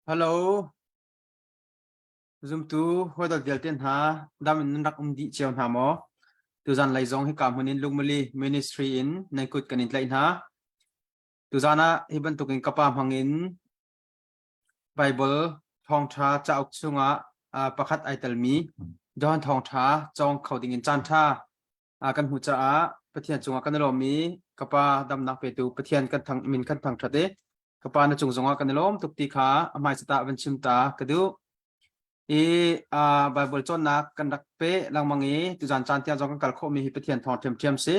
Hello. Zumtu hawidawt vialte hna dam in nan rak um dih cio hna maw? Tuzan lei zong hika hmun in Lungmuli Ministry in nan kut kan in tlaih hna. Tuzan ah hi bantukin ka pa hmang in Bible thawngṭha cauk chungah pakhat ai telmi John thawngṭha cawng kho ding in caanṭha kan hmuh caah Pathian cungah kan i lawm i ka pa damnak petu Pathian kan thang min kan thangṭhat i ka pa na cung zongah kan i lawm tuk ti kha a hmaisat ah van chim ta ka duh. I uh, Bible cawnnak kan rak pe lengmang i tuzan caan tiang zong kan kal khawhmi hi Pathian thawng ṭhiamṭhiam si.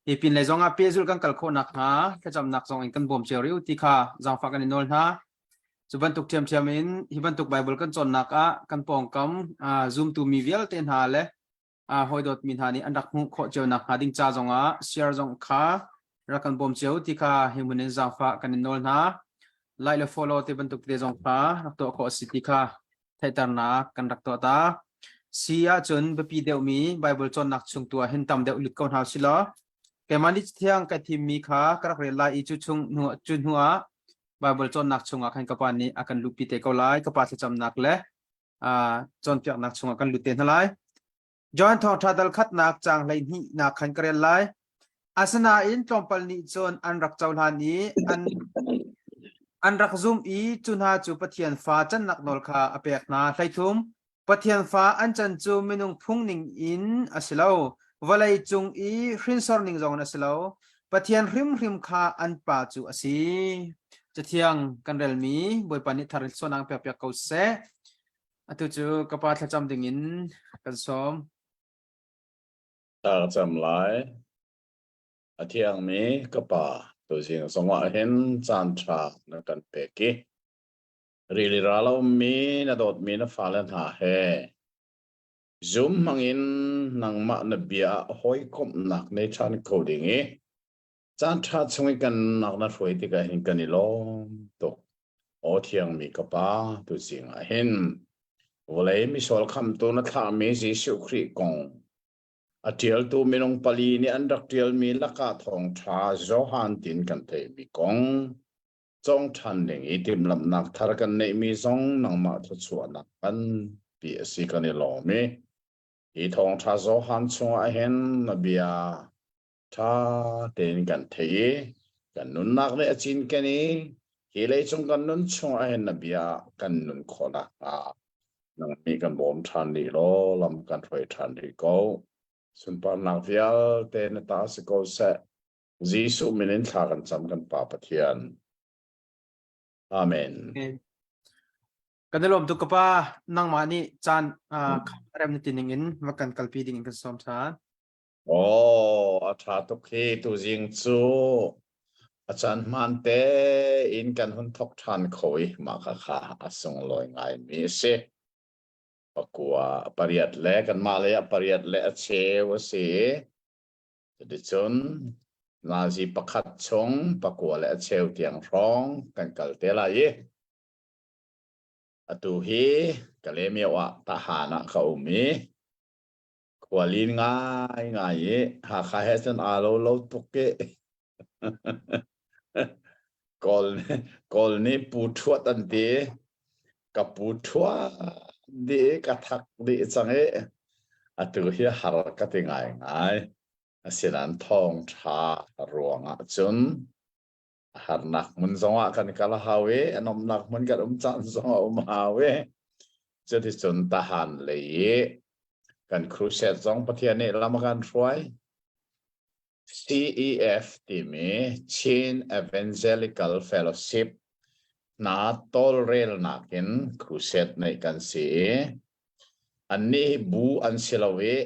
Hi pin lei zongah pehzulh kan kal khawh nakhnga thlacamnak zong in kan bawm cio rih u ti kha zaangfah kan i nawl hna. Cu bantuk ṭhiamṭhiam in hi bantuk Bible kan cawnnak ah kan pawngkam uh, zumtu mi vialte hna le uh, hawidawtmi hna nih an rak hmuh khawh cio nakhnga ding ca zongah share zong kha rak kan bawm cio ti kha hi hmun in zaangfah kan in nawl hna. Like le follow ti bantuk te zong kha rak tuah khawh a si ti kha theihternak kan rak tuah ta. Si ahcun biapi deuhmi Bible cawnnak chung tu ah hin tam deuh lut ko hna usih law keimah nih thiang ka thimmi kha ka rak rel lai i cu chung hnu cu hnu ah Bible cawnnak chungah khan ka pa nih a kan luhpi te ko lai. Ka pa thlacamnak le cawnpiaknak chungah kan lut te hna lai. John thawngṭha dal khatnak caang 12 nak khan ka rel lai. Asinain tlawmpal nih cun an rak cohlan i an an rak zum i cu hna cu Pathian fa cannak nawl kha a pek hna. 13 Pathian fa an can cu minung phung ning in a si lo, vawlei cung i hrinsor ning zong in a si lo. Pathian hrimhrim kha an pa cu a si. Cathiang kan relmi Bawipa nih thar in suanak pek piak ko seh. Atu cu ka pa thlacam dingin kan sawm. Thla ka cam lai. A thiangmi ka pa, tuzing zongah hin caan ṭha na kan pek i rili ral a ummi na dawtmi na fale hna he zum hmangin nangmah na bia ah hawikomhnak nei ṭhan ko ding i caan ṭha chung i kan nak na hruai tikah hin kan i lawm tuk. Aw thiangmi ka Pa, tuzing ah hin vawlei misual khamtu na thlahmi Jesuh Khrih kong a ṭialtu minung pali nih an rak ṭialmi lakah thawngṭha Johan tin kan theihmi kong cawng ṭhan ding i timhlamhnak thar kan neihmi zong nangmah thluachuahnak kan ti a si kan i lawm i hi thawngṭha Johan chungah hin na bia ṭha tein kan theih i kan nunnak nih a cinken i hi leicung kan nun chungah hin na bia kan nun khawh nakhnga nang nih kan bawm ṭhan rih law lam kan hruai ṭhan rih ko. Sunparnak vialte na ta si ko seh. Jesuh min in thla kan cam kan Pa Pathian. Amen. Kan i lawm tuk ka pa nangmah nih caan rem na ti ning in va kan kalpi ding in kan sawm ṭhan. Aw, a ṭha tuk hi tuzing cu a caan hmaan tein kan hun thawk ṭhan kho i mah khakha a sunglawi ngaimi a si. Pakua pariat le kanmah lei ah pariat le a cheu a si i cuticun nazi pakhat chung pakua le a cheu tiang hrawng kan kal te lai i atu hi Kalaymyo ah Tahan ah ka um i Khualin ngaingai i Hakha he cun aa lo lo tuk i Kawl, Kawl nih pu ṭhuat an ti. Ka pu ṭhuat dih i ka thak dih cang i atu hi har ka ti ngaingai. Asinain thawngṭha ruangah cun a harnak hmun zongah kan kal a hau i a nuamhnak hmun kan um caan zong a um hau i cuticun tahan lei i kan crusade zong Pathian nih lam a kan hruai. CEF timi Chin Evangelical Fellowship hna tawlrelnak in crusade neih kan si i annih bu an si lo i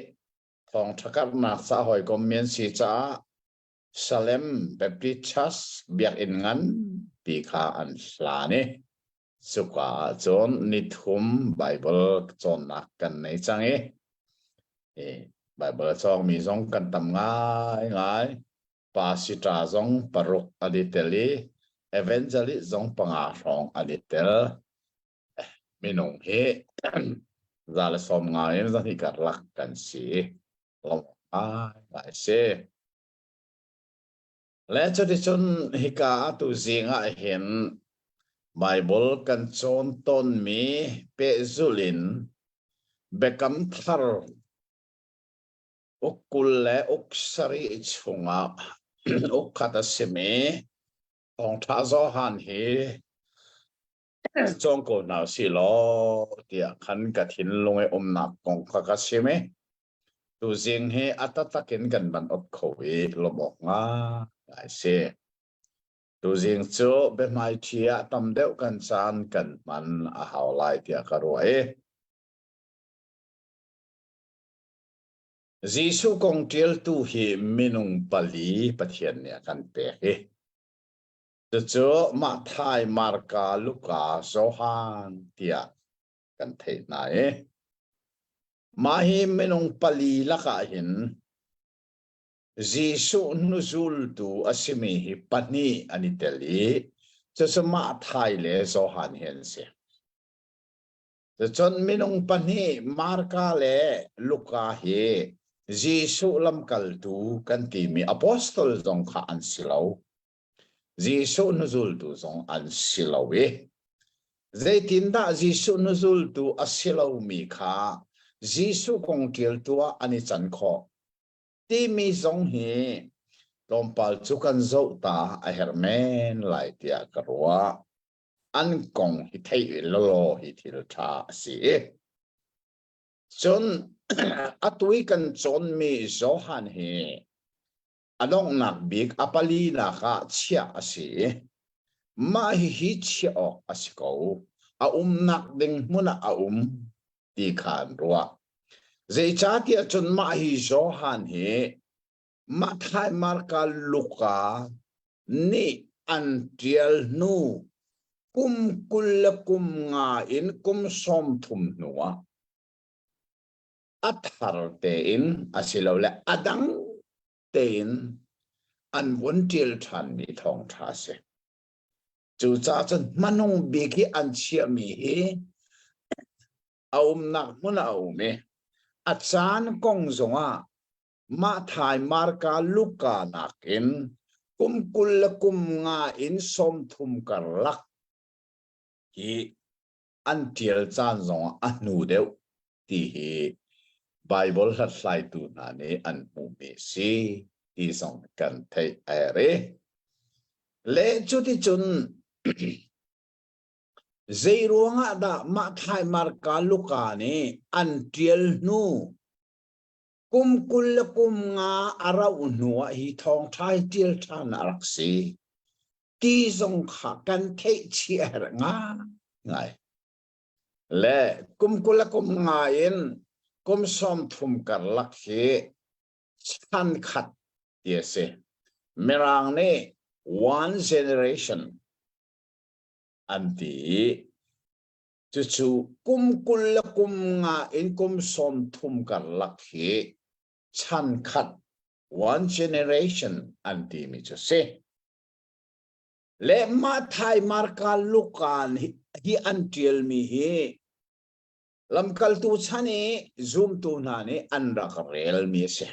thawngṭha karhnak ca hawikom mi an si caah Salem Baptist Church biakinn nganpi kha an hlan i cuka ah cun nithum Baibal cawnnak kan nei cang i Baibal a cawngmi zong kan tam ngaingai. Pastor zong paruk an i tel i evangelist zong panga hrawng an i tel. Minung hi 150 in 200 karlak kan si. Lawmh ngaingai a si. Le cuticun hika atu zing ah hin Baibal kan cawn tawnmi pehzulh in Biakam Thar uk 20 le uk sarih chungah uk khat a simi Thawngṭha Johan hi cawng ko hna usih law tiah khan ka thinlung i umnak kong kha ka chim i tuzing hi a taktak in kan van op kho i lawmh awk ngai si. Tuzing cu biahmaiṭhi ah tam deuh kan caan kan hman a hau lai tiah ka ruah i Jesuh kong ṭialtu hi minung pali Pathian nih a kan pek i cucu Matthai, Marka, Luka, Johan tiah kan theih hna i mah hi minung pali lakah hin Jesuh hnuzultu a simi hi pahnih an i tel i cucu Matthai le Johan hi an si. Cun minung pahnih Marka le Luka hi Jesuh lamkaltu kan timi apostol zong kha an si lo. Jesuh hnuzultu zong an si lo i zeitindah Jesuh hnuzultu a si lomi kha Jesuh kong ṭialtu ah an i can khawh timi zong hi tlawmpal cu kan zoh ta a herh men lai tiah ka ruah. An kong hi theih lawlaw hi thil ṭha a si. Cun atu i kan cawnmi Johan hi a donghnak bik a palinak ah chiah a si i mah hihi chiah awk a si ko. A umnak ding hmun ah a um ti kha an ruah. Zeicahtiah cun mah hi Johan hi Matthai, Marka, Luka nih an ṭial hnu kum 25 in kum 30 hnuah a thar tein asilole a dang tein an vun ṭial ṭhanmi thawngṭha a si. Cucaah cun hmanung bik i an chiahmi hi a umnak hmun ah a um i a caan kong zongah Matthai, Marka, Luka nakin kum 25 in 30 karlak hi an ṭial caan zongah a hnu deuh ti hi Baibal hlathlaitu hna nih an hmuhmi si ti zong kan theih a herh i le cuticun zei ruangah dah Matthai, Marka, Luka nih an ṭial hnu kum 25 a rauh hnu ah hi thawngṭha hi ṭial ṭhan a rak si ti zong kha kan theih chih a herh ngaingai. Le kum 25 in kum 30 karlak hi chan khat ti a si. Mirang nih one generation an ti i cucu kum 25 in kum 30 karlak hi chan khat one generation an timi cu si. Le Matthai, Marka, Luka hi an ṭialmi hi lamkaltu chan i zumtu hna nih an rak relmi a si.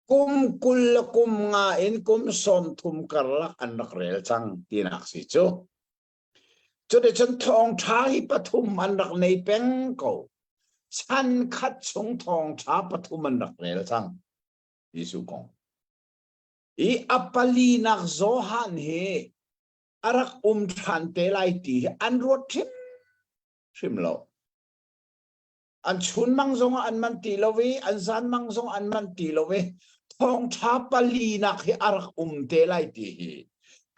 Kum 25 in kum 30 karlak an rak rel cang tinak si cu. Cuticun thawngṭha hi pathum an rak nei peng ko. Chan khat chung thawngṭha pathum an rak rel cang. Jesuh kong. I a palinak Johan hi a rak um ṭhan te lai ti hi an ruat hrimhrim lo. An chunmang zongah an man ti lo i an zanmang zong an man ti lo i thawngṭha palinak hi a rak um te lai ti hi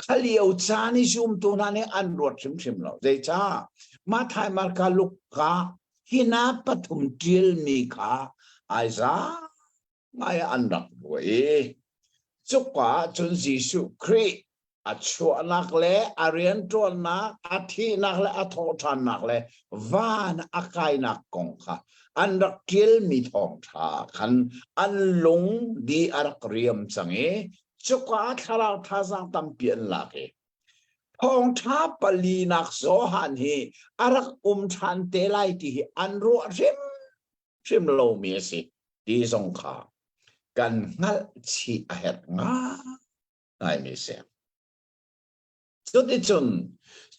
khalio caan i zumtu hna nih an ruat hrimhrim lo. Zeicah? Matthai, Marka, Luka hi na pathum ṭialmi kha ai za ngai ah an rak ruah i cuka ah cun Jesuh Khrih a chuahnak le a rianṭuannak, a thihnak le a thawhṭhannak le van a kainak kong kha an rak ṭialmi thawngṭha ah khan an lung di a rak riam cang i cuka ah thlarau thazaang tampi an lak i thawngṭha palinak Johan hi a rak um ṭhan te lai ti hi an ruah hrim hrim lomi a si ti zong kha kan hngalh chih a herh ngaimi si. Cuticun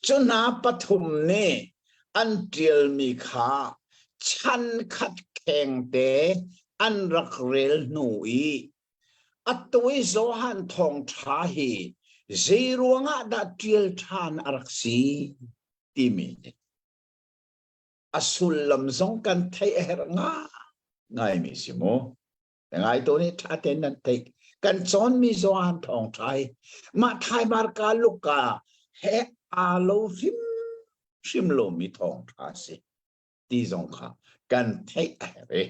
cu hna pathum nih an ṭialmi kha chan khat khengte an rak rel hnu i atu i Johan thawngṭha hi zei ruangah dah ṭial ṭhan a rak si timi a sullam zong kan theih a herh ngaingaimi si mu. Ngai to nih ṭha tein nan theih. Kan cawnmi Johan thawngṭha hi mah Thaimar ka Luka he aa lo hrimhrim lomi thawngṭha a si ti zong kha kan theih a herh i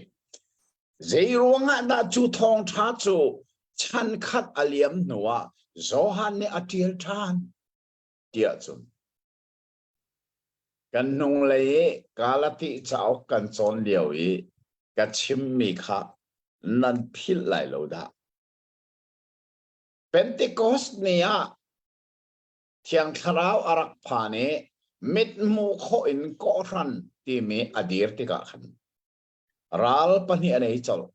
zei ruangah dah cu thawngṭha cu chan khat a liam hnuah Johan nih a ṭial ṭhan tiah cun Kan hnunglei i Galati cauk kan cawn lio i ka chimmi kha nan philh lai lo dah. Pentecost ni ah Thiang Thlarau a rak phan i mithmuh khawh in kawhhran timi a dir tikah khan ral pahnih a nei colh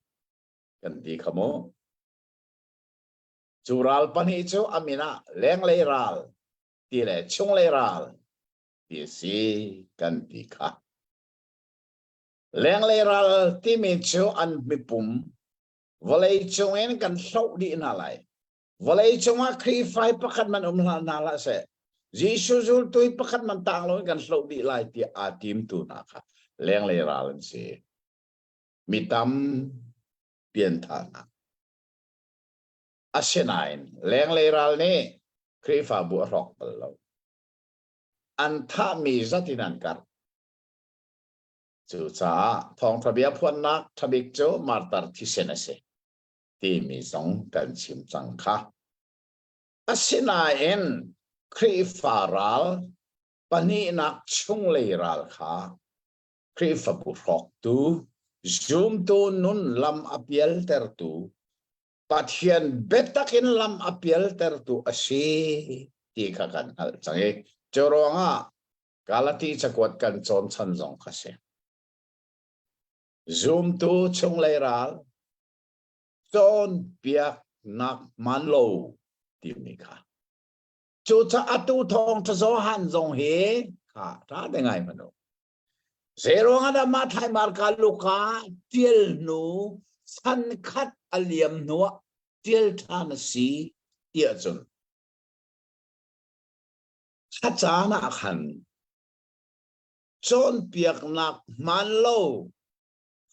kan ti kha mu. Cu ral pahnih cu a min ah lenglei ral ti le chunglei ral ti a si kan ti kha. Lenglei ral timi cu an mipum vawlei cung in kan hloh dih hna lai. Vawlei cungah Khrihfa pakhat man um hlah hna hlah seh. Jesuh zultu pakhat man tang loin kan hloh dih lai tiah aa timtu hna kha lenglei ral an si. Mi tam piantha hna. Asinain lenglei ral nih Khrihfabu a hrawk bal lo. An thahmi zat in an karh. Cucaah thawngṭha bia phuannak ṭhabik cu martar thisen a si timi zong kan chim cang kha. Asinain Khrihfa ral pahnihnak chunglei ral kha Khrihfabu hrawktu, zumtu nun lam a pialtertu Pathian biatak in lam a pialtertu a si ti kha kan hngalh cang i cu ruangah Galati cakuat kan cawn chan zong kha si. Zumtu chunglei ral cawnpiaknak hmaan lo timi kha. Cucaah atu thawngṭha Johan zong hi kha ṭha te ngai hmanh u. Zeiruangah dah mah Thlai Luka ṭial hnu chan khat a liam hnuah ṭial ṭhan a si tiah cun kha caan ah khan cawnpiaknak hmaan lo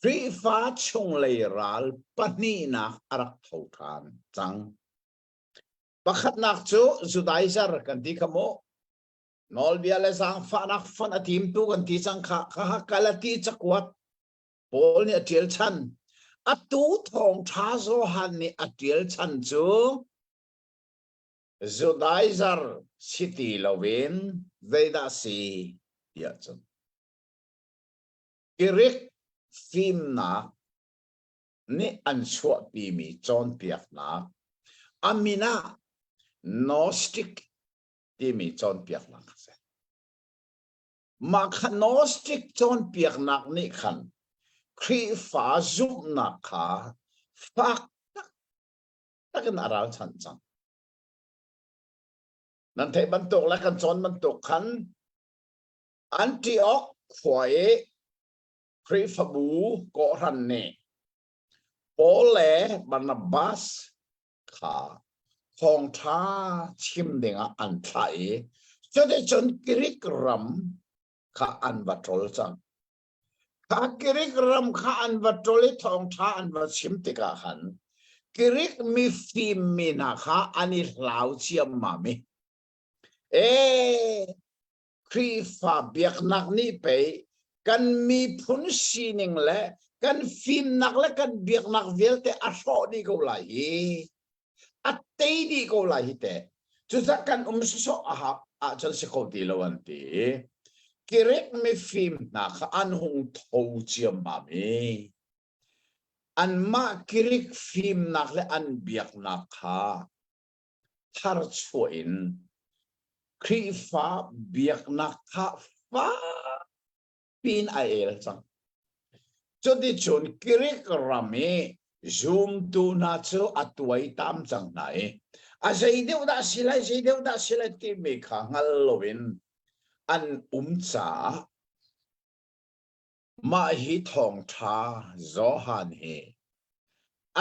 Khrihfa chunglei ral pahnihnak a rak tho ṭhan cang. Pakhatnak cu Judaizer kan ti kha mu. Nawlbia le zaangfahnak fonh a timtu kan ti cang kha kha Galati cakuat Paul nih a ṭial chan. Atu thawngṭha Johan nih a ṭial chan cu Judaizer si ti loin zeidah si tiah cun Greek fimnak nih an chuahpimi cawnpiaknak a min ah Gnostic timi cawnpiaknak a si. Mah kha Gnostic cawnpiaknak nih khan Khrihfa zumhnak kha fak taktak in a ralchanh cang. Nan theih bantuk le kan cawn bantuk khan Antioch khua i Khrihfabu kawhhran nih Paul le Barnabas kha thawngṭha chim dingah an thlah i cuticun Greek ram kha an va ṭol cang. Kha Greek ram kha an va ṭol i thawngṭha an va chim tikah khan Greek mifim mi hna kha an i hlau ciammam i ee Khrihfa biaknak nih pei kan miphun sining le kan fimnak le kan biaknak vialte a hrawh dih ko lai hi a tei dih ko lai hi te cucah kan um sawsawh a hak ahcun si kho ti lo an ti Greek mifim hna kha an hung tho ciammam i anmah Greek fimnak le an biaknak kha tharchuah in Khrihfa biaknak kha fakpi in a el cang. Cuticun Greek ram i zumtu hna cu a tuaitam cang hna i. A zei deuh dah si lai, zei deuh dah si lai timi kha hngal loin an um caah mah hi thawngṭha Johan hi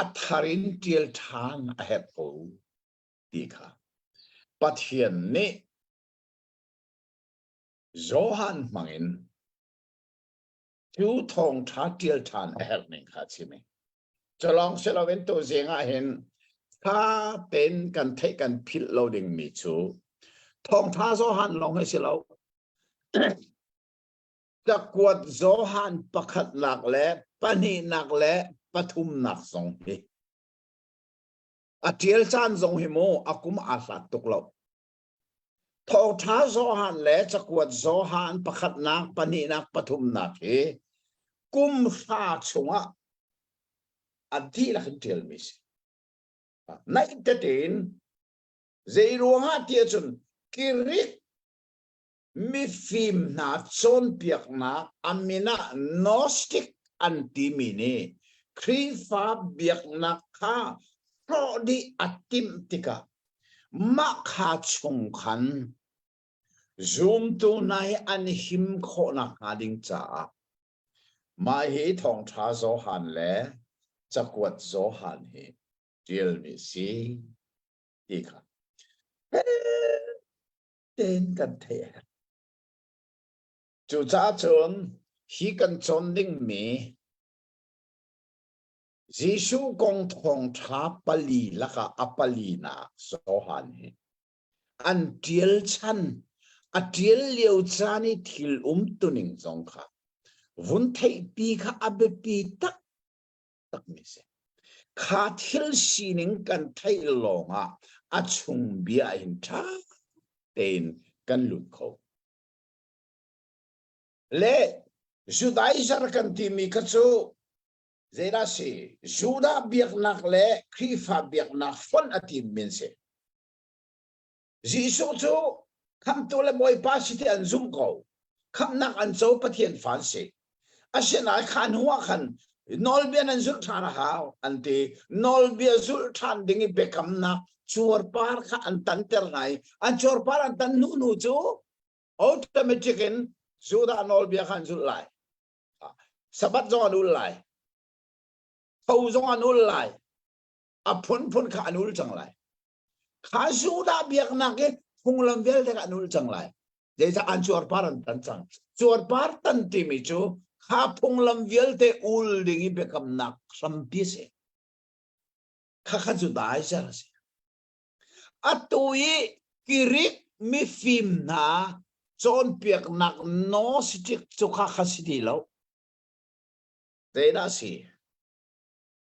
a thar in ṭial ṭhan a herh ko ti kha Pathian nih Johan hmangin cu thawngṭha ṭial ṭhan a herh ning kha a chim i Culawng si loin tuzing ah hin tha tein kan theih kan philh lo dingmi cu thawngtha Johan lawng hi si lo. Cakuat Johan pakhatnak le pahnihnak le pathumnak zong hi a ṭial caan zong hi mu a kum aa hlat tuk lo. Thawngṭha Johan le cakuat Johan pakhatnak, pahnihnak, pathumnak hi kum hra chungah a dihlak in ṭialmi si. Naih tein zei ruangah ti ahcun Greek mifim hna cawnpiaknak a min ah Gnostic an timi nih Khrihfa biaknak kha hrawh dih a timh tikah mah kha chung khan zumtu hna hi an him khawh nakhnga ding caah mah hi thawngṭha Johan le cakuat Johan hi ṭialmi si ti kha tein kan theih a herh. Cucaah cun hi kan cawn dingmi Jesuh kong thawngṭha pali lakah a palinak Johan hi an ṭial chan a ṭial lio caan i thil umtuning zong kha vun theihpi kha a biapi taktakmi si. Kha thil sining kan theih lawngah a chung bia in ṭha tein kan lut kho. Le Judaizer kan timi kha cu zeidah si? Judah biaknak le Khrihfa biaknak fonh a tim min si. Jesuh cu khamtu le Bawipa si ti an zumh ko. Khamhnak an co Pathian fa an si. Asinain kha hnu ah khan nawlbia nan zulh ṭhan a hau an ti. Nawlbia zulh ṭhan ding i biakamnak cuarpar kha an tanter hna i an cuarpar an tan hnu hnu cu automatic in Judah nawlbia kha an zulh lai. Sabbath zong an ul lai. Tho zong an ul lai. A phunphun kha an ul cang lai. Kha Judah biaknak i phunglam vialte kha an ul cang lai. Zeicah an cuarpar an tan cang. Cuarpar tan timi cu kha phunglam vialte ul ding i biakamnak hrampi a si. Kha kha cu daizer a si. Atu i Greek mifim hna cawnpiaknak Gnostic cu kha kha si ti lo. Zeidah a si?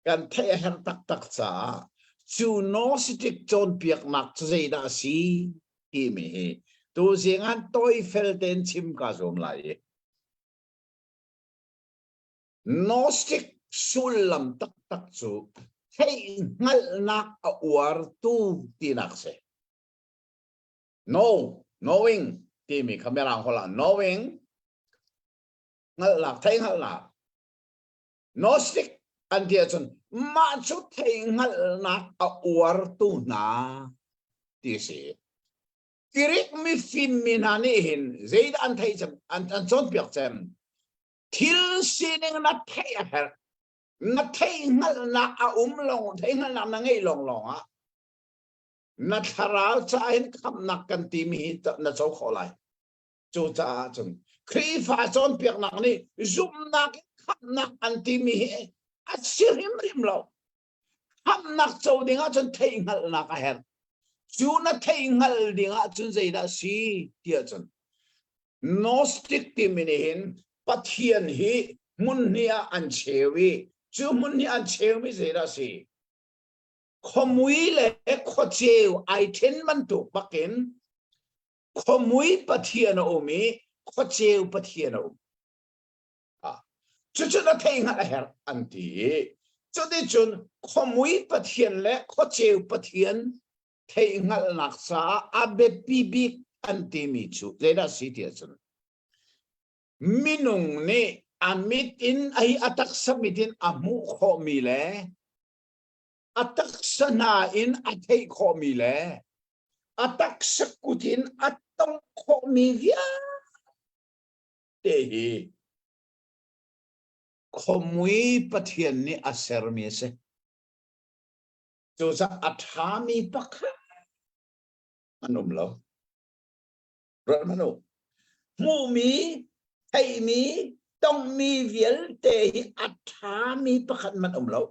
Kan theih a herh taktak caah cu Gnostic cawnpiaknak cu zeidah a si timi hi tuzing ah tawifel tein chim kaa zuam lai i Gnostic sullam taktak cu theihhngalhnak a uartu tinak si. Know, knowing timi kha Mirang holh ah knowing hngalhnak, theihhngalhnak. Gnostic an ti ahcun mah cu theihhngalhnak a uartu hna ti a si. Greek mifim mi hna nih hin zeidah an theih cem, an, an cawnpiak cem? Thil sining na theih a herh. Na theihhngalhnak a um lawng, theihhngalhnak na ngeih lawng lawng ah na thlarau ca in khamhnak kan timi hi na co khawh lai. Cucaah cun Khrihfa cawnpiaknak nih zumhnak in khamhnak an timi hi a si hrimhrim lo. Khamhnak co ding ahcun theihhngalhnak a herh. Cu na theihhngalh ding ahcun zeidah si ti ahcun Gnostic timi nih hin Pathian hi hmun hnih ah an cheu i cu hmun hnih an cheumi zeidah si? Khuamui le khuaceu ai then bantuk bakin khuamui Pathian a um i khuaceu Pathian a um. Cucu na theihhngalh a herh an ti i cuticun khuamui Pathian le khuaceu Pathian theihhngalhnak caah a biapi bik an timi cu zeidah si ti ahcun minung nih a mit in a hi a taksa mit in a hmuh khawhmi le. A taksa hna in a theih khawhmi le a taksa kut in a tongh khawhmi vialte hi khuamui Pathian nih a sermi a si. Cucaah a ṭhami pakhat an um lo. Ruat hmanh u. Hmuhmi, theihmi, tonghmi vialte hi a ṭhami pakhat hmanh um lo.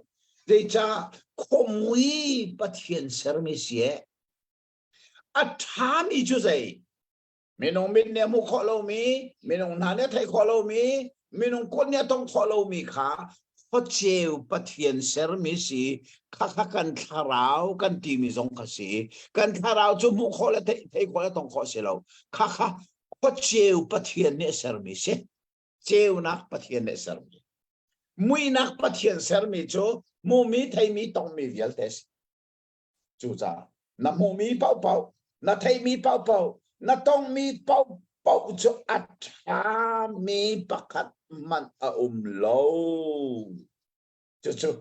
Zeicah khuamui Pathian sermi si e. A ṭhami cu zei? Minung mit nih a hmuh khawh lomi, minung hna nih a theih khawh lomi, minung kut nih a tongh khawh lomi kha khuaceu Pathian sermi si khakha kan thlarau kan timi zong kha si. Kan thlarau cu hmuh khawh le theih theih khawh le tongh khawh si lo. Khakha khuaceu Pathian nih a sermi si. Ceunak Pathian nih a sermi. Muihnak Pathian sermi cu hmumi, theimi, tongmi vialte si. Cucaah na hmuhmi paohpaoh, na theihmi paohpaoh, na tongmi paohpaoh cu a ṭhami pakhat hmanh a um lo. Cucu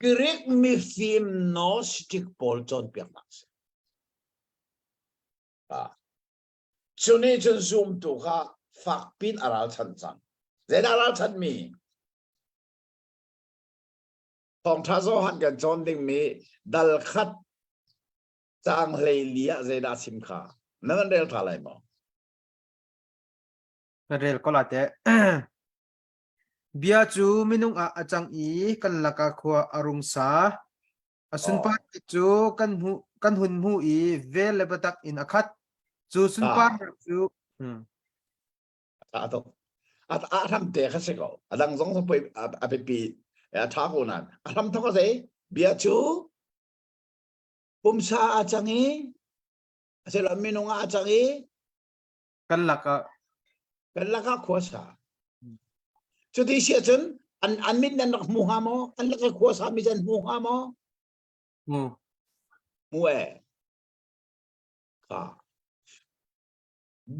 Greek mifim Gnostic pawl cawnpiaknak a si. Ah. Cu nih cun zumtu kha fakpin a ralchanh cang. Zeidah a ralchanhmi? Thawngṭha Johan kan cawn dingmi dal khat caang 14 ah zeidah a chim kha na kan rel ṭha lai maw? Kan rel ko la teh. Bia cu minung ah a cang i kan lakah khua a rung sa. A sunparnak cu kan hmuh kan hun hmuh i vel le biatak in a khat. Cu sunparnak cu hmm. A tuk. A a hram te kha si ko. A dang zong poi a biapi a tha ko nan. A hram thok a zei? Bia cu pumsa a cang i asilo minung ah a cang i kan lakah kan lakah khua sa. Cuti si ahcun an an mit nan rak hmu hnga maw? An lak i khua sa mi an hmu hnga maw? Hmu. Hmu e. Ka.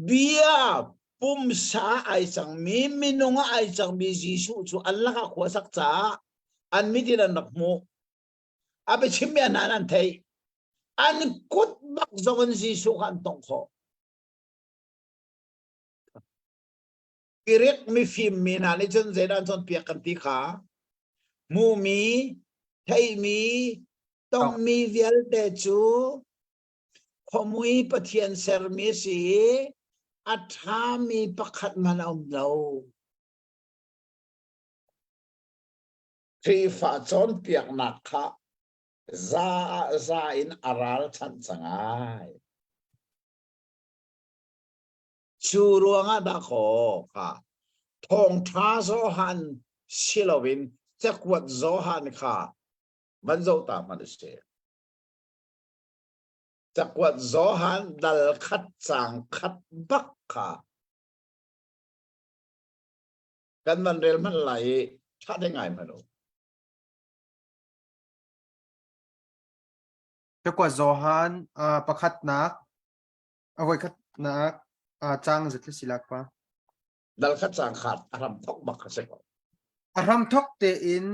Bia pumsa ai cangmi minung ah ai cangmi Jesuh cu an lakah khua sak caah an mit in an rak hmuh. A biachimmi an hna an theih. An kut bak zong in Jesuh kha an tongh khawh. Greek mifim mi hna nih cun zeidah an cawnpiak kan ti kha hmuhmi, theihmi, tongmi vialte cu Khuamui Pathian sermi a si i a ṭhami pakhat hmanh a um lo. Khrihfa cawnpiaknak kha za ah za in a ralchanh cang ai. Cu ruangah dahkaw kha thawngṭha Johan si loin cakuat Johan kha van zoh ta hmanh u sih. Cakuat Johan dal khat caang khat bak kha kan van rel hmanh lai i ṭha te ngai hmanh u. Cakuat Johan uh, pakhatnak a voikhatnak uh, caang zat si lak pa. Dal khat caang khat a hram thok bak kha si ko. A hram thok tein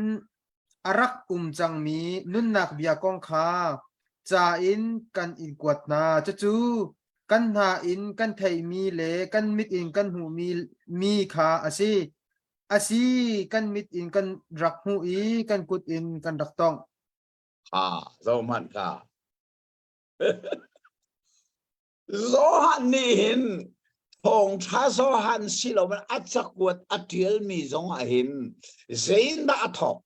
a rak um cangmi nunnak bia kong kha ca in kan in kuat hna. Cucu kan hna in kan theihmi le kan mit in kan hmuhmi mi kha a si. A si, kan mit in kan rak hmuh i kan kut in kan rak tongh. Ha, zohhmanh kha. Johan nih hin thawngṭha Johan si loin a cakuat a ṭialmi zong ah hin zeiindah a thawk?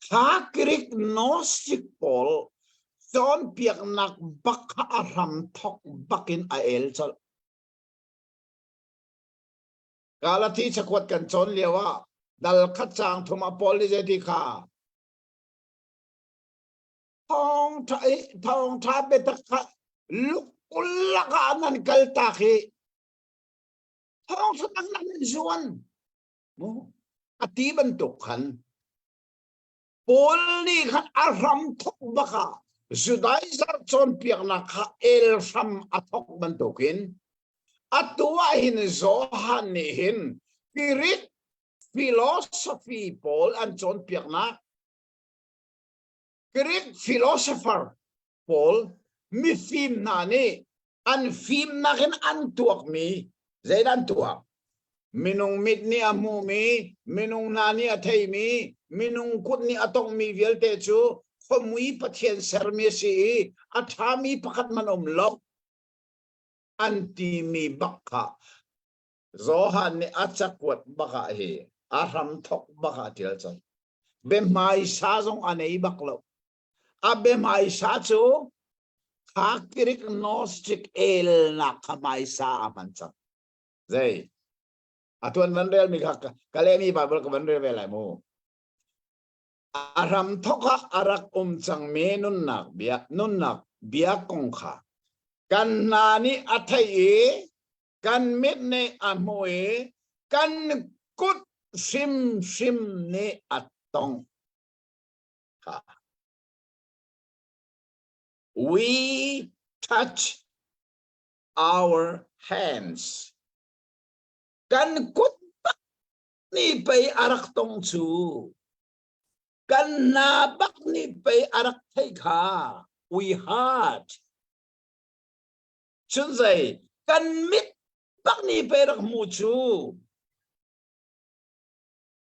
Kha Greek Gnostic pawl cawnpiaknak bak kha a hram thawk bakin a el colh. Galati cakuat kan cawn lio ah dal khat caang thum ah Paul nih zeiti kha thawngṭha thawngṭha biatak kha lukul lakah nan kal tak i thawngṭha dang nan zuan mu a ti bantuk khan Paul nih khan a hram thok bak ah Judaizar cawnpiaknak kha el hram a thok bantukin atu ah hin Johan nih hin Greek philosophy pawl an cawnpiaknak. Greek philosopher pawl mifim hna nih an fimnak in an tuakmi zeidah an tuak? Minung mit nih a hmuhmi, minung hna nih a theimi, minung kut nih a tonghmi vialte cu khuamui Pathian sermi a si i a ṭhami pakhat hmanh um lo an timi bak kha Johan nih a cakuat bak ah hi a hramthok bak ah a ṭial cang. Biahmaisa zong a nei bak lo. A biahmaisa cu kha Greek Gnostic elnak kha hmaisa a hman cang. Zei? Atu an van relmi kha ka lehmi Bible ka van rel ve lai mu. A hramthok ah a rak um cangmi nunnak bia nunnak bia kong kha kan hna nih a theih i kan mit nih a hmuh i kan kut hrimhrim nih a tongh kha. We touch our hands. Kan kut bak nih pei a rak tong cu. Kan hna bak nih pei a rak theih kha. We heard. Cun zei kan mit bak nih pei rak hmu cu.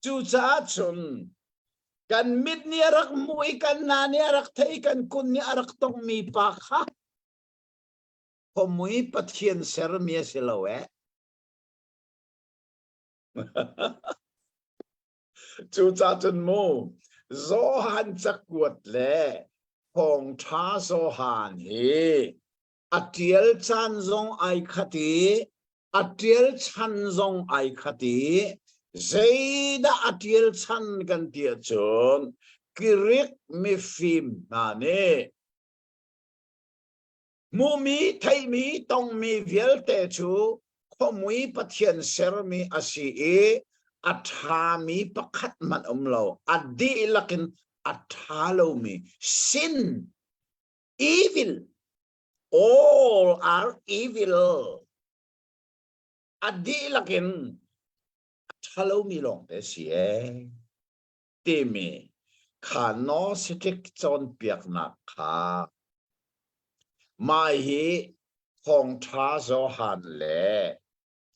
Cucaah cun kan mit nih a rak hmuh i kan hna nih a rak theih i kan kut nih a rak tongmi pa kha khuamui Pathian sermi a si lo eh. Cucaah cun mu Johan cakuat le thawngṭha Johan hi a ṭial caan zong ai khat i a ṭial chan zong ai khat i zeidah a ṭial chan kan ti ahcun Greek mifim hna nih hmuhmi theihmi tongmi vialte cu khuamui Pathian sermi a si i a ṭhami pakhat hmanh um lo a dihlak in a ṭha lomi sin evil all are evil a dihlak in a ṭhalomi lawngte si ee timi kha Gnostic cawnpiaknak kha mah hi thawngṭha Johan le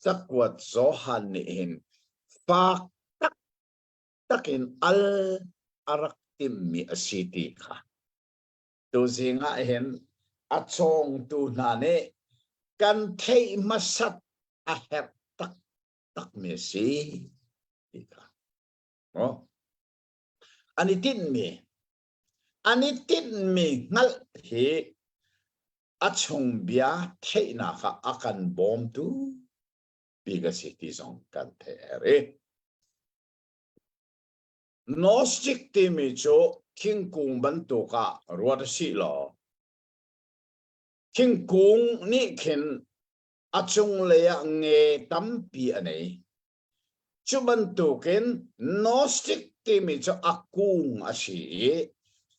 cakuat Johan nih hin fak taktak in al a rak timmi a si ti kha Tuzing ah hin a cawngtu hna nih kan theih hmasat a herh taktakmi a si ti kha. Oh. An i tinhmi an i tinhmi hngalh hi a chung bia theihnak ah a kan bawmtu bik a si ti zong kan theih a herh i Gnostic timi cu thingkung bantuk ah ruat a si law thingkung nih khin a cunglei ah nge tampi a nei. Cu bantukin Gnostic timi cu a kung a si i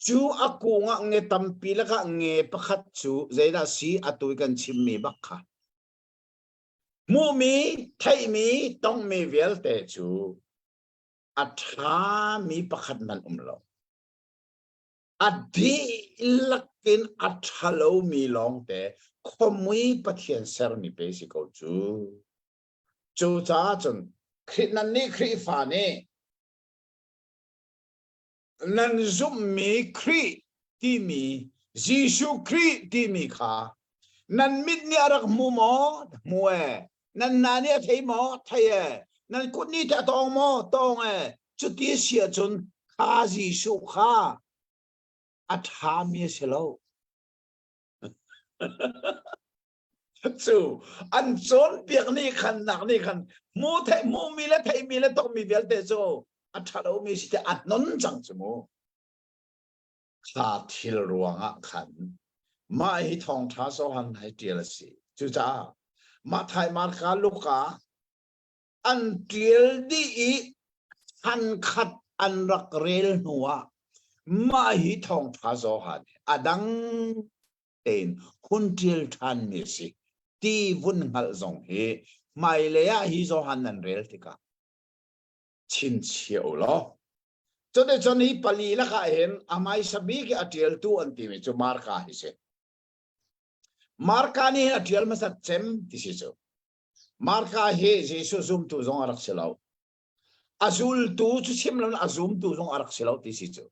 cu a kung ah nge tampi lakah nge pakhat cu zeidah si atu i kan chimmi bak kha. Hmuhmi, theihmi, tongmi vialte cu a ṭhami pakhat hmanh um lo. A dihlak in a ṭhalomi lawngte khuamui Pathian sermi pe si ko cu. Cucaah cun Khrih nan nih Khrihfa nih nan zumhmi Khrih timi Jesuh Khrih timi kha nan mit nih a rak hmu maw? Hmu e. Nan hna nih a thei maw? Thei e. Nan kut nih teh a tawng maw? Tawng e. Cuti a si ahcun kha Jesuh kha a ṭhami a si lo. Cu an cawnpiak nih khan nak nih khan hmu thei hmuhmi le theimi le tongmi vialte cu a ṭhalomi si te a hnon cang cu mu. Kha thil ruangah khan mah hi thawngṭha Johan hai ṭial a si. Cucaah Matthai, Marka, Luka an ṭial dih i khankhat an rak rel hnuah mah hi thawngṭha Johan hi a dang tein hun ṭial ṭhanmi a si ti vun hngalh zong hi hmailei ah hi Johan nan rel tikah chinchiah u law. Cuticun hi pali lakah hin a hmaisa bik i a ṭialtu an timi cu Marka hi si. Marka nih hin a ṭial hmasat cem ti si cu. Marka hi Jesuh zumtu zong a rak si lo. A zultu cu chim lo a zumtu zong a rak si lo ti si cu.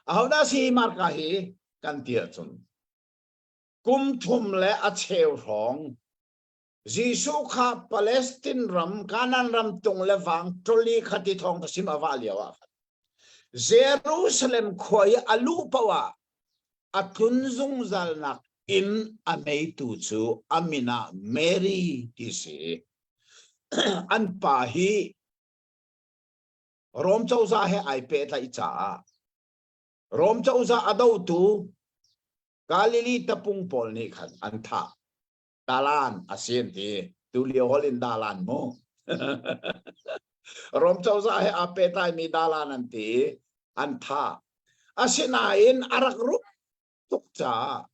Ahodah si Marka hi kan ti ahcun kum thum le a cheu hrawng Jesuh kha Palestine ram, Kanaan ram tung le vang ṭoli kha ti thawng ka sim a vah lio ah khan Jerusalem khua i a luh paoh ah a tlun zungzalnak inn a neitu cu a min ah Mary ti si. An pa hi Rom cozah he ai pehtlaih caah Rom cozah a dotu Galilee tapung pawl nih khan an thah. Dalan a si an ti. Tulio holh in dalan mu. Rom cozah he aa pehtlaimi dalan an ti an thah. Asinain a rak rup tuk caah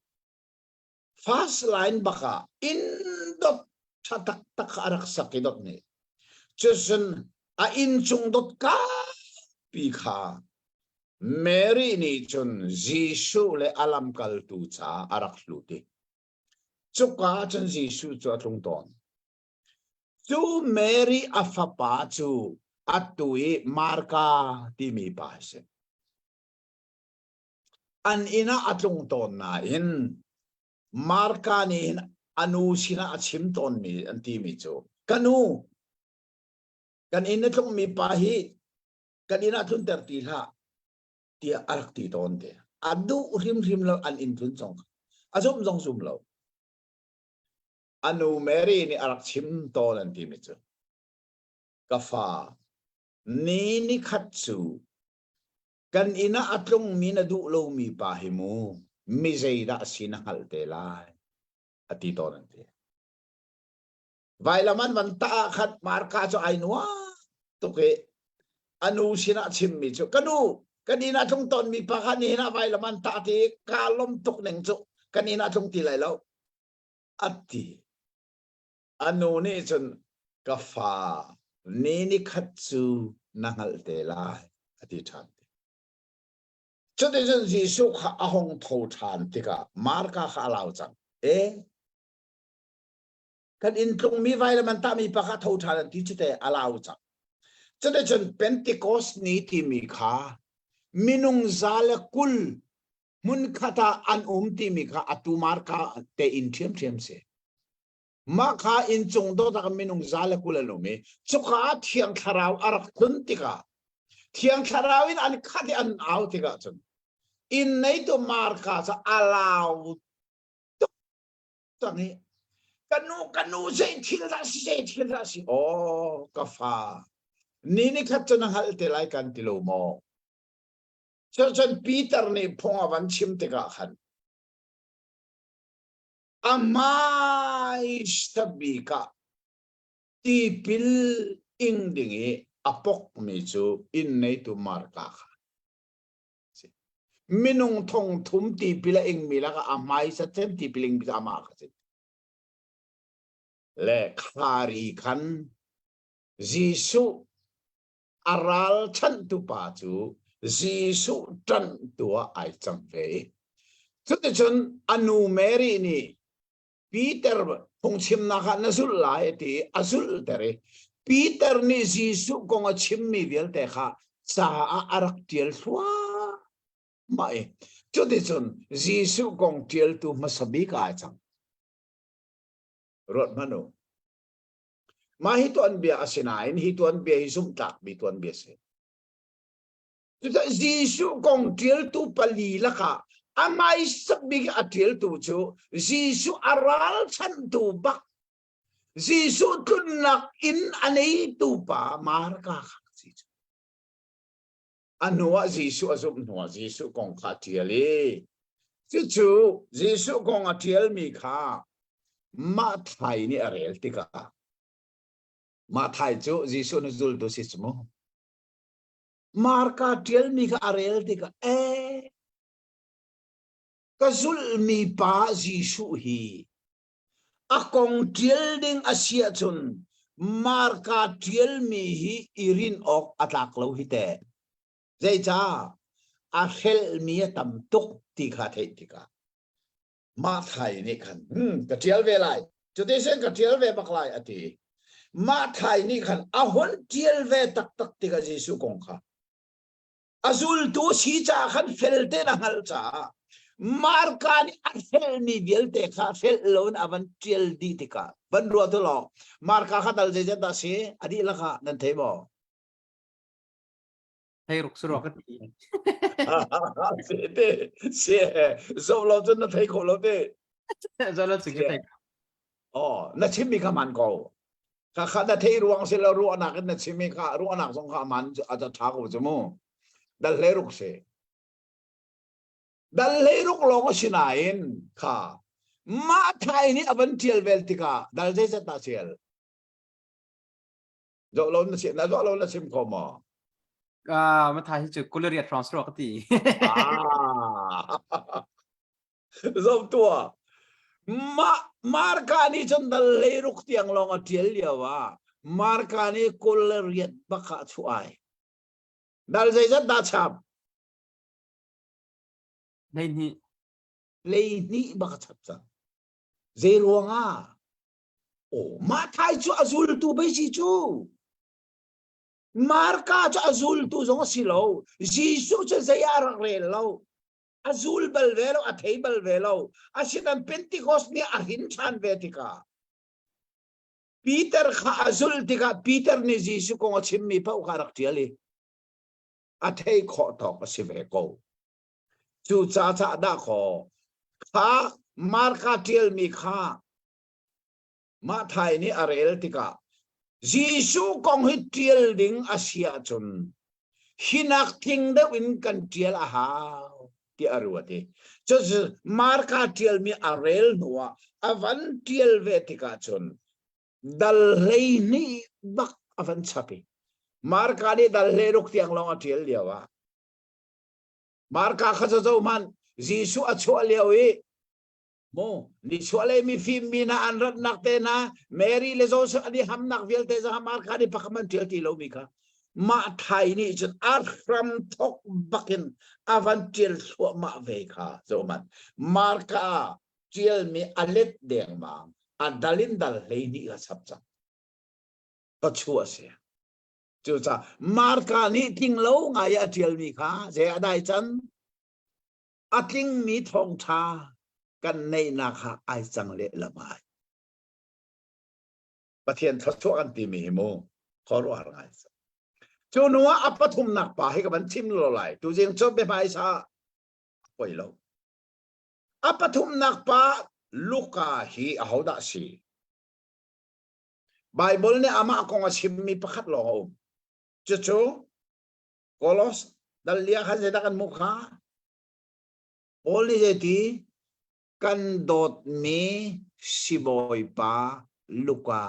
first line bak ah inn dot tha taktak a rak sak i dot nih. Cucun a inn cung dot pi kha Mary nih cun Jesuh le a lamkaltu caah a rak hlut i Cuka ah cun Jesuh cu a tlung tawn. Cu Mary a fapa cu atu i Marka timi pa a si. An inn ah a tlung tawn nain Marka nih hin a nu sinah a chim tawnmi an timi cu ka nu kan inn a tlungmi pa hi kan inn ah tlunter ti hlah tiah a rak ti tawn te. A duh hrimhrim lo an inn tlun zong a zumh zong zum lo. A nu Mary nih a rak chim tawn an timi cu ka fa ni ni khat cu kan inn ah a tlungmi na duh lomi pa hi mu mi zeidah a si na hngalh te lai a ti tawn an ti. Vailam an van tah ah khan Marka cu ai nuam tuk i a nu sinah chimmi cu ka nu kan inn ah tlung tawnmi pa kha nihin ah vailam an tah ti kaa lawm tuk ning cu kan inn ah tlung ti lai lo a ti. A nu nih cun ka fa ni ni khat cu na hngalh te lai a ti ṭhan. Cuticun Jesuh kha a hung tho ṭhan tikah Marka kha a lau cang. E kan inn tlungmi vailam an tahmi pa kha tho ṭhan an ti cu te a lau cang. Cuticun Pentecost ni timi kha minung 120 hmunkhat ah an um timi kha atu marka te in ṭhiamṭhiam si. Mah kha inncung dot ah minung 120 an um i cuka ah Thiang Thlarau a rak tlun tikah Thiang Thlarau in an khat i an au tikah cun inn neitu marka cu a lau tuk cang i ka nu ka nu zei thil dah si zei thil dah si aw ka fa ni ni khat cu na hngalh te lai kan ti lo maw cun Peter nih phung a van chim tikah khan a hmaisa bik ah tipil ing ding i a pokmi cu inn neitu Marka kha Minung thong thum tipil a ingmi lakah a hmaisa cem tipil ingmi cu amah kha si. Le khari khan Jesuh a ralchanhtu pa cu Jesuh ṭanhtu ah ai cang ve i cuticun a nu Mary nih Peter phungchimnak ah na zulh lai a ti a zulhter i Peter nih Jesuh kong a chimmi vialte kha ca ah a rak ṭial thluahmah i cuticun Jesuh kong ṭialtu hmasa bik ah a cang. Ruat hmanh u. Mah hi tuanbia a si nain hi tuanbia hi zumhtlakmi tuanbia a si. Cucaah Jesuh kong ṭialtu pali lakah a hmaisa bik a ṭialtu cu Jesuh a ralchanhtu bak Jesuh tlunnak inn a neitu pa Marka kha a si cu. A hnuah Jesuh a zumh hnuah Jesuh kong kha a ṭial i cucu Jesuh kong a ṭialmi kha Matthai nih a rel tikah Matthai cu Jesuh na zultu si cu mu. Marka ṭialmi kha a rel tikah ee ka zulhmi pa Jesuh hi a kong ṭial ding a si ahcun Marka ṭialmi hi i rin awk a tlak lo hi teh. Zeicah a hrelhmi a tam tuk ti kha theih tikah Mathai nih khan hmm, ka ṭial ve lai cuti sin ka ṭial ve bak lai a ti. Mathai nih khan a hun ṭial ve taktak tikah Jesuh kong kha a zultu si caah khan fel tein a hngalh caah Marka nih a felmi vialte kha fel loin a van ṭial dih tikah van ruah tu law Marka kha dal zeizat dah si a dihlak ah nan thei maw? Thei ruk surok ka ti. Si te si zoh lo cun na thei kho lo te. Zoh lo cun ka thei. Oh, na chimmi kha man ko. Kha kha na thei ruang si lo ruahnak in na chimmi kha ruahnak zong kha man a tha ko cu mu. Dal hlei ruk si. Dal hlei ruk lawng a si nain kha mah thai nih a van tial vel tikah dal zeizat dah tial? Zoh lo na chim na zoh lo na chim kho maw? Ah, Mathai hi cu kulariat hrawng sura ka ti. Ah. Zoh tuah. Ma Marka nih cun dal leiruk tiang lawng a tial lio ah Marka nih 28 bak ah chuah ai. Dal zeizat dah chap? 12. 12 bak a chap cang. Zei ruangah? Oh, Mathai cu a zultu bei si cu. Marka cu a zultu zong a si lo. Jesuh cu zei ah rak rel lo. A zul bal ve lo, a thei bal ve lo. Asinain Pentecost nih a hrin ṭhan ve tikah Peter kha a zulh tikah Peter nih Jesuh kong a chimmi paoh kha a rak ṭial i a thei khawh tawk a si ve ko. Cu ca cah dah kaw kha Marka ṭialmi kha Mathai nih a rel tikah Jesuh kong hi ṭial ding a si ahcun hinak tling deuh in kan ṭial a hau tiah a ruat i cucu Marka ṭialmi a rel hnuah a van ṭial ve tikah cun dal 12 bak a van chap i Marka nih dal 16 tiang lawng a ṭial lio ah Marka kha cu zohhmanh Jesuh a chuah lio i mu nichuahlei mifim mi hna an ratnak te hna Mary le Joseph an i hamnak vialte zong Marka nih pakhat man ṭial ti lomi kha mah thai nih cun a hram thok bakin a van ṭial thluahmah ve kha zohhmanh Marka ṭialmi a let dengmang a dal in dal 12 a chap cang ka chu a si Cucaah Marka nih tling lo ngai a ṭialmi kha zei ah dai can? A tlingmi thawngṭha kan neihnak kha ai cang lehlam ai. Pathian thluachuah kan timi hi mu khuaruahhar ngai cu. Cu hnu ah a pathumnak pa hi ka van chim lo lai. Tuzing cu biahmaisa poi lo. A pathumnak pa Luka hi ahodah si? Baibal nih amah kong a chimmi pakhat lawng a um. Cucu Kolos dal lia khan zeidah kan hmuh kha? Paul nih zeiti kan dawtmi sibawipa Luka.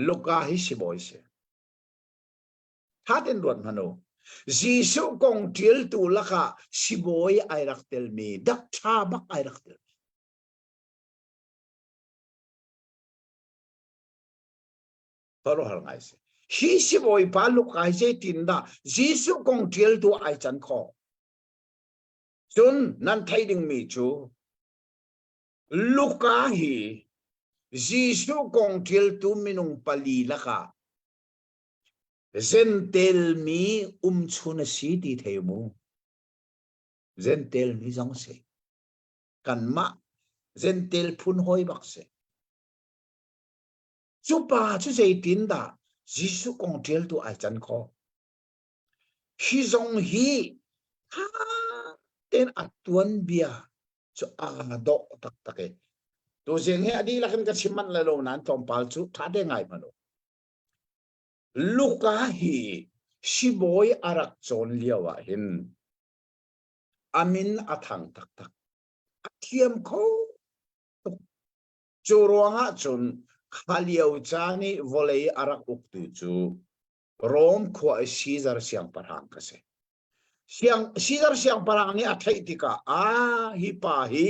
Luka hi sibawi si. Thatin ruat hmanh u. Jesuh kong ṭialtu lakah sibawi ai rak telmi, dakṭha bak ai rak telmi. Khuaruahhar ngai si. Hi sibawipa Luka hi zeitin dah Jesuh kong ṭialtu ai can khawh? Cun nan theih dingmi cu Luka hi Jesuh kong ṭialtu minung pali lakah Zentel mi umchun a si ti thei mu. Zentel mi zong si. Kanmah Zentel phun hawi bak si. Cu pa cu zeitin dah Jesuh kong ṭialtu ai can khawh? Hi zong hi ṭha tein a tuanbia cu aa dawh taktak i tuzing hi a dihlak in ka chim manh lai lo nain tlawmpal cu ṭha te ngai hmanh u. Luka hi sibawi a rak cawn lio ah hin a min a thang taktak. A thiam kho tuk. Cu ruangah cun kha lio caan i vawlei a rak uktu cu Rom khua i Caesar siangpahrang ka si. Siang, Caesar siangpahrang nih a theih tikah ah hi pa hi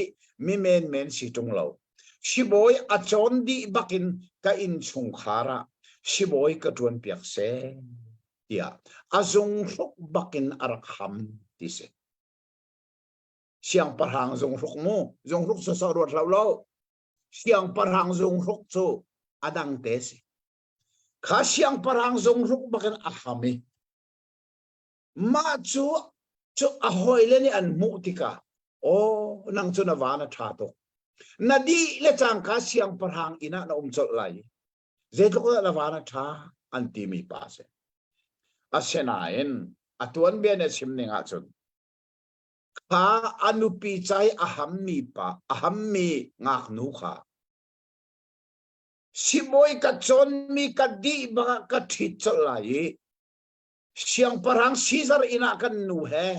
mi menmen si ṭung lo. Sibawi a cawn dih bakin ka innchungkhar ah sibawi ka ṭuan piak seh. tiah a zunghruk bakin a rak ham ti si. Siangpahrang zunghruk mu, zunghruk sawsawh ruat hlah lo. Siangpahrang zunghruk cu a dang te si. Kha siangpahrang zunghruk bakin a ham i mah cu cu a hawile nih an hmuh tikah aw nang cu na van a ṭha tuk na dih le cangka siangpahrang inn ah na um colh lai zeitluk dah na van a ṭha an timi pa a si asinain a tuanbia nih a chim ning ahcun kha a nupi cai a hammi pa a hammi ngaknu kha sibawi ka cawnmi ka dih bangah ka ṭhit colh lai i Siangpahrang Caesar inn ah kan nu he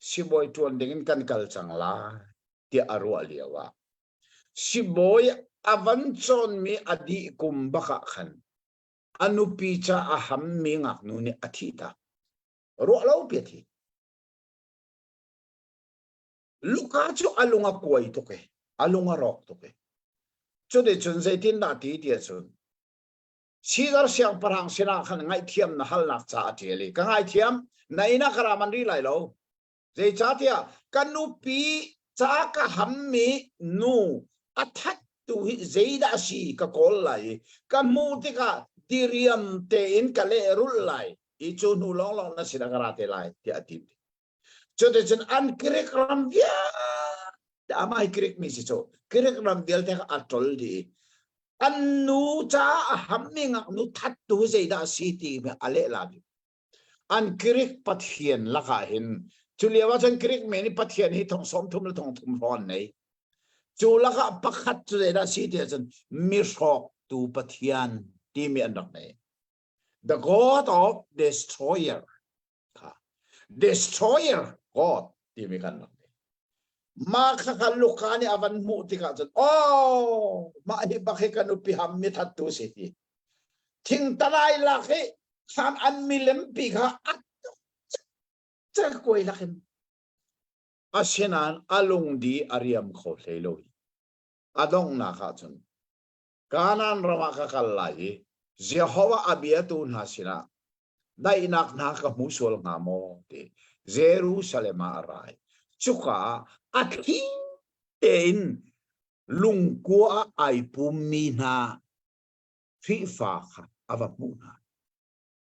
sibawi ṭuan dingin kan kal cang lai tiah a ruah lio ah sibawi a van cawnmi a dih kum bak ah khan a nupi ca a hammi ngaknu nih a thih tak. Ruah lo pi a thi. Luka cu a lung a kuai tuk i a lung a rawk tuk i cuticun zeitindah ti ti ahcun Caesar siangpahrang sinah khan ngaihthiam na halnak ca a ṭial i ka ngaithiam na inn ah ka ra man rih lai lo zeicahtiah ka nupi ca ka hammi nu a thattu hi zeidah a si ka kawl lai i ka hmuh tikah diriam tein ka lehrulh lai i cu hnu lawnglawng na sinah ka ra te lai tiah a ti. Cuticun an Greek ram vialte amah hi Greek mi si cu Greek ram vialte kha a ṭol dih i an nu caah a hammi ngaknu thattu zeidah a si ti a lehla dih. An Greek pathian lakah hin cu lio ah cun Greek mi nih pathian hi thong sawm thum le thong thum hrawng an nei. Cu lakah pakhat cu zeidah a si ti ahcun mihrawktu pathian timi an rak nei. The God of Destroyer. kha destroyer god timi kan rak ti mah kha kha Luka nih a van hmuh tikah cun oh mah hi bak hi kan upi ham mi thattu si ti thing talai lak hi khan an milem pi kha a kuai lakin asinain a lungdi a riam kho hlei lo hi a donghnak ah cun Kanaan ram ah ka kal lai i Jehovah a biatu hna sinah daihnak hna ka hmu sual hnga maw ti Jerusalem ah a ra i cuka ah a thli tein lungkua ah ai pummi hna Khrihfa kha a va hmuh hna.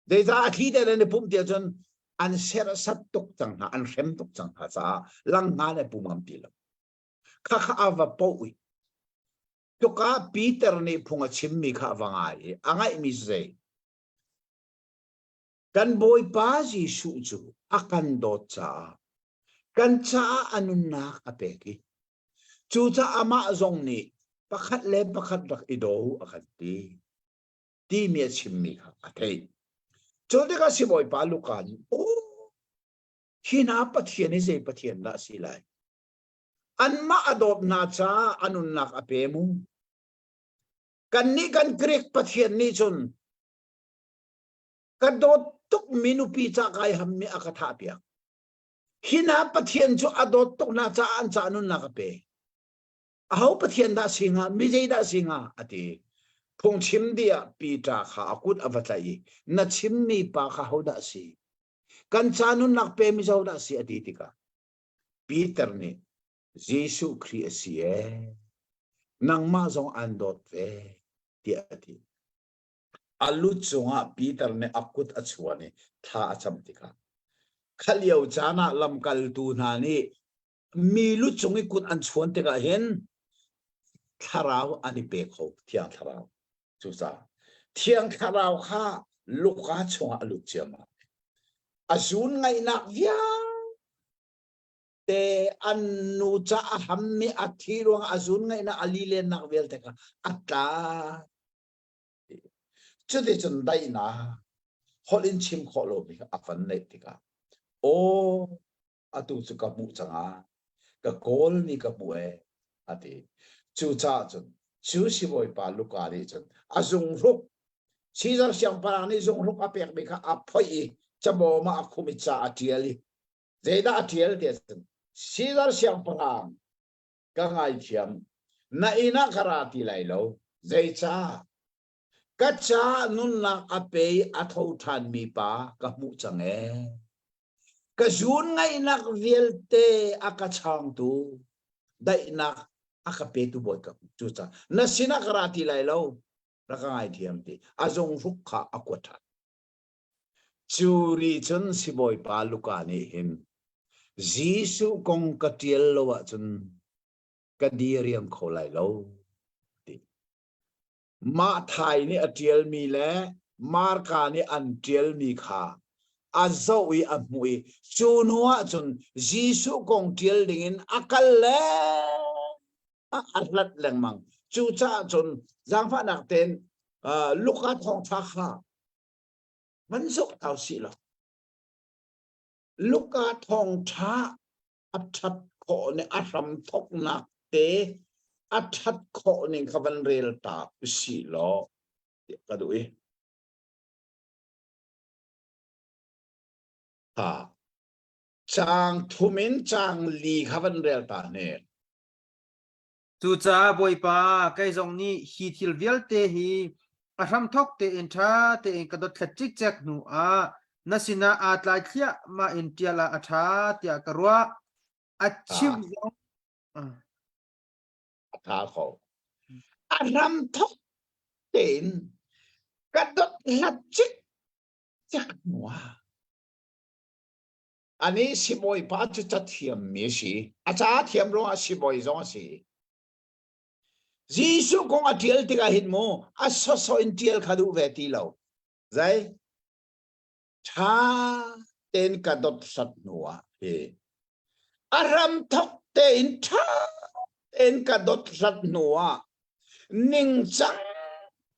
Zeicah a thli tein an i pumh tiah cun an serhsat tuk cang hna, an hrem tuk cang hna caah langhna le pum ngam ti lo. Khakha a va poh i cuka Peter nih phung a chimmi kha a va ngai i a ngaihmi cu zei? Kan Bawipa Jesuh cu a kan dawt caah kan caah a nunnak a pek i cucaah amah zong nih pakhat le pakhat rak i daw u a kan ti timi a chimmi kha a theih. Cu tikah sibawipa Luka nih, "Aw, hi hna Pathian hi zei Pathian dah a si lai? Anmah a dawt hna caah a nunnak a pe mu. Kannih kan Greek Pathian nih cun ka dawt tuk mi nupi ca kai hammi a ka thah piak. Hi hna Pathian cu a dawt tuk hna caah an ca nunnak a pe. Aho Pathian dah si hnga, mi zei dah si hnga a ti. Phungchim dih ah Peter kha a kut a va tlaih i na chimmi pa kha ho dah si? Kan ca nunnak pe mi zo dah si a ti tikah Peter nih Jesuh Khrih a si ee. Nangmah zong aan dawt ve tiah a ti. A lu cungah Peter nih a kut a chuan i thla a cam tikah kha lio caan ah lamkaltu hna nih mi lu cung i kut an chuan tikah hin thlarau an i pe kho thiang thlarau cucaah thiang thlarau kha luka chungah a lut ciammam a zun ngaihnak vialte an nu ca a hammi a thi ruang a zun ngaihnak a lilennak vialte kha a tla Cuticun daihnak holh in chim khawh lomi kha a van neih tikah aw atu cu ka hmuh cang ah ka kawlmi ka hmuh ee a ti. Cucaah cun cu sibawipa Luka nih cun a zunghruk Caesar siangpahrang nih zunghruk a pekmi kha a phoih i cabawm ah a khum i ca a ṭial i zeidah a ṭial ti ahcun Caesar siangpahrang ka ngaithiam na inn ah ka ra ti lai lo zeicah? Ka ca nunnak a pe i a tho ṭhanmi pa ka hmuh cang ee. Ka zuun ngaihnak vialte a ka changtu daihnak a ka petu bawi ka hmuh. Cucaah na sinah ka ra ti lai lo, rak ka ngaithiam ti. A zunghruk kha a kuat ṭhan. Cu ri cun sibawipa Luka nih hin Jesuh kong ka ṭial lo ahcun ka diriam kho lai lo ti. Matthai nih a ṭialmi le Marka nih an ṭialmi kha a zoh i a hmuh i cu hnu ahcun Jesuh kong ṭial dingin a kal le a hlat lengmang. Cucaah cun zaangfahnak tein Luka thawngṭha kha van zoh ta usih law Luka thawngṭha a ṭhat khawh ning a hram thawknak te a ṭhat khawh ning kha van rel ta usih law tiah ka duh i ha caang thum in caang li kha van rel ta ne. Cucaah Bawipa, kei zong nih hi thil vialte hi a hramthawk tein ṭha tein ka dothlat cikcek hnu ah na sinah aa tlai thliahmah in ṭial ah a ṭha tiah ka ruah. A chimh zong a ṭha ko. A hramthawk tein ka dothlat cikcek hnu ah Anih sibawipa cu cathiammi a si. A ca thiam ruangah sibawi zong a si. Jesuh kong a ṭial tikah hin mu a sawsawh in ṭial kha duh ve ti lo. Zei? Ṭha tein ka dot hrat hnu ah hi a ram thok tein ṭha tein ka dot hrat hnu ah ningcang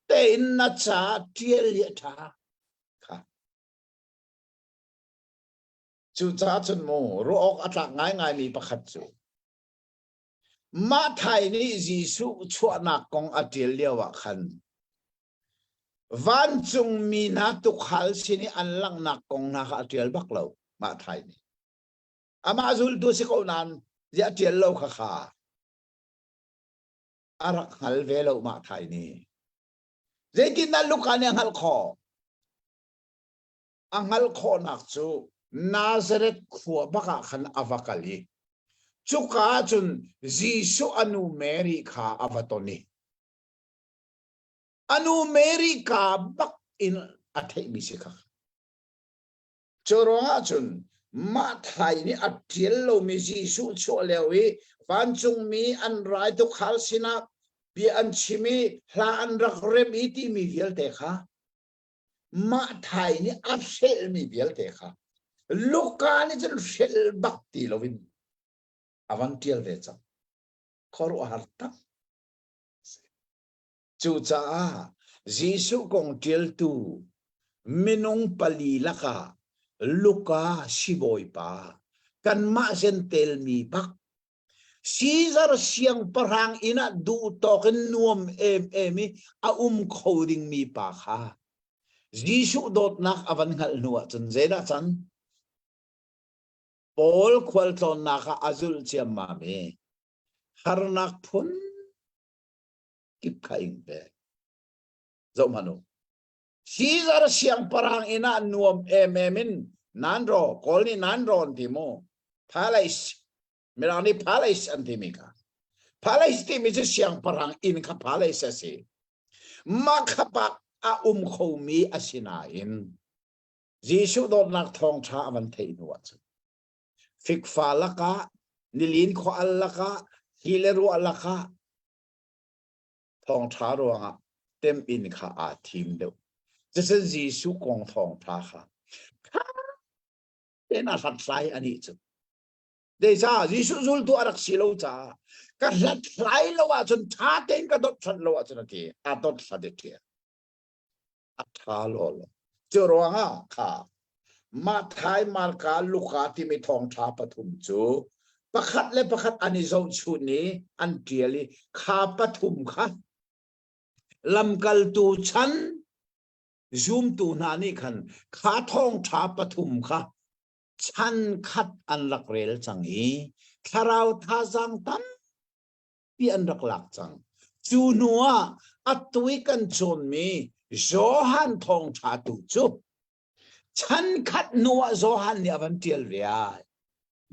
tein na ca ṭial hi a ṭha kha. Cucaah cun mu ruah awk a tlak ngaingaimi pakhat cu Matthai nih Jesuh chuahnak kong a ṭial lioah khan vancungmi hna tuukhal sin i an langhnak kong hna kha a ṭial bak lo Matthai nih. Amah zultu si ko nain ziah ṭial lo kha kha a rak hngal ve lo Matthai nih. Zeitindah Luka nih a hngalh khawh? A hngalh khawhnak cu Nazareth khua bak ah khan a va kal i cuka ah cun Jesuh a nu Mary kha a va ton i a nu Mary ka bak in a theihmi si kha. Cu ruangah cun Matthai nih a ṭial lomi Jesuh chuah lio i vancungmi an rai tuukhal sinah bia an chim i hla an rak remh i timi vialte kha Matthai nih a hrelhmi vialte kha Luka nih cun hrelh bak ti loin a van ṭial ve cang. Khuaruahhar tak. Cucaah Jesuh kong ṭialtu minung pali lakah Luka sibawipa kanmah Jentail mi bak Caesar siangpahrang inn ah duhtawk in nuam emem i a um kho dingmi pa kha Jesuh dawtnak a van hngalh hnu ahcun zeidah can? Paul khualtlawnnak ah a zulh ciammam i harnak phun kip kha ing ve. Zoh hmanh u. Caesar siangpahrang inn ah nuam emem in nan ro, Kawl nih nan ro an ti mu. Palace, Mirang nih palace an timi kha. Palace timi cu siangpahrang inn kha palace a si. Mah kha bak a um khomi a si nain Jesuh dawtnak thawngṭha a van theih hnu ahcun fikfa lakah nilin khua al lakah hi le ruah lakah thawngṭha ruangah temhin kha aa thim deuh. Cucun Jesuh kong thawngṭha kha ṭha tein a hlathlai anih cu. Zeicah Jesuh zultu a rak si lo caah ka hlathlai lo ahcun ṭha tein ka dot hlat lo ahcun a ti. A dot hlat i ṭhial. A ṭha lawlaw. Cu ruangah kha Matthai, Marka, Luka timi thawngṭha pathum cu pakhat le pakhat an i zohchunh i an ṭial i kha pathum kha lamkaltu chan zumtu hna nih khan kha thawngṭha pathum kha chan khat an rak rel cang i thlarau thazaang tam pi an rak lak cang. Cu hnu ah atu i kan cawnmi. Johan thawngṭha tu cu chan khat hnu ah Johan nih a van ṭial ve ai.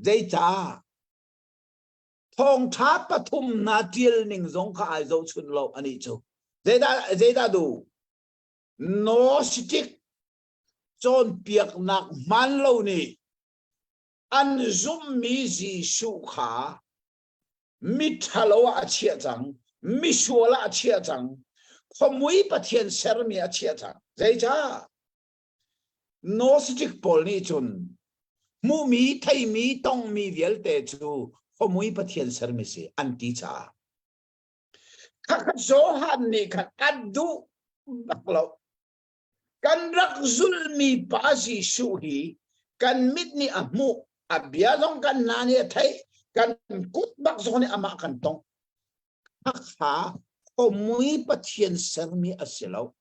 Zeicah? Thawngṭha pathum hna ṭial ning zong kha ai zohchun lo anih cu. Zeidah zeidah duh? Gnostic cawnpiaknak hmaan lo nih an zumhmi Jesuh kha miṭhalo ah a chiah cang, misual ah a chiah cang, khuamui Pathian sermi a chiah cang. Zeicah? Gnostic pawl nih cun hmuhmi, theimi, tongmi vialte cu khuamui Pathian sermi si an ti caah. Khakha Johan nih khan a duh bak lo. Kan rak zulhmi pa Jesuh hi kan mit nih a hmuh, a bia zong kan hna nih a theih, kan kut bak zong nih amah kan tong. Khakha khuamui Pathian sermi a si lo.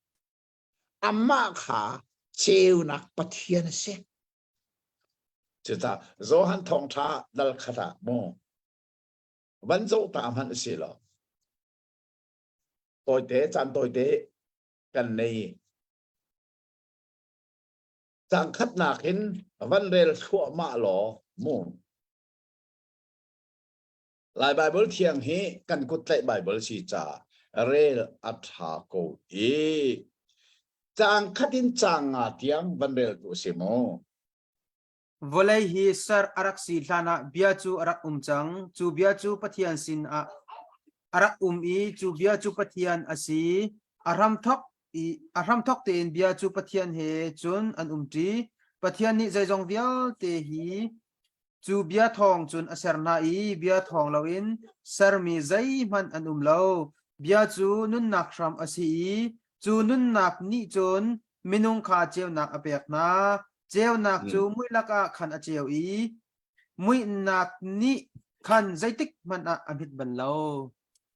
Amah kha ceunak Pathian a si. Cucaah Johan thawngṭha dal khat ah mu van zoh ta hmanh a si lo. Tawite caan tawite kan nei. Cang khatnak in van rel thluahmah law mu. Lai Bible thiang hi kan kut tlaih Bible si ca rel a tha ko i cang khat in cang nga tiang van rel tu si mu. Vawlei hi ser a rak si hlanah bia cu a rak um cang. Cu bia cu Pathian sinah a rak um i cu bia cu Pathian a si. A hramthawk i a hramthawk tein bia cu Pathian he cun an umṭi. Pathian nih zeizong vialte hi cu bia thawng cun a ser hna i bia thawng loin sermi zeihmanh an um lo. Bia cu nunnak hram a si i cu nunnak nih cun minung kha ceunak a pek hna. Ceunak cu mui lakah khan a ceu i muihnak nih khan zeitik hmanh ah a hmit bal lo.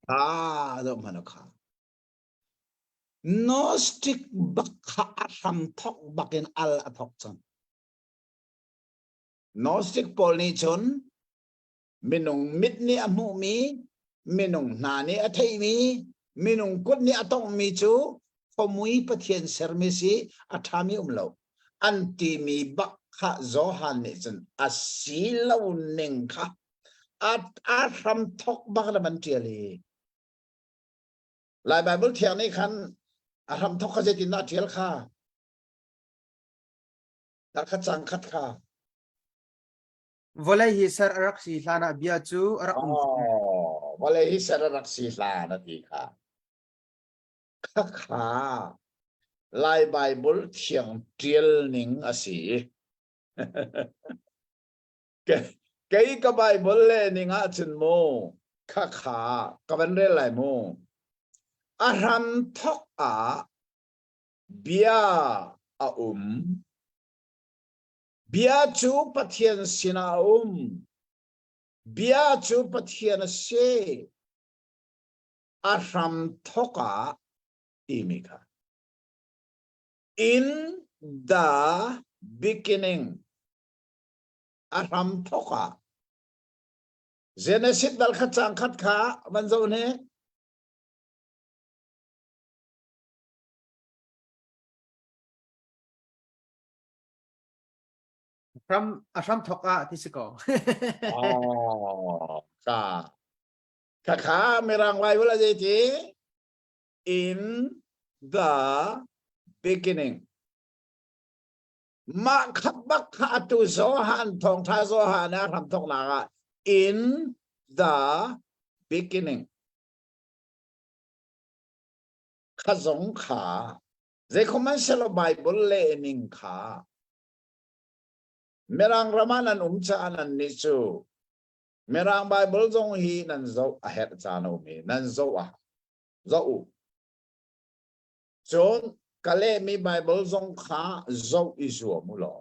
Ah, zoh hmanh kha. Gnostic bak kha a hram thok bak in al a thok cang. Gnostic pawl nih cun minung mit nih a hmuhmi, minung hna nih a theihmi, minung kut nih a tonghmi cu khuamui Pathian sermi si a ṭhami um lo. An timi bak kha Johan nih cun a si lo ning kha a, a hram thok bak na van ṭial i Lai Bible thiang nih khan a hram thok kha zeitin dah a ṭial kha? Khat cang khat kha. Vawlei hi ser a rak si hlan ah bia cu a rak um. Oh, vawlei hi ser a rak si hlan a ti kha. Khakha Lai Bible thiang ṭial ning a si. Kei ka Bible le ning ahcun mu khakha ka van rel lai mu. A hram thok ah bia a um. Bia cu Pathian sinah a um. Bia cu Pathian a si. A hram thok ah timi kha. In the beginning. A hram thok ah. Genesis dal khat cang khat kha van zoh ne. Hram a hram thok ah ti si ko. Oh, ka. Ka kha mirang Bible a ti in the beginning. Mah khat bak kha atu Johan thawngtha Johan a hram thoknak ah in the beginning. Kha zong kha Zeikhumanhselaw Bible lehning kha Mirang ram ah nan um caah nannih cu Mirang Bible zong hi nan zoh a herh caan a um i nan zoh ah zoh u. Cun ka lehmi Bible zong kha zoh i zuam u law.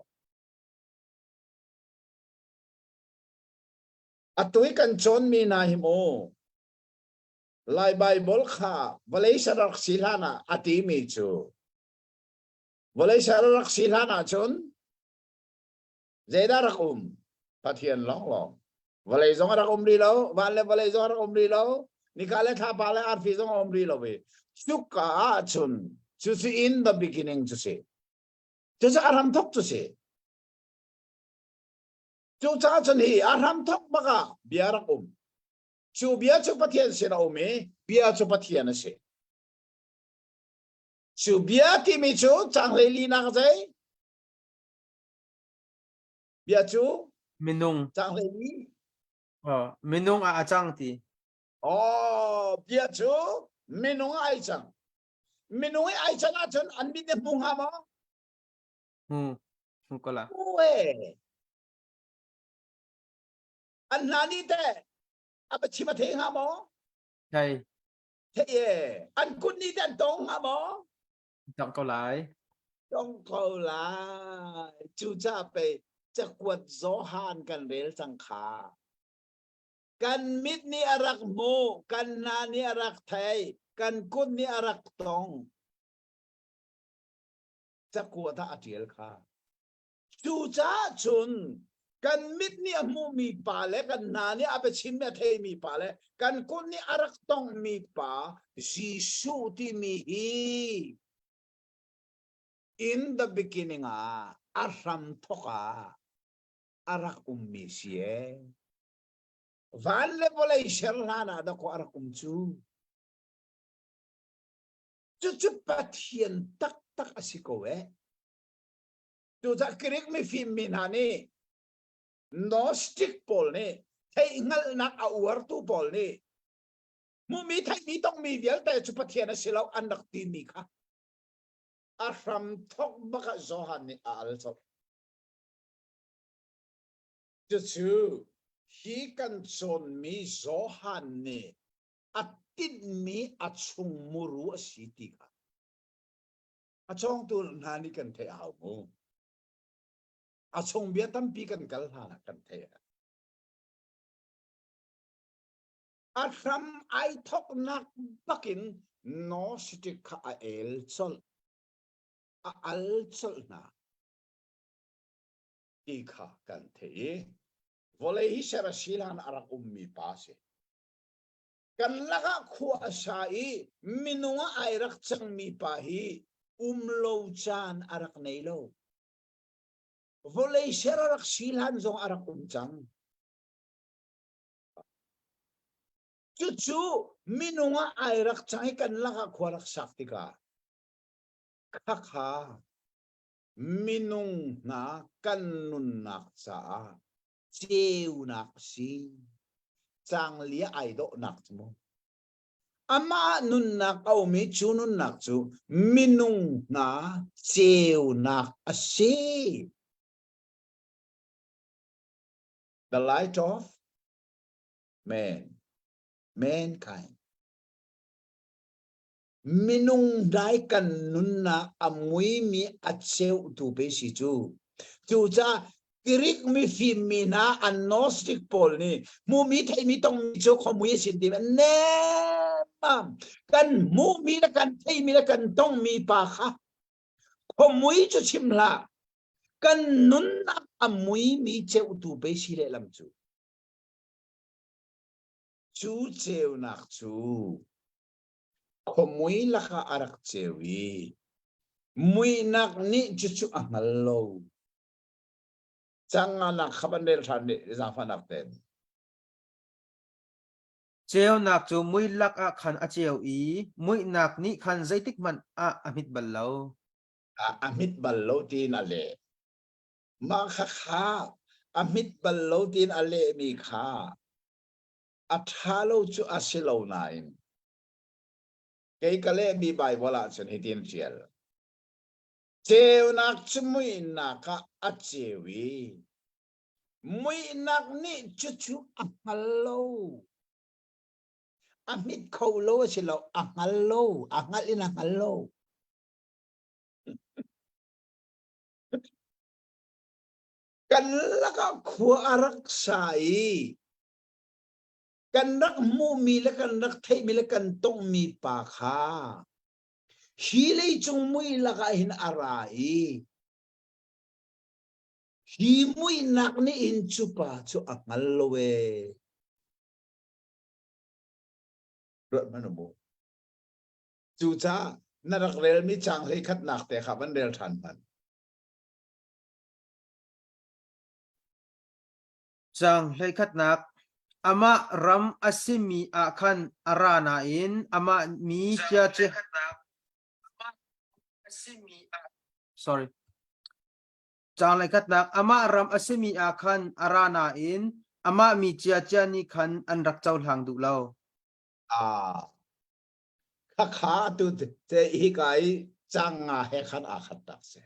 Atu i kan cawnmi hna hi mu Lai Baibal kha vawlei ser rak si hlan ah a timi cu vawlei ser rak si hlan ahcun zeidah rak um? Pathian lawnglawng. Vawlei zong a rak um rih lo, van le vawlei zong a rak um rih lo, nika le thlapa le arfi zong a um rih lo i cuka ahcun. Cucu in the beginning cu si. Cucu a hramthok cu si. Cucaah cun hi a hramthok bak ah bia rak um. Cu bia cu Pathian sin a um i bia cu Pathian a si. Cu bia timi cu caang 14 nak zei? Bia cu minung caang 14. Oh, minung ah a cang ti. Oh, bia cu minung ah ai cang. Minung i ai can ahcun an mit nih hmu hnga maw? Hmu. Hmu ko la. Hmu e. An hna nih teh a biachim a thei hnga maw? Thei. Thei e. An kut nih teh an tong hnga maw? Tong ko lai. Tong ko lai. Cucaah pei cakuat Johan kan rel cang kha. Kan mit nih a rak hmuh, kan hna nih a rak thei, kan kut nih a rak tong. Cakuat ah a ṭial kha. Cucaah cun kan mit nih a hmuhmi pa le kan hna nih a biachimmi a theimi pa le kan kut nih a rak tonghmi pa Jesuh timi hi in the beginning ah a hram thawk ah a rak ummi si ee. Van le vawlei ser hlan ah dakaw a rak um cu. Cucu Pathian taktak a si ko eh. Cucaah Greek mifim mi hna nih Gnostic pawl nih theihhngalhnak a uartu pawl nih hmuhmi theihmi tongmi vialte cu Pathian a si lo an rak timi kha a hram thawk bak ah Johan nih a al colh. Cucu hi kan cawnmi Johan nih a tinhmi a chung muru a si ti kha a cawngtu hna nih kan theih a hau mu. A chung bia tampi kan kal hlan ah kan theih. A hram ai thoknak bakin Gnostic kha a el colh. A al colh hna. Ti kha kan theih i vawlei hi ser a si hlan a rak ummi pa a si. Kan lakah khua a sa i minung ah ai rak cangmi pa hi um lo caan a rak nei lo. Vawlei ser a rak si hlan zong a rak um cang. Cucu minung ah ai rak cang i kan lakah khua rak sak tikah khakha minung hna kan nunnak caah ceunak a si. Canglia ai dawhnak cu mu. Amah nunnak a um i cu nunnak cu minung hna ceunak a si. The light of man, mankind. Minung dai kan nunnak a muimi a cheutu pe si cu. Cucaah Greek mifim mi hna an Gnostic pawl nih hmumi theimi tongmi cu khuamui a sin ti nemmam kan hmuhmi le kan theimi le kan tongmi pa kha khuamui cu chim hlah kan nunnak a muimi ceutu pe si lehlam cu cu ceunak cu Khuamui lakah a rak ceu i muihnak nih cucu a hngal lo. Canganak kha van rel ṭhan rih zaangfahnak tein. Ceunak cu mui lakah khan a ceu i muihnak nih khan zeitik hmanh ah a hmit bal lo. A, a hmit bal lo tiin a leh. Mah kha kha a hmit bal lo tiin a lehmi kha a ṭha lo cu a si lo nain kei ka lehmi Baibal ahcun hitin ṭial. Ceunak cu muihnak ah a ceu i muihnak nih cucu a hngal lo. A hmit kho lo a si lo, a hngal lo, a hngalh in a hngal lo. Kan lakah khua a rak sa i kan rak hmuhmi le kan rak theihmi le kan tonghmi pa kha hi leicung mui lakah hin a ra i hi muihnak nih hin cu pa cu a hngal lo ee. Ruat hmanh u mu. Cucaah Na rak relmi caang 11nak te kha van rel ṭhan hmanh. Caang 11nak Amah ram a simi ah khan a ra nain amah mi cia cu sorry Caang 11nak Amah ram a simi ah khan a ra nain amah mi ciacia nih khan an rak cohlang duh lo. Ah, khakha tu te hika i caang nga he khan aa khat tak si.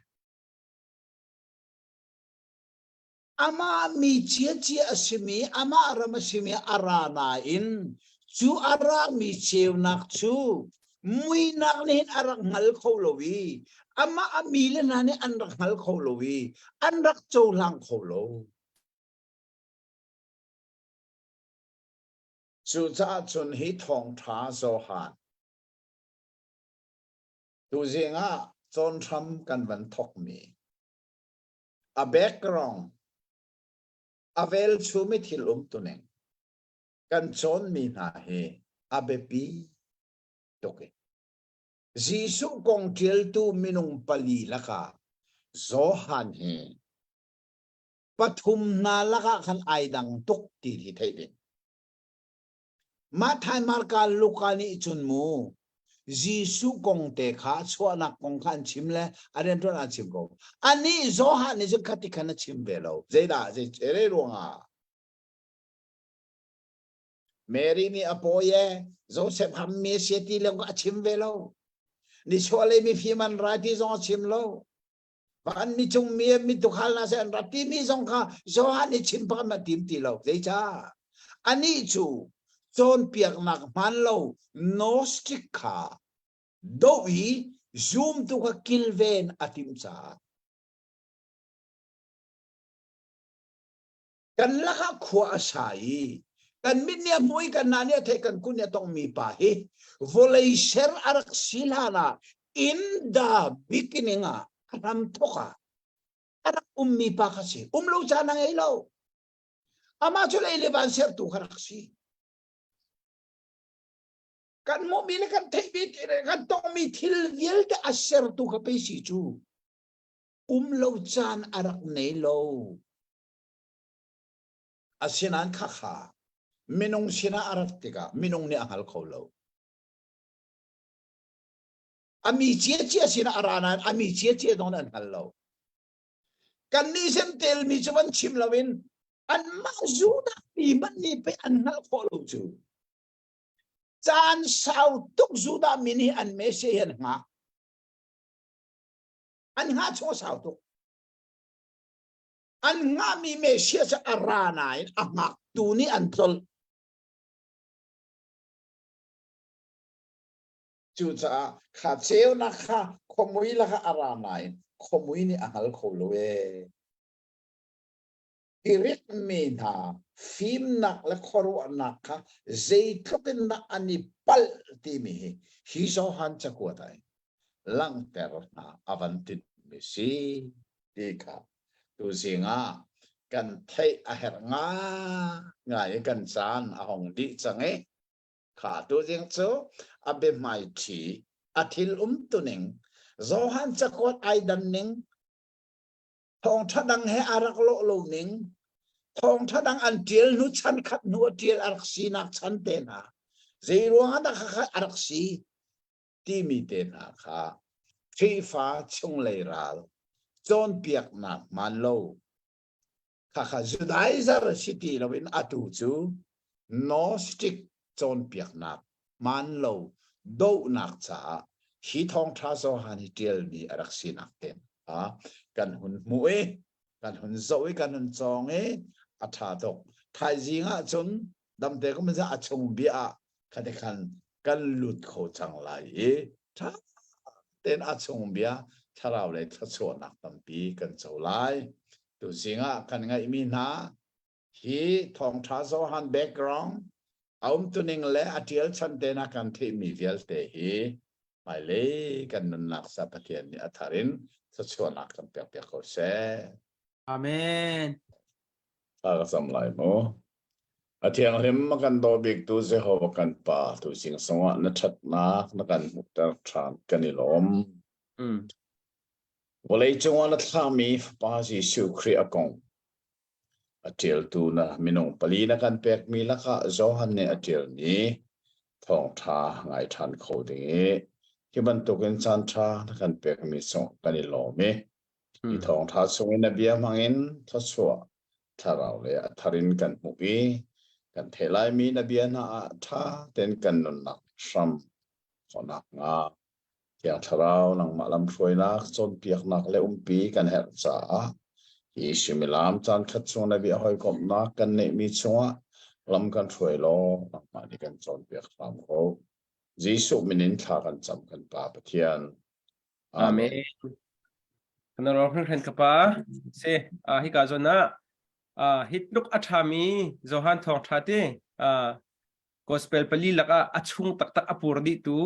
Amah mi ciacia a simi, amah ram a simi a ra nain cu a rami ceunak cu muinak nih hin a rak hngal kho lo i amah a mi le hna nih an rak hngal kho lo i an rak cohlang kho lo. Cucaah cun hi thawngṭha Johan tuzing ah cawnhram kan van thawkmi a background a velchum i thil umtuning kan cawnmi hna hi a biapi tuk i Jesuh kong ṭialtu minung pali lakah Johan hi pathum hna lakah khan ai dang tuk ti hi theih ding. Matthai, Marka, Luka nih cun mu Jesuh kong te kha chuahnak kong kha an chim le a rianṭuan an chim ko. Anih Johan nih cun khati khan a chim ve lo. Zeidah zei chere ruangah? Mary nih a pawi e Joseph hammi a si ti leng a chim ve lo. Nichuahlei mifim an rai ti zong a chim lo. Van mi cung mi mi tukhal na se an rat timi zong kha Johan nih chim pakhat ma tim ti lo. Zeicah? Anih cu cawnpiaknak hmaan lo Gnostic kha doh i zumtu kha kilven a timh caah kan lakah khua a sa i kan mit nih a hmu i kan hna nih a theih kan kut nih a tongmi pa hi vawlei ser a rak si hlan ah in the beginning ah a hram thawk ah a rak ummi pa kha si um lo caan a ngei lo amah cu lei le van sertu kha rak si kan hmuhmi le kan theihmi kan tongmi thil vialte a sertu kha pei si cu um lo caan a rak nei lo. Asinain khakha minung sinah a rat tikah minung nih a hngal kho lo. A mi ciacia sinah a ra nain a mi ciacia zong nih an hngal lo. Kannih sin telmi cu van chim loin anmah Judah mi hmanh nih pei an hngalh khawh lo cu. Caan sau tuk Judah mi nih an Messiah hi an hngah. An hngah chung a sau tuk. An hngahmi Messiah cu a ra nain a hngaktu nih an tlolh. Cucaah kha ceunak kha khuamui lakah a ra nain khuamui nih a hngal kho lo ee. Greek mi hna fimnak le khuaruahnak kha zeitluk in dah an i palh timi hi hi Johan cakuat ah langhter hna a van tinhmi si ti kha tuzing ah kan theih a herh ngaingai i kan caan a hong dih cang i kha tuzing cu a biahmaiṭhi a thil umtuning Johan cakuat ai dan ning thawngṭha dang he a rak lawh lo ning thawngṭha dang an ṭial hnu chan khat hnu a ṭial a rak sinak chan te hna zei ruangah dah khakha a rak si timi te hna kha Khrihfa chunglei ral cawnpiaknak hmaan lo khakha Judaizer si ti loin atu cu Gnostic cawnpiaknak hmaan lo dohnak caah hi thawngṭha Johan hi ṭialmi a rak sinak te kha kan hun hmuh i kan hun zoh i kan hun cawng i a ṭha tuk. Thaizing ah cun damte kum a chung bia ah khati khan kan lut kho cang lai i ṭha tein a chung bia thlarau lei thluachuahnak tampi kan co lai. Tuzing ah kan ngaihmi hna hi thawngṭha Johan background a umtuning le a ṭial chan te na kan theihmi vialte hi hmailei kan nunnak sa Pathian nih a thar in thluachuahnak kan pek piak ko seh. Amen. Thla ka cam lai mu. A thianghlim a kan daw biktu Jehovah kan Pa, tuzing zongah na ṭhatnak na kan hmuhter ṭhan kan i lawm. Vawlei cungah na thlahmi Fapa Jesuh Khrih a kong a ṭialtu na minung pali na kan pekmi lakah Johan nih a ṭialmi thawngṭha ngai ṭhan kho ding i hi bantukin caanṭha na kan pekmi cungah kan i lawm i hi thawngṭha chungin na bia hmangin thluachuah thlarau le a thar in kan hmuh i kan theih laimi na bia hna ah ṭha tein kan nunnak hram khawhnak hnga Thiang Thlarau nangmah lamhruainak cawnpiaknak le umpi kan herh caah hi suimilam caan khat chung na bia hawikomhnak kan neihmi chungah lam kan hruai law nangmah nih kan cawnpiak hram ko. Jesuh min in thla kan cam kan Pa Pathian. Amen. Kan ro hringhren ka pa si hika zawn ah hi tluk a ṭhami Johan thawngṭha ti gospel pali lakah a chung taktak a pur dih tu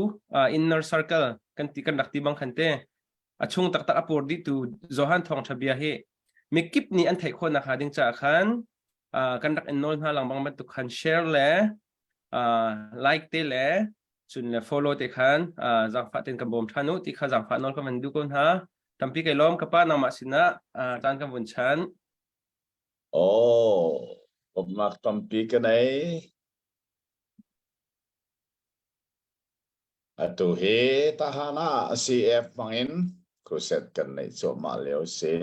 inner circle kan ti kan rak ti bang khan te a chung taktak a pur dih tu Johan thawngṭha bia hi mikip nih an theih khawh nak hnga ding caah khan kan rak in nawl hna langbang bantuk khan share le like te le cun le follow te khan zaangfah ten kan bawm ṭhan u ti kha zaangfah nawl kan van duh ko hna tampi kai lawm ka pa nangmah sinah caan kan vun chan Oh, bawmhnak tampi ka nei. Atu hi Tahan ah CF hmangin crusade kan neih cuahmah lio si.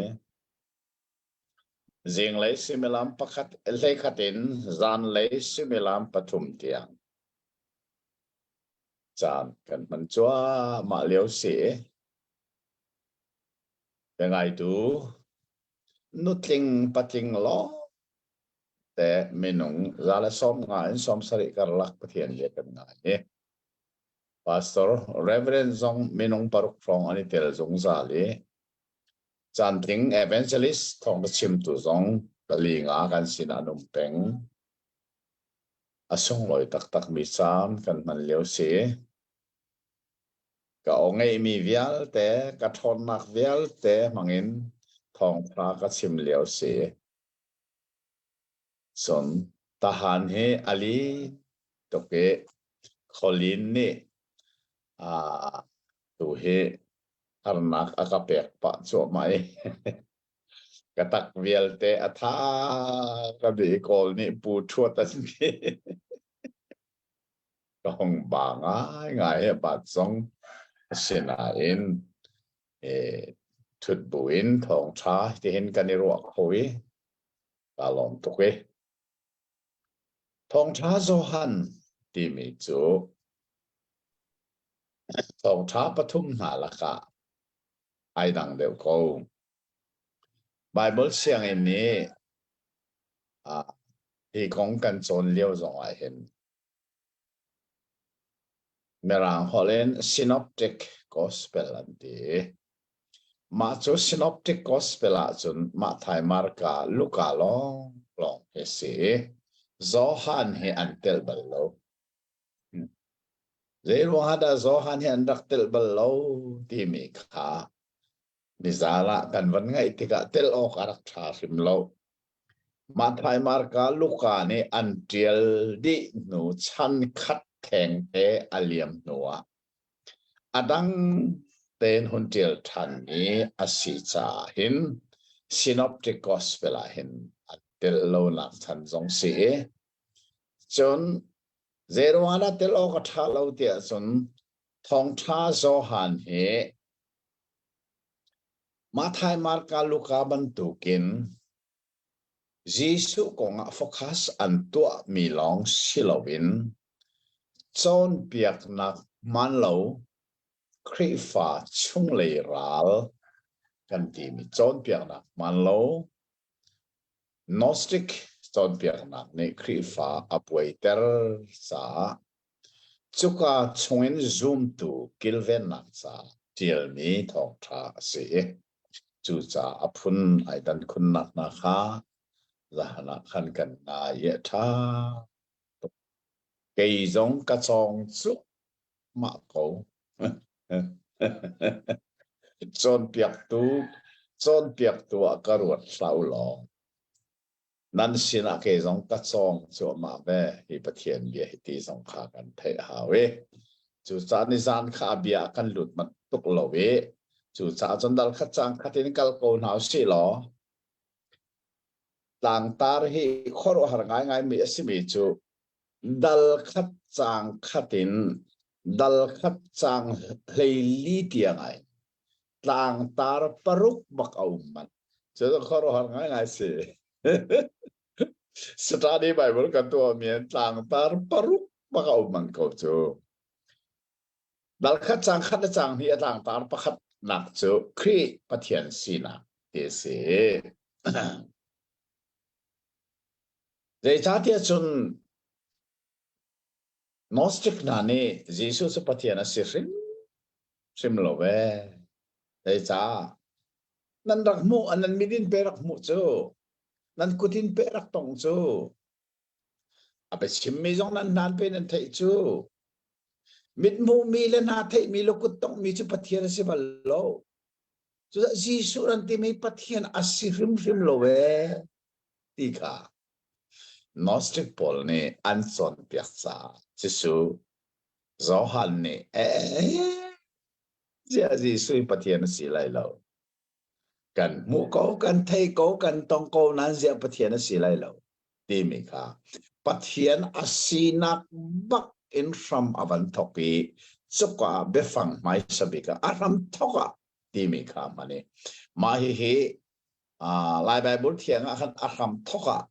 Zinglei suimilam pakhat hleikhat in zanlei suimilam pathum tiang caan kan hman cuahmah lio si. Biangaitu nutling patling lawng te minung 150 in 70 karlak Pathian bia kan ngai i pastor reverend zong minung paruk hrawng an i tel zungzal i Cantling evangelist thawngtha chimtu zong pali nga kan sinah an um peng. A sunglawi taktakmi caan kan hman lio si. Ka aw ngeihmi vialte, ka ṭhawnnak vialte hmangin thawngtha ka chim lio si. Cun tahan hi a li tuk i khualin nih aa tu hi harnak a ka pek pah cuahmah i ka tak vialte a tha ka bi kawl nih pu ṭhuat an ti. Ka hung ba ngaingai he bat zong asinain e thut buin thawngṭha tihin kan i ruah kho i ka lawm tuk i thawngṭha Johan timi cu Thawngṭha pathum hna lakah ai dang deuh ko. Baibal sianginn nih ah hi kong kan cawn lio zong ah hin Mirang holh in Synoptic Gospel an ti. Mah cu Synoptic Gospel ahcun Matthai, Marka, Luka lawng lawng hi si. Johan hi an telh bal lo. Zeiruang ah dah Johan hi an rak telh bal lo timi kha nizaan ah kan van ngaih tikah telh awk a rak ṭha hrim lo. Matthai, Marka, Luka nih an ṭial dih hnu chan khat khengte a liam hnuah a dang tein hun ṭial ṭhanmi a si caah hin Synoptic Gospel ah hin an telh lonak chan zong si i Cun zeiruang ah dah tel awk a ṭha lo tiah cun thawngṭha Johan hi Matthai, Marka, Luka bantukin Jesuh kongah focus an tuahmi lawng si loin cawnpiaknak hmaan lo Khrihfa chunglei ral kan timi cawnpiaknak hmaan lo Gnostic cawnpiaknak nih Khrihfa a buaiter caah cuka chungin zumtu kilvennak caah ṭialmi thawngṭha a si i cucaah a phun ai dan khunnak hna kha zahan ah khan kan ngai i a ṭha tuk. Kei zong ka cawng cuahmah ko. Cawnpiaktu cawnpiaktu ah ka ruat hlah u law. Nan sinah kei zong ka cawng cuahmah ve hi Pathian bia hi ti zong kha kan theih hau i cucaah nizan kha a bia ah kan lut manh tuk lo i cucaah cun dal khat cang khat in kal ko hna usih law tlangtar hi khuaruahhar ngaingai mi a simi cu dal khat cang khat in dal khat cang 14 tiang ai tlangtar paruk bak a um manh. Cu khuaruahhar ngaingai si. Study Bible kan tuahmi an tlangtar paruk bak a um manh ko cu. Dal khat cang khat le cang hnih a tlangtar pakhat nak cu Khrih Pathian sinak ti a si. Zeicahtiah cun Gnostic hna nih Jesuh cu Pathian a si hrim hrim lo ve. Zeicah? Nan rak hmuh, nan mit in pe rak hmuh cu, nan kut in pe rak tong cu, a biachimmi zong nan hnan pe nan theih cu, mit hmuhmi le hna theihmi le kut tonghmi cu Pathian a si bal lo. Cucaah Jesuh nan timi Pathian a si hrimhrim lo ee ti kha Gnostic pawl nih an cawnpiak caah Jesuh Johan nih ee ziah Jesuh hi Pathian a si lai lo. Kan hmuh ko, kan thei ko, kan tong ko nain ziah Pathian a si lai lo timi kha Pathian a sinak bak in hram a van thok i cuka ah biafang hmaisa bik ah a hram thok ah timi kha hman i mah hihi Lai Baibal thiang ah khan a hram thok ah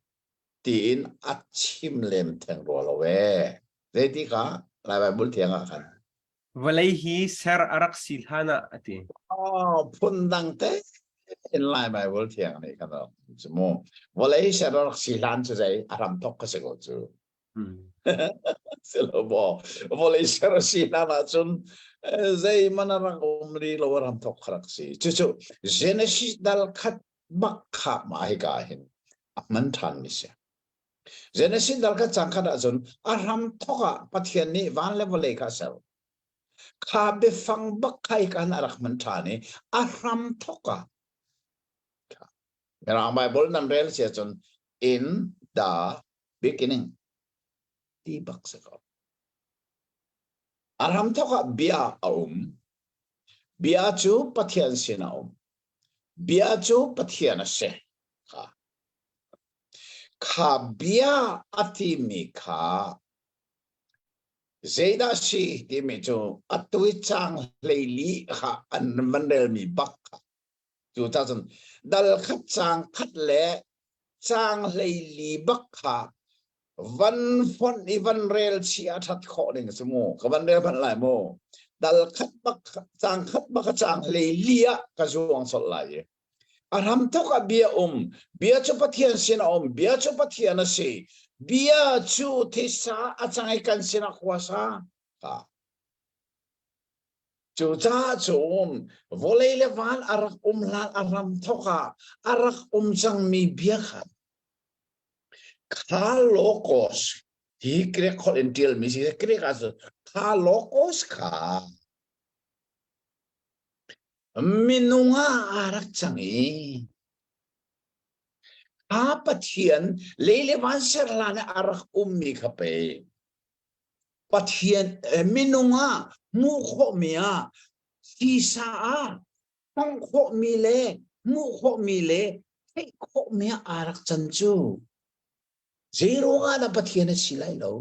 tiin a chim lem theng rua lo ee. Zeiti kha Lai Baibal thiang ah khan? Vawlei hi ser a rak si hlan ah a ti. Oh, phundang te in Lai Baibal thiang nih khan cu mu. Vawlei ser a rak si hlan cu zei a hram thok ka si ko cu. Si lo maw? Vawlei ser a si hlan ahcun zeihmanh a rak um rih lo a ram thok kha rak si. Cucu Genesis dal khat bak kha mah hika hin a hman ṭhan mi si. Genesis dal khat cang khat ahcun a hram thok ah Pathian nih van le vawlei kha a ser. Kha biafang bak kha hika hin a rak hman ṭhan i a hram thok ah Mirang Bible nan rel si ahcun in the beginning ti bak si ko. A hramthawk ah bia a um. Bia cu Pathian sin a um. Bia cu Pathian a si. Kha. Kha bia a timi kha zeidah si timi cu atu i caang 14 kha an van relmi bak kha. Cu ta cun dal khat caang khat le caang 14 bak kha van fonh i van rel chih a ṭhat khawh ding a si mu. Ka van rel hmanh lai mu. Dal khat bak caang khat bak a caang 14 ah ka zuang colh lai i. A hramthawk ah bia um. Bia cu Pathian sin a um. Bia cu Pathian a si. Bia cu thisa a cang i kan sinah khua sa. Ka. Cucaah cun vawlei le van a rak um hlan a hramthawk ah a rak um cangmi bia kha kha logos hi Greek holh in ṭialmi si Greek ah cun kha logos kha minung ah aa rak cang i kha Pathian lei le van ser hlan ah a rak ummi kha pei Pathian minung ah hmuh khawhmi ah thisa ah tongh khawhmi le hmuh khawhmi le theih khawhmi ah aa rak can cu zei ruangah dah Pathian a si lai lo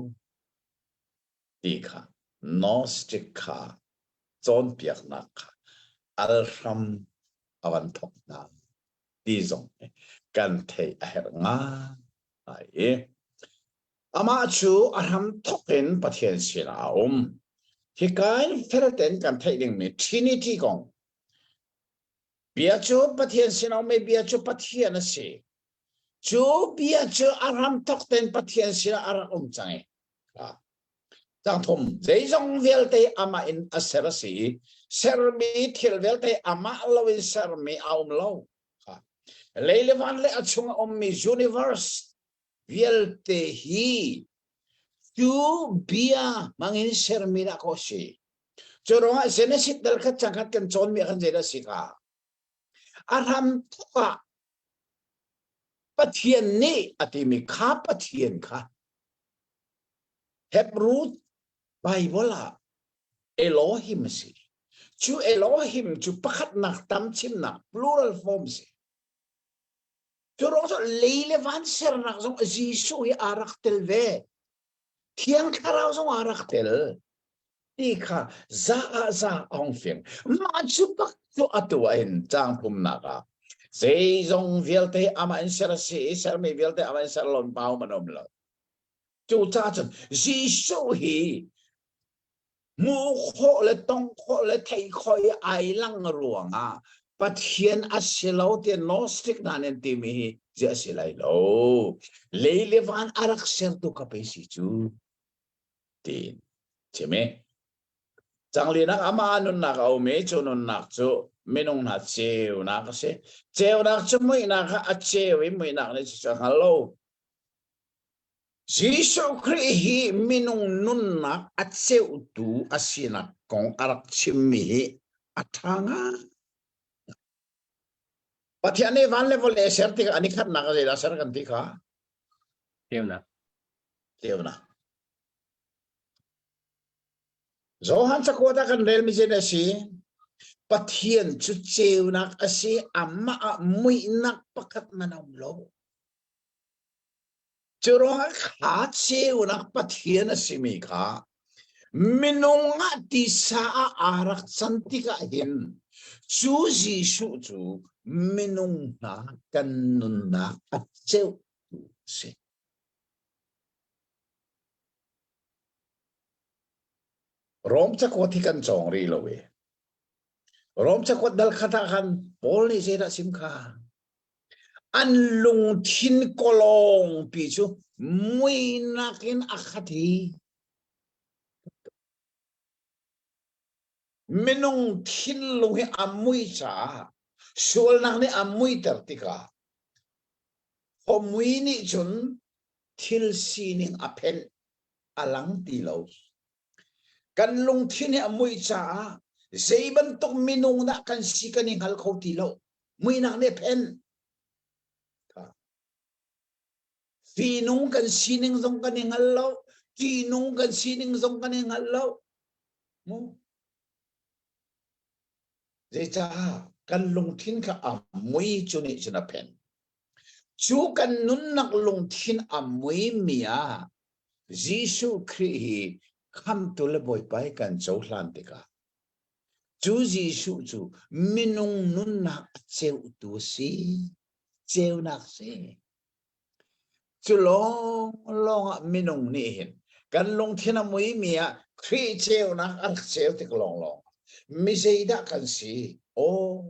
ti kha Gnostic kha cawnpiaknak kha al hram a van thok hna ti zong kan theih a herh ngai i Amah cu a hramthawk in Pathian sinah a um. Hika in fel tein kan theih dingmi Trinity kong. Bia cu Pathian sinah um i bia cu Pathian a si. Cu bia cu a hramthawk tein Pathian sinah a rak um cang i. Cang thum, zeizong vialte amah in a ser a si i sermi thil vialte amah loin sermi a um lo. Lei le van le a chung a ummi universe vialte hi cu bia hmangin sermi dah ko si. Cu ruangah Genesis dal khat cang khat kan cawnmi ah khan zeidah si ka? A hram thok ah. Pathian nih a timi kha Pathian kha Hebrew Bible ah Elohim a si. Cu Elohim cu pakhatnak tam chimnak plural form si. Cu ruang cu lei le van sernak zong Jesuh hi aa rak tel ve. Thiang Thlarau zong aa rak tel. Ti kha za ah za a hung fiang. Mah cu bak cu atu ah hin caang thumnak ah zeizong vialte amah in ser a si i sermi vialte amah in ser lo in pau man um lo. Cucaah cun Jesuh hi hmuh khawh le tong khawh le theih khawh i ai lang ruangah Pathian a si lo tiah Gnostic hna nih an timi hi ziah a si lai lo. Lei le van a rak sertu ka pei si cu tiin chim i Canglinak amah nunnak a um i cu nunnak cu minung hna ceunak a si. Ceunak cu muihnak ah a ceu i muihnak nih cucu a hngal lo. Jesuh Khrih hi minung nunnak a ceuhtu a sinak kong a rak chimmi hi a ṭha ngai. Pathian nih van le vawlei a ser tikah a nikhatnak a zeidah ser kan ti kha? Ceunak. Ceunak. Johan cakuat ah kan relmi zeidah a si? Pathian cu ceunak a si, amah ah muihnak pakhat hmanh a um lo. Cu ruangah kha ceunak Pathian a simi kha minung ah tisa ah aa rak can tikah hin cu Jesuh cu minung hna kan nunnak a ceuhtu a si. Rom cakuat hi kan cawng rih lo i Rom cakuat dal khat ah khan Paul nih zeidah sim kha? An lungthin kawlawngpi cu muinak in a khat i minung thinlung hi a mui caah sualnak nih a muiter tikah khuamui nih cun thil sining a phenh a lang ti lo. Kan lungthin hi a muih caah zei bantuk minung dah kan si kan i hngal kho ti lo. Muihnak nih a phen. Fihnung kan sining zong kan i hngal lo. Ṭihnung kan sining zong kan i hngal lo. Mu. Zeicah kan lungthin kha a mui cu nih cun a phen. Cu kan nunnak lungthin a muimi ah Jesuh Khrih hi khamtu le Bawipa hi kan cohlan tikah cu Jesuh cu minung nunnak a ceuhtu a si, ceunak si. Cu lawnglawng ah minung nih hin kan lungthin a muimi ah Khrih ceunak a rak ceu tik lawnglawng mi zeidah kan si? Aw,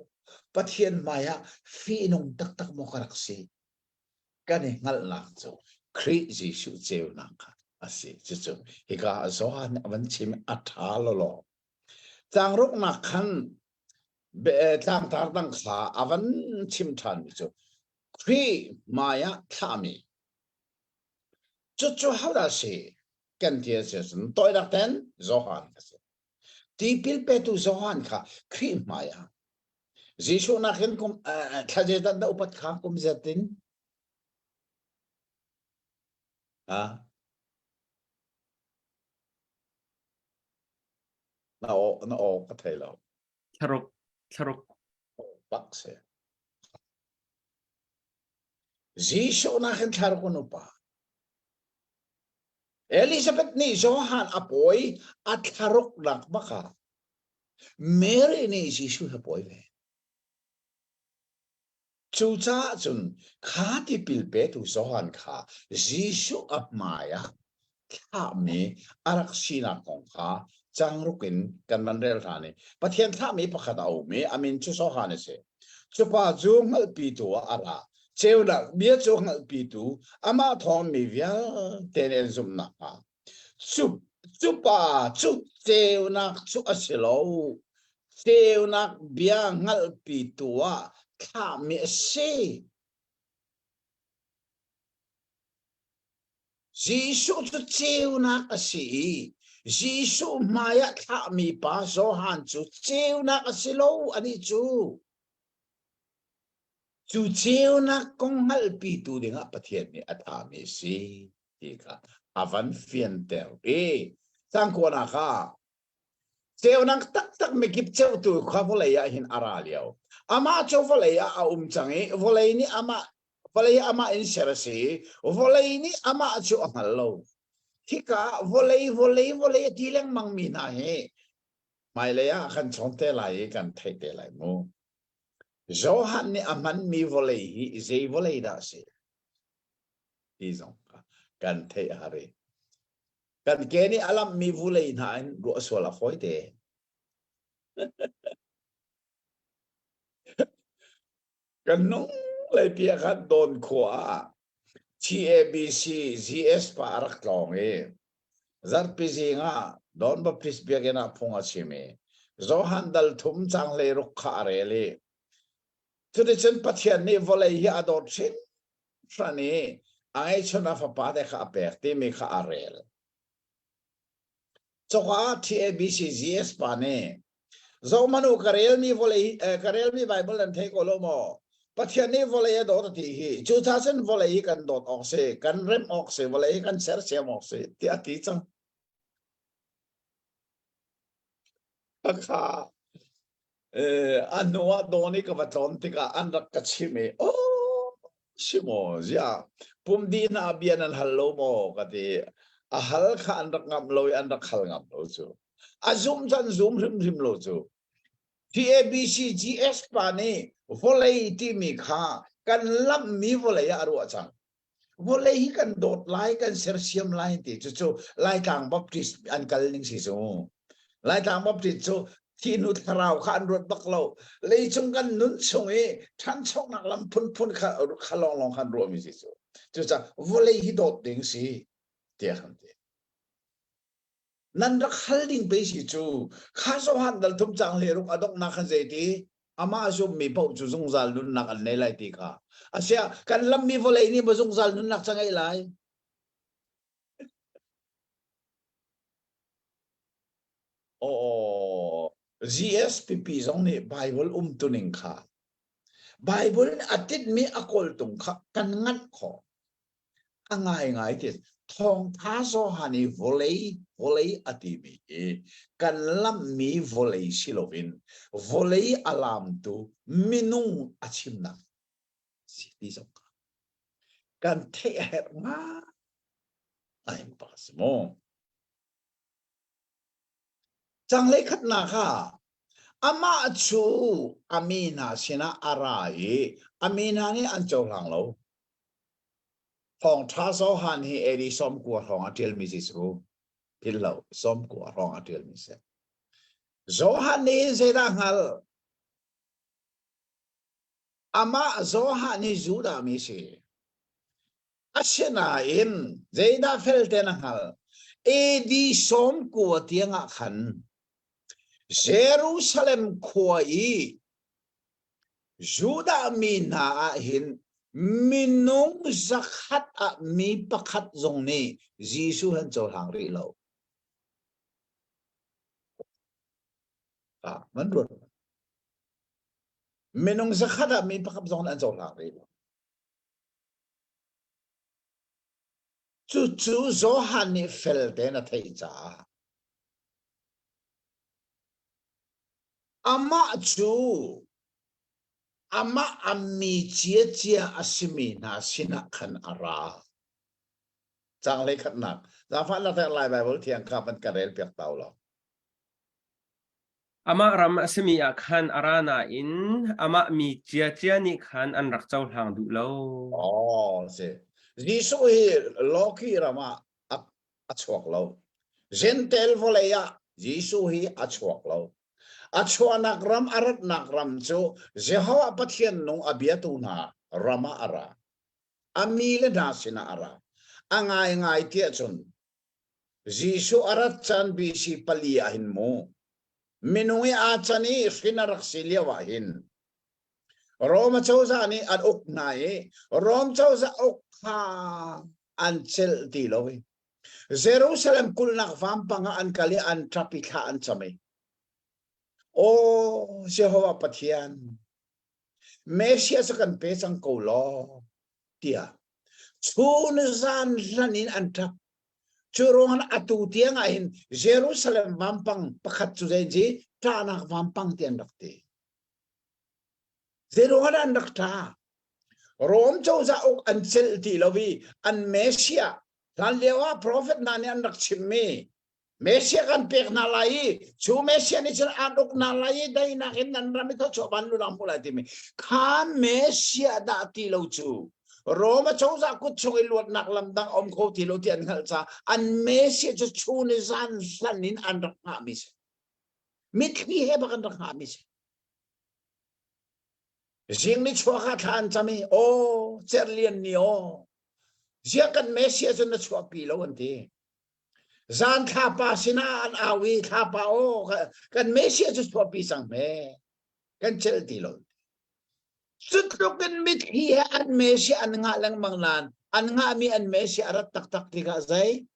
Pathian hmai ah fihnung taktak maw ka rak si? Kan i hngalhnak cu Khrih Jesuh ceunak kha a si. Cucu hika ah Johan nih a van chim a ṭha lawlaw. Tlangruknak khan tlangtar dang kha a van chim ṭhanmi cu Khrih hmai ah thlahmi cucu hodah si kan ti a si ahcun tawinak ten Johan a si. Tipil petu Johan kha Khrih hmai ah Jesuh nakin kum thla zeizat dah upat kha kum zat in? Ha? Na aw na aw ka thei lo. Thlaruk thlaruk. Bak si. Jesuh nakin thlaruk an upa. Elizabeth nih Johan a pawi a thlaruk nak bak ah Mary nih Jesuh a pawi ve. Cucaah cun kha tipil petu Johan kha Jesuh a hmai ah thlahmi a rak sinak kong kha cangruk in kan van rel hna i Pathian thlahmi pakhat a um i a min cu Johan a si. Cu pa cu hngalhpitu ah a ra. Ceunak bia cu hngalhpitu amah thawng mi vialte nih an zumh nakhnga. Cu, cu pa cu ceunak cu a si lo. Ceunak bia hngalhpitu ah thlahmi a si. Jesuh cu ceunak a si i Jesuh hmaiah thlahmi pa Johan cu ceunak a si lo anih cu. Cu ceunak kong hngalhpitu dingah Pathian nih a thami si ti kha a van fianter i cangkuanak ah ceunak taktak mikip ceutu kha vawlei ah hin a ra lio. Amah cu vawlei ah a um cang i vawlei nih amah vawlei amah in ser a si vawlei nih amah cu a hngal lo. Hika vawlei vawlei vawlei a ti lengmang mi hna hi hmailei ah kan chawn te lai i kan theih te lai mu. Johan nih a hmanmi vawlei hi zei vawlei dah a si ti zong kha kan theih a har i kan ke nih a lamhmi vulei hna in ruah sual a fawi te. Kan nung lei pi ah khan Dawn khua ah TABC GS pa a rak tlawng i zarhpi zing ah Dawn Baptist biakinn ah phung a chim i Johan dal thum cang hleiruk kha a rel i cuticun Pathian nih vawlei hi a dawt hringhran i a ngeihchun a fapa te kha a pek timi kha a rel. Coka ah TABC GS pa nih Zohhmanh u, ka relmi vawlei ka relmi Bible nan thei ko lo maw? Pathian nih vawlei a dawt a ti hi. Cucaah cun vawlei hi kan dawt awk si, kan remh awk si, vawlei hi kan sersiam awk si, tiah a ti cang. Khakha a hnu ah dawn i ka va tlawn tikah an rak ka chimh i, oh, si maw, ziah pum dih hna bia nan hal lo maw ka ti. A hal kha an rak ngamh lo i an rak hal ngam lo cu. A zum cu an zum hrimhrim lo cu. TABCGS pa nih vawlei timi kha kan lamhmi vawlei ah a ruah cang. Vawlei hi kan dawt lai, kan sersiam lai ti cucu Laitlang Baptist an kal ning si cu. Laitlang Baptist cu thihnu thlarau kha an ruat bak lo. Leicung kan nun chung i ṭhanchonak lam phunphun kha, kha lawnglawng khan ruahmi si cu. Cucaah vawlei hi dawt ding si tiah kan ti. Nan rak hal ding pei si cu kha Johan dal thum cang le ruk a donghnak khan zei ti amah zummi paoh cu zungzal nunnak an nei lai ti kha asiah kan lammi vawlei nih ma zungzal nunnak ca ngeih lai Oh, GSPP zong nih Bible umtuning kha Bible nih a tinhmi a kawltung kha kan nganh khawh. A ngaingai ti thawngtha Johan i vawlei vawlei a timi hi kan lamhmi vawlei si loin vawlei a lamtu minung a chimnak si ti zong kha kan theih a herh ngai pa si mu. Canglei khatnak ah amah cu a mi hna sinah a ra i a mi hna nih an cohlang lo. Thawngṭha Johan hi AD 90 hrawng a ṭialmi si cu philh lo 90 hrawng a ṭialmi si. Johan nih zeidah hngalh? Amah Johan hi Judah mi si. Asinain zeidah fel ten a hngalh? AD 90 tiangah khan Jerusalem khua i Judah mi hna ah hin minung zakhat ah mi pakhat zong nih Jesuh an cohlang rih lo. Ah, man ruat. Minung zakhat ah mi pakhat zong nih an cohlang rih lo. Cucu Johan nih fel tein a theih caah Amah cu amah a mi ciacia a simi hna sinah khan a ra. Caang hleikhatnak. Zaangfahnak te Lai Baibal thiang kha van ka rel piak tau law. Amah ram a simi ah khan a ra nain amah mi ciacia nih khan an rak cohlang duh lo. Oh, si. Jesuh hi Loki ram ah a chuak lo. Gentel vawlei ah Jesuh hi a chuak lo. A chuahnak ram a ratnak ram cu Jehovah Pathian nung a biatu hna ram ah a ra. A mi le hna sinah a ra. A ngaingai tiah cun Jesuh a rat caan BC pali ah hin mu minung i aa can i hrin a rak si lio ah hin Rom cozah nih an uk hna i Rom cozah uk kha an celh ti lo i Jerusalem kulhnak vampang ah an kal i an ṭap i thla an cam i Aw Jehovah Pathian! Messiah cu kan pe cang ko law tiah chun zan hlan in an ṭap. Cu ruangah atu tiang ah hin Jerusalem vampang pakhat cu zei ci ṭahnak vampang ti an rak ti. Zeiruangah dah an rak ṭah? Rom cozah uk an celh ti lo i an Messiah hlan lio ah profet hna nih an rak chimmi Messiah kan pek hna lai i cu Messiah nih cun an uk hna lai i daihnak in nan ram i thawchuah van lulang hmu lai timi kha Messiah dah ti lo cu Roma cozah kut chung i luatnak lam dang um kho ti lo ti an hngalh caah an Messiah cu chun i zan hlan in an rak hngahmi si. Mitthli he bak an rak hngahmi si. Zing ni chuak ah thla an cam i aw cerlian ni aw ziah kan Messiah cu na chuahpi lo an ti. Zan thlapa sinah an au i thlapa aw kan Messiah cu chuahpi cang hme kan celh ti lo. Cu tluk in mitthli he an Messiah an ngah lengmang nain an ngahmi an Messiah a rat taktak tikah zei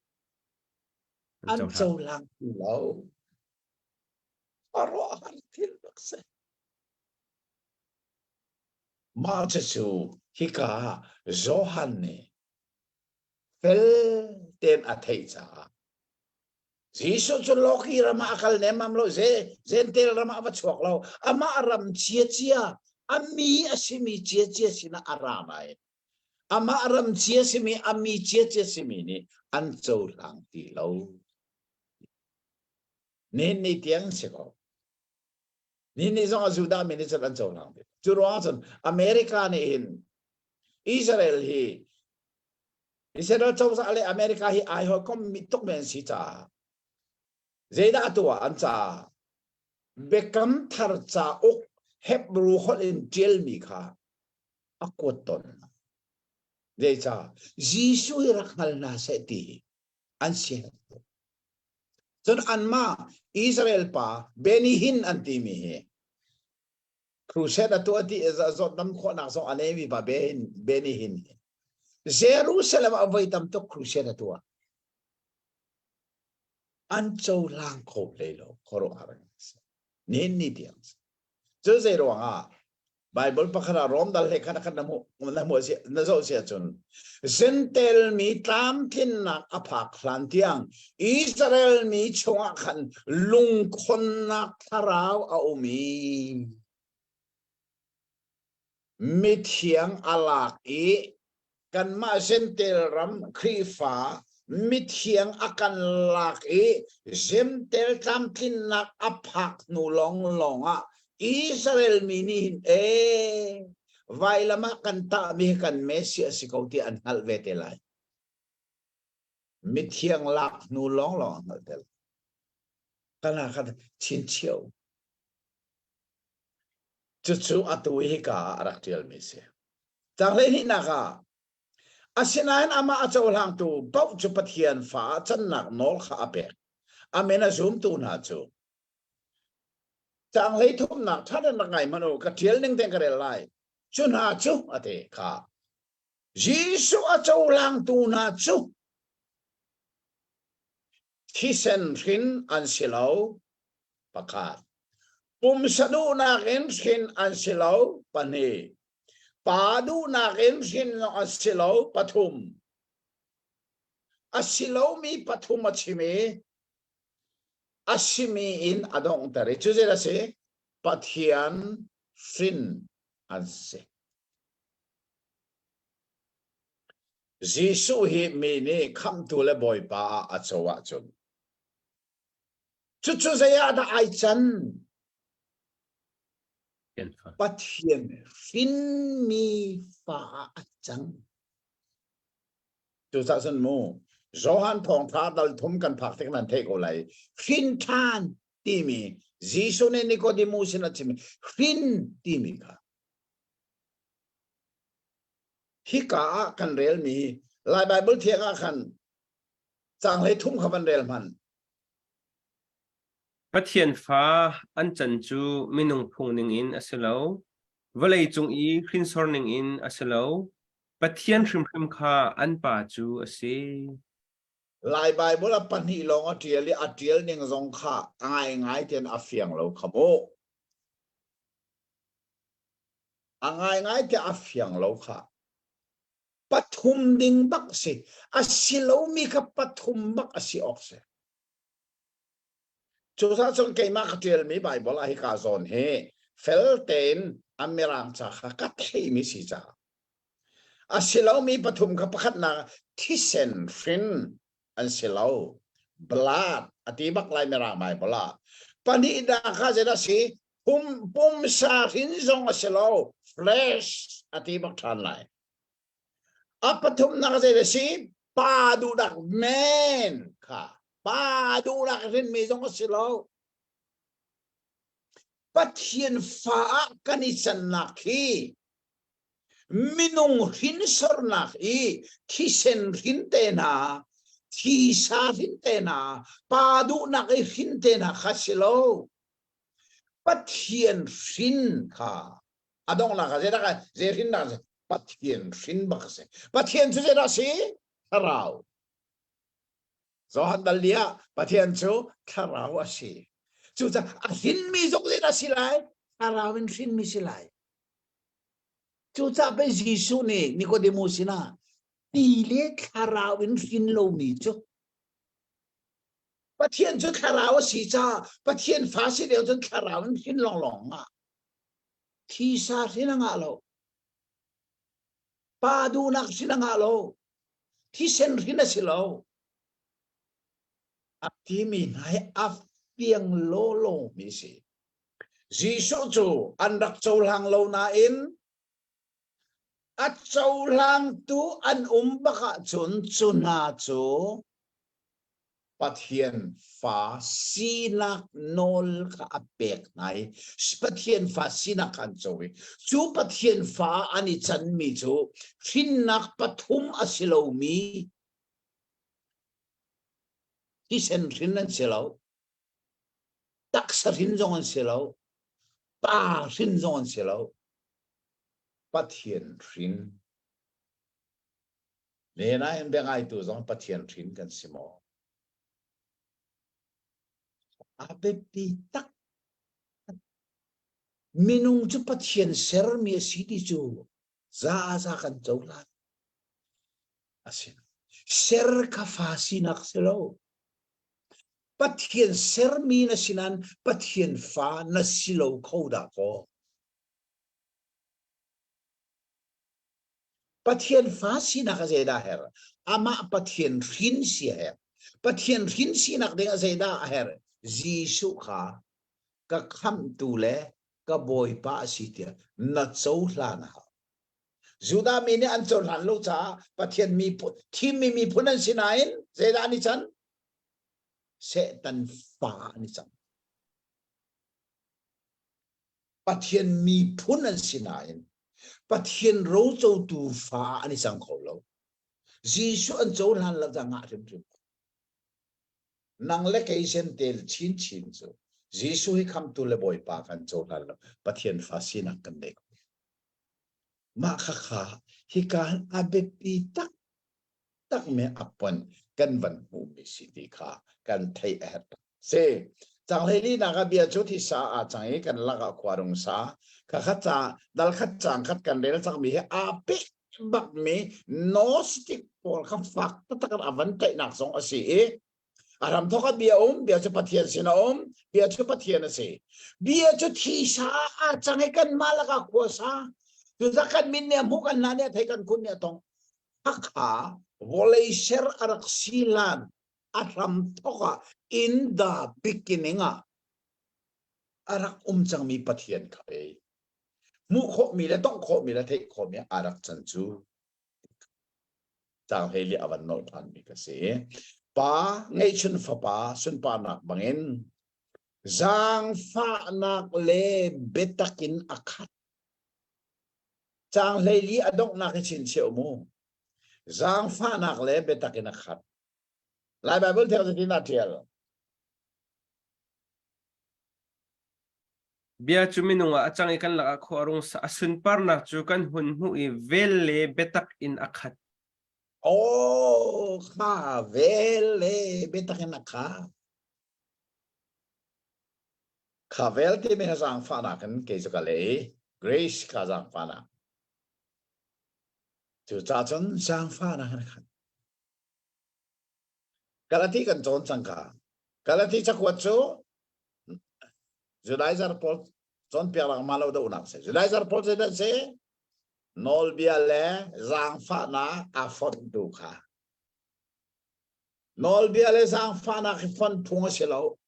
an cohlang ti lo. Khuaruahhar thil bak si. Mah cucu hika ah Johan nih fel tein a theih caah Jesuh cu Loki ram ah a kal nemmam lo, Gentel ram ah a va chuak lo. Amah ram ciacia, a mi a simi ciacia sinah a ra nain amah ram cia simi, a mi ciacia simi nih an cohlang ti lo. Nihin ni tiang si ko. Nihin ni zong ah Judah mi nih cun an cohlang ti. Cu ruangah cun America nih hin Israel hi Israel cozah le America hi ai hawikom tuk men si caah zeidah tuah an caah Biakam Thar cauk Hebrew holh in ṭialmi kha a kuat tawn hna. Zeicah Jesuh hi rak hngal hna seh ti an si. Cun anmah Israel pa Benny Hinn an timi hi crusade a tuah ti zawtdam khawhnak zong a neimi pa Benny Hinn hi Jerusalem ah voi tam tuk crusade a tuah. An cohlang kho hlei lo khuaruahhar nihin ni tiang cu zei ruangah Bible pakhat ah Rom dal hlei khat khat na hmuh na hmuh si na zoh si ahcun Gentel mi tlamtlinnak a phak hlan tiang Israel mi chungah khan lungkhonnak thlarau a um i mithiang a lak i kanmah Gentel ram Khrihfa mithiang a kan lak i Gentel tlamtlinnak a phak hnu lawnglawng ah Israel mi nih hin ee vailam ah kan tahmi hi kan Messiah a si ko ti an hngalh ve te lai. Mithiang lak hnu lawnglawng an hngalh te lai. Kana kha chinchio. Cucu atu hika ah a rak ṭialmi a si. Caang hleihnihnak ah asinain amah a cohlangtu paoh cu Pathian fa ah cannak nawl kha a pek. A min a zumtu hna cu caang hleithumnak ṭha in rak ngai hmanh u ka ṭial ning tein ka rel lai. Cu hna cu a ti kha Jesuh a cohlangtu hna cu thisen hrin an si lo pakhat pumsa duhnak in hrin an si lo pahnih pa duhnak in hrin an si lo pathum a si lomi pathum a chim i a simi in a donghter i cu zei a si Pathian hrin an si Jesuh hi mi nih khamhtu le Bawipa ah a co ahcun Cucu zei ah dah ai can? Pathian hrinmi fa ah a cang. Cucaah cun mu Johan thawngtha dal thum kan phak tik nan theih ko lai. Hrin ṭhan timi Jesuh nih Nicodemus sin a chim hrin timi kha hika ah kan relmi Lai Bible thiang ah khan caang hlei thum kha van rel hmanh. Pathian fa an can cu minung phung ningin a si lo, vawlei cung i hrinsor ningin a si lo, Pathian hrimhrim kha an pa cu a si. Lai Baibal a pahnih lawng a ṭial i a ṭial ning zong kha a ngaingai tein a fiang lo kha mu. A ngaingai tiah a fiang lo kha. Pathum ding bak si. A si lomi kha pathum bak a si awk si. Cucaah cun keimah ka ṭialmi Baibal ah hika zawn hi fel tein a Mirang ca kha ka theimi si caah a si lomi pathum kha pakhatnak thisen hrin an si lo blood a ti bak lai Mirang Baibal ah pahnihnak kha zeidah si pum pumsa hrin zong a si lo flesh a ti bak ṭhan lai A pathumnak zei a si? Pa duhnak men kha pa duhnak hrinmi zong a si lo. Pathian fa ah kan i cannak hi minung hrinsornak i thisen hrin te hna, thisa hrin te hna, pa duhnak i hrin te hna kha si lo. Pathian hrin kha a donghnak ah zeidah zei hrinnak si Pathian hrin bak a si Pathian cu zeidah si thlarau Johan dal li ah Pathian cu thlarau a si cucaah a hrinmi zong zeidah si lai thlarau in hrinmi si lai cucaah pei Jesuh nih Nicodemus sinah ti le thlarau in hrin lomi cu Pathian cu thlarau a si caah Pathian fa si lio cun thlarau in hrin lawnglawng ah Thisa hrin a ngah lo. Pa duhnak hrin a ngah lo. Thisen hrin a si lo. A timi hna hi a fiang lawlaw mi si. Jesuh cu an rak cohlang lo nain a cohlangtu an um bak ahcun cu hna cu Pathian fa sinak nawl kha a pek hna i Pathian fa sinak kha an co i cu Pathian fa an i canmi cu hrinnak pathum a si lomi thisen hrin an si lo taksa hrin zong an si lo pa hrin zong an si lo Pathian hrin Nihin ah hin biangaitu zong Pathian hrin kan si maw? A biapi tak. Minung cu Pathian sermi a si ti cu za za kan cohlan. A si. Ser kha fa sinak si lo. Pathian sermi na si nain Pathian fa na si lo kho dah kaw. Pathian fa sinak a zeidah a herh? Amah Pathian hrin si a herh. Pathian hrin sinak ding ah zeidah a herh? Jesuh kha ka khamhtu le ka Bawipa a si tiah na cohlan a hau. Judah mi nih an cohlan lo caah Pathian miphun, thimmi miphun an si nain zeidah an i can? Satan fa an i cang. Pathian miphun an si nain Pathian rocotu fa ah an i cang kho lo. Jesuh an cohlan lo ca ngah hrimhrim. Nang le kei tel chinchin cu Jesuh hi khamtu le Bawipa kan cohlan lo. Pathian fa sinak kan nei. Mah khakha hika a biapi tak tak me a pon kan van hmuhmi si ti kha kan theih a herh si canghlei nak ah bia cu thisa aa cang i kan lakah khua rung sa kha khat ca dal khat cang khat kan rel cangmi hi aa peh bakmi gnostic pawl kha fak taktak in a van tlaihnak zong a si i a ram thok ah bia um bia cu pathian sin a um bia cu pathian a si bia cu thisa aa cang i kan mah lakah khua sa cu kan min nih a hmuh kan hna nih a thei kan khun nih a tong Hakha vawlei ser a rak si hlan a hram thok ah in the beginning ah a rak um cangmi Pathian kha ei hmuh khawhmi le tongh khawhmi le theih khawhmi a rak can cu cang hlei li a van nolh ṭhanmi ka si. Pa ngeihchun fapa sunparnak bangin zaangfahnak le biatak in a khat Caang 14 a donghnak hi chinchiah mu. Zaangfahnak le biatak in a khat. Lai Baibal theng zeitin dah ṭial? Bia cu minung ah a cang i kan lakah khua a rung sa. A sunparnak cu kan hun hmuh i vel le biatak in a khat. Oh, kha vel le biatak in a khat. Kha vel timi hi zaangfahnak in kei cu ka lei. Grace kha zaangfahnak. Cucaah cun zaangfahnak in a khat. Galati kan cawn cang ka. Galati cakuat cu Judaizer pawl cawnpiaknak ma lo dohnak si. Judaizer pawl zeidah si? Nawlbia le zaangfahnak a fonhtu kha. Nawlbia le zaangfahnak hi fonh phung a si lo.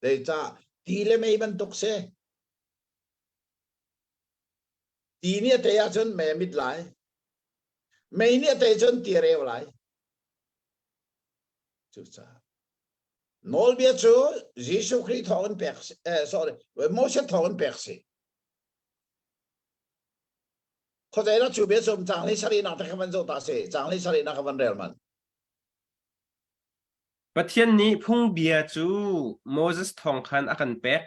Zeicah ti le mei bantuk si. Ti nih a tei ahcun mei a mit lai. Mei nih a tei cun ti a reu lai. Cucaah nawlbia cu Jesuh Khrih thawngin pek eh, sorry, Moses thawngin pek si. Khuazei dah cu bia cu caang hlei sarihnak te kha van zoh ta si. Caang hlei sarihnak kha van rel man. Pathian nih phungbia cu Moses thawng khan a kan pek.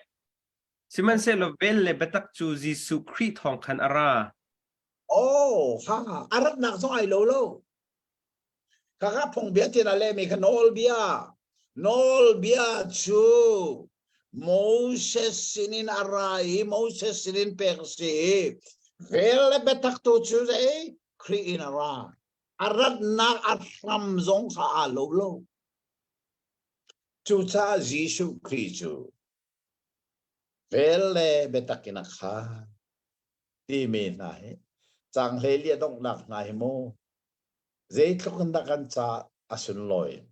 Sihmanhsehlaw vel le biatak cu Jesuh Khrih thawng khan a ra. Oh, ha, a ratnak zong ai lo lo. Khakha phungbia ti na lehmi kha nawlbia. Nawlbia cu Moses sinin a ra i Moses sinin pek a si i vel le biatak tu cu zei Khrih in a ra. A ratnak a hram zong kha aa lo lo. Cucaah Jesuh Khrih cu vel le biatak in a khat timi hna hi caang hlei a donghnak hna hi mu zeitluk in dah kan ca a sunlawi.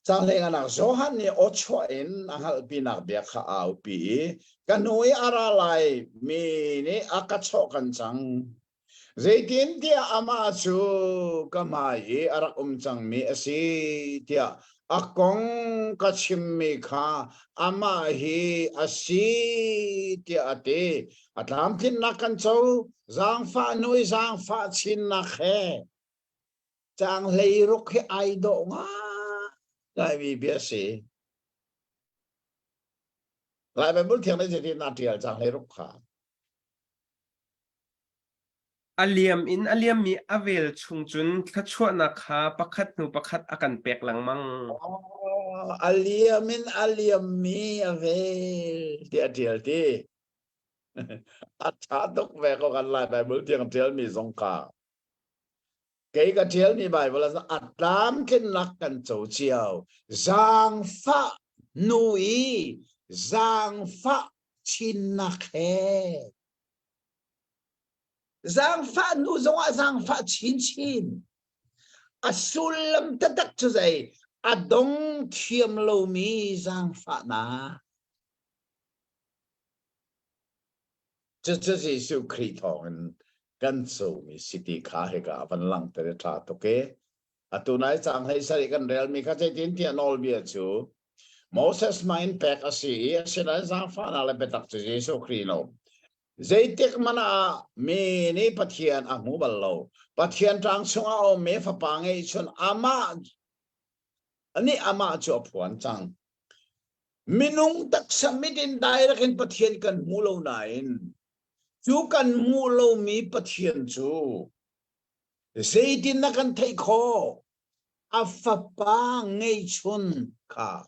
Caang hleinganak Johan nih aw chuah in a hngalhpinak bia kha a aupi i ka hnu i a ra lai mi nih a ka chawh kan cang. Zeitintiah amah cu ka hmai i a rak um cangmi a si tiah a kong ka chimmi kha amah hi a si tiah a ti. A tlamtlinnak kan co, zaangfah hnu i zaangfah chinnak he caang 16 hi ai dawh ngaingaimi bia a si. Lai Baibal Thiang nih zeitin aa ṭial caang 16 kha? A liam in a liammi a vel chung cun thluachuahnak kha pakhat hnu pakhat a kan pek lengmang. Oh, a liam in a liammi a vel tiah a ṭial ti. A ṭha tuk ve ko kan Lai Baibal Thiang ṭialmi zong kha. Kei ka ṭialmi Baibal ah a tlamtlinnak kan co cio. Zaangfah hnu i zaangfah chinnak he. Zaangfah hnu zongah zaangfah chinchin. A sullam taktak cu zei? A dong thiam lomi zaangfahnak. Cucu Jesuh Khrih thawngin kan comi si ti kha hika a van langhter i ṭha tuk i atu nai caang 17 kan relmi kha zeitintiah nawlbia cu Moses hmang in pek a si i asinain zaangfahnak le biatak cu Jesuh Khrih lo. Zeitik hmanh ah mi nih Pathian a hmu bal lo. Pathian ṭang chungah a ummi Fapa ngeihchun amah nih amah cu a phuan cang. Minung taksa mit in direct in Pathian kan hmu lo nain cu kan hmuh lomi Pathian cu zeitin na kan theih khawh? A fapa ngeihchun kha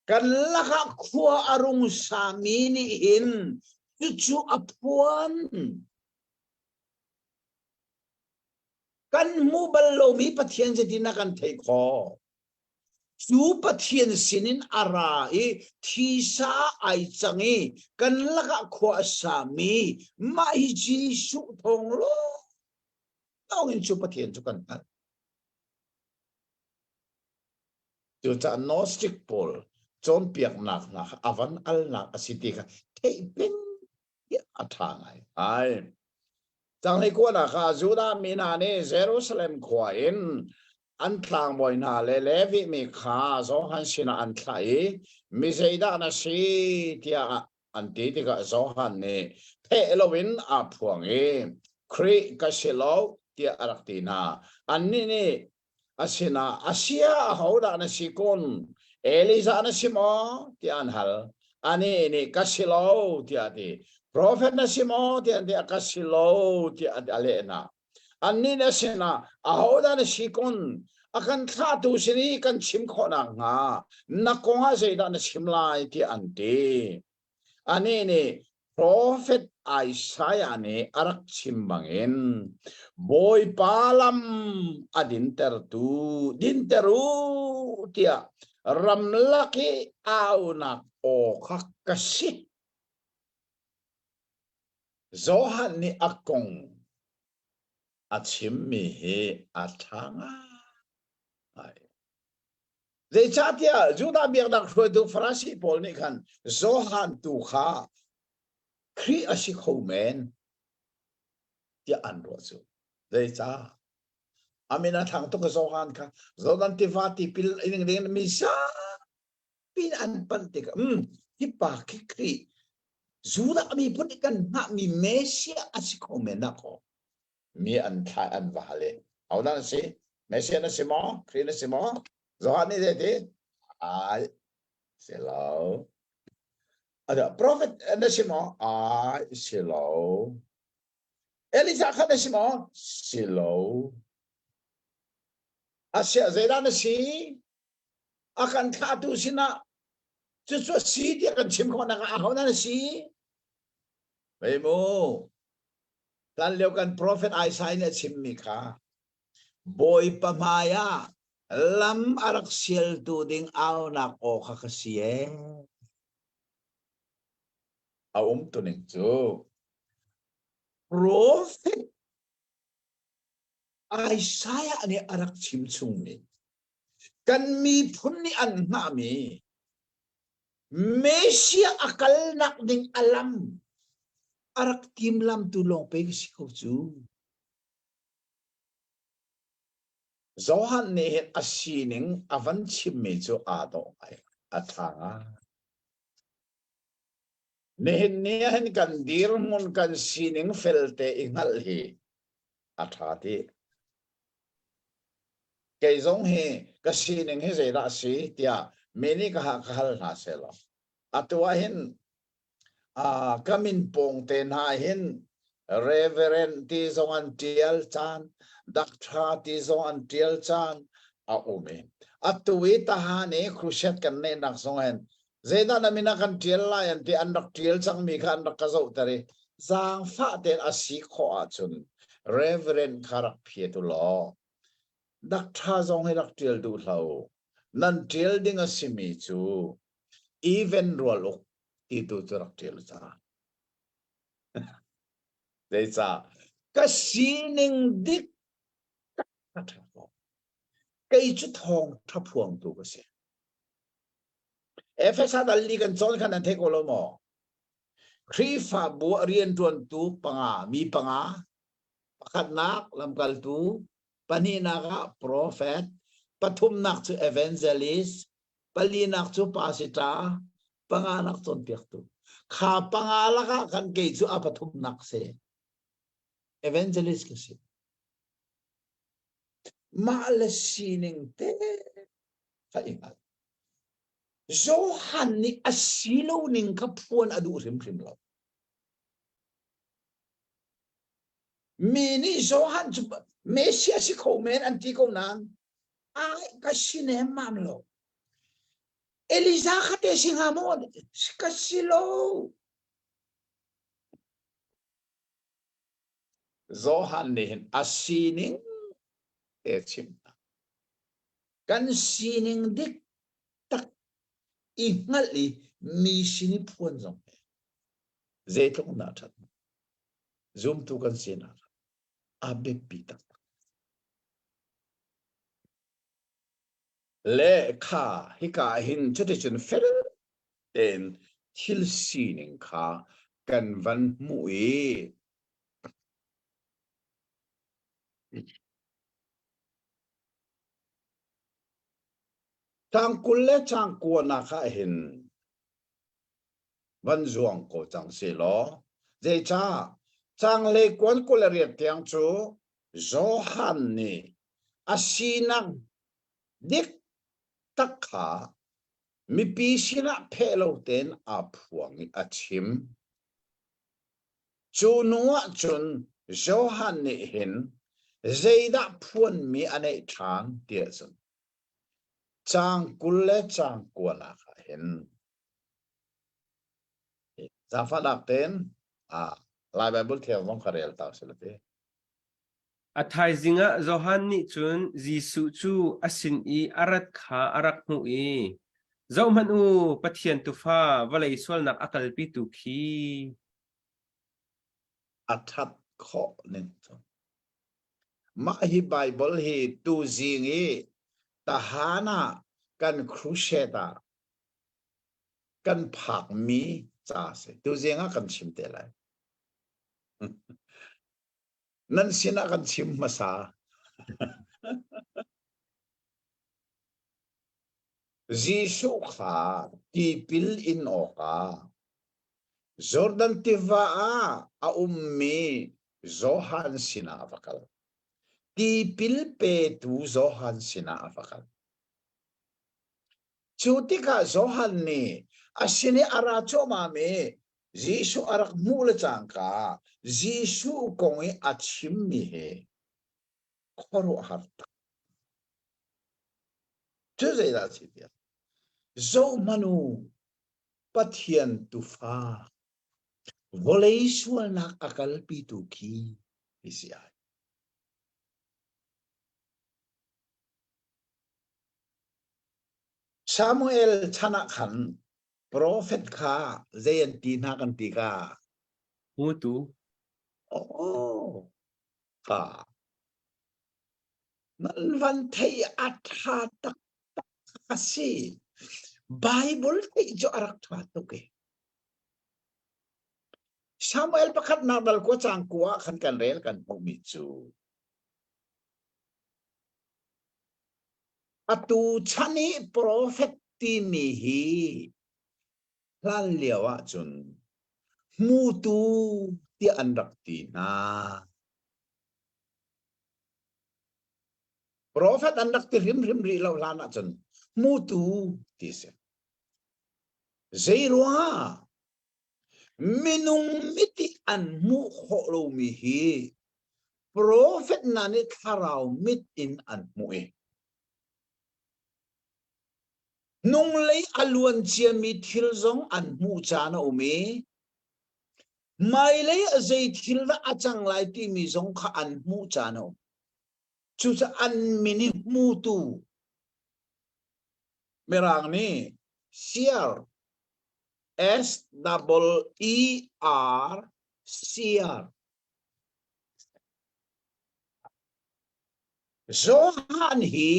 kan lakah khua a rung sami nih hin cucu a phuan. Kan hmuh bal lomi Pathian zeitin na kan theih khawh? Cu Pathian sinin a ra i thisa ai cang i kan lakah khua a sami mah hi Jesuh thawng lawng in cu Pathian cu kan hngalh. Cucaah Gnostic pawl cawnpiaknak hna kha a van alnak a si ti kha theih peng a ṭha ngai. Ai. Canghlei kuanak ah Judah mi hna nih Jerusalem khua in an tlangbawi hna le Levi mi kha Johan sinah an thlah i mi zeidah na si tiah an ti tikah Johan nih pheh loin aa phuang i Khrih ka si lo tiah a rak ti hna. Annih nih a sinah a sia ahodah na si kun? Elijah na si maw? tiah an hal. Anih nih ka si lo tiah a ti. Profet na si maw? tiah an ti. Ka si lo tiah a leh hna. Annih na sinah ahodah na si kun? A kan thlahtu sin i kan chim khawh nakhnga na kong ah zeidah na chim lai tiah an ti. Anih nih. Profet Isaiah nih a rak chim bangin Bawipa lam a dintertu dinter u tiah ramlak i aunak aw kha ka si. Johan nih a kong a chimmi hi a ṭha ngai. Zeicahtiah Judah biaknak hruaitu Farasi pawl nih khan Johan tu kha Khrih a si kho men tiah an ruah cu. Zeicah? A min a thang tuk Johan kha Jordan tiva tipil ing ding mi zapi an panh tikah um hi pa khi Khrih Judah miphun nih kan hngahmi Messiah a si kho men dah kaw mi an thlai an va hal i ahodah na si Messiah na si maw Khrih na si maw Johan nih zeiti ai si lo ada prophet na si maw ai si lo Elijah kha na si maw si lo asia zeidah na si a kan thlahtu sinah cucu a si tiah kan chim khawh nak ah ahodah na si Hei mu Hlan lio kan profet Isaiah nih a chimmi kha Bawipa hmai ah lam a rak sialtu ding aunak aw kha ka si ee. A um tuning cu profet Isaiah nih a rak chim chungmi kan miphun nih an hngahmi Messiah a kalnak ding a lam a rak timlamtu lawng pei ka si ko cu. Johan nih hin a sining a van chimmi cu aa dawh ngai, a ṭha ngai. Nihin ni ah hin kan dirhmun kan sining felte i hngalh hi a ṭha ti. Kei zong hi ka sining hi zeidah a si tiah mi nih ka ka hal hna sehlaw atu ah hin ka min pawng te hna hin Reverend ti zong an ṭial caan, Doctor ti zong an ṭial caan a um i atu i tahan i crusade kan neihnak zong hin zeidah na min ah kan ṭial lai an ti an rak ṭial cangmi kha an rak ka zohter i zaangfah tein a si khawh ahcun Reverend kha rak phiat u law Doctor zong hi rak ṭial duh hlah u. Nan ṭial ding a simi cu even rual uk ti tu cu rak ṭial u ca. Zeicah? Ka sining dik a ṭha ko. Kei cu thawngṭha phuangtu ka si. Efesa dal li kan cawn khan nan thei ko lo maw? Khrihfabu ah rianṭuantu panga, mi panga, pakhatnak lamkaltu, pahnihnak ah profet, pathumnak cu evangelist, palinak cu pastor, panganak cawnpiaktu. Kha panga lakah khan kei cu a pathumnak si. Evangelist ka si. Mah le sining te kha i hngal. Johan nih a si lo ning kha phuan a duh hrimhrim lo. Mi nih Johan cu Messiah si kho men an ti ko nain ai ka si nemmam lo. Elijah kha te si hnga maw? Ka si lo. Johan nih hin a sining te chim. Kan sining dik tak i hngalh i mi sin i phuan zong hi zeitluk dah ṭhat. Zumtu kan sinak a biapi taktak. Le kha hika hin cuticun fel tein thil sining kha kan van hmuh i Caang 20 le caang kuanak ah hin van zuang ko cang si law zeicah caang le kuan 28 tiang cu Johan nih a sinak dik tak kha mipi sinah pheh lo tein aa phuang i a chim. Cu hnu ah cun Johan nih hin zeidah phuanmi a neih ṭhan tiah cun caang 20 le caang kuanak ah hin. Zaangfahnak tein ah Lai Bible thiang zong kha rel ta usih law ti. A thaizing ah Johan nih cun Jesuh cu a sin i a rat kha a rak hmuh i, Zohhmanh u, Pathian Tuufa, vawlei sualnak a kalpitu khi. A ṭhat khawh ning cu. Mah hi Bible hi tuzing i Tahan ah kan crusade ah kan phakmi ca a si. Tuzing ah kan chim te lai. Nan sinah kan chim hmasa. Jesuh kha tipil in awkah Jordan tiva ah a ummi Johan sinah a va kal. Tipil petu Johan sinah a va kal. Cu tikah Johan nih a sin i a ra cuahmahmi Jesuh a rak hmuh le cangka Jesuh kong i a chimmi hi khuaruahhar tak. Cu zeidah a si tiah, zohhmanh u, Pathian tufa, vawlei sualnak a kalpitu khi ti si ai. Samuel chan ah khan Profet kha zei an ti hna kan ti ka? Hmutu. Oh, ka. Nan van thei a ṭha taktak a si. Bible theih cu a rak ṭha tuk e. Samuel pakhatnak dal kua cang kua ah khan kan rel kan hmuhmi cu Atu chan i profet timi hi hlanlio ahcun hmutu tiah an rak ti hna. Profet an rak ti hrimhrim rih lo hlan ahcun hmutu ti si. Zeiruangah minung mit i an hmuh khawh lomi hi Profet hna nih thlarau mit in an hmuh i hnunglei a luan ciami thil zong an hmuh caan a um i hmailei a zei thil dah a cang lai timi zong kha an hmuh caan a um. Cucaah an min i hmutu Mirang nih seer S double E R seer Johan hi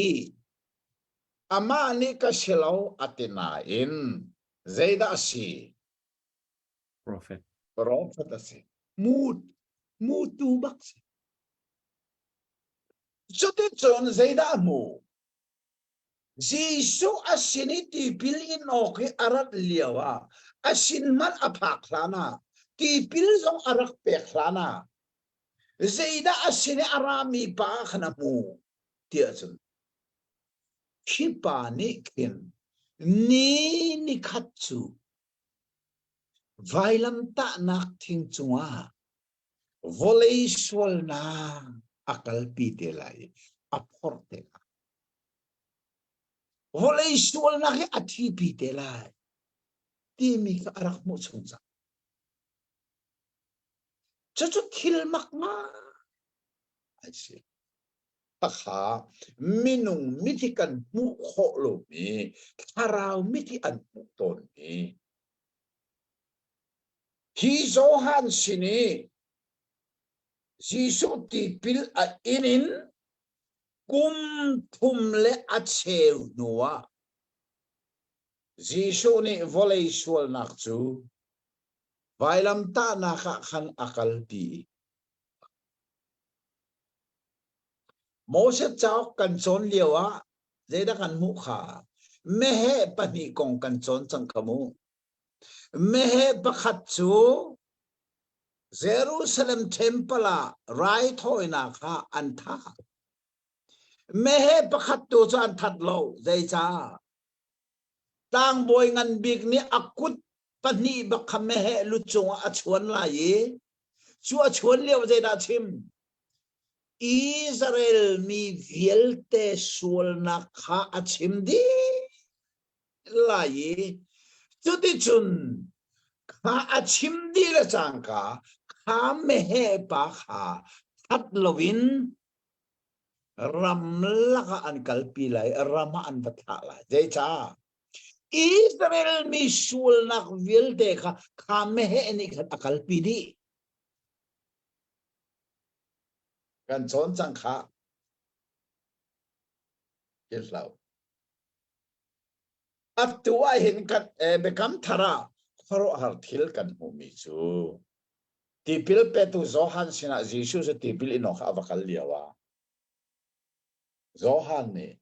amah nih ka si lo a ti nain zeidah a si? Prophet. Prophet a si. Mu, mutu bak si. Cuticun zeidah a hmu? Jesuh a sin i tipil in awk i a rat lio ah a sin hmanh a phak hlan ah tipil zong a rak pek hlan ah zeidah a sin i a rami pa khan a hmu tiah cun khi pa nih khin ni nikhat cu vailamtahnak thing cungah vawlei sualnak a kalpi te lai i a phorh te lai. Vawlei sualnak hi a thipi te lai timi kha a rak hmuh chung cang. Cucu thil mak ngai si. Takha minung mit hi kan hmuh khawh lomi thlarau mit hi an hmuh tawnmi Hi Johan sin i Jesuh tipil a in in kum thum le a cheu hnuah Jesuh nih vawlei sualnak cu vailamtahnak ah khan a kalpi. Moses cauk kan cawn lio ah zeidah kan hmuh kha? Meheh pahnih kong kan cawn cang kha mu. Meheh pakhat cu Jerusalem temple ah raithawinak ah an thah. Meheh pakhat tu cu an that lo. Zeicah? Tlangbawi ngan bik nih a kut pahnih bak kha meheh lu cungah a chuan lai i cu a chuan lio zeidah a chim? Israel mi vialte sualnak kha a chim dih lai i cuticun Kha a chim dih le cangka kha meheh pa kha that loin ramlak ah an kalpi lai, ram ah an va thlah lai. Zeicah? Israel mi sualnak vialte kha kha meheh nih khan a kalpi dih. Kan cawn cang kha. Hlau. Atu ah hin kan biakam thar ah khuaruahhar thil kan hmuhmi cu tipil petu Johan sinah Jesuh cu tipil in awk a va kal lio ah Johan nih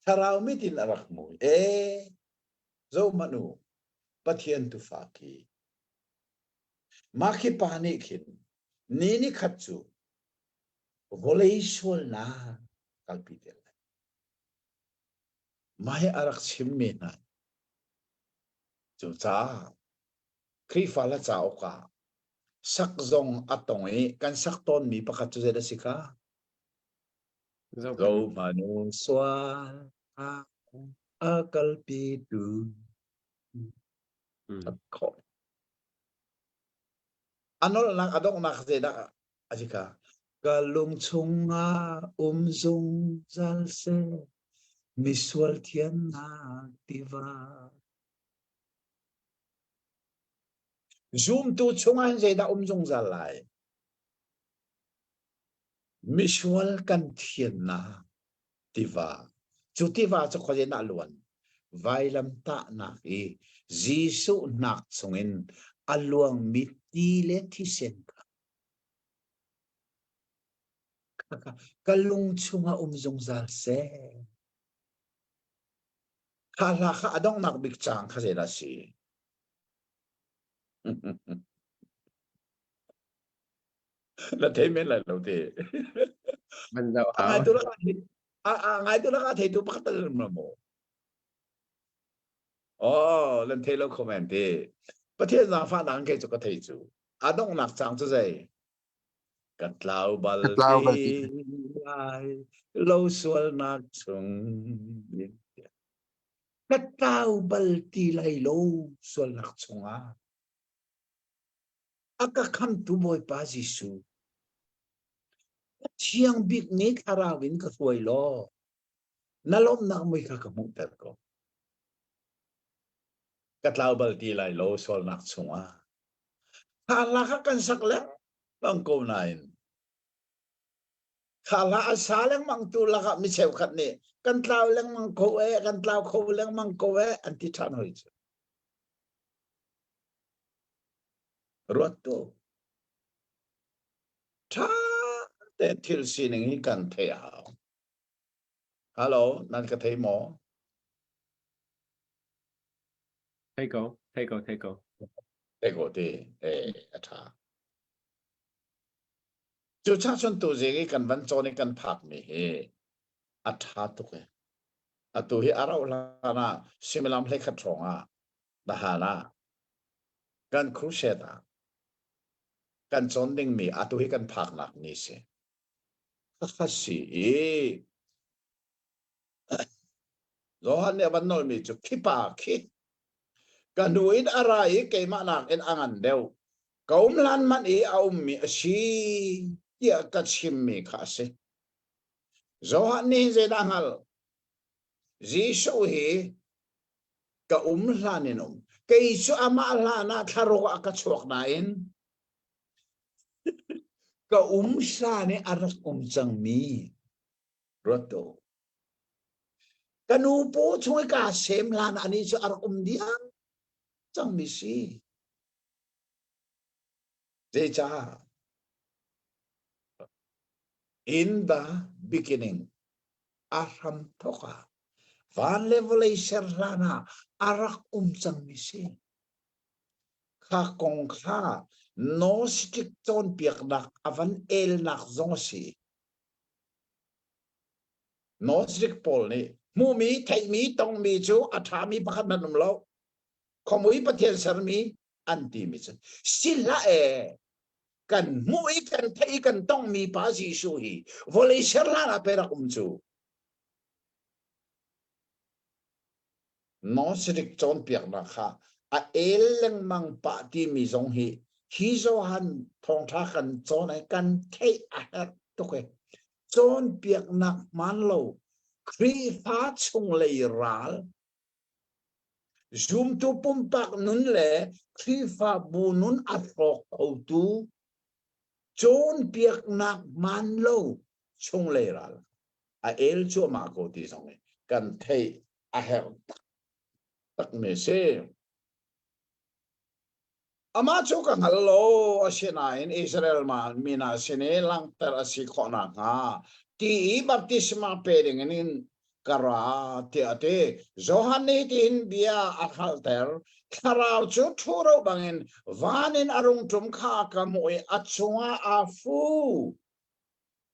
thlarau mit in a rak hmu e zohhmanh u Pathian tufa khi mah khi pa nih khin ni ni khat cu vawlei sualnak kalpi te lai Mah hi a rak chimmi hna cucaah Khrihfa hla cauk ah sak zong a tong i kan sak tawnmi pakhat cu zei a si kha? Zohmanh u sual a kalpitu that khawh. A nolhnak a donghnak zeidah a si kha? Ka lung chungah um zungzal seh, misual thiannak tiva. Zumtu chungah hin zeidah um zungzal lai? Misual kan thiannak tiva. Cu tiva cu khuazei dah luan? Vailamtahnak i Jesuh hnak chungin a luangmi ti le thisen kha ka lung chungah um zungzal seh. Kha hla kha a donghnak bik caang kha zeidah a si? Na thei men lai lo te. Man zoh A ngaitu lakah a ngaitu lakah theitu pakhat tal maw? Oh, nan thei lo comment te. Pathian zaangfahnak in kei cu ka thei cu. A donghnak caang cu zei? Ka tlau bal Ka tlau bal ti. lai lo sualnak chung. Ka tlau bal ti lai lo sualnak chungah. A ka khamtu Bawipa Jesuh. Ka thiang bik ni thlarau in ka hruai law na lawmhnak mui kha ka hmuhter ko. Ka tlau bal ti lai lo sualnak chungah. Kha hla kha kan sak lengmang ko nain kha hla a sa lengmang tu lakah mi cheukhat nih kan tlau lengmang ko e kan tlau kho lengmang ko e an ti ṭhan hoi cu. Ruat tu. Ṭha tein thil sining hi kan theih a hau. Hello, nan ka thei maw? Thei ko, thei ko, thei ko. Thei ko ti, eh, a ṭha. Cu cha chun tu zing i kan van cawn i kan phak mi hi a ṭha tuk e. Atu hi a rauh hlan ah suimilam 11 hrawng ah Nahan ah kan crusade ah kan cawn dingmi atu hi kan phaknak ni si. Khakha si i Johan nih a van nawlmi cu khi pa khi ka hnu in a ra i keimah nakin a ngan deuh ka um hlan hmanh i a ummi a si tiah ka chimmi kha a si. Johan nih zeidah hngalh? Jesuh hi ka um hlan in um. Kei cu amah hlan ah thlaruk ah ka chuak nain ka um hlan i a rak um cangmi ruat tu. Ka nu paw chung i kaa sem hlan ah anih cu a rak um diam cangmi si. Zeicah? In the beginning, a hram thawk ah van le vawlei ser hlan ah a rak um cangmi si. Kha kong kha Gnostic cawnpiaknak a van elnak zong a si. Gnostic pawl nih hmuhmi, theihmi, tongmi cu a ṭhami pakhat hmanh um lo. Khuamui Pathian sermi an timi cu si hlah e kan hmuh i kan theih i kan tongmi pa Jesuh hi vawlei ser hlan ah pe rak um cu. Gnostic cawnpiaknak kha. A el lengmang pah timi zong hi hi Johan thawngṭha kan cawn ai kan theih a herh tuk e. Cawnpiaknak hmaan lo Khrihfa chunglei ral zumtu pumpak nun le Khrihfabu nun a hrawk khotu cawnpiaknak hmaan lo chunglei ral a el cuahmah ko ti zong hi kan theih a herh takmi a si. Amah cu ka hngal lo, asinain Israel mi hna sin i langhter a si khawh nakhnga ti i baptisma pe dingin ka ra tiah a ti. Johan nih hitin bia a hngalhter, Thlarau cu ṭhuro bangin van in a rung ṭum kha ka hmuh i a cungah aa fu.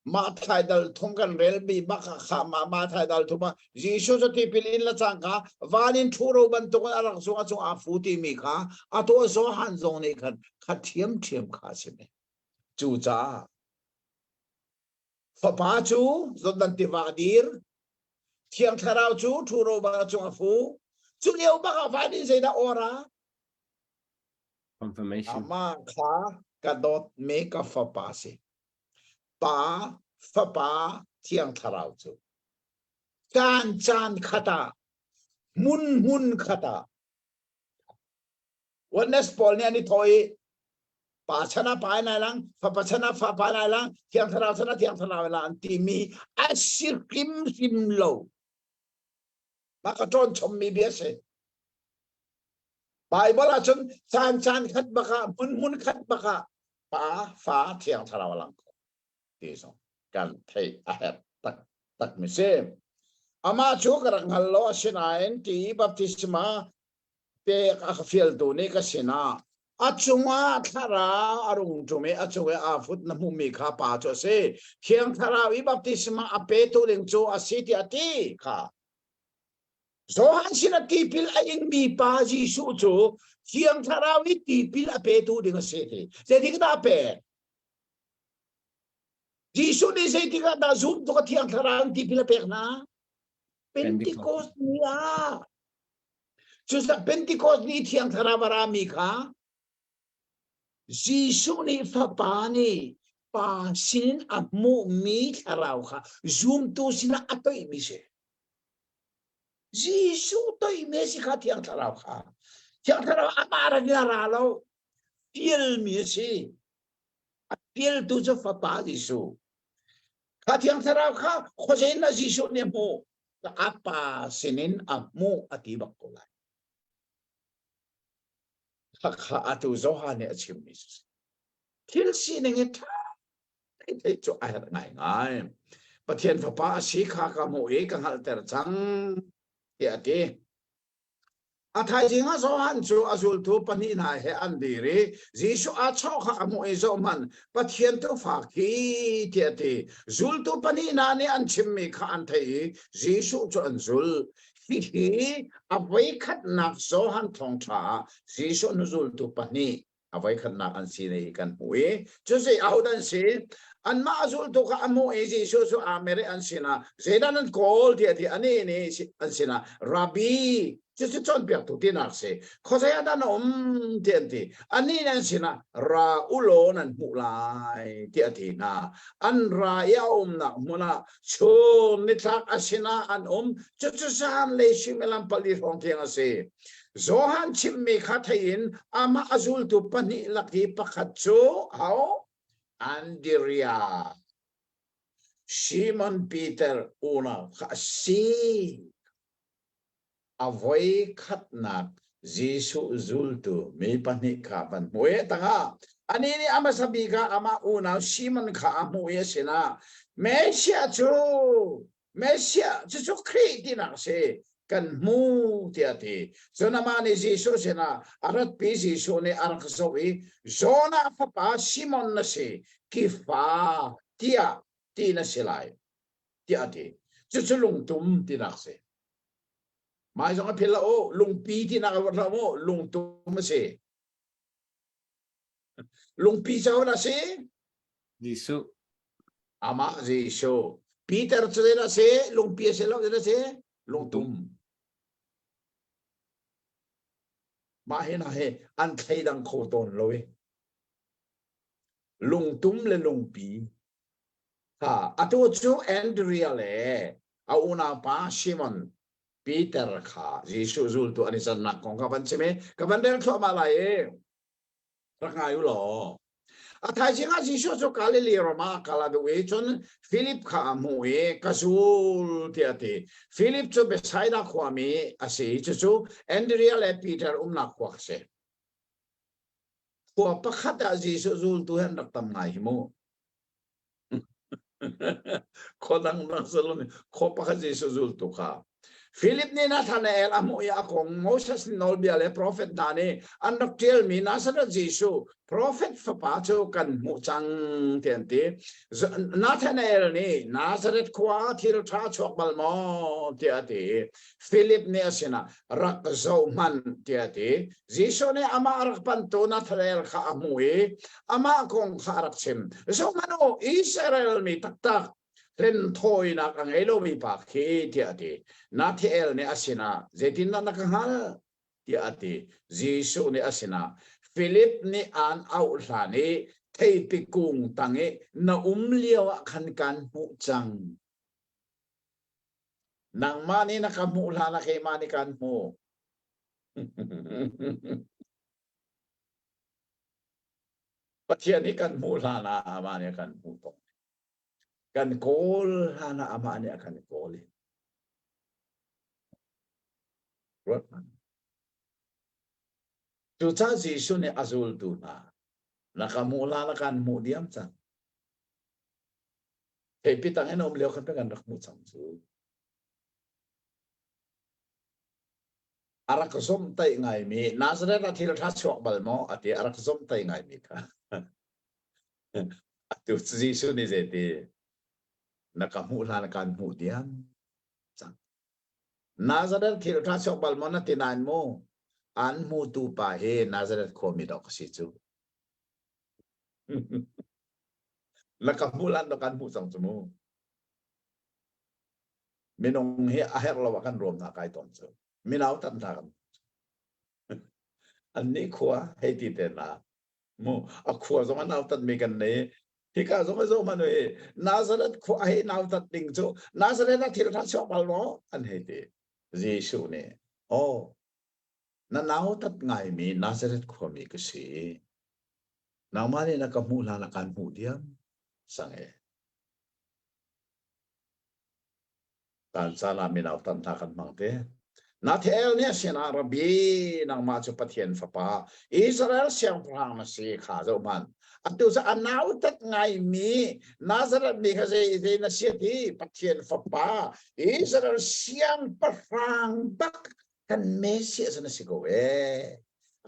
Mah thaidal thum kan rel mi bak ah kha mah mah thaidal thum ah Jesuh cu tipil in le cangka van in ṭhuro bantuk in a rak zung a cung aa fu timi kha a tuah Johan zong nih khan kha ṭhiamṭhiam kha a si ve. Cucaah Fapa cu Jordan tiva a dir, Thiang Thlarau cu ṭhuro bang a cung a fu. Cu lio bak ah van in zeidah aw ra? Confirmation. Amah kha ka dawtmi ka fapa si. Pa, Fapa, Thiang Thlarau cu caan caan khat ah hmun hmun khat ah Witness pawl nih an i thawh i pa chan ah pa in ai lang, fapa chan ah fapa in ai lang, Thiang Thlarau chan ah Thiang Thlarau in an timi a si hrimhrim lo. Mah ka ṭawn chommi bia si. Bible ahcun caan caan khat bak ah hmun hmun khat bak ah Pa, Fa, Thiang Thlarau a lang kho ti zong kan theih a herh taktak mi si. Amah cu ka rak hngal lo asinain ti baptisma pek a ka fialtu nih ka sinah a cungah thlarau a rung ṭum i a cung i aa fut na hmuhmi kha pa cu a si. Thiang Thlarau i baptisma a petu ding cu a si tiah a ti kha Johan sinah tipil a ingmi pa Jesuh cu Thiang Thlarau i tipil a petu ding a si ti. Zeitik dah a pek? Jesuh nih zeitik ah dah zumtu ka Thiang Thlarau in tipil a pek hna? Pentecost ni ah. Cucaah Pentecost ni Thiang Thlarau a rami kha Jesuh nih Fapa nih Pa sin a hmuhmi thlarau kha zumtu sinah a toihmi si. Jesuh toihmi a si kha Thiang Thlarau kha. Thiang Thlarau amah rak in a ra lo. Fialmi a si. A fialtu cu Fapa Jesuh. Kha Thiang Thlarau kha khuazei in Jesuh nih a hmuh. A pa sinin a hmuh a ti bak ko lai. Khakha atu Johan nih a chimmi si. Thil sining hi ṭha theih cu a herh ngaingai. Pathian Fapa a si kha ka hmuh i ka hngalhter cang tiah a ti. A thaizing ah Johan cu a zultu pahnih hna he an dir i Jesuh aa chawh kha a hmuh i zohhmanh Pathian tuufa khi tiah a ti. Zultu pahnih hna nih an chimmi kha an theih i Jesuh cu an zulh. Hihi a voikhatnak Johan thawngṭha ah Jesuh hnuzultu pahnih a voikhatnak an si hi kan hmuh i cucu ahodah an si anmah a zultu kha a hmuh i Jesuh cu aa mer i an sinah zeidah nan kawl tiah ti anih nih an sinah Rabbi cucu cawnpiaktu tinak si khuazei ah dah na um tiah an ti anih nih an sinah ra u law nan hmuh lai tiah a ti hna an ra i a umnak hmun ah chun nitlak a sinah an um cucu zanlei suimilam pali hrawng tiang a si Johan chimmi kha thei in amah a zultu pahnih lak i pakhat cu ho? Andria. Simon Peter unau kha a si. A voi khatnak Jesuh zultu mi pahnih kha van hmu i tangah anih nih a hmasa bik ah amah unau Simon kha a hmuh i a sinah Messiah cu Messiah cucu Khrih tinak a si kan hmu tiah a ti. Cun amah nih Jesuh sinah a ratpi Jesuh nih a rak zoh i Jonah fapa Simon na si Kifa tiah ti na si lai tiah a ti. Cucu lungtum tinak a si. Mai zong a phil lo lungpi tinak a ruat lo mu lungtum a si. Lungpi cu a si? Jesuh. Amah Jesuh. Peter cu zeidah a si? Lungpi a si lo zeidah a si? Lungtum. Mah hi hna hi an thleidang kho tawn lo i lungtum le lungpi kha atu cu Andrea le a unaupa Simon Peter kha Jesuh zultu an i cannak kong ka van chim i ka van rel thluahmah lai i rak ngai u law. A thaizing ah Jesuh cu Galilee ram ah kal a duh i cun Filip kha a hmuh i ka zul tiah a ti. Filip cu Bethsaida khuami a si i cucu Andrea le Peter umnak khua a si. Khua pakhat ah Jesuh zultu hi an rak tam ngai hi mu. Khua dang dang salon khua pakhat Jesuh zultu kha. Philip nih Nathanael a hmuh i a kong Moses nawlbia le profet hna nih an rak ṭialmi Nazareth Jesuh profet fapa cu kan hmuh cang ti an ti. Nathanael nih Nazareth khua ah thil ṭha chuak bal maw tiah a ti. Philip nih a sinah rak zoh hmanh tiah a ti. Jesuh nih amah a rak pantu Nathanael kha a hmuh i amah kong kha a rak chim. Zohhmanh u, Israel mi taktak hlenthawinak a ngei lomi pa khi tiah a ti. Nathanael nih a sinah zeitindah na ka hngalh tiah a ti. Jesuh nih a sinah Filip nih aan auh hlan i theipi kung tang i na um lio ah khan kan hmuh cang. Nangmah nih na ka hmuh hlan ah keimah nih kan hmuh. Pathian nih kan hmuh hlan ah amah nih a kan hmuh tawn. Kan kawl hlan ah amah nih a kan kawl i. Ruat hmanh. Cucaah Jesuh nih a zultu hna, na ka hmuh hlan ah kan hmuh diam cang. Theipi tang in um lio khan kan rak hmuh cang cu. A rak zomhtaih ngaimi Nazareth ah thil ṭha chuak bal maw a ti a rak zomhtaih ngaimi kha. Atu Jesuh nih zeiti na ka hmuh hlan kan hmuh diam cang. Nazareth thil ṭha chuak bal maw na ti nain mu an hmutu pa hi Nazareth khuami dawh ka si cu. Na ka hmuh hlan dawh kan hmuh cang cu mu. Minung hi a herh lo ah kan ruam hna kai tawn cu. Minau tan hna kan an nih khua hei ti te na mu a khua zong a nautat mi kan nei hika zong a zo man hi Nazareth khua hei nautat ding cu Nazareth ah thil tha chuak bal maw an hei ti Jesuh nih oh na nautat ngaimi Nazareth khuami ka si nangmah nih na ka hmuh hlan ah kan hmuh diam sang e Tan caan ah mino tam hna kan hmang te. Nathanael nih a sinah Rabbi nangmah cu Pathian fapa Israel siangpahrang na si kha zoh hmanh. Atu cu a nautat ngaimi Nazareth mi kha zei zei na si ti Pathian fapa Israel siangpahrang bak kan Messiah na si ko ee.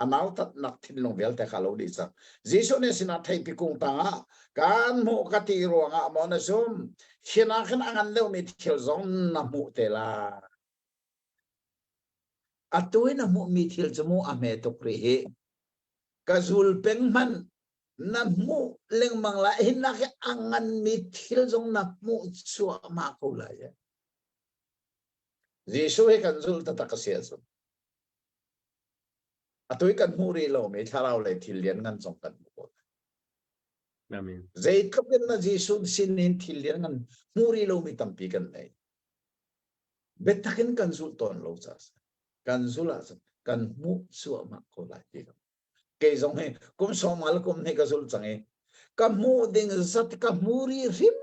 A nautatnak thinlung vialte kha lo dih cang. Jesuh nih sinah theipi kung tangah kan hmuh ka ti ruangah maw na zum? Hin ah khin a ngan deuhmi thil zong na hmuh te lai. Atu i na hmuhmi thil cu mu a hme tuk rih hi. Ka zul peng hmanh na hmuh lengmang lai hin nak hi a nganmi thil zong na hmuh cuahmah ko lai. Jesuh hi kan zul taktak a si ahcun atu i kan hmuh rih lomi thlarau lei thil lian ngan zong kan hmuh ko Amen. Zeitluk in na Jesuh sin in thil lian ngan hmuh rih lomi tampi kan nei. Biatak in kan zulh tawn lo ca kan zulh ahcun kan hmuh cuahmah ko lai ti lo. Kei zong hi kum sawmal kum hnih ka zulh cang i ka hmuh ding zat ka hmu rih hrim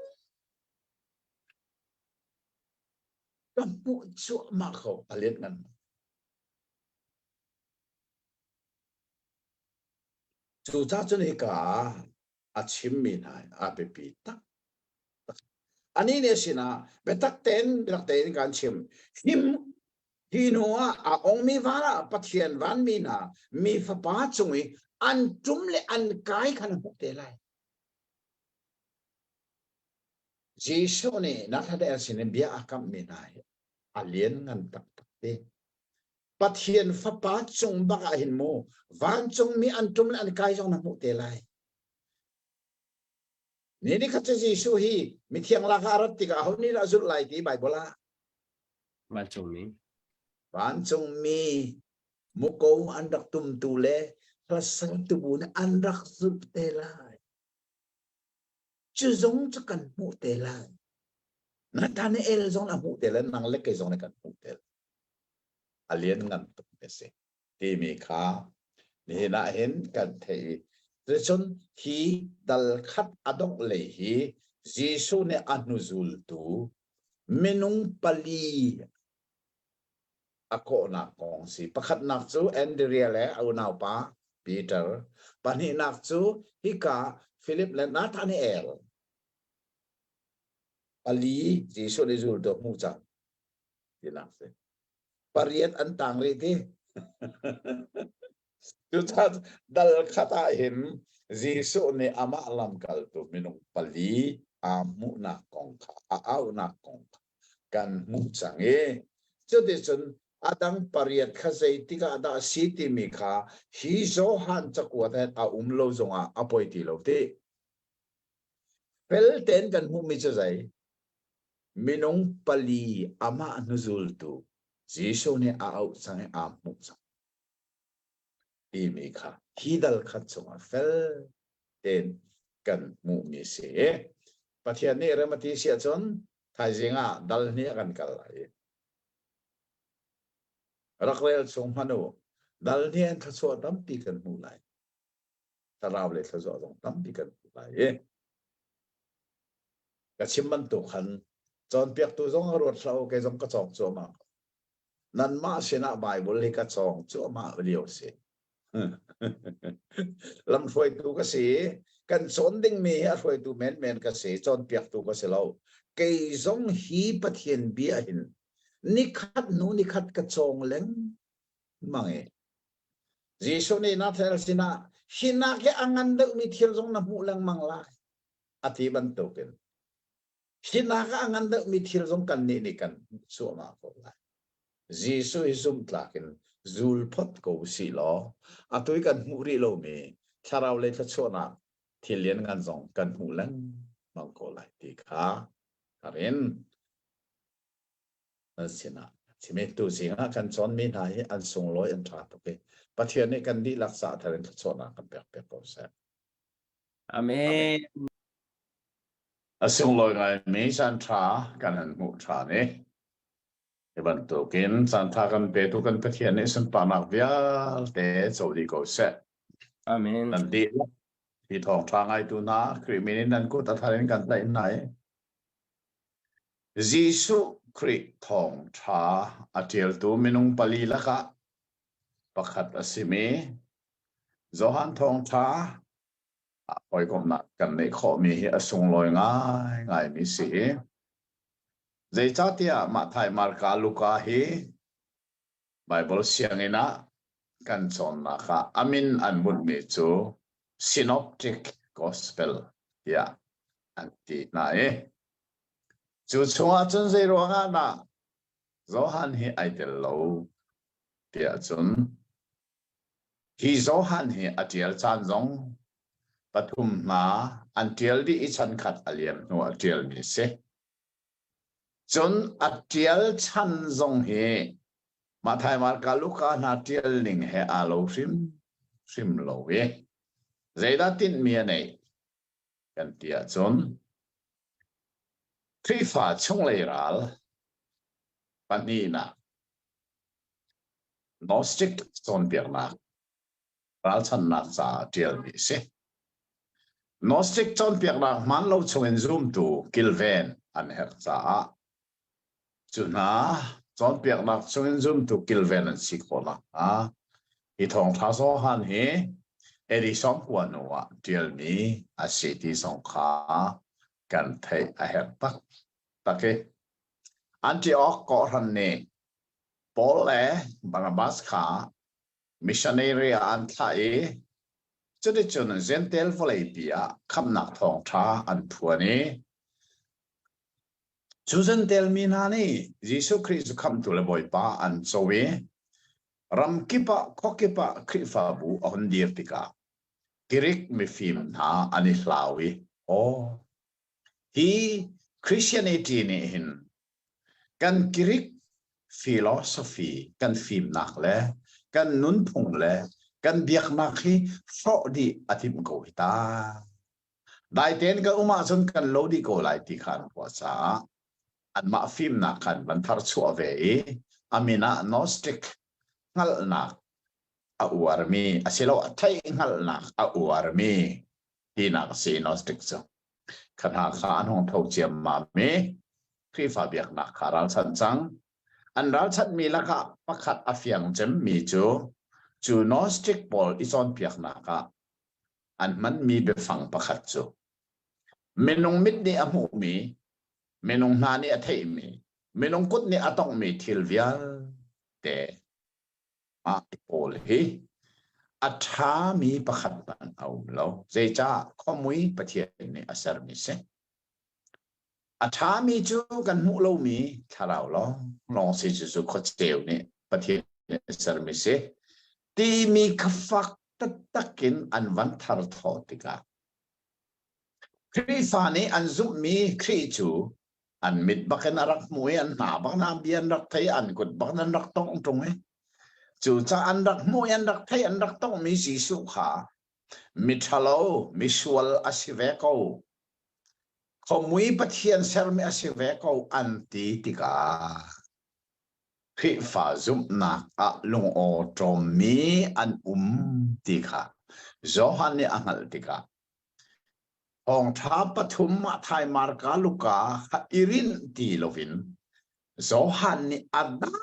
ka hmuh cuahmah ko a lian ngan. Cucaah cun hika ah a chimmi hna a biapi tak. Anih nih a sinah biatak tein biatak tein kan chim. Him hi hnu ah a ongmi van ah Pathian vanmi hna mi fapa cung i an ṭum le an kai kha na hmuh te lai. Jesuh nih Nathanael sinin bia a kamhmi hna hi a lianngan taktak te. Pathian fapa cung bak ah hin mu vancungmi an ṭum le an kai zong na hmuh te lai. Ni ni khat cu Jesuh hi mithiang lak ah a rat tikah aho nih dah a zulh lai ti Baibal ah? Vancungmi. Vancungmi. Muko an rak tumtu le hlasatu bu nih an rak zulh te lai. Cu zong cu kan hmuh te lai. Nathanael zong a hmuh te lai, nang le kei zong nih kan hmuh te lai. A lian ngan tuk a si timi kha nihin ah hin kan theih i cucun hi dal khat a dongh lei hi Jesuh nih a hnuzultu minung pali a kawhnak kong si. Pakhatnak cu Andrea le a unaupa Peter. Pahnihnak cu hika Philip le Nathanael. Pali Jesuh nih zultu a hmuh cang tinak si. Pariat an tang rih ti. Cucaah dal khat ah hin Jesuh nih amah lamkaltu minung pali aa hmuhnak kong kha a auhnak kong kha kan hmuh cang i cuticun a dang pariat kha zeitik ah dah si timi kha hi Johan cakuat he a um lo zongah a poi ti lo ti. Fel tein kan hmuhmi cu zei? Minung pali amah hnuzultu Jesuh nih a auh cang i aa hmuh cang timi kha hi dal khat chungah fel tein kan hmuhmi si. Pathian nih rem a ti si ahcun thaizing ah dal hnih a kan kal lai i rak rel chung hmanh u dal hnih in thluachuah tampi kan hmuh lai thlarau le thluachuah zong tampi kan hmuh lai i ka chim bantuk khan cawnpiaktu zong a ruat hlah u kei zong ka cawng cuahmah nanmah sinah Bible hi ka cawng cuahmah lio si Lamhruaitu ka si. Kan cawn dingmi hi a hruaitu menmen ka si, cawnpiaktu ka si lo. Kei zong hi Pathian bia hin nikhat hnu nikhat ka cawng lengmang i Jesuh nih Nathanael sinah hi nak hi a ngan deuhmi thil zong na hmuh lengmang lai a ti bantukin hi nak ah a ngan deuhmi thil zong kannih nih kan hmuh cuahmah ko lai. Jesuh hi zumhtlak in zul phot ko usih law atu i kan hmuh rih lomi thlarau lei thluachuahnak thil lianngan zong kan hmuh lengmang ko lai ti kha thar in nan sinah chim i tuzing ah kan cawnmi hna hi an sunglawi an ṭha tuk i Pathian nih kan dihlak caah thar in thluachuahnak kan pek piak ko seh. Amen. A sunglawi ngaimi caan ṭha kan han hmuh ṭhan i Hi bantukin caanṭha kan petu kan Pathian nih sunparnak vialte co dih ko seh. Amen. Nan dihlak hi thawngṭha ngaitu hna Khrih min in nan kut a thar in kan tlaih hna i Jesuh Khrih thawngṭha a ṭialtu minung pali lakah pakhat a simi Johan thawngṭha hawikomhnak kan neih khawhmi hi a sunglawi ngaingaimi si. Zeicahtiah Matthai, Marka, Luka hi Baibal sianginn ah kan cawnnak ah a min an bunhmi cu Synoptic Gospel tiah an ti hna i cu chungah cun zei ruangah dah Johan hi ai tel lo tiah cun Hi Johan hi a ṭial caan zong pathum hna an ṭial dih i chankhat a liam hnu a ṭialmi a si. Cun a ṭial chan zong hi Matthai, Marka, Luka hna ṭial ning he aa lo hrimhrim lo i zeidah tinhmi a neih kan ti ahcun Khrihfa chunglei ral pahnihnak Gnostic cawnpiaknak ralchanhnak caah ṭialmi a si. Gnostic cawnpiaknak hmaan lo chungin zumtu kilven an herh caah cu hna cawnpiaknak chungin zumtu kilven an si khawh nakhnga hi thawngṭha Johan hi AD 90 hnu ah ṭialmi a si ti zong kha kan theih a herh taktak i Antioch kawhhran nih Paul le Barnabas kha missionary ah an thlah i cuticun Jentail vawleipi ah khamhnak thawngṭha an phuan i cu Jentail mi hna nih Jesuh Khrih cu khamhtu le Bawipa an co i ramkip ah khuakip ah Khrihfabu a hun dir tikah Greek mifim hna an i hlau i aw hi Christianity nih hin Kan Greek philosophy kan fimnak le Kan nunphung le kan biaknak hi hrawh dih a timh ko hi ta. Dai tein kan um ahcun kan lo dih ko lai ti kha an ruah caah anmah fimnak khan van thar chuah ve i a min ah Gnostic hngalhnak a uarmi asiloah theihhngalhnak a uarmi tinak a si Gnostic cu. Kha hna kha an hung tho ciammam i Khrihfa biaknak kha ralchanh cang. An ralchanhmi lakah pakhat a fiang cemmi cu cu Gnostic pawl i cawnpiaknak ah an hmanmi biafang pakhat cu minung mit nih a hmuhmi, minung hna nih a theihmi, minung kut nih a tonghmi thil vialte mah pawl hi a ṭhami pakhat hmanh a um lo. Zeicah khuamui Pathian nih a sermi si. A ṭhami cu kan hmuh lomi thlarau lawng lawng si cu cu khuaceu nih Pathian nih a sermi si. Timi kha fak taktak in an van thar thawh tikah Khrihfa nih an zumhmi Khrih cu an mit bakin a rak hmu i an hna bak an bia an rak thei an kut bak an rak tongh ṭung i cucaah an rak hmuh i an rak theih an rak tonghmi Jesuh kha miṭhalo misual a si ve ko khuamui Pathian sermi a si ve ko an ti tikah Khrihfa zumhnak ah lungawṭawmmi an um ti kha Johan nih a hngalh tikah Thawngṭha pathum Matthai, Marka, Luka kha i rinh ti loin Johan nih a dang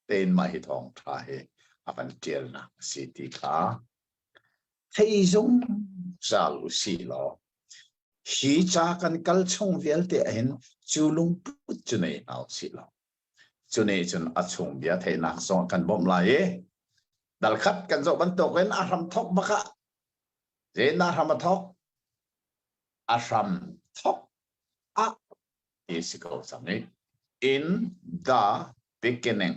tein mah hi thawngṭha hi a van ṭialnak a si ti kha thei zungzal u sih law hi ca kan kal chung vialte ahhin cu lungput cu nei hna u sih law cu nih cun a chung bia theihnak zong a kan bawmh lai i dal khat kan zoh bantukin a hram thawk bak ah Zeidah hram a thawk? A hram thawk ah ti si ko cang i in the beginning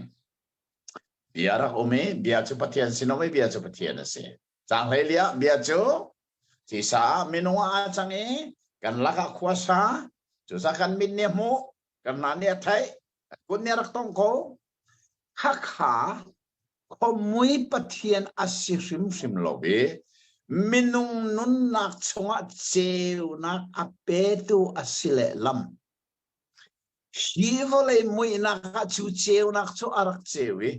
bia rak um i bia cu Pathian sin um i bia cu Pathian a si. Caang hlei ah bia cu thisa ah minung ah aa cang i kan lakah khua sa cucaah kan mit nih a hmuh kan hna nih a theih kan kut nih a rak tongh ko khakha Khuamui Pathian a si hrimhrim lo i minung nunnak chungah ceunak a petu a si lehlam. Hi vawlei muihnak ah cu ceunak cu a rak ceu i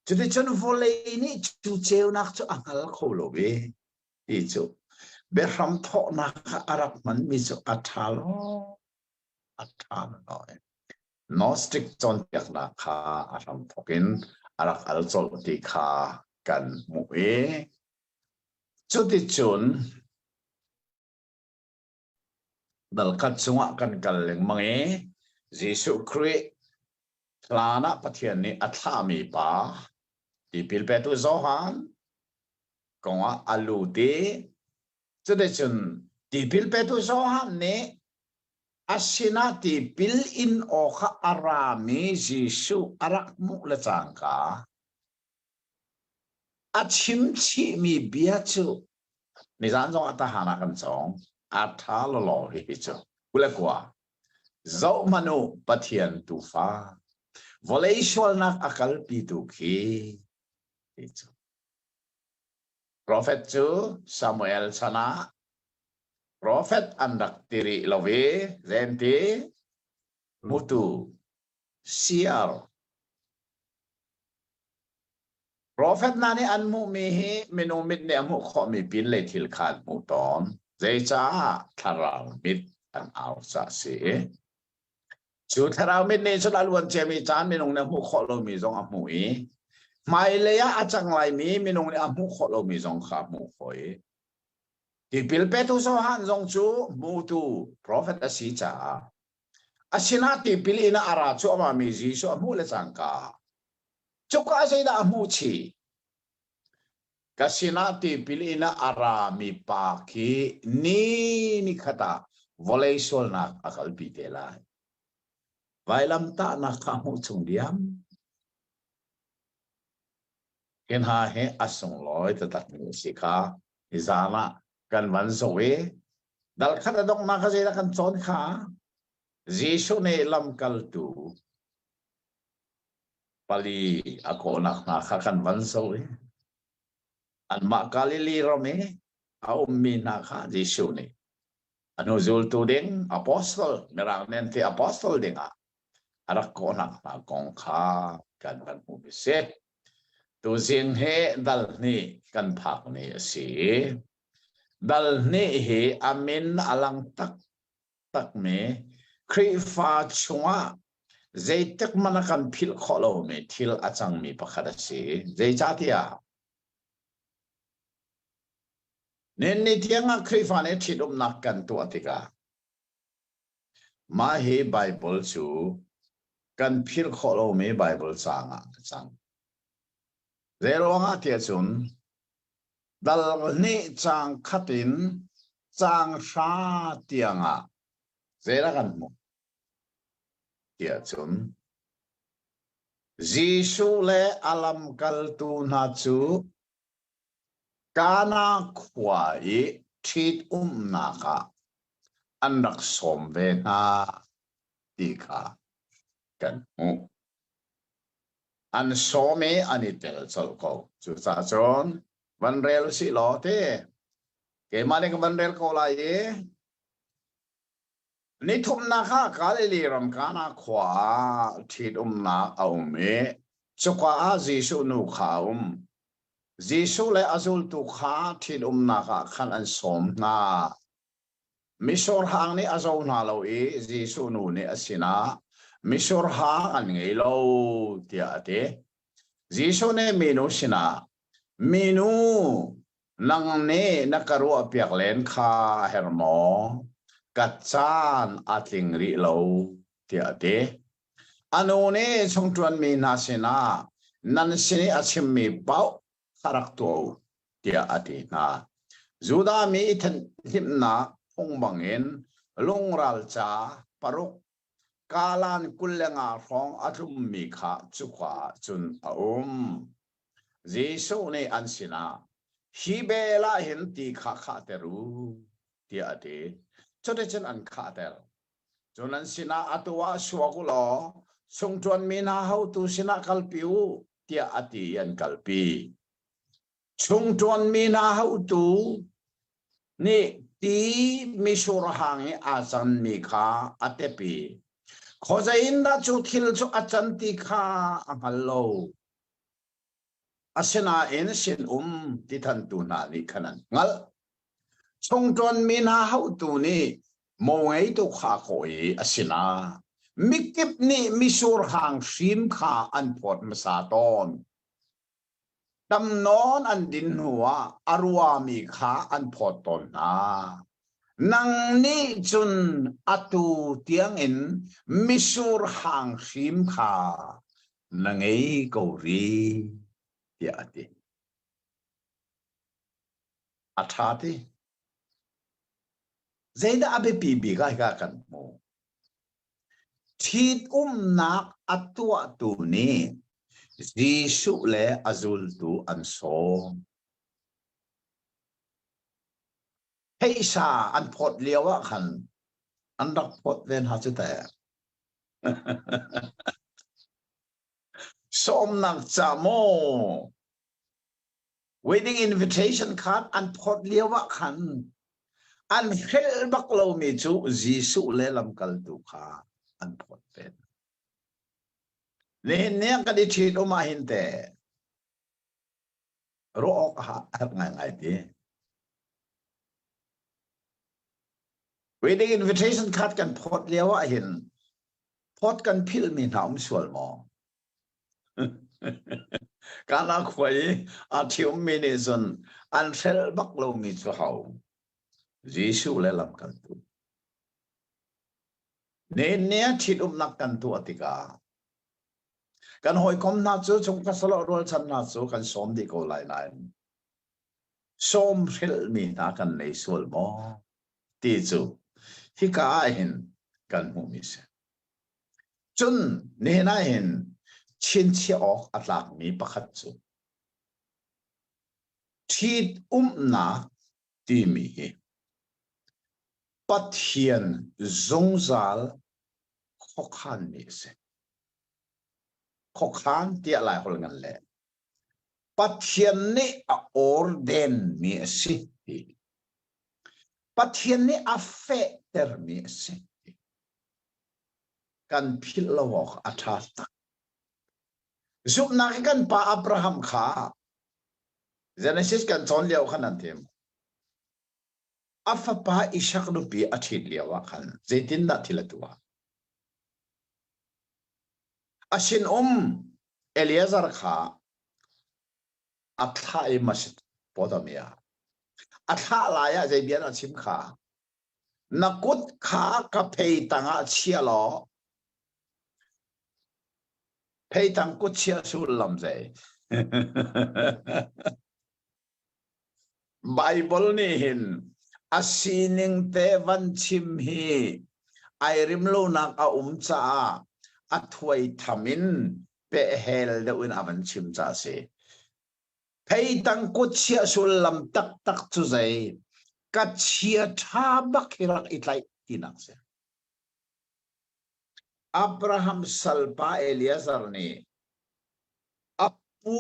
cuticun vawlei nih cu ceunak cu a hngal kho lo i ti cu biahram thawhnak ah a rak hmanmi cu a ṭha lo a ṭha lo. Gnostic cawnpiaknak kha a hramthawk in a rak al colh ti kha kan hmuh i cuticun dalkhat chungah kan kal lengmang i Jesuh Khrih hlan ah Pathian nih a thlahmi pa tipil petu Johan kongah a lut i cuticun tipil petu Johan nih A sinah tipil in awkah a rami Jesuh a rak hmuh le cangka a chim chihmi bia cu nizan zong ah tahan ah kan cawng a ṭha lawlaw hihi cu 29 zohhmanh u Pathian tuufa vawlei sualnak a kalpitu khi ti cu Profet cu Samuel chan ah Profet an rak ti rih lo i zeiti hmutu siar Profet hna nih an hmuhmi hi minung mit nih a hmuh khawhmi pinlei thil kha an hmuh tawn. Zeicah thlarau mit an au ca si. Cu thlarau mit nih cun a luan ciami caan minung nih a hmuh khawh lomi zong a hmuh i hmailei ah a cang laimi minung nih a hmuh khawh lomi zong kha a hmuh khawh i Tipil petu Johan zong cu hmutu profet a si caah a sinah tipil in a ra cuahmahmi Jesuh a hmuh le cangka cuka zeidah a hmuh chih? Ka sinah tipil in a rami pa khi ni nikhat ah vawlei sualnak a kalpi te lai. Vailamtahnak kha a hmuh chung diam. Hi hna hi a sunglawi taktakmi a si kha hi zan ah kan van zoh i dal khat a donghnak kha zeidah kan cawn kha Jesuh nih lamkaltu. Pali a kawhnak hna kha kan van zoh i anmah Galilee ram i a ummi hna kha Jesuh nih a hnu zultu ding apostle mirang nih an ti apostle dingah a rak kawhnak hna kong kha kan van hmuh mi si. Tuzing hi dal hnih kan phak ni a si i dal hnih hi a min a lang taktakmi Khrihfa chungah zeitik hmanh a kan philh khawh lomi thil a cangmi pakhat a si. Zeicahtiah Nihin tiang ah Khrihfa nih ṭhitumnak kan tuah tikah mah hi Baibal cu kan philh khawh lomi Baibal caang ah a cang. Zei ruangah tiah cun dal hnih caang khat in caang hra tiangah zeidah kan hmuh tiah cun Jesuh le a lamkaltu hna cu Kana khua i ṭhitumnak ah an rak sawm ve hna ti kha kan hmuh. An sawm i an i tel colh ko. Cucaah cun van rel usih law ti keimah nih ka van rel ko lai i Nithumnak ah Galilee ram Kana khua ah ṭhitumnak a um i cuka ah Jesuh nu kha a um. Jesuh le a zultu kha ṭhitumnak ah khan an sawm hna. Mitsur hang nih a zo hna lo i Jesuh nu nih a sinah mitsur hang an ngei lo tiah a ti. Jesuh nih minu sinah, Minu, nang nih na ka ruahpiak len kha a herh maw? Ka caan a tling rih lo, tiah a ti. A nu nih chungṭuanmi hna sinah nan sin i a chimmi paoh kha rak tuah u, tiah a ti hna. Judah mi i thenhlimnak phung bangin lungral ca paruk kalan 25 hrawng a tlummi kha cuka ah cun a um. Jesuh nih an sinah, Hi bel ah hin ti kha khahter u, tiah a ti. Cuticun an khahter. Cun an sinah atu ah suak u law chungṭuanmi hna hotu sinah kalpi u, tiah a ti i an kalpi. Chungṭuanmi hna hotu nih ti mitsur hang i aa canmi kha a tep i khuazei in dah cu thil cu a can ti kha a hngal lo. Asinain sinum ti thantu hna nih khan an hngalh. Chungṭuanmi hna hotu nih mo ngeitu kha a kawh i a sinah mikip nih mitsur hang hrim kha an phawt hmasa tawn. Tam nawn an din hnuah a ruami kha an phawt tawn hna. Nang nih cun atu tiangin mitsur hang hrim kha na ngei ko rih, tiah a ti. A ṭha ti. Zeidah a biapi bik ah hika kan hmuh? Ṭhitumnak a tuahtu nih Jesuh le a zultu an sawm. Pheisa an phawt lio ah khan an rak phawt ve hna cu teh. Sawmnak ca maw Wedding invitation card an phawt lio ah khan an hrelh bak lomi cu Jesuh le lamkaltu kha an phawt ve. Nihin ni ah kan i ṭhit um ah hin te ruah awk a herh ngaingai ti. Wedding invitation card kan phawt lio ah hin phawt kan philhmi hna um sual maw? Kana khua i a ṭhiummi nih cun an hrelh bak lomi cu ho? Jesuh le lamkaltu. Nihin ni ah ṭhitumnak kan tuah tikah kan hawikom hna cu chungkhat sahlawh rualchan hna cu kan sawm dih ko lai nain sawm hrelhmi hna kan nei sual maw ti cu hika ah hin kan hmuhmi si. Cun nihin ah hin chinchiah awk a tlakmi pakhat cu ṭhitumnak timi hi Pathian zungzal khuakhanmi a si. Khuakhan tiah Lai holh ngan le Pathian nih a orden mi a si. Pathian nih a fehtermi a si. Kan philh lo awk a ṭha tak. Zumhnak hi kan pa Abraham kha Genesis kan cawn lio khan an thim. A fapa Ishak nupi a ṭhit lio ah khan zeitindah thil a tuah? A sinum Eliezer kha a thlah i Mesopotamia a thlah lai ah zei bia dah a chim kha? Na kut kha ka phei tangah chia law phei tang kut chia sullam zei? Baibal nih hin a sining te van chim hi ai rim lonak a um caah a thuai tham in pehhel deuh in a van chim caah a si. Pheitang kut chia sullam taktak cu zei? Ka chia ṭha bak hi rak i tlaih tinak si. Abraham salpa Eliezer nih a pu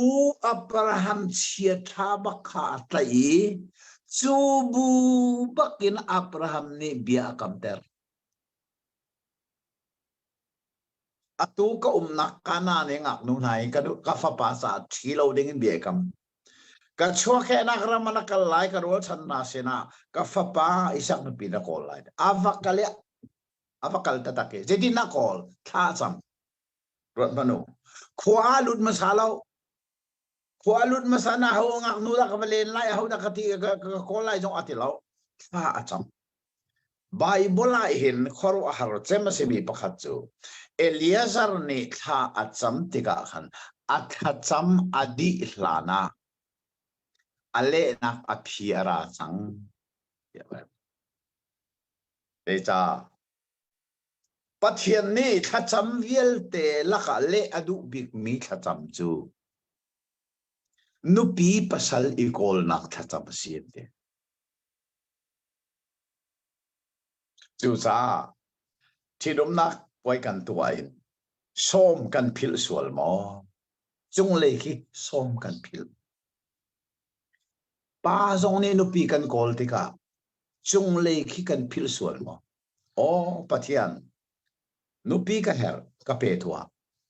Abraham chia ṭha bak kha a tlaih i cu bu bakin Abraham nih bia a kamter. Atu ka umnak Kanaan i ngaknu hna hi ka, ka fapa caah ṭhi lo ding in bia i kam. Ka chuahkehnak ram ah na kal lai, ka rualchan hna sinah ka fapa Isak nupi na kawl lai. A va kal i a va kal taktak i zeitin na kawl? Thla a cam. Ruat hmanh u. Khua ah lut hmasa lo. Khua lut hmasa na ho ngaknu dah ka va len lai, aho dah ka ti ka, ka kawl lai zong a ti lo. Thla a cam. Baibal ah hin khuaruahhar cem a simi pakhat cu Eliezer nih thla a cam tikah khan a thlacam a dih hlan ah a lehnak a phi a ra cang. Zeicah? Pathian nih thlacam vialte lakah leh a duh bikmi thlacam cu nupi pasal i kawlnak thlacam a si an ti. Cucaah ṭhitumnak puai kan tuah in sawm kan philh sual maw? Cunglei khi sawm kan philh. Pa zong nih nupi kan kawl tikah cunglei khi kan philh sual maw? Aw Pathian, nupi ka herh, ka pe tuah.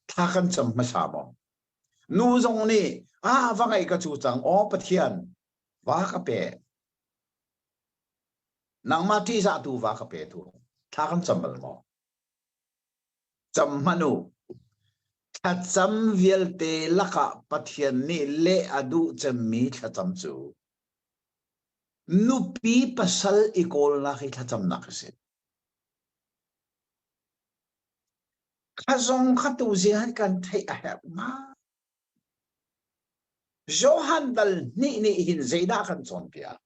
Thla kan cam hmasa maw? Nu zong nih, ah va ngeih ka cu cang, aw Pathian, va ka pe. Nangmah ṭihzahtu va ka pe tu. Thla kan cam bal maw? Cam hmanh u. Thlacam vialte lakah Pathian nih leh a duh cemmi thlacam cu nupi pasal i kawlnak hi thlacamnak a si. Kha zong kha tu zing kan theih a herh ma? Johan dal hnih nih hin zeidah kan cawnpiak?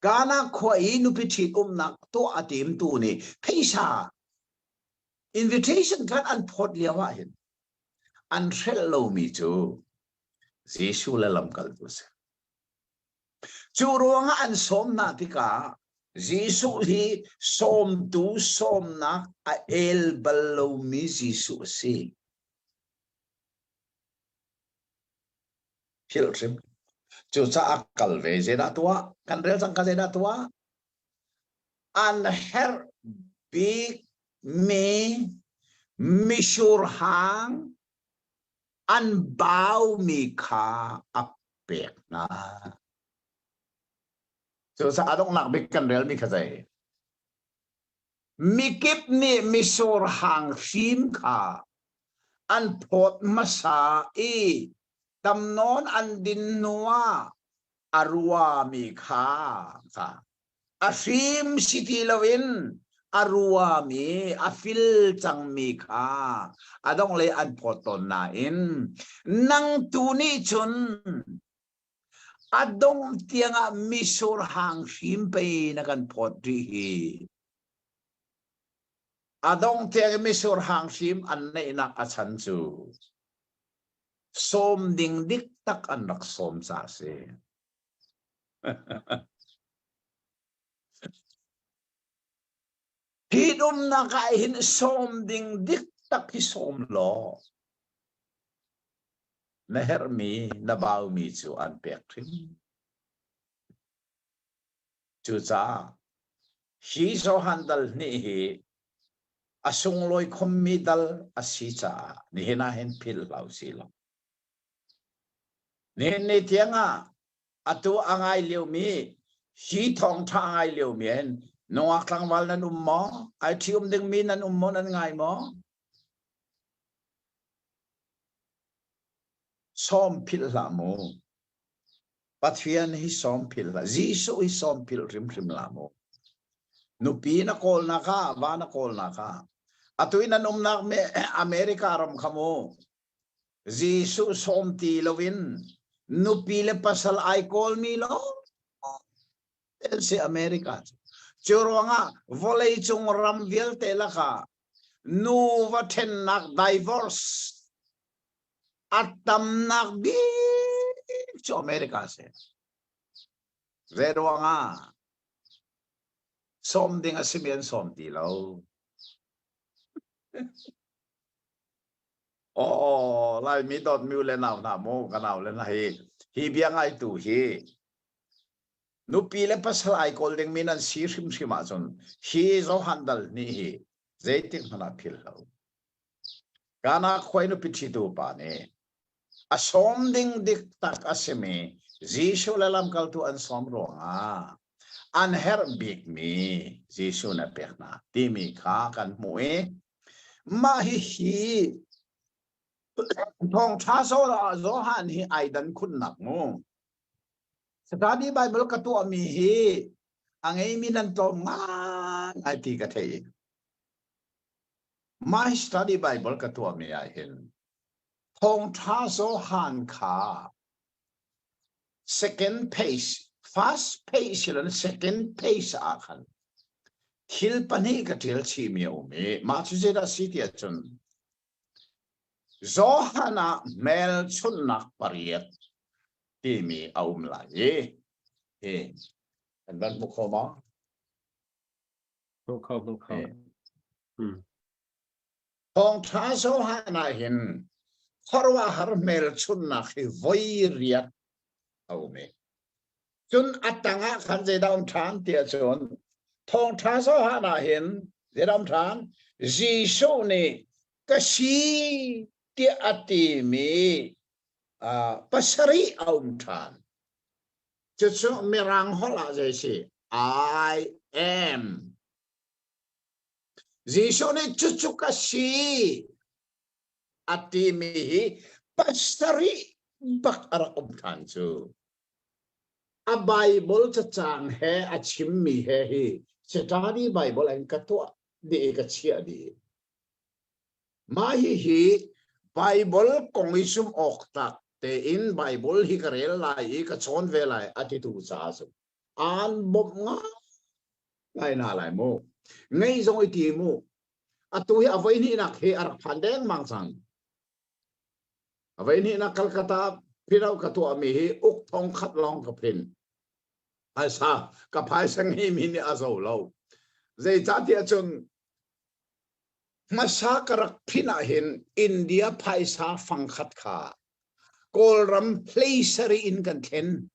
Ghana khua i nupi ṭhitumnak tuah a timtu nih phaisa invitation card an phawt lio ah hin an hrelh lomi cu Jesuh le lamkaltu a si. Cu ruangah an sawm hna tikah Jesuh hi sawmtu sawmnak a el bal lomi Jesuh a si. Philh hrim. Cucaah kal ve zeidah tuah? Kan rel cang ka zeidah tuah? An herh bik mi misur hang an baumi kha a pek hna. Cucaah a donghnak bik kan relmi kha zei? Mikip nih misur hang hrim kha an phawt hmasa i tam nawn an din hnuah a ruami kha kha a hrim si ti loin a ruami a fil cangmi kha a donglei an phawt tawn nain nang tu nih cun a dongh tiangah misur hang hrim pei na kan phawt rih hi. A dongh tiang i misur hang hrim an neihnak a chan cu sawm ding dik tak an rak sawm ca a si. Hi umnak ah hin sawm ding dik tak hi sawm law. Na herhmi, na baumi cu an pek hrim. Cucaah hi Johan dal hnih hi a sunglawi khommi dal a si caah nihin ah hin philh hlah usih law. Nihin ni tiang ah atu a ngai liomi hi thawngṭha a ngai liomi hin nungak tlangval nan um maw? Ai ṭhi-um dingmi nan um maw? Nan ngai maw? Sawm philh hlah mu. Pathian hi sawm philh hlah. Jesuh hi sawm philh hrimhrim hlah mu. Nupi na kawlnak ah, va na kawlnak ah, atu i nan umnak America ram kha mu, Jesuh sawm ti loin nupi le pasal ai kawlmi lawng si America cu. Cu ruangah vawleicung ram vialte lakah nuva ṭhennak divorce a tamnak bik cu America si. Zei ruangah sawm ding a simi an sawm ti lo. Aw, Laimi dawtmi u le nau hna mu, ka nau le hna hi, hi bia ngaitu hi nupi le pasal ai kawl dingmi nan si hrimhrim ahcun hi Johan dal nih hi zeitik hmanh ah philh lo. Kana khuai nupi ṭhitu pa nih a sawm ding dik tak a simi Jesuh le lamkaltu an sawm ruangah an herh bikmi Jesuh na pek hna timi kha kan hmuh i mah hihi thawngṭha Johan hi ai dan khunnak mu. Study Bible ka tuahmi hi a ngeimi nan tlawm ngai ti ka thei. My study Bible ka tuahmi ah hin thawngṭha Johan kha second page first page siloin second page ah khan thil pahnih ka ṭial chihmi a um i mah cu zeidah si ti ahcun Johan ah hmelchunhnak pariat timi a um lai i hi kan van hmu kho maw? Hmu kho, hmu kho. Hmm. Thawngṭha Johan ah hin khuaruahhar hmelchunhnak hi voi riat a um i cun a tangah khan zeidah um ṭhan ti ahcun thawngṭha Johan ah hin zeidah um ṭhan Jesuh nih ka si tiah a timi pasarih a um ṭhan. Cucu Mirang holh ah zei si? I am. Jesuh nih cucu ka si a timi hi pasarih bak a rak um ṭhan cu. A Bible cacang he a chimmi he hi Satani Bible an ka tuah dih i ka chiah dih. Mah hihi Bible kong i zumh awk tlak tein Bible hi ka rel lai i ka cawn ve lai a titu caah cun aan bawmh ngai hna lai mu. Ngei zong i ti mu. Atu hi a voi hnihnak hi a rak phan dengmang cang. A voi hnihnak Calcutta phino ka tuahmi hi uk thong khat lawng ka phin. Phaisa ka phaisa ngeimi nih a zo lo. Zeicahtiah cun Hmasa ka rak phin ahhin India phaisa fangkhat kha Kawlram hleisarih in kan thlen.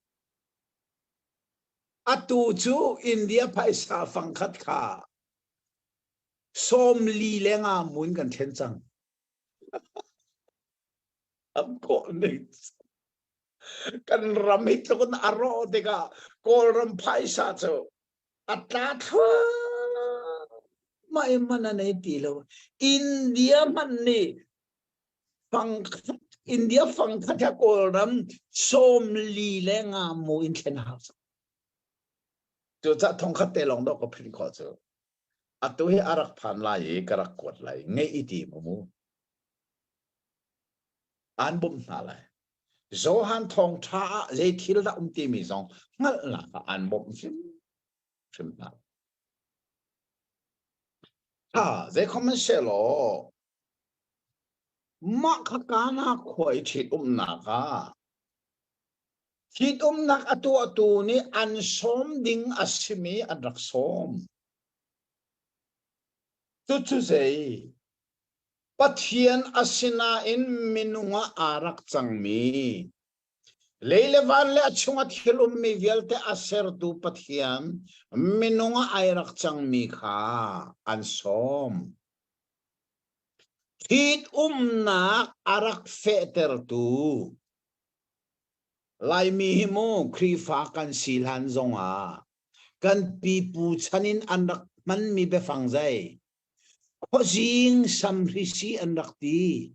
Atu cu India phaisa fangkhat kha 40 le nga mun kan thlen cang. Am khawh ning. Kan ram hi tluk in a rawh tikah Kawlram phaisa cu a tla thluahmah i man a nei ti lo. India hmanh nih fangkhat India fangkhat ha Kawlram 40 le nga mu in thlen hau. Cucaah thongkhat te lawng dawh ka phin khawh cu. Atu hi a rak phan lai i ka rak kuat lai. Ngeih i ti mu mu. An bawmh hna lai. Johan thawngṭha ah zei thil dah um timi zong hngalhnak ah an bawmh hrimhrim hna. Ha, zeikhom an selaw, mah kha Kana khua i ṭhitumnak ah ṭhitumnak a tuahtu nih an sawm ding a simi an rak sawm. Cucu zei? Pathian a sinain minung ah aa rak cangmi lei le van le a chung a thil ummi vialte a sertu Pathian minung ah ai rak cangmi kha an sawm. Ṭhit umnak a rak fehtertu Laimi hi mu Khrihfa kan si hlan zongah kan pipu chan in an rak hmanmi biafang zei khuazing samhrisi an rak ti.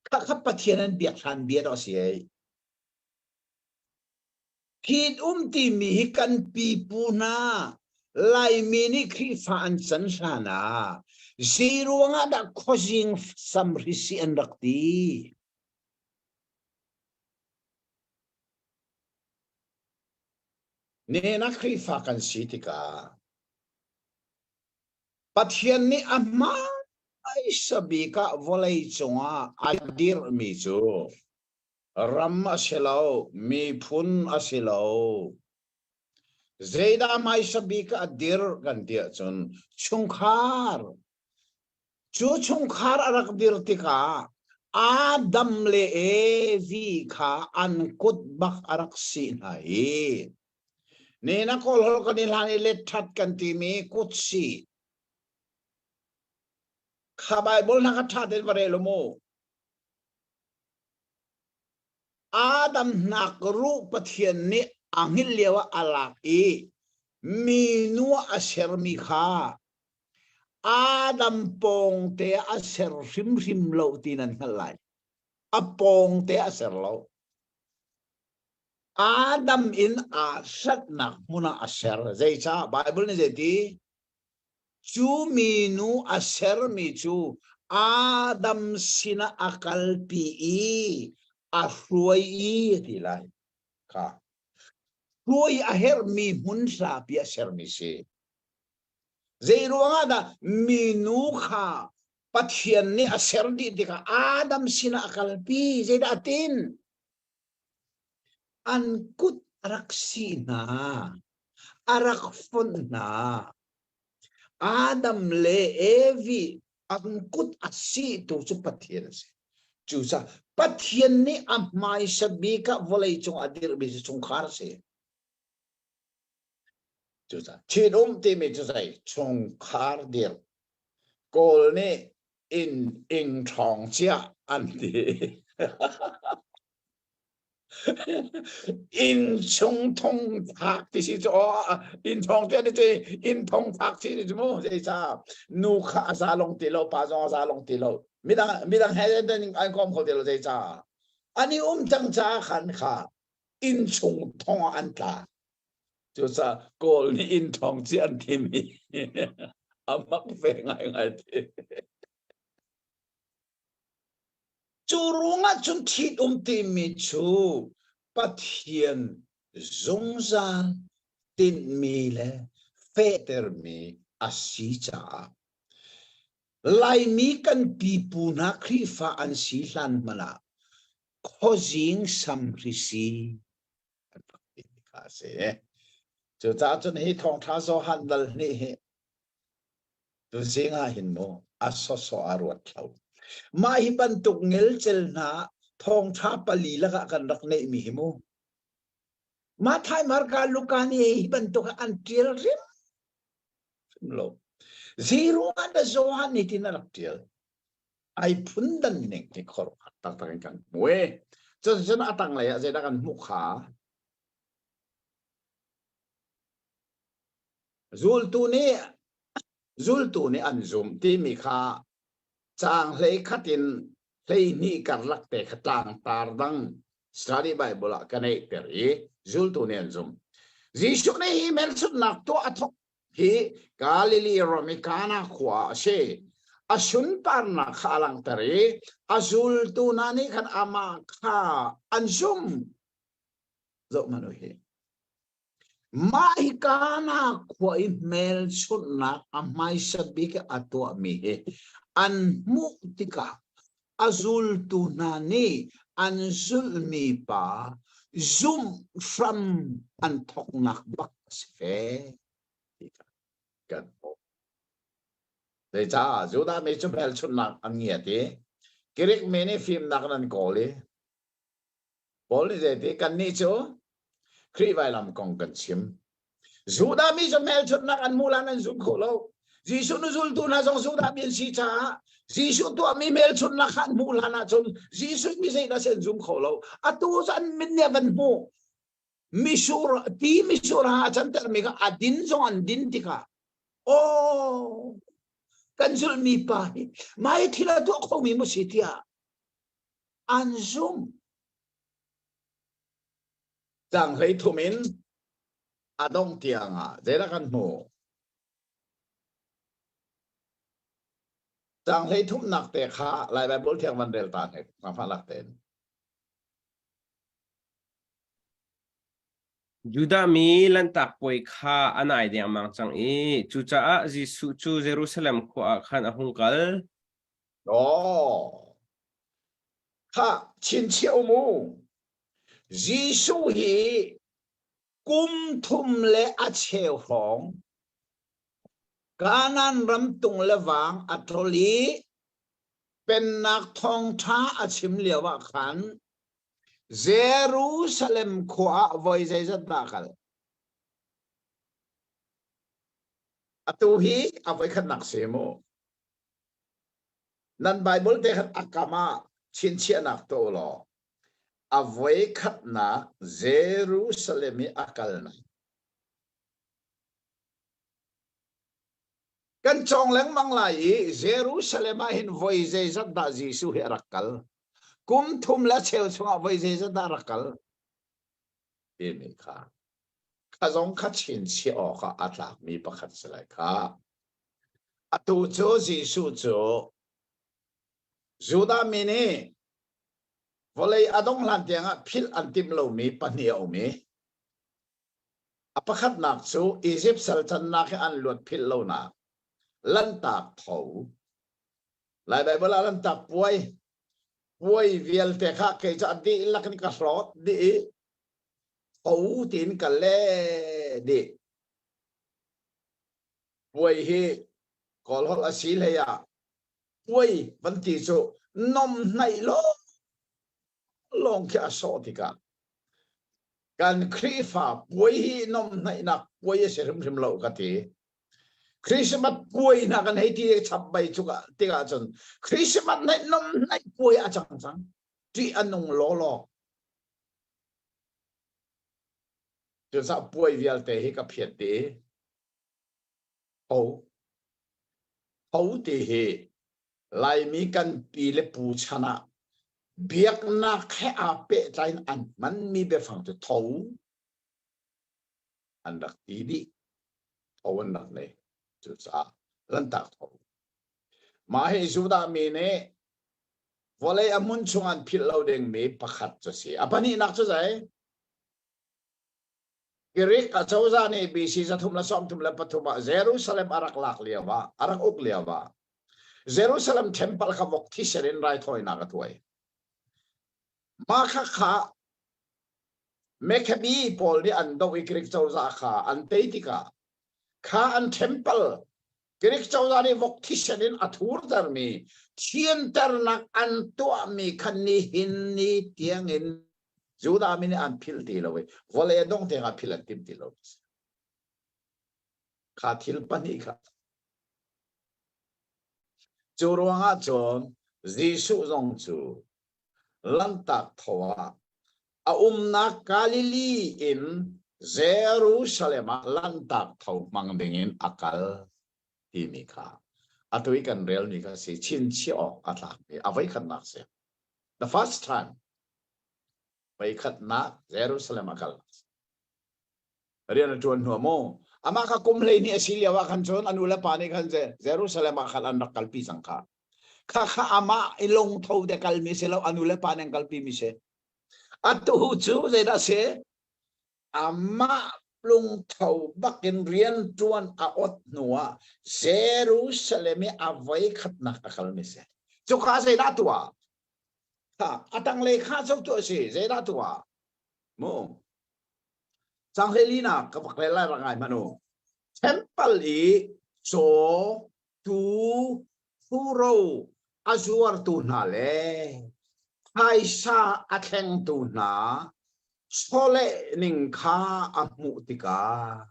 Khakha Pathian an biak hlan bia dawh si ei. Ṭhitum timi hi kan pipu hna Laimi nih Khrihfa an can hlan ah zei ruangah dah khuazing samhrisi an rak ti? Nihin ah Khrihfa kan si tikah Pathian nih a hmaisa bik ah vawlei cungah a dirhmi cu ram a si lo, miphun a si lo. Zeidah hmaisa bik ah a dirh kan ti ahcun chungkhar. Cu chungkhar a rak dir tikah Adam le Evi kha an kut bak a rak sih hna i Nina Kawlholh kan i hlan i let ṭhat kan timi kut sih kha Baibal hna kha ṭha tein va rel u mu. Adam hnak ruh Pathian nih a hngilh lio ah a lak i minu a sermi kha Adam pawngte a ser hrimhrim lo ti nan hngalh lai. A pawngte a ser lo. Adam in aa hlatnak hmun ah a ser. Zeicah? Bible nih zeiti? Cu minu a sermi cu Adam sinah a kalpi i a hruai i a ti lai. Kha. Hruai a herhmi hmun hlapi a sermi si. Zei ruangah dah minu kha Pathian nih a ser dih tikah Adam sinah a kalpi? Zeidah a tin? An kut a rak sih hna, a rak fonh hna. Adam le Evi an kut a sihtu cu Pathian a si. Cucaah Pathian nih a hmaisa bik ah vawleicung a dirhmi cu chungkhar a si. Cucaah ṭhitum timi cu zei chungkhar dirh. Kawl nih inn ing ṭhawng ciah an ti. Inn chung thong thak ti si cu aw inn thong ti an ti inn thong thak si ti cu mu zeicah nu kha a za long ti lo pa zong a za long ti lo midang midang he an kom kho ti lo zeicah an i um cang caah khan kha inn chung thong ah an tla Cucaah Kawl nih inn ṭhawng ci an thim i a mak ve ngaingai ti. Cu ruangah cun ṭhitum timi cu Pathian zungzal tinhmi le fehtermi a si caah Laimi kan pipu hna Khrihfa an si hlan hmanh ah khuazing samhrisi an rak timi kha a si. Cucaah cun hi thawngṭha Johan dal hnih hi tuzing ah hin mu a sawsawh a ruat thlo. Mah hi bantuk ngelcel hna thawngṭha pali lakah kan rak neihmi hi mu. Mathai, Marka, Luka nih hi bantuk an ṭial hrim hrim lo. Zeiruangah dah Johan nih tin a rak ṭial? Ai phun dan ning hi khuaruahhar taktak in kan hmu e. Cuticun a tanglei ah zeidah kan hmuh kha? Zultu nih zultu nih an zumh timi kha caang hlei khat in 12 karlak te kha tlangtar dang study Bible ah ka neihter i zultu nih an zumh. Jesuh nih hi hmelchunhnak tuah a thawk hi Galilee ram i Kana khua ah a si. A sunparnak kha a langhter i a zultu hna nih khan amah kha an zumh. Zoh hmanh u hi. Mah hi Kana khua i hmelchunhnak a hmaisa bik a tuahmi hi an hmuh tikah a zultu hna nih an zulhmi pa zumh hram an thawknak bak a si ve ti kha kan hmuh. Zeicah Judah mi cu hmelchunhnak an ngiat i Greek mi nih fimnak in an kawl i Paul nih zeiti kannih cu Khrih vailam kong kan chim. Judah mi cu hmelchunhnak an hmuh lan an zum kho lo. Jesuh nu zultu hna zong Judah mi an si caah Jesuh tuahmi hmelchunhnak kha an hmuh hlan ahcun Jesuh mi zeidah si an zum kho lo. Atu cu an mit nih a van hmuh. Misur ti misur ha a cantermi kha a din zong an din tikah aw kan zulhmi pa hi mai thil a tuah khomi mu si tiah an zum. Tang hlei thum in a dongh tiang ah zeidah kan hmuh? Tang hlei thumnak te kha Lai Baibal Thiang van rel ta hnek, ngafah tein. Judah mi Lanhtak Puai kha a nai dengmang cang i cucaah Jesuh cu Jerusalem khua ah khan a hung kal. Aw, kha chinchiah um u. Jesuh hi kum thum le a cheu hrawng Kanaan ram tung le vang a ṭol i pennak thawngṭha a chim lio ah khan Jerusalem khua ah voi zeizat dah a kal? Atu hi a voikhatnak si mu. Nan Bible te khan a kam ah chinchiahnak tuah u law a voikhatnak Jerusalem i a kalnak. Kan cawng lengmang lai i Jerusalem ah hin voi zeizat dah Jesuh hi a rak kal? Kum thum le cheu chungah voi zeizat dah a rak kal? Timi kha kha zong kha chinchiah awkah a tlakmi pakhat si lai kha. Atu cu Jesuh cu Judah mi nih vawlei a dongh hlan tiangah philh an timh lomi pahnih a um i A pakhatnak cu Izipt sal cannak hi an luat philh lonak Lanhtak tho. Lai Baibal ah Lanhtak puai puai vialte kha kei cu a dihlak in ka hlawt dih i tho tiin ka le dih. Puai hi Kawl holh a si hlei ah puai van ti cu nomhnaih lawng lawng khi a sawh tikah kan Khrihfa puai hi nomhnaihnak puai a si hrimhrim lo ka ti. Christmas puai hna kan hei ti chap bai cuk ah tikah cun Christmas naih nomhnaih puai a cang cang. Ṭih a nung lawlaw. Cucaah puai vialte hi ka phiat dih. Ho. Ho ti hi Laimi kan pi le pu chan ah biaknak he aa pehtlai in an hmanmi biafang cu tho an rak ti dih. Tho an rak nei. Cucaah Lanhtak tho. Mah hi Judah mi nih vawlei a hmun chung an philh lo dingmi pakhat cu a si. A pahnihnak cu zei? Greek acozah nih BC 333 ah Jerusalem a rak lak lio ah, a rak uk lio ah Jerusalem temple kha vok thisen in raithawinak a tuai. Mah kha kha Maccabi pawl nih an doh i Greek cozah kha an tei tikah kha an temple Greek cozah nih vok thisen in a thurtermi thianternak an tuahmi kha nihin ni tiangin Judah mi nih an philh ti lo i vawlei a dongh tiangah philh an tim ti lo. Kha thil pahnih kha. Cu ruangah cun Jesuh zong cu Lanhtak tho ah a umnak Galilee in Jerusalem ah Lanhtak tho hmang dingin a kal timi kha atu i kan relmi kha si chinchiah awk a tlakmi a voikhatnak si. The first time voikhatnak Jerusalem a kal. Rian a ṭuan hnu mu. Amah kha kum 12 a si lio ah khan cun a nu le pa nih khan Jerusalem ah khan an rak kalpi cang kha. Kha kha amah i lungtho te kalmi si lo a nu le pa nih an kalpi mi si. Atu cu zeidah si? Amah lungtho bakin rian ṭuan a ot hnu ah Jerusalem i a voikhatnak a kalmi si. Cuka zeidah tuah? Kha a tanglei kha cu tu a si. Zeidah tuah? Mu. Canghlei linak ka pak le lai rak ngai hmanh u. Temple i caw Tuu ṭhuro a zuartu hna le phaisa a thlengtu hna chawleh ning kha a hmuh tikah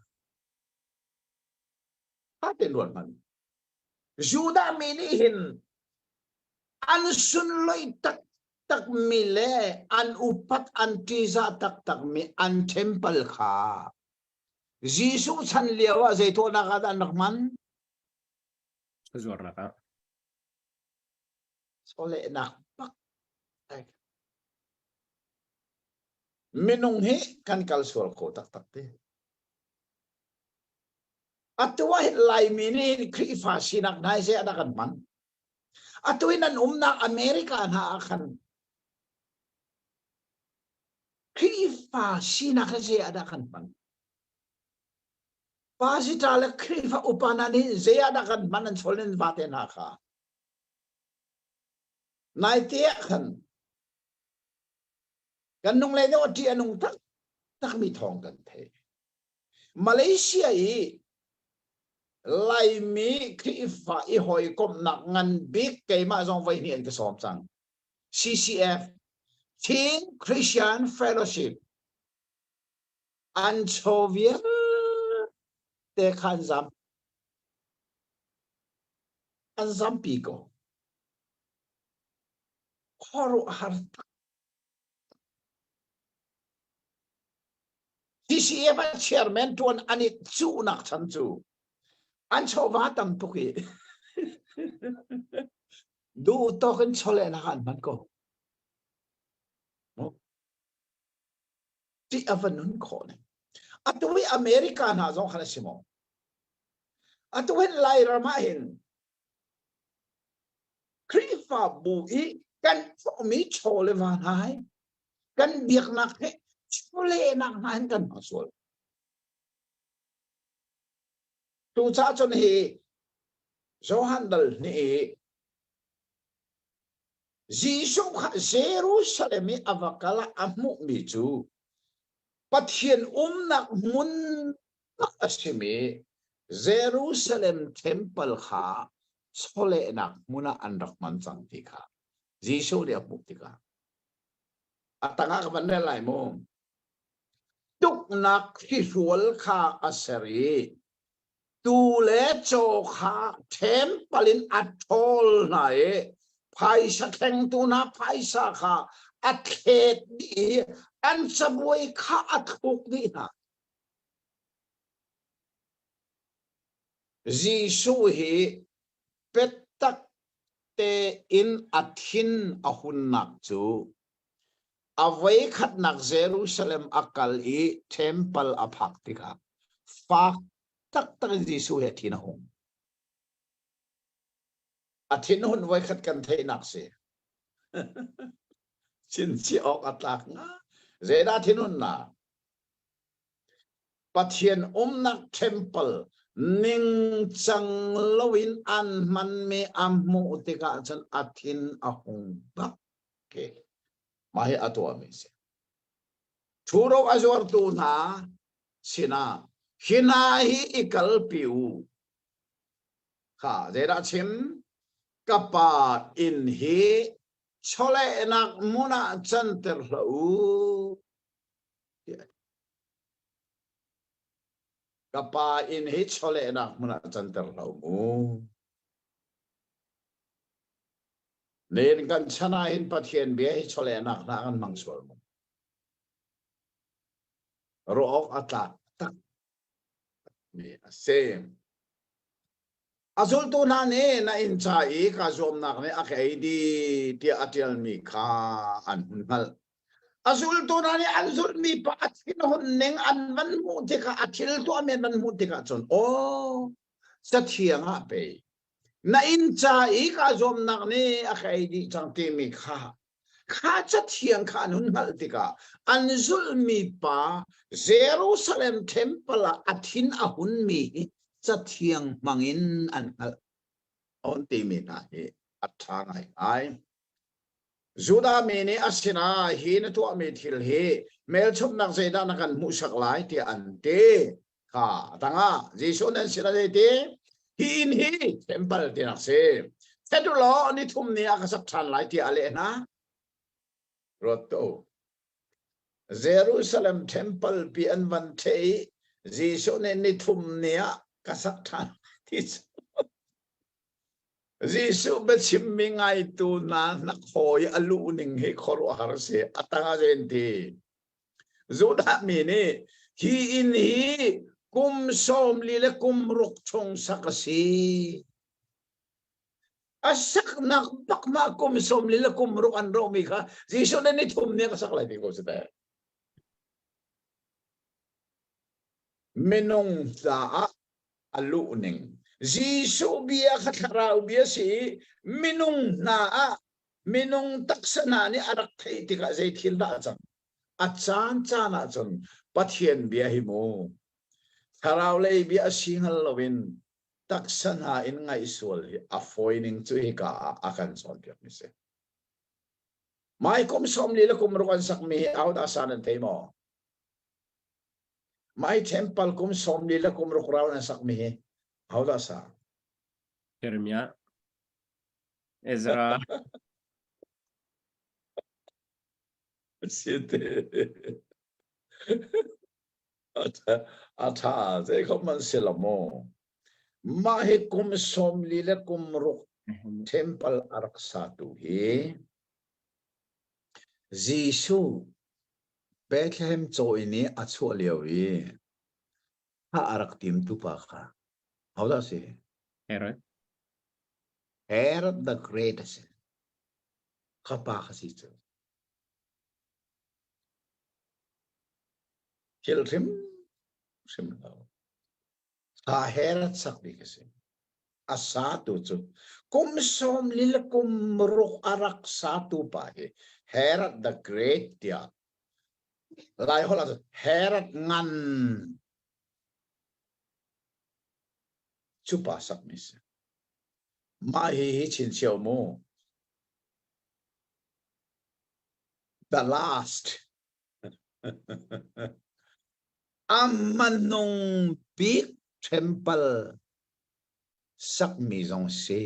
ṭha tein ruat hmanh. Judah mi nih hin an sunlawih taktakmi le an upat an ṭihzah taktakmi an temple kha Jesuh chan lio ah zei tuahnak ah dah an rak hman? Zuarnak ah. Chawlehnak bak. Minung hi kan kal sual kho taktak ti. Atu ah hin Laimi nih hin Khrihfa sinak hna hi zei ah dah kan hman? Atu in an umnak America hna ah khan Khrihfa sinak hi zei ah dah kan hman? Pastor le Khrihfa upa hna nih zei ah dah kan hman an chawl in vate hna kha? Naite ah khan kan nung le deuh a ṭih a nung taktakmi thawng kan theih. Malaysia i Laimi Khrihfa i hawikomhnak ngan bik keimah zong voi hnih an ka sawm cang. CCF Chin Christian Fellowship an chaw vialte kha an zam an zampi ko. Khuaruahhar tak CCF ah chairman tuan an i cuhnak chan cu an chawva tam tuk i duh tawk in chawlehnak an hman ko. Ti a va nun khawh ning. Atu i America hna zong khan a si maw? Atu hin Lairam ah hin Khrihfabu i kan thawhmi chaw le va hna hi kan biaknak he chawlehnak hna hin kan hmang sual. Tucah cun hi Johan dal hnih i Jesuh kha Jerusalem i a va kal ah a hmuhmi cu Pathian umnak hmun tak a simi Jerusalem temple kha chawlehnak hmun ah an rak hman cang ti kha Jesuh nih a hmuh tikah a tangah ka van rel lai mu. Tuknak hrihrual kha a ser i tuu le caw kha temple in a ṭhawl hna i phaisa thlengtu hna phaisa kha a thlet dih i an cabuai kha a thluk dih hna. Jesuh hi biatak tein a thin a hunnak cu a voikhatnak Jerusalem a kal i temple a phak tikah fak taktak in Jesuh hi a thin a hung. A thinhun voikhat kan theihnak si. Chinchiah awk a tlak nga. Zeidah thinhunnak? Pathian umnak temple ningcang loin an hmanmi a hmuh tikah cun a thin a hung bak ke. Mah hi a tuahmi si. Ṭhuro a zuartu hna sinah hi hna hi i kalpi u. Kha zeidah chim? Ka pa inn hi chawlehnak hmun ah canter hlah u. Ka pa inn hi chawlehnak hmun ah canter hlah u mu. Len kan chan ah hin Pathian bia hi chawlehnak hna kan hmang sual mu. Ruah awk a tlak tak mi a si. A zultu hna nih na inn ca i kaa zuamnak nih a ka ei dih tiah a ṭialmi kha an hun hngalh. A zultu hna nih an zulhmi pa a thinhun ning an van hmuh tikah a thil tuahmi an van hmuh tikah cun aw cathiang ah pei na inn ca i kaa zuamnak nih a ka ei dih cang timi kha kha cathiang kha an hun hngalh tikah an zulhmi pa Jerusalem temple ah a thin a hunmi hi cathiang hmangin an hngalh on timi hna hi a ṭha ngaingai. Judah mi nih a sinah hi na tuahmi thil hi hmelchunhnak zeidah na kan hmuhsak lai tiah an ti. Kha tangah Jesuh nan sinah zeiti? Hi inn hi temple tinak si. Thet u law ni thum ni ah ka sak ṭhan lai tiah a leh hna. Ruat to. Jerusalem temple pi an van ṭheh i Jesuh nih ni thum ni ah ka sak ṭhan ti cu. Jesuh biachimmi ngaitu hna hnakhaw i a luh ning hi khuaruahhar a si. A tang ah zei an ti? Judah mi nih hi inn hi kum 40 le kum ruk chung sak a si. A saknak bak mah kum 40 le kum ruk an rawhmi kha Jesuh nih ni thum nih a sak lai ti ko si teh. Minung caah a luh ning. Jesuh bia kha thlarau bia si i minung hna ah minung taksa hna nih a rak theih tikah zei thil dah a cang? A caan caan ahcun Pathian bia hi mu thlarau lei bia a si hngal loin taksa hna in ngaih sual hi a fawi ning cu hika ah a kan cawnpiak mi si. Mai kum 40 le kum ruk an sakmi hi ahodah sa nan thei maw? Mai temple kum 40 le kum ruk rau nan sakmi hi ahodah sa? Jeremiah. Ezra. Site. A tha zei khom man si lo mu. Mah hi kum 40 le kum ruk temple a rak satu hi Jesuh Bethlehem caw inn i a chuah lio i thah a rak timtu pa kha hodah a si? Herod. Herod the Great a si. Kha pa kha si cu. Thil hrim hrim lo. Kha Herod sak bik a si. A satu cu kum 40 le kum ruk a rak satu pa hi Herod the Great tiah Lai holh ah Herod ngan cu pa sakmi si. Mah hi hi chinchiao mu. The last. A hmanung bik temple sakmi zong si.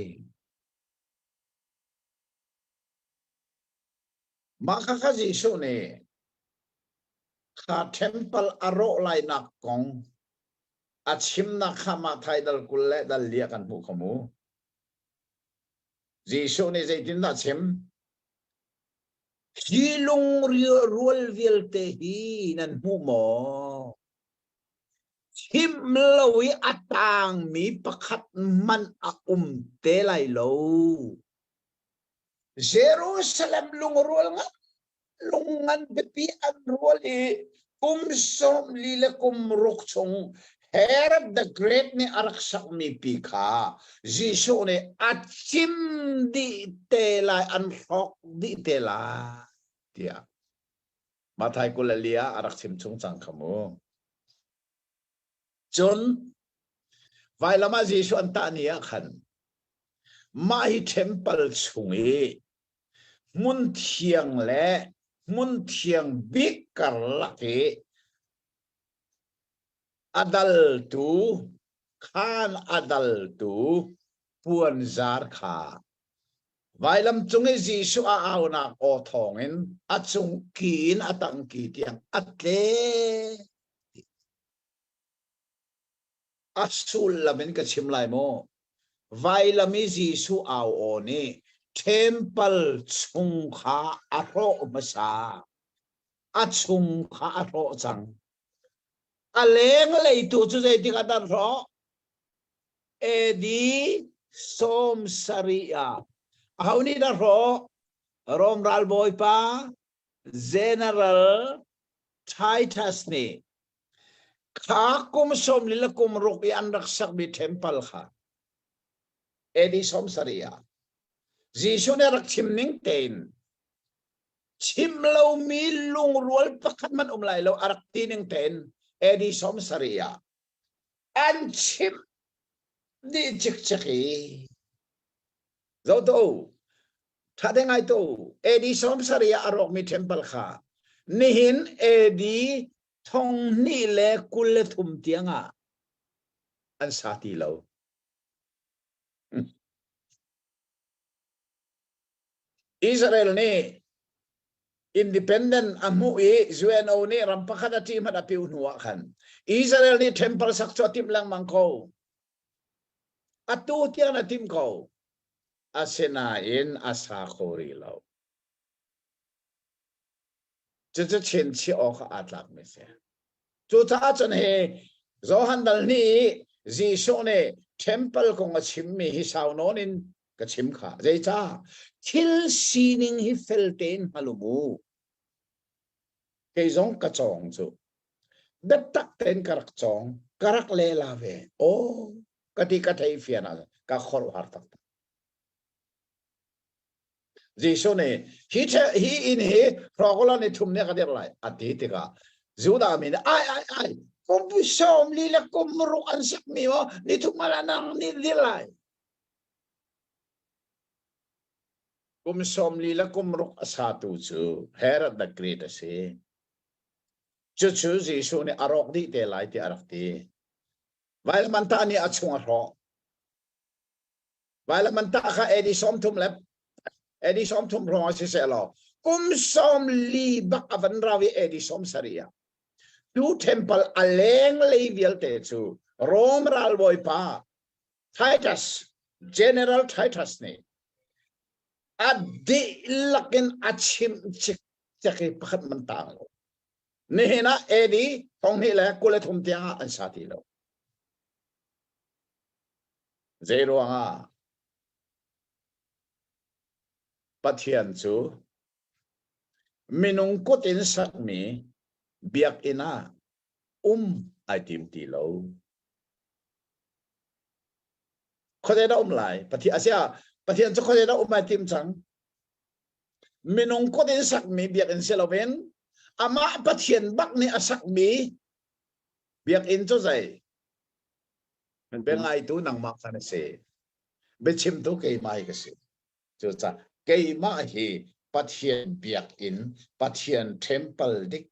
Mah kha Jesuh nih kha temple a rawh lainak kong a chimnak kha Matthai dal 20 le dal li ah kan hmuh kho mu. Jesuh nih zeitindah a chim? Hi lungrual vialte hi nan hmu maw? Chim lo i a tangmi pakhat hmanh a um te lai lo. Jerusalem lungrual ngan lung ngan pipi an rual i kum 40 le kum ruk chung Herod the Great nih a rak sakmi pi kha Jesuh nih a cim dih te lai an hrawk dih te lai tiah Matthai 24 ah a rak chim chung cang kha mu. Cun vailam ah Jesuh an tah ni ah khan mah hi temple chung i hmun thiang le hmun thiang bik karlak i a daltu khaan a daltu puanzar kha vailam cung i Jesuh a aunak aw thawngin a cung ki in a tangki tiang a tle. A sullam in ka chim lai maw? Vailam i Jesuh au aw nih temple chung kha a hrawh hmasa. A chung kha a hrawh cang. A lenglei tu cu zeitik ah dah hrawh? AD 70 ah. Aho nih dah hrawh? Rom ralbawipa General Titus nih Kha kum 40 le kum ruk i an rak sakmi temple kha AD 70 ah Jesuh nih a rak chim ning tein chim lomi lungrual pakhat man um lai lo a rak ti ning tein AD 70 ah an chim dih cikcek i zo to tha te ngai to AD 70 ah a rawkmi temple kha nihin AD 2023 tiangah an sa ti lo. Israel nih independent a hmuh i UNO nih ram pakhat a ṭih hmanh a piu hnu ah khan Israel nih temple sak cu a timh lengmang ko. Atu tiang a timh ko. Asinain a sa kho rih lo. Cucu chinchiah awk ah aa tlakmi a si. Cucaah cun hi Johan dal hnih i Jesuh nih temple kong a chimmi hi sau nawn in ka chim kha. Zeicah? Thil sining hi fel tein hngal u mu. Kei zong ka cawng cu. Biatak tein ka rak cawng. Ka rak lela ve. Aw, ka ti ka thei fian ah ka khuaruahhar taktak. Jesuh nih hi hi inn hi hrawkula ni thum nih ka dirh lai a ti tikah Judah mi nih ai ai ai kum sawm li le kum ruk an sakmi maw ni thum ala nang ni dir lai kum 40 le kum ruk a satu cu Herod the Great a si cucu Jesuh nih a rawk dih te lai tiah a rak ti vailamantah nih a chung a hrawh Vailamantah kha AD 30 le AD 30 hrawng ah siseh law kum 40 bak a van rau i AD 70 ah tu temple a lenglei vialte cu Rome ralbawipa Titus General Titus nih a dihlak in a chimh cikcek i pakhat man tang lo. Nihin ah AD 2023 tiang ah an sa ti lo. Zei ruangah Pathian cu minung kut in sakmi biakinn ah um ai tim ti lo. Khuazei dah um lai? Pathian asiah Pathian cu khuazei dah um ai tim cang? Minung kut in sakmi biakinn si loin amah Pathian bak nih a sakmi biakinn cu zei? Biangaitu nangmah kha na si. Biachimtu keimah hi ka si. Cucaah keimah hi Pathian biakinn, Pathian temple dik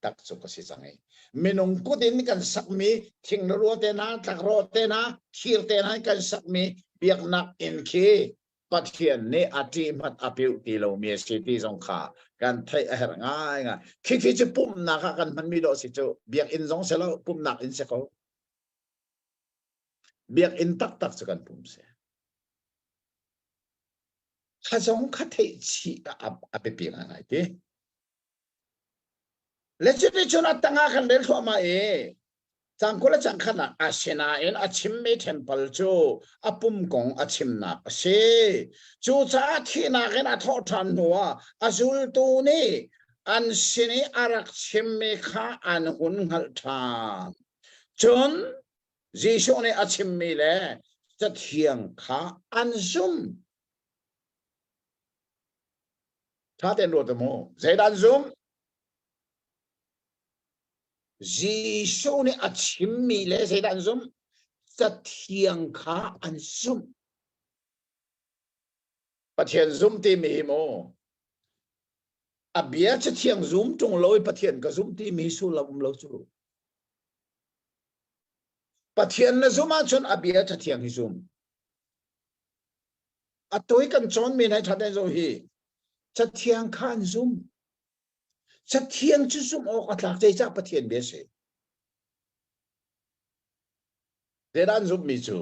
tak cu ka si cang i minung kut in kan sakmi thing le rua te hna, tlakrawh te hna, thir te hna kan sakmi biaknak inn khi Pathian nih a ṭih hmanh a piuh ti lomi a si ti zong kha kan theih a herh ngaingai. Khikhi cu pumhnak ah kan hmanmi dawh si cu biakinn zong si lo, pumhnak inn si ko. Biakinn taktak cu kan pum si. Kha zong kha theih chih a biapi ngaingai ti. Le cuticun a tangah kan rel thluahmah i cang kul le cang khat ah asinain a chimmi temple cu a pum kong a chimnak a si. Cucaah thihnak in a thawh ṭhan hnuah a zultu nih an sin i a rak chimmi kha an hun hngalh ṭhan. Cun Jesuh nih a chimmi le Cathiang kha an zumh. Ṭha tein ruat mu. Zeidah an zumh? Jesuh nih a chimmi le zeidah an zumh? Cathiang kha an zumh. Pathian zum timi hi mu a bia cathiang zum ṭung lo i Pathian ka zum timi sullam um lo cu. Pathian na zum ahcun a bia cathiang hi zum. Atu i kan cawnmi hna ṭha tein zoh hi cathiang kha an zum. Cathiang cu zumh awk a tlak zeicah Pathian bia si. Zeidah an zumhmi cu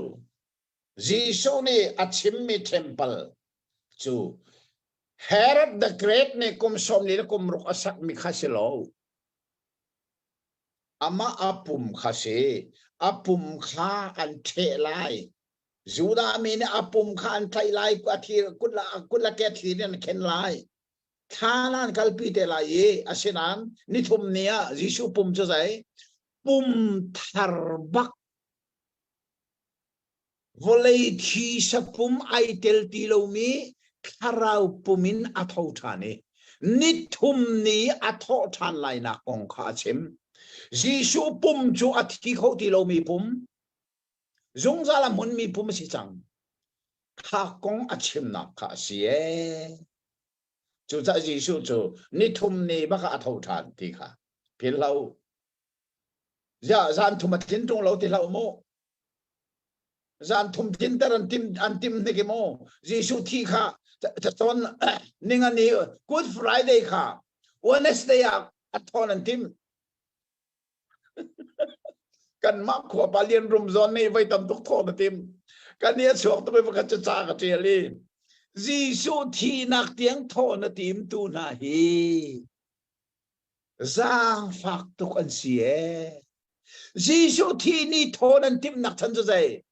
Jesuh nih a chimmi temple cu Herod the Great nih kum 40 le kum ruk a sakmi kha si lo. Amah a pum kha si. A pum kha an ṭheh lai. Judah mi nih a pum kha an tlaih lai, a thir kut la kut la ke thir in an khen lai. Thlan an kalpi te lai i asinain nithum ni ah Jesuh pum cu zei? Pum thar bak vawlei thisa pum ai tel ti lomi thlarau pum in a tho ṭhan i nithum ni a thawh ṭhan lainak kong kha a chim. Jesuh pum cu a thi kho ti lomi pum, zungzal a hmunmi pum a si cang. Kha kong a chimnak kha a si ee. Cucaah Jesuh cu nithum ni bak ah a tho ṭhan ti kha philh hlah u. Ziah zan thum a tlin ṭung lo ti hlah u mu. Zan thum tlinter an tim an tim hnik i mu. Jesuh thi kha cacawn ningani Good Friday kha Wednesday ah a thawn an tim. Kanmah khua pa lian rum zawn nih voi tam tuk thawh na tim. Kan i a chuak tuk i pakhat cu ca ka ṭial i Jesuh thihnak tiang thawh na tim tu hna hi zaangfak tuk an si ee. Jesuh thi ni thaw nan timhnak chan cu zei?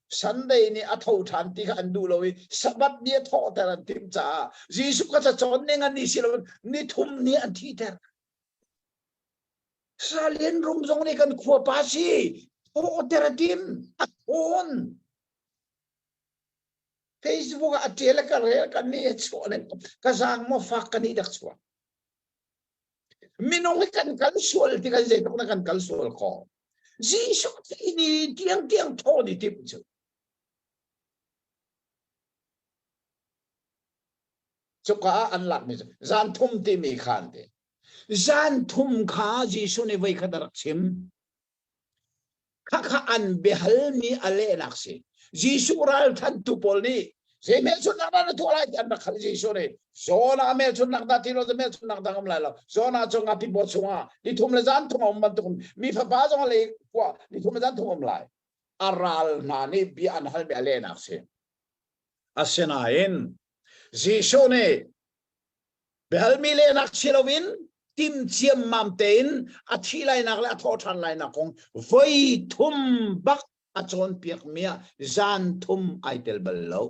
Sunday ni a tho ṭhan ti kha an duh lo i Sabbath ni a thawhter an timh caah Jesuh ka cacawn ning an ni si lo ni thum ni an thihter. Salian rum zong nih kan khua pa si thawhter a tim a thawn. Facebook ah a ṭial ka rel kan ni a chuah le ka zaang maw fak ka ni dak chuah. Minung hi kan kal sual ti kan zeitluk na kan kal sual ko. Jesuh thi ni tiang tiang thaw ni tim cu. Cuka ah an lakmi cu zan thum timi kha an ti. Zan thum kha Jesuh nih voi khat a rak chim. Khakha an biahalmi a lehnak si. Jesuh ralthantu pawl nih zei hmelchunhnak dah na tuah lai ti an rak hal Jesuh nih Jonah hmelchunhnak dah ti lo hmelchunhnak dang um lai lo. Jonah cu ngapi paw chungah nithum le zan thum a um bantuk mi fapa zong lei kua nithum le zan thum um lai. A ral hna nih bia an halmi a lehnak si. Asinain Jesuh nih Biahalmi lehnak si loin tim ciammam tein a thih lainak le a thawh ṭhan lainak kong voi thum bak a cawnpiakmi ah zan thum ai tel bal lo.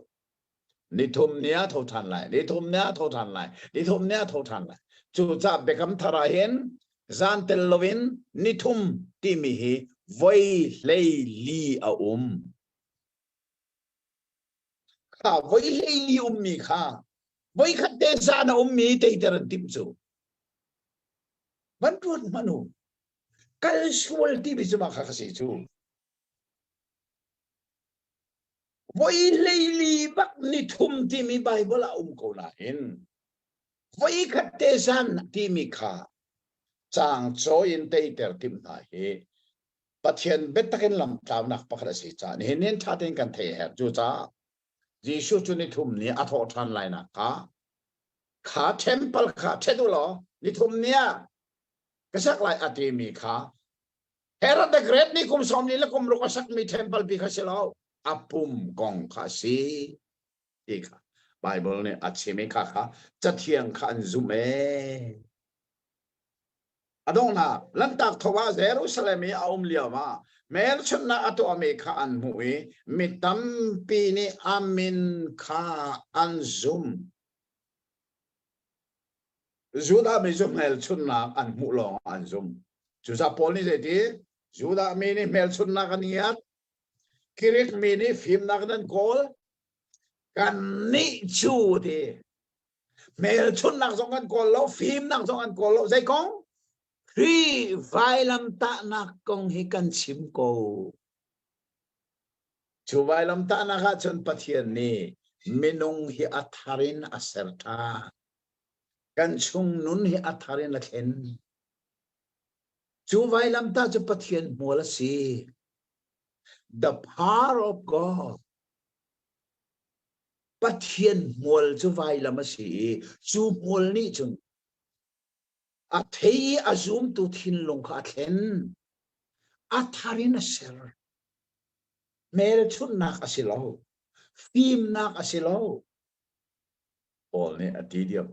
Nithum ni ah tho ṭhan lai, nithum ni ah tho ṭhan lai, nithum ni ah tho ṭhan lai. Cucaah Biakam Thar ah hin zan tel loin nithum timi hi voi 14 a um. Kha voi 14 ummi kha voikhat te zan a ummi teiter an timh cu van ruat hmanh u kal sual timi cu mah kha ka si cu voi 14 bak ni thum timi Bible ah um ko nain voikhat te zan timi kha caang cawi in teiter timh hna hi Pathian biatak in lamtlaunak pakhat a si caah nihin ni ṭha tein kan theih a herh. Cucaah Jesuh cu nithum ni a thawh ṭhan lainak kha kha temple kha ṭhet u law nithum ni ah ka sak lai a timi kha Herod the Great nih kum 40 le kum ruk a sakmi temple pi kha si lo a pum kong kha a si ti kha Bible nih a chim i kha kha cathiang kha an zumh ee. A donghnak Lanhtak Tho ah Jerusalem i a um lio ah hmelchunhnak a tuahmi kha an hmuh i mi tampi nih a min kha an zumh. Judah mi cu hmelchunhnak an hmuh lawng ah an zumh. Cucaah Paul nih zeiti? Judah mi nih hmelchunhnak an ngiat, Greek mi nih fimnak an kawl, kannih cu ti Hmelchunhnak zong an kawl lo, fimnak zong an kawl lo. Zei kong? Khrih vailamtahnak kong hi kan chim ko. Cu vailamtahnak ahcun Pathian nih minung hi a thar in a ser ṭhan. Kan chung nun hi a thar in a thlen. Cu vailamtah cu Pathian hmual a si. The power of God. Pathian hmual cu vailam a si i cu hmual nih cun a thei i a zumtu thinlung kha a thlen. A thar in a ser. Hmelchunhnak a si lo. Fimnak a si lo. Paul nih a ti diam.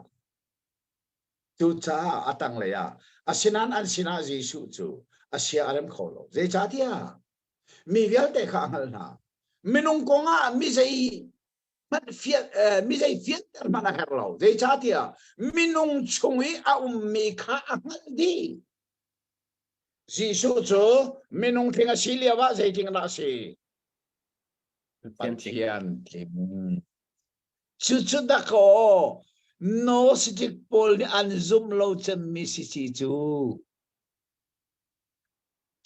Cucaah a tanglei ah asinain an sinah Jesuh cu a sia a rem kho lo. Zeicahtiah mi vialte kha a hngalh hna. Minung kong ah mi zei hmanh fian mi zei fianter hmanh a herh lo. Zeicahtiah minung chung i a ummi kha a hngalh dih. Jesuh cu minung tling a si lio ah zeiting dah a si? Pathian tling. Cucu dakaw Gnostic pawl nih an zumh lo cemmi si ci cu.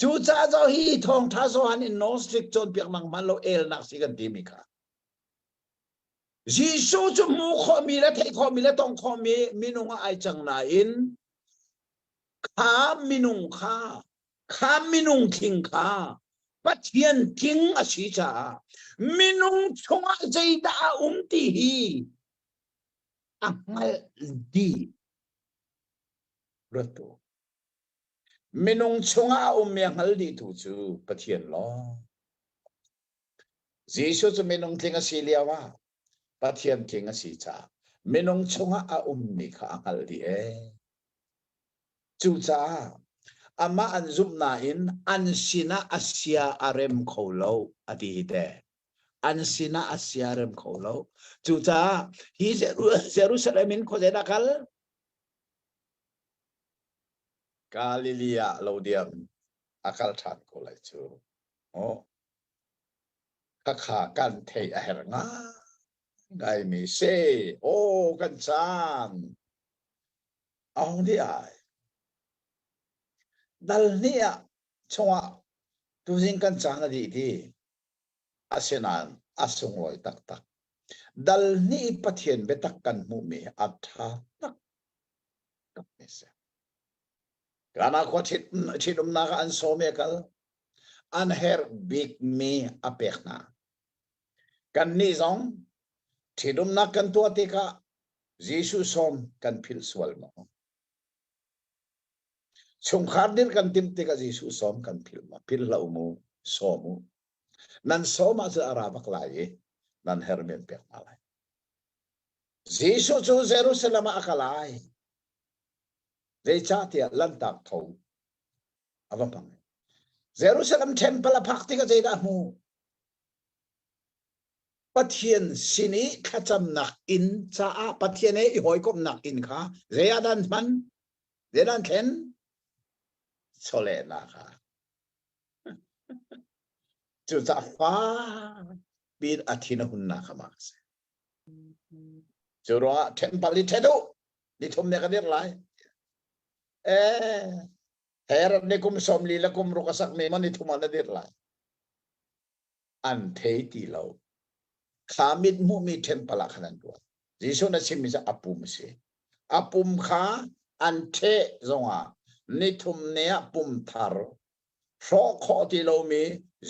Cucaah zo hi thawngṭha Johan in Gnostic cawnpiaknak hman lo elnak si kan timi kha. Jesuh cu hmu khawhmi le theih khawhmi le tong khawhmi minung ah ai cang nain kha minung kha kha minung thing kha. Pathian tling a si caah minung chungah zeidah a um ti hi a hngalh dih. Ruat tu. Minung chungah a ummi a hngal dihtu cu Pathian lawng. Jesuh cu minung tling a si lio ah Pathian tling a si caah minung chungah a ummi kha a hngalh dih ee. Cucaah amah an zumh nain an sinah a sia a rem kho lo a ti hi te. An sinah a sia a rem kho lo. Cucaah hi Jerusalem in khuazei dah kal? Galilee ah lo diam a kal ṭhan ko lai cu. Oh. Khakha kan theih a herh ngaingaimi si. Aw kan caan. A hung dih ai. Dal hnih ah chungah tuzing kan caan a dih ti. Asinain a sunglawi taktak. Dal hnih i Pathian biatak kan hmuhmi a ṭha taktak mi si. Kana khua ṭhitumnak ah an sawm i a kal. An herh bikmi a pek hna. Kannih zong ṭhitumnak kan tuah tikah Jesuh sawm kan philh sual maw? Chungkhar dirh kan timh tikah Jesuh sawm kan philh maw? Philh hlah u mu, sawm u. Nan sawm ahcun a ra bak lai i nan herhmi an pek hna lai. Jesuh cu Jerusalem ah a kal ai. Zeicahtiah Lanhtak tho a va hmang. Jerusalem temple a phak tikah zeidah a hmuh? Pathian sin i thlacamnak inn caah Pathian he i hawikomhnak inn kha zei ah dah an hman? Zei dah an thlen? Chawlehnak ah. Cucaah fak piin a thin a hunnak kha mah a si. Cu ruangah temple i ṭhen u, ni thum ne ka dirh lai. Eh, Herod nih kum 40 le kum ruk a sakmi maw ni thum ah na dirh lai. An thei ti lo. Kha mit hmuhmi temple ah khan an ruat. Jesuh na chimmi cu a pum a si. A pum kha an ṭheh zongah nithum ni ah pum thar hrawh khawh ti lomi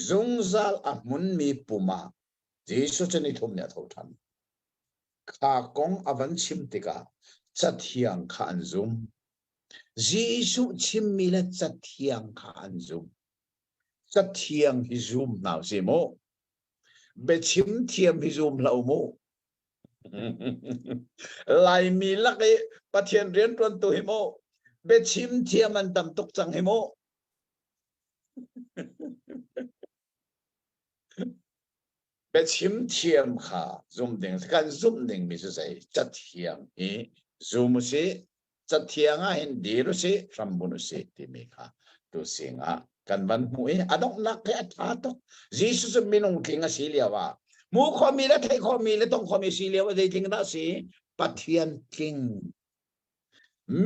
zungzal a hmunmi pum ah Jesuh cu nithum ni a tho ṭhan. Kha kong a van chim tikah Cathiang kha an zum. Jesuh chimmi le Cathiang kha an zum. Cathiang hi zum hna usih mu. Biachim thiam hi zum hlah u mu. Laimi lak i Pathian rianṭuantu hi mu biachim thiam an tam tuk cang hi mu. Biachim thiam kha zum ding kan zumh dingmi cu zei cathiang hi zum usih cathiang ah hin dir usih hrambun usih timi kha tusing ah kan van hmuh i a donghnak khi a ṭha tuk Jesuh cu minung tling a si lio ah hmuh khawhmi le theih khawhmi le tong khawhmi si lio ah zeitling dah a si Pathian tling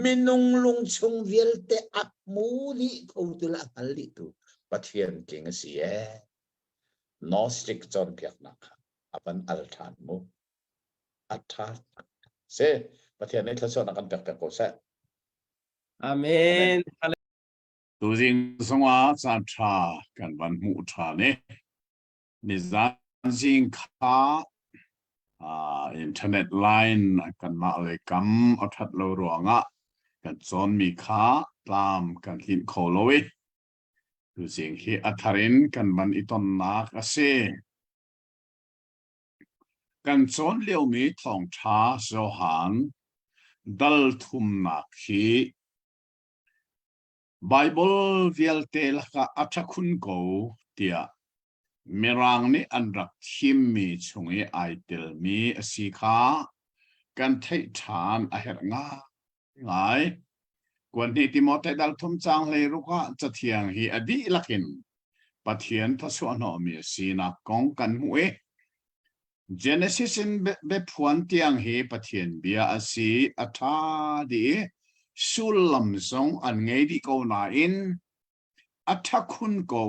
minung lungchung vialte a hmu dih kho tu le a hngal dih tu Pathian tling a si ee Gnostic cawnpiaknak kha a van al ṭhan mu a ṭha si Pathian nih thluachuahnak kan pek pek ko seh Amen. Tuzing zongah caan ṭha kan van hmuh ṭhan i nizan zing kha uh, internet line kanmah lei kam a ṭhat lo ruangah kan cawnmi kha tlam kan tlinh kho lo i tuzing hi a thar in kan van i tonnak a si. Kan cawn liomi thawngṭha Johan dal thumnak hi Baibal vialte lakah a ṭha khun ko tiah Mirang nih an rak thimmi chung i ai telmi a si kha kan theih ṭhan a herh ngaingai. Kuanhnih Timote dal thum caang 16 ah Cathiang hi a dihlak in Pathian thawchuahhnawhmi a sinak kong kan hmuh i Genesis in biaphuan tiang hi Pathian bia a si, a ṭha dih i sullam zong an ngei dih ko nain a ṭha khun ko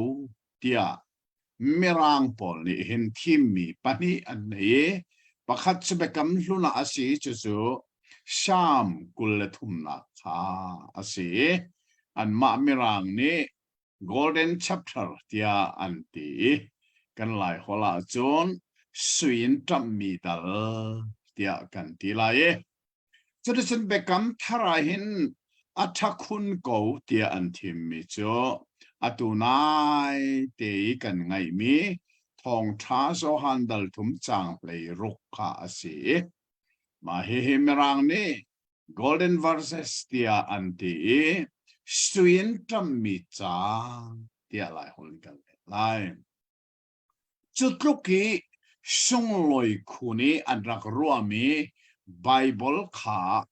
tiah Mirang pawl nih hin thimmi pahnih an nei i pakhat cu Biakam Hlun ah a si i cucu Salm 23 kha a si i anmah Mirang nih. Golden Chapter tiah an ti i kan Lai holh ahcun sui in ṭamhmi dal tiah kan ti lai i cuticun Biakam Thar ah hin a ṭha khun ko tiah an thimmi cu atu nai te i kan ngaihmi Thawngṭha Johan dal thum caang 16 kha a si i mah hihi Mirang nih Golden Verses tiah an ti i sui in ṭamhmi caang tiah Laiholh in kan leh lai. Cu tluk i sunglawi khun i an rak ruahmi Baibal kha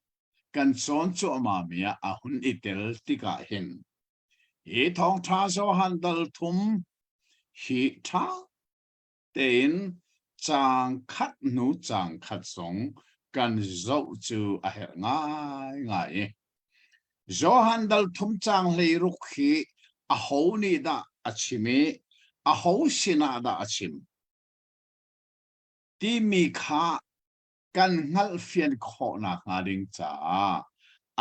kan cawn cuahmahmi ah a hun i tel tikah hin hi thawngṭha Johan dal thum hi ṭha tein caang khat hnu caang khat zong kan zoh cu a herh ngaingai i Johan dal thum caang 16 hi aho nih dah a chim i aho sinah dah a chim timi kha kan hngalhfian khawh nakhnga ding caah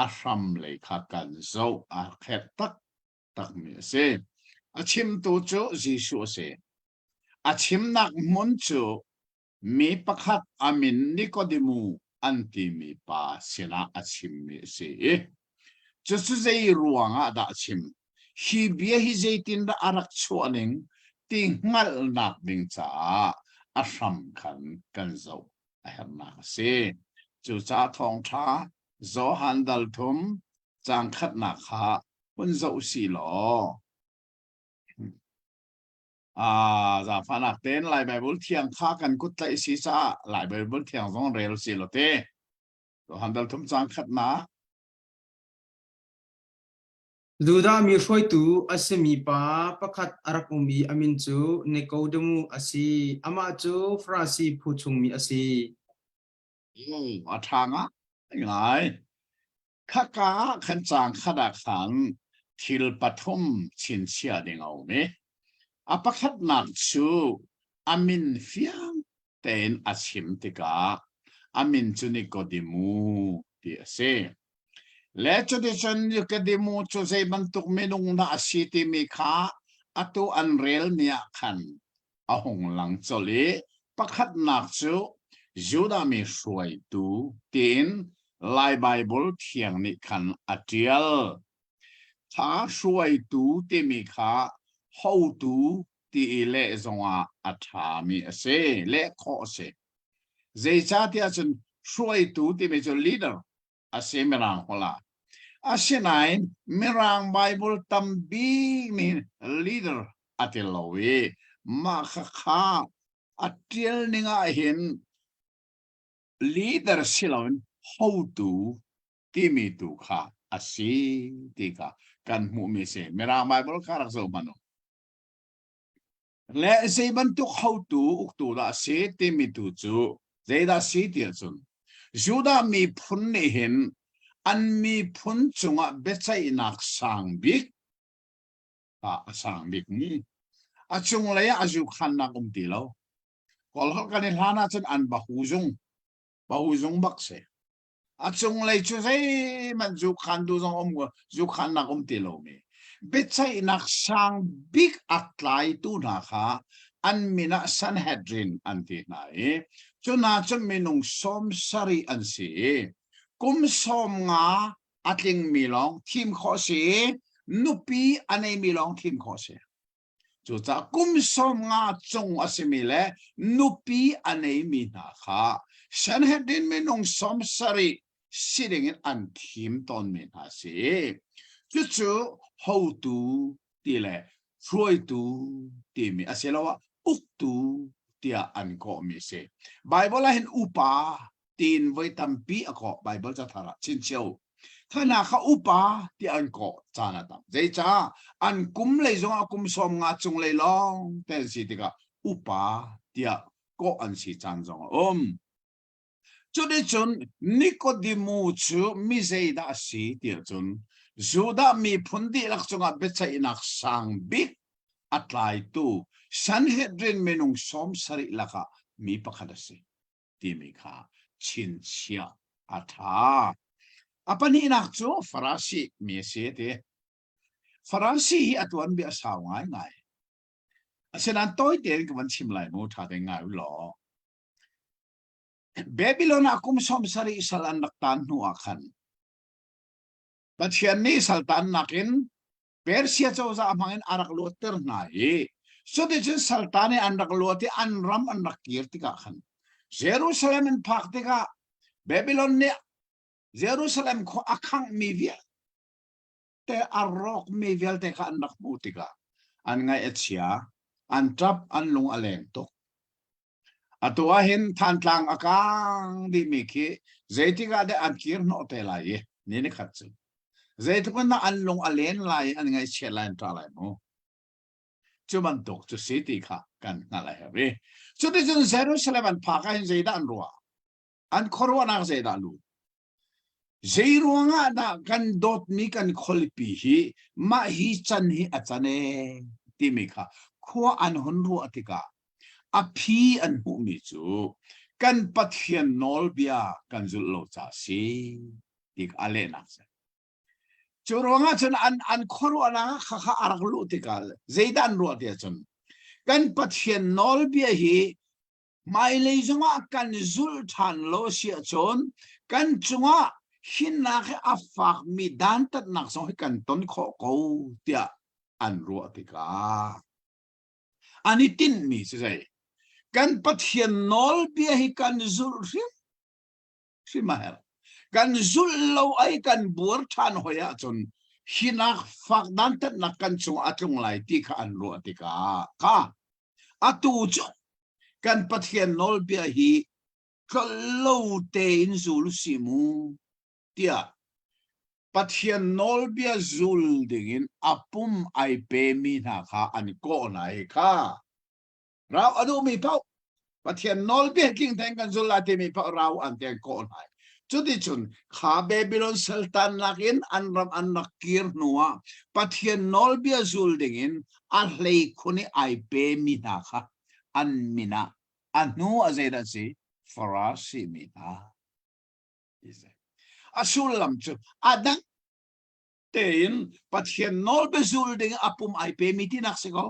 a hram lei kha kan zoh a herh taktakmi a si. A chimtu cu Jesuh a si. A chimnak hmun cu mi pakhat a min Nikodemu an timi pa sinah a chimmi a si i cucu zei ruangah dah a chim? Hi bia hi zeitindah a rak chuah ning ti hngalhnak ding caah a hram khan kan zoh a herhnak a si. Cucaah thawngṭha Johan dal thum caang khatnak kha hun zoh si law Ah, zaangfahnak tein Lai Baibal thiang kha kan kut tlaih si caah Lai Baibal thiang zong rel si lo te. Johan dal thum caang khatnak. Judah mi hruaitu a simi pa pakhat a rak um i a min cu Nikodemu a si. Amah cu Farasi phu chungmi a si. A ṭha ngai. Khaka ah khan caang khat ah khan thil pathum chinchiah ding a um i a pakhatnak cu a min fiang tein a chim tikah a min cu Nikodemu ti a si. Le cuticun Nikodemu cu zei bantuk minung dah a si timi kha atu an relmi ah khan a hung lang colh i pakhatnak cu Judah mi hruaitu tiin Lai Baibal thiang nih khan a ṭial. Kha hruaitu timi kha hotu ti i leh zongah a ṭhami a si, leh khawh a si. Zeicahtiah cun hruaitu timi cu leader a si Mirang holh ah. Asinain Mirang Bible tambik nih leader a ti lo i mah khakha a ṭial ning ah hin leader si loin hotu timi tu kha a si ti kha kan hmuhmi si. Mirang Bible kha rak zoh hmanh u. Le zei bantuk hotu uktu dah a si timi tu cu zeidah si ti ahcun Judah miphun nih hin an miphun cungah biaceihnak sang bik ah a sang bik mi a cunglei ah a zukhannak um ti lo. Kawlholh kan i hlan ahcun an bahu zung bahu zung bak si. A cunglei cu zeihmanh zukhan tu zong um zukhannak um ti lomi biaceihnak sang bik a tlaitu hna kha an min ah Sanhedrin an ti hna i cu hna cu minung 70 an si i kum 50 a tlingmi lawng thim khawh si i nupi a neimi lawng thim khawh si. Cucaah kum 50 cung a simi le nupi a neimi hna kha Sanhedrin minung 70 si dingin an thim tawnmi hna a si. Cucu hotu ti le hruaitu timi asiloah uktu tiah an kawhmi a si. Baibal ah hin upa tiin voi tampi a kawh Baibal cathar ah chinceo thana kha upa ti an kawh caan a tam zeicah an kum lei zongah kum 50 cung lei lawng te an si tikah upa tiah kawh an si caan zong a um cuticun Nikodemu cu mi zeidah a si tiah cun Judah miphun dihlak cungah biaceihnak sang bik a tlaitu Sanhedrin minung 70 lakah mi pakhat a si timi kha chinchiah a ṭha. A pahnihnak cu Farasi mi a si ti. Farasi hi a tuanbia a sau ngaingai. Asinain tawi tein ka van chim lai mu ṭha tein ngai u law. Babylon ah kum 70 sal an rak taan hnu ah khan Pathian nih saltannak in Persia cozah hmang in a rak luatter hna i cuticun saltan i an rak luat i an ram an rak kir tikah khan Jerusalem an phak tikah Babylon nih Jerusalem khua a khanghmi vialte a rawkmi vialte kha an rak hmuh tikah an ngaih a chia an ṭap an lung a leng tuk Atu ah hin Thantlang a kaang dihmi khi zeitik ah deh an kir hnawh te lai i ni ni khat cu. Zeitluk in dah an lung a len lai i an ngaihchiat lai an ṭah lai mu. Cu bantuk cu si ti kha kan hngalh a herh i cuticun Jerusalem an phak ah hin zeidah an ruah? An khuaruahnak zeidah lu? Zei ruangah dah kan dawtmi kan khualipi hi mah hi can hi a can ee timi kha khua an hun ruah tikah a phi an hmuhmi cu kan Pathian nawlbia kan zulh lo ca si ti a lehnak si. Cu ruangah cun an an khuaruahnak ah khakha a rak luh tikah zeidah an ruah ti ahcun kan Pathian nawlbia hi Hmailei zongah kan zulh ṭhan lo a si ahcun kan cungah hinnak hi a fakmi dantatnak zong hi kan ton khawh ko tiah an ruah tikah an i tinhmi cu zei kan Pathian nawlbia hi kan zulh hrim hrim a herh. Kan zulh lo ai kan buar ṭhan hoi ahcun hinak fak dantatnak kan cungah a tlung lai ti kha an ruah tikah kha Atu cu kan Pathian nawlbia hi tlolh lo tein zul si mu tiah Pathian nawlbia zul dingin a pum ai pemi hna kha an kawh hna i kha rau a duhmi paoh Pathian nawlbia tling tein kan zul lai timi paoh rau an te an kawh hna. Cuticun kha Babylon saltannak in an ram an rak kir hnuah Pathian nawlbia zul dingin a hleikhun i ai pemi hna kha an min ah a hnu ah zeidah a si Farasi mi hna a sullam cu a dang tein Pathian nawlbia zul ding a pum ai pemi tinak si ko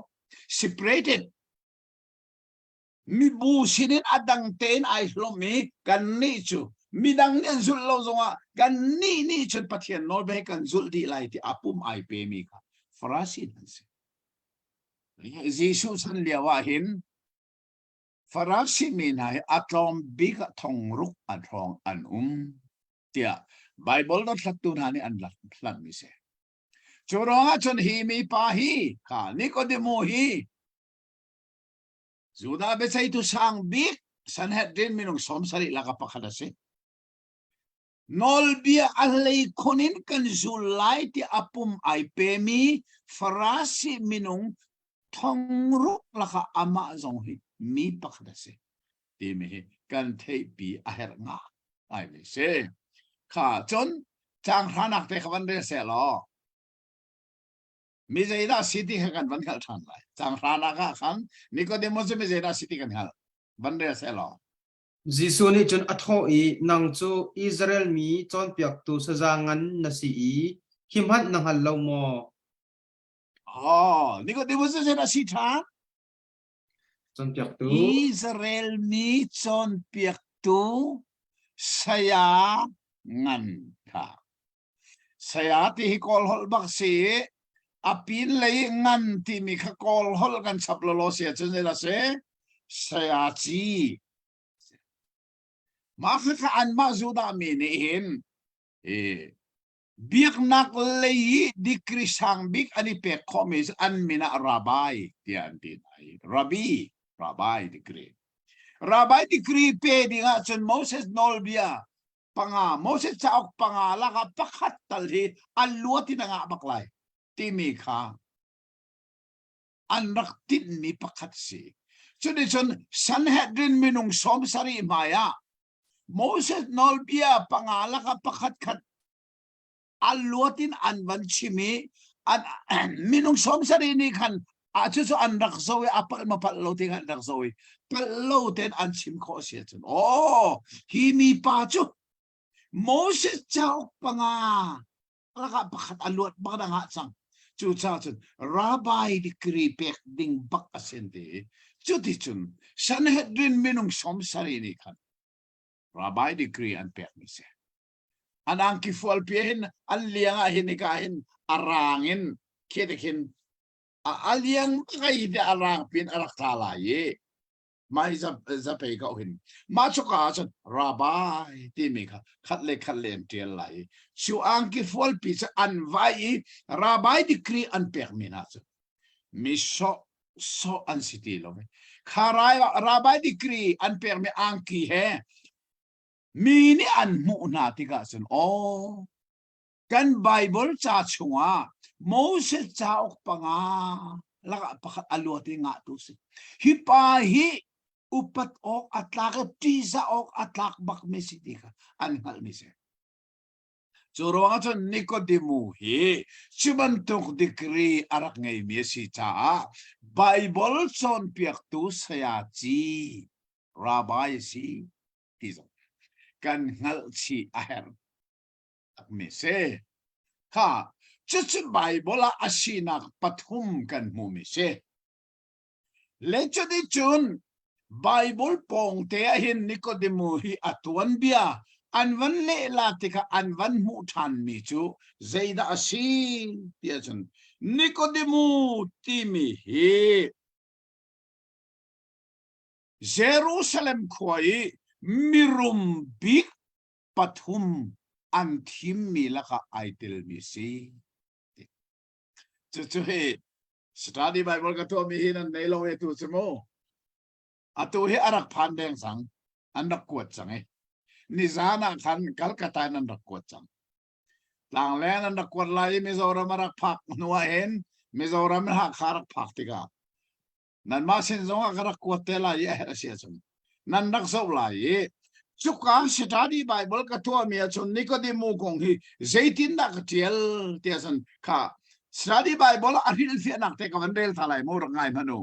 separated mibu sinin a dang tein ai hlawm i kannih cu midang nih an zulh lo zongah kannih nih cun Pathian nawlbia kan zulh dih lai ti a pum ai pemi kha Farasi an si. Jesuh chan lio ah hin Farasi mi hna hi a tlawm bik ah thongruk a hrawng an um tiah Bible dothlattu hna nih an hlatmi si. Cu ruangah cun hi mi pa hi kha Nikodemo hi Judah biaceihtu sang bik Sanhedrin minung 70 lakah pakhat a si. Nawlbia a hleikhun in kan zul lai ti a pum ai pemi Farasi minung thongruk lakah amah zong hi mi pakhat a si timi hi kan theihpi a herh nga ai mi si. Kha cun caang hranak te kha van rel seh law mi zeidah si ti kha kan van hngalh ṭhan lai. Caang hranak ah khan Nicodemus cu mi zeidah si ti kan hngalh. Van rel seh law. Jesuh nih cun a thawh i, Nang cu Israel mi cawnpiaktu saza ngan na si i hi hmanh na hngal lo maw? Oh, Nicodemus cu zeidah si ṭhan? Cawnpiaktu. Israel mi cawnpiaktu saya ngan kha. Saya ti hi Kawl holh bak si i a pin lei ngan timi kha Kawl holh kan chap lawlaw si ahcun zeidah si? Saya ci. Mah kha anmah Judah mi nih hin i biaknak lei i degree sang bik an i pek khawhmi cu an min ah rabbi tiah an ti hna i rabbi rabbi degree rabbi degree pe ding ahcun Moses nawlbia panga Moses cauk panga lakah pakhat tal hi an luat in a ngah bak lai timi kha an rak tinhmi pakhat si. Cuticun Sanhedrin minung 70 hmai ah Moses nawlbia panga lakah pakhat khat an luat in an van chim i an minung 70 nih khan a cucu an rak zo i a palh ma palh lo ti an rak zo i palh lo tein an chim khawh si ahcun oh hi mi pa cu Moses cauk panga lakah pakhat a luat bak dang ah cang. Cucaah cun rabbi degree pek ding bak a sin ti. Cuticun Sanhedrin minung 70 nih khan rabbi degree an pekmi si. An angki fualpi hin an liang ah hin hika hin a rang in khi te khin a liang ngai te a rang pin a rak tla lai i mai zapei ko hin mah cuka ah cun rabbi timi kha khat le khat le an ṭial lai i cu angki fualpi cu an vai i rabbi degree an pekmi hna cu mi sawh sawh an si ti lo kha rabbi degree an pekmi angki he mi nih an hmuh hna tikah cun aw Kan Baibal ca chungah Moses cauk panga lakah pakhat a luat i ngahtu si. Hi pa hi upat awk a tlak i ṭihzah awk a tlak bakmi si ti kha an hngalhmi si. Cu ruangah cun Nikodemu hi cu bantuk degree a rak ngeimi a si caah Baibal cawnpiaktu sayaci rabbi a si ti zong kan hngalh chih a herh. mi si. Kha cucu Bible ah a sinak pathum kan hmuhmi si. Le cuticun Bible pawng te ah hin Nikodemu hi a tuanbia an van lehla tikah an van hmuh ṭhanmi cu zeidah a si ti ahcun Nikodemu timi hi Jerusalem khua i mirum bik pathum an thimmi lakah ai telmi si. Cucu hi study Bible ka tuahmi hi nan nei lo e tu cu mu. Atu hi a rak phan deng cang. An rak kuat cang i. Nizan ah khan Calcutta in an rak kuat cang. Tlanglen an rak kuat lai i Mizoram a rak phak hnu ah hin Mizoram in Hakha rak phak tikah nanmah sin zongah ka rak kuat te lai i a herh a si ahcun nan rak zoh lai i cuka study Bible ka tuahmi ahcun Nikodemu kong hi zeitindah ka tial ti ahcun kha study Bible a hrilhfiahnak te ka van rel tha lai mu rak ngai hmanh u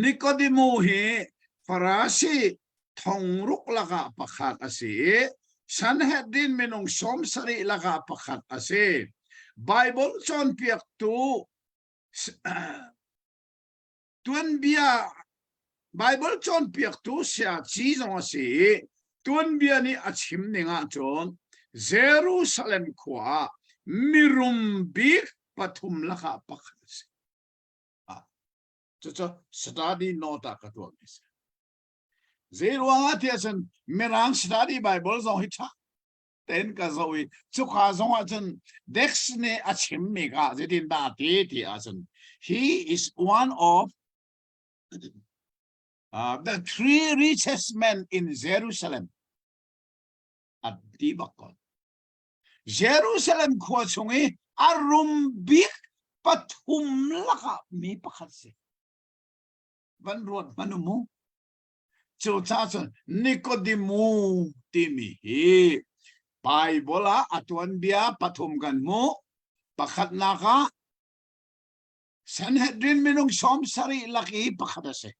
Nikodemu hi Farasi thongruk lakah pakhat a si i Sanhedrin minung 70 lakah pakhat a si Bible cawnpiaktu Tuanbia Baibal cawnpiaktu sayaci zong a si i tuanbia nih a chim ning ahcun Jerusalem khua ah mirum bik pathum lakah pakhat a si. Ah, cucu study note ah ka tuahmi a si. Zei ruangah tiah cun Mirang study Bible zong hi ṭha tein ka zoh i cuka zong ah cun Dex nih a chimmi kha zeitindah a ti ti ahcun he is one of uh, the three richest men in Jerusalem a ti bak ko Jerusalem khua chung i a rum bik pathum lakah mi pakhat si van ruat hmanh mu Cucaah cun Nikodemu timi hi Baibal ah a tuanbia pathum kan hmuh. Pakhatnak ah Sanhedrin minung 70 lak i pakhat a si.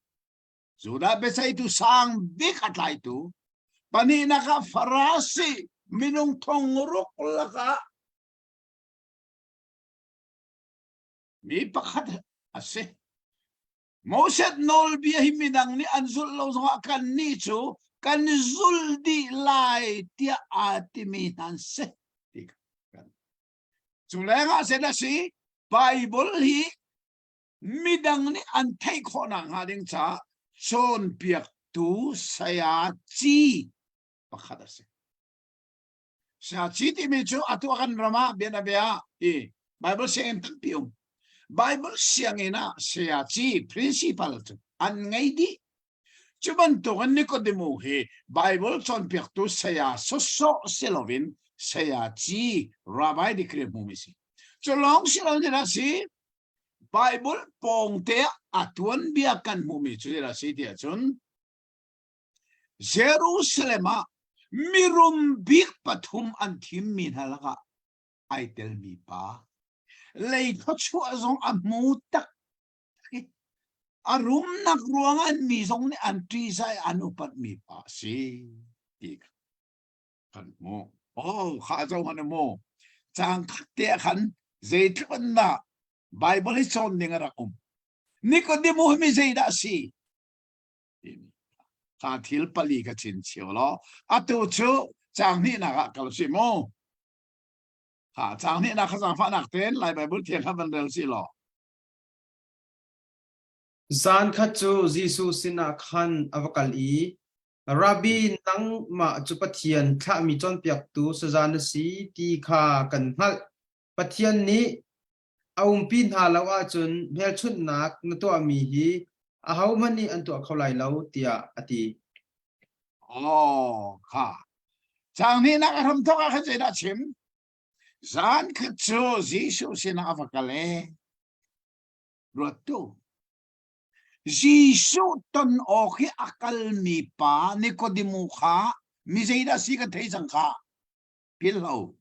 Judah biaceihtu sang bik a tlaitu. Pahnihnak ah Farasi minung thong ruk lakah mi pakhat a si. Moses nawlbia hi midang nih an zulh lo zongah kannih cu kan zul dih lai tiah aa timi hna an si. Ti kan. Cu lengah zeidah a si? Bible hi midang nih an theih khawh nakhnga ding caah cawnpiaktu saya ci pakhat a si. Saci timi cu atu kan ram ah bianabia i Bible sianginn tampi um. Bible sianginn ah sayaci principal cu an ngei dih. Cu bantukin Nikodemu hi Bible cawnpiaktu saya sawsawh si loin sayaci rabbi degree hmumi si. Cu lawng si lo nih si Bible pawngte ah a tuanbia kan hmuhmi cu zeidah si tiah cun Jerusalem ah mirum bik pathum an thimmi hna lakah ai telmi pa lei thluachuah zong a hmu tak i a rumnak ruangah mi zong nih an ṭihzah i an upatmi pa a si ti kan hmuh. Oh, kha zo han mu. Cang khat te ah khan. Zeitluk in dah Bible hi cawn ding a rak um. Nikodemu hi mi zeidah a si? Kha thil pali ka chin chio law atu cu caang hnihnak ah kal si mu. Ha caang hnihnak kha zaangfahnak tein Lai Bible thiang kha van rel si law. Zan khat cu Jesuh sinah khan a va kal i, Rabbi, nangmah cu Pathian thlahmi cawnpiaktu saza na si ti kha kan hngalh. Pathian nih a umpi hna lo ahcun hmelchunhnak na tuahmi hi ahohmanh nih an tuah kho lai lo, tiah a ti. Oh, kha. Caang hnihnak a hramthawk ah khan zeidah a chim? Zan khat cu Jesuh sinah a va kal e. Ruat tu. Jesuh ton awk hi a kalmi pa Nikodemu kha mi zeidah si kan thei cang kha. Phil lo.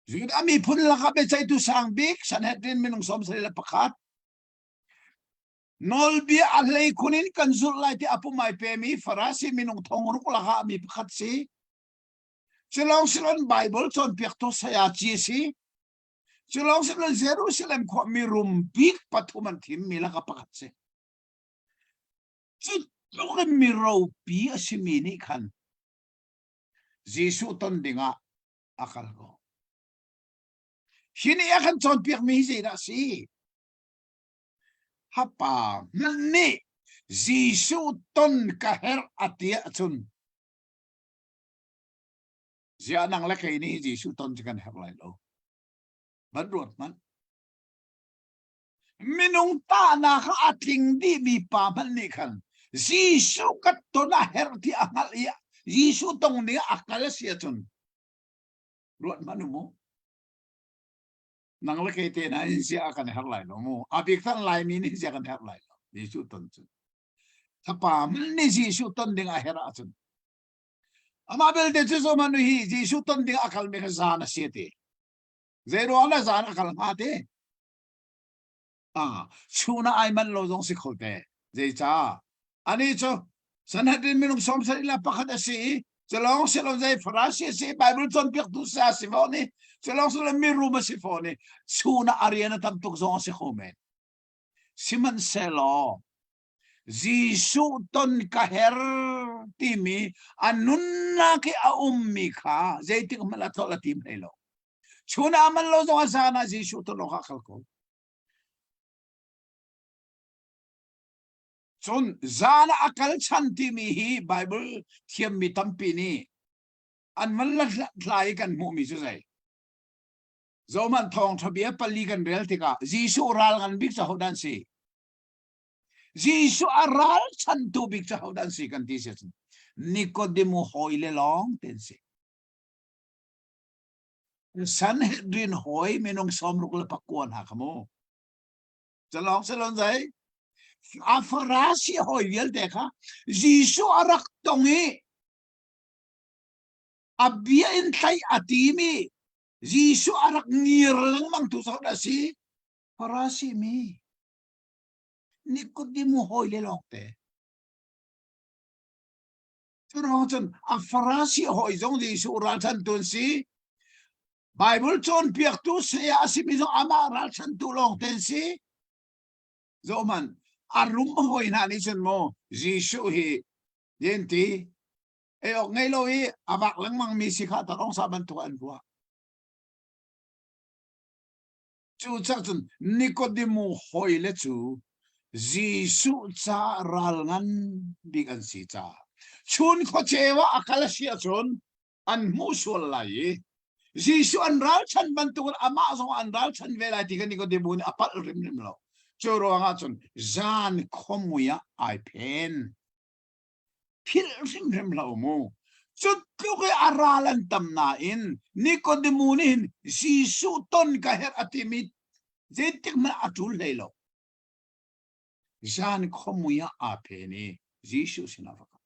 Judah miphun lakah biaceihtu sang bik Sanhedrin minung 71 Nawlbia a hlei khun in kan zulh lai ti a pumai pemi Farasi minung thong ruk lakah mi pakhat si. Culong silon Bible cawnpiaktu saya ci si. Culong silon Jerusalem khua mi rum bik pathum an thim mi lakah pakhat si. Cu tluk in mi ropi a simi nih khan Jesuh ton dingah a kal ko. Hi nih a kan cawnpiakmi hi zeidah a si? Hapa hmanh nih Jesuh ton ka herh a ti ahcun ziah nang le kei nih Jesuh ton cu kan herh lai lo. Van ruat hmanh. Minung tahnak ah a tling dihmi pa hmanh nih khan Jesuh ka ton a herh ti a hngalh i Jesuh tong ding ah a kal a si ahcun ruat hmanh u mu. Nang le kei te hna in ziah kan herh lai lo mu. A bik tan Laimi nih ziah kan herh lai lo. Jesuh ton cu. Thapa hmanh nih Jesuh ton ding a herh ahcun amah belte cu zohmanh hi Jesuh ton ding a kalmi kha zan a si ti. Zeiruang dah zan a kal hnga te? Ah, chun ah ai manh lo zong si kho te. Zeicah? Ani cu Sanhedrin minung 71 a si i culawng si lo zei Farasi a si Bible cawnpiaktu sa a si fawn i culawng si lo mirum a si fawn i chun ah a rian a tam tuk zong a si kho men. Sihmanhsehlaw Jesuh ton ka her timi a nunnak i a ummi kha zeitik hmanh a tlolh a tim hlei lo. Chun ah man lo zong a zan ah Jesuh ton awk ah kal ko. Cun zan ah a kal chan timi hi Bible thiammi tampi nih an van la hlai kan hmuhmi cu zei? Zohman thawngṭha bia pali kan rel tikah Jesuh ral ngan bik cu hodah an si? Jesuh a ralchantu bik cu hodah an si kan ti si ahcun Nikodemu hawi le lawng te an si. Sanhedrin hawi minung 64 hna kha mu. Calawng salon zai a Farasi hawi vialte kha Jesuh a rak tong i a bia in tlaih a tim i Jesuh a rak ngir lengmang tu cu a si Farasi mi. Nikodemu hawi le lawngte. Curuang cun a Farasi hawi zong Jesuh ralchantu an si. Bible cawnpiaktu saya a simi zong amah ralchantu lawngte an si. Zohman, a rum hawi hna nih cun maw Jesuh hi yen ti ei awk ngei lo i a vak lengmang mi si kha tarong sa bantuk an ruah. Cucaah cun Nikodemu hawile cu Jesuh ca ral ngan bik an si caah chun khuaceu ah a kal a si ahcun an hmuh sual lai i Jesuh an ralchan bantukin amah zong an ralchan ve lai ti kha Nikodemu nih a palh hrimhrim lo. Cu ruangah cun zan khuamui ah ai phen. Philh hrimhrim hlah u mu. Cu tluk i a ral an tam nain Nikodemu nih hin Jesuh ton ka herh a timi zeitik hmanh a ṭul hlei lo. Zan khuamui ah aa phen i Jesuh sinah va kal.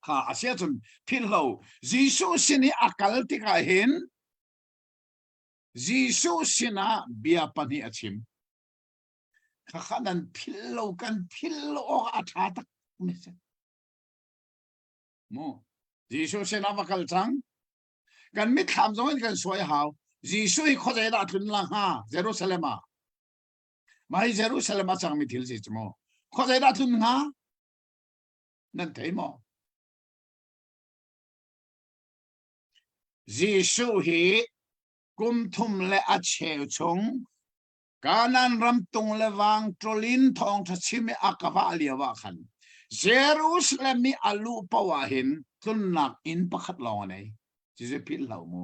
Kha a si ahcun philh lo Jesuh sin i a kal tikah hin Jesuh sinah bia pahnih a chim. Khakha nan philh lo kan philh lo awk a ṭha tak mi si. Mu Jesuh sinah va kal cang. Kan mitthlam zong in kan suai hau. Jesuh hi khuazei dah tlun la hnga Jerusalem ah mah hi Jerusalem a cangmi thil si cu mu khuazei dah tlun hnga nan thei maw Jesuh hi kum thum le a cheu chung Kanaan ram tung le vang ṭol in thawngṭha chim i a ka vah lio ah khan Jerusalem i a luh paoh ah hin tlunnak inn pakhat lawng a nei. Cucu philh hlah mu.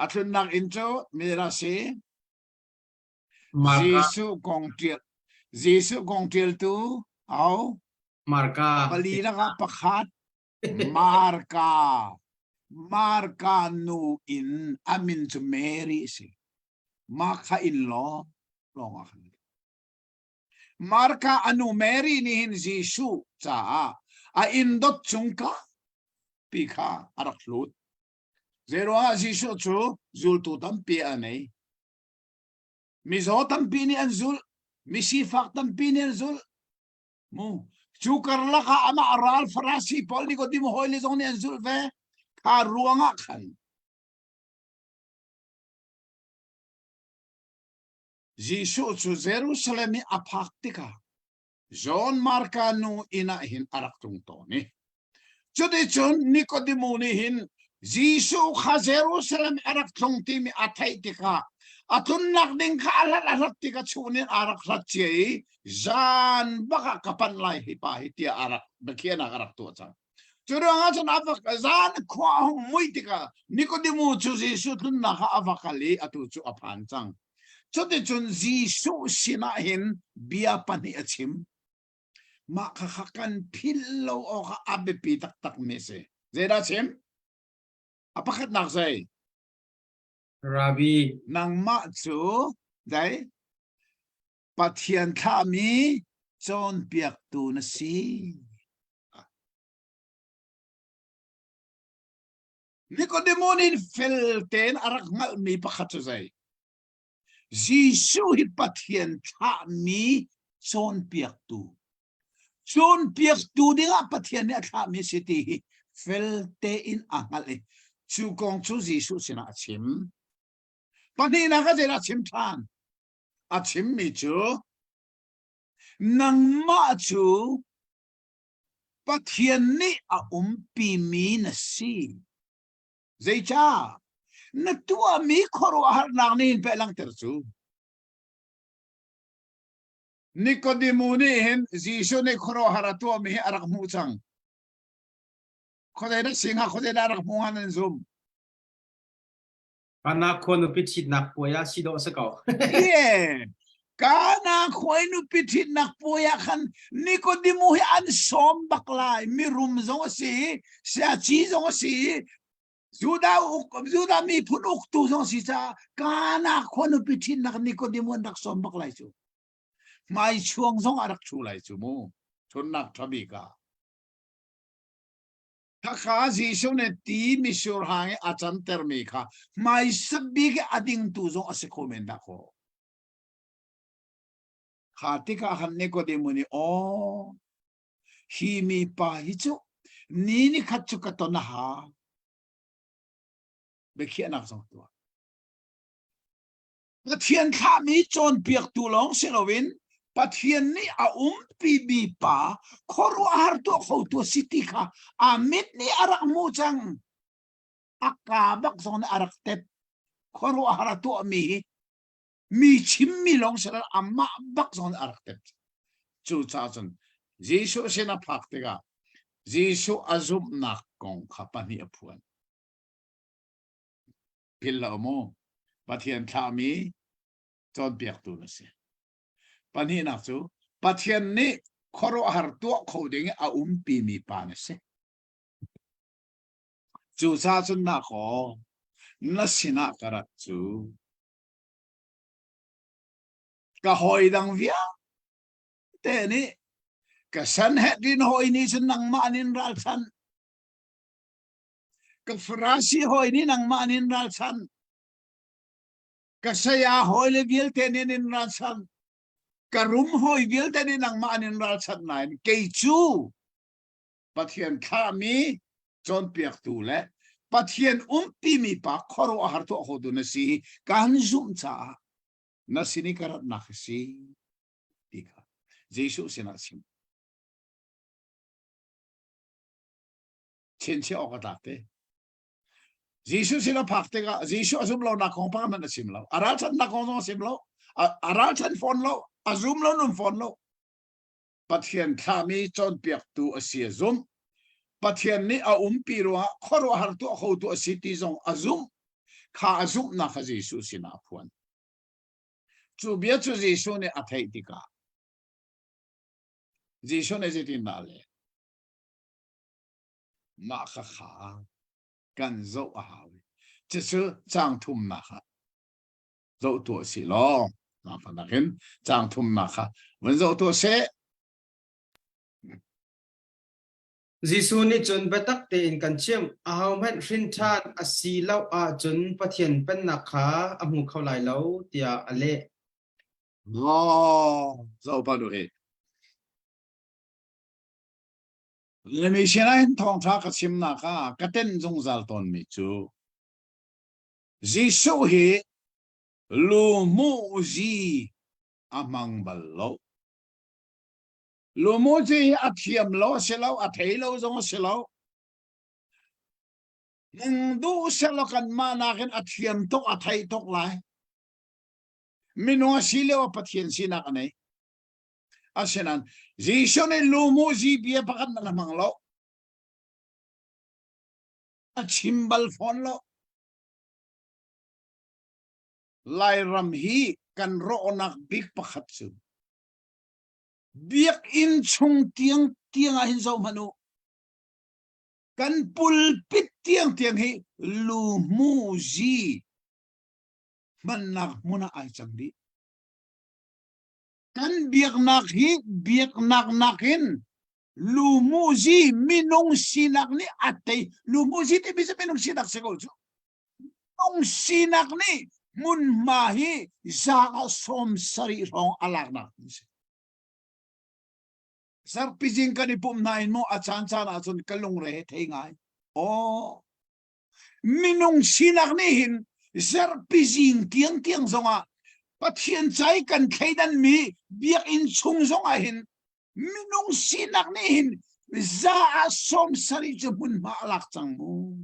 A tlunnak inn cu mi dah si? Marka. Jesuh kong ṭial Jesuh kong ṭialtu au Marka. Pali lakah pakhat Marka. Marka nu in a min cu Mary a si. Mah kha inn law lawng ah khan. Marka a nu Mary nih hin Jesuh caah a inn dot cung ka pi kha a rak hlut. Zeiruangah Jesuh cu zultu tampi a nei. Mizaw tampi nih an zulh, misifak tampi nih an zulh. Mu cu karlak ah amah ral Farasi pawl Nikodem hawi le zong nih an zulh ve. Kha ruangah khan Jesuh cu Jerusalem i a phak tikah John Marka nu inn ah hin a rak tlung tawn i cuticun Nikodemu nih hin Jesuh kha Jerusalem a rak tlung timi a theih tikah a tlunnak ding kha a hlat a hlat tikah chun in a rak hlat cia i zan bak ah ka panh lai hi pa hi tiah a rak biakhiahnak a rak tuah cang. Cu ruangah cun a va zan khua a hung mui tikah Nikodemu cu Jesuh tlunnak ah a va kal i atu cu a phan cang. Cuticun Jesuh sinah hin bia pahnih a chim. Mah khakha kan philh lo awk ah a biapi taktakmi a si. Zeidah a chim? A pakhatnak zei? Rabbi. Nangmah cu dai Pathian thlahmi cawnpiaktu na si. Nikodemo nih fel tein a rak hngalhmi pakhat cu zei? Jesuh hi Pathian thlahmi cawnpiaktu. Cawnpiaktu dingah Pathian nih a thlahmi si ti hi fel tein a hngalh i cu kong cu Jesuh sinah a chim. Pahnihnak ah zeidah a chim ṭhan? A chimmi cu nangmah cu Pathian nih a umpimi na si. Zeicah? Na tuahmi khuaruahharnak nih hin peh langhter cu. Nikodemu nih hin Jesuh nih khuaruahhar a tuahmi hi a rak hmuh cang. Khuazei dah si hnga, khuazei dah rak hmuh hnga nan zum? Kana khua nupi ṭhitnak puai ah si dawh si ko. Yeah. Kana khua nupi ṭhitnak puai ah khan Nikodemu hi an sawm bak lai. Mirum zong a si, siaci zong a si, Judah uk Judah miphun uktu zong si caah Kana khua nupi ṭhitnak Nikodemu an rak sawm bak lai cu. Hmaichuang zong a rak ṭhu lai cu mu. Ṭhunnak ṭha bik ah. Khakha Jesuh nih ti mitsur hang i a cantermi kha hmaisa bik i a dingtu zong a si kho men dah kaw. Kha tikah khan Nikodemu nih aw hi mi pa hi cu ni ni khat cu ka ton a hau. Biakhiahnak zong tuah. Pathian thlahmi cawnpiaktu lawng si loin Pathian nih a umpi mi pa khuaruahhar tuah khotu a si ti kha a mit nih a rak hmuh cang. A kaa bak zong nih a rak tep. Khuaruahhar a tuahmi hi mi chimmi lawng si lo amah bak zong nih a rak tep. Cucaah cun Jesuh sin a phak tikah Jesuh a zumhnak kong kha pahnih a phuan. Philh lo mu. Pathian thlahmi cawnpiaktu na si. Pahnihnak cu Pathian nih khuaruahhar tuah kho ding i a umpimi pa na si. Cucaah cun na kaw na sinah ka rat cu ka hawi dang vialte nih ka Sanhedrin hawi nih cun nangmah nin ralchanh Ka Farasi hawi nih nangmah nin ralchanh. Ka saya hawi le vialte nih nin ralchanh. Ka rum hawi vialte nih nangmah nin ralchanh nain kei cu Pathian thlahmi cawnpiaktu le Pathian umpi mi pa khuaruahhar tuah khotu na si kan zumh caah na sin i ka ratnak a si ti kha Jesuh sinah chim. Chinchiah awk a tlak te. Jesuh sin a phak tikah Jesuh a zum lonak kong pakhat hmanh a chim lo. A ralchanhnak kong zong a chim lo. A ralchanh fawn lo. A zum lo nun fawn lo. Pathian thlahmi cawnpiaktu a si a zumh. Pathian nih a umpi ruangah khuaruahhar tuah khotu a si ti zong a zumh. Kha a zumhnak kha Jesuh sinah a phuan. Cu bia cu Jesuh nih a theih tikah Jesuh nih zeitindah a leh? Mah kha kha kan zoh a hau. Cucu caang thumnak ah zoh tuah si law nak in caang thumnak kha van zoh tuah seh. Jesuh nih cun biatak tein kan chimh, ahohmanh hrin ṭhan a si lo ahcun Pathian Pennak kha a hmu kho lai lo, tiah a leh. Oh, zoh pa nu hi. Lemi sinah hin thawngṭha ka chimnak ah ka tenh zungzal tawnmi cu Jesuh hi lumuzi a hmang bal lo. Lumuzi hi a thiam lo a si lo, a thei lo zong a si lo. Nung duh selaw kanmah nakin a thiam tuk, a thei tuk lai. Minung a si lio ah Pathian sinak a nei. Asinain Jesuh nih lumuzi bia pakhat hmanh a hmang lo. A chim bal fawn lo. Lairam hi kan rawhnak bik pakhat cu biakinn chung tiang tiang ah hin zoh hmanh u. Kan pulpit tiang tiang hi luhmuzi hmannak hmun ah ai cang dih. Kan biaknak hi biaknak nakin luhmuzi minung sinak nih a tei. Luhmuzi timi cu minung sinak si ko cu. Minung sinak nih hmunhma hi za ah 70 hrawng a laknak a si. Zarhpi zing kan i pumh hna in maw a caan caan ahcun ka lungre he thei ngai. Aw, minung sinak nih hin zarhpi zing tiang tiang zongah Pathian cai kan thleidan mi biakinn chung zongah hin minung sinak nih hin za ah 70 cu hmunhma a lak cang mu.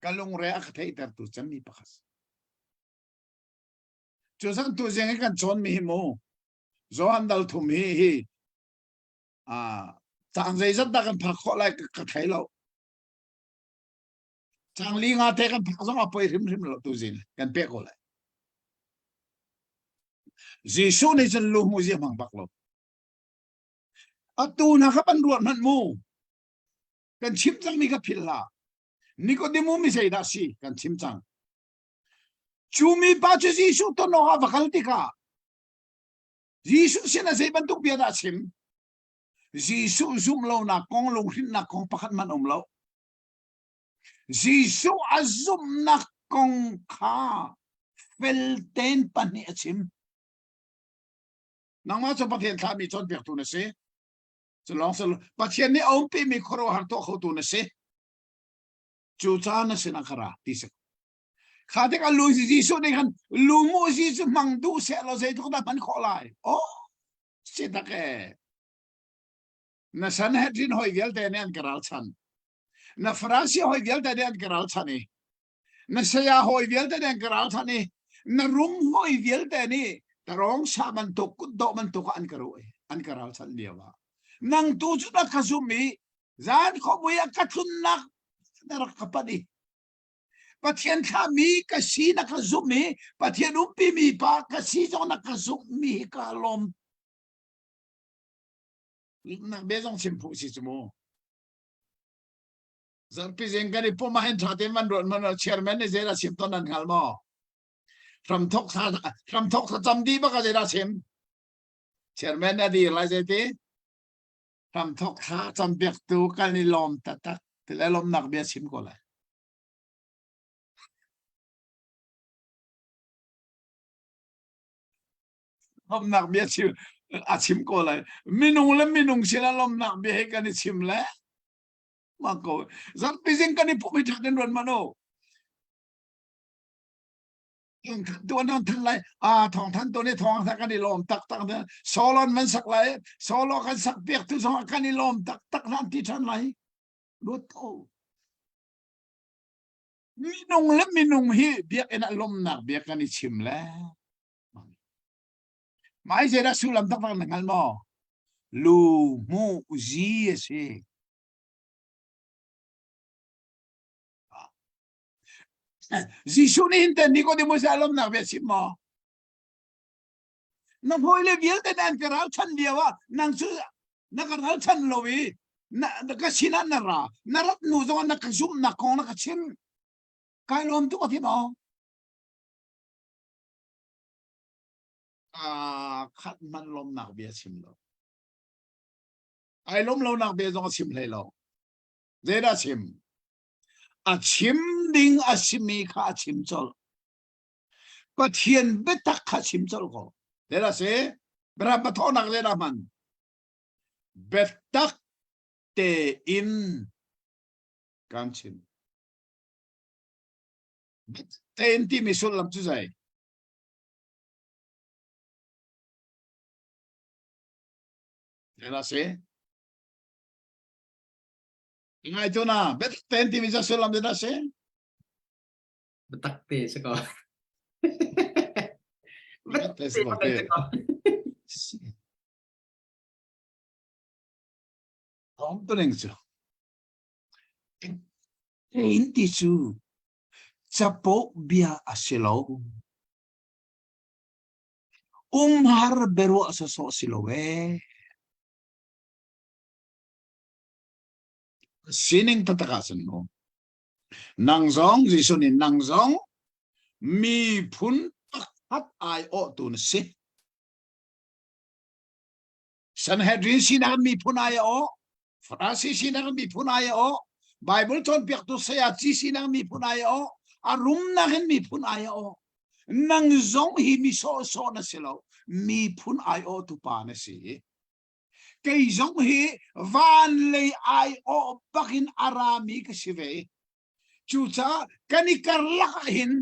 Ka lungre a ka theihtertu cemmi pakhat. Cu zan tu zing i kan cawnmi hi mu Johan dal thum hi hi a cang zeizat dah kan phak khawh lai ka thei lo. Cang li nga te kan phak zong a poi hrimhrim lo tu zing kan pek ko lai. Jesuh nih cun lu hmu zia hmang bak lo. Atu na kha pan ruat hmanh mu. Kan chim cangmi ka philh hlah. Nikodemu mi zeidah si kan chim cang. Cu mi pa cu Jesuh ton awk ah va kal tikah Jesuh sinah zei bantuk bia dah a chim? Jesuh zumh lonak kong lunghrinnak kong pakhat hmanh um lo. Jesuh a zumhnak kong kha felten pahnih a chim. Nangmah cu Pathian thlahmi cawnpiaktu na si. Cu lawng si Pathian nih a umpimi khuaruahhar tuah khotu na si. Cu caan na sinah ka ra ti si. Kha tik a lu Jesuh nih khan lu Jesuh hmang duh seh law zeitluk dah hman khawh lai. Oh, si tak e. Na Sanhedrin hoi vialte nih an ka ralchan. Na Farasi hoi vialte nih an ka ralchan i na saya hawi vialte nih an ka ralchanh i na rum hawi vialte nih tarawng sa bantuk kutdawh bantuk ah an ka ruh i an ka ralchanh lio ah nang tu cu na ka zum i zan khuamui ah ka tlunnak na rak ka panh i Pathian thlahmi ka si na ka zumh i Pathian umpi mi pa ka si zong na ka zumh mi hi ka lawm. Nak bia zong chim phu si cu mu. Zarhpi zing kan i pum ah hin ṭha tein van ruat hmanh chairman nih zeidah chim tawn nan hngal maw? Hramthok hramthok thlacam dih bak ah zeidah chim? Chairman nih a dir lai zeiti? Hramthok thla campiaktu kan i lawm taktak ti le lawmnak bia chim ko lai. Lawmnak bia chim a chim ko lai. Minung le minung sinah lawmnak bia he kan i chim le. Ma ko zarhpi zing kan i pumh i ṭhat in ruat hmanh u. Tuan an than lai a thong than tu nih thong kan i lawm tak tak solon man sak lai solo kan sak piak tu zong kan i lawm tak tak nan ti than lai lut ko minung le minung hi biakinn ah lawmnak bia kan i chim le mai zeidah sullam taktak na hngal maw lu hmu zi a si Jesuh nih hin ten Nicodemus a lawmnak bia chim maw na hawile vialte nan ka ralchan lio ah nang cu na ka ralchan lo i na ka sinah na ra na rat nu zong na ka zumhnak kong na ka chim kai lawm tuk a ti maw khat man lawmnak bia chim lo ai lawm lonak bia zong a chim hlei lo zeidah chim a chim ding a simi kha a chim colh Pathian biatak kha chim colh ko zeidah si biaram pathawhnak zeidah hman biatak tein kan chim tein timi sullam cu zei Zeidah si? Ngai tu na biatak tein timi cu sullam zeidah si? Biatak te si ko. Biatak te si ko. Thawng tu ning cu. Tein ti cu capo bia a si lo. Umhar biaruah sawsawh si lo ee. Sining taktak ah cun mu. Nang zong Jesuh nih nang zong miphun pakhat aiawhtu na si. Sanhedrin sinak miphun ai a awh, Farasi sinak miphun ai a awh, Bible cawnpiaktu sayaci sinak miphun ai a awh, a rumnak in miphun ai a awh. Nang zong hi mi sawhsawh na si lo, miphun ai awhtu pa na si. Kei zong hi van lei ai awh bakin a rami ka si ve. Cucaah kan i karlak ah hin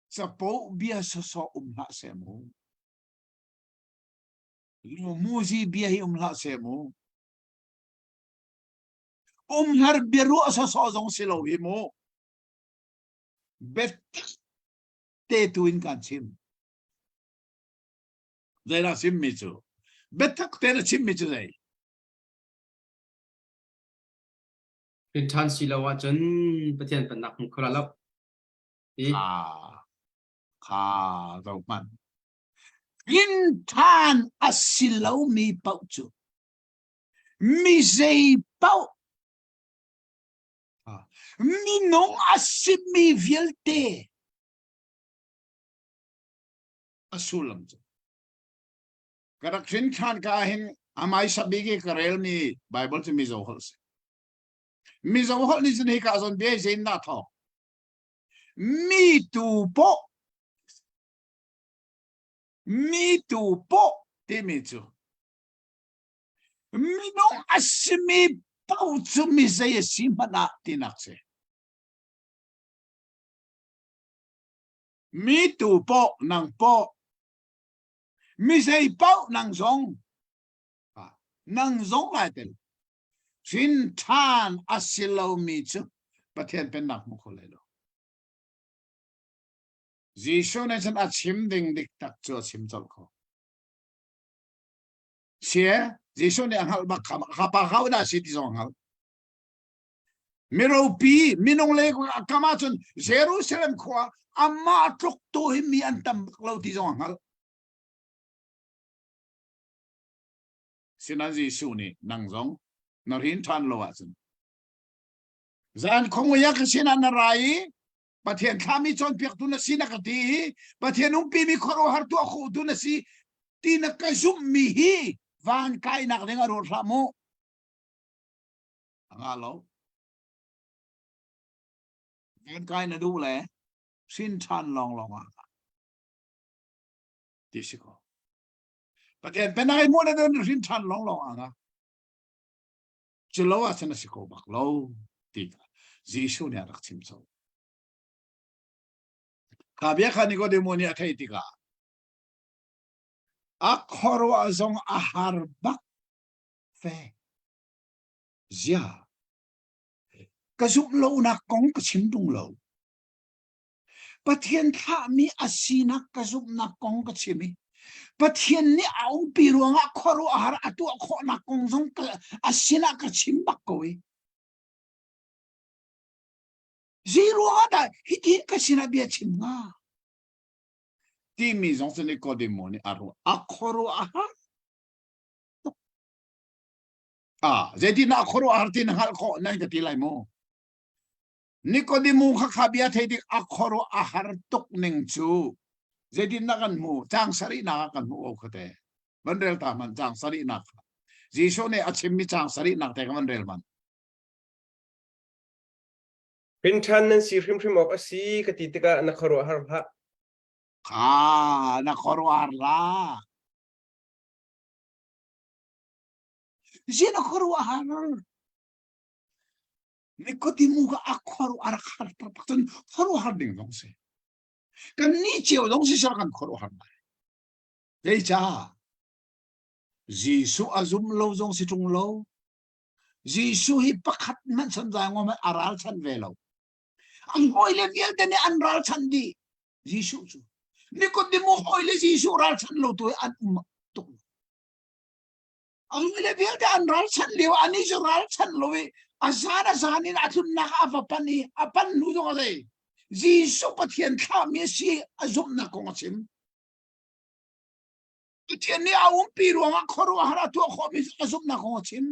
capo bia sawsawh um hlah seh mu. Muzi bia hi um hlah seh mu. Umhar biaruah sawsawh zong si lo hi mu. Biatak te tu in kan chim. Zeidah chimmi cu? Biatak te na chimmi cu zei? Hrin ṭhan si lo ahcun Pathian pennak hmu kho la lo. Ti. Kha, kha zoh hmanh. Hrin ṭhan a si lomi paoh cu mi zei paoh minung a simi vialte a sullam cu ka rak hrin ṭhan ka hin amai sabik i ka relmi Bible cu Mizo holh si. Mizo holh nih cun hika zawn bia zein dah thawk? Mi tu poh Mi tu poh timi cu minung a simi paoh cu mi zei a si hmanh ah tinak si. Mi tu poh nang poh mi zei paoh nang zong nang zong lai tel hrin ṭhan a si lomi cu Pathian pennak hmu kho lai lo. Jesuh nih cun a chim ding dik tak cu a chim colh ko. Sie, Jesuh nih a hngalh bak kha kha pa hau dah si ti zong a hngalh. Miropi minung le kam ahcun Jerusalem khua amah tluk tu hi mi an tam bak lo ti zong a hngalh. Sinan Jesuh nih nang zong na rin ṭhan lo ahcun zan khong ka sinah na ra i Pathian thlami cawnpiaktu na si na ka ti i Pathian umpimi khuaruahhar tuah khawhtu na si ti na ka zumhmi hi van kainak ding a ruat hlah mu. A nga lo. Van kai na duh le hrin ṭhan lawng lawng ah ti si ko. Pathian penai mu na hrin ṭhan lawng lawng ah nga. Cu lo ahcun a si ko bak lo ti kha Jesuh nih a rak chim cho. Kha bia kha Nikodemo nih a theih tikah a khuaruah zong a har bak ve. Zia ka zumh lonak kong ka chim tung lo. Pathian thlahmi a sinak ka zumhnak kong ka chim i Pathian nih a umpi ruangah khuaruahhar a tuah khawhnak kong zong ka, a sinah ka chim bak ko i zei ruangah dah hitin ka sinah bia chim hnga timi zong cu Nikodemo nih a ruah a khuaruahhar tuk ah zeitin a khuaruahhar ti na hngalh khawh nan ka ti lai maw Nikodemu kha kha bia thei dik a khuaruah a har tuk ning cu zeitin na kan hmu cang sarihnak ah kan hmu o khate van rel ta man cang sarihnak kha Jesuh nih a chimmi cang sarihnak te kha van rel man Hrin ṭhan nan si hrimhrim awk a si ka ti tikah na khuaruahhar hlah. Kha na khuaruahhar hlah. Zi na khuaruahhar. Nikodemu kha a khuaruah a rak har taktak cun khuaruahhar ding zong si. Kan nih cio zong si sar kan khuaruahhar lai. Zeicah? Jesuh a zum lo zong si ṭung lo. Jesuh hi pakhat hmanh san zai ngom a ralchan ve lo. An hawile vialte nih an ralchan dih. Jesuh cu. Nikodemu hawile Jesuh ralchan lo tu an um tuk. An hawile vialte an ralchan lio ani cu ralchan lo i a zan a zan in a tlunnak a va pan i a pan hnu zong a zei. Jesuh Pathian thlahmi a si a zumhnak kong a chim. Pathian nih a umpi ruangah khuaruahhar a tuah khawhmi a zumhnak kong a chim.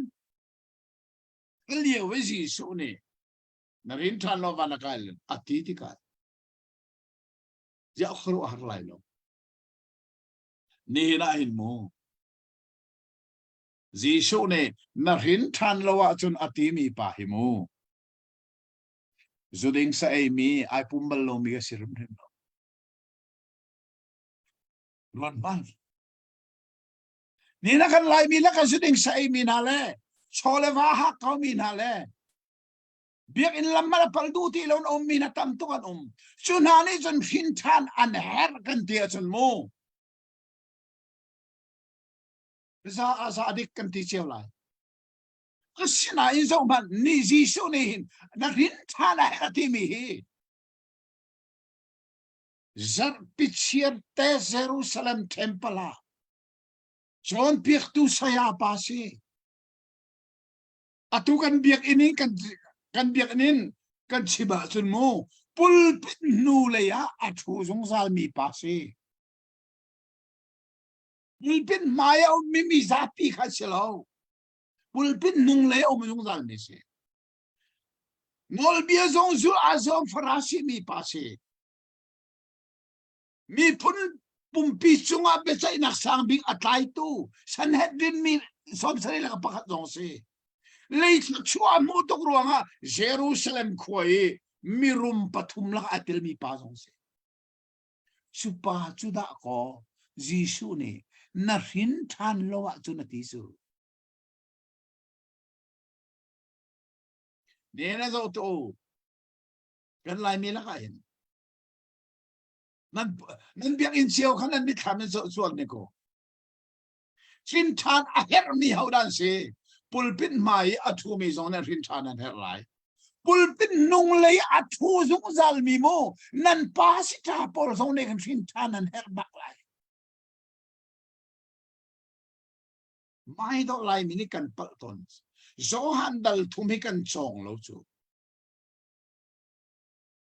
Lio i Jesuh nih na rin ṭhan lo van a kai a ti tikah ziah khuaruahhar lai lo. Nihin ah hin mu Jesuh nih na hrin ṭhan lo ahcun a timi pa hi mu zuding sa eimi ai pum bal lomi ka si hrimhrim lo. Ruat hmanh. Ni na kan Laimi le kan zuding sa eimi hna le chaw le va hak komi hna le biakinn lam a pal duh ti lo an ummi hna tam tuk an um. Cu hna nih cun hrin ṭhan an herh kan ti ahcun mu. Za a za dik kan ti cio lai. Asinain zohhmanh ni Jesuh nih hin na hrin ṭhan a herh timi hi zarhpi chiar te Jerusalem temple ah cawnpiaktu saya pa si. Atu kan biakinn in kan kan biakinn in kan chim ahcun mu pulpit hnu lei ah a ṭhu zungzal mi pa si. Pulpit hmai a ummi mi zapi kha si lo. Pulpit hnung lei a um zungzal mi si. Nawlbia zong zul a zawm Farasi mi pa si. Miphun pumpi cungah biaceihnak sang bik a tlaitu Sanhedrin mi 70 le pakhat zong si. Leithluachuah hmuh tuk ruangah Jerusalem khua i mirum pathum lak a telmi pa zong si. Cu pa cu dah kaw Jesuh nih na hrin ṭhan lo ahcun a ti cu. Ne na zoh tu kan Laimi lakah hin nan nan biakinn cio kha nan mitthlam in zoh cuan ne ko. Hrin ṭhan a herhmi hodah an si? Pulpit hmai i a ṭhumi zong nih hrin ṭhan an herh lai. Pulpit hnunglei a ṭhu zungzalmi mu nan pa si ṭha pawl zong nih kan hrin ṭhan an herh bak lai. Mai dawh Laimi nih kan palh tawn. Johan dal thum hi kan cawng lo cu.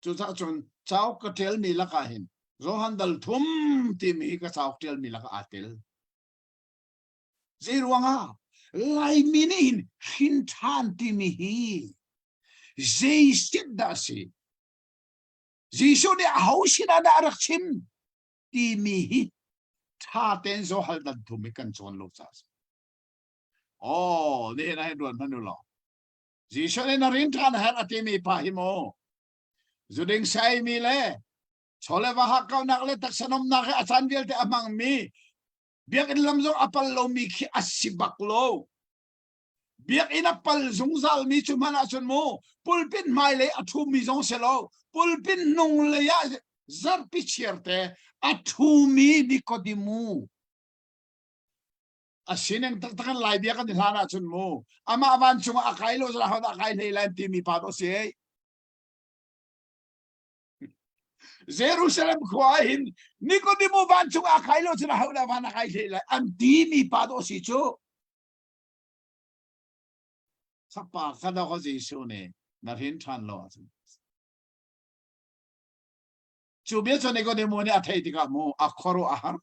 Cucaah cun cauk ka ṭialmi lakah hin Johan dal thum timi hi ka cauk ṭialmi lakah aa tel. Zei ruangah Laimi nih hin hrin ṭhan timi hi zei set dah a si? Jesuh nih aho sinah dah a rak chim timi hi ṭha tein Johan dal thum hi kan cawn lo caah a si. Oh, nihin ah hin ruat hmanh u law. Jesuh nih na rin ṭhan a herh a timi pa hi maw zuding saimi le chawle va hakkaunak le taksa nomnak he a caan vialte a hmangmi biakinn lam zong a pal lomi khi a si bak lo. Biakinn a pal zungzal mi cu hmanh ahcun mu pulpit hmailei a ṭhumi zong si lo pulpit hnunglei ah zarhpi chiarte a ṭhumi Nikodemu a sining taktak in Lai bia kan i hlan ahcun mu amah vancung ah a kai lo zong ahodah a kai hlei lai timi pa dawh si ei Jerusalem khua ah hin Nikodemu vancung ah a kai lo cun ahodah van a kai hlei lai an timi pa dawh si cu Sapa kha dawh Jesuh nih na hrin ṭhan lo ahcun cu bia cu Nikodemu nih a theih tikah mu a khuaruah a har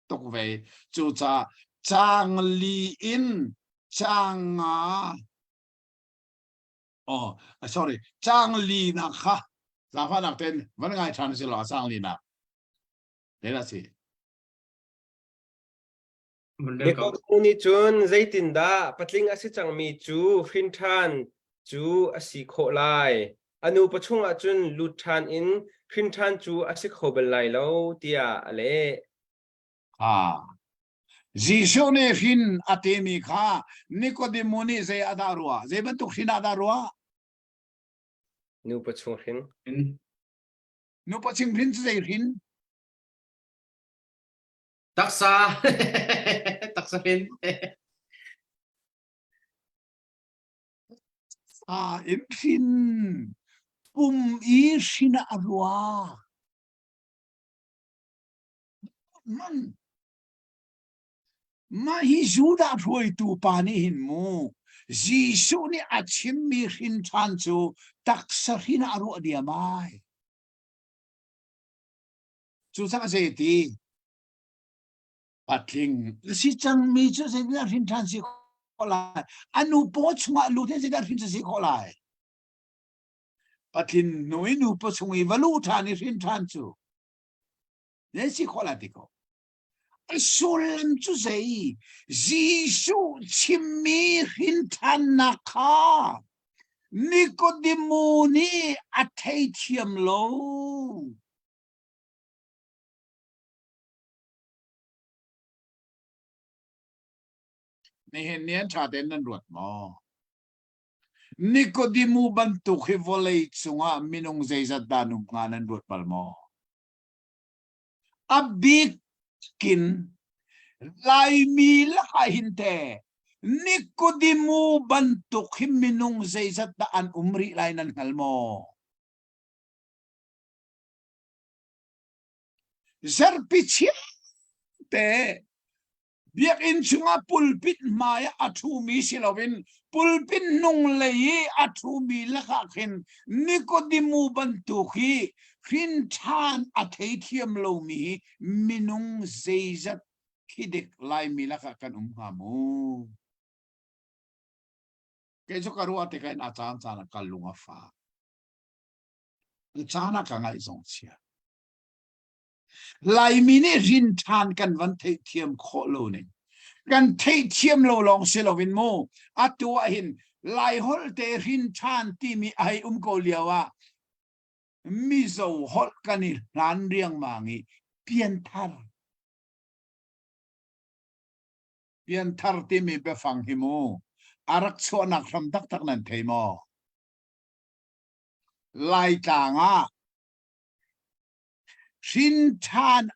tuk ve cucaah caang li in caang nga oh sorry caang li nak kha zaangfahnak ten van ngai ṭhan si law caang li nak le si Nikodemu nih cun zeitindah patling a si cangmi cu hrin ṭhan cu a si khawh lai? A nu pawchung ah cun lut ṭhan in hrin ṭhan cu a si kho bal lai lo, tiah a leh. Ah. Jesuh nih hrin a timi kha Nikodemu nih zei ah dah ruah? Zei bantuk hrin ah dah ruah? Nu pawchung hrin. Nu pawchung hrin cu zei hrin? Taksa taksa hrin. Sa in hrin pum i hrin ah a rua. Man mah hi Judah hruaitu pa nih hin mu Jesuh nih a chimmi hrin ṭhan cu taksa hrin ah a ruah diam ai. Cucaah zei ti? Patling si cangmi cu zeitindah hrin ṭhan si khawh lai? A nu paw chungah lut in zeitindah hrin si khawh lai? Patlin hnu i nu paw chung i va luh ṭhan i hrin ṭhan cu zei si khawh lai ti ko? A sullam cu zei? Jesuh chimmi hrin ṭhannak kha Nikodemu nih a theithiam lo. Nihin ni an ṭha tein nan ruat maw? Nikodemu bantuk hi vawlei cungah minung zeizat dah an um hnga nan ruat bal maw? A bik kin Laimi lakah hin te Nikodemu bantuk hi minung zeizat dah an um rih lai nan hngal maw? Zerpi chiate biakinn chungah pulpit hmai ah a ṭhumi si loin pulpit hnunglei i a ṭhumi lakah khin Nikodemu bantuk hi hrin ṭhan a theithiam lomi hi minung zeizat khi dek Laimi lakah kan um hnga mu. Kei cu ka ruah tikah in a caan caan ah ka lung a fak. A caan ah ka ngaih zong chia. Laimi nih rin ṭhan kan van theihthiam khawh lo ning. Kan theihthiam lo lawng si loin mu atu ah hin Laiholh te rin ṭhan timi a hei um ko lio ah Mizo holh kan i hlan riangmang i pianthar Pianthar timi biafang hi mu a rak chuahnak hram taktak nan thei maw? Laitlang ah Hrinṭhan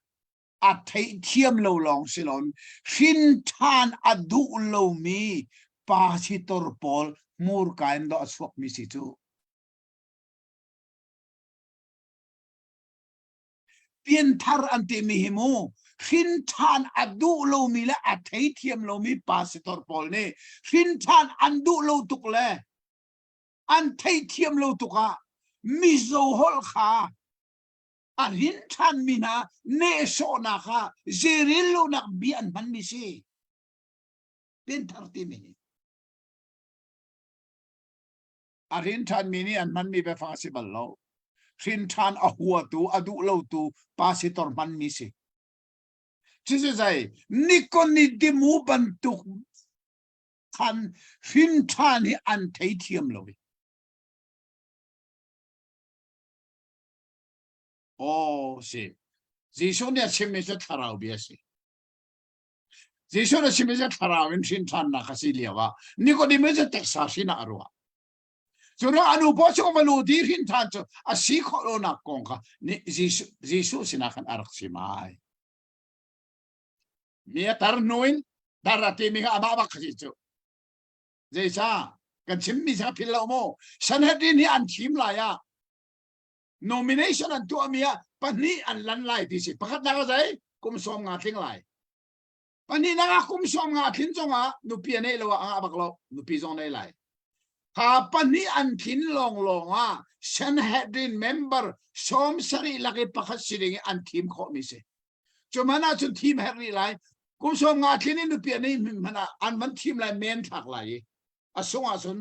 a theihthiam lo lawng si loin hrinṭhan a duh lomi pasitor pawl hmurka in dawh a chuakmi si cu. Pianthar an timi hi mu hrinṭhan a duh lomi le a theithiam lomi pasitor pawl nih hrinṭhan an duh lo tuk le an theithiam lo tuk ah Mizo holh kha a rin ṭhanmi hna nehsawhnak ah zeirel lonak bia an hmanmi si. Pianthar timi hi. A rin ṭhanmi nih an hmanmi biafang a si bal lo. Hrin ṭhan a huatu, a duh lotu pasitor hmanmi si. Cucu zei Nikonidemu bantuk khan hrin ṭhan hi an theithiam lo i. Aw si. Jesuh nih a chimmi cu thlarau bia a si. Jesuh na chim i thlarau in hrin ṭhannak a si lio ah Nicodemus cu taksa hrin ah a ruah. Cu ruang anu paw chung va lut i hrin ṭhan cu a si khawh lonak kong kha Jesuh, Jesuh sinah khan a rak chim ai. Mi a tar hnu in tar a timi kha amah bak si cu. Zeicah kan chimmi kha philh lo mu. Sanhedrin hi an thim lai ah nomination an tuahmi ah pahnih an lan lai ti si. Pakhatnak a zei? Kum sawm nga tling lai. Pahnihnak ah kum sawm nga thlin zongah nupi a neih lo ah a ngah bak lo. Nupi zong nei lai. Kha pahnih an thlin lawnglawng ah Sanhedrin member sawm sarih lak i pakhat si ding i an thim khawhmi si. Cu man ah cun thim herh rih lai. Kum sawm nga thlin in nupi a neih hmanh ah an van thim lai men thlak lai i a sung ah cun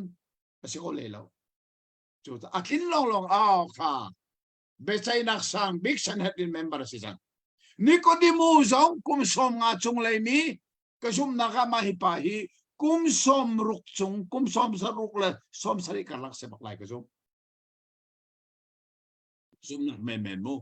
a si kho lei lo. Cu a tlin lawnglawng ah kha biaceihnak sang bik Sanhedrin member a si cang. Nikodemu zong kum sawm nga cung lei mi ka zumhnak ah mah hi pa hi kum sawm ruk cung kum sawm saruk le sawm sarih karlak si bak lai ka zumh. Zumhnak menmen mu.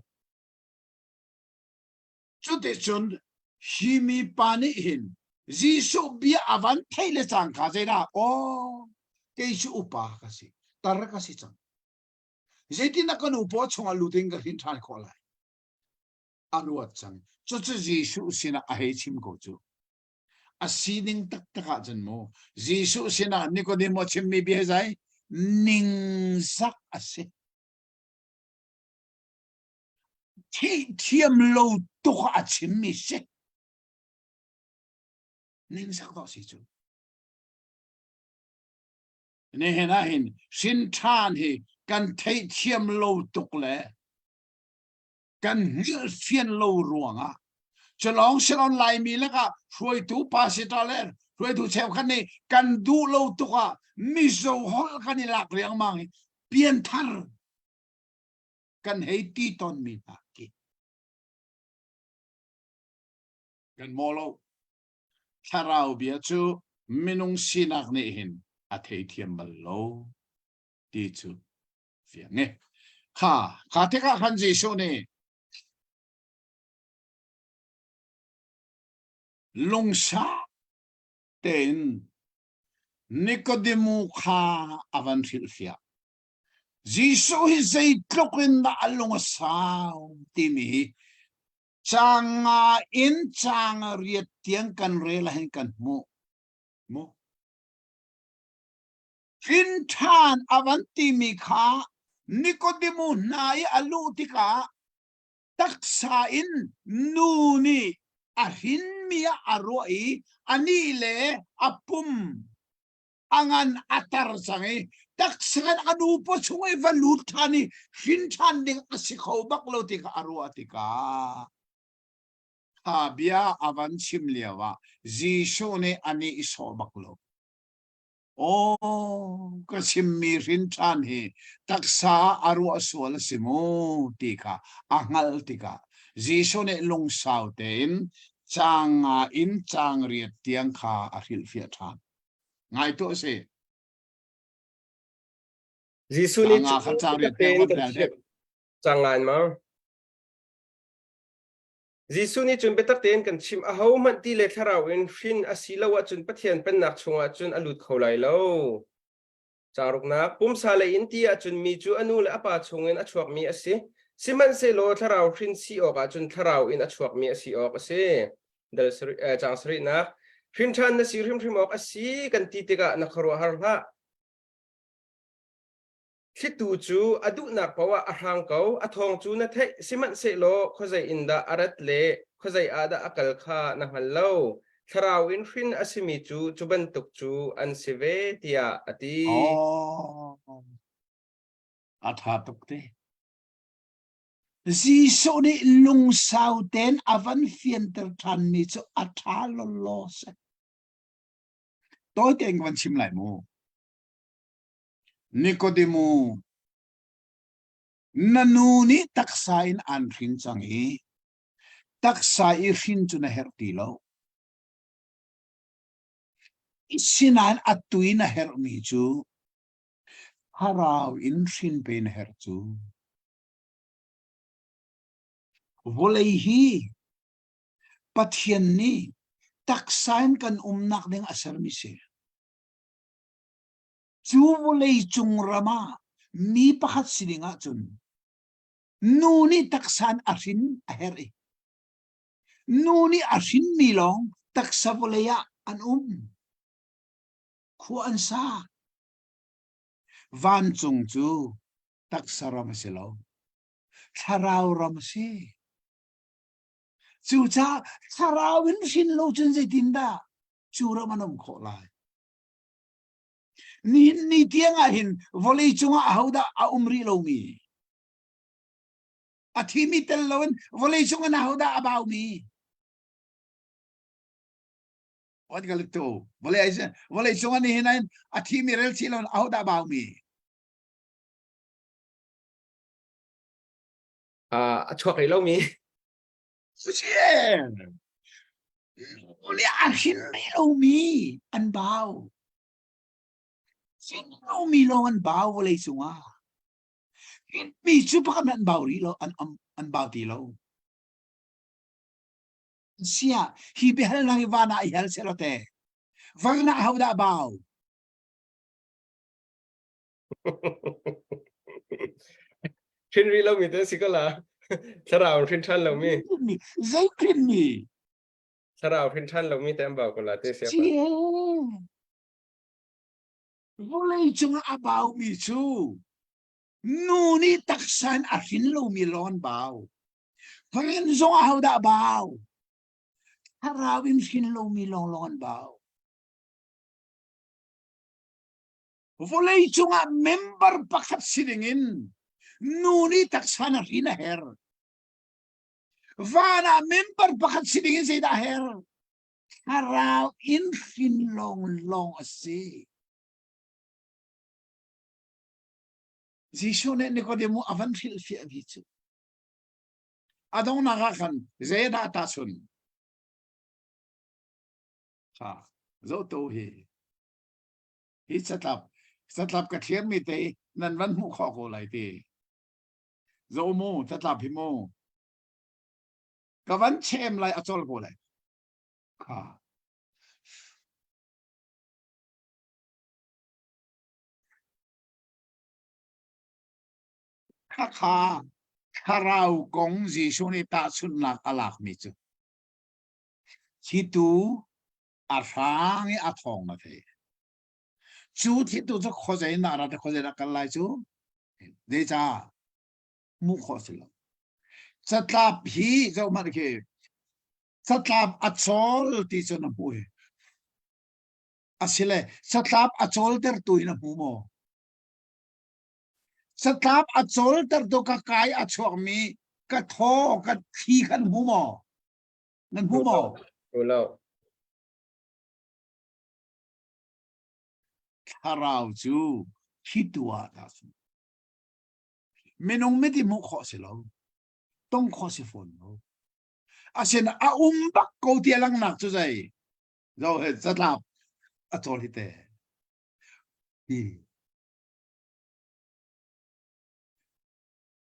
Cuticun hi mi pa nih hin Jesuh bia a van theih le cangka zeidah aw kei cu upa ka si tar ka si cang Zeitindah ka nu paw chungah lut in ka hrin ṭhan khawh lai? A ruat cang. Cucu Jesuh sinah a hei chim ko cu. A sining taktak ahcun mu Jesuh sinah Nikodemo chimmi bia zai ningzak a si. Thih thiam lo tuk ah a chimmi si. Ningzak dawh si cu. Nihin ah hin hrin ṭhan hi kan theihthiam lo tuk le kan hngilhfian lo ruangah culawng silon Laimi lakah hruaitu pastor le hruaitu cheukhat nih kan duh lo tuk ah Mizo holh kan i lak riangmang i pianthar kan hei ti tawnmi hna khi kan maw lo. Thlarau bia cu minung sinak nih hin a theithiam bal lo ti cu fiang e. Kha kha tikah khan Jesuh nih lungsa tein Nikodemu kha a van hrilhfiah. Jesuh hi zeitluk in dah a lung a sau timi hi Caang nga in caang riat tiang kan rel ahhin kan hmuh. Mu. Hrin ṭhan a van timi kha Nikodemu hna i a luh tikah taksa in nu nih a hrinmi ah a ruah i anih le a pum a ngan a tar cang i taksa in a nu paw chung i va lut ṭhan i hrin ṭhan ding a si kho bak lo ti kha a ruah tikah kha bia a van chim lio ah Jesuh nih a nihsawh bak lo. Aw, ka chimmi hrin ṭhan hi taksa a ruah sual a si mu ti kha a hngalh tikah Jesuh nih lungsau tein caang nga in caang riat tiang kha a hrilhfiah ṭhan. Ngai tuah sih. Jesuh nih Caang nga kha caang riat tein tiang kan van chimh. Caang nga in ma? Jesuh nih cun biatak tein kan chimh ahohmanh ti le thlarau in hrin a si lo ahcun Pathian pennak chungah cun a lut kho lai lo. Caang ruknak, pumsa lei in ti ahcun mi cu a nu le a pa chungin a chuakmi a si. Sihmanhsehlaw thlarau hrin si awkah cun thlarau in a chuakmi a si awk a si. Dal sarih, eh, caang sarihnak, hrin ṭhan na si hrimhrim awk a si kan ti tikah na khuaruahhar hlah. Thlitu cu a duhnak paoh ah a hrang ko, a thawng cu na theih, sihmanhsehlaw khuazei in dah a rat le khuazei ah dah a kal kha na hngal lo. Thlarau in hrin a simi cu cu bantuk cu an si ve, tiah a ti. Oh, a ṭha tuk te. Jesuh nih lungsau tein a van fianter ṭhanmi cu a ṭha lawlaw si. Tawi tein ka van chim lai mu. Nikodemu, na nu nih taksa in aan hrin cang i taksa i hrin cu na herh ti lo. Sinain atu i na herhmi cu thlarau in hrin pe na herh cu. Vawlei hi Pathian nih Taksa in kan umnak ding a sermi si. Cu vawlei cung ram ah mi pakhat si ding ahcun nu nih taksa in a hrin a herh i nu nih a hrinmi lawng taksa vawlei ah an um. Khua an sa. Vancung cu taksa ram a si lo. Thlarau ram a si. Cucaah thlarau in hrin lo cun zeitindah cu ram an um khawh lai? Nihin ni tiang ah hin vawlei cungah ahodah a um rih lomi? A thimi tel loin vawlei cungah ahodah a baumi? What ka tu? Vawlei vawlei cungah nihin ah a thimi rel chih loin ahodah a baumi? A chuak rih lomi. Le a hrin rih lomi an bau. Hrin lomi lawng an bau vawlei cungah. Mi cu pakhat an bau rih lo, an an bau ti lo. Sia, hi biahalnak hi van ah i hal seh te. Van ah hodah bau? Hrin rih lomi te si ko la. Thlarau hrin ṭhan lomi. Zei hrin mi? Thlarau hrin ṭhan lomi te an bau ko la te sia. Vawlei cungah a baumi cu nu nih taksa in a hrin lomi lawng an bau. Van zong ahodah bau? Thlarau in hrin lomi lawnglawng an bau. Vawlei cungah member pakhat si dingin nu nih taksa na hrin a her. Van ah member pakhat si dingin zeidah a her? Thlarau in hrin lawnglawng a si. Jesuh nih Nikodemu a van hrilhfiah mi cu a donghnak ah khan zeidah tahchun? Kha zoh to hi hi catlap catlap ka thlir mi te nan van hmuh khawh ko lai ti zo mu catlap hi mu ka van chem lai a chol ko lai kha Khakha thlarau kong Jesuh nih tahchunhnak a lakmi cu Thitu a hrang i a thawng na thei. Cu thitu cu khuazei na rat i khuazei dah kal lai cu zeicah hmuh khawh si lo. Catlap hi zoh hmanh khi catlap a cawl ti cu na hmuh hi. Asile catlap a cawltertu hi na hmu maw? Catlap a cawltertu ka kai a chuakmi ka thaw ka thli khan hmu maw? Nan hmu maw? Hmu lo. Thlarau cu thitu ah dah si. Minung mit i hmuh khawh si lo. Tong khawh si fawn lo. Asin a um bak ko ti a langnak cu zei? Zo he catlap a cawl hi te. Hi.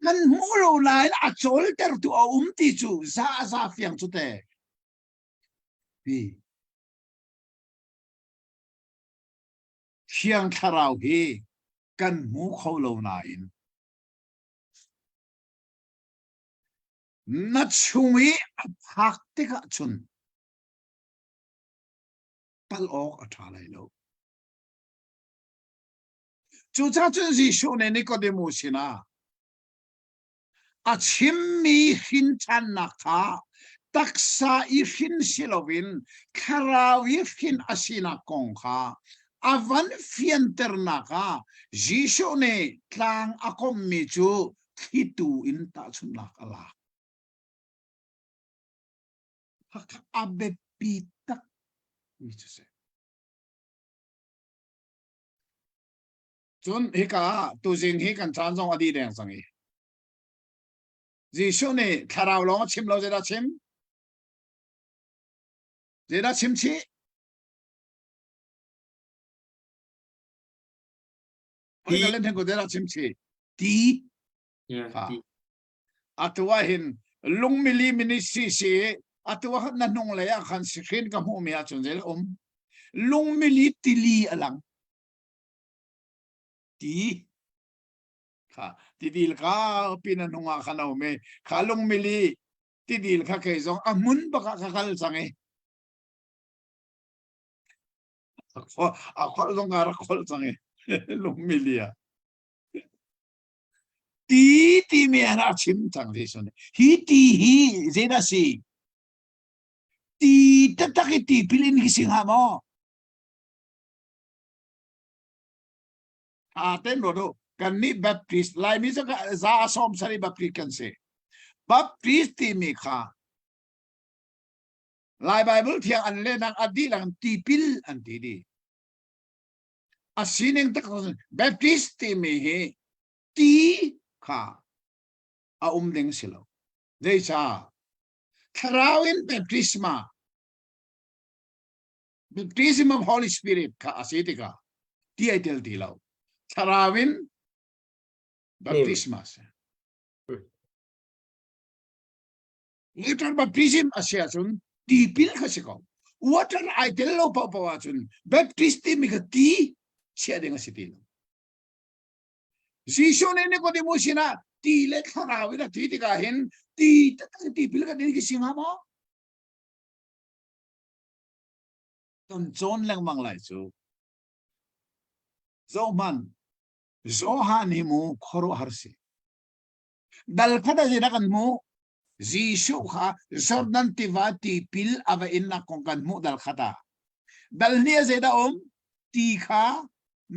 Kan hmuh lo nain a cawltertu a um ti cu za za fiang cu te. Hi. Thiang Thlarau hi kan hmu kho lo nain na chung i a phak tikah cun pal awk a ṭha lai lo. Cucaah cun Jesuh nih Nikodemu sinah a chimmi hrinṭhannak kha taksa i hrin si loin thlarau i hrin a sinak kong kha a van fianternak ah Jesuh nih tlang a komhmi cu thlitu in tahchunhnak a lak. A biapi tak mi cu si. Cun hika ah tuzing hi kan caan zong a dih deng cang i Jesuh nih thlarau lawng a chim lo zeidah chim? Zeidah chim chih? Ti. Zeidah chim chih? Ti. Atu ah hin lungmili ministry si. Atu ah na hnung lei ah khan sikhin ka hmuhmi ahcun zei um? Lungmili tili a lang. Ti kha tidil ka pin a hnung ah khan a um i kha lungmili tidil kha kei zong a hmun bak ah ka kal cang i a kholh zong ka rak kholh cang i lungmili ah Ti timi an a chim cang Jesuh nih. Hi ti hi zeidah si? Ti taktak i tipil in khi si hnga maw? A ten ro do kan nih Baptist Laimi cu za a sawm sari Baptist kan si. Baptist timi kha Lai Bible thiang an lehnak a dihlak in tipil an ti dih. A sining tak Baptist timi hi ti kha a um ding si lo. Zeicah? Thlarau in baptisma baptism of Holy Spirit kha a si tikah ti ai tel ti lo. Thlarau in baptisma si. Water baptism a si ahcun tipil kha si ko. Water ai tel lo paohpaoh ahcun baptist timi kha ti chiah ding a si ti lo. Jesuh nih Nicodemus sinah ti le thlarau in a ti tikah hin ti taktak tipil kan in khi si hnga maw? Kan cawn lengmang lai cu. Zohman, Johan hi mu khuaruahhar si. Dal khat a zeidah kan hmuh? Jesuh kha Jordan tiva tipil a va innak kong kan hmuh dal khat ah. Dal hnih a zeidah um? Ti kha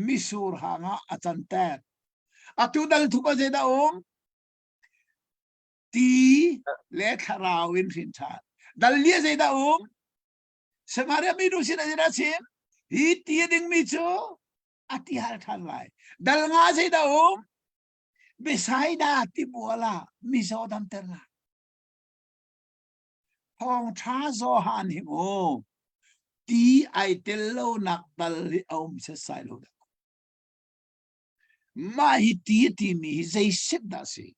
misur hang ah a canter. Atu dal thum a zeidah um? Ti le thlarau in hrin ṭhan. Dal li a zeidah um? Samaria minu sin a zeidah chim? Hi ti a dingmi cu a ti hal ṭhan lai. Dal nga zeidah um? Bethsaida tibual ah mizaw damternak. Thawngṭha Johan hi mu ti ai tel lonak dal hi a um setsai lo dah. Mah hi ti a timi hi zei set dah si?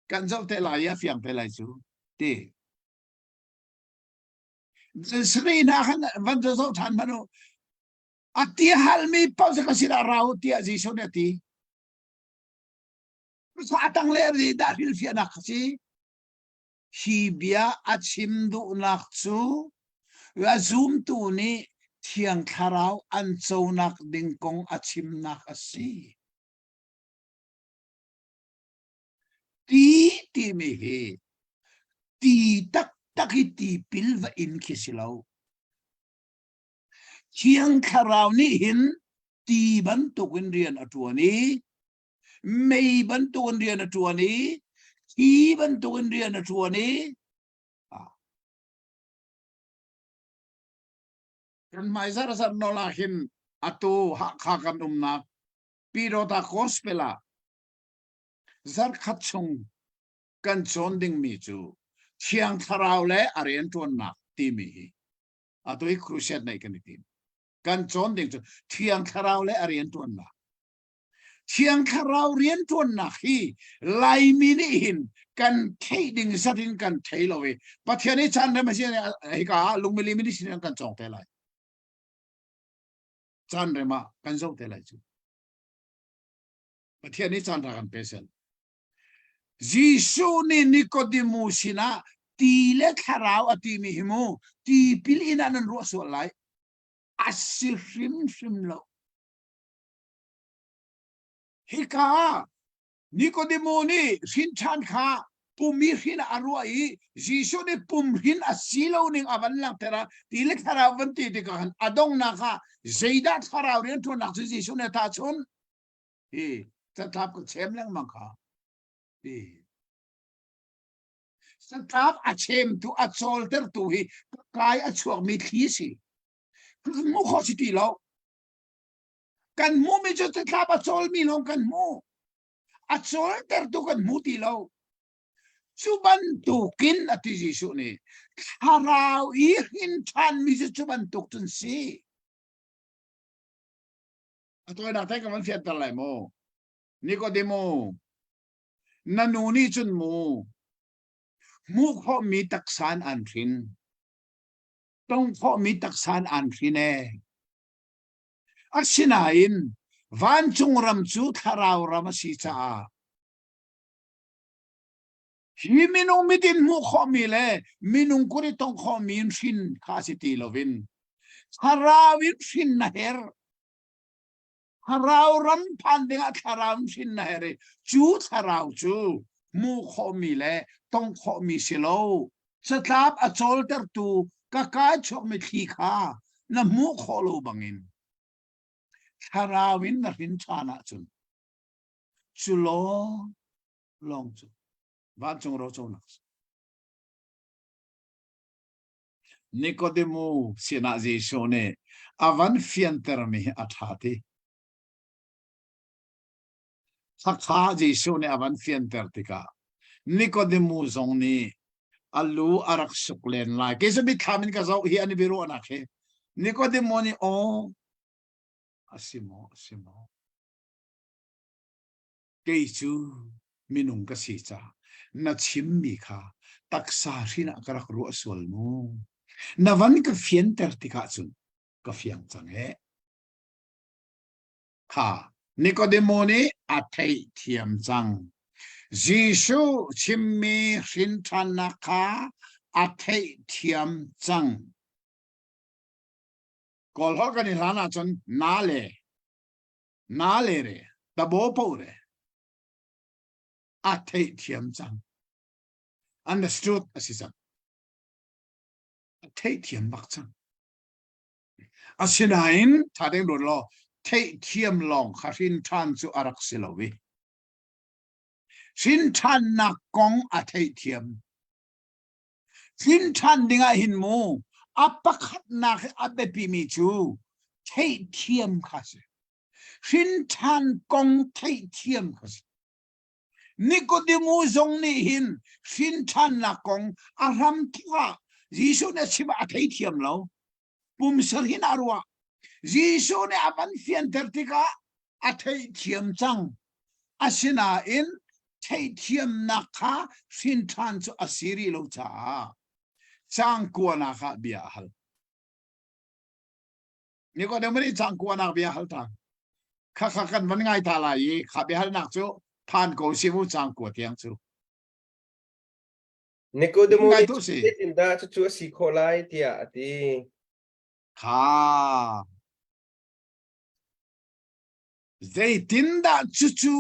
Kan zoh te lai i a fiang te lai cu. Ti. Sri hna khan van zoh ṭhan hmanh u. A ti halmi paoh cu ka sinah ra u tiah Jesuh nih a ti. A tang le dah hrilhfiahnak a si. Hi bia a chim duhnak cu a zumtu nih Thiang Thlarau an conak ding kong a chimnak a si. Ti timi hi ti taktak hi tipil va in khi si lo. Thiang Thlarau nih hin ti bantukin rian a ṭuan i mei bantukin rian a ṭuan i thi bantukin rian a ṭuan i kan hmai zar zar nawl ah hin atu Hakha kan umnak Pyidawta Gospel ah zarkhat chung kan cawn dingmi cu Thiang Thlarau le a rianṭuannak timi hi atu hi crusade neih kan i tim kan cawn ding cu thiang thlarau le a rianṭuannak thiang thlarau rianṭuannak hi laimi nih hin kan theih ding zat in kan thei lo i pathian i caan rem a si hika ah lungmili mini sin kan cawng te lai caan rem ah kan zoh te lai cu pathian nih caan ra kan pe sel Jesuh nih Nikodemu sinah ti le thlarau a timi hi mu tipil in ah nan ruah sual lai. A si hrimhrim lo. Hika ah Nikodemu nih hrin ṭhan kha pum i hrin ah a ruah i Jesuh nih pum hrin a si lo ning a van langhter ah ti le thlarau van ti tikah khan a donghnak ah zeidah thlarau rianṭuannak cu Jesuh nih a tahchunh? Hi catlap ka chem lengmang kha hi catlap a chemtu a cawltertu hi kai a chuakmi thli si kan hmu kho si ti lo kan hmuhmi cu catlap a cawlmi lawng kan hmu a cawltertu kan hmu ti lo cu bantukin a ti Jesuh nih thlarau i hrin ṭhanmi cu cu bantuk cun si A tawinak te ka van fianter lai mu. Nikodemo, na nu nih cun mu, Hmuh khawhmi taksa in an hrin. Tong khawhmi taksa in an hrin ee. Asinain vancung ram cu thlarau ram a si caah hi minung mit in hmuh khawhmi le minung kut i tongh khawhmi in hrin kha a si ti loin thlarau in hrin na herh. Thlarau ram phan dingah thlarau in hrin na herh i cu thlarau cu hmuh khawhmi le tongh khawhmi si lo. Catlap a cawltertu ka kaa chuakmi thli kha na hmuh khawh lo bangin thlarau in na hrin ṭhan ahcun cu lawng lawng cu vancung roconak a si. Nikodemu sinah Jesuh nih a van fiantermi hi a ṭha ti. Khakha Jesuh nih a van fianter tikah Nikodemu zong nih a lu a rak suk len lai. Kei cu mitthlam in ka zoh hi an i biaruahnak hi. Nikodemu nih aw a si maw a si maw kei cu minung ka si ca na chimmi kha taksa hrin ah ka rak ruah sual mu na van ka fianter tikah cun ka fiang cang e kha Nikodemo nih a theihthiam cang Jesuh chimmi hrinṭhannak kha a theihthiam cang Kawl holh kan i hlan ahcun na le na le re tabo po re a theihthiam cang understood a si cang a theihthiam bak cang asinain tha deng ruat law theihthiam lawng kha hrin ṭhan cu a rak si lo i hrin ṭhannak kong a theihthiam hrin ṭhan dingah hin mu a pakhatnak a biapimi cu theihthiam kha si hrin ṭhan kong theihthiam kha si Nikodemu zong nih hin hrin ṭhannak kong a hram ah Jesuh nih a chim ah a theithiam lo pumsar hin a ruah Jesuh nih a van fianter tikah a theihthiam cang asinain theihthiamnak kha hrin ṭhan cu a si rih lo caah caang kuanak ah bia a hal. Nikodemu nih caang kuanak bia a hal ṭhan. Kha kha kan van ngai ta lai i kha biahalnak cu phan ko si mu caang kua tiang cu. Nikodemu nih zeitindah cucu a si khawh lai tiah a ti. Kha Zeitindah cucu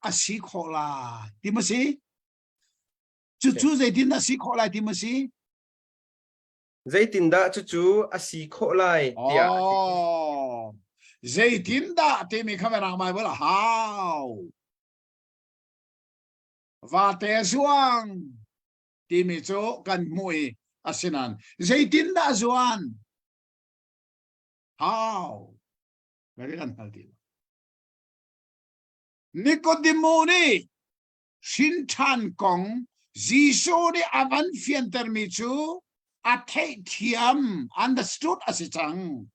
a si khawh lai ti maw si? Cucu zeitindah a si khawh lai ti maw si? Zeitindah cucu a si khawh lai tiah a ti. Oh, zeitindah timi kha Mirang Bible ah how? Vate zuang timi cu kan hmuh i asinain zeitindah zuan? How? Mary kan hngal ti lo. Nikodemu nih hrinṭhan kong Jesuh nih a van fiantermi cu a theihthiam understood a si cang.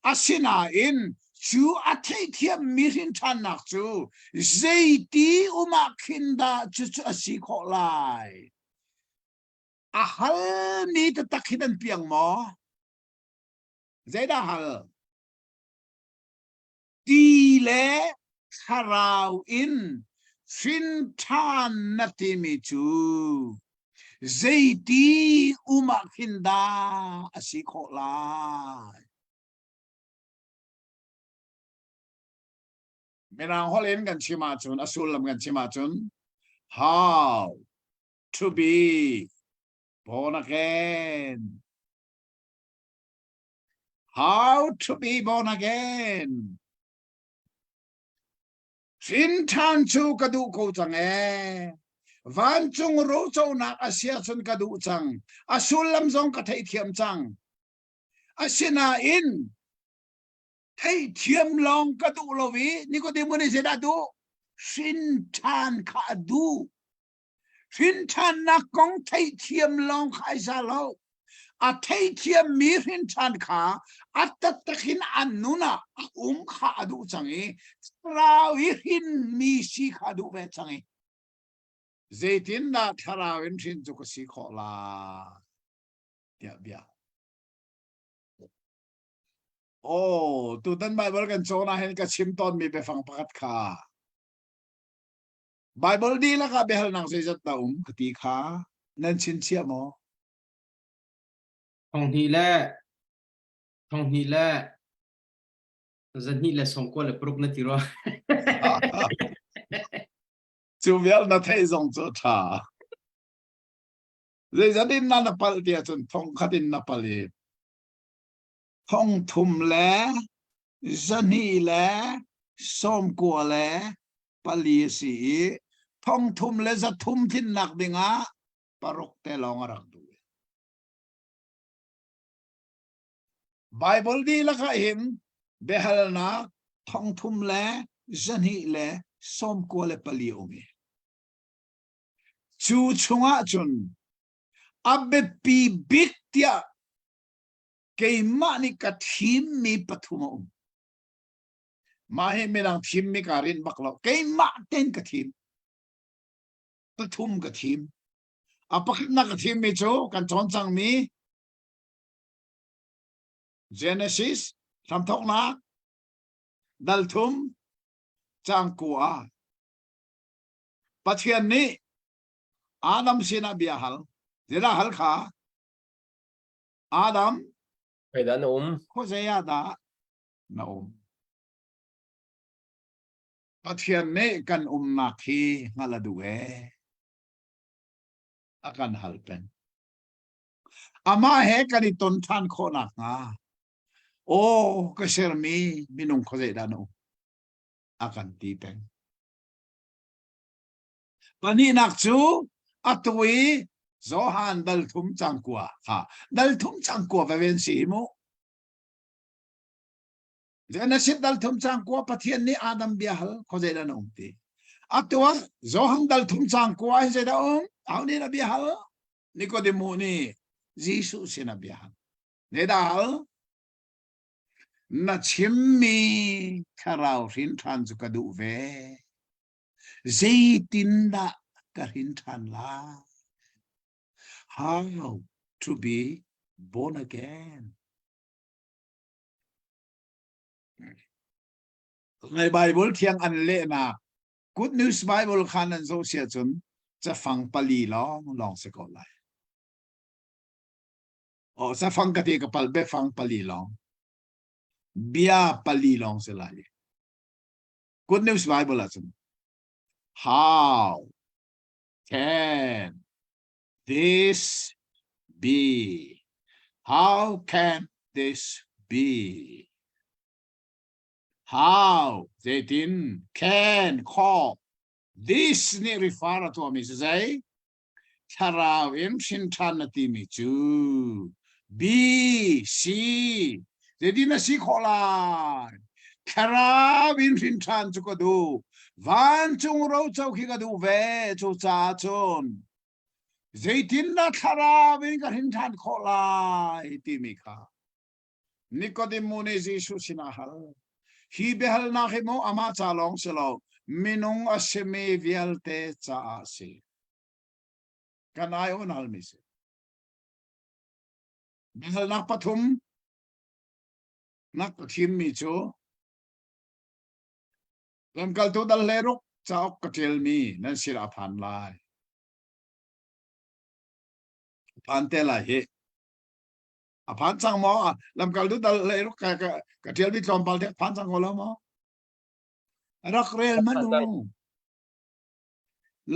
Asinain cu a theihthiammi hrinṭhannak cu zeiti um ah khin dah cucu a si khawh lai? A halmi taktak hi nan piang maw? Zeidah hal? Ti le thlarau in hrin ṭhan na timi cu zeiti um ah khin dah a si khawh lai? Mirang holh in kan chim ahcun a sullam kan chim ahcun how to be born again How to be born again. Hrin ṭhan cu ka duh ko cang ee. Vancung roconak a si ahcun ka duh cang. A sullam zong ka theihthiam cang. Asinain theihthiam lawng ka duh lo i Nikodemu nih zeidah a duh? Hrin ṭhan kha a duh. Hrinṭhannak kong theihthiam lawng kha ai za lo. A theithiammi hrinṭhan kha a taktak in an nun ah a um kha a duh cang i thlarau i hrinmi si kha a duh ve cang i. Zeitindah thlarau in hrin cu ka si khawh lai? Tiah bia. Oh, tutan Bible kan cawn ah hin ka chim tawnmi biafang pakhat kha. Bible dihlak ah biahalnak zeizat dah um ka ti kha nan chinchiah maw? Thonghnih le thonghnih le zahnih le sawmkua le paruk na ti rua. Cu vial na theih zong cu ṭha. Zeizat in na na palh ti ahcun thong khat in na palh i thong thum le zahnih le sawmkua le pali a si i thong thum le zathum tlinnak dingah paruk te lawng a rak duh. Bible dihlak ah hin biahalnak thongthum le zahnih le sawmkua le pali um i cu chungah cun a biapi bik tiah keimah nih ka thimmi pathum a um. Mah hi midang thimmi kaa rinh bak lo. Keimah tein ka thim. Pathum ka thim. A pakhatnak ka thimmi cu kan cawn cangmi Genesis hramthawknak dal thum cang kua Pathian nih Adam sinah bia hal. Zeidah hal kha? Adam Khoi na um? Khuazei ah dah na um? Pathian nih kan umnak hi hngalh a duh ee. A kan hal peng. Amah he kan i ton ṭhan khawh nakhnga aw ka sermi minung khuazei dah na um? A kan ti peng. Pahnihnak cu atu i Johan dal thum cang kua kha dal thum cang kua va ven si mu. Genesis dal thum cang kua Pathian nih Adam bia hal khuazei dah na um ti. Atu ah Johan dal thum cang kua hi zeidah um? Aho nih dah bia hal? Nikodemu nih Jesuh sin ah bia hal. Zeidah hal? Na chimmi thlarau hrin ṭhan cu ka duh ve. Zeitindah ka hrin ṭhan lai? How to be born again? Ngai Bible thiang an lehnak Good News Bible kha nan zoh sia cun cafang pali lawng lawng si ko lai. Oh, cafang ka ti ka pal biafang pali lawng. Bia pali lawng si lai. Good News Bible ahcun How can this be? How can this be? How zeitin can call this nih refer a tuahmi cu zei? Thlarau in hrin ṭhan na timi cu B C zeitin na si khawh lai? Thlarau in hrin ṭhan cu ka duh. Vancung roco khi ka duh ve. Cucaah cun zeitindah thlarau in ka hrin ṭhan khawh lai timi kha Nikodemu nih Jesuh sinah a hal. Hi biahalnak hi maw amah ca lawng si lo, minung a simi vialte caah a si. Kan aiawh in halmi si. Biahalnak pathum nak ka thimmi cu lamkaltu dal hle ruk cauk ka ṭialmi nan sin ah a phan lai. Phan te lai hi. A phan cang maw? Lamkaltu dal hlei ruk ka ka ka ṭialmi tlawmpal te phan cang ko lo maw? Rak rel man u.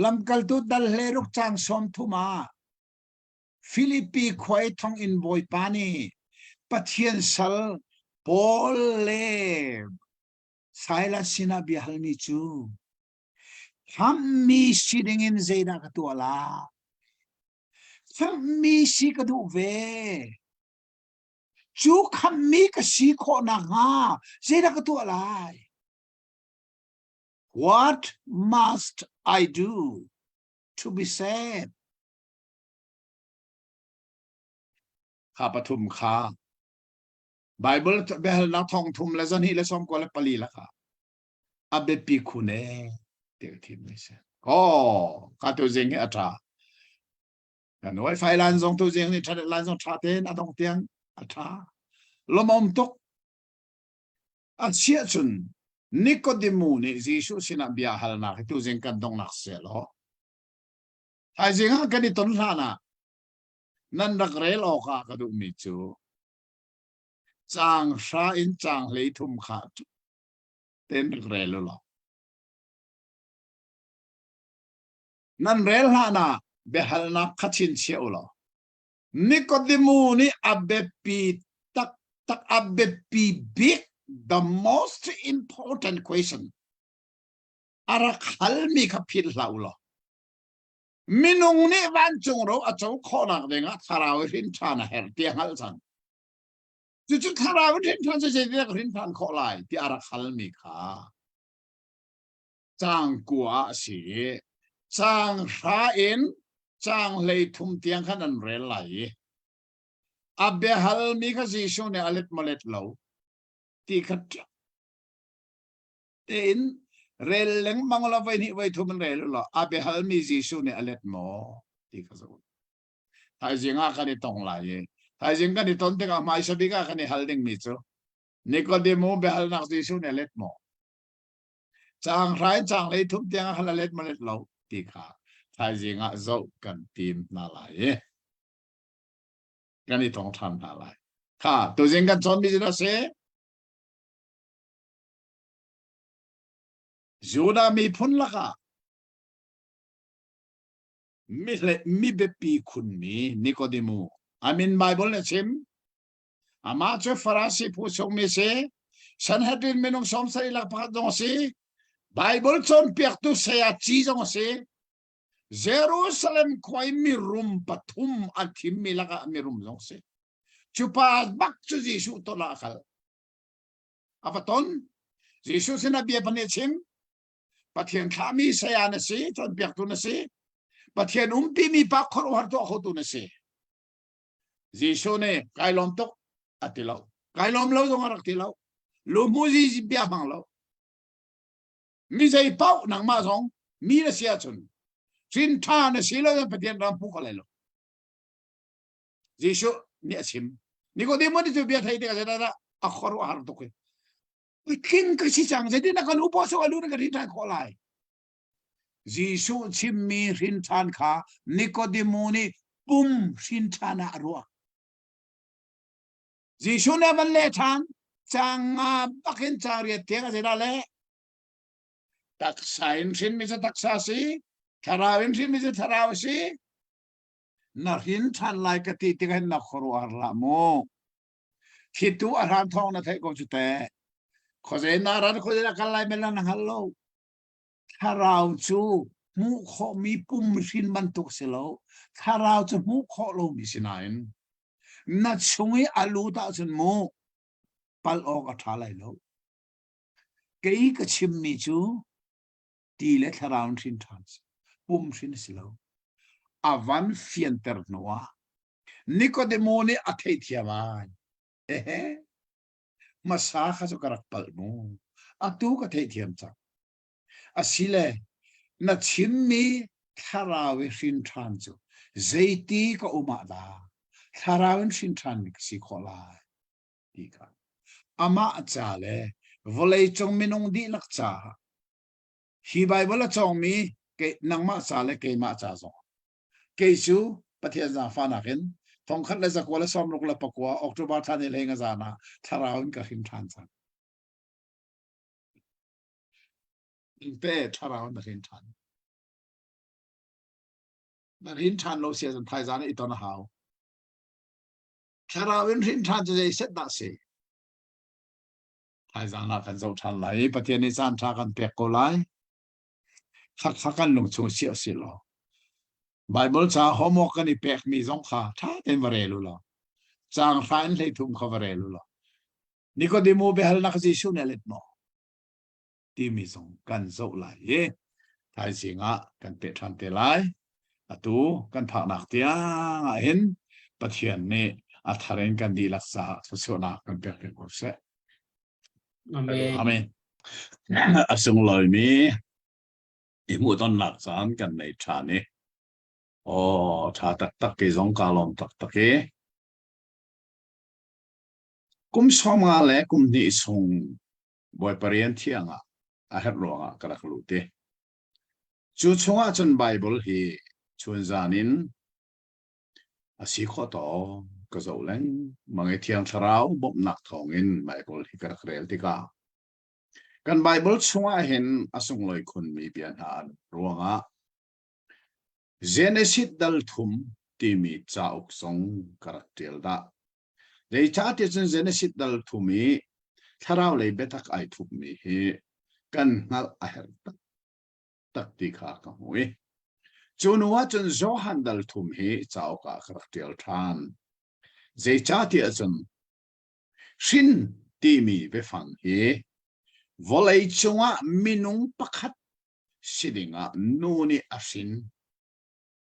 Lamkaltu dal hlei ruk cang sawm thum ah Filipi khua i thonginn bawipa nih Pathian sal Paul le Silas sinah bia halmi cu Khamhmi si dingin zeidah ka tuah lai? Khamhmi si ka duh ve. Cu khamhmi ka si khawh nakhnga zeidah ka tuah lai? What must I do to be saved? Kha pathum kha Bible biahalnak thong thum le zahnih le sawm kua le pali la kha a biapi khun ee ti ka thim mi si. Oh, ka tu zing hi a ṭha. Kan wifi lan zong tu zing nih ṭhat lan zong ṭha tein a dong tiang a ṭha. Lawmawm tuk. A chiah cun Nikodemu nih Jesuh sinah bia halnak hi tuzing kan donghnak seh law thaizing ah kan i ton hlan ah nan rak rel awk ah ka duhmi cu caang hra in caang hlei thum kha ten rak rel u law nan rel hlan ah biahalnak kha chinchiah u law Nikodemu nih a biapi taktak a biapi bik the most important question a rak halmi kha philh hlah u law minung nih vancung ro a co khawhnak dingah thlarau i hrin ṭhan a herh ti a hngalh cang. Cucu thlarau i hrin ṭhan cu zeitindah ka hrin ṭhan khawh lai ti a rak halmi kha caang kua ah a si i caang hra in caang hlei thum tiang khan an rel lai i a biahalmi kha Jesuh nih a let maw let lo ti kha tein rel lengmang la voi hnih voi thum in rel law a biahalmi Jesuh nih a let maw ti kha zoh. Thaizing ah kan i tong lai i thaizing kan i ton tikah hmaisa bik ah kan i hal dingmi cu Nikodemu biahalnak Jesuh nih a let maw? Caang hra in caang hlei thum tiang ah khan a let maw let lo ti kha thaizing ah zoh kan tim hna lai i kan i tong ṭhan hna lai. Kha tuzing kan cawnmi cu dah si? Judah miphun lakah mi biapi khunmi Nikodemu amin Bible nih a chim Amah cu Farasi phu chungmi si, Sanhedrin minung 70 lak pakhat zong a si, Bible cawnpiaktu saya ci zong a si. Jerusalem khua i mirum pathum an thimmi lakah mirum zong a si. Cu pa bak cu Jesuh ton ah a kal. A va ton. Jesuh sinah bia pahnih a chim. Pathian thlahmi saya na si, cawnpiaktu na si. Pathian umpimi pa khuaruahhar tuah khotu na si. Jesuh nih kai lawm tuk a ti lo. Kai lawm lo zong a rak ti lo. Luhmu zi bia hmang lo. Mi zei paoh nangmah zong mi na si ahcun hrin ṭha na si lo Pathian ram hmu kho lai lo. Jesuh nih a chim. Nikodemo nih cu bia thei tikah zeidah a khuaruah har tuk i puitling ka si cang zeitin na kan upa so alu na ka hrin ṭhan khawh lai. Jesuh chimmi hrinṭhan kha Nikodemu nih pum hrinṭhan ah a ruah. Jesuh nih a van leh ṭhan, caang nga bakin caang riat tiang a zeidah leh? Taksa in hrinmi cu taksa a si, thlarau in hrinmi cu thlarau a si. Na hrin ṭhan lai ka ti tikah hin na khuaruahhar hlah mu. Thlitu a hran thawng na theih ko cu teh. Khuazei na ran khuazei na kal lai men na hngal lo. Thlarau cu hmuh khawhmi pum hrin bantuk si lo. Thlarau cu hmuh khawh lomi si nain na chung i a lut ahcun mu pal awk a ṭha lai lo. Kei ka chimmi cu ti le thlarau in hrin ṭhan si. Pum hrin a si lo. A van fianter hnuah Nikodemo nih a theihthiam ai. Ehe, hmasa kha cu ka rak palh mu. Atu ka theihthiam cang. Asile na chimmi thlarau i hrin ṭhan cu zeiti ka um ah dah thlarau in hrin ṭhanmi ka si khawh lai ti kha amah ca le vawleicung minung dihlak caah hi Baibal a cawngmi nangmah ca le keimah ca zong Kei cu Pathian zaangfahnak in 1969 October thla ni hlei nga zan ah thlarau in ka hrin ṭhan cang. Pe thlarau in na hrin ṭhan. Na hrin ṭhan lo si ahcun thaizan i ton a hau. Thlarau in hrin ṭhan cu zei set dah si? Thaizan ah kan zoh ṭhan lai i Pathian nih caan ṭha kan pek ko lai. Khakha kan lungchung si si law Bible ca homework kan i pekmi zong kha ṭha tein va rel u law caang hra in 13 kha va rel u law Nikodemu biahalnak Jesuh nih a let maw timi zong kan zoh lai i thaizing ah kan peh ṭhan te lai atu kan phaknak tiang ah hin Pathian nih a thar in kan dihlak caah thluachuahnak kan pek ve ko seh Amen. Amen. A sunglawimi. I hmuhtonnak caan kan nei ṭhan i aw ṭha taktak kei zong kaa lawm taktak i kum 50 le kum hnih chung Bawipa rian thiang ah a herh ruangah ka rak lut i cu chungah cun Baibal hi chunzan in a si khawh tawk ka zoh lengmang i Thiang Thlarau bawmhnak thawngin Baibal hi ka rak rel tikah kan Baibal chungah hin a sunglawi khunmi bia hna an ruangah Genesis dal thum timi cauk zong ka rak ṭial dah. Zeicahtiah cun Genesis dal thum i thlarau lei biatak ai thupmi hi kan hngalh a herh taktak ti kha ka hmu i cu hnu ah cun Johan dal thum hi cauk ah ka rak ṭial ṭhan. Zeicahtiah cun hrin timi biafang hi vawlei cungah minung pakhat si dingah nu nih a hrin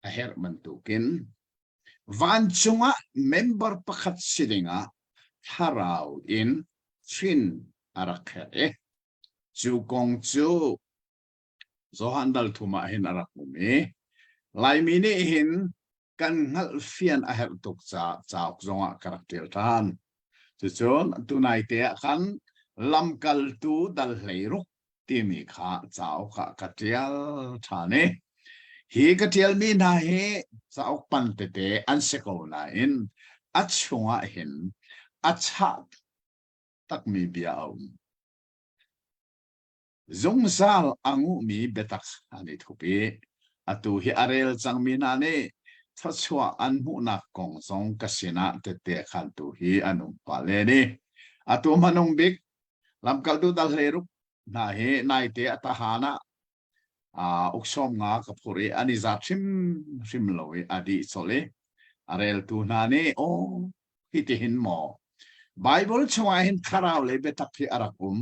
a herh bantukin vancung ah member pakhat si dingah thlarau in hrin a rak herh i cu kong cu Johan dal thum ah hin a rak um i Laimi nih hin kan hngalh fian a herh tuk caah cauk zongah ka rak ṭial ṭhan. Cucun tunai te ah khan lamkaltu dal 16 timi kha cauk ah ka ṭial ṭhan i hi ka ṭialmi hna hi cauk pan tete an si ko nain a chungah hin a chah takmi bia a um. Zungzal a nguhmi biatak an i thup i atu hi a rel cangmi hna nih thluachuah an hmuhnak kong zong ka sinah tette khantu hi an um pah len i atu hmanung bik lamkaltu dal 16 hna hi naite a tahan ah uh, uksawm nga ka phur i an i zat hrimhrim lo i a dih colh i a reltu hna nih aw hitihin maw Bible chungah hin thlarau lei biatak hi a rak um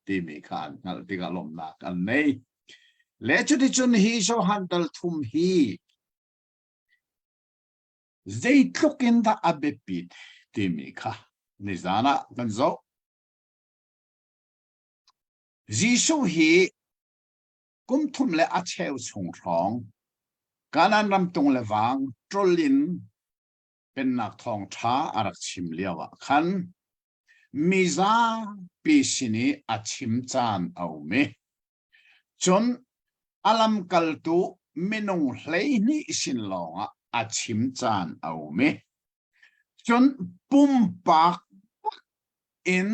timi kha an hngalh tikah lawmhnak an nei. Le cuticun hi Johan dal thum hi zeitluk in dah a biapit timi kha nizan ah kan zoh. Jesuh hi kum thum le a cheu chung hrawng Kanaan ram tung le vang ṭol in pennak thawngṭha a rak chim lio ah khan mizapi sin i a chim caan a um i cun a lamkaltu minung 12 sin lawngah a chim caan a um i cun pumpak in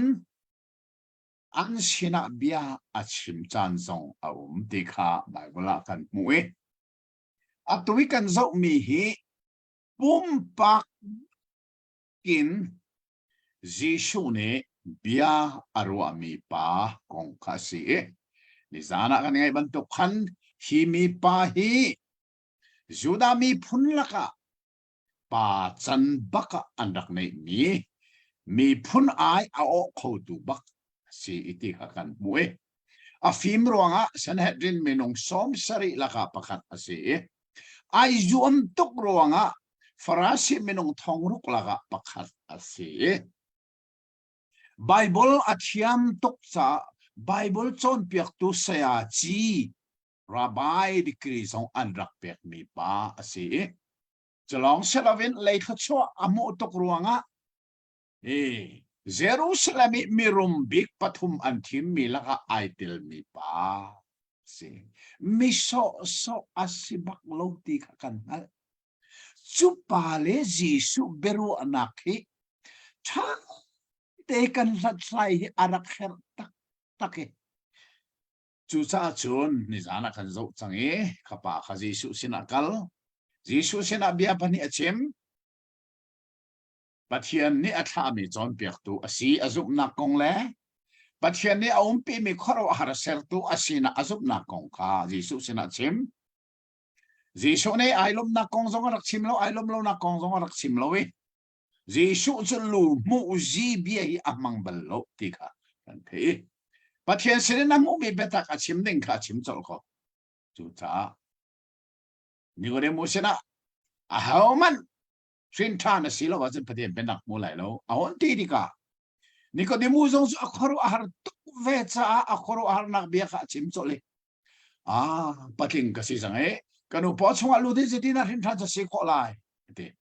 an sinah bia a chim caan zong a um ti kha Baibal ah kan hmuh i atu i kan zohmi hi pumpak in Jesuh nih bia a ruahmi pa kong kha a si i nizan ah kan ngaih bantuk khan hi mi pa hi Judah miphun lakah pa can bak ah an rak neihmi miphun ai a awh khotu bak a si i ti kha kan hmuh i a fim ruangah Sanhedrin minung 70 lakah pakhat a si i ai zuam tuk ruangah Farasi minung thongruk lakah pakhat a si. Bible a thiam tuk caah Bible cawnpiaktu saya ci Rabbi degree zong an rak pekmi pa a si i culawng si loin lei thluachuah a hmuh tuk ruangah i Jerusalem i mirum bik pathum an thimmi lakah ai telmi pa si. Mi sawhsawh a si bak lo ti kha kan hngalh. Cu pa le Jesuh biaruahnak hi ṭha te kan hlathlai hi a rak herh taktak i Cucaah cun nizan ah kan zoh cang i ka pa kha Jesuh sinah kal. Jesuh sinah bia pahnih a chim. Pathian nih a thlahmi cawnpiaktu a si a zumhnak kong le Pathian nih a umpimi khuaruahhar sertu a sinak a zumhnak kong kha Jesuh sinah chim. Jesuh nih ai lawmhnak kong zong a rak chim lo, ai lawmh lonak kong zong a rak chim lo i Jesuh cu lu hmuh zi bia hi a hmang bal lo ti kha kan theih. Pathian sinin a hmuhmi biatak a chim ding kha a chim colh ko. Cucaah Nicodemus sinah ahohmanh hrin ṭhan a si lo ahcun Pathian pennak hmu lai lo a hon ti tikah Nicodemus zong cu a khuaruah a har tuk ve caah a khuaruah harnak bia kha a chim colh i. Ah, patling ka si cang i ka nu paw chungah lut in zeitin ah hrin ṭhan cu si khawh lai ti.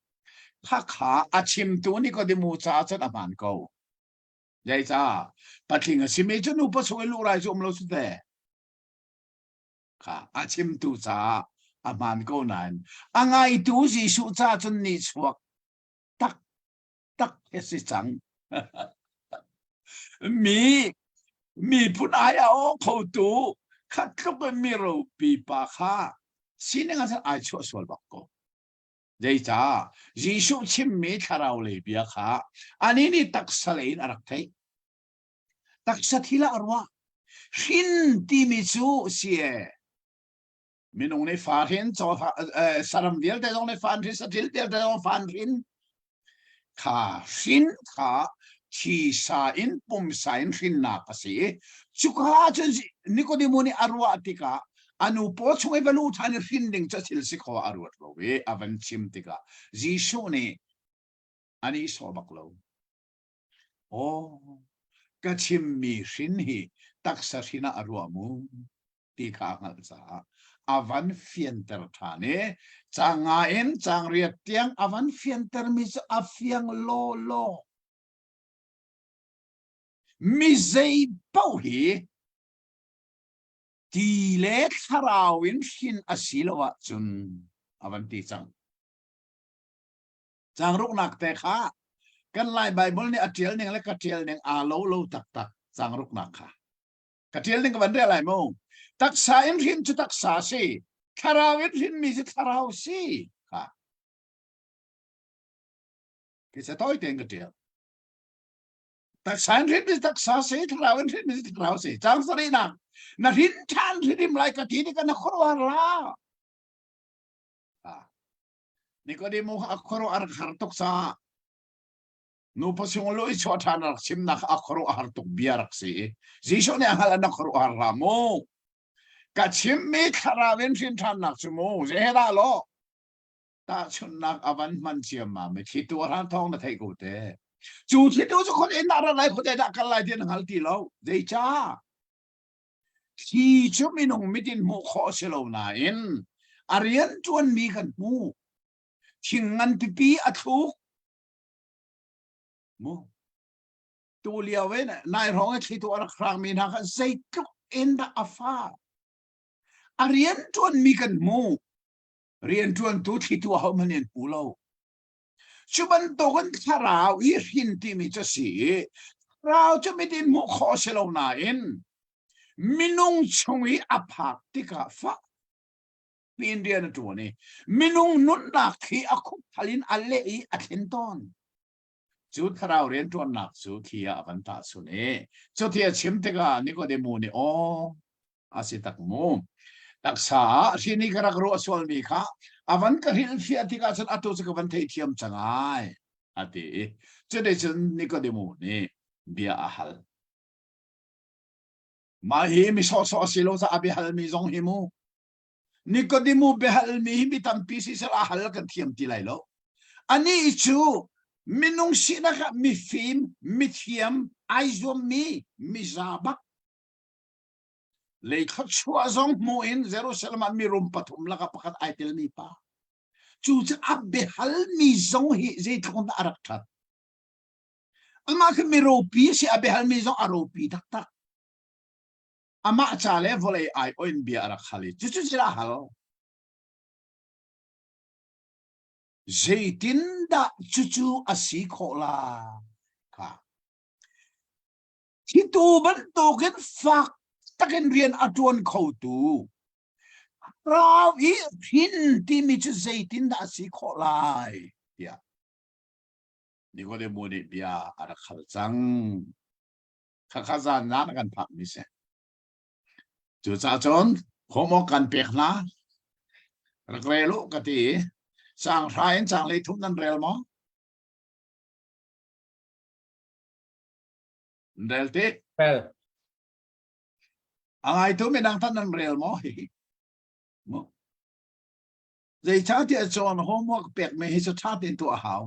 Khakha a chimtu Nikodemu caah cun a hmaan ko. Zeicah? Patling a simi cu nu paw chung i luh rai cu um lo cu te. Kha a chimtu caah a hmaan ko nain a ngaitu Jesuh caah cun nihchuak tak tak a si cang. Mi miphun ai a aw khotu khat tluk in mi ropi pa kha sining ah cun ai chuah sual bak ko. Zeicah Jesuh chimmi thlarau lei bia kha anih nih taksa lei in a rak theih. Taksa thil ah a ruah. Hrin timi cu si e. Minung nih fa hrin, saram vialte zong nih fa an hrin, saṭil vialte zong fa an hrin. Kha hrin kha thisa in pumsa in hrinnak a si i cuka ah cun Nikodemu nih a ruah tikah a nu paw chung i va luh ṭhan i hrin ding cu thil si kho ah a ruat lo i a van chim tikah Jesuh nih a nihsawh bak lo. Aw, ka chimmi hrin hi taksa hrin ah a ruah mu. ti kha a hngalh caah a van fianter ṭhan i caang nga in caang riat tiang a van fiantermi cu a fiang lawlaw. Mi zei paoh hi ti le thlarau in hrin a si lo ahcun a van ti cang. Caang ruknak te kha kan Lai Baibal nih a ṭial ning le ka ṭial ning aa lo lo taktak caang ruknak kha. Ka ṭial ning ka van rel lai mu. Taksa in hrin cu taksa si. Thlarau in hrinmi cu thlarau si. Ha. Khi sa tawi tein ka ṭial. Taksa in hrinmi cu taksa si, thlarau in hrinmi cu thlarau si. Caang sarihnak. Na hrin ṭhan hrim lai ka ti tikah na khuaruahhar la. Ha. Nikodemo a khuaruah a har tuk caah Nupa sunglaw i chuah ṭhan rak chimnak a khuaruahhar tuk bia rak si i Jesuh nih a hngalh an khuaruahhar hlah mu. Ka chimmi thlarau in hrin ṭhannak cu mu zei dah law tahchunhnak a van hman ciammam i thlitu a hran thawng na theih ko te. Cu thlitu cu khon in dah rat lai khuate dah kal lai ti na hngal ti lo. Zeicah? Thli cu minung mit in hmuh khawh a si lo nain a rian ṭuanmi kan hmuh. Thing ngan pipi a thluk Mu. Tu lio in nai hrawng i thlitu a rak hrangmi hna kha zeitluk in dah a fah. A rianṭuanmi kan hmu. Rianṭuantu thlitu ahohmanh in hmu lo. Cu bantukin thlarau i hrin timi cu a si i thlarau cu mit in hmuh khawh a si lo nain minung chung i a phak tikah fah piin rian a ṭuan i minung nunnak hi a khupthal in a leh i a thlen tawn. Cu thlarau rianṭuannak cu thli ah a van tahchunh i cuti a chim tikah Nikodemu nih aw a si tak mu taksa ah hri nih ka rak ruah sualmi kha a van ka hrilhfiah tikah cun atu cu ka van theithiam cang ai a ti i cuticun Nikodemu nih bia a hal. Mah hi mi sawhsawh a si lo caah biahalmi zong hi mu Nikodemu biahalmi hi mi tampi siseh a hal kan thiam ti lai lo. Anih cu minung sinak ah mifim, mithiam, ai zuammi, miza bak. Lei thluachuah zong hmu in Jerusalem ah mirum pathum lakah pakhat ai telmi pa. Cu cu a biahalmi zong hi zeitluk in dah a rak ṭhat. Amah khi mi ropi a si, a biahalmi zong a ropi taktak. Amah ca le vawlei aiawh in bia a rak hal i cucu thil a hal. Zeitindah cucu a si khawh lai kha. Thitu bantukin fak takin rian a ṭuan khotu rau i hrin timi cu zeitindah a si khawh lai tiah Nikodemu nih bia a rak hal cang. Khakha zan na kan phakmi si. Cucaah cun homework kan pek hna. Rak rel u ka ti. Sang hra in chang lei thum nan rel maw? Rel ti? Rel. A ngaitu midang tan nan rel maw? Hihi. Mu. Zeicahtiah cun homework pekmi hi cu ṭha tein tuah a hau.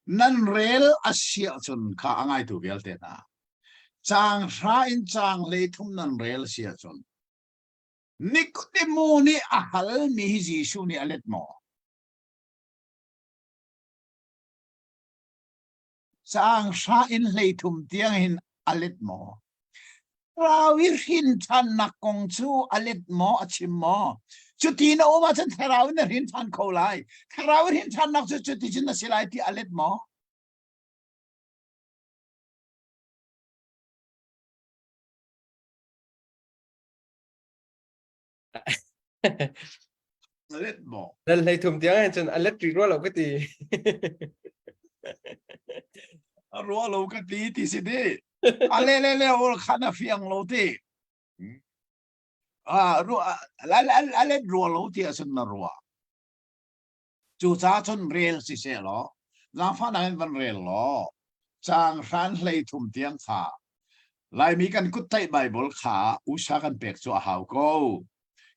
Nan rel a si ahcun kha a ngaitu vialte hna, caang hra in caang 13 nan rel a si ahcun. Nikodemu nih a halmi hi Jesuh nih a let maw? Caang hra in 13 tiang hin a let maw? Thlarau i hrin ṭhannak kong cu a let maw, a chim maw? Cuti na um ahcun thlarau in na hrin ṭhan kho lai. Thlarau i hrin ṭhannak cu cuti cun na si lai ti a let maw? A let maw? Dal 13 tiang hin cun a let rih rua lo ka ti. A rua lo ka ti ti si di. A le le le ol khan a fiang lo ti. Ah, rua a let rua lo ti ahcun na rua. Cucaah cun rel si seh law, zaangfahnak in van rel law, caang hran 13 tiang kha Laimi kan kut tlaih Baibal kha usa kan pek cu a hau ko.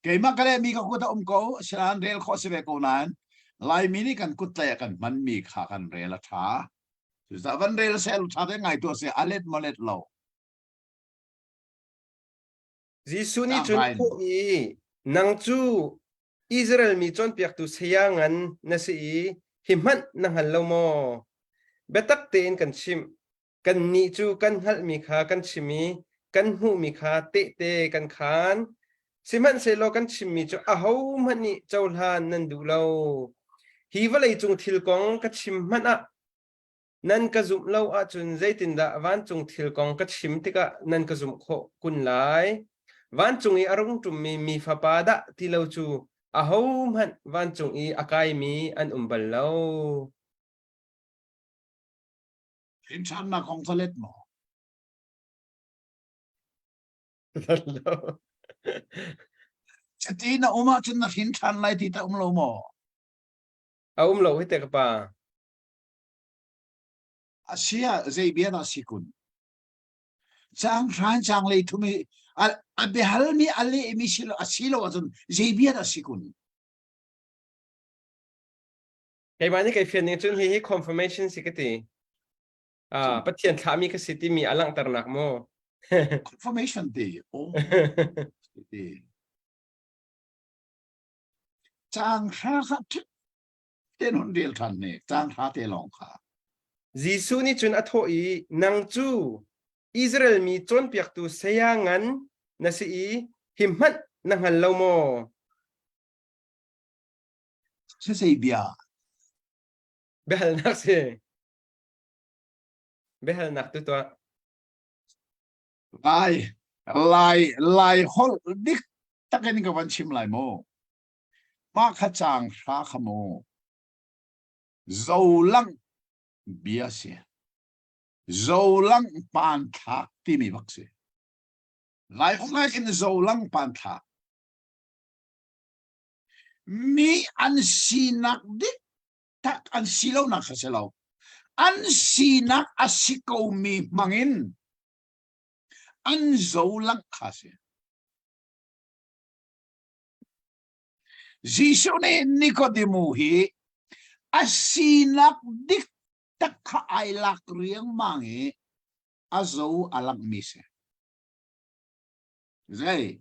Keimah ka lehmi ka kut a um ko, asinain rel khawh si ve ko nain Laimi nih kan kut tlaih ah kan hmanmi kha kan rel a ṭha. Cucaah van rel seh ṭha te ngai tuah seh, a let maw let lo. Jesuh nih cun a thawh i, Nang cu Israel mi cawnpiaktu saya ngan na si i hi hmanh na hngal lo maw? Biatak tein kan chimh, kannih cu kan hngalhmi kha kan chim i kan hmuhmi kha tehte kan khaan. Sihmanhsehlaw kan chimmi cu ahohmanh nih cohlan nan duh lo. Hi vawleicung thil kong ka chim hmanh ah Nan ka zumh lo ahcun zeitindah vancung thil kong ka chim tikah nan ka zumh khawh kun lai? Vancung i a rung ṭummi mi Fapa dah ti lo cu ahohmanh vancung i a kaimi an um bal lo. Ṭhannak kong ca let maw? Lo. Cuti na um ahcun na hrin ṭhan lai ti ta um lo maw? A um lo hi te ka pa. A si ah zei bia dah si kun? Caang hran caang lei thum i a, a biahalmi a lehmi si lo, a si lo ahcun zei bia dah si kun? Keimah nih kai fian ning cun hihi confirmation si ka ti. Ah, Pathian thlahmi ka si timi a langhternak maw? Confirmation ti. Oh. ti. Caang hra kha ten hun rel ṭhan ne caan hra te lawng kha. Jesuh nih cun a thawh i nang cu Israel mi cawnpiaktu saya ngan na si i hi hmanh na hngal lo maw? Sisei bia. Biahalnak si. Biahalnak tu tuah. Lai lai lai holh dik takin ka van chim lai mu. Mah kha caang hra kha mu zolang bia si. Zolang panthlak timi bak si. Lai holh in zolang panthlak. Mi an sinak dik tak an si lonak kha si lo. An sinak a si komi hmangin an zolang kha si. Jesuh nih Nikodemu hi a sinak dik tak kha ai lak riangmang i a zo a langhmi si. Zei?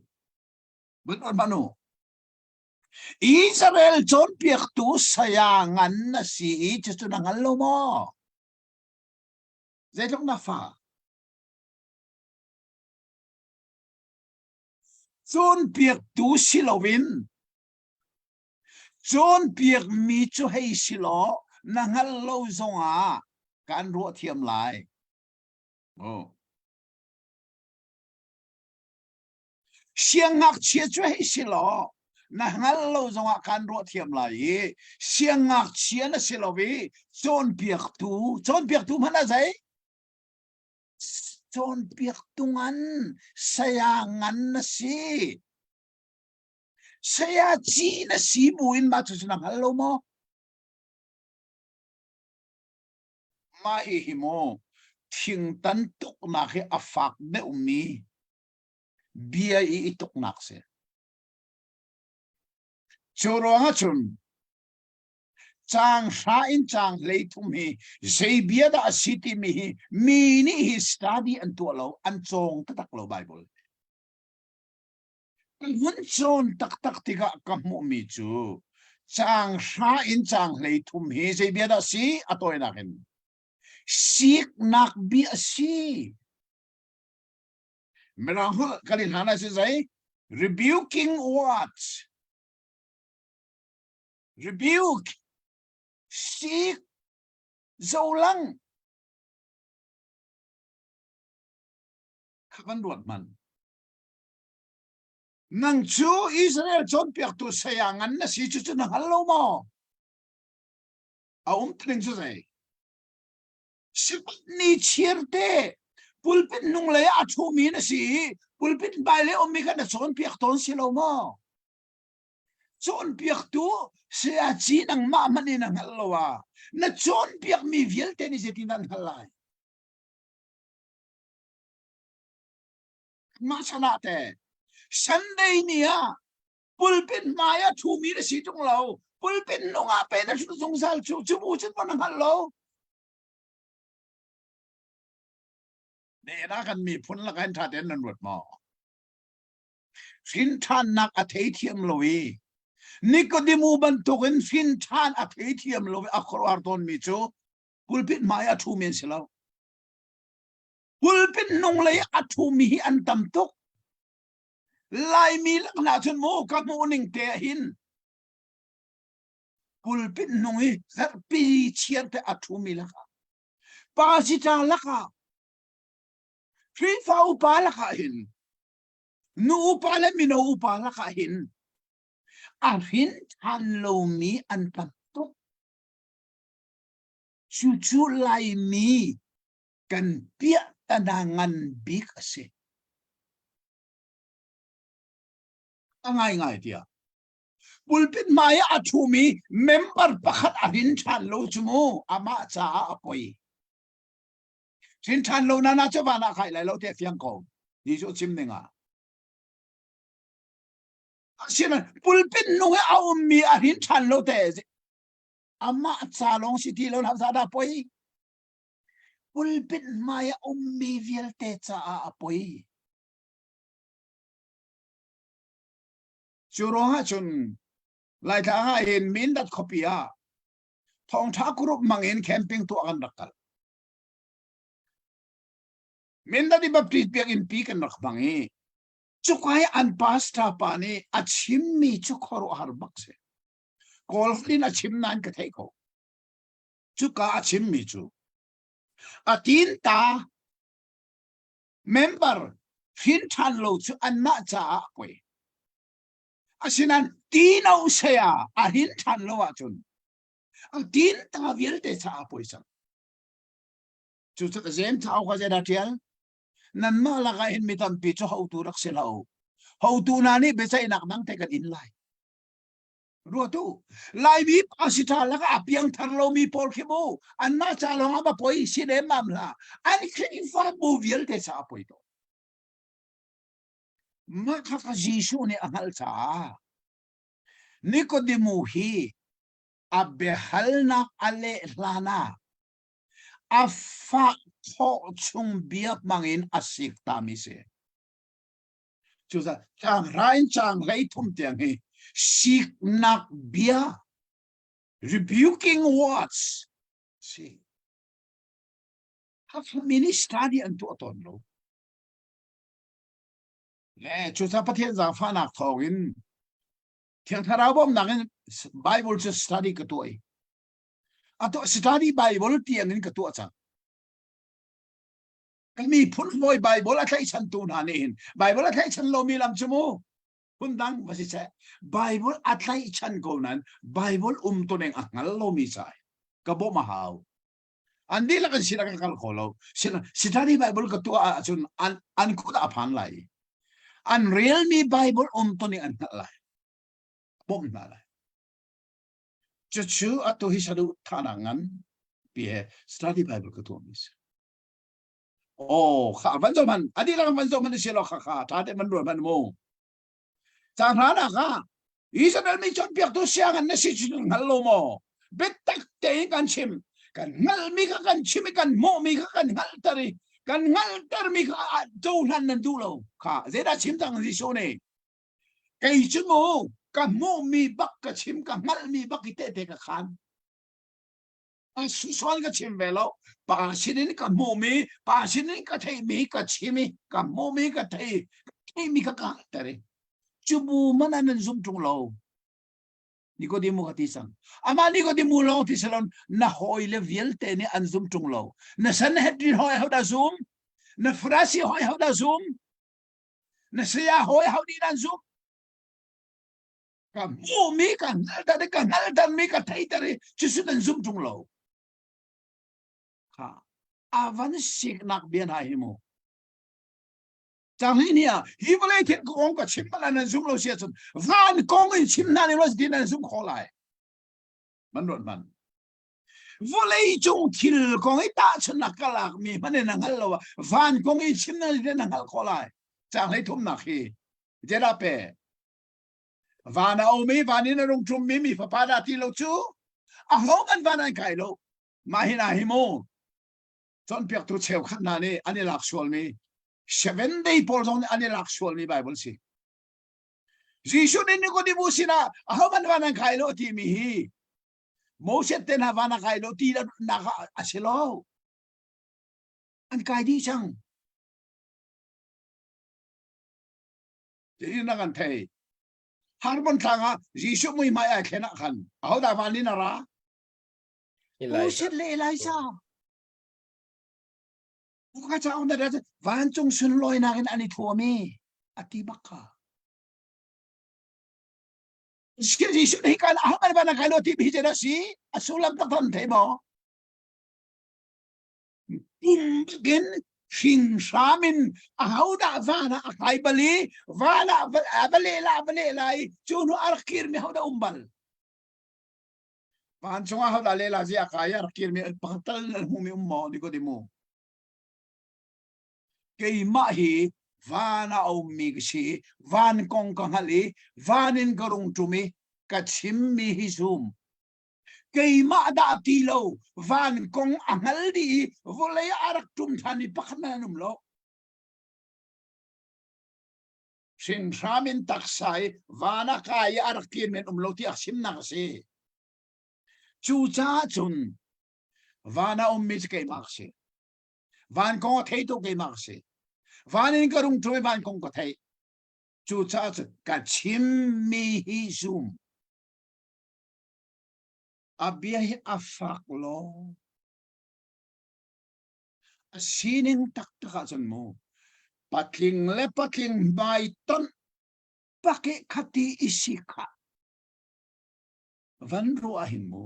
Bun manu. Israel cawnpiaktu saya ngan na si i cucu na hngal lo maw? Zeitluk na fa? Cawnpiaktu si loin cawnpiakmi cu hei si law na hngalh lo zongah kan ruah thiam lai. Oh. Siangngakchia cu hei si law na hngalh lo zongah kan ruah thiam lai i siangngakchia na si lo i cawnpiaktu cawnpiaktu hmanh a zei Cawnpiaktu ngan, saya ngan na si. Saya ci na si buin mah cucu na hngal lo maw? Mah hihi mu thingtan tuknak hi a fak deuhmi bia i i tuknak si. Cu ruangah cun Caang hra in caang 13 hi zei bia dah a si timi hi mi nih hi study an tuah lo, an cawng taktak lo Bible. Ka hun cawn taktak tikah ka hmuhmi cu caang hra in caang 13 hi zei bia dah si a tawinak in siknak bia a si. Mirang holh kan i hlan ah si zei rebuking words rebuke sik zolang kha kan ruat hmanh Nang cu Israel cawnpiaktu saya ngan na si cucu na hngal lo maw? A um ning cu zei? Sifak ni chiar te pulpit hnunglei ah a ṭhumi na si i pulpit hmailei ummi kha na cawnpiak tawn si lo maw? Cawnpiaktu sayaci nangmah hmanh in na hngalh lo ah na cawnpiakmi vialte nih zeitin dah an hngalh lai? Mah chan ah teh Sunday ni ah pulpit hmai ah ṭhumi na si ṭung lo. Pulpit hnung ah pe na ṭhut zungzal cu cu bu cun maw na hngalh lo. Ne na kan miphun lakah hin ṭha tein nan ruat maw? Hrinṭhannak a theithiam lo i Nikodemu bantukin hrinṭhan a theithiam lo i a khuaruahhar tawnmi cu pulpit hmai ah ṭhumi an si lo. Pulpit hnunglei a ṭhumi hi an tam tuk. Laimi laknak cun mu ka hmuh ning te ah hin pulpit hnung i zarhpi chiar te a ṭhumi lakah pasita lakah Khrihfa upa lakah hin nu upa le mino upa lakah hin a hrin ṭhan lomi an tam tuk. Cucu Laimi kan piahtana ngan bik a si. A ngaingai tiah pulpit hmai ah a ṭhumi member pakhat a rin ṭhan lo cu mu amah caah a poi. Rin ṭhan lo nana cu van ah kai lai lo tiah fiang ko. Jesuh chim ning ah. Asinain pulpit nung i a ummi a rin ṭhan lo te amah ca lawng si ti lo hlah dah poi. Pulpit hmai a ummi vialte caah a poi. Cu ruangah cun Laitlang ah hin Mindat khuapi ah thawngṭha group hmang in camping tuah kan rak kal. Mindat i Baptist biakinn pi kan rak hmang i cuka i an pastor pa nih a chimmi cu khuaruahhar bak si. Kawl in a chim nain ka theih ko. Cuka a chimmi cu a tinta member hrin ṭhan lo cu anmah caah a poi. Asinain tino saya a hrin ṭhan lo ahcun a tinta vialte caah a poi cang. Cucu James cauk ah zeidah ṭial? Nanmah lakah hin mi tampi cu hotu rak si hlah u. Hotu hna nih biaceihnak dang te kan in lai. Ruat u. Laimi pastor lakah a piangthar lomi pawl khi mu anmah ca lawng ah va poi si lemmam hlah. An Khrihfabu vialte ca a poi tawn. Mah kha kha Jesuh nih a hngalh caah Nikodemu hi a biahalnak a leh hlan ah a fah khawh chung bia hmang in a sik tami si. Cucaah caang hra in caang 13 tiang hi siknak bia rebuking words si. Hakha minister nih an tuah tawn lo. Le cucaah Pathian zaangfahnak thawngin Thiang Thlarau bawmhnak in Bible cu study ka tuah i a tuah study Bible tiang in ka tuah cang. Kan miphun hawi Bible a tlaihchantu hna nih hin Bible a tlaihchan lomi lam cu mu phundang va si seh Bible a tlaihchan ko nain Bible um tu ning a hngal lomi ca ka bawmh a hau. An dihlak in sinah ka kal kho lo. Study Bible ka tuah ahcun an an kut ah a phan lai. An relmi Bible um tu ning an hngalh lai. Bawmh hna lai. Cucu atu hi saduh thahnak ngan pi he study Bible ka tuahmi si. Oh, kha van zo man, adi lang van zo man si lo kha kha tha te man rual man mu. Cang hra na kha Israel mi cawnpiaktu siang an na si cu hngal lo maw? Biatak tein kan chim. Kan hngalhmi kha kan chim i kan hmuhmi kha kan hngalhter i kan hngalhtermi kha cohlan nan duh lo. Kha zeidah chim cang Jesuh nih? Kei cu mu ka hmuhmi bak ka chim ka hngalhmi bak i tehte ka khan. Sual ka chim ve lo. Pa sinin ka hmuhmi, pa sinin ka theihmi ka chim i ka hmuhmi ka thei, theihmi ka ka ter i. Cu bu man an zum ṭung lo. Nikodemu ka ti cang. Amah Nikodemu lawng ti salon na hawi le vialte nih an zum ṭung lo. Na Sanhedrin hawi ho dah zum? Na Farasi hawi ho dah zum? Na saya hawi ho nih an zum? Ka hmuhmi ka hngalter i ka hngaltermi ka theiter i cucu nan zum ṭung lo. Kha a van siknak bia hna hi mu. Cang hi ni ah hi vawlei thil kong ka chim bal nan zum lo si ahcun van kong in chim hna ning lo si nan zum kho lai. Man ruat man. Vawlei cung thil kong i tahchunnak ka lak mi hmanh in na hngal lo ah van kong i chim na na hngal kho lai. Cang hlei thumnak hi zeidah pe Van a um i van in a rung ṭummi mi fapa dah ti lo cu aho kan van an kai lo. Mah hi na hi mu. Cawnpiaktu cheukhat hna nih an i lak sualmi seven day pawl zong nih an i lak sualmi Bible si. Jesuh nih Nicodemus sinah aho man van an kai lo timi hi Moses te hna van a kai lo ti nak a si lo. An kai dih cang. Ti na kan thei. Harbon tlang ah Jesuh muihmai ai thlen ah khan ahodah van in a ra? Moses le Elijah. Ka cauk na vancung sunlawinak in an i thuam i a ti bak kha. Jesuh nih kan aham an van kai lo ti mi hi si a sullam tak tam thei maw? Pum bakin hringhram in ahodah van ah a kai bal i van ah a va leh la va leh lai cu hnu a rak kirmi hodah um bal vancung ah hodah leh la zia kai a rak kirmi pakhat tal nan hmumi um maw Nikodemu keimah hi van ah a ummi ka si van kong ka hngalh i van in ka rung ṭum i ka chimmi hi zum keimah dah ti lo van kong a hngal dih i vawlei ah a rak ṭum ṭhan i pakhat hmanh an um lo. Hrinhram in taksa i van a kai i a rak kir men um lo tiah chimnak a si. Cucaah cun van a ummi cu keimah ka si. Van kong a theitu keimah ka si. Van in ka rung ṭum i van kong ka theih. Cucaah cun ka chimmi hi zum. A bia hi a fak law a sining taktak ahcun mu patling le patling hmaitonh pak i khati i si kha van ruah hin mu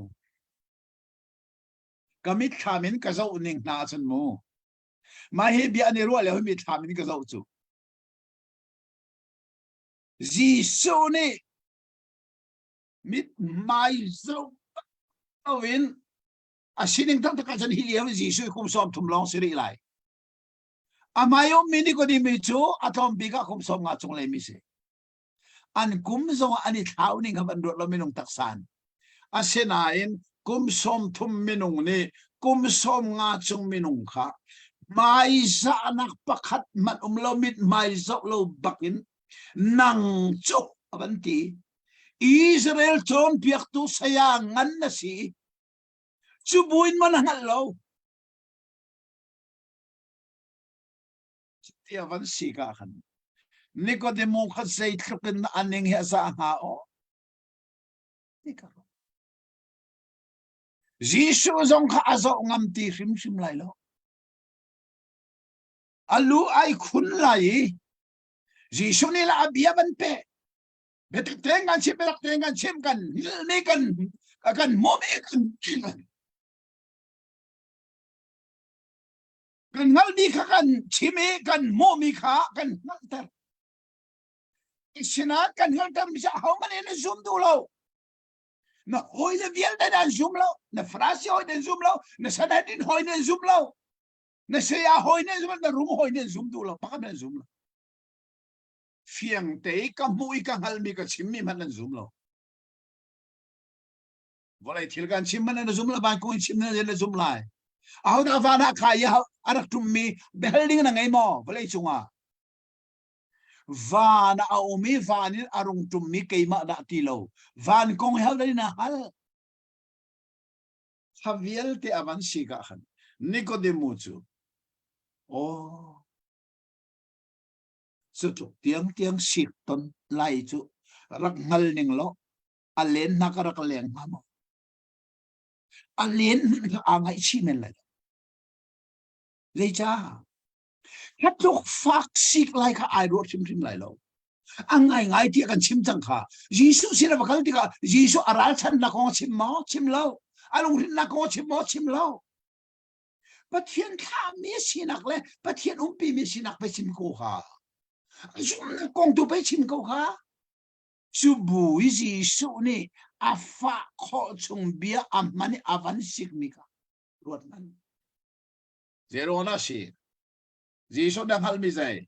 ka mitthlam in ka zoh ning hna ahcun mu mah hi bia an i ruah lio hi mitthlam in ka zoh cu Jesuh nih mithmai zoh loin a sining taktak ahcun hi lio Jesuh kum 30 lawng si rih lai. A hmai ummi Nikodemi cu a tlawm bik ah kum 50 cung lei mi si. An kum zong an i thlau ning kha van ruat lo minung taksan. Asinain kum 30 minung nih kum 50 cung minung kha hmaizahnak pakhat hmanh um lo mit hmai zoh lo bakin nang cu a van ti Israel cawnpiaktu saya ngan na si cu buin man a hngalh lo tia van si ka khan Nikodemo kha zeitluk in aning hi a za hnga aw Jesuh zong kha a zoh ngam ti hrimhrim lai lo a lu ai khun lai i Jesuh nih la a bia van pe biatak tein kan chim biatak tein kan chim kan hngalhmi kan kan hmuhmi kan kan hngalhmi kha kan chim i kan hmuhmi kha kan hngalhter sinah kan hngalhter mi ahohmanh in zum duh lo na hawi le vialte nan zum lo na farasi hawi nan zum lo na sanhedrin hawi nan zum lo na saya hawi nan zum na rum hawi nan zum duh lo pakhat nan zum lo fiang te i ka hmuh i ka hngalhmi ka chimmi hmanh nan zum lo vawlei thil kan chim hmanh nan zum lo van kong in chim nan zum lai ahodah van ah khai i a rak ṭummi biahal ding na ngei maw vawlei cungah? Van ah a um i van in a rung ṭummi keimah dah ti lo. Van kong hi hodah na hal? Kha vialte a van si ka khan Nikodemu cu aw cu tluk tiangtiang sik ton lai cu rak hngal ning law a len hna ka rak leng hnga maw? A len hmanh kha aa ngaihchih men lai lo. Zeicah? Kha tluk fak sik lai kha ai ruah hrimhrim lai lo. A ngaingai tiah kan chim cang kha. Jesuh sin a va kal tikah Jesuh a ralchannak kong a chim maw? Chim lo. A lunghrinnak kong a chim maw? Chim lo. Pathian thlahmi sinak le Pathian umpimi sinak pei chim ko kha. Zumhnak kong tu pei chim ko kha. Cu bu i Jesuh nih a fah khawh chung bia a hman i a van sikmi kha ruat hmanh. Zeirawn a si? Jesuh na hngalhmi zei?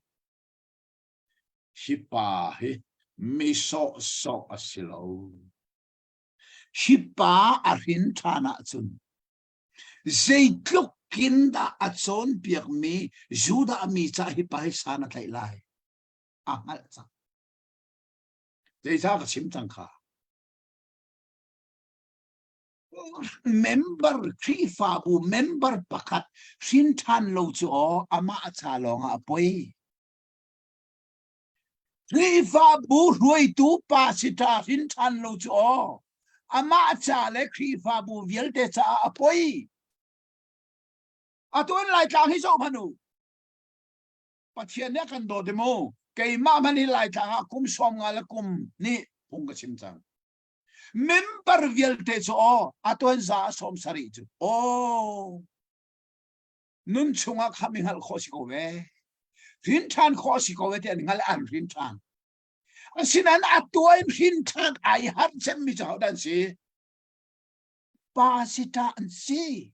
Hi pa hi mi sawhsawh a si lo. Hi pa a hrin ṭhan ahcun zeitluk in dah a cawnpiakmi Judah mi ca hi pa hi san a tlaih lai? A hngalh cang. Zeicah ka chim cang kha? Member Khrihfabu member pakhat hrin ṭhan lo cu aw amah a ca lawng ah a poi. Khrihfabu hruaitu pa sita hrin ṭhan lo cu aw amah ca le Khrihfabu vialte caah a poi. Atu in Laitlang hi zoh hmanh u. Pathian nih a kan dawt i mu. Keimah hmanh hi Laitlang ah kum 50 le kum nih phung ka chim cang. Member vialte cu aw atuan za a 70 cu aw nun chungah kha mi hngalh khawh si ko ve. Hrin ṭhan khawh si ko ve ti an hngalh an hrin ṭhan. Asinain a tuai hrin ṭhan ai harh cemmi cu hodah an si? Pasita an si.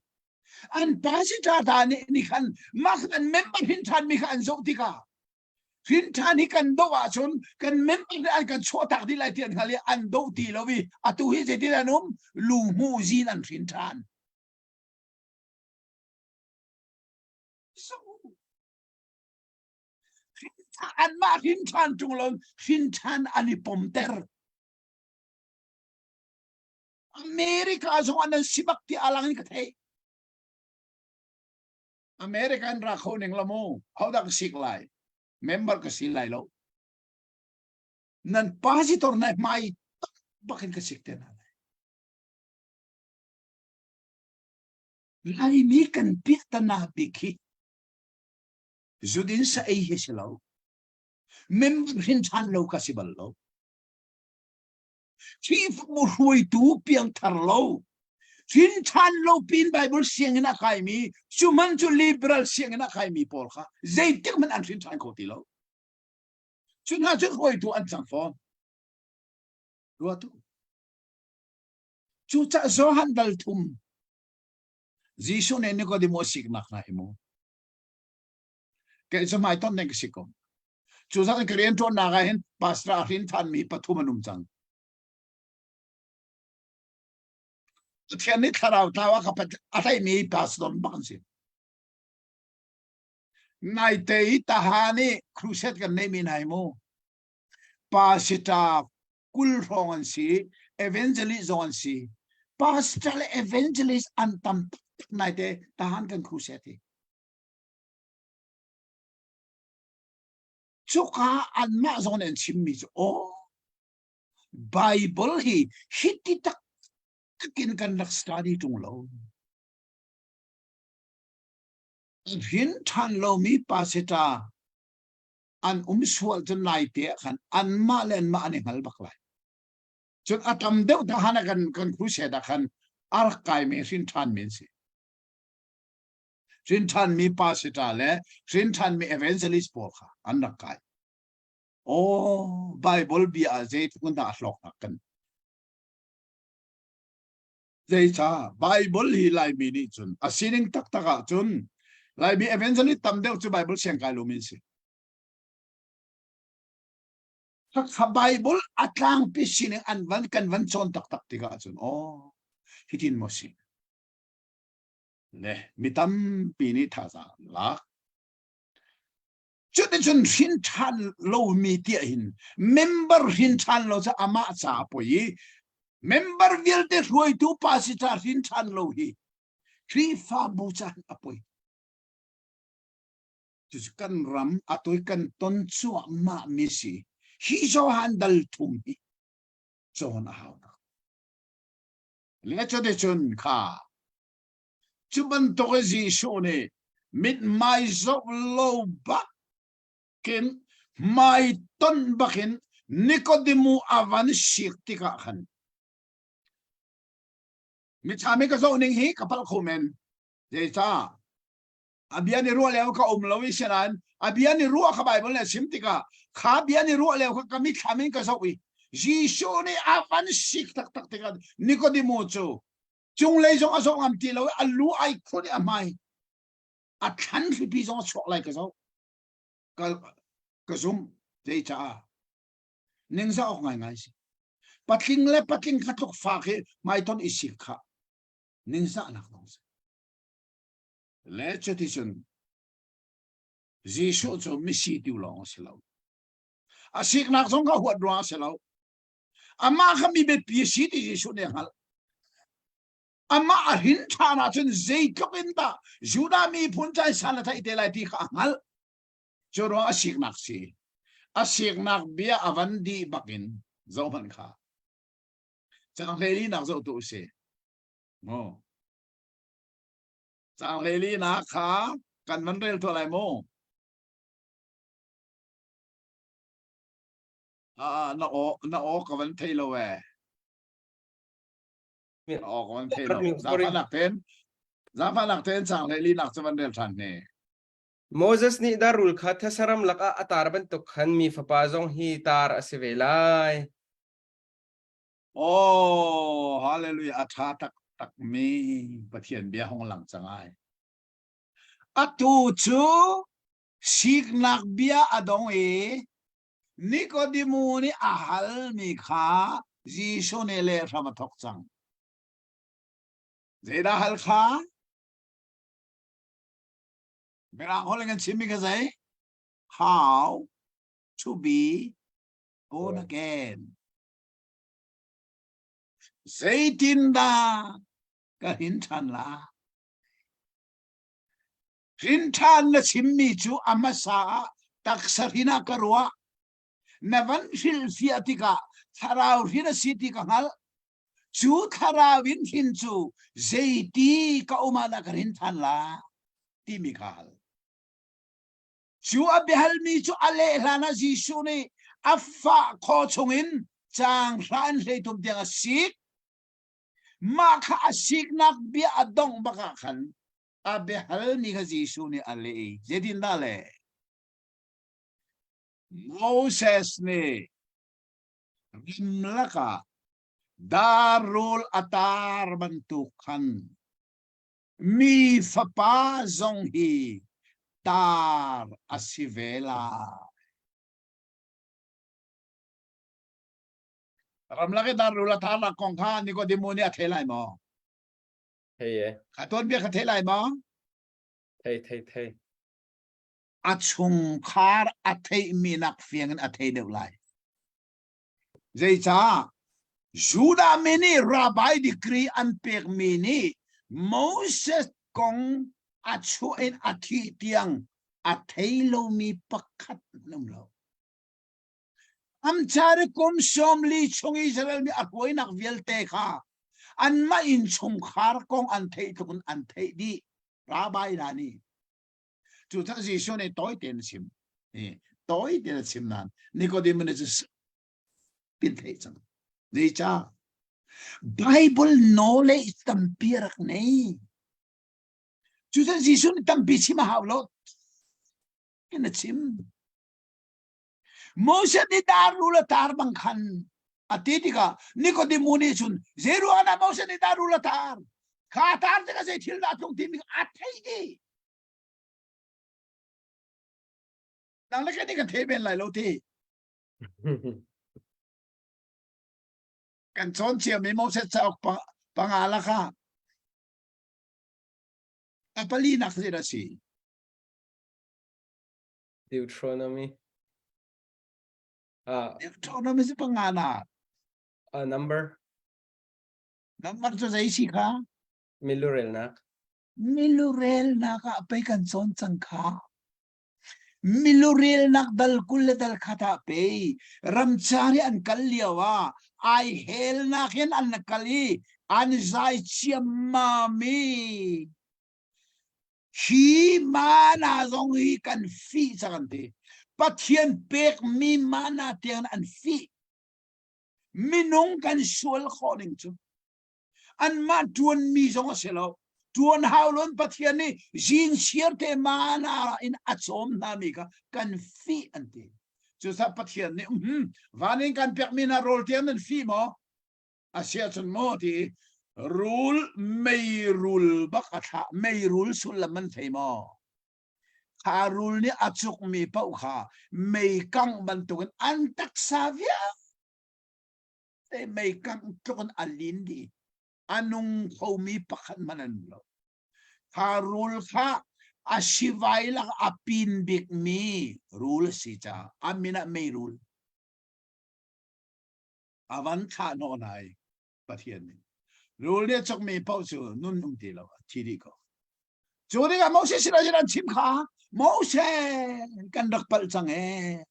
An pasita hna nih nih khan mah an member hrin ṭhan mi kha an zoh tikah hrin ṭhan hi kan doh ahcun kan member nih an kan chuahtak dih lai ti an hngal i an doh ti lo i atu hi zeitin an um lu hmu zin an hrin ṭhan. So, anmah hrin ṭhan ṭung lo hrin ṭhan an i pomter. America zong an si bak ti alang in ka theih. American ra kho ning la mu hodah ka sik lai member ka si lai lo nan pasitor na hmai bakin ka sik te na lai Laimi kan piahtana bik hi zudin sa ei hi si lo member hrin ṭhan lo ka si bal lo Khrihfabu hruaitu piangthar lo hrin ṭhan lo pin Bible sianginn a kaimi cu man cu liberal sianginn a kaimi pawl kha zeitik hmanh an hrin ṭhan kho ti lo cu hna cu hruaitu an cang fawn ruatu Cucah Johan dal thum Jesuh nih Nicodemus siknak hna hi mu kei cu hmai ton ding ka si ko cu zat ka rian ṭuannak ah hin pastor a hrin than mi pathum an um cang Pathian nih thlarau tlau a ka a tlaihmi pastor bak an si naite i tahan i crusade kan neihmi hna hi mu pastor 20 hrawng an si evangelist zong an si pastor le evangelist an tam taktak naite tahan kan crusade hi Cuka anmah zong nih an chimmi cu aw Bible hi hiti taktak in kan rak study ṭung lo. Hrin ṭhan lomi pasita an um sual cun lai te ah khan anmah le anmah an i hngal bak lai. Cun a tam deuh tahan ah kan kan crusade ah khan a rak kaimi hrin ṭhanmi an si. Hrin ṭhanmi pastor le hrin ṭhanmi evangelist pawl kha an rak kai. Aw, Bible bia ah zeitluk in dah a hlawknak kan Zeicah Bible hi Laimi nih cun a sining taktak ah cun Laimi evangelist tam deuh cu Bible siangkai lomi an si. Khakha Bible a tlangpi sining an van kan van cawn taktak tikah cun aw hitin maw si Ne mi tampi nih thazaang an lak. Cuticun hrin ṭhan lomi tiah hin member hrin ṭhan lo cu amah ca a poi i member vialte hruaitu pa si ca hrin ṭhan lo hi Khrihfabu ca hin a poi. Cucu kan ram atu i kan ton cuahmah mi si. Hi Johan dal thum hi cawn a hau tak. Le cuticun kha Cu bantuk i Jesuh nih mithmai zoh lo bakin hmaitonh bakin Nikodemu a van sik tikah khan miṭha mi ka zoh ning hi ka palh kho men. Zeicah? A bia ni ruah lio ka um lo i sinain a bia ni ruah kha Baibal nih a chim tikah kha bia ni ruah lio kha ka mitthlam in ka zoh i Jesuh nih a van sik taktak tikah Nikodemu cu Cunglei zong a zoh ngam ti lo i a lu ai khun i a hmai a thlan hripi zong a chuak lai ka zoh. Ka, ka zum. Zeicaah? Ningzah awk ngaingai si. Patling le patling kha tluk fak hi hmaiton i sik kha ningzahnak lawng si. Le cuticun Jesuh cu misi tiu lawng a si lo. A siknak zong kha huat ruang a si lo. Amah kha mi biapi a si ti Jesuh nih a hngalh. Amah a hrin ṭhan ahcun zeitluk in dah Judah miphun caan san a theih te lai ti kha a hngalh. Cu ruang a siknak si. A siknak bia a van dih bakin zohhmanh kha. Caang hleilinak zoh tu si. Mu. Caang hleilinak kha kan van rel tuah lai mu. Ah, na aw na aw ka van thei lo eh. Na aw ka van thei lo. Zaangfahnak ten zaangfahnak ten chang le linak cu van rel ṭhan ne. Moses nih darrul kha thesaram lakah a tar bantuk khan mi fapa zong hi tar a si ve lai. Oh, hallelujah, a ṭha taktak mi Pathian bia hong lang cang ai. Atu cu Siknak bia a dong i Nikodemu nih a halmi kha Jesuh nih lehram a thawk cang. Zeidah hal kha? Mirang holh in kan chimmi kha zei? How to be born again. Zeitindah ka hin ṭhan lai? Hrinṭhan na chimmi cu a hmasa ah taksa hrin ah ka ruah. Na van hrilhfiah tikah thlarau hrin a si ti ka hngalh. Cu thlarau in hrin cu zeiti ka um ah dah ka hrin ṭhan la timi ka hal. Cu a biahalmi cu a leh hlan ah Jesuh nih a fah khaw chungin caang hra in hleitum tiang a sik. Mah kha a siknak bia a dongh bak ah khan a biahalmi kha Jesuh nih a leh i zeitindah leh? Moses nih ramlak ah darrul a tar bantuk khan mi fapa zong hi tar a si ve lai. Ramlak i darrul a tarnak kong kha Nikodemu nih a thei lai maw? Thei e. Kha tuanbia kha thei lai maw? Thei thei thei. A chungkhar a theihmi nak fiang in a thei deuh lai. Zeicah? Judah mi nih rabbi degree an pekmi nih Moses kong a chuah in a thih tiang a thei lomi pakhat an um lo. Amcari kum 40 chung Israel mi a hruainak vialte kha anmah innchungkhar kong an theih tluk in an theih dih. Rabbi hna nih. Cucaah Jesuh nih tawi tein a chim. Tawi tein a chim nain Nicodemus nih cun pin theih cang. Zeicah? Bible knowledge tampi a rak nei. Cucaah Jesuh nih tampi chim a hau lo. In a chim. Moses nih darrul a tar bang khan a ti tikah Nikodemu nih cun zeiruang dah Moses nih darrul a tar? Kha tar tikah zei thil dah a tlung timi a thei dih. Nang le kei nih kan thei men lai lo ti. Kan cawn ciami Moses cauk panga lakah a palinak zei dah si? Deuteronomy. Uh, Deuteronomy si panga na. Uh, number. Number cu zei si kha? Milurelnak. Milurelnak ah pei kan cawn cang kha. Milurelnak dal kul le dal khat ah pei ramcar i an kal lio ah ai helnak in an kal i an zai ciammam i Hi mana zong hi kan fih cang an ti. Pathian pekmi mana tiang an fih. Minung kan sual khawh ning cu. Anmah ṭuanmi zong a si lo. Ṭuan hau loin Pathian nih zin siar te mana in a cawm hna mi kha kan fih an ti. Cucaah Pathian nih um, van in kan pekmi hna rawl tiang nan fih maw? A si ahcun maw ti rul meirul bak a thlah meirul sullam an thei maw kha rul nih a cukmi paoh kha mei kangh bantukin an taksa vialte mei kangh tluk in a lin dih a nung khomi pakhat hmanh an lo kha rul kha a sivai lak a pin bikmi rul a si caah a min ah meirul A van thlah hnawh hna i Pathian nih rul nih a cawkmi paoh cu nun um ti lo a thi dih ko. Cu tikah Moses sinah cun an chim kha Moses kan rak palh cang ee.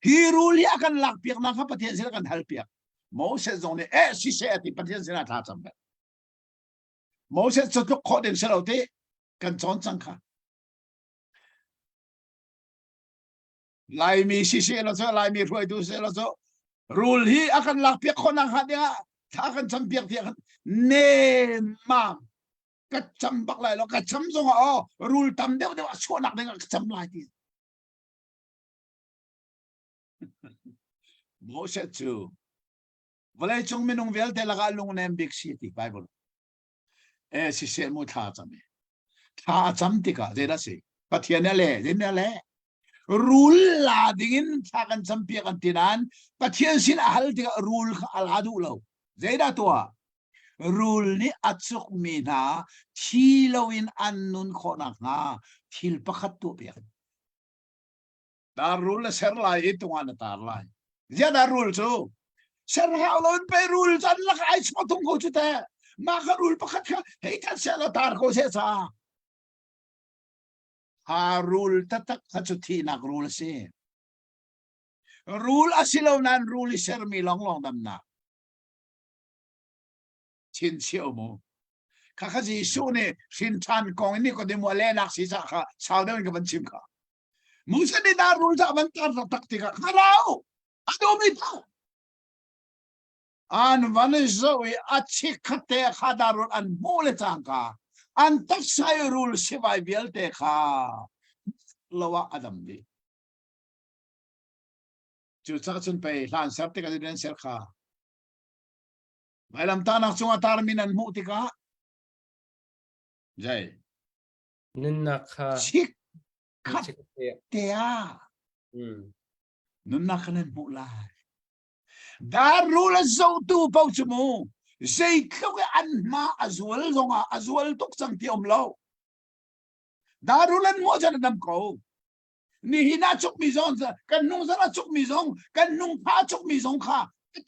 Hi rul hi a kan lakpiaknak kha Pathian sinah kan halpiak. Moses zong nih eh siseh a ti Pathian sinah thla cam ve. Moses cu tluk khawh ding si lo ti kan cawn cang kha. Laimi siseh law cu Laimi hruaitu siseh law cu rul hi a kan lakpiak khawh nak hnga dingah thla kan campiak tiah khan nemmam ka cam bak lai lo ka cam zongah aw rul tam deuh deuh a chuahnak dingah ka cam lai ti Moses cu vawleicung minung vialte lakah lungnem bik si ti Bible e siseh mu thla cam e thla a cam tikah zeidah si Pathian nih a leh zeitin a leh Rul la dingin thla kan campiak an ti nain Pathian sin a hal tikah rul kha a la duh lo. Zeidah tuah? Rul nih a cukmi hna thi loin an nun khawh nakhnga thil pakhat tuahpiak. Dar rul na ser lai i tungah na tar lai. Ziah dah rul cu? Ser hau loin pei rul cu an lakah ai chuah tung ko cu teh. Mah kha rul pakhat kha hei that seh law tar ko seh ca. Ha rul taktak kha cu thihnak rul a si. Rul a si lo nain rul i sermi lawnglawng damnak. Chinchiah mu. Kha kha Jesuh nih hrin ṭhan kong in Nikodemu a lehnak si cah kha sau deuh in ka van chim kha. Moses nih dah rul cah van tar taktak tikah kha rau a duhmi paoh An van i zoh i a chikkhatte kha darul an hmuh le cangka an taksa i rul sivai vialte kha lo ah a dam dih. Cucaah cun pei hlan ser tikah nan ser kha vailamtahnak cungah tarmi nan hmuh tikah zei nunnak kha chikkhat te ah nunnak kha nan hmuh lai. Dar rul a zohtu paoh cu mu zeitluk i an hma a zual zongah a zual tuk cang ti um lo. Dar rul an hmuh cun a dam ko. Nihin ah cukmi zong kan hnung zan ah cukmi zong kan hnung pha cukmi zong kha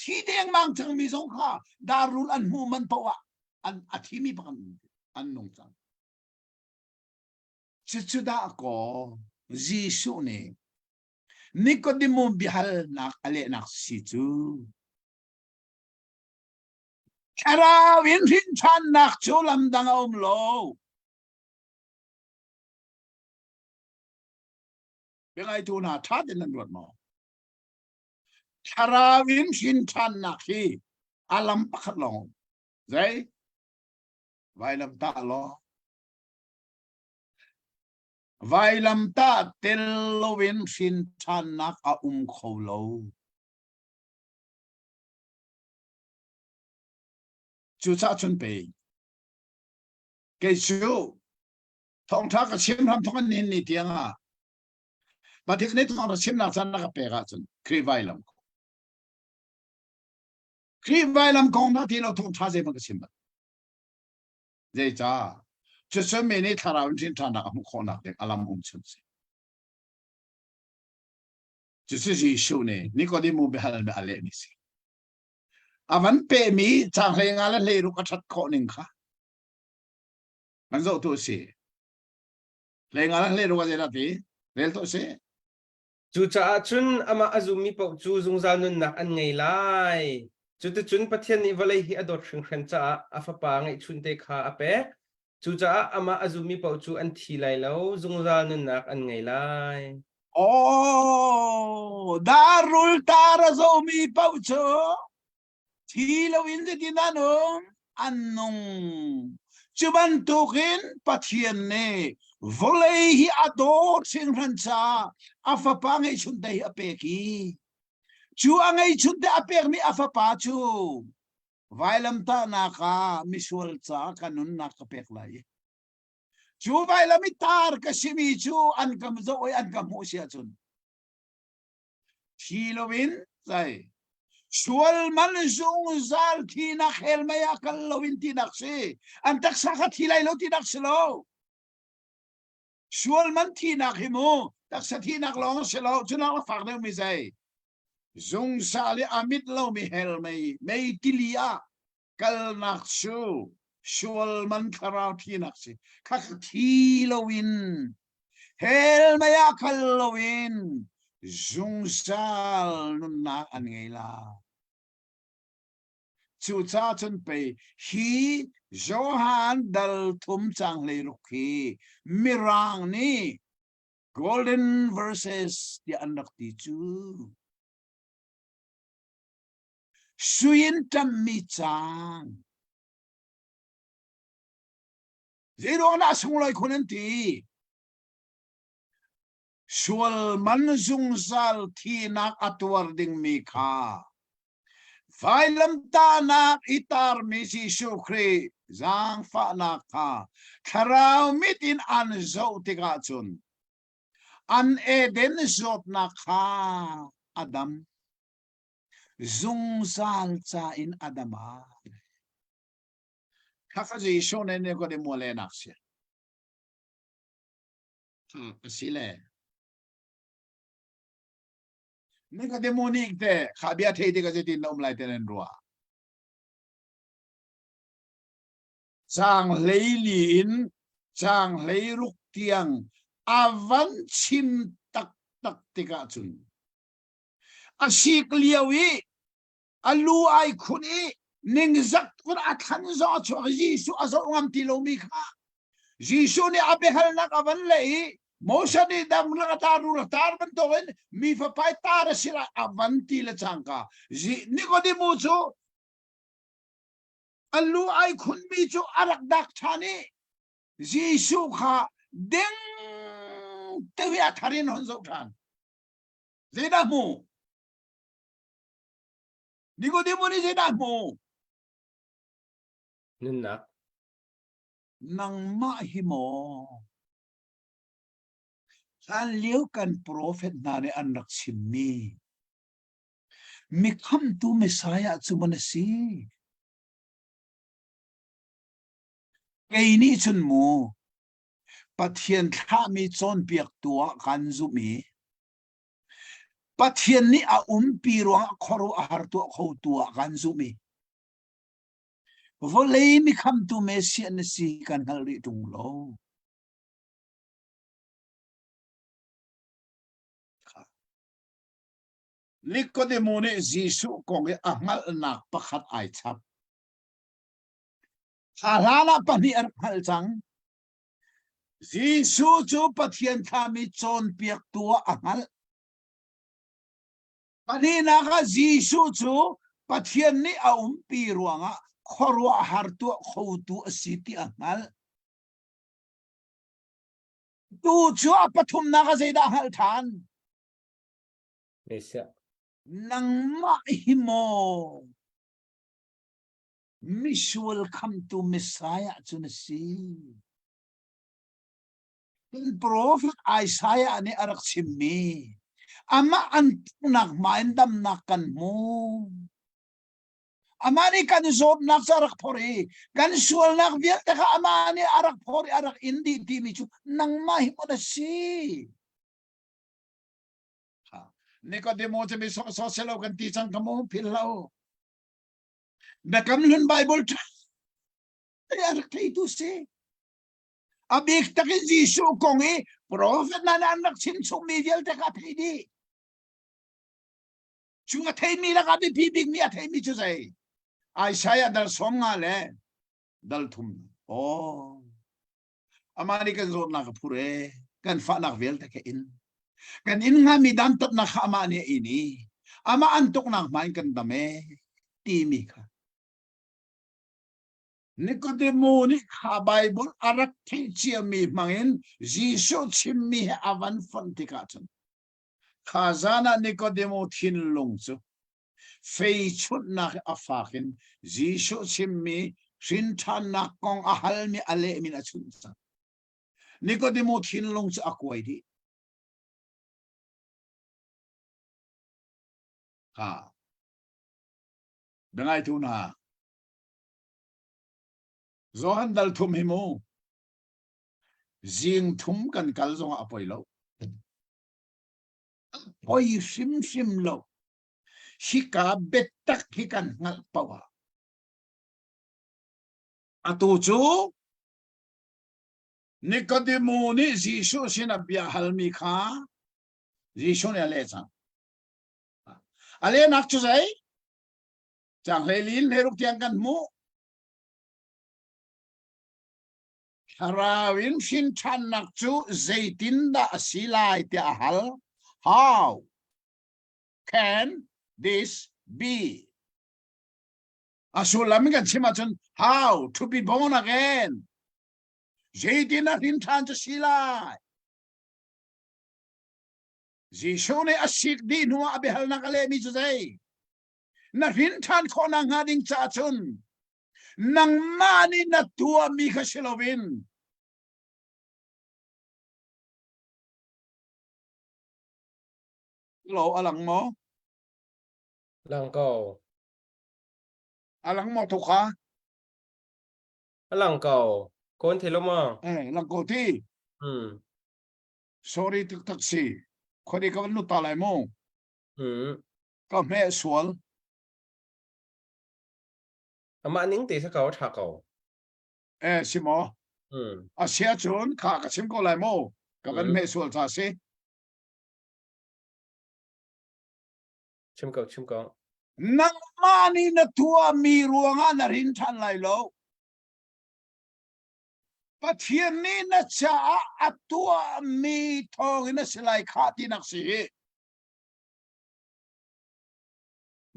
thi dengmang cangmi zong kha dar rul an hmuh man paoh ah an a thimi bak an, an nung cang. Cucu dah kaw Jesuh nih Nikodemu biahalnak a lehnak si cu Thlarau in hrinṭhannak cu lamdang a um lo. Biangaitu hna ṭha tein nan ruat maw? Thlarau in hrinṭhannak hi a lam pakhat lawng. Zei? Vailamtah law. Vailamtah tel loin hrinṭhannak a um kho lo. Cucaah cun pei kei cu thawngṭha ka chim hram thawng an hin ni tiang ah Pathian nih thawngṭha chimnak caan na ka pek ahcun Khrih vailam kong Khrih vailam kong dah ti lo thawngṭha zeihmanh ka chim bal. Zeicah? Cucu mi nih thlarau in hrin ṭhannak a hmuh khawhnak ding a lam um chun si. Cucu Jesuh nih Nikodemu biahal a lehmi si. A van pehmi caang 15 le 16 a ṭhat khawh ning kha kan zoh tu a si. 15 le 16 a zeidah ti? Rel tuah sih. Cucaah cun amah a zummi paoh cu zungzal nunnak an ngei lai. Cuticun Pathian nih vawlei hi a dawt hringhran caah a Fapa ngeihchunte kha a pek. Cucaah amah a zummi paoh cu an thi lai lo, zungzal nunnak an ngei lai. Oh, darul tar a zomi paoh cu thi loin zeitin an um? An nung. Cu bantukin Pathian nih vawlei hi a dawt hringhran caah a fapa ngeihchunte hi a pek i cu a ngeihchunte a pekmi a fapa cu vailamtahnak ah misual caah ka nunnak ka pek lai i cu vailam i tar ka simi cu an ka zoh i an ka hmuh si ahcun thi loin zai sual man zungzal thinak hell mei ah kal loin tinak si an taksa kha thi lai lo tinak si lo sual man thinak hi mu taksa thinak lawng si lo cunak a fak deuh mi zei zungzal i a mit lomi hell mei mei tili ah kalnak cu sual man thlarau thinak si kha thi loin hell mei ah kal loin zungzal nunnak an ngei la cucaah cun pei hi Johan dal thum cang 16 hi mirang nih golden verses tiah an rak ti cu Sui in ṭamhmi caang. Zeiruang dah sunglawi khun an ti? Sual man zungzal thinak a tuar dingmi kha vailamtahnak i tarmi Jesuh Khrih zaangfahnak kha thlarau mit in an zoh tikah cun an Eden zawtnak kha a dam. Zungzal ca in a dam ai. Khakha Jesuh nih Nikodemo lehnak si. A si le. Nikodemo nih te kha bia thei tikah zeitin na um lai te nan ruah. Caang 14 in caang 16 tiang a van chim taktak tikah cun A sik lio i a lu ai khun i ningzak kun a thlan zong a chuak i Jesuh a zoh ngam ti lomi kha Jesuh nih a biahalnak a van leh i Moses nih damnak a tar rul a tar bantukin mi fapa i tar a si lai a van ti le cangka Nikodemu cu a lu ai khunmi cu a rak dak ṭhan i Jesuh kha ding te a thar in hon zoh ṭhan. Zeidah hmu? Nikodemo nih zeidah hmu? Nunnak. Nangmah hi maw? Hlan lio kan profet hna nih an rak chimmi mi khamtu Messiah cu man a si. Kei nih cun mu Pathian thlahmi cawnpiaktu ah kan zumh i Pathian nih a umpi ruangah khuaruah a har tuah khotu ah kan zumh i vawlei mikhamtu Messiah na si kan hngalh rih ṭung lo. Nikodemu nih Jesuh kong i a hngalhnak pakhat ai chap. A hlan ah pahnih a rak hngalh cang. Jesuh cu Pathian thlahmi cawnpiaktu ah a hngalh. Pahnihnak ah Jesuh cu Pathian nih a umpi ruangah khuaruahhar tuah khotu a si ti a hngalh. Tu cu a pathumnak ah zeidah a hngalh ṭhan? Messiah. Nangmah hi maw misual khamtu Messiah cu na si. Kan profet Isaiah nih a rak chimmi amah an tuknak hma in damnak kan hmu. Amah nih kan zawtnak cu a rak phor i kan sualnak vialte kha amah nih a rak phor i a rak in dih timi cu nangmah hi maw na si. Nikodemo cu mi sawhsawh si lo kan ti cang ka mu phil lo. Biakam hlun Bible ṭha a rak theitu si. A bik tak in Jesuh kong i prophet hna nih an rak chim chungmi vialte kha a thei dih. Cu a theimi lakah biapi bikmi a theimi cu zei? Isaiah dal sawm nga le dal thum. Oh. Amah nih kan zawtnak a phur e, kan fahnak vialte kha in. Kan in hngami dantatnak kha amah nih a in i amah an tuknak hma in kan dam e timi kha. Nikodemu nih kha Bible a rak theih ciami hmangin Jesuh chimmi he a van fonh tikah cun kha zan ah Nikodemu thinlung cu fei chunhnak a fak in Jesuh chimmi hrinṭhannak kong a halmi a lehmi in a chunh cang. Nikodemu thinlung cu a kuai dih. Ha. Biangaitu hna. Johan dal thum hi mu. Zing thum kan kal zongah a poi lo. Poi hrimhrim lo. Hika biatak hi kan hngalh paoh ah atu cu Nikodemu nih Jesuh sin a bia halmi kha Jesuh nih a leh cang. A lehnak cu zei? Caang hleilin hleiruk tiang kan hmuh. Thlarau in hrin ṭhannak cu zeitindah a si lai tiah a hal. How can this be? A sullam in kan chim ahcun how to be born again? Zeitin a hrin ṭhan cu si lai? Jesuh nih a sik dih hnuah a biahalnak a lehmi cu zei? Na hrin ṭhan khawh nakhnga ding caah cun nangmah nih na tuahmi kha si loin lo a lang maw? Lang ko. A lang maw tu kha? A lang ko. Kawn the lo ma? Eh, lang ko ti. Hmm. Sorry tuk tak si. Khodi ka van lut ta lai mu. Hmm. Ka hme sual. Amah ning te sa ko tha ko. Eh, si maw? Hmm. A sia cun kha ka chim ko lai mu. Ka van Hmm. hme sual cha si. Chim ko, chim ko. Nangmah nih na tuahmi ruangah na rin ṭhan lai lo. Pathian nih na caah a tuahmi thawngin a si lai kha tinak si hi.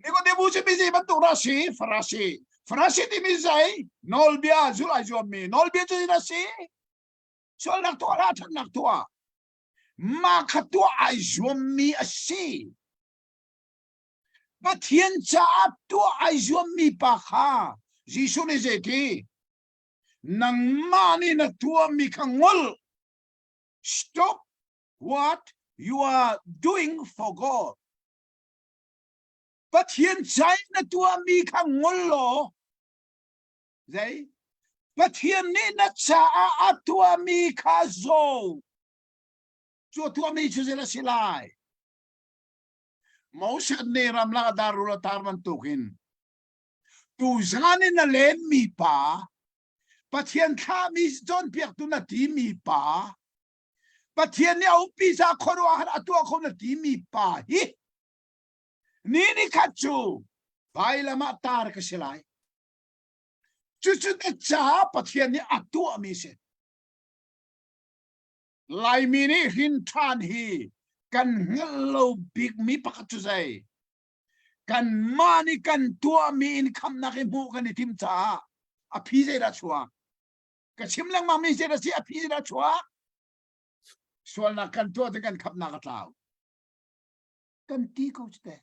Nikodemu cu mi zei bantuk dah si? Farasi. Farasi timi zei? Nawlbia zulh ai zuammi. Nawlbia cu zeidah si? Sualnak tuah hlah, ṭhatnak tuah. Mah kha tuah ai zuammi a si. Pathian caah tuah ai zuammi pa kha Jesuh nih zei ti? Nangmah nih na tuahmi kha ngol. Stop what you are doing for God. Pathian cai na tuahmi kha ngol law zei Pathian nih na caah a tuahmi kha zaw cu a tuahmi cu zei a si lai Moses nih ramlak darul a tar bantukin tuzan in a lenmi pa Pathian thlahmi cawnpiaktu na timi pa Pathian nih a umpi ca khuaruahhar a tuah kho na timi pa hi ni ni khat cu vailam ah tar ka si lai. Cucu na caah Pathian nih a tuahmi si. Laimi nih hrin ṭhan hi kan hngalh lo bikmi pakhat cu zei? Kanmah nih kan tuahmi in khamhnak i hmuh kan i timh caah a phi zeidah chuak? Ka chim lengmang mi zeidah si a phi zeidah chuak? Sualnak kan tuah ti kan khamhnak a tlau. Kan ti ko cu teh.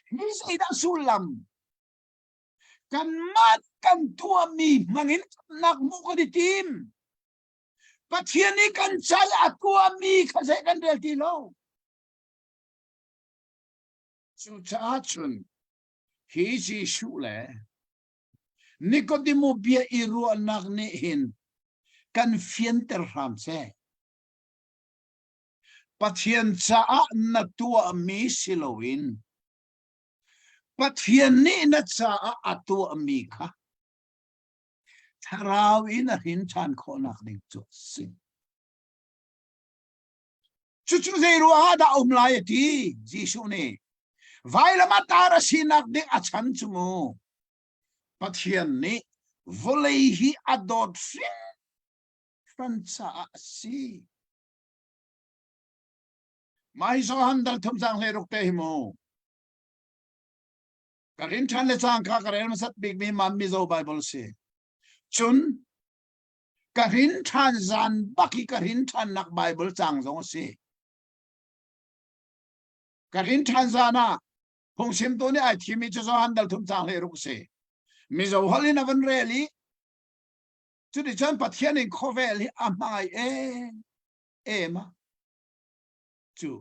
Hi zeidah sullam? Kanmah kan tuahmi hmangin khamhnak hmuh kan i tim. Pathian nih kan cal a tuahmi kha zei kan rel ti lo. Cucaah cun hi Jesuh le Nikodemu bia i ruahnak nih hin kan fianter hram seh. Pathian caah na tuahmi si loin Pathian nih na caah a tuahmi kha thlarau in a hrin ṭhan khawhnak ding cu a si. Cucu zei ruangah dah um lai a ti Jesuh nih. Vailam ah tar a sinak ding a chan cu mu. Pathian nih vawlei hi a dawt hringhran caah a si. Mah hi Johan dal thum cang hlei ruk te hi mu. Ka rin ṭhan le cangka ka rel hmasat bikmi man Mizo Bible si. Cun ka rin ṭhan zan bak i ka rin ṭhannak Bible cang zong a si. Ka rin ṭhan zan ah phungchimtu nih ai thimi cu Johan dal thum cang hlei ruk si. Mizo holh in a van rel i cuticun Pathian in khawvel hi a hmangaih em em a cu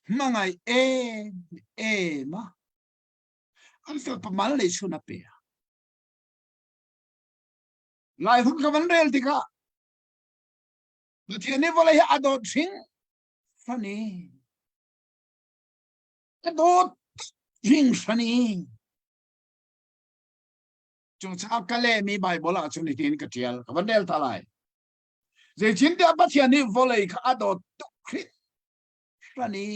hmangaih em em a an fapa mal lei chun a pe. Lai hun ka van rel tikah Pathian nih vawlei hi a dawt hring fani a dawt hringhran i cucaah ka lehmi Baibal ah cun hitin ka ṭial ka van rel ta lai. Zeitintiah Pathian nih vawlei kha a dawt tuk hringhran i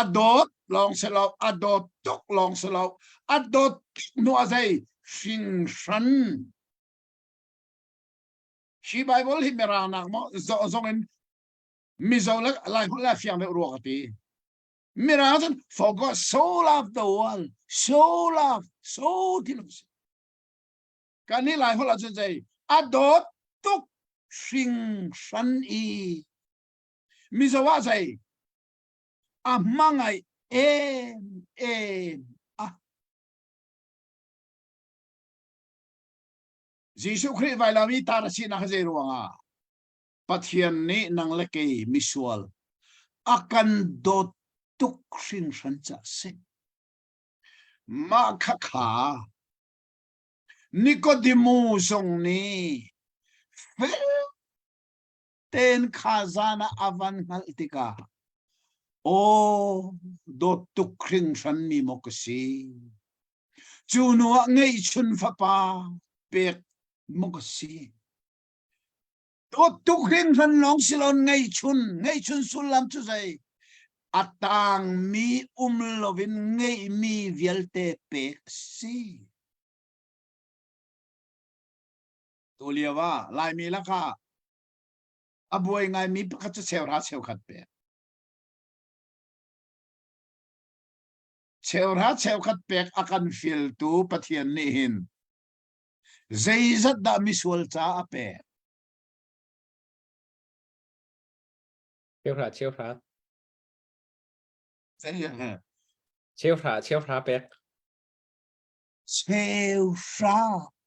a dawt lawng si lo a dawt tuk lawng si lo a dawt tuk hnu a zei hringhran hi Bible hi mirang nak maw zong in Mizo le Lai holh le fiang deuh rua ka ti. Mirang cun for God so love the world, so love, so ti lo si. Kan nih Lai holh ahcun zei a dawt tuk hringhran i Mizo ah zei a hmangaih em em a Jesuh Khrih vailam i tar a sinak zei ruangah Pathian nih nang le kei misual a kan dawt tuk hringhran ca si. Mah kha kha Nikodemu zong nih fel tein kha zan ah a van hngalh tikah aw dawt tuk hringhran mi maw ka si. Cu hnu ah ngeihchun fapa pek maw ka si. Dawt tuk hringhran lawng si lo ngeihchun ngeihchun sullam cu zei a tangmi um loin ngeihmi vialte pek a si. Tu lio ah Laimi lakah a buai ngaimi pakhat cu cheuhra cheukhat pek. Cheuhra cheukhat pek a kan fialtu Pathian nih hin zeizat dah misual ca a pek? Cheuhra cheuhra. Cheuhra cheuhra pek. Cheuhra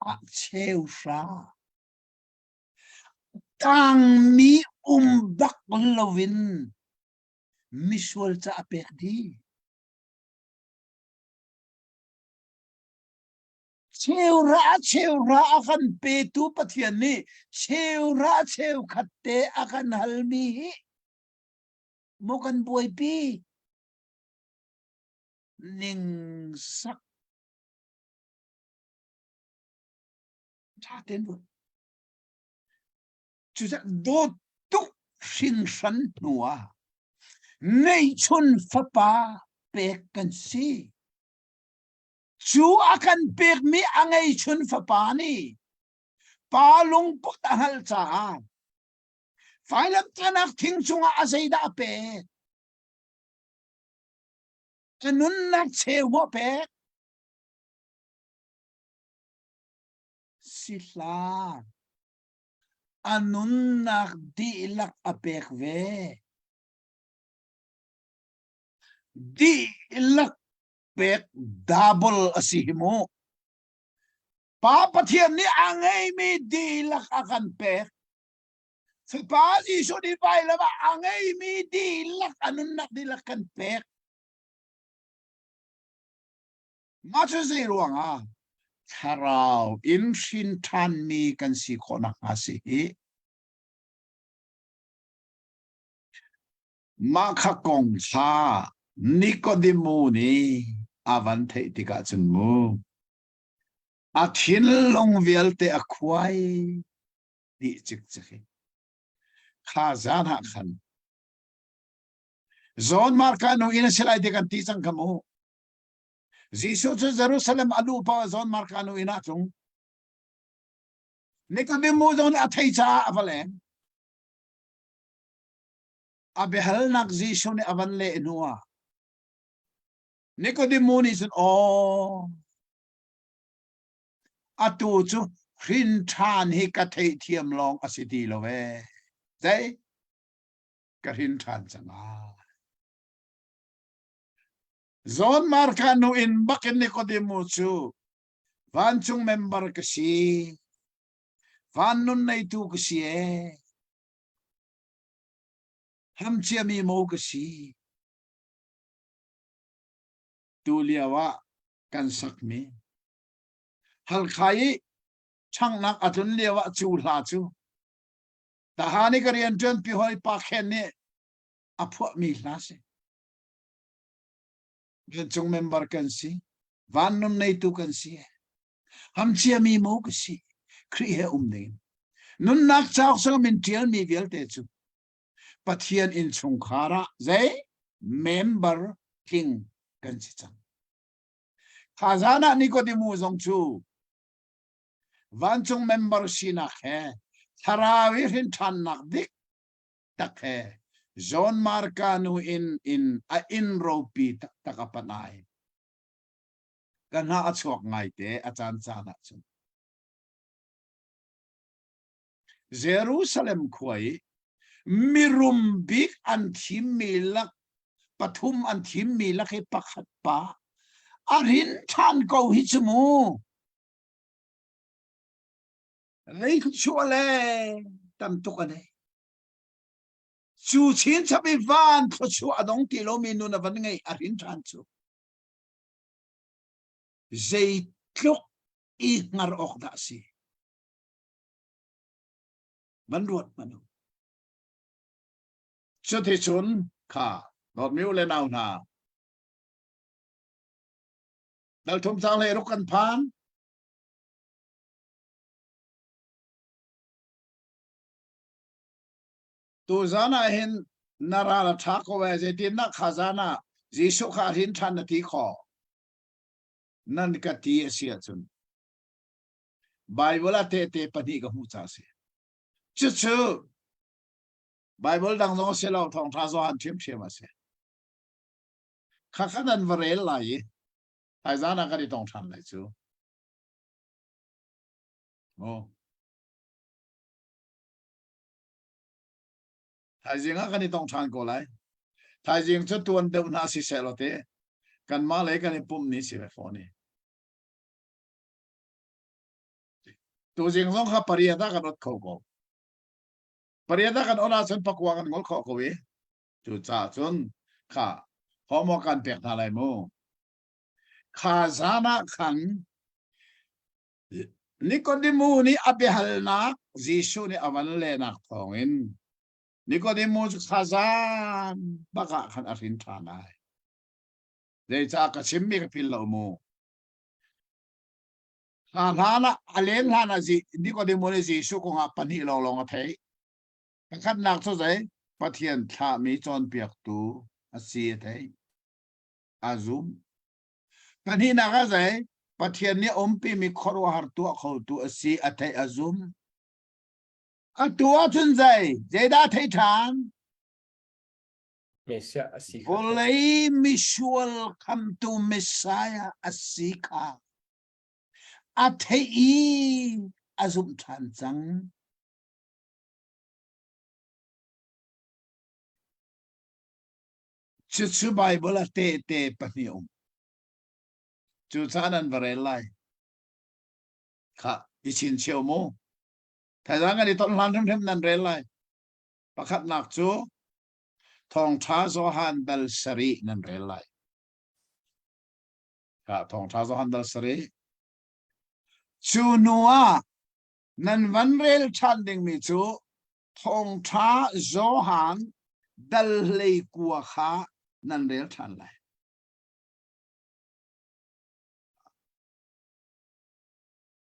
ah cheuhra. Tangmi um bak loin misual ca a pek dih. Cheuhra cheuhra a kan petu Pathian nih cheuhra cheukhat te a kan halmi hi maw kan buaipi ningzak ṭha tein ruat. Cucaah dawt tuk hringhran hnu ah ngeihchun fapa pek kan si. Cu a kan pekmi a ngeihchun fapa nih pa lungput a hngalh caah vailamtahnak thing cungah a zeidah a pek? A nunnak cheu maw a pek? Si hlah. A nunnak dihlak a pek ve. Dihlak pek double a si hi mu. Pa Pathian nih a ngeimi dihlak a kan pek. Fapa Jesuh nih vailam ah a ngeimi dihlak a nunnak dihlak kan pek. Mah cu zei ruangah thlarau in hrin ṭhanmi kan si khawh nakhnga si hi. Mah kha kong kha Nikodemu nih a van theih tikah cun mu a thinlung vialte a khuai dih cikcek i kha zan ah khan John Marka nu in a si lai ti kan ti cang kha mu. Jesuh cu Jerusalem a luh paoh John Marka nu inn ah tlung. Nikodemu zong nih a thei caah a va leng. A biahalnak Jesuh nih a van leh hnu ah Nikodemu nih cun aw atu cu hrin ṭhan hi ka theihthiam lawng a si ti lo ee. Zei? Ka hrin ṭhan cang ah. John Marka nu in bakin Nikodemu cu vancung member ka si. Van nun neitu ka si ee. Ham ciami mo ka si. Tu lio ah kan sakmi Halkha i ṭhanghnak a tlun lio ah cu hla cu Tahan i ka rianṭuan pi hawi Pa Khen nih a phuahmi hla si. Vancung member kan si. Van nun neitu kan si. Hamciami mo ka si. Khrih he um ding. Nunnak cauk sang min ṭialmi vialte cu Pathian innchungkhar ah zei member tling kan si cang. Kha zan ah Nikodemu zong cu vancung member sinak he thlarau i hrinṭhannak dik tak he John Marka nu in in a inn ropi taktak a panh ai. Ka hna a chuak ngaite a caan caan ah cun. Jerusalem khua i mirum bik an thimmi lak pathum an thimmi lak hi pakhat pa a rin ṭhan ko hi cu mu. Leithluachuah le tam tuk a nei. Cu chinchap i van thluachuah a dong ti lomi nun a van ngeih a rin ṭhan cu. Zeitluk i hngar awk dah a si. Van ruat hmanh u. Cuticun kha dawtmi u le nau hna, dal thum cang le ruk kan phan. Tu zan ah hin na ral a ṭha ko ee zeitin dah kha zan ah Jesuh kha a hrin ṭhan na ti khawh? Nan ka ti a si ahcun Bible ah tehte pahnih ka hmuh caah a si. Cucu Bible dang zong a si lo, thawngṭha Johan ṭhiamṭhiam a si. Khakha nan va rel lai i thaizan ah kan i tong ṭhan lai cu. Oh. Thaizing ah kan i tong ṭhan ko lai. Thaizing cu tuan deuh hna si seh law te kanmah lei kan i pumh ni si ve fawn i. Tuzing zong kha pariat ah kan ot kho ko. Pariat ah kan on ahcun pakua kan ngol khawh ko i cucaah cun kha homework kan pek hna lai mu. Kha zan ah khan Nikodemu nih a biahalnak Jesuh nih a van lehnak thawngin Nikodemu cu kha zan bak ah khan a hrin ṭhan ai. Zeicah ka chimmi ka philh lo mu. Hla hlan ah a len hlan ah Nikodemu nih Jesuh kongah pahnih lawnglawng a theih. Pakhatnak cu zei? Pathian thlahmi cawnpiaktu a si a theih. A zum. Pahnihnak ah zei? Pathian nih a umpimi khuaruahhar tuah khotu a si a theih a zum. Atu ahcun zei? Zeidah a theih ṭhan? Messiah a si kha. Vawlei misual khamtu Messiah a si kha a theih i a zumh ṭhan cang. Cucu Baibal a tehte pahnih um. Cucaah nan va rel lai. Khah, i chinchiah mu. Thaizang kan i ton hlan hrimhrim nan rel lai. Pakhatnak cu Thawngṭha Johan dal sarih nan rel lai. Khah, Thawngṭha Johan dal sarih. Cu hnu ah nan van rel ṭhan dingmi cu Thawngṭha Johan. dal hlei kua kha nan rel ṭhan lai.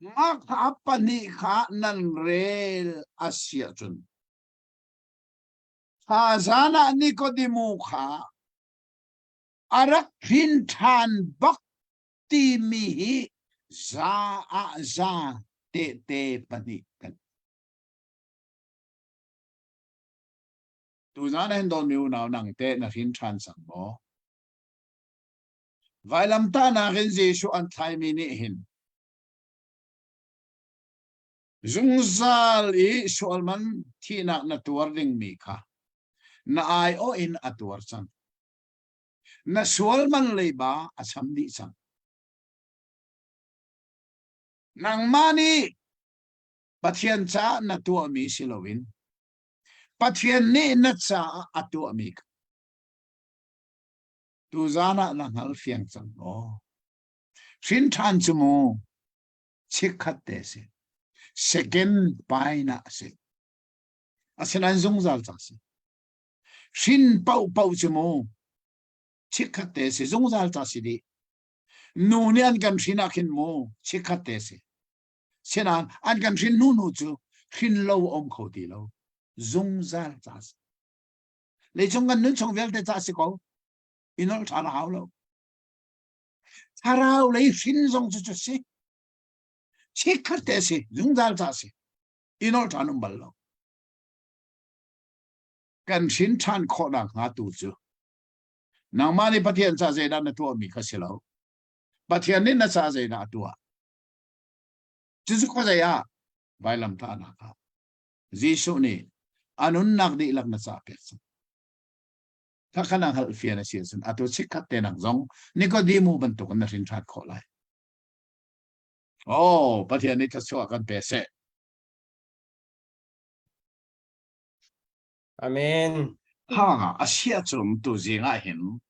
Mah kha pahnih kha nan rel a si ahcun kha zan ah Nikodemu kha a rak hrin ṭhan bak timi hi za ah za tehte pahnih kan Tuzan ah hin dawtmi unau nang teh na hrin ṭhan cang maw? Vailamtahnak in Jesuh an thlaimi nih hin zungzal i sualman thihnak na tuar dingmi kha na aiawh in a tuar cang. Na sualman leiba a cham dih cang. Nangmah nih Pathian caah na tuahmi si loin Pathian nih na caah a tuahmi kha Tuzan ah na hngal fiang cang maw? Hrin ṭhan cu mu chikkhat te si. Second pain ah a si. Asinain zungzal ca si. Hrin paohpaoh cu mu chikkhat te si zungzal ca si dih. Nu nih an kan hrin ah khin mu chikkhat te si. Sinain an kan hrin hnu hnu cu hrin lo um kho ti lo. Zungzal ca si. Leicung kan nun chung vialte ca si ko. I nolh ṭhan a hau lo. Thlarau lei hrin zong cu cu si. Chikkhat te si, zungzal ca si. I nolh ṭhan um bal lo. Kan hrin ṭhan khawhnak hnga tu cu nangmah nih Pathian ca zeidah na tuahmi kha si lo. Pathian nih na ca zeidah a tuah. Cucu khuazei ah vailamtahnak ah Jesuh nih a nunnak dihlak na cah pek cang. Khakha na hngalh fian a si ahcun atu chikkhat te nak zong Nikodemu bantuk in na hrin ṭhan khawh lai. Oh, Pathian nih thluachuah kan pe seh. Amen. Ha, a si ahcun tu zing ah hin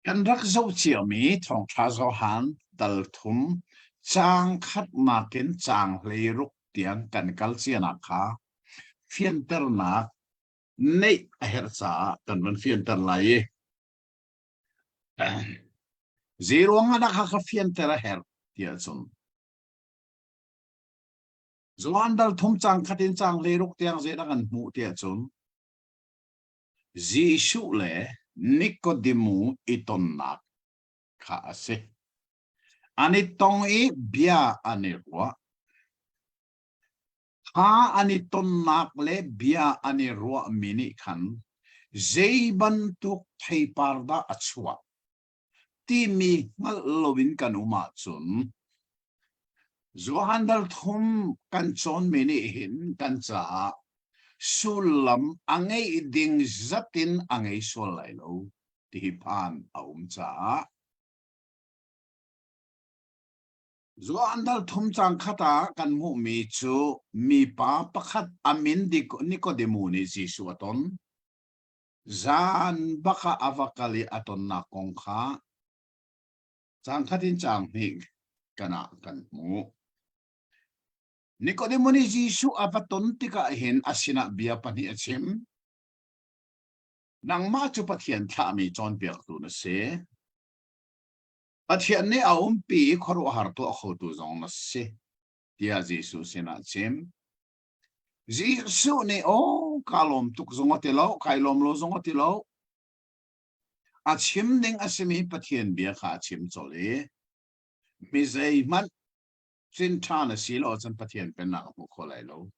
Kan rak zoh ciami Thawngṭha Johan dal thum caang khatnak in caang 16 tiang kan kal cianak kha fianternak neih a herh caah kan van fianter lai i zeiruang ah dah kha fianter a herh tiah cun Johan dal thum caang khat in caang 16 tiang zeidah kan hmuh tiah cun Jesuh le Nikodemu i tonnak kha a si. An i tong i bia an i ruah. Kha an i tonnak le bia an i ruahmi nih khan zei bantuk theipar dah a chuah timi hngalh loin kan um ahcun Johan dal thum kan cawnmi nih hin kan caah sullam a ngeih ding zat in a ngei sual lai lo ti hi phan a um caah Johan dal thum cang khat ah kan hmuhmi cu mipa pakhat a min Nikodemu nih Jesuh a ton. Zan bak ah a va kal i a tonnak kong kha Caang khat in caang hnih kan ah kan hmuh. Nikodemu nih Jesuh a va ton tikah hin a sinah bia pahnih a chim. Nangmah cu Pathian thlahmi cawnpiaktu na si. Pathian nih a umpi i khuaruahhar tuah khotu zong na si, tiah Jesuh sinah a chim. Jesuh nih, aw, kaa lawm tuk zong a ti lo, kai lawm lo zong a ti lo. A chim ding a simi Pathian bia kha a chim colh i mi zeihmanh cin ṭhan a si lo ahcun Pathian pennak a hmu kho lai lo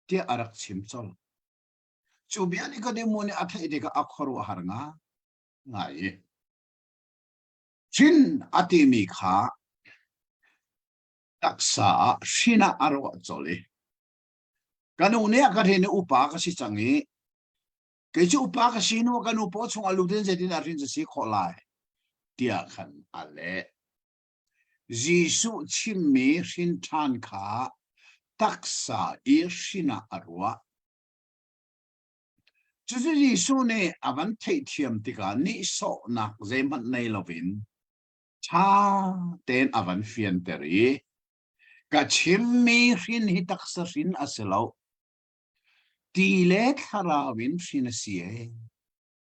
tiah a rak chim colh. Cu bia Nikodemu nih a theih tikah a khuaruahhar ngai i chin a timi kha taksa ah hrin ah a ruah colh i ka nu nih a ka hrin i upa ka si cang i Kei cu upa ka si hnu ka nu paw chung a lut in zeitin a rin si khawh lai tiah khan a leh. Jesuh chimmi hrin ṭhan kha taksa i hrin ah a ruah. Cucu Jesuh nih a van theihthiam tikah nihsawhnak zeihmanh nei loin ṭha tein a van fianter i ka chimmi hrin hi taksa hrin a si lo. Ti le thlarau in hrin a si e.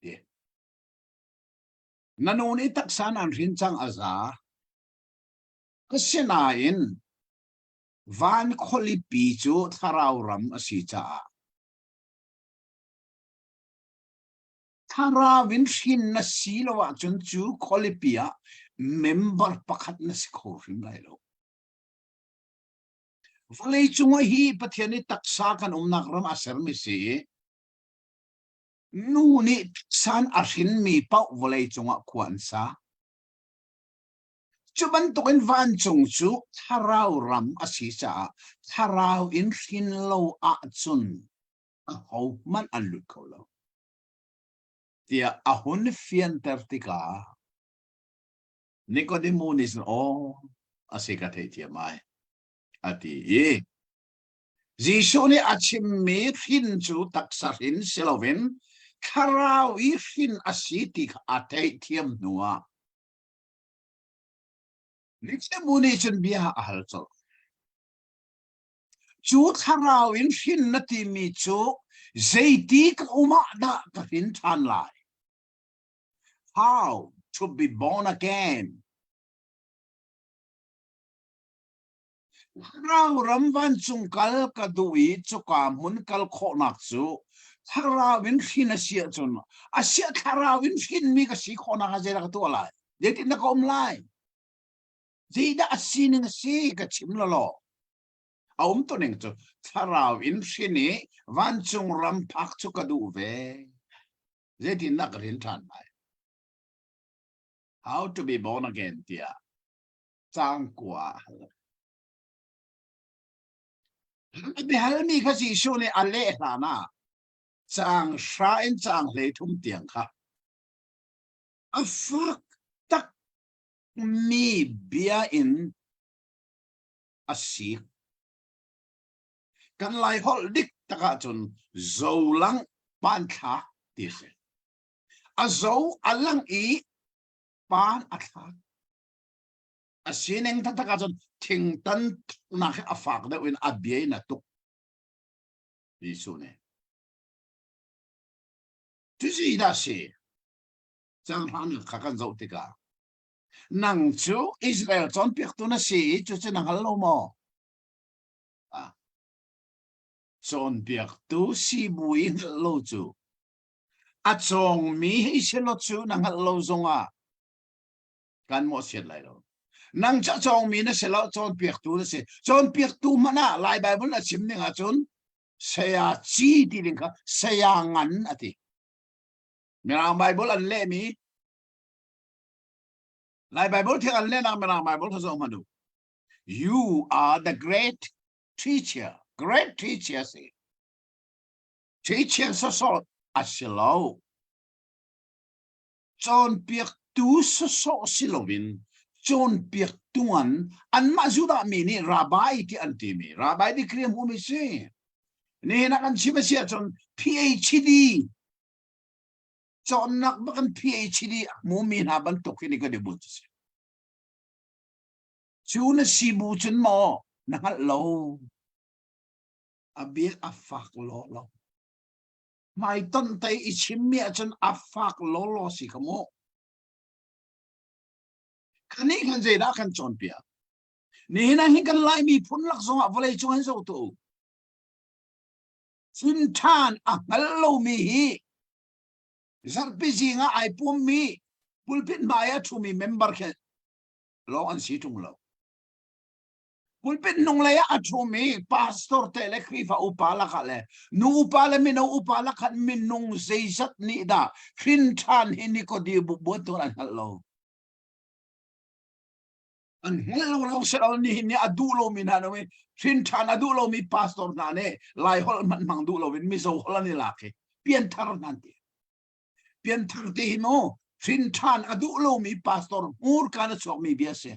Ti. Na nu nih taksa nan hrin cang a za. Asinain van khualipi cu thlarau ram a si caah thlarau in hrin na si lo ahcun cu khualipi ah member pakhat na si kho hrim lai lo. Vawlei cungah hi Pathian nih taksa kan umnak ram a sermi si i nu nih san a hrinmi paoh vawlei cungah khua an sa. Cu bantukin vancung cu thlarau ram a si caah thlarau in hrin lo ahcun ahohmanh an lut kho lo tiah a hun fianter tikah Nikodemu nih cun aw a si ka theihthiam ai a ti i Jesuh nih a chimmi hrin cu taksa hrin si loin thlarau i hrin a si ti kha a theihthiam hnuah Nikodemu nih cun bia a hal colh. Cu thlarau in hrin na timi cu zeiti ka um ah dah ka hrin ṭhan lai? How to be born again? Thlarau ram vancung kal ka duh i cuka hmun kal khawhnak cu thlarau in hrin a si ahcun a siah thlarau in hrinmi ka si khawhnak ah zeidah ka tuah lai? Zeitindah ka um lai? Zeidah a sining a si ka chim lawlaw. A um tu ning cu thlarau in hrin i vancung ram phak cu ka duh ve. Zeitindah ka hrin ṭhan lai? How to be born again tiah caang kua ah hal. Biahalmi kha Jesuh nih a leh hlan ah caang hra in caang hlei thum tiang kha a fak tak mi bia in a sik. Kan Lai holh dik tak ahcun zolang panthlak ti a si. A zo a lang i pan a thlak. A sining taktak ahcun thingtan nak hi a fak deuh in a bia in a tuk. Jesuh nih. Cuci dah si. Canghlan kha kan zoh tikah nang cu Israel cawnpiaktu na si i cucu na hngal lo maw? Cawnpiaktu si bu i hngalh lo cu a cawngmi hei si lo cu na hngalh lo zongah kan mawhchiat lai lo. Nang cu a cawngmi na si lo, cawnpiaktu na si. Cawnpiaktu hmanh ah Lai Baibal na chim ning ahcun saya ci ti ding kha saya ngan a ti. Mirang Baibal an lehmi Lai Baibal thiang an lehnak Mirang Baibal kha zoh hmanh u. You are the great teacher. Great teacher si. Teacher sawsawh a si lo. Cawnpiaktu sawsawh si loin cawnpiaktu an anmah Judah mi nih rabbi ti an timi rabbi degree a hmumi si. Nihin ah kan chim a si ahcun PhD cawnnak bak in PhD a hmumi hna bantuk hi ni kan i but si. Cu na si bu cun maw na hngalh lo? A bia a fak lawlaw. Hmaitonh te i chimmi ahcun a fak lawlaw si kha mu. Kannih khan zeidah kan cawnpiak? Nihin ah hin kan Lai miphun lak zongah vawlei cung hin zoh tuah u. Cun ṭhan a hngal lomi hi zarhpi zing ah ai pummi pulpit hmai ah ṭhumi member khi lawng an si ṭung lo. Pulpit hnunglei ah a ṭhumi pastor te le Khrihfa upa lakah le nu upa le mino upa lakah minung zeizat nih dah hrin ṭhan hi Nikodemu bantuk an hngalh lo. An hngalh lo lo si lo nihin ni a duh lomi hna no hrin ṭhan a duh lomi pastor hna nih Lai holh hmanh hmang duh loin Mizo holh an i lak i pianthar hna an ti. Pianthar ti hi mu hrin ṭhan a duh lomi pastor hmurka na chuakmi bia si.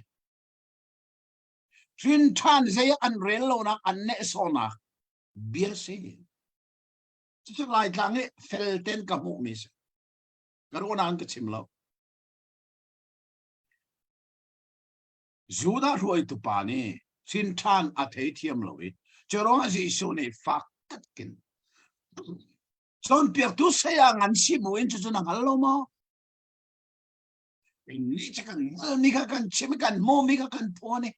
Hrin ṭhan zei an rel lonak an nehsawhnak bia si. Cucu Laitlang i fel ten ka hmuhmi si. Ka ruahnak in ka chim lo. Judah hruaitu pa nih hrin ṭhan a theithiam lo i cu ruangah Jesuh nih fak takin. Cawnpiaktu saya ngan si bu in cucu na hngal lo maw? Nih cu kan hngalmi kha kan chim i kan hmuhmi kha kan phuan i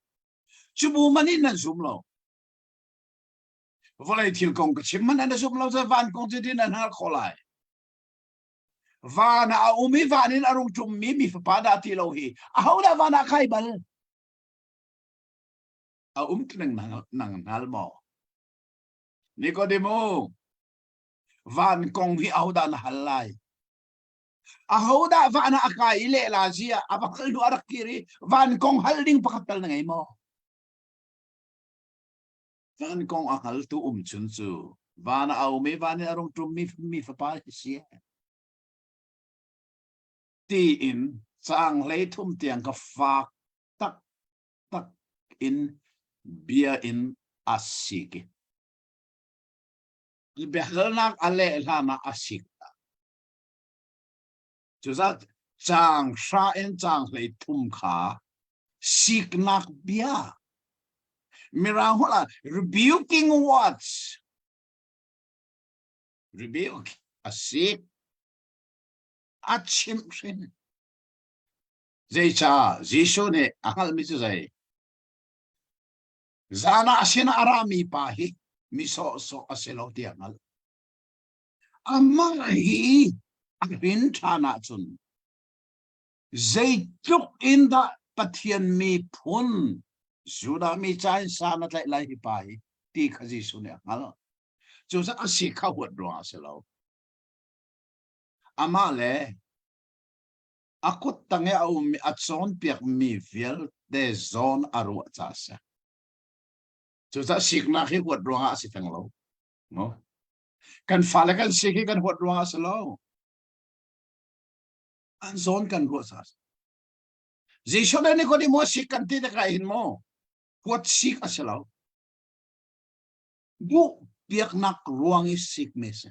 cu bu man in nan zum lo. Vawlei thil kong ka chim man nan zum lo cu van kong cu din nan hngal khawh lai. Van ah a um i van in a rung ṭummi mi fapa dah ti lo hi ahodah van ah kai bal? A um nang nang hngal maw? Nikodemo, van kong hi ahodah na hal lai? Ahodah van ah a kai i lehla zia a va hal hnu a rak kir i van kong hal ding pakhat tal na ngei maw? Van kong a hngaltu um chun cu van ah a um i van in a rung ṭummi mi fapa hi si. Tiin caang 33 tiang ka fak tak tak in bia in a sik i biahalnak a leh hlan ah a sik ta. Cuzat caang hra in caang 33 kha siknak bia Mirang holh ah rebuking words rebuke a sik a chimh hrin Zeicah Jesuh nih a hngalhmi cu zei? Zan ah a sinah a rami pa hi mi sawhsawh a si lo tiah a hngalh. Amah hi a hrin ṭhan ahcun zeitluk in dah Pathian miphun Judah mi ca in san a tlaih lai hi pa hi ti kha Jesuh nih a hngalh. Cucaah a si kha huat ruangah a si lo. Amah le a kut tang i a ummi a cawnpiakmi vialte zawn a ruah caah a si. Cucaah siknak hi huat ruangah a si theng lo. No? Kan fale kan sik hi kan huat ruangah a si lo. An zawn kan ruah caah a si. Jesuh le Nicodemus sik kan ti tikah hin maw huat sik a si lo. Duh piaknak ruang i sikmi a si.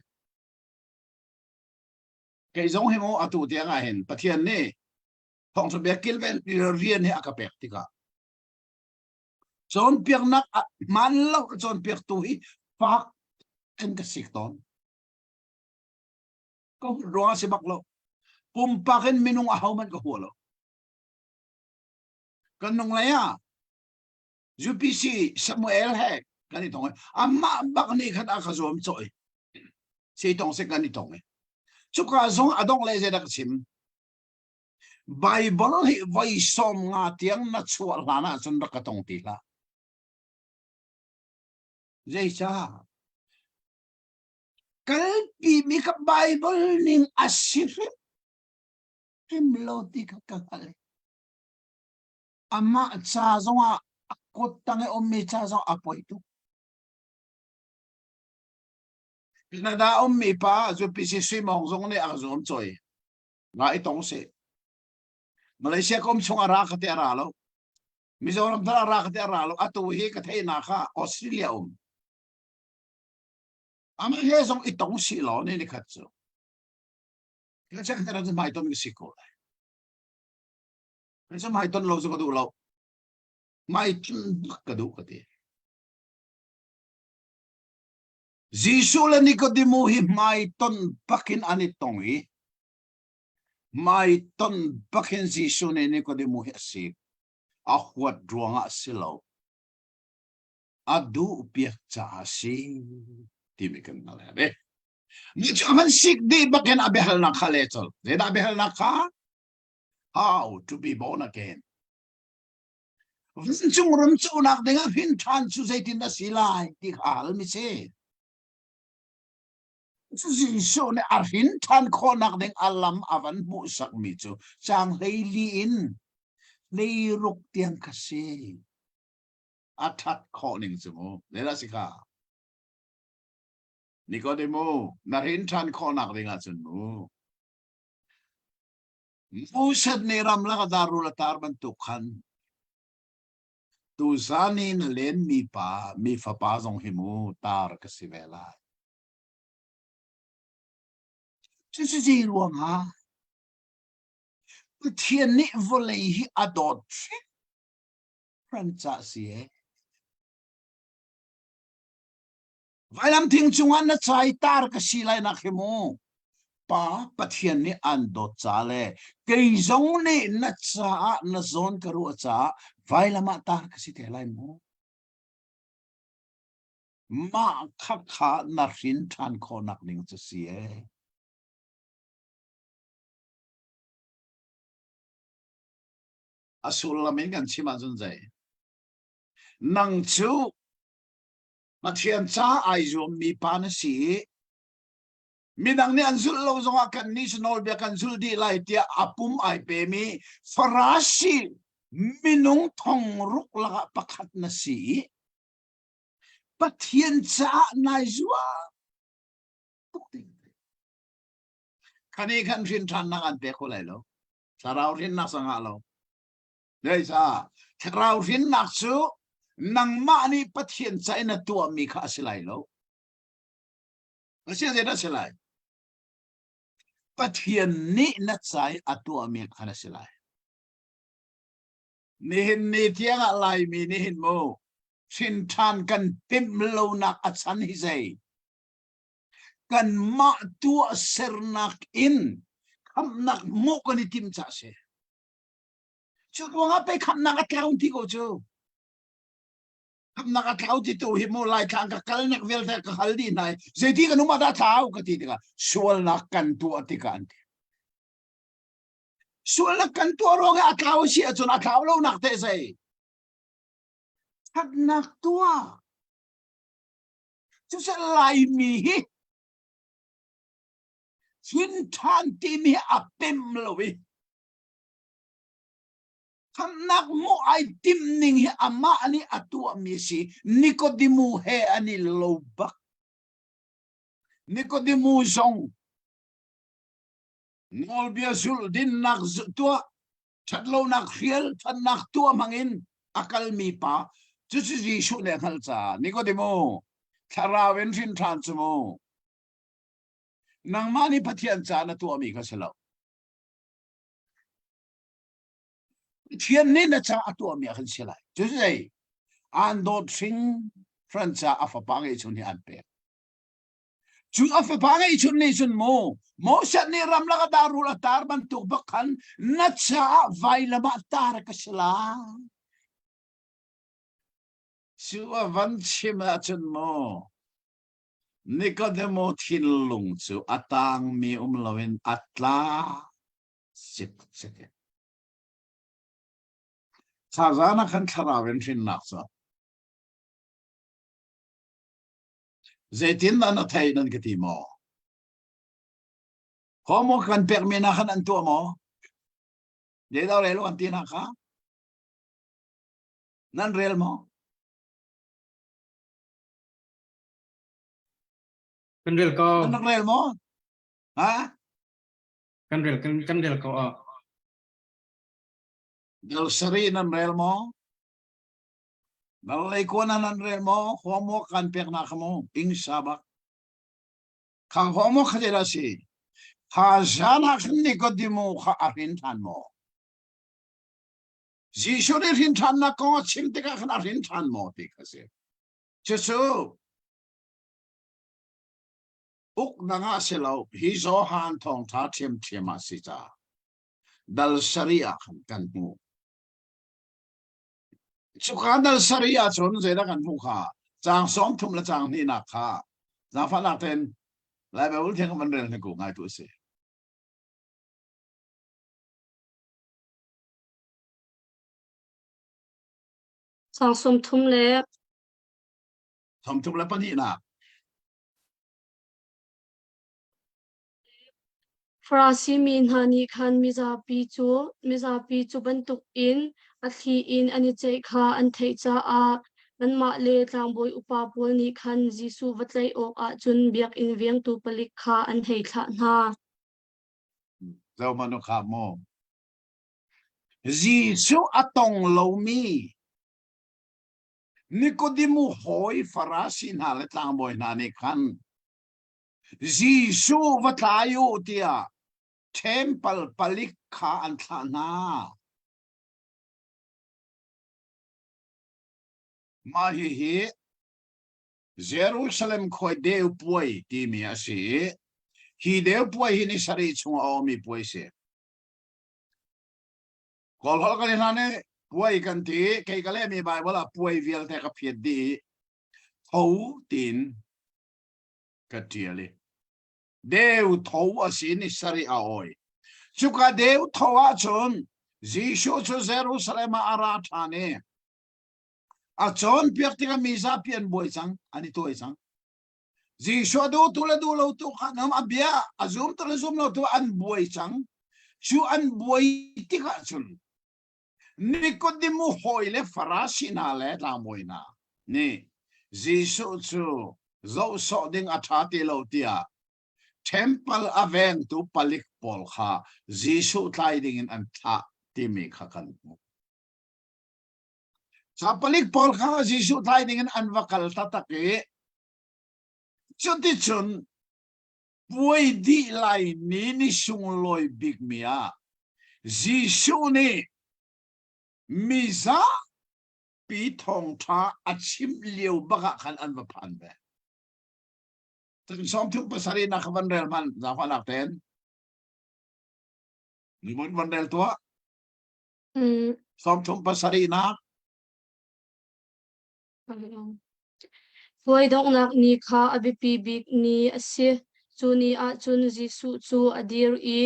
Kei zong hi mu atu tiang ah hin Pathian nih thawngṭha bia kilven rian hi a ka pek tikah cawnpiaknak hmaan lo ka cawnpiaktu hi fak in ka sik tawn. Ka ruang a si bak lo. Pumpak in minung a hohmanh ka hua lo. Kan nung lei ah UPC Samuel he kan i tong i amah bak nih khan a ka zuam cawh i sei tong se kan i tong i cuka zong a dongh le zeidah ka chim Bible hi voi 50 tiang na chuah hlan ah cun rak ka tong ti hlah zeicah kalpi mi ka Bible ning a si hrim lo ti kha ka hngalh Amah ca zongah a kut tang i ummi ca zong a poi tuk. Canada ummi pa UPC Sui Mawng zong nih a ka zuam cawi. Nga i tong seh. Malaysia ka um chung a ra ka ti a ra lo. Mizoram thar a ra ka ti a ra lo. Atu hi ka theihnak kha Australia um. Amah he zong i tong si law ni ni khat cu. Ka check te ran hmai ton ka si ko lai. Cu hmai ton lo cu ka duh lo. Hmai bak ka duh ka ti. Jesuh le Nikodemu hi hmai ton bakin an i tong i hmai ton bakin Jesuh nih Nikodemu hi a si. A huat ruangah a si lo. A duh piak caah a si timi kan hngalh he. Ni cu a van sik dih bakin a biahalnak kha le col. Zeidah biahalnak kha? How to be born again. Vancung ram conak dingah hrin ṭhan cu zeitin a si lai ti kha hal mi si. Cu Jesuh nih a hrin ṭhan khawhnak ding a lam a van hmuhsak mi cu caang 14 in 16 tiang kha si. A ṭhat khawh ning cu mu. Zeidah si kha? Nikodemo, na hrin ṭhan khawhnak ding ahcun mu. Moses nih ramlak a darul a tar bantuk khan tuzan i na lenmi pa mi fapa zong hi mu tar ka si ve lai. Cucu zei ruangah Pathian nih vawlei hi a dawt hringhran cah si ee. Vailam thing cungah na cai tar ka si lai nak hi mu. Pa Pathian nih an dawt ca le kei zong nih na caah na zawn ka ruah caah vailam ah tar ka si te lai mu. Mah kha kha na hrin ṭhan khawhnak ding cu si ee. A sullam in kan chim ahcun zei? Nang cu Pathian ca ai zuammi pa na si i midang nih an zulh lo zongah kan nih cu nawlbia kan zulh dih lai tiah a pum ai pemi Farasi minung thong ruk lakah pakhat na si i Pathian caah nai zuam tuk ding. Khani khan hrin ṭhannak an pek kho lai lo. Thlarau hrinnak sangah lo. Zeicah? Thlarau hrinnak cu nangmah nih Pathian ca in na tuahmi kha a si lai lo. A si zeidah a si lai? Pathian nih na ca i a tuahmi khan a si lai. Nihin ni tiangah Laimi nih hin mu hrin ṭhan kan timh lonak a chan hi zei? Kanmah tuahsernak in khamhnak hmuh kan i timh caah a si. Cu ruangah pei khamhnak a tlau ti ko cu. Khamhnak a tlau ti tu hi mu Laitlang ka kalnak vialte ka hal dih hna i zeiti kan um ah dah thlau ka ti tikah sualnak kan tuah tikah an ti. Sualnak kan tuah ruangah a tlau si ahcun a tlau lonak teh zei? Thatnak tuah. Cucu Laimi hi thin ṭhan timi a pem lo i Khamhnak hmuh ai timh ning hi amah nih a tuahmi si. Nikodemu he an i lo bak. Nikodemu zong nawlbia zulh dinnak tuah ṭhatlonak hrial ṭhatnak tuah hmangin a kalmi pa cucu Jesuh nih a hngalh caah Nikodemu thlarau in hrin ṭhan cu mu nangmah nih Pathian ca na tuahmi kha si lo Pathian nih na ca a tuahmi ah khan si lai. Cu zei an dawt hring hran ca a fapa ngeihchun hi an pek. Cu a fapa ngeihchun nih cun mu Moses nih ramlak a darul a tar bantuk bak khan na caah vailam ah tar ka si lai. Cu a van chim ahcun mu Nikodemo thinlung cu a tangmi um loin a tla cikcek. Thazaan ah khan thlarau in hrinnak cu zeitindah na theih nan ka ti maw? Homework kan pekmi na khan an tuah maw? Zeidah rel an ti hna kha? Nan rel maw? Kan rel ko. Nan rel maw? Ha? Kan rel kan kan rel ko ah. Dal sari nan rel maw? Dal lei ko nan nan rel maw? Homework kan pek na kha mu ing sabak. Kha homework kha la si. Kha zan ah khan Nikodemo kha a hrin than maw? Jesuh nih hrin thannak kong a chim tikah khan a hrin than maw ti kha si. Cucu Uknak ah si lo, hi Johan thawngṭha ṭhiamṭhiam ah si ca. Dal sarih ah khan kan hmuh. Cuka dal sarih ah cun zeidah kan hmuh kha? Caang 30 le caang hnihnak kha zaangfahnak tein Lai Baibal thiang kan van rel hnik u ngai tu a si. Caang 30 le 30 le pahnihnak. Farasi mi hna nih khan mizapi cu mizapi cu bantukin a thli in an i ceih kha an theih caah anmah le tlangbawi upa pawl nih khan Jesuh va tlaih awkah cun biakinn vengtu palik kha an hei thlah hna. Zohhmanh u kha mu. Jesuh a tong lomi Nikodemu hawi Farasi hna le tlangbawi hna nih khan Jesuh va tlai u tiah ṭhempal palik kha an thlah hna. Mah hihi Jerusalem khua deu puai timi a si i hi deu puai hi ni sarih chung a awmi puai si. Kawl holh kan i hlan i puai kan ti kei ka lehmi Bible ah puai vialte ka phiat dih i tho tiin ka ṭial i deu tho a si ni sarih a awi. Cuka deu tho ahcun Jesuh cu Jerusalem ah a ra ṭhan i a cawnpiak tikah mi zapi an buai cang, an i tuai cang. Jesuh a duhtu le duh lotu kha an um, a bia a zumtu le zum lotu an buai cang. Cu an buai tikah cun Nikodemu hawi le Farasi hna le tlangbawi hna nih Jesuh cu zoh sawh ding a ṭha ti lo tiah temple a vengtu palik pawl kha Jesuh tlai dingin an thlah timi kha kan hmuh. Ca palik pawl kha Jesuh tlai dingin an va kal taktak i cuticun puai dih lai ni ni sunglawi bikmi ah Jesuh nih mizapi thawngṭha a chimh lio bak ah khan an va phan ve. Cun sawmthum pasarih nak kha van rel hmanh zaangfahnak tein. Ni van rel tuah. Sawmthum pasarihnak. Puai donghnak ni kha a biapi bik ni a si. Cu ni ah cun Jesuh cu a dir i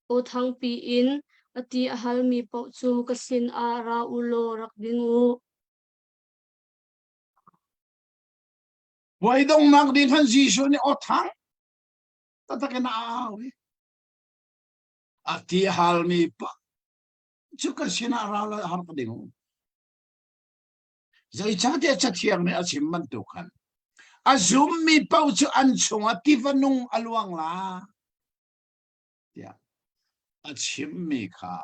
aw thangpi in a ti a halmi paoh cu ka sinah ra u law rak ding u. Puai donghnak ni khan Jesuh nih aw thang taktak in a au i a ti a halmi paoh cu ka sinah ra law har ka ding u. Zeicahtiah Cathiang nih a chim bantuk khan a zummi paoh cu an chungah tiva nung a luang la tiah a chimmi kha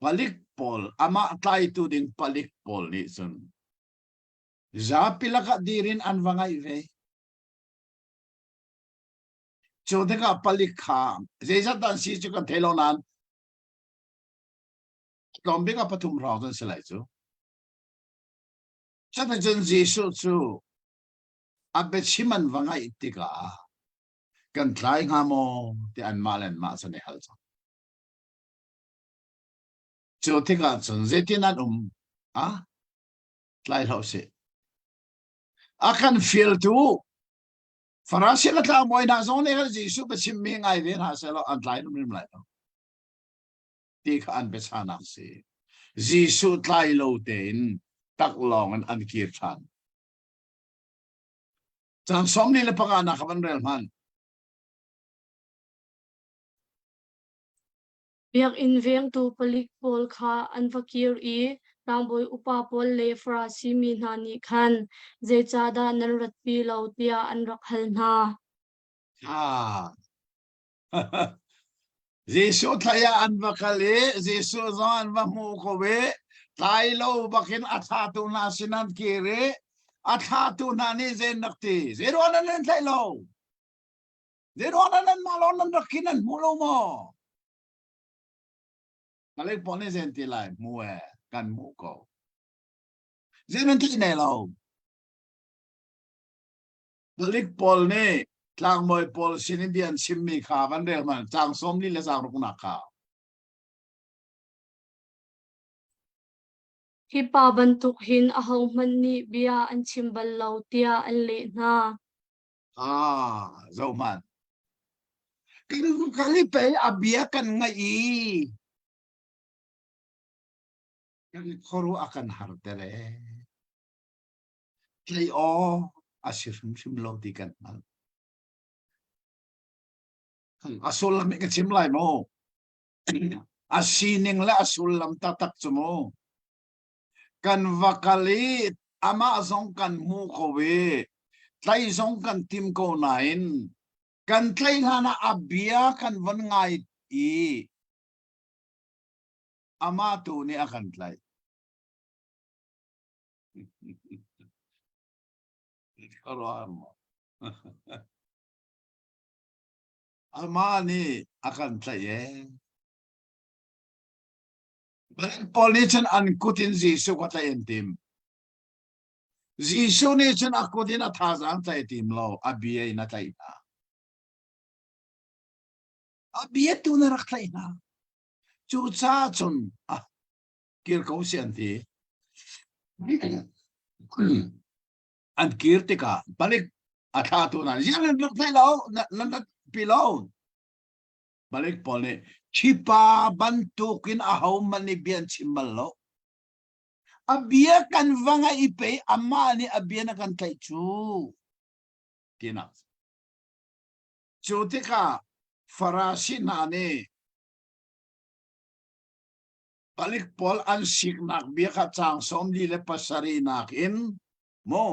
palik pawl amah tlaitu ding palik pawl nih cun zapi lakah dir in an va ngaih ve. Cu tikah palik kha zeizat dah an si cu kan thei lo nain tlawm bik ah pathum hrawng cun si lai cu. Cuticun Jesuh cu a biachim an va ngaih tikah kan tlai hnga maw ti anmah le anmah cun i hal cang. Cu tikah cun zeitin an um? Ah, tlai hlah usih. A kan fialtu Farasi le tlangbawi hna zong nih khan Jesuh biachimmi ngai ve hna sehlaw an tlai hrimhrim lai lo. Ti kha an biachahnak a si. Jesuh tlai lo tein taklawng in an kir ṭhan. Caan 45 nak kha van rel hmanh. Biakinn vengtu palik pawl kha an va kir i tlangbawi upa pawl le Farasi mi hna nih khan zeicahdah nan ratpi lo tiah an rak hal hna. Ah. Jesuh thlai ah an va kal i Jesuh zong an va hmu ko i tlai lo bakin a thlatu hna sin an kir i a thlatu hna nih zein rak ti zeiruang nan nan tlaih lo Zeiruang dah nan mah lawng nan rak khi nan hmu lo maw? Palek pawl nih zein ti lai hmu e kan hmuh ko. Zei nan theih ne lo. Palik pawl nih tlangbawi pawl sin in bia an chimmi kha van rel hmanh caang sawm li le caang ruknak kha. Hi pa bantuk hin ahohmanh nih bia an chim bal lo tiah an leh hna. Ah, zohhmanh. Kan kal i pei a bia kan ngaih i kan khuaruah a kan harter ee. Tlei aw a si hrimhrim lo ti kan hngalh. A sullam hi ka chim lai mu. A sining le a sullam taktak cu mu. Kan va kal i amah zong kan hmu ko i tlai zong kan tim ko nain kan tlaih hlan ah a bia kan von ngai i amah tu nih a kan tlaih. Amah nih a kan tlaih ee. Paul nih cun an kut in Jesuh kha tlaih an tim. Jesuh nih cun a kut in a thazaang tlaih tim lo, a bia in a tlaih hna. A bia tu na rak tlaih hna. Cucaah cun ah, kir ko si an ti. An kir tikah palik a thlatu hna ziang nan rak tlaih lo, nan rak pi lo. Palik pawl nih khi pa bantukin ahohmanh nih bia an chim bal lo. A bia kan va ngaih i pei amah nih a bia na kan tlaih cu tinak. Cu tikah Farasi hna nih palik pawl an siknak bia kha caang sawmli le pasarihnak in mu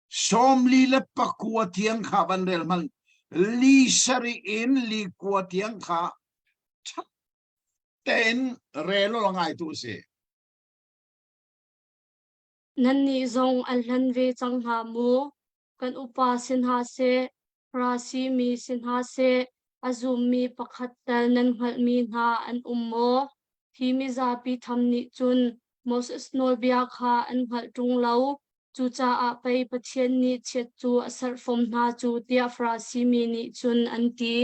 49 tiang kha van rel hmanh li sarih in li kua tiang kha ṭha tein rel ulaw ngai tu si. Nannih zong an hlan ve cang hna mu. Kan upa si hna seh, Farasi mi si hna seh, a zummi pakhat tal nan hngalhmi hna an um maw? Hi mizapi tham nih cun Moses nawlbia kha an hngalh ṭung lo. Cucaah pei Pathian nih chiat cu a serh fom hna cu tiah Farasi mi nih cun an ti.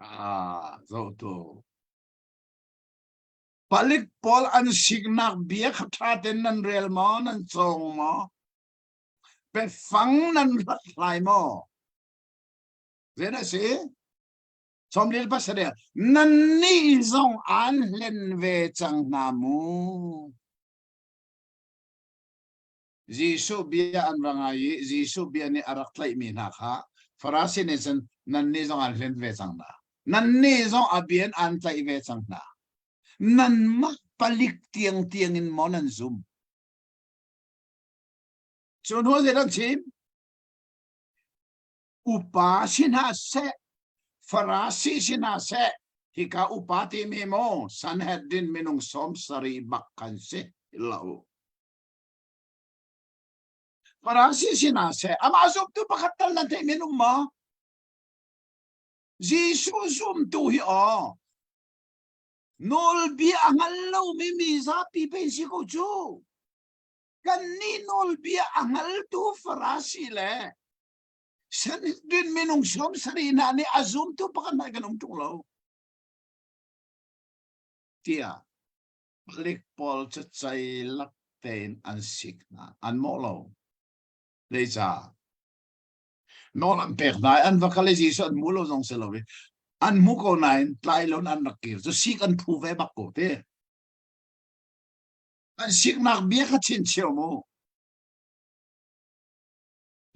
Ah, zohtu. Palik pawl an siknak bia kha ṭha tein nan rel maw, nan cawng maw? Biafang nan hlathlai maw? Zeidah a si? Sawmlil pasarih nannih zong aan hlen ve cang hna mu. Jesuh bia an va ngai i Jesuh bia nih a rak tlaihmi hna kha Farasi nih cun nannih zong an hlen ve cang hna. Nannih zong a bia in an tlaih ve cang hna. Nanmah palik tiang tiang in maw nan zum? Cu hnu zei an chim? Upa si hna seh, Farasi si hna seh, hika upa timi maw Sanhedrin minung sawm sarih bak kan si lo. Farasi si hna seh, amah zumtu pakhat tal nan theih men um maw? Jesuh zumtu hi aw, nawlbia a hngal lomi mi zapi pei si ko cu. Kannih nawlbia a hngaltu Farasi le Sanhedrin minung sawm sarih hna nih a zumtu pakhat hmanh kan um ṭung lo. Tiah palik pawl cu ceilak tein an sik hna. An mawh lo. Zeicah? Nawl an pek hna i an va kal i Jesuh an hmu lo zong si lo i an hmu ko nain tlai lo in an rak kir cu sik an phu ve bak ko ti. An siknak bia kha chinchio mu.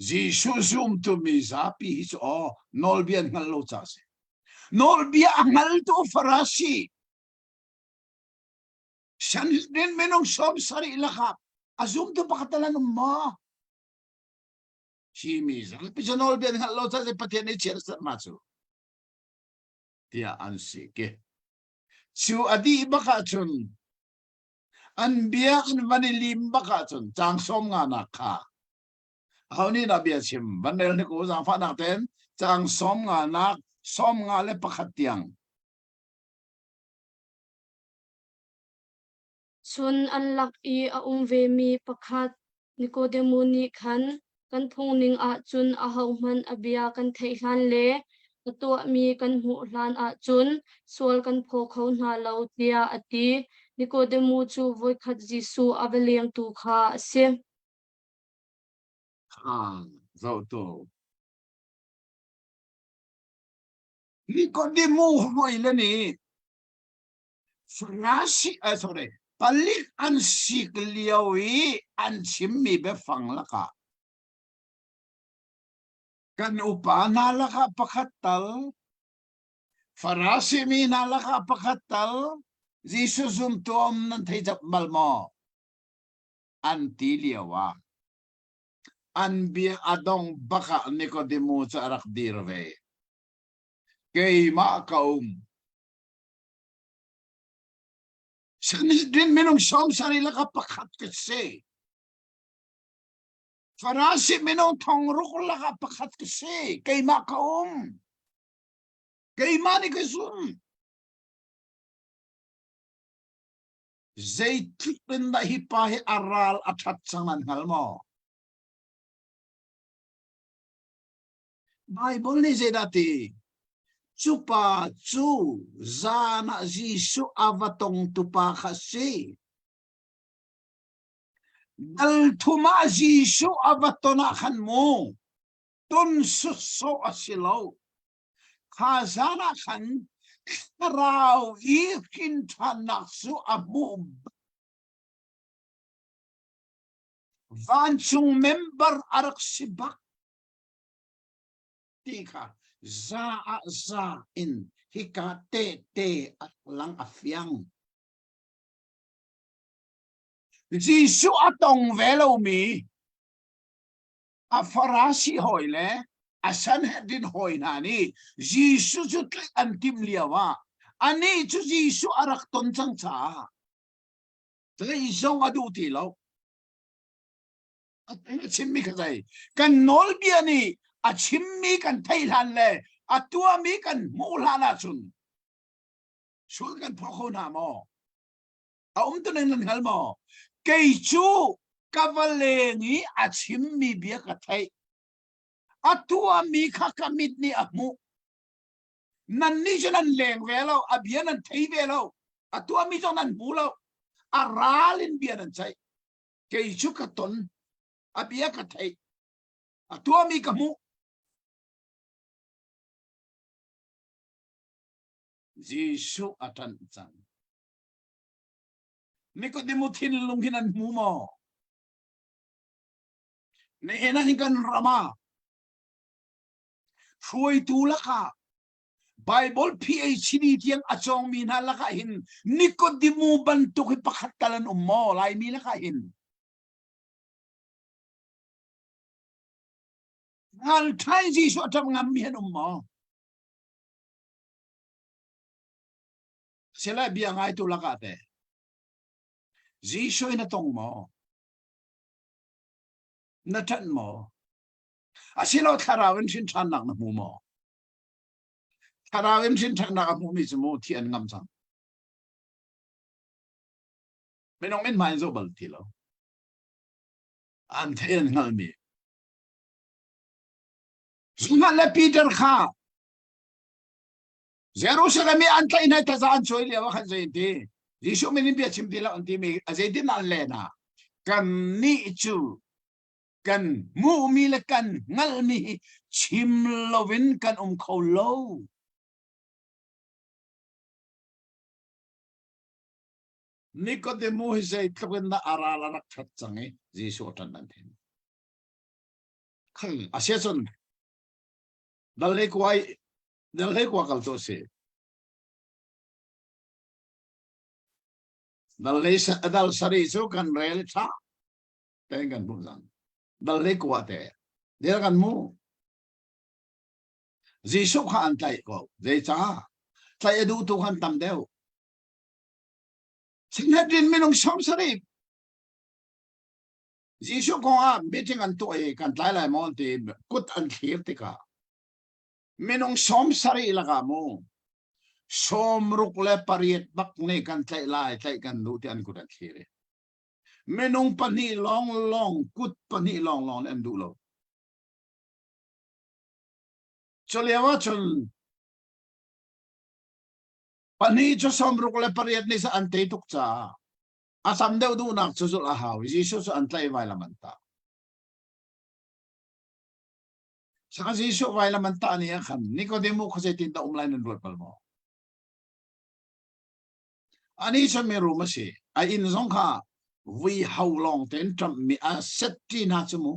Jesuh zumtu mi zapi hi cu aw nawlbia an hngal lo ca si. Nawlbia a hngaltu Farasi Sanhedrin minung sawm sarih lakah a zumtu pakhat tal an um maw? Hi mi zapi cu nawlbia an hngalh lo ca Pathian nih chiat a serh hna cu tiah an si ki. Cu a dih bak ahcun an bia an van i lim bak ahcun caang sawm nga nak kha aho nih dah bia chim van rel hnik u zaangfahnak tein caang sawm nga nak sawm nga le pakhat tiang Cun an lak i a um vemi pakhat Nikodemu nih khan kan phungning ahcun ahohmanh a bia kan theih hlan le a tuahmi kan hmuh hlan ahcun sual kan phaw kho hna lo tiah a ti. Nikodemu cu voikhat Jesuh a va lengtu kha a si. Ah, zoh tu. Nikodemu hawi le nih Farasi eh, sorry, palik an sik lio i an chimmi biafang lakah kan upa hna lakah pakhat tal Farasi mi hna lakah pakhat tal Jesuh zumtu um nan thei jap bal maw? An ti lio ah an bia a dong bak ah Nikodemu cu a rak dir ve. Keimah ka um. Sanhedrin minung sawm sarih lakah pakhat ka si. Farasi minung thong ruk lakah pakhat ka si. Keimah ka um. Keimah nih ka zum. Zeitluk in dah hi pa hi a ral a ṭhat cang nan hngal maw? Baibal nih zeidah ti? Cu pa cu zan ah Jesuh a va tongtu pa kha a si. Dal thum ah Jesuh a va ton ah khan mu ton sawsawh a si lo. Kha zan ah khan thlarau i hrin ṭhannak cu a hmuh vancung member a rak si bak ti kha za ah za in hika tehte a lang a fiang. Jesuh a tong ve lomi a Farasi hawi le a Sanhedrin hawi hna nih Jesuh cu tlaih an timh lio ah anih cu Jesuh a rak ton cang caah tlaih zong a duh ti lo. A chimmi kha zei? Kan nawlbia nih a chimmi kan theih hlan le a tuahmi kan hmuh hlan ahcun sul kan phaw kho hna maw? A um tu nan hngal maw? Kei cu ka va leng i a chimmi bia ka theih. A tuahmi kha ka mit nih a hmuh. Nannih cu nan leng ve lo, a bia nan thei ve lo, a tuahmi zong nan hmu lo. A ral in bia nan ceih. Kei cu ka ton, a bia ka theih, a tuahmi ka hmuh. Jesuh a ṭanh cang. Nikodemu thinlung hin an hmu maw? Nihin ah hin kan ram ah hruaitu lakah Bible PhD tiang a cawngmi hna lakah hin Nikodemu bantuk hi pakhat tal an um maw Laimi lakah hin? Ralṭha in Jesuh a ṭap ngammi an um maw? Sile bia ngaitu lakah teh Jesuh in a tong maw? Na ṭanh maw? Asilo thlarau in hrin ṭhannak na hmu maw? Thlarau in hrin ṭhannak a hmumi cu mu thi an ngam cang. Minung min hmai in zoh bal ti lo. An thei an hngalhmi. Zunghngalh le Peter kha Jerusalem i an tlaih hna taza an cuai lio ah khan zei an ti? Jesuh min in bia chim ti lo an timi a zeitin an len ah kannih cu kan hmuhmi le kan hngalhmi hi chim loin kan um kho lo. Nikodemu hi zeitluk in dah a ral a rak ṭhat cang i Jesuh a ṭan an thin. Khang a sia cun dal hlei kuai dal hlei kua kal tu si. Dal hlei dal sari cu kan rel ṭha tein kan hmuh cang. Dal hlei kua te del kan hmu. Jesuh kha an tlaih ko. Zeicah? Tlaih a duhtu khan tam deuh. Sanhedrin minung 70 Jesuh kong ah meeting an tuah i kan tlai lai maw ti kut an thlir tikah minung 70 lakah mu 68 bak nih kan tlaih lai tlaih kan duh ti an kut an thlir i minung pahnih lawng lawng kut pahnih lawng lawng an duh lo cu lio ah cun pahnih cu 68 nih an tei tuk caah a tam deuh duhnak cu zulh a hau i Jesuh cu an tlaih vailam an tah. Saka Jesuh vailam an tah ni ah khan Nikodemu kha zeitin dah um lai nan ruat bal maw? Ani cu mirum a si. A inn zong kha vui ho lawng tein ṭamhmi a set ṭi hna cu mu.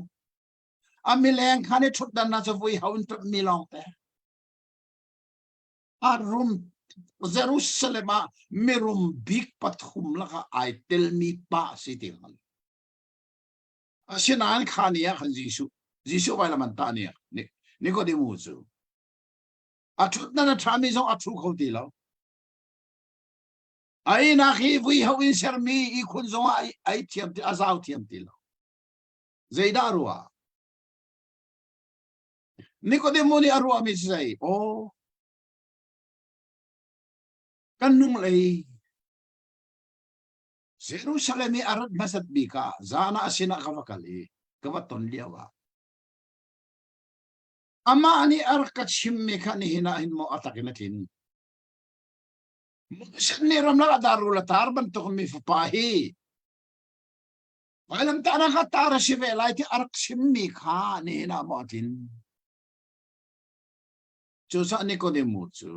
A mileng kha nih ṭhutdan hna cu vui ho in ṭamhmi lawng te. A rum Jerusalem ah mirum bik pathum lakah ai telmi pa a si ti hngal. Asinain kha ni ah khan Jesuh Jesuh vailam an tah ni ah Nikodemu cu a ṭhutdan a ṭhami zong a ṭhu kho ti lo. A inak hi vui ho in sermi ihkhun zong ah ai thiam ti a zau thiam ti lo. Zeidah ruah? Nikodemu nih a ruahmi cu zei? Aw, kan nung lei. Jerusalem i a rat hmasat bik ah zan ah a sinah ka va kal i ka va ton lio ah amah nih a rak ka chimmi kha nihin ah hin maw a tak in a tlin. Moses nih ramlak ah darul a tar bantuk mi fapa hi vailamtahnak ah tar a si ve lai ti a rak chimmi kha nihin ah maw a tlin. Cucaah Nikodemu cu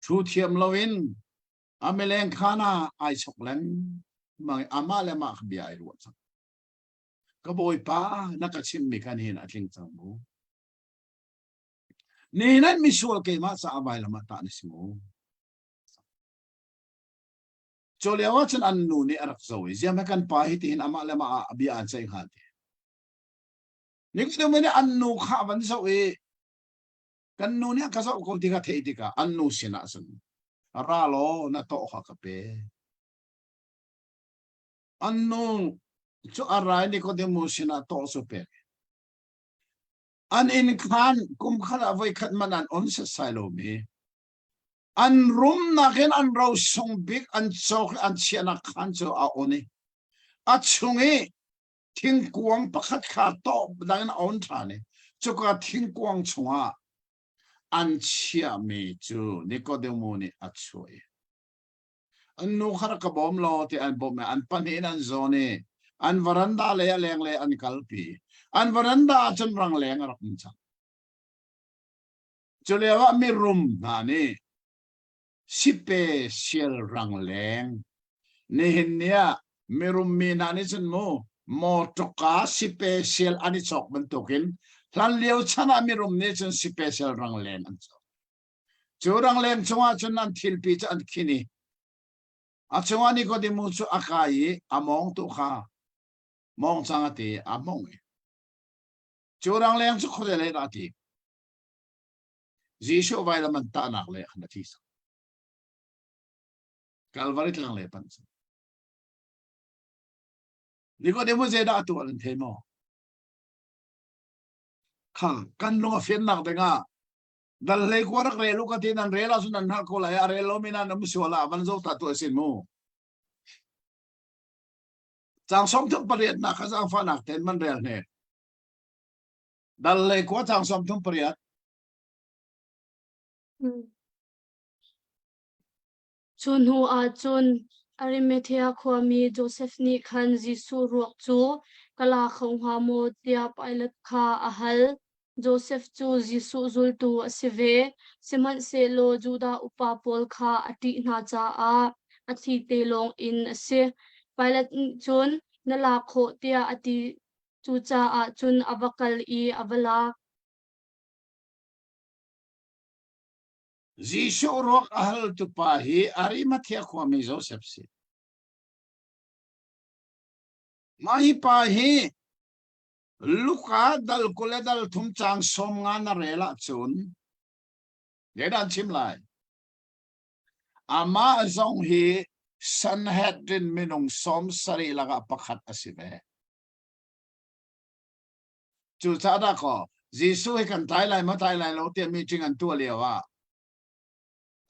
thu thiam loin a mileng khaan ah ai chok lengmang i amah le amah kha bia ai ruah cang. Ka bawipa na ka chimmi kha nihin a tling cang mu. Nihin an misual keimah caah vailam ah tah na si mu. Cu lio ah cun an nu nih a rak zoh i ziam he kan pa hi tihin amah le amah ah bia an ceih hnga ti. Nikodemu nih an nu kha a van zoh i kan nu nih a ka zoh ko ti kha theih tikah an nu sinah cun ra law na tawh kha ka pe. An nu cu a ra i Nikodemu sinah tawh cu pek. An inn khan kum khat ah voikhat man an on setsai lomi an rumnak in an rosung bik an cawk i an chiahnak khan cu a on i a chung i thingkuang pakhat kha tawh dang in a on ṭhan i cuka thingkuang chungah an chiahmi cu Nikodemu nih a chuah i an nu kha rak ka bawm law ti an bawmh i an pahnih in an zawn i an varanda lei a leng lei an kalpi an varanda ah cun rangleng a rak um cang cu lio ah mirum hna nih Sipesial rangleng. Nihin ni ah mirum mi hna nih cun mu mawṭawka sipesial an i cawk bantukin hlanlio chan ah mirum nih cun sipesial rangleng an cawk. Cu rangleng cungah cun an thilpi cu an khin i a cungah Nikodemu cu a kai i a mawngtu kha mawng cang a ti a mong i cu rangleng cu khuadei lei dah a ti. Jesuh vailam an tahnak le khan a thi cang. Kalvari tlang le pan cang. Nikodemu zeidah a tuah nan thei maw? Kha kan lung a fiannak dingah dal hlei kua rak rel u ka ti nan rel ahcun nan hngalh ko lai a rel lomi nan um sual ah van zo ta tu a sin mu. Cang som thum pariat nak kha zaangfahnak ten man rel hne. Dal le kua cang 38. Cu hnu ah cun Arimathea khuami Josef nih khan Jesuh ruak cu ka la kho hnga maw tiah Pilat kha a hal. Josef cu Jesuh zultu a si ve, sihmanhsehlaw Judah upa pawl kha a ṭih hna caah a thi te lawng in a si. Pilat nih cun na lak khawh tiah a ti Cucaah cun a va kal i a va lak. Jesuh ruak a haltu pa hi Arimathea khuami Josef si. Mah hi pa hi Luka dal 20 le dal thum caang 50 na rel ahcun zeidah an chim lai? Amah zong hi Sanhedrin minung 70 lakah pakhat a si ve. Cucaah dah kaw Jesuh hi kan tlai lai maw tlai lai lo tiah meeting an tuah lio ah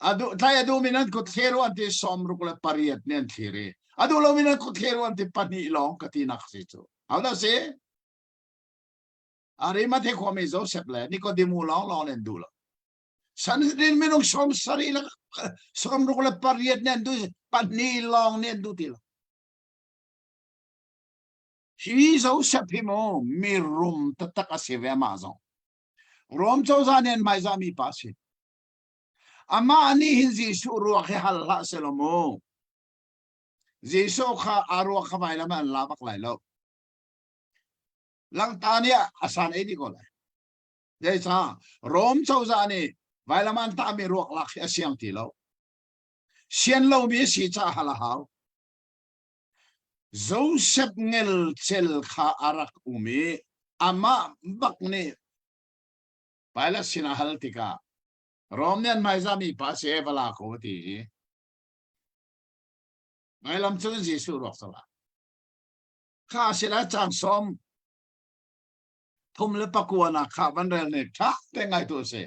a duh tlai a duhmi nan kut thlir u an ti 68 nih an thlir i a duh lomi nan kut thlir u an ti pahnih lawng ka tinak si cu. Hodah si? Arimathea khuami Joseph le Nikodemu lawng lawng nih an duh lo. Sanhedrin minung 70 le 68 nih an duh pahnih lawng nih an duh ti lo. Hi Joseph hi mu mirum taktak a si ve amah zong. Rom cozah nih an hmaizahmi pa a si. Amah nih hin Jesuh ruak hi hal hlah selaw mu. Jesuh kha a ruak kha vailam ah an la bak lai lo. Langta nih a san ei dih ko lai. Zeicah Rom cozah nih vailam an tahmi ruak lak hi a siang ti lo. Sian lomi a si caah hal a hau. Joseph ngelcel kha a rak um i amah bak nih Pilat sinah hal tikah Rom nih an hmaizahmi pa si e va la ko a ti i vailam cun Jesuh ruak cu la. Kha a si lai cang 39 nak kha van rel nih ṭha te ngai tu a si.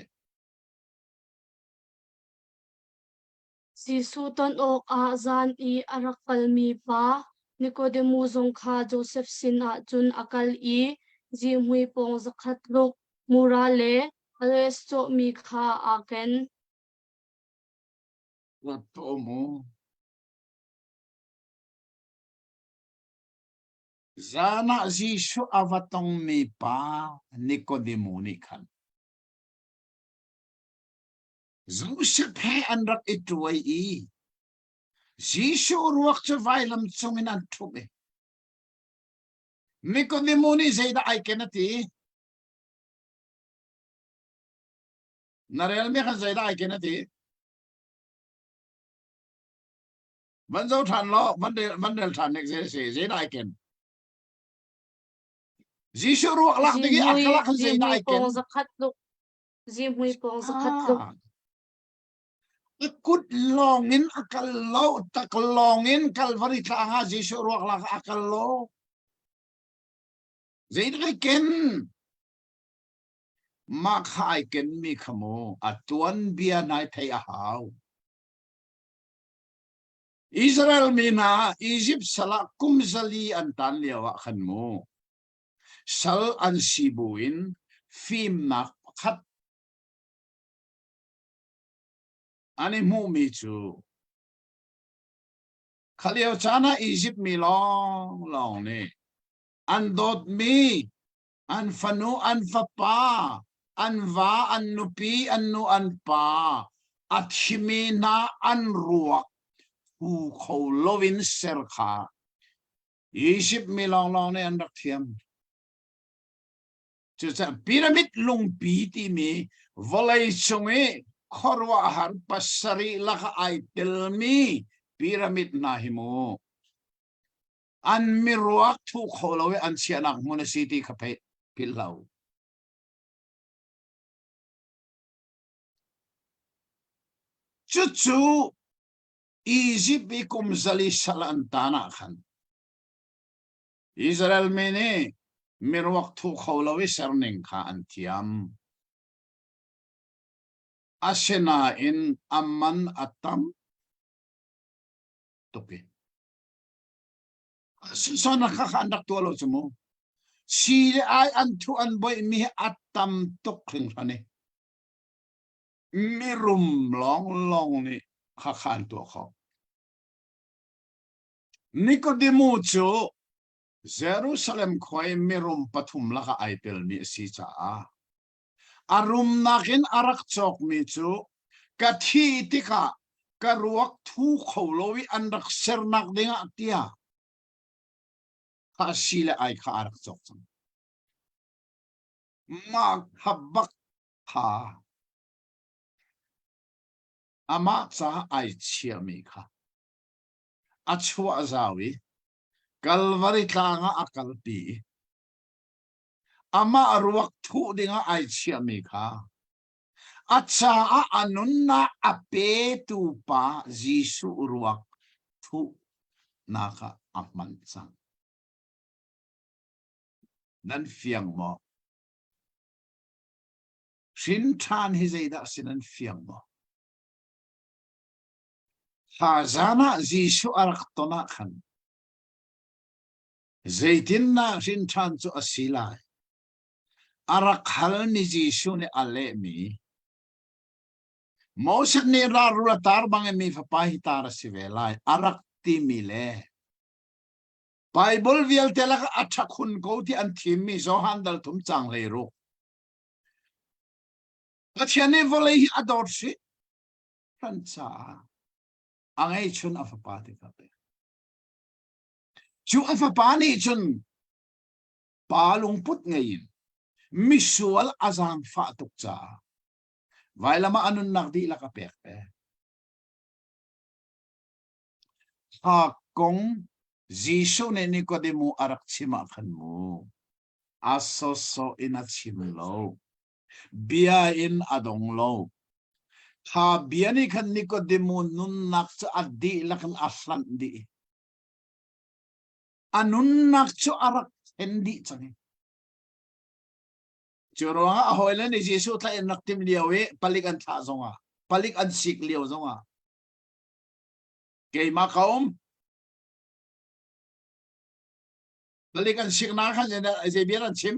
Jesuh ton awkah zan i a rak kalmi pa Nikodemu zong kha Josef sinah cun a kal i zihmui pawng zakhat tluk mura le aloes cawhmi kha aa ken. Ruat tuah mu. Zan ah Jesuh a va tongmi pa Nikodemu nih khan Josef he an rak i tuai i Jesuh ruak cu vailam cungin an ṭhumh i Nikodemu nih zeidah ai ken a ti? Na relmi khan zeidah ai ken a ti? Van zo ṭhan law, van rel, van rel ṭhan nek zei si, zeidah ai ken? Jesuh ruak lak ding i a kal ah khan zeidah ai ken? Zihmui pawng zakhat tluk. Ah. A kut lawng in a kal lo, tak lawng in Calvary tlang ah Jesuh ruak lak ah a kal lo. Zeidah ai ken? Mah kha ai ken mi kha mu a tuan bia nai thei a hau. Israel mi hna Egypt sal ah kum zali an tan lio ah khan mu Sal an si buin fimnak pakhat an i hmuhmi cu kha lio caan ah Izipt mi lawnglawng nih an dawtmi an fanu an fapa an va an nupi an nu an pa a thimi hna an ruak hu kho loin ser kha Izipt mi lawnglawng nih an rak thiam. Cucaah pyramid lungpi timi vawlei cung i khuaruahhar pasarih lakah ai telmi pyramid hna hi mu an miruak thu kho lo i an chiahnak hmun a si ti kha phei philh hlah u. Cucu Izipt i kum zali sal an tan ah khan Israel mi nih miruak thu kho lo i serning kha an thiam. Asinain a man a tam tuk i sana kha kha an rak tuah lo cu mu. Si le ai an thu an boih mi hi a tam tuk hringhran i mirum lawnglawng nih khakha an tuah khawh. Nikodemu cu Jerusalem khua i mirum pathum lakah ai telmi a si caah a rumnak in a rak cawkmi cu ka thih tikah ka ruak thu kho lo i an rak sernak dingah tiah kha si le ai kha a rak cawk cang. Mah kha bak kha amah caah ai chiahmi kha a chuah zau i Kalvari tlang ah a kalpi i amah ruak thuh dingah ai chiahmi kha a caah a nunnak a petu pa Jesuh ruak thuhnak ah a hman cang. Nan fiang maw? Hrin ṭhan hi zeidah a si nan fiang maw? Thlazan ah Jesuh a rak ton ah khan zeitindah hrin ṭhan cu a si lai? A rak halmi Jesuh nih a lehmi Moses nih ralrul a tar bangin mi fapa hi tar a si ve lai a rak timi le Baibal vialte lakah a ṭha khun ko ti an thimmi Johan dal thum cang 16 Pathian nih vawlei hi a dawt hri hran caah a ngeihchun a fapa te kha pek. Cu a fapa nih cun pa lungput ngei in misual a zaangfah tuk caah vailam ah a nunnak dihlak a pek ve. Kha kong Jesuh nih Nikodemu a rak chim ah khan mu a sawsawh in a chim lo. Bia in a dong lo. Kha bia nih khan Nikodemu nunnak cu a dihlak in a hlanh dih. A nunnak cu a rak thlen dih cang. Cu ruangah a hawile nih Jesuh thla in rak tim lio i palik an thlah zongah, palik an sik lio zongah. Keimah ka um. Palik an siknak khan zei bia an chim?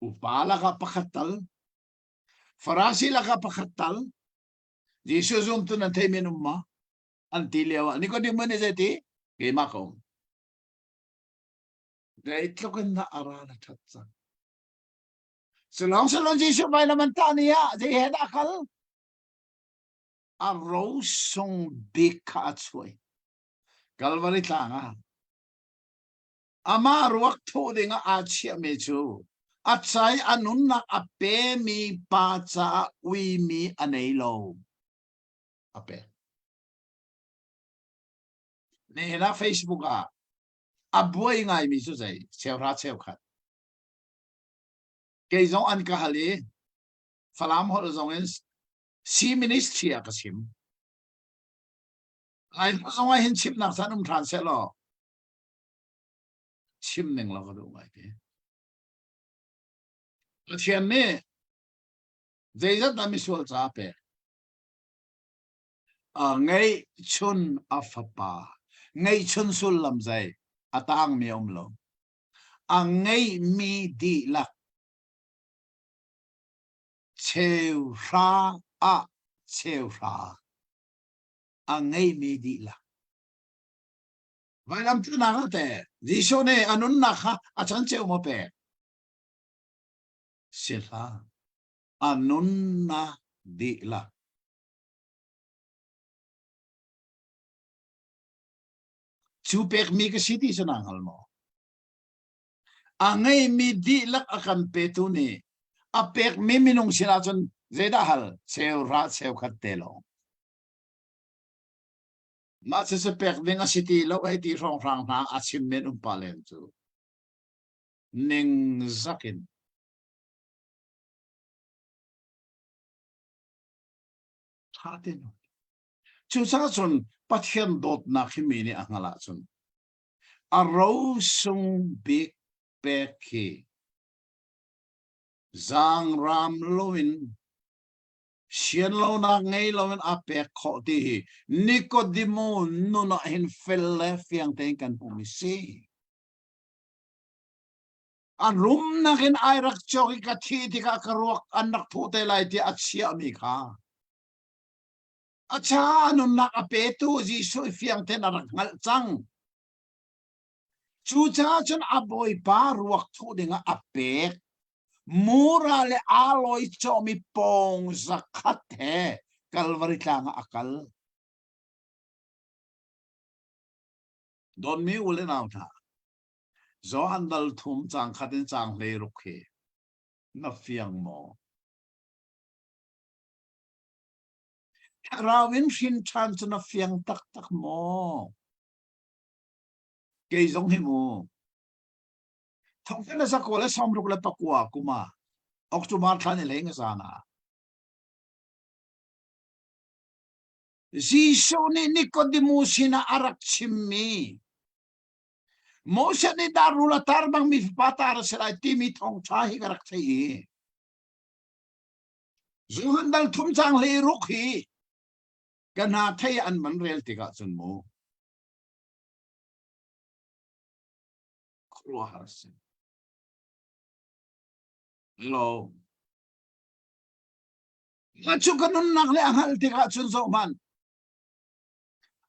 Upa lakah pakhat tal, Farasi lakah pakhat tal, Jesuh zumtu nan thei men um ma? An ti lio ah Nicodemus nih zei ti? Keimah ka um. Zeitluk in dah a ral a ṭhat cang. Silong silong Jesuh vailam an tah ni ah zei he dah kal? A rosung bik kha a chuai. Kalvari tlang ah amah ruak thuh ding ah aa chiahmi cu a cai a nunnak a pemi pa caah uimi a nei lo. A pek. Nihin ah Facebook ah a buai ngaimi cu zei cheuhra cheukhat. Kei zong an ka hal i Falam holh zong in C ministry ah ka chim. Lai zong ah hin chimnak caan um ṭhan seh law chim ning law ka duh ngai te. Pathian nih zeizat dah misual ca a pek? A ngeihchun a fapa. Ngeihchun sullam zei? A tangmi a um lo. A ngeihmi dihlak cheuhra ah cheuhra a ngeimi dihlak. Vailam tunak ah teh Jesuh nih a nunnak kha a canceu maw pek? Si hlah. A nunnak dihlak. Cu pekmi ka si ti cu naa hngal maw? A ngeimi dihlak a kan petu nih a pekmi minung sinah cun zeidah hal? Cheuhra cheukhat te lawng. Mah cucu pek ding a si ti lo hei ti hrawnghrang hna a chim men um pa len cu ningzak in ṭha tein Cucaah cun Pathian dawtnak hi mi nih a hngalh ahcun a rosung bik pek hi zaangraam loin sianlonak ngei loin a pek khawh ti hi Nikodemo nun ah hin fel le fiang tein kan hmuhmi si. A rumnak in ai rak cawk i ka thi tikah ka ruak an rak thuh te lai tiah a chiahmi kha a cha nunnak a petu Jesuh fiang tein a rak hngalh cang. Cucaah cun a bawipa ruak thuh dingah a pek. Mura le alawi cawhmi pawng zakhat he Kalvari tlang ah a kal. Dawtmi u le nau hna, Johan dal thum caang khat in caang 16 hi na fiang maw? Thlarau in hrin ṭhan cu na fiang taktak maw? Kei zong hi mu. Thongfel le zakua le 69 kum ah October thla ni hlei nga zan ah Jesuh nih Nicodemus sinah a rak chimmi Moses nih dar rul a tar bangmi fapa tar a si lai timi thawngṭha hi ka rak theih i Zuhun dal thum cang hlei ruk hi ka hna thei an man rel tikah cun mu khuaruahhar si. Lo. Mah cu ka nunnak le a hngalh tikah cun zoh hmanh.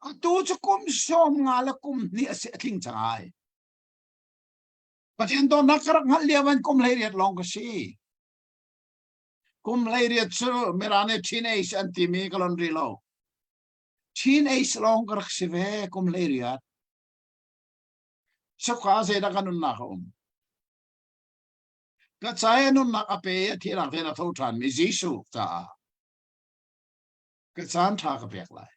Atu cu kum 50 le kum hnih a si a tling cang ai. Pathian dawtnak ka rak hngalh lio in kum 18 lawng ka si. Kum 18 cu Mirang nih teenage an timi ka lon rih lo. Teenage lawng ka rak si ve kum 18. Sukha zeidah ka nunnak a um? Ka cai a nunnak a pe i a thihnak tein a tho ṭhanmi Jesuh caah ka caan ṭha ka pek lai.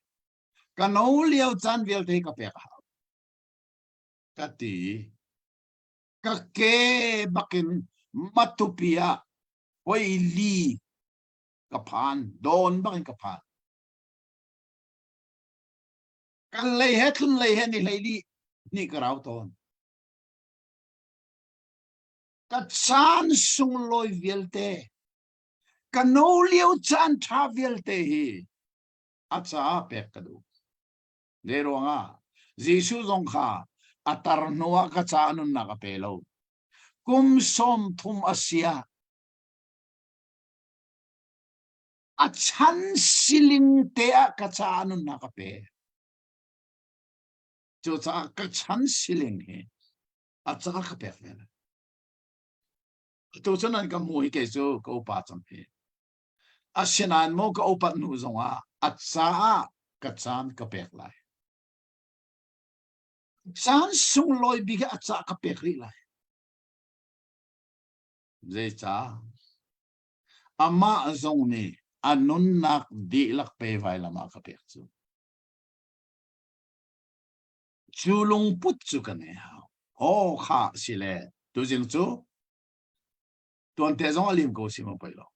Ka no lio caan vialte ka pek a hau. Ka ti. Ka ke bakin Matupi ah hoi li ka phan, dawn bakin ka phan. Kan lei he tlun lei he ni hlei li ni ka rau tawn. Ka caan sunglawi vialte, ka no lio caan ṭha vialte hi a caah pek ka duh. Zei ruangah? Jesuh zong kha a tar hnuah ka caah nunnak a pe lo. Kum 30 a si ah a chan siling te ah ka caah nunnak a pe. Cucaah ka chan siling hi a ca ka pek ve. Atu cun an ka hmu hi kei cu ka upa cang hi. Asinain maw ka upat hnu zongah a caah ka caan ka pek lai. Caan sunglawi bik a ca ka pek rih lai. Zeicah? Amah zong nih a nunnak dihlak pe vailam ah ka pek cu. Cu lungput cu ka nei hau. Aw kha si le tuzing cu tuante zong a lim ko si maw poi lo.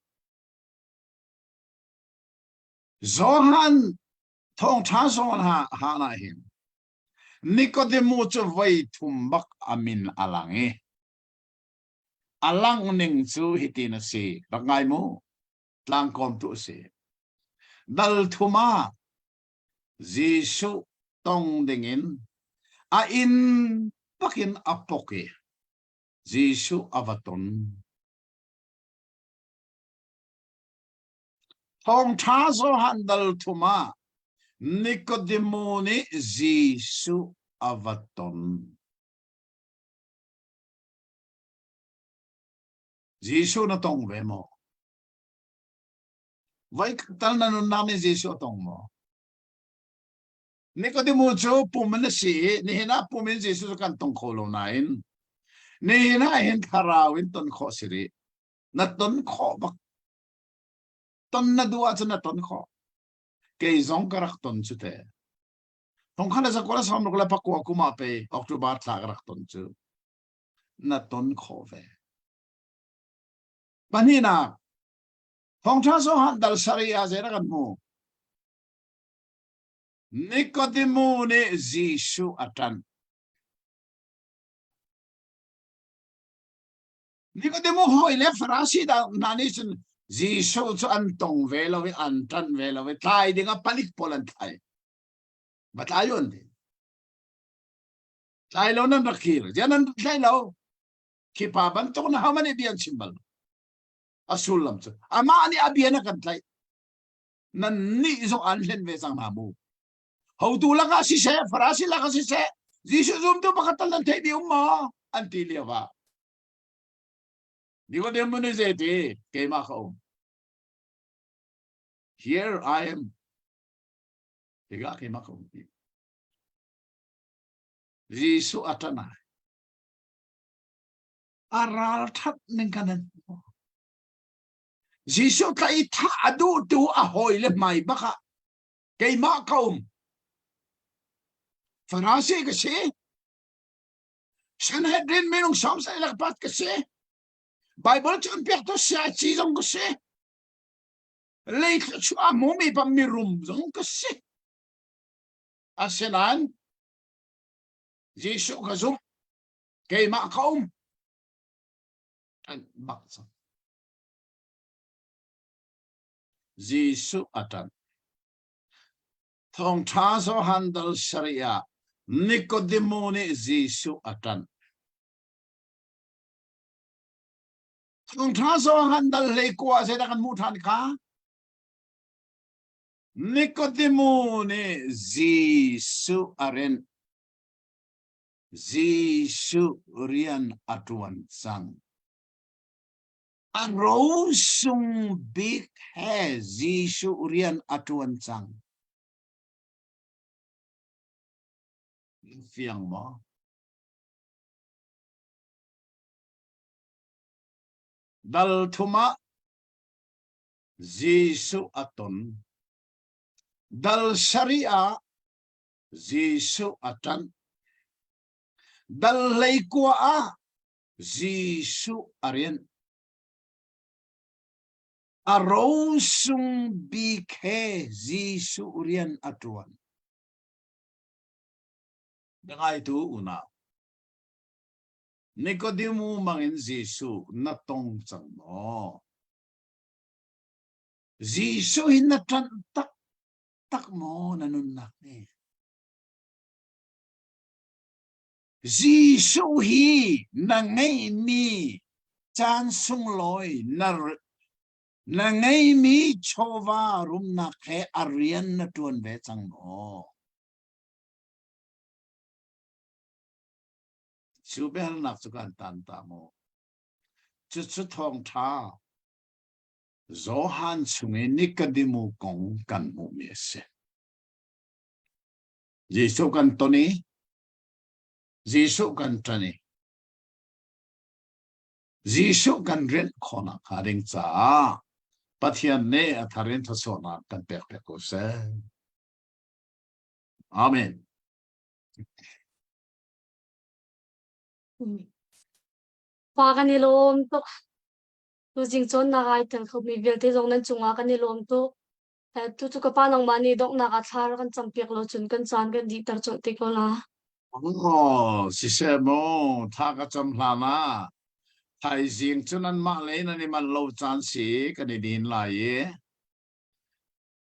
Johan thawngṭha zawn ha han ah hin Nikodemu cu voi thum bak a min a lang i a langh ning cu hitin a si rak ngai mu tlangkawmtu a si dal thum ah Jesuh tong dingin a inn bakin a pok i Jesuh a va ton. Thawngṭha Johan dal thum ah Nikodemu nih Jesuh a va ton. Jesuh na tong ve maw? Voi tal na nunnak nih Jesuh a tong maw? Nikodemu cu pum in a si i nihin ah pum in Jesuh cu kan tong kho lo nain nihin ah hin thlarau in ton khawh si rih. Na ton khawh bak. Ton na duh ahcun na ton khawh. Kei zong ka rak ton cu te. Thong khan zakua sawmruk le pakua kum ah pe October thla ka rak ton cu. Na ton khawh ve. Pahnihnak, Thawngṭha Johan dal sarih ah zei dah kan hmuh? Nikodemu nih Jesuh a ṭanh. Nikodemu hawi le Farasi hna nih cun Jesuh cu an tong ve lo i an ṭanh ve lo i tlai ding ah palik pawl an tlai. Va tlai u an ti. Tlai lo nan rak kir. Ziah nan tlai lo? Khi pa bantuk na hohmanh nih bia an chim bal lo. A sullam cu amah nih a bia na kan tlaih. Nan nih zong an hlen ve cang hna mu. Hotu lakah siseh, Farasi lakah siseh, Jesuh zumtu pakhat tal nan theihmi um maw? An ti lio ah. Nikodemu nih zei ti? Keimah ka um. Here I am. Tikah keimah ka um ti. Jesuh a ṭan ai. A ralṭhat ning kan an hmu. Jesuh tla i thah a duhtu a hawile hmai bak ah keimah ka um. Farasi ka si. Sanhedrin minung sawm sai lakpat ka si. Bible cawnpiaktu siaci zong ka si. Lei thluachuah a hmumi pa mirum zong ka si. Asinain Jesuh ka zumh. Keimah ka um. An bak cang. Jesuh a ṭan. Thawngṭha Johan dal sarih ah Nikodemu nih Jesuh a ṭan. Thawngṭha Johan dal hleikua zeidah kan hmuh ṭhan kha? Nikodemu nih Jesuh a rinh. Jesuh rian a ṭuan cang. A rosung bik he Jesuh rian a ṭuan cang. Fiang maw? Dal thum ah Jesuh a ton. Dal sarih ah Jesuh a ṭanh. Dal hleikua ah Jesuh a rianh. A rosung bik he Jesuh rian a ṭuan. Biangaitu unau, Nikodemu mangin Jesuh na tong cang maw? Jesuh hi na ṭanh taktak maw na nunnak nih? Jesuh hi na ngeihmi caan sunglawi na na ngeihmi chawva rumnak he a rian na ṭuan ve cang maw? Cu biahalnak cu kan tan ta maw? Cucu thawngṭha Johan chung i Nikodemu kong kan hmuhmi a si. Jesuh kan ton i Jesuh kan ṭan i Jesuh kan rianh khawhnak hnga ding caah Pathian nih a thar in thluachuahnak kan pek piak ko seh. Amen. Pa kan i lawm tuk. Tuzing cawnnak ai tel khomi vialte zong nan cungah kan i lawm tuk. Tucu ka pa nangmah nih donghnak ah thla rak kan campiak lo cun kan caan kan dihter colh te ko la. Oh, siseh mu, tha ka cam hlan ah thaizing cu nanmah lei nan i manh lo caan si kan i din lai i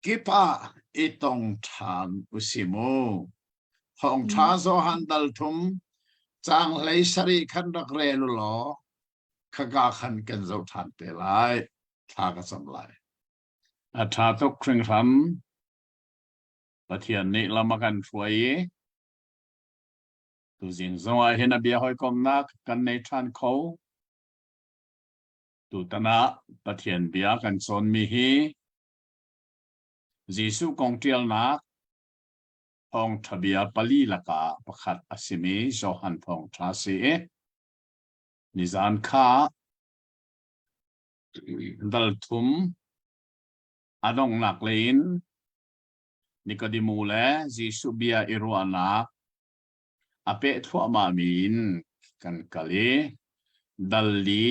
kip ah i tong ṭhan usi mu. Thawngṭha Johan dal thum caang hlei sarih khan rak rel u law khaka khan kan zoh ṭhan te lai. Thla ka cam lai. A ṭha tuk hringhran. Pathian nih lam a kan hruai i tuzing zong ah hin a bia hawikomhnak kan nei ṭhan kho. Tutan ah Pathian bia kan cawnmi hi Jesuh kong ṭialnak thawngṭha bia pali lakah pakhat a simi Johan thawngṭha a si i nizan kha Dal thum a donghnak lei in Nikodemu le Jesuh bia i ruahnak a peh thluahmahmi in kan kal i dal li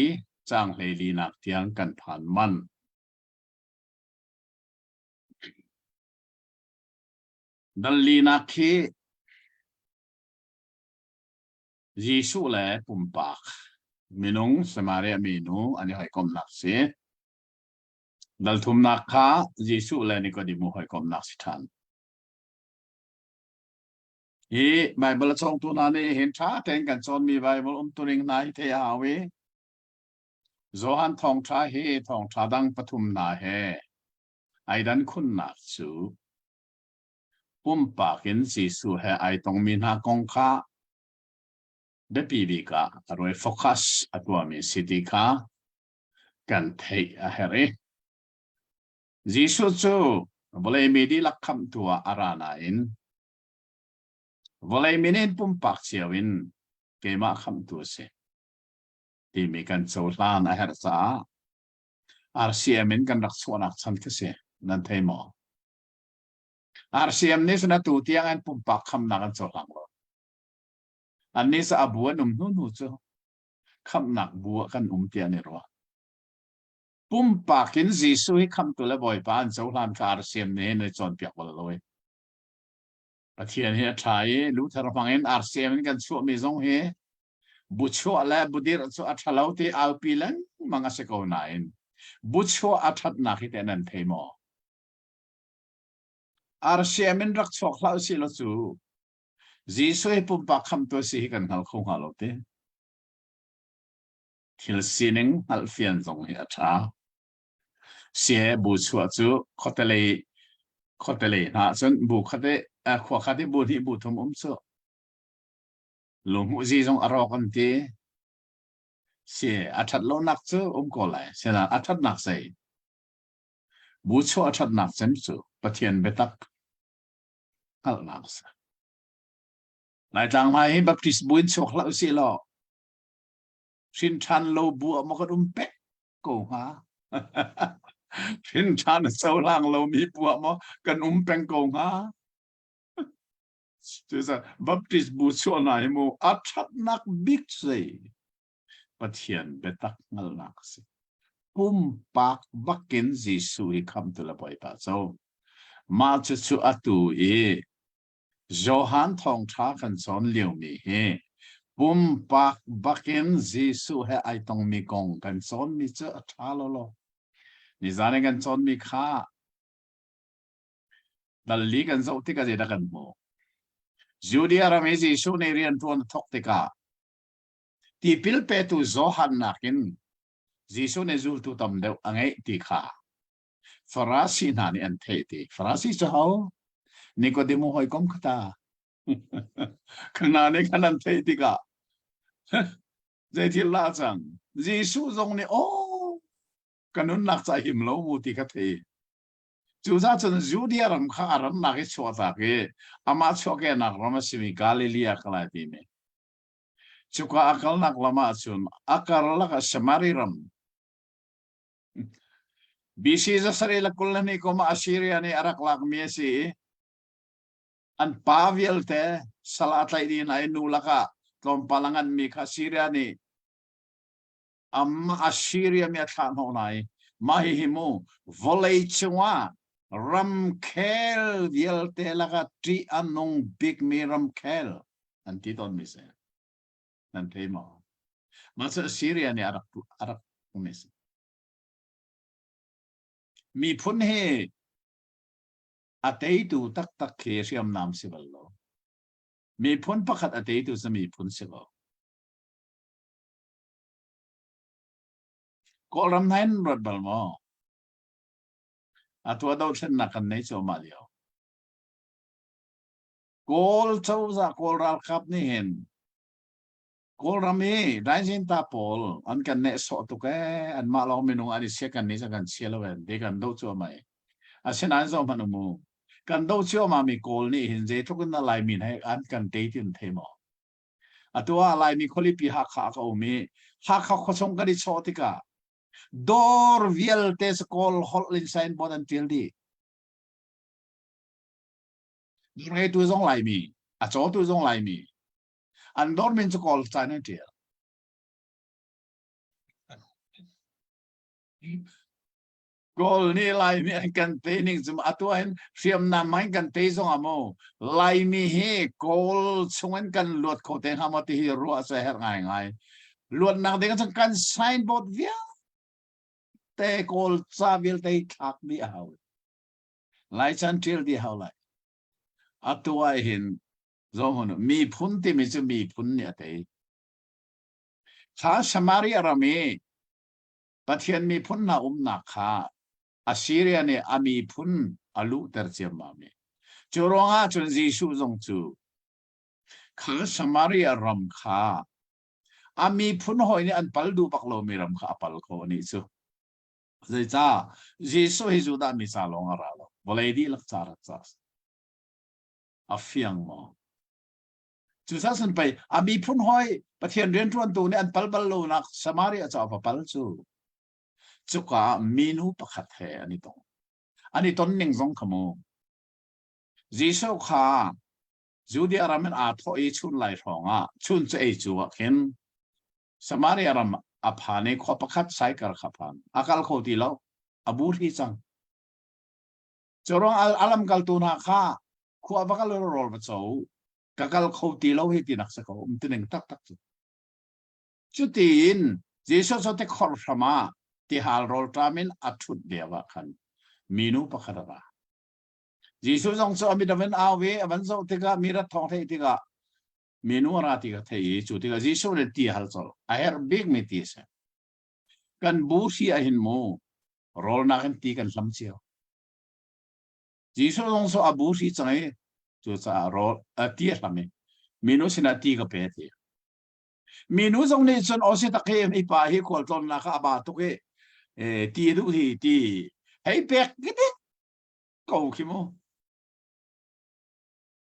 caang hleilinak tiang kan phan manh. Dal linak khi Jesuh le pumpak minung Samaria minu an i hawikomhnak si. Dal thumnak kha Jesuh le Nikodemu hawikomhnak si ṭhan. Hi Bible a cawngtu hna nih hin ṭha tein kan cawnmi Bible umtuning hna hi theih a hau i Johan thawngṭha hi thawngṭha dang pathum hna he ai dan khunnak cu pumpak in Jesuh he ai tongmi hna kong kha biapi bik ah a ruai focus a tuahmi si ti kha kan theih a herh i Jesuh cu vawlei mi dihlak khamhtu ah a ra nain vawlei min in pumpak cio in keimah khamhtu a si timi kan cohlan a herh caah RCM in kan rak chuahnak chan khi si nan thei maw? RCM nih cun atu tiang an pumpak khamnak an cohlang lo. Annih cu a bu an um hnu hnu cu khamhnak bu ah kan um tiah an i ruah. Pumpak in Jesuh hi khamhtu le Bawipa an cohlan kha RCM nih hin an i cawnpiak bal lo i. Pathian hi a ṭha i Luther hmang in RCM in kan chuahmi zong hi bu chuah le bu dirh cu a ṭha lo ti aupi lengmang a si ko nain bu chuah a ṭhatnak hi teh nan thei maw? RCM in rak chuak hlah usih law cu Jesuh hi pumpak khamhtu a si hi kan hngal kho hnga lo ti. Thil sining hngalhfian zong hi a ṭha. Sie bu chuah cu khuatelei khuatelei hna cun bu khate khua khat i bu hnih bu thum um cu lungmuhzi zong a rawk an ti. Sie a ṭhat lonak cu um ko lai. Sinain a ṭhatnak sei Bu chuah ṭhatnak cem cu Pathian biatak hngalhnak a si. Laitlang hmai hi Baptist bu in chuak hlah usih law hrin ṭhan lo bu ah maw kan um pek ko hnga? Hrin ṭhan a cohlang lomi bu ah maw kan um peng ko hnga? Cucaah Baptist bu chuah hna hi mu a ṭhatnak bik zei Pathian biatak hngalhnak a si. Pumpak bakin Jesuh hi khamtu le Bawipa co. Mah cucu atu i Johan thawngṭha kan cawn liomi hi pumpak bakin Jesuh he ai tongmi kong kan cawnmi cu a ṭha lawlaw. Nizan i kan cawnmi kha dal li kan zoh tikah zeidah kan hmuh? Judea ram i Jesuh nih rianṭuan a thawk tikah tipil petu Johan nakin Jesuh nih zultu tam deuh a ngeih ti kha Farasi hna nih an theih ti. Farasi cu ho? Nikodemu hawikom kha ta. Khana nih khan an theih tikah zeithil lah cang? Jesuh zong nih aw ka nunnak ca him lo mu ti kha thei. Cucaah cun Judea ram kha a rannak i chuahtak i amah chuahkehnak ram a simi Galilee ah kal ai timi. Cuka a kalnak lam ah cun a karlak ah Samari ram BC 2022 kum ah Assyria nih a rak lakmi a si i an pa vialte sal a tlaih dih hna i nu lakah tlawmpal a nganmi kha Syria nih amah Assyria mi a thlah hnawh hna i mah hihi mu vawlei cungah ramkhel vialte lakah ṭih a nung bikmi ramkhel an ti tawnmi si. Nan thei maw? Mah cu Assyria nih a rak a rak um si. Miphun hi a teitu taktak khi hriamnam si bal lo. Miphun pakhat a teitu cu miphun si ko. Kawlram hna in ruat bal maw? Atu ah dohthlennak kan nei cuahmah lio. Kawl cozah Kawl ralkap nih hin Kawlram i Dainzinta pawl an kan nehsawh tuk ee anmah lawng minung an i sia kan nih kan chia lo en ti kan doh cuahmah i asinain zoh hmanh u mu kan doh cuahmah mi Kawl nih hin zeitluk in dah Laimi he an kan tei ti an thei maw? Atu ah Laimi khualipi Hakha ah ka um i Hakha khuachung kan i chawh tikah dawr vialte cu Kawl holh in signboard an ṭial dih. Dawr ngeitu zong Laimi, a cawtu zong Laimi. An dawr min cu Kawl ca in an ṭial. Kawl nih Laimi an kan tei ning cu atu ah hin hriamnam in kan tei zong ah mu Laimi hi Kawl chung in kan luat kho te hnga maw ti hi ruah cu a herh ngaingai. Luatnak ding cun kan signboard vialte Kawl ca vialte thlak dih a hau. Lai chan ṭial dih hau lai. Atu ah hin zohhmanh miphun timi cu miphun nih a tei. Kha Samaria ram i Pathian miphun hna umnak kha Assyria nih a miphun a luhter ciammam i cu ruangah cun Jesuh zong cu kha Samaria ram kha a miphun hawi nih an pal duh bak lomi ram kha a pal ko anih cu. Zeicah Jesuh hi Judah mi ca lawng a ra lo, vawlei dihlak ca rak ca a fiang maw? Cucaah cun pei a miphun hawi Pathian rianṭuantu nih an pal bal lonak Samaria cu a va pal cu. Cuka ah minu pakhat he an i tong. An i ton ning zong kha mu. Jesuh kha Judea ram in aa thawh i chun lai hrawng ah chun cu ei cu ah khin Samaria ram a phan i khua pakhat Saikar kha phan. A kal kho ti lo. A buhri cang. Cu ruang a lamkaltu hna kha khua va kal rawl va co ka kal kho ti lo hi ti nak si ko um ti ning taktak cu cutiin Jesuh cu tikhor hram ah tihal rawlṭam in a ṭhut lio ah khan minu pakhat a ra Jesuh zong cu a mit a van au i a van zoh tikah mi rat thawng theih tikah minu a ra ti kha theih i cu tikah Jesuh nih ti hal colh a herh bikmi ti a si kan bu hri ah hin mu rawlnak in ti kan hlam cio Jesuh zong cu a bu hri cang i cucaah rawl ti a hlam i minu sinah ti ka pe ti. Minu zong nih cun aw si tak hi mi pa hi khualtlawnnak ah a ba tuk i ti duh hi ti hei pek gidik ko khi mu.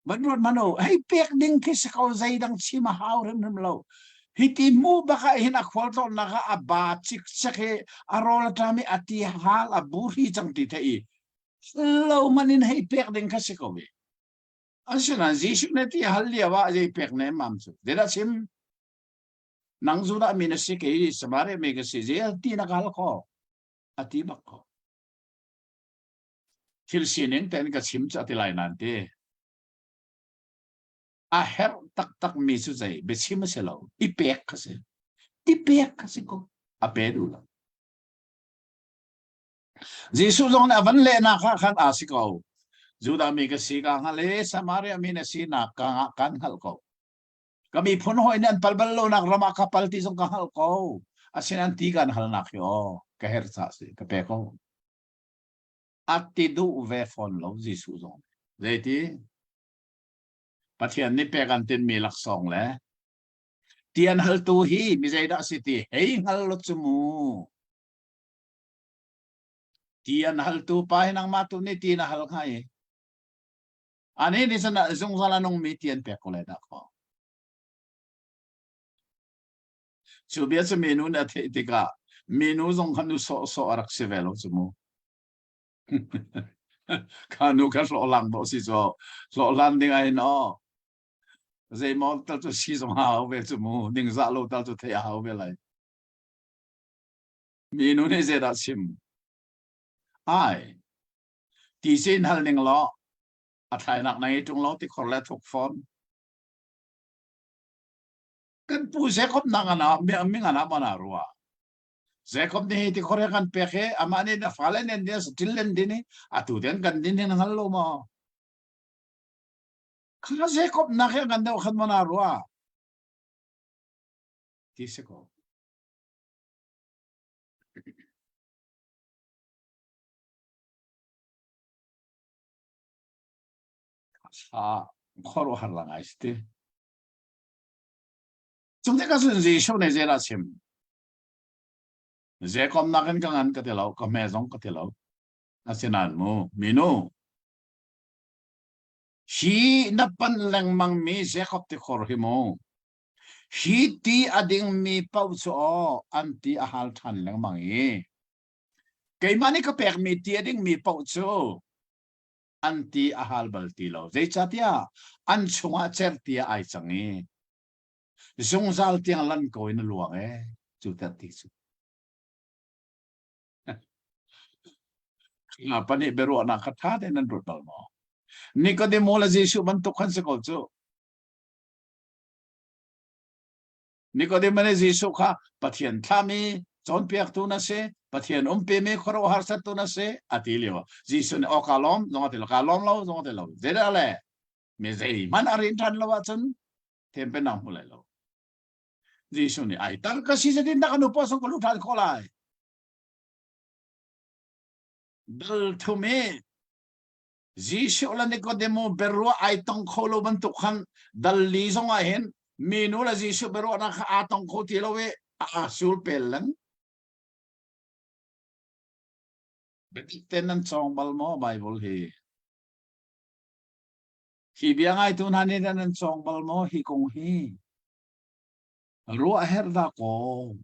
Van ruat man o hei pek ding khi si ko zeidang chim a hau hrimhrim lo. Hi ti mu bak ah hin a khualtlawnnak ah a ba cikcek hi a rawl a ṭam i a ti hal a bu hri cang ti theih i lo man in hei pek ding kha si ko ve. Asinain Jesuh nih ti hal lio ah zei pek ne mam cu. Zeidah chim? Nang Judah mi na si kei Samaria mi ka si zei ti na ka hal kho? A ti bak ko. Thil sining ten ka chim cu a ti lai nan ti. A herh taktak mi cu zei biachim a si lo. I pek kha si. I pek kha si ko. A pe duh lo. Jesuh zong nih a van lehnak ah khan aa si ko. Judah mi ka si ka hngal i Samaria mi na sinak ka kan hngalh ko. Ka miphun hawi nih an pal bal lonak ram ah ka pal ti zong ka hngalh ko. Asinain ti kan halnak hi aw ka herh caah si ka pe ko. A ti duh ve fawn lo Jesuh zong. Zeiti? Pathian nih pek an tinmi laksawng le ti an haltu hi mi zeidah si ti hei hngal lo cu mu. Ti an haltu pa hi nangmah tu nih ti na hal hnga i ani nih cun zungzal a nungmi ti an pek ko lai dah kaw. Cu bia cu minu nih a theih tikah minu zong kha nu sawhsawh a rak si ve lo cu mu. Kha nu kha hlawhhlang dawh si cu hlawhhlan ding ah hin aw zeimaw tal cu si zong a hau ve cu mu ningzah lo tal cu theih a hau ve lai. Minu nih zeidah chim? Ai, ti sin hal ning law a thlainak na ngei ṭung lo ti khor le thuk fawn. Kan pu Jacob nak ana mi ngana mana rua. Jacob nih hi ti khor he kan pek he amah nih na fale nen din satil len din i atu den kan din hin hngal lo maw? Kha Jacob nak he kan deuh khan mana rua. Ti si ko. Kha khuaruahhar la ngai si ti. Cung te ka sun Jesuh nih zeidah chim? Jacob nakin ka ngan ka ti lo, ka hme zong ka ti lo. Asinain mu, minu, hi na pan lengmang mi Jacob tikhor hi mu, hi ti a dingmi paoh cu aw an ti a hal ṭhan lengmang i keimah nih ka pekmi ti a dingmi paoh cu an ti a hal bal ti lo. Zeicahtiah an chungah cerhti ah ai cang i zungzal tiang lan ko in a luang e cu ti cu. Nga pa nih biaruahnak kha ṭha tein nan ruat bal maw? Nikodemo le Jesuh bantuk khan si ko cu. Nikodemo nih Jesuh kha Pathian thlahmi cawnpiaktu na si, Pathian umpimi khuaruahhar sertu na si a ti lio. Jesuh nih aw kaa lawm zong a ti lo, kaa lawm lo zong a ti lo. Zeidah le mi zeihmanh a rin ṭhan lo ahcun them pennak hmu lai lo. Jesuh nih ai tar ka si zetin dah ka nu paw sung ka lu ṭhan khawh lai? Dal thum i Jesuh le Nikodemo biaruah ai tong kho lo bantuk khan dal li zong ah hin minu le Jesuh biaruahnak kha aa tong kho ti lo i aa sul pel lan. Biatak ten nan cawng bal maw Bible hi? Hi bia ngaitu hna nih nan cawng bal maw hi kong hi? Ruah herh dah kaw.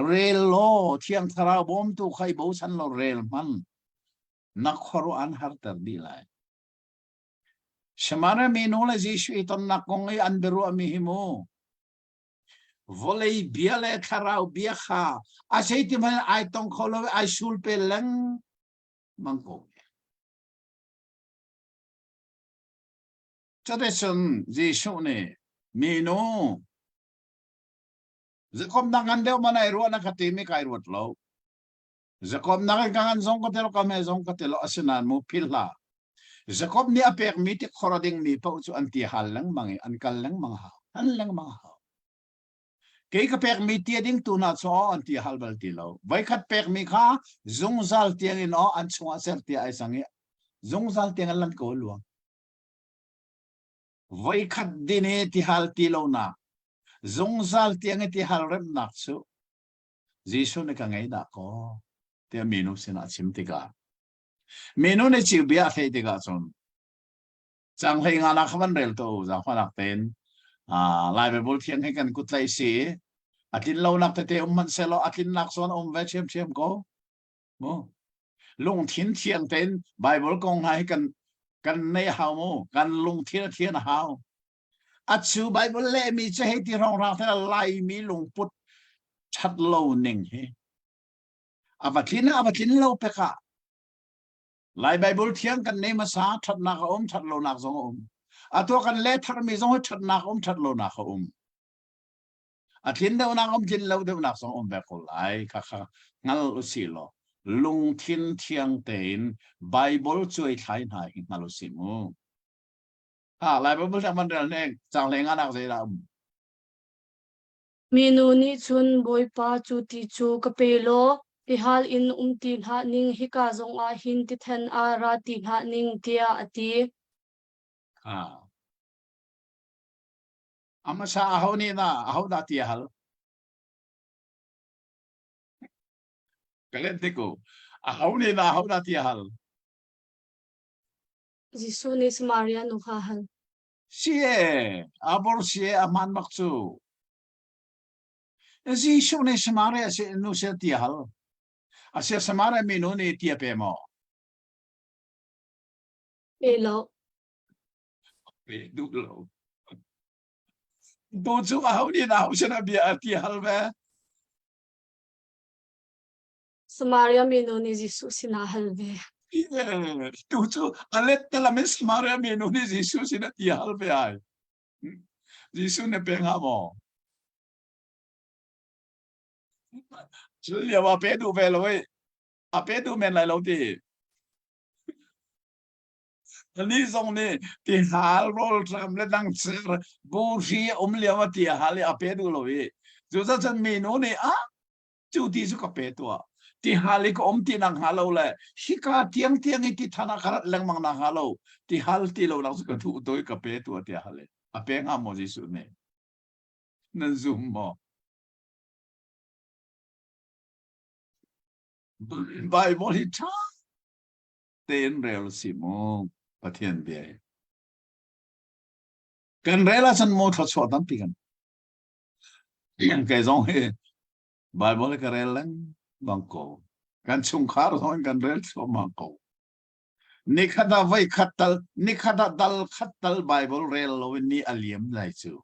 Rel law Thiang Thlarau bawmtu kha i bochan law rel hman. Na khuaruah an harter dih lai. Samaria minu le Jesuh i tonnak kong i an biaruahmi hi mu. Vawlei bia le thlarau bia kha a sei ti hmanh ai tong kho lo i ai sul pel lengmang ko. Cuticun Jesuh nih minu Jakob nak ngan deuh man ai ruah na ka ti mi kai ruat lo. Jakob nak in ka ngan zong ka ti lo ka me zong ka ti lo asinain mu phil hlah. Jakob nih a pek mi ti khor a ding mi paoh cu an ti hal lengmang i an kal lengmang hau. An lengmang hau. Kei ka pek mi ti a ding tu hna cu aw an ti hal bal ti lo. Voikhat pek mi kha zungzal tiang in aw an chungah ser ti ai sang i zungzal tiang an lan ko luang. Voikhat din i tihal ti lonak, zungzal tiang i tihal remnak cu Jesuh nih ka ngei dah kaw tiah minu sinah a chim tikah minu nih ciu bia a theih tikah cun cang hlei nga nak kha van rel to zaangfahnak tein Lai Bible thiang hi kan kut tlaih si a tlin lonak tete um hmanh sehlaw a tlinnak zawn a um ve ṭhiamṭhiam ko mu lungthin thiang tein Bible kong hna hi kan kan nei hau mu kan lungthin a thian a hau a cu Bible lehmi cu hei ti hrawnghrang thela Laimi lungput ṭhat lo ning hi a va tlin a va tlin lo pek ah Lai Bible thiang kan nei hmasa ṭhatnak a um ṭhat lonak zong a um atu kan le tharmi zong hi ṭhatnak a um ṭhat lonak a um a tlin deuhnak um tlin lo deuhnak zong um ve ko lai kha kha hngal usih law. lungthin thiang tein Bible cuai thlai hna hi hngal usih mu. Ha, Lai Bible thiang van rel ne cang hlei nga nak zei dah um? Minu nih cun Bawipa cu ti cu ka pe law tihal in um ti hlah ning hika zongah hin tithen ah ra ti hlah ning tiah a ti. Ah. A hmasa aho nih dah aho dah ti a hal? Ka let hnik u. Aho nih dah aho dah ti a hal? Jesuh nih Samaria nu kha a hal. Si e, abor si e, a hmaan bak cu. Jesuh nih Samaria si nu sin ti a hal. Asia Samaria mi nu nih ti a pe maw? Pe lo. Pe duh lo. Tu cu aho nih dah aho sin ah bia a ti hal ve? Samaria minu nih Jesuh sinah hal ve. Tu cu a let te lam in Samaria minu nih Jesuh sinah ti hal ve ai. Jesuh nih pe hnga maw? Cu lio a pe duh ve lo i a pe duh men lai lo ti. Ani zong nih ti hal rawl ṭam le dang cer buhri a um lio a ti a hal i a pe duh lo i cucaah cun minu nih a cu ti cu ka pe tuah ti hal i ka um ti nak hnga lo le hika tiang tiang i ti than ah ka rat lengmang nak hnga lo ti hal ti lo nak cu ka duh to i ka pe tuah tiah hal i a pe hnga maw Jesuh nih nan zum maw Bible hi ṭha tein rel si mu Pathian bia hi kan rel ahcun mu thluachuah tampi kan kei zong hi Bible ka rel lengmang ko kan chungkhar zong in kan rel thluahmah ko nikhat ah voi khat tal nikhat ah dal khat tal Bible rel lo in ni a liam lai cu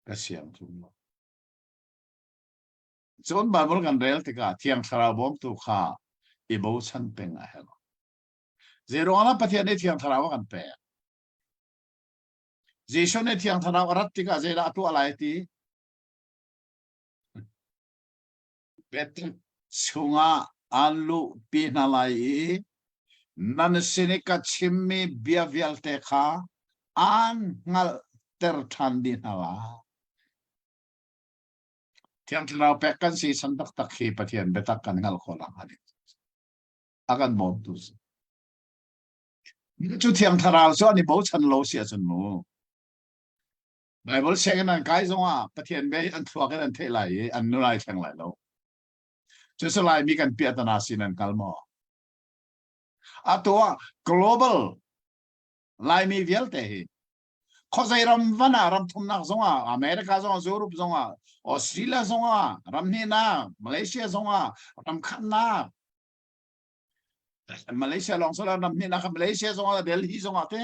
ka siang tung lo Cun Baibal kan rel tikah Thiang Thlarau bawmtu kha i bochan peng a herh. Zeiruang ah Pathian nih Thiang Thlarau a kan pek? Jesuh nih Thiang Thlarau a rat tikah zeidah a tuah lai ti? Biatak chungah aan luhpi hna lai i nan sin i ka chimmi bia vialte kha aan hngalhter ṭhan dih hna lai. Thiang Thlarau pek kan si san taktak hi Pathian biatak kan hngalh khawh nakhnga ding a kan bawmtu si. Cu Thiang Thlarau cu an i bochan lo si ahcun mu. Bible sianginn an kai zongah Pathian bia hi an thluak in an theih lai i an nun ai thleng lai lo. Cucu Laimi kan piahtana sin an kal maw? Atu ah global Laimi vialte hi Khuazei ram van ah ram thumnak zongah America zongah Europe zongah Australia zongah ram hnihnak Malaysia zongah ram khatnak Malaysia lawng sala ram hnihnak Malaysia zongah Delhi zongah te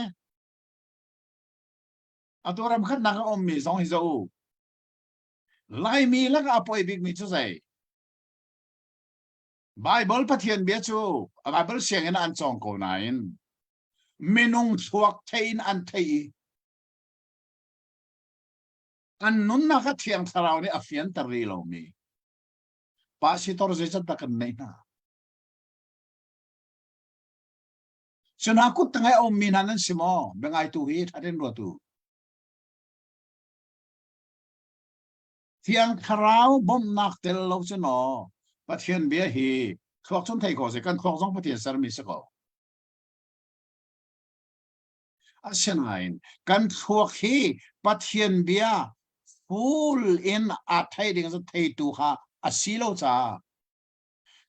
atu ram khatnak a ummi zong hi zo Laimi lakah a poi bikmi cu zei Bible Pathian bia cu Bible sianginn ah an cawng ko nain minung thluak thei in an thei i an nunnak a thiang thlarau nih a fianter rih lomi pasitor zeizat dah kan neih hna cu hna kut tang i a ummi hna nan si maw biangaitu hi thatin ruatu thiang thlarau bawmhnak tel lo cu naw Pathian bia hi thluak cun thei ko si kan thluak zong Pathian sermi si ko Asinain kan thluak hi Pathian bia full in a thei ding cu theitu kha a si lo caah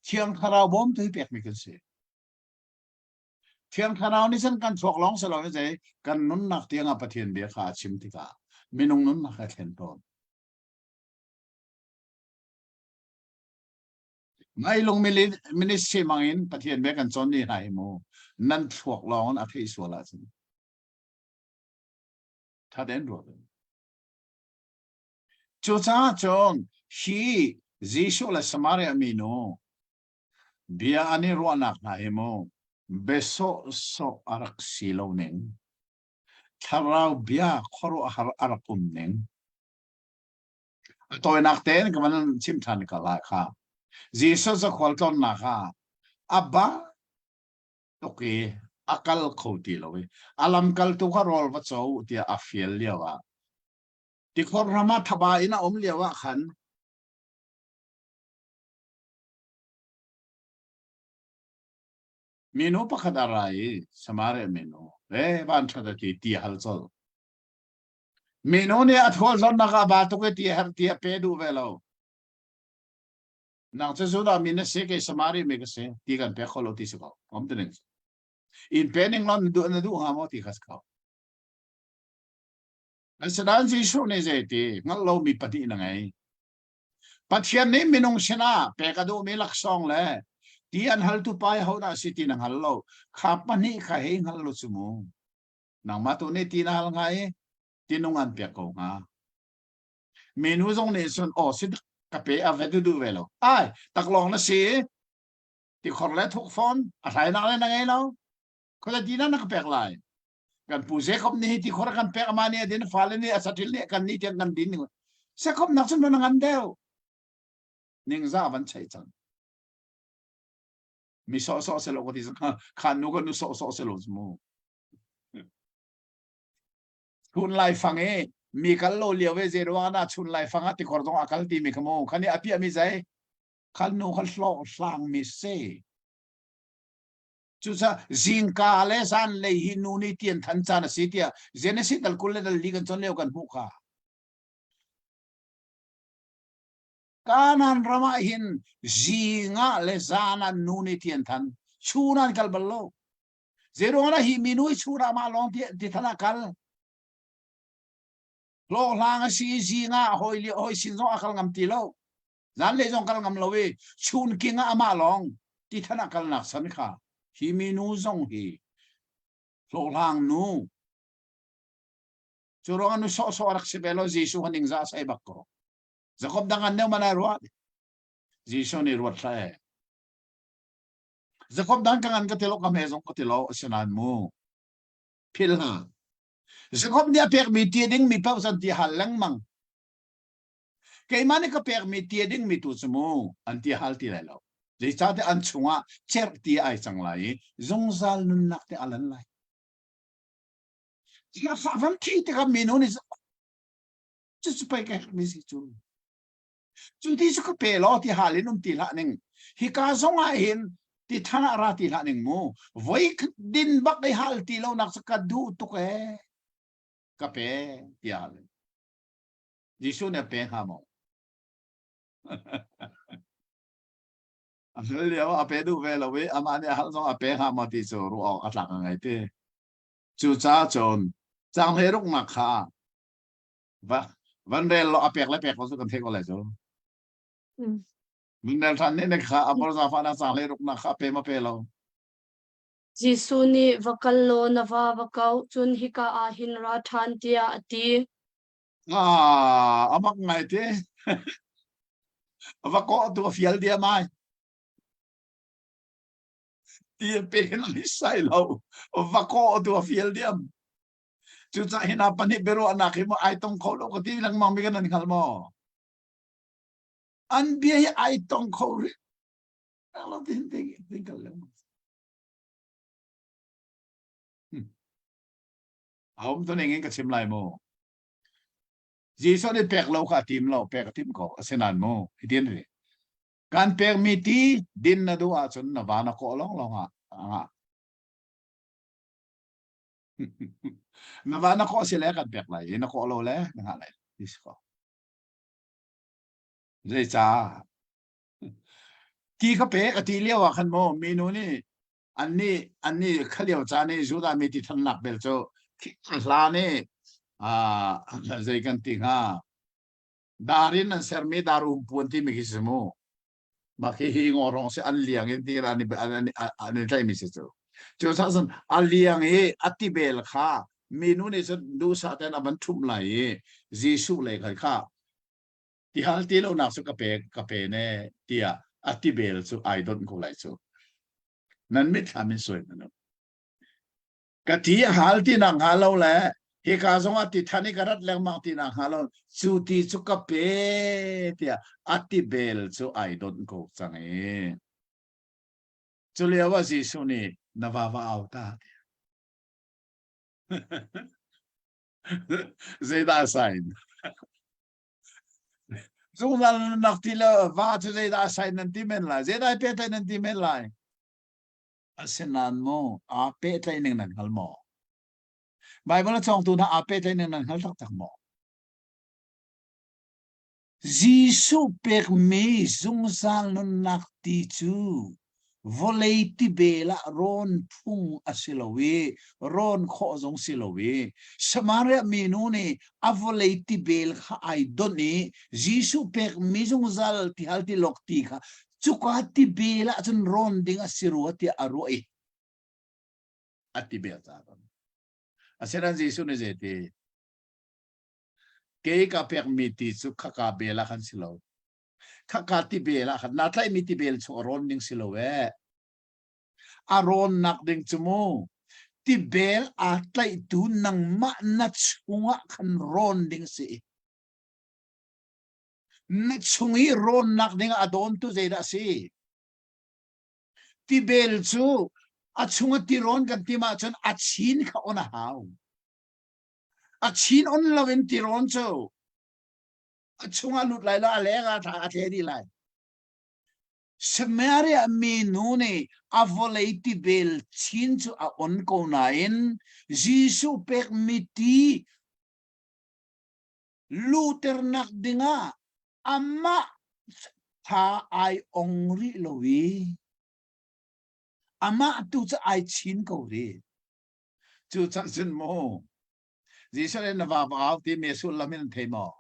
Thiang Thlarau bawmtu hi pekmi kan si. Thiang Thlarau nih cun kan thluak lawng si loin zei kan nunnak tiangah Pathian bia kha a chim tikah minung nunnak a thlen tawn. Ngailung ministry mangin Pathian bia kan cawn ni hna hi mu nan thluak lawng in a theih sual ahcun tha tein ruat u. Cucaah cun hi Jesuh le Samaria minu bia an i ruahnak hna hi mu bia sawhsawh a rak si lo ning thlarau bia khuaruahhar a rak um ning A tawinak tein ka van chim ṭhan ka lai kha. Jesuh cu khualtlawnnak ah a ba tuk i a kal kho ti lo i a lamkaltu kha rawl va co u tiah a fial lio ah tikhor ram ah thaba in a um lio ah khan minu pakhat a ra i Samaria minu e van ṭhat a ti ti hal colh. Minu nih a thual zonnak ah ba tuk i ti herh ti a pe duh ve lo. Nang cu Judah mi na si kei Samaria mi ka si ti kan pek kho lo ti si ko. Om ti ning. In pe ning law na duh na duh hnga maw ti kha si ko. Asinain Jesuh nih zei ti hngalh lomi pahnih na ngei. Pathian nih minung sinah pek a duhmi laksawng le ti an haltu pa i hodah si ti na hngal lo. Kha pahnih kha hei hngal lo cu mu. Nangmah tu nih ti na hal hnga i tinung an pek ko hnga. Minu zong nih cun aw si ka pe a ve duh duh ve lo. Ai taklawng na si ti khor le thuk fawn a hlainak le na ngei lo. Khua ti na na ka pek lai. Kan pu Jacob nih hi ti khor kan pek ama nih a din fale nih a satil nih kan nih tiang kan din ning. Jacob nak cun na ngan deuh. Ningza van chei cang. Mi sawh sawh selo ka ti khan nu kan nu sawh sawh selo mu. Chun lai fang i mi kal lo lio ve zei ruang ah chun lai fang ah tikhor zong a kal ti mi kha mu khan i a piah mi zei khan nu kha hlawh hlang mi si cucaah zingka le zan lei hi nu nih tian than caan a si tiah Genesis dal 20 le dal li kan chon lio kan hmuh kha Kanaan ram ah hin zing ah le zan ah nu nih tian than chun an kal bal lo Zeiruang ah hi minu hi chun ah mah lawng ti ti than ah kal. Hlawhhlang a si i zing ah hawi li hawi sin zong a kal ngam ti lo. Zanlei zong kal ngam lo i chun king ah amah lawng ti than ah kalnak san kha hi minu zong hi hlawhhlang nu cu ruang ah nu sawhsawh rak si ve lo Jesuh kha ningzah sai bak ko. Jakob dang an neu man ai ruat. Jesuh nih ruat hlah e. Jakob dan ka ngan ka ti lo ka hme zong ka ti lo asinain mu phil hna Jakob nih a pekmi ti ding mi paoh an ti hal lengmang keimah nih ka pekmi ti ding mi tu cu mu an ti hal ti lai lo zeicahtiah an chungah cerh ti ai cang lai i zungzal nunnak te a lan lai van thi tikah minu nih cucu pei ka herhmi si cu Cu ti cu ka pe law ti hal in um ti hlah ning. Hika zong ah hin ti than ah ra ti hlah ning mu. Voi din bak i hal ti lo nak cu ka duh tuk ee. Ka pe tiah hal. Jesuh nih a pe hnga maw? A hal lio a pe duh ve lo i amah nih a hal zong a pe hnga maw ti cu ruah awk a tlak a ngei ti. Cucaah cun caang hleiruknak kha Va van rel lo a pek le pek lo cu kan theih ko lai cu. Min rel than ne kha a bor zafa na cha le ruk na kha pe ma pe lo. Jesuh nih va kal law na va va ko cun hika ah hin ra ṭhan tiah a ti. Ah, amak ngai te. Va ko tu a fial dia mai. Ti pe na sai lo. Va ko tu a fial diam. Cucaah hi hna pahnih biaruahnak hi maw ai tong kho lo ka ti lengmang mi kan nan hngal maw? An bia hi ai tong kho rih lo tin ting ting kal lengmang. A um tu ning in ka chim lai mu. Jesuh nih pek lo kha a tim lo, pek a tim ko. Asinain mu, hitin ri. Kan pekmi ti din na duh ahcun na va na kawh lawng lawng ah a Na va na kawh si le kan pek lai i na kawh lo le na ngah lai ti si ko. Zeicah? Ti ka pek a ti lio ah khan maw minu nih annih annih kha lio caan i Judah mi ti thannak bel cu hlan i ah zei kan ti hnga dar in an sermi dar um puan timi khi si mu Mah khi hi ngawrong si an liang in ti an an an i tlaihmi si cu. Cu cun a liang i a tibel kha minu nih cun duhsah tein a van ṭhumh lai i Jesuh lei khan kha ti hal ti lonak cu ka pe ka pe ne tiah a tibel cu ai donh ko lai cu. Nan mitthlam in suai hmanh u. Ka ti a hal ti nak hnga lo le. Hika zong ah ti than i ka rat lengmang ti nak hnga lo cu ti cu ka pe tiah a ti bel cu ai donh ko cang i. Cu lio ah Jesuh nih na va va au ta. Zeidah sign? Zungzal nak ti le va cu zeidah sign nan ti men lai? Zeidah pehtlaih nan ti men lai? Asinain mu aa pehtlaih ning nan hngal maw? Bible a cawngtu hna aa pehtlaih ning nan hngal taktak maw? Jesuh pekmi zungzal nunnak ti cu vawlei tibel ah rawn phung a si lo i rawn khawh zong si lo i Samaria minu nih a vawlei tibel kha ai donh i Jesuh pekmi zungzal tihal tilok ti kha cuka tibel ah cun rawn ding a si rua tiah a ruah i a tibel ca Asinain Jesuh nih zeiti Kei ka pekmi ti cu khaka bel ah khan si lo. Khaka ti bel ah khan naa tlaihmi ti bel chung a rawn ding si lo ee. A rawnnak ding cu mu tibel aa tlaihtu nangmah na chungah khan rawn ding si. Na chung i rawnnak ding a dawntu zeidah a si? Tibel cu a chung a tirawn kan tim ahcun a chin kha on a hau. A chin on loin tirawn cu a chungah lut lai lo a leng ah a tle dih lai. Samaria minu nih a vawlei tibel chin cu a on ko nain Jesuh pekmi ti luhternak dingah amah tha ai ong rih lo i amah tu cu ai chin ko rih. Cu chan cun mu Jesuh nih na va va au timi sullam in an thei maw?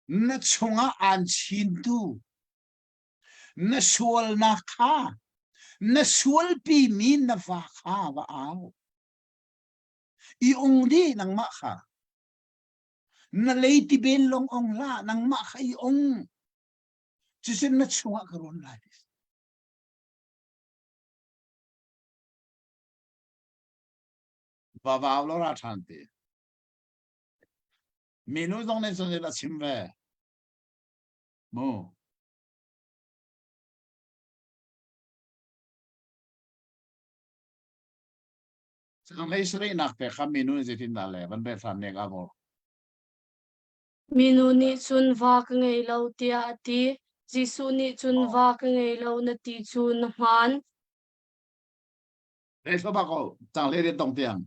Na chungah aan chintu na sualnak kha na sualpimi na va kha va au. I ung dih nangmah kha. Na lei tibel lawng ong hlah nangmah kha i ung. Cucun na chungah ka rawn lai. Va vau lo ra ṭhan ti. Minu zong nih cun a chim ve. Mu. Cang hlei sarihnak te kha minu nih zeitindah le van rel hram nek a bor. Minu nih cun va ka ngei lo tiah a ti. Jesuh nih cun va ka ngei lo na ti cu na hmaan. Rel thluahmah ko. Cang hlei rian tong tiang.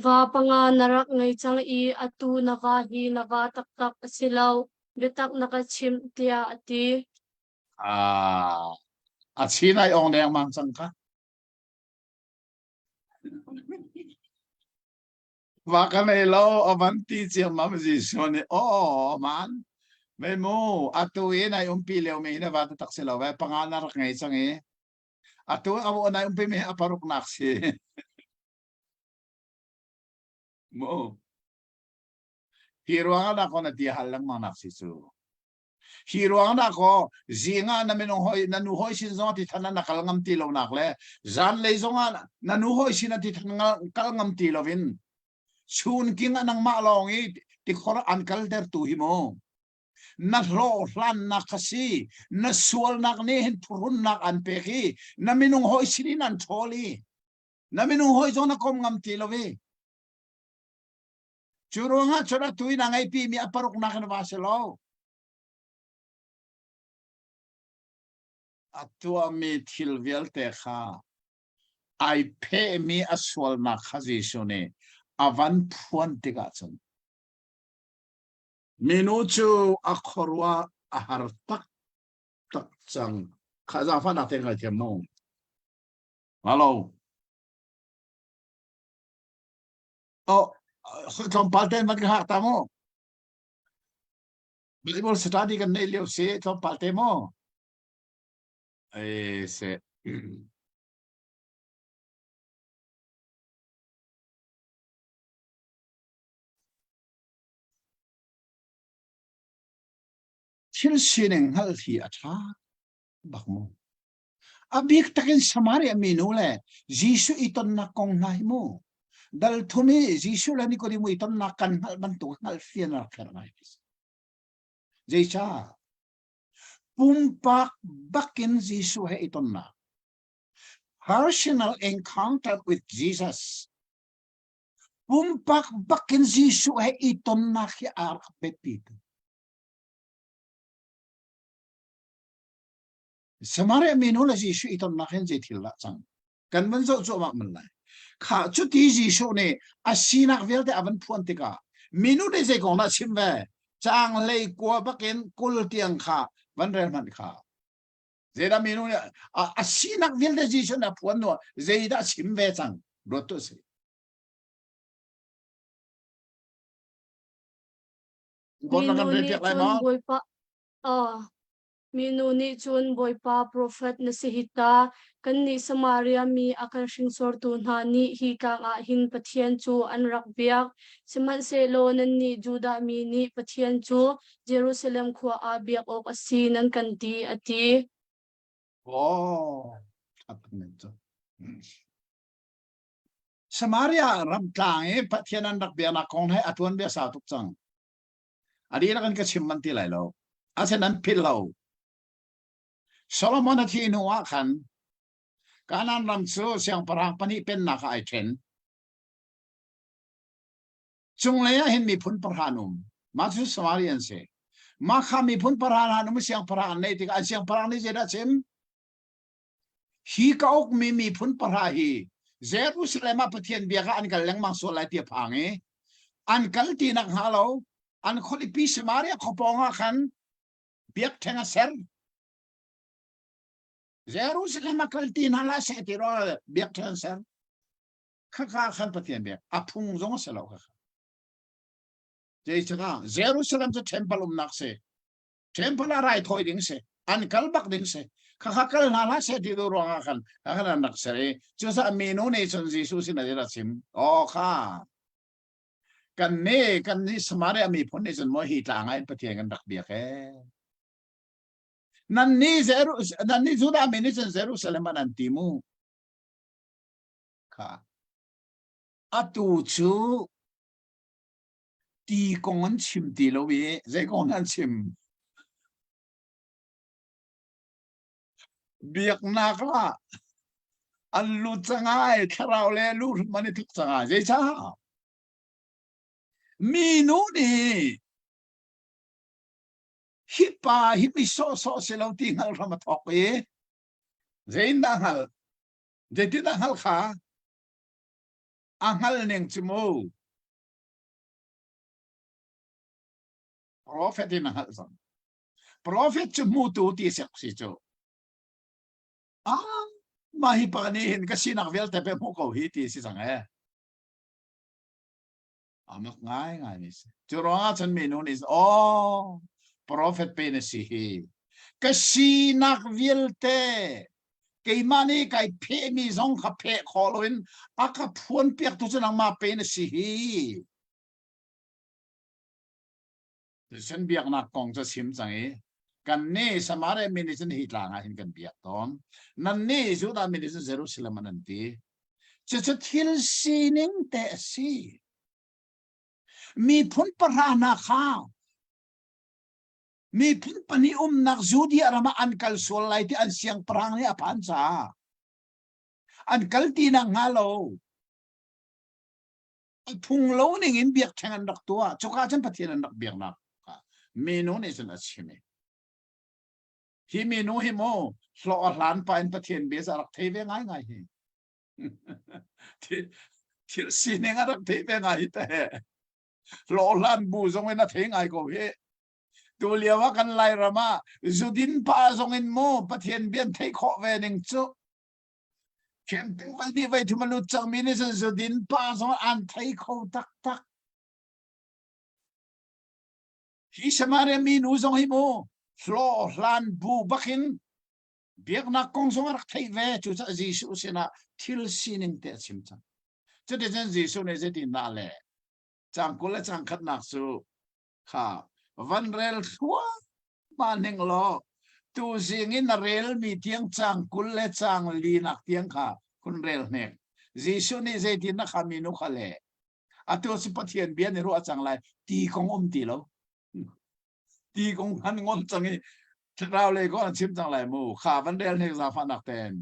Va panga na rak ngei cang i atu na va hi na va taktak a si lo. Biatak na ka chimh tiah a ti. Ah, a chin ai ong dengmang cang kha. Va ka nei lo a van ti ciammam Jesuh nih aw man mei mu atu i nai umpi lio mi na va tak si lo ve panga na rak ngei cang i atu a nai umpi mi a paruk nak si mu hi ruang ah dah na ti hal lengmang nak si cu Hi ruang dah kaw zing ah na minung hoi na nu hoi sin zong ti than na kal ngam ti lo nak le zan lei zong ah na nu hoi sin ti than kal ngam ti lo in chun king ah nangmah lawng i tikhor an kal der tu hi mu na hlawh hlan nak kha si na sualnak nih hin phurhunnak an pek i na minung hoi sin in an ṭhawl i na minung hoi zong na kom ngam ti lo i Cu ruangah cun atu in a ngeipimi a paruknak in va si lo. A tuahmi thil vialte kha ai phehmi a sualnak kha Jesuh nih a van phuan tikah cun minu cu a khuaruah a har taktak cang. Kha zaangfahnak te ngaithiam mu. Hello. Oh, tlawmpal ten van ka hak ta mu. Bible study kan neih lio si tlawmpal te mu. E se. Thil sining hngalh hi a ṭha bak mu. A bik takin Samaria minu le Jesuh i tonnak kong hna hi mu. Dal thum i Jesuh le Nikodemu i tonnak kan hngalh bantuk hngalh fian a rak herh ngai. Zeicah? Pumpak bakin Jesuh he i tonnak. Personal encounter with Jesus. Pumpak bakin Jesuh he i tonnak hi a rak biapi tuk. Samaria minu le Jesuh i tonnak hin zei thil dah cang? Kan van zoh cuahmah man lai. Kha cuti Jesuh nih a sinak vialte a van phuan tikah minu nih zei kong dah chim ve? Caang hlei kua bakin 20 tiang kha van rel hmanh kha. Zeidah minu nih a sinak vialte Jesuh nih a phuan hnuah zeidah chim ve cang? Ruat tu si. Minu nih cun Bawipa ah Minu nih cun Bawipa profet na si hi ta, kannih Samaria mi a kan hringsortu hna nih hi tlang ah hin Pathian cu an rak biak. Sihmanhsehlaw nannih Judah mi nih Pathian cu Jerusalem khua ah biak awk a si nan kan ti, a ti. Oh, Samaria ram tlang i Pathian an rak biaknak kong he a tuan bia sau tuk cang. A dihlak in ka chim man ti lai lo. Asen an philh lo. Solomon a thih hnu ah khan Kanaan ram cu siangpahrang pahnih pennak ah ai ṭhen. Cunglei ah hin miphun pahra an um. Mah cu Samaria an si. Mah kha miphun pahra an um i siangpahrang an neih tikah an siangpahrang nih zeidah a chim? Hi ka ukmi miphun pahra hi Jerusalem ah Pathian biak ah an kal lengmang sual lai ti a phang i an kal ti nak hnga lo an khualipi Samaria khuapawng ah khan biakṭheng a ser. Jerusalem a kal ti hna la seh ti ro biakṭheng an ser. Khakha khan Pathian biak a phung zong a si lo khakha. Zeicahtiah Jerusalem cu temple umnak si. Temple ah raithawi ding si an kal bak ding si khakha kal hna hlah seh ti duh ruangah khan khan an rak ser i cucaah minu nih cun Jesuh sin a chim aw kha kan nih kan nih Samaria miphun nih cun maw hi tlang ah in Pathian kan rak biak ee nan nih Zeru nan nih Judah mi nih cun Jerusalem ah nan ti mu kha atu cu Ti kong an chim ti lo i zei kong an chim? Biaknak ah an lut cang ai, thlarau le lu hrim an i tluk cang ai. Zeicah? Minu nih hi pa hi mi sawhsawh si lo ti hngalh hram a thawk i zeitindah hngalh? Zeitindah hngalh kha? A hngal ning cu mu. Profet in a hngalh cang. Profet cu hmutu ti sek si cu. Ah, mah hi pa nih hin ka sinak vialte pe hmuh ko hi ti si cang e. Amak ngai ngai mi si. Cu ruangah cun minu nih oh, profet pe na si hi. Ka sinak vialte keimah nih kai phehmi zong kha pheh khawh loin a ka phuan piaktu cu nangmah pe na si hi. Cun biaknak kong cu chim cang i kan nih Samaria mi nih cun hi tlang ah hin kan biak tawn. Nan nih Judah mi nih cun Jerusalem an an ti. Cucu thil sining te a si. Miphun pahra hna kha miphun pahnih umnak Judea ram ah an kal sual lai ti an siangpahrang nih a phan caah an kal ti nak hnga lo a phung lo ning in biakṭheng an rak tuah cuka cun Pathian an rak biaknak minu nih cun a chim i hi minu hi mu hlawh a hlan pa in Pathian bia a rak thei ve ngai ngai hi thil sining a rak thei ve ngai hi te hlawhhlan bu zong in a thei ngai ko hi tu lio ah kan Lairam ah zudin pa zong in mu Pathian bian theih khawh ve ning cu camping vai nih vai thum a lut cang mi nih cun zudin pa zong an thei kho taktak hi Samaria mi nu zong hi mu hlawhhlan bu bakin biaknak kong zong a rak theih ve cucaah Jesuh sinah thil sining te a chim cang Cuticun Jesuh nih zeitindah le cang 20 le cang khatnak cu kha van rel thluahmah ning law. Tuzing in na relmi tiang caang 20 le caang linak tiang kha hun rel hnek. Jesuh nih zeitin na kha minu kha le atu si Pathian bia ni ruah cang lai ti kong um ti lo. Ti kong han ngon cang i thlarau lei kong an chim cang lai mu. Kha van rel hnek zaangfahnak ten.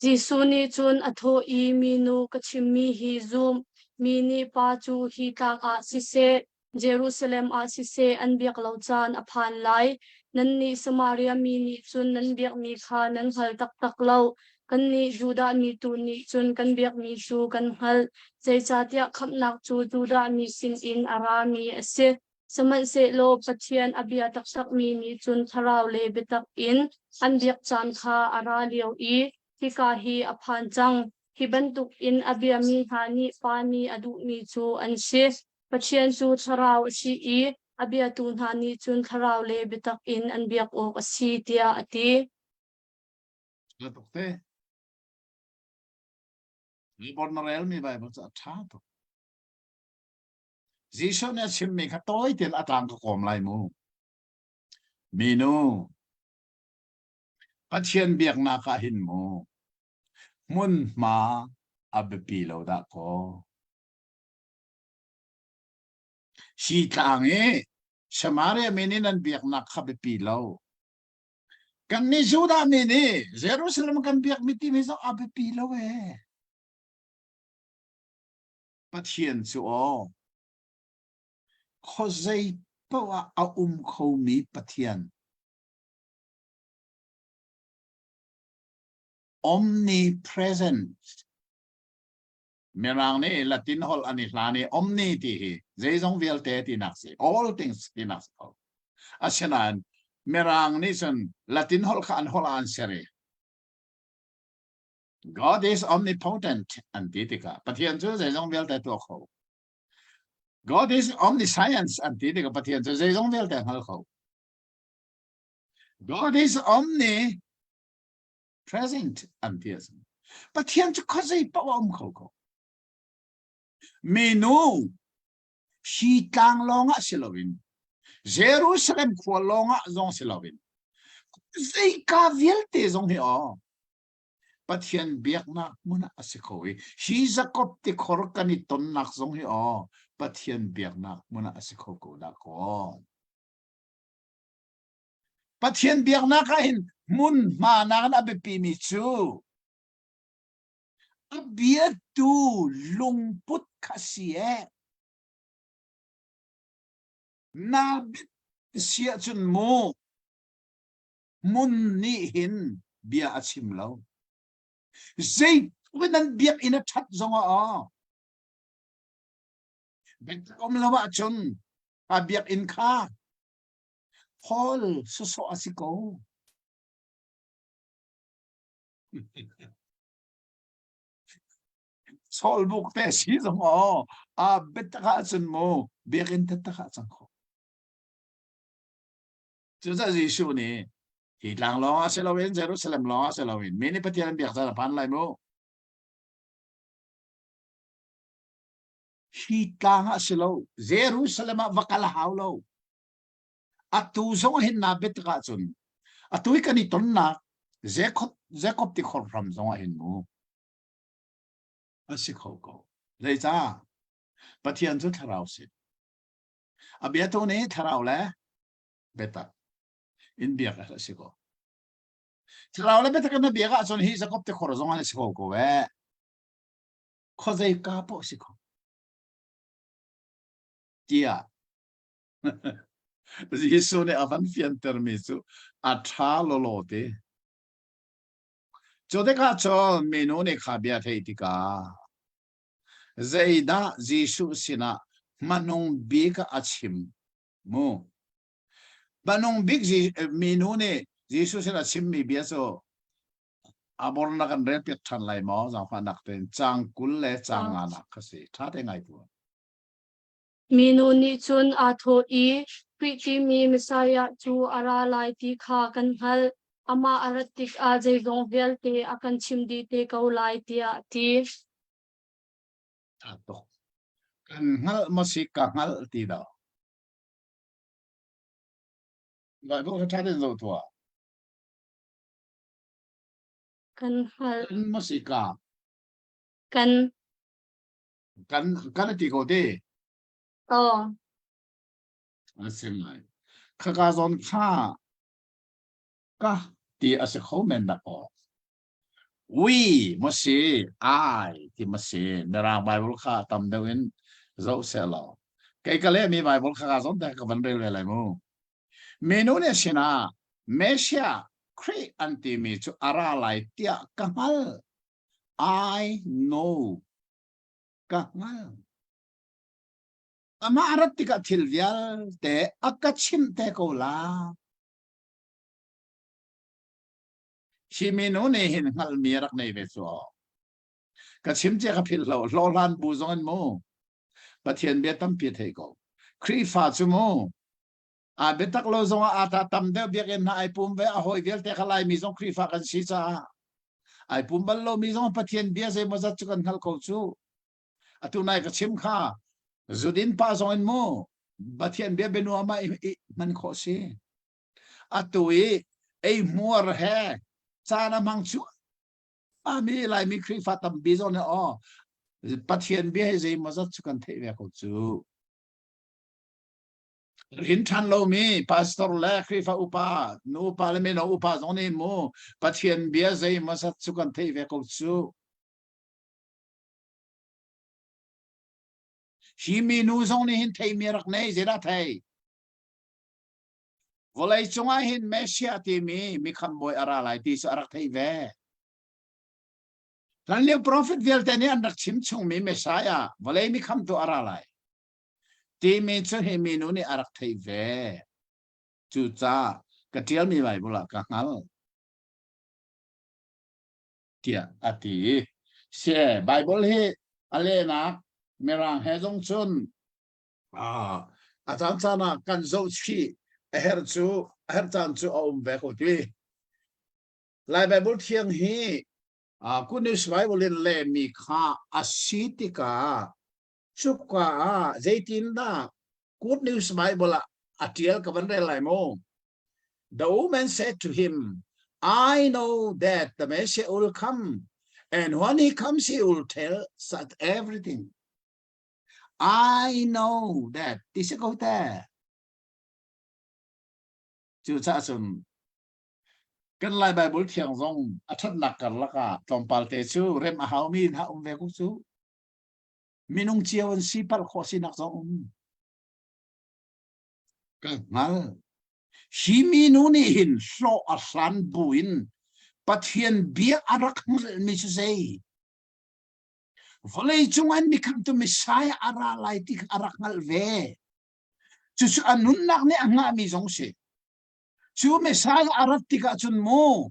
Jesuh nih cun a thawh i, Minu, ka chimmi hi zum. Mi nih Pa cu hi tlang ah siseh, Jerusalem ah siseh an biak lo caan a phan lai. Nannih Samaria mi nih cun nan biakmi kha nan hngal taktak lo. Kannih Judah mi tu nih cun kan biakmi cu kan hngalh, zeicahtiah khamhnak cu Judah mi sinin a rami a si. Sihmanhsehlaw Pathian a bia taktakmi nih cun thlarau le biatak in an biak caan kha a ra lio i hika hi a phan cang. Hi bantukin a biami hna nih Pa nih a duhmi cu an si. Pathian cu thlarau a si i a biatu hna nih cun thlarau le biatak in an biak awk a si, tiah a ti. Ṭha tuk te. Report na relmi Bible cu a ṭha tuk. Jesuh nih a chimmi kha tawi tein a tlang ka kawm lai mu. Minu, Pathian biaknak ah hin mu, hmunhma a biapi lo dah kaw. Hi tlang i Samaria mi nih nan biaknak kha biapi lo. Kannih Judah mi nih Jerusalem kan biakmi timi zong a biapi lo ee. Pathian cu aw khuazei paoh ah a um khomi Pathian. Omnipresent. Mirang nih Latin holh an i hlan i omni ti hi zeizong vialte tinak si, all things tinak si ko. Asinain Mirang nih cun Latin holh kha an holh ah an ser i God is omnipotent an ti tikah Pathian cu zeizong vialte tuah kho. God is omniscience an ti tikah Pathian cu zeizong vialte hngal kho. God is omnipresent an ti a si. Pathian cu khuazei paoh a um kho ko. Minu hi tlang lawng ah si loin Jerusalem khua lawng ah zong si loin zeika vialte zong hi aw Pathian biaknak hmun ah a si kho i hi Jakob tikhor kan i tonnak zong hi aw Pathian biaknak hmun ah a si kho ko dah kaw. Pathian biaknak ah hin hmunhma nakin a biapimi cu a biatu lungput kha si ee. Na bit si ahcun mu Hmun nih hin bia a chim lo. Zeitluk in an biakinn a ṭhat zongah aw, biatak um lo ahcun a biakinn kha Paul sawsawh a si ko. Sawlbuk te si zong aw, a biatak ahcun mu biakinn taktak ah cang kho. Cucaah Jesuh nih hi tlang lawng ah si loin Jerusalem lawng ah si loin mi nih Pathian an biak caan a phan lai mu. Hi tlang ah si lo Jerusalem ah va kal a hau lo. Atu zong hin na biatak ahcun atu hi kan i tonnak Jacob Jacob tikhor ram zong ah hin mu a si kho ko. Zeicah? Pathian cu thlarau si. A biatu nih thlarau le biatak in biak a si ko. Thlarau le biatak in na biak ahcun hi Jacob tikhor zong an si ko ko eh. Khuazei ka poh si ko. Tiah Jesuh nih a van fiantermi cu a ṭha lawlaw ti. Cu tikah cun minu nih kha bia theih tikah zeidah Jesuh sinah hmanung bik ah a chim mu? Hmanung bik minu nih Jesuh sin a chimmi bia cu a bor na kan rel piak ṭhan lai maw? Zaangfahnak tein caang 20 le caang nganak kha si. Ṭha te ngai tuah. Minu nih cun aa thawh i, Khrih timi Messiah cu a ra lai ti kha kan hngalh. Amah a rat tikah zeizong vialte a kan chim dih te ko lai, tiah a ti. Ṭha tuk. Kan hngalh maw si ka hngalh ti dah? Bible kha ṭha tein zoh tuah. Kan hngalh. Kan maw si ka? Kan. Kan kan ti ko te. Aw. A si ngai. Khaka zawn kha ka ti a si kho men dak aw. We maw si I ti maw si Mirang Bible kha tam deuh in zoh seh law. Kei ka lehmi Bible kha ka zawn te ka van rel ve lai mu. Minu nih sinah Messiah Khrih an timi cu a ra lai tiah ka hngal. I know. Ka hngal. Amah a rat tikah thil vialte a ka chimh te ko la. Hi minu nih hin hngalhmi a rak nei ve cu. Ka chim cia ka philh lo. Hlawhhlan bu zong in mu. Pathian bia tampi a thei ko. Khrihfa cu mu. Aa biatak lo zong ah aa ta tam deuh biakinn hna ai pum ve a hawi vialte kha Laimi zong Khrihfa kan si caah ai pum bal lomi zong Pathian bia zeimawzat cu kan hngalh ko cu. Atu nai ka chim kha zudin pa zong in mu Pathian bia bianuam ah i hman khawh si. Atu i eihmuar he caan a hmang cu ami Laimi Khrihfa tampi zong nih aw Pathian bia hi zeimawzat cu kan theih ve ko cu. Rin ṭhan lomi pastor le Khrihfa upa, nu upa le mino upa zong nih mu Pathian bia zeimawzat cu kan theih ve ko cu. Hi minu zong nih hin theimi rak nei, zeidah thei? Vawlei cungah hin Messiah timi mikhambawi a ra lai ti cu a rak theih ve. Hlanlio profet vialte nih an rak chim chungmi Messiah, vawlei mikhamtu a ra lai timi cu hi minu nih a rak theih ve. Cucaah ka ṭialmi Baibal ah ka hngal tiah a ti. Sie, Baibal hi a lehnak Mirang he zong cun a caan caan ah kan zohchih a herh cu a herh caan cu a um ve ko ti. Lai Bible thiang hi Good News Bible in lehmi kha a si tikah cuka ah zeitindah Good News Bible ah a tial ka van rel lai mu. The woman said to him, I know that the Messiah will come, and when he comes, he will tell us everything. I know that ti si ko te. Cucaah cun kan Lai Bible thiang zong a ṭhatnak karlak ah tlawmpal te cu rem a haumi hna um ve ko cu. Minung cio an si palh khawh sinak zong um. Ka hngal. Hi minu nih hin hlawh a hlan buin Pathian bia a rak hngalhmi cu zei? Vawlei cung an mikhamtu Messiah a ra lai ti kha a rak hngalh ve. Cucu a nunnak nih a hngahmi zong si. Cu Messiah a rat tikah cun mu,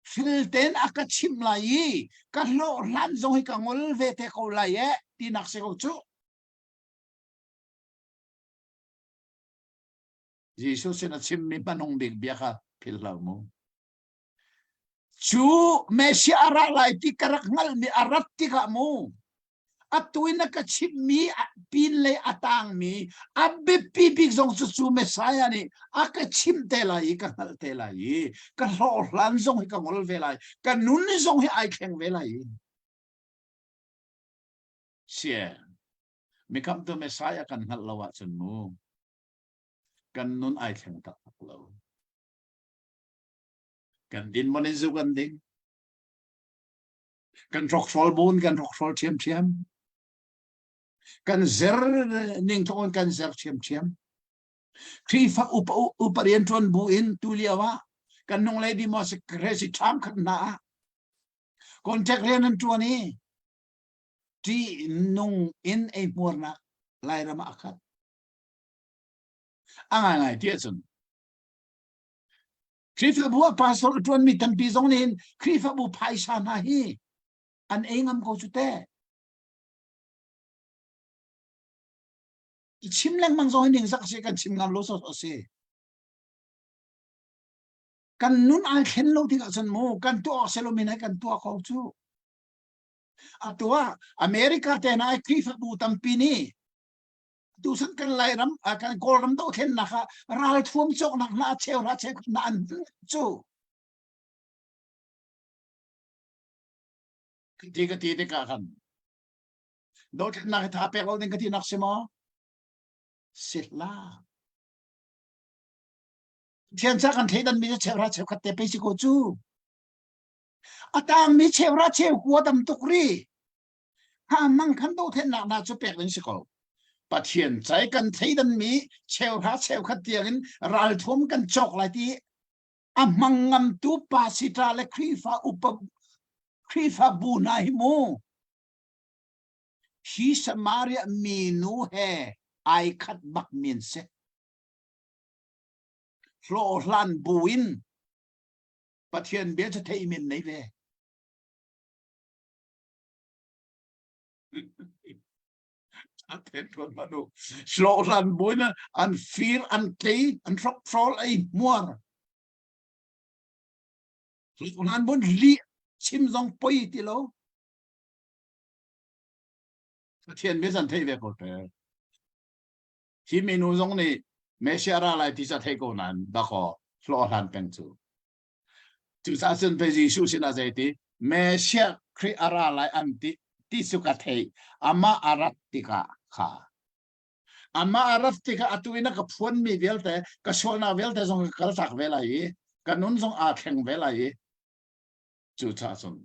filten a ka chimh lai i ka hlawh hlan zong hi ka ngol ve te ko lai eh tinak si ko cu. Jesuh sin a chimmi hmanung bik bia kha philh hlah mu. Cu Messiah a ra lai ti ka rak hngalhmi a rat tikah mu atu in a ka chimhmi pinlei a tangmi a biapi bik zong cu cu Messiah nih a ka chimh te lai i ka hngalh te lai i ka hlawhhlan zong hi ka ngol ve lai ka nun zong hi ai thleng ve lai i sie mikhamtu Messiah kan hngalh lo ahcun mu kan nun ai thleng taktak lo Kan din mon in zu kan ding. Kan hrokhrawl bun kan hrokhrawl ṭhiamṭhiam. Kan zer ning thawng kan zer ṭhiamṭhiam. Khrihfa upa upa rian ṭuan bu in tu lio ah kan nung lei democracy ṭham khat hna ah contact rian an ṭuan i ṭih nung in ei hmuarnak Lairam ah a khat. A ngaingai ti ahcun Khrihfabu ah pastor a ṭuanmi tampi zong nih hin Khrihfabu phaisa hna hi an ei ngam ko cu teh. I chim lengmang zong hi ningzak si kan chim ngam lo sawsawh si. Kan nun ai thlen lo tikah cun mu kan tuah awk silomi he kan tuah ko cu. Atu ah America te hna ai Khrihfabu tampi nih. Tusan kan Lairam kan Kawlram dohthlennak ah ralthuam cawknak hna cheuhra cheukhat hna an cu. Ti ka ti tikah khan dothlennak hi tha pek lo ding ka ti nak si maw? Si hlah. Thian ca kan thleidan mi cu cheuhra cheukhat te pei si ko cu. A tangmi cheuhra cheukua tam tuk ri. Ha mang khan dohthlennak hna cu pek ding si ko. Pathian cai kan thleidan mi cheuhra cheukhat tiangin ralthuam kan cawk lai ti a hmang ngamtu pasita le Khrihfa upa Khrihfa bu hna hi mu hi Samaria minu he ai khat bak mi an si. Hlawhhlan buin Pathian bia cu theih min nei ve. Hlawhhlan buin an fir, an tlei, an hrokhrol, ei hmuar. Hlawhhlan buin lih chim zong poi ti lo. Pathian bia zan theih ve ko te. Hi minu zong nih Messiah ra lai ti ca thei ko nain dakaw hlawhhlan peng cu. Cucaah cun pei Jesuh sinah zeiti Messiah Khrih a ra lai an ti ti cu ka theih. Amah a rat tikah kha amah a rat tikah atu in a ka phuanmi vialte ka sualnak vialte zong ka kaltak ve lai i ka nun zong aa thleng ve lai i cucaah cun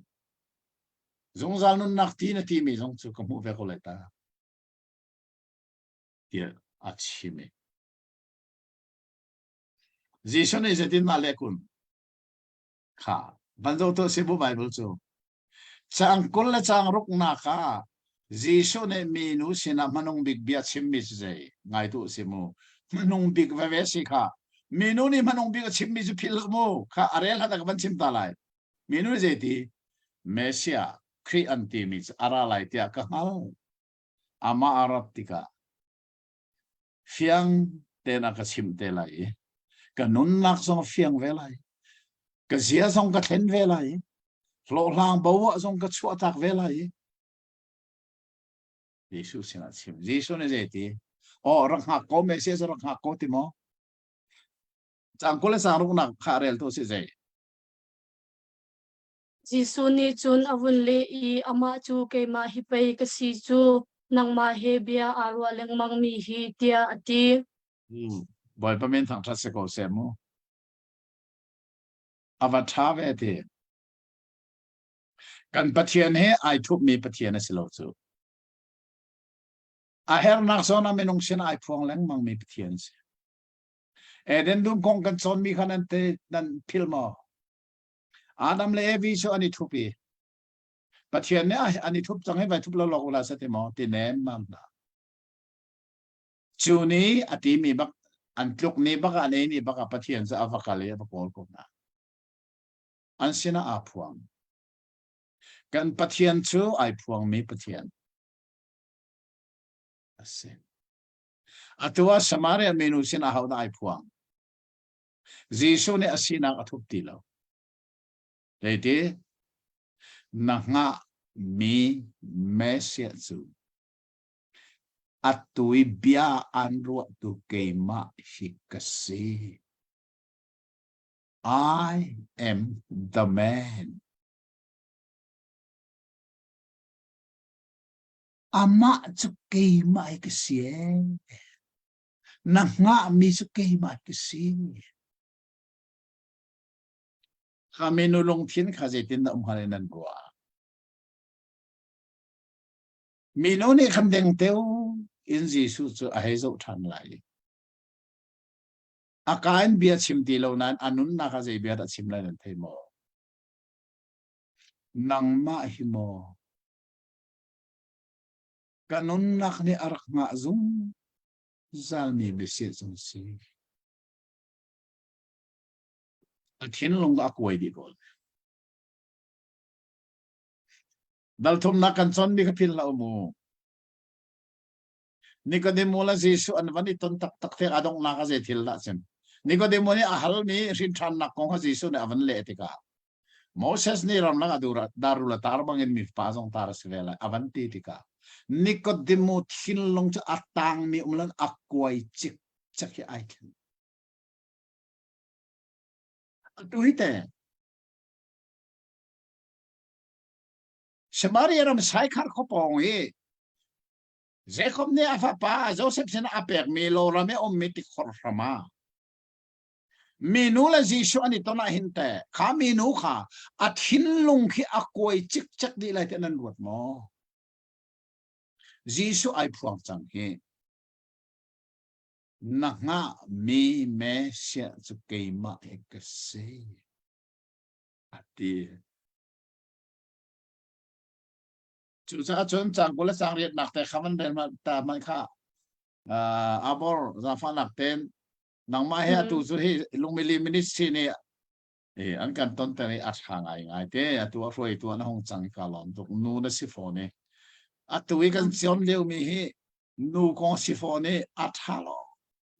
zungzal nunnak ti na timi zong cu ka hmuh ve ko lai ta tiah a chim i Jesuh nih zeitindah leh kun? Kha van zoh tuah si bu Bible cu. Caang 20 le caang ruknak ah Jesuh nih minu sinah hmanung bik bia chimmi cu zei? Ngai tuah si mu. Hmanung bik veve si kha. Minu nih hmanung bik a chimmi cu philh hlah mu. Kha a rel hlat ah ka van chim ta lai. Minu nih zeiti? Messiah, Khrih an timi cu a ra lai tiah ka hngalh. Amah a rat tikah fiang tein a ka chimh te lai i ka nunnak zong a fiang ve lai ka zia zong ka thlen ve lai i hlawhhlang bo ah zong ka chuahtak ve lai i Jesuh sinah chim Jesuh nih zeiti oh rak hngak ko Messiah cu rak hngak ko ti maw cang 20 le sang ruknak kha rel tu si zei Jesuh nih cun a vun leh i amah cu keimah hi pei ka si cu, nangmah he bia aa ruah lengmangmi hi, tiah a ti. Bawipa min thangṭhat si ko seh mu. A va ṭha ve ti. Kan Pathian he ai thupmi Pathian a si lo cu. A hernak zawn ah minung sin ai phuang lengmangmi Pathian a si. Eden dum kong kan cawnmi kha nan te nan phil maw? Adam le Evi cu an i thup i Pathian nih an i thup cang hi vai thup lo lawk ula sa ti maw ti nem mam hna. Cu ni a timi bak an tluk ni bak ah an ei ni bak ah Pathian cu a va kal i a va kawl ko hna. An sinah aa phuang. Kan Pathian cu ai phuangmi Pathian a si. Atu ah Samaria minu sinah hodah ai phuang? Jesuh nih a sinak a thup ti lo. Zeiti? Na hngahmi Messiah cu atu i bia an ruahtu keimah hi ka si. I am the man. Amah cu keimah hi ka si ee. Na hngahmi cu keimah ka si. Kha minu lungthin kha zeitindah um hnga nan ruah? Minu nih khan dengteo in Jesuh cu a hei zoh ṭhan lai. A ka in bia chim ti lo nain a nunnak ah zei bia dah chim lai nan thei maw? Nangmah hi maw ka nunnak nih a rak hngah zungzalmi Messiah cu si. A thinlung a kuai dih ko. Dal thumnak kan cawnmi kha philh hlah mu. Nikodemo le Jesuh an van i ton taktak te a donghnak a zei thil dah cim. Nikodemo nih a halmi hrinṭhannak kong kha Jesuh nih a van leh tikah Moses nih ramlak ah darul a tar bangin mi pa zong tar a si ve lai a van ti tikah. Nikodemu thinlung cu a tangmi um lan a kuai cik cek hi ai thleng. Atu hi te Samaria ram Saikhar khuapawng hi Jacob nih a fapa Joseph sinah a pekmi loram i ummi tikhor hram ah minu le Jesuh an i ton ah hin teh kha minu kha a thinlung khi a kuai cikcek dih lai ti nan ruat maw? Jesuh ai phuang cang hi. Na hngahmi Messiah cu keimah hi ka si. A ti. Cucaah cun caang 20 le caang riatnak te kha van rel ta hmanh kha abor zaangfahnak ten nangmah he atu cu hi lungmili ministry nih an kan tonter i a ṭha ngai ngai te atu a hruaitu an hung cang i ka lawm tuk nu na si fawn i atu i kan cawn liomi hi nu kong si fawn i a ṭha lo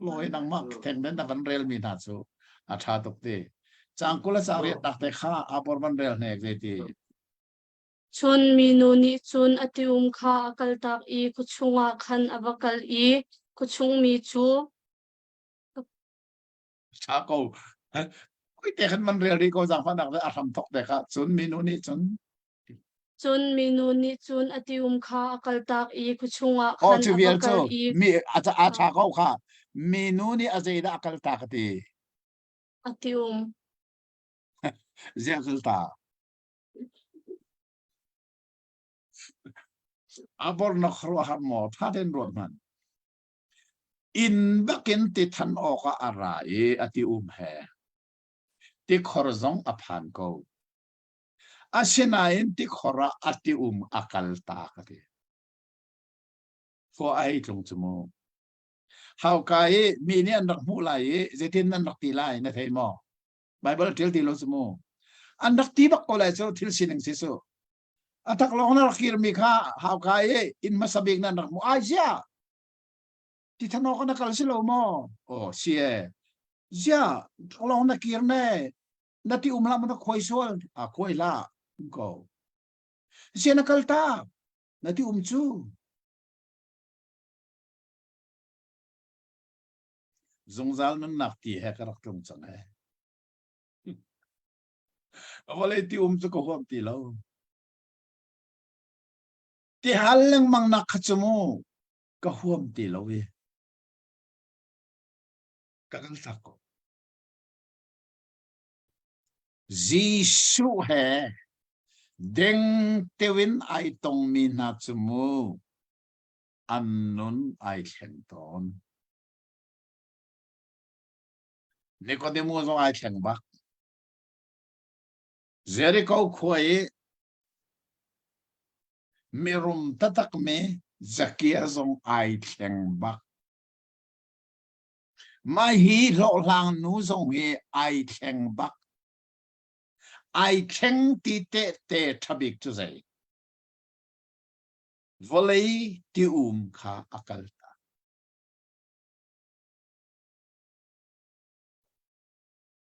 lawi nangmah theng den na van relmi hna cu a ṭha tuk ti caang 20 le caang riatnak te kha abor van rel hnek zeiti Cun minu nih cun a ti-um kha a kaltak i khua chungah khan a va kal i khuachung mi cu Ṭha ko. Oi te khan man rel rih ko zaangfahnak le a hram thok te kha cun minu nih cun Cun minu nih cun a ti-um kha a kaltak i khua chungah Oh khan cu a va vial kal cu i mi a a ṭha ko kha minu nih a zeidah a kaltak a ti a ti-um. Ziah kaltak A bornak khuaruahhar maw ṭha tein ruat hmanh. Inn bakin ti than awkah a ra i a ti um he. Tikhor zong a phan ko. Asinain tikhor ah a ti um a kal ta ka ti. Khua a hei tlung cu mu. Hauka i mi nih an rak hmuh lai i zeitin nan rak ti lai na thei maw? Bible ṭial ti lo cu mu. An rak ti bak ko lai cu thil sining si su. A tak lawng na rak kirmi kha hauka i inn hmasa bik nan rak hmuh. Ai zia! Ti thanawk na kal si lo maw? Oh, si e. Zia, tak lawng na kir ne. Na ti um la ma na khuai sual. A khuai la. Um ko. Zia na kal ta. Na ti um cu. Zungzal nunnak ti he ka rak tlung cang he. Vawlei ti um cu ka huam ti lo. Ti hal lengmang nak kha cu mu ka huam ti lo i ka kal tak ko. Jesuh he deng tewin ai tongmi hna cu mu an nun ai thleng tawn. Nikodemu zong ai thleng bak. Jericho khua i mirum taktakmi Zakia zong ai thleng bak. Mah hi hlawhhlang nu zong hi ai thleng bak. Ai thleng ti tehte ṭhabik cu zei? Vawlei ti um kha a kal ta.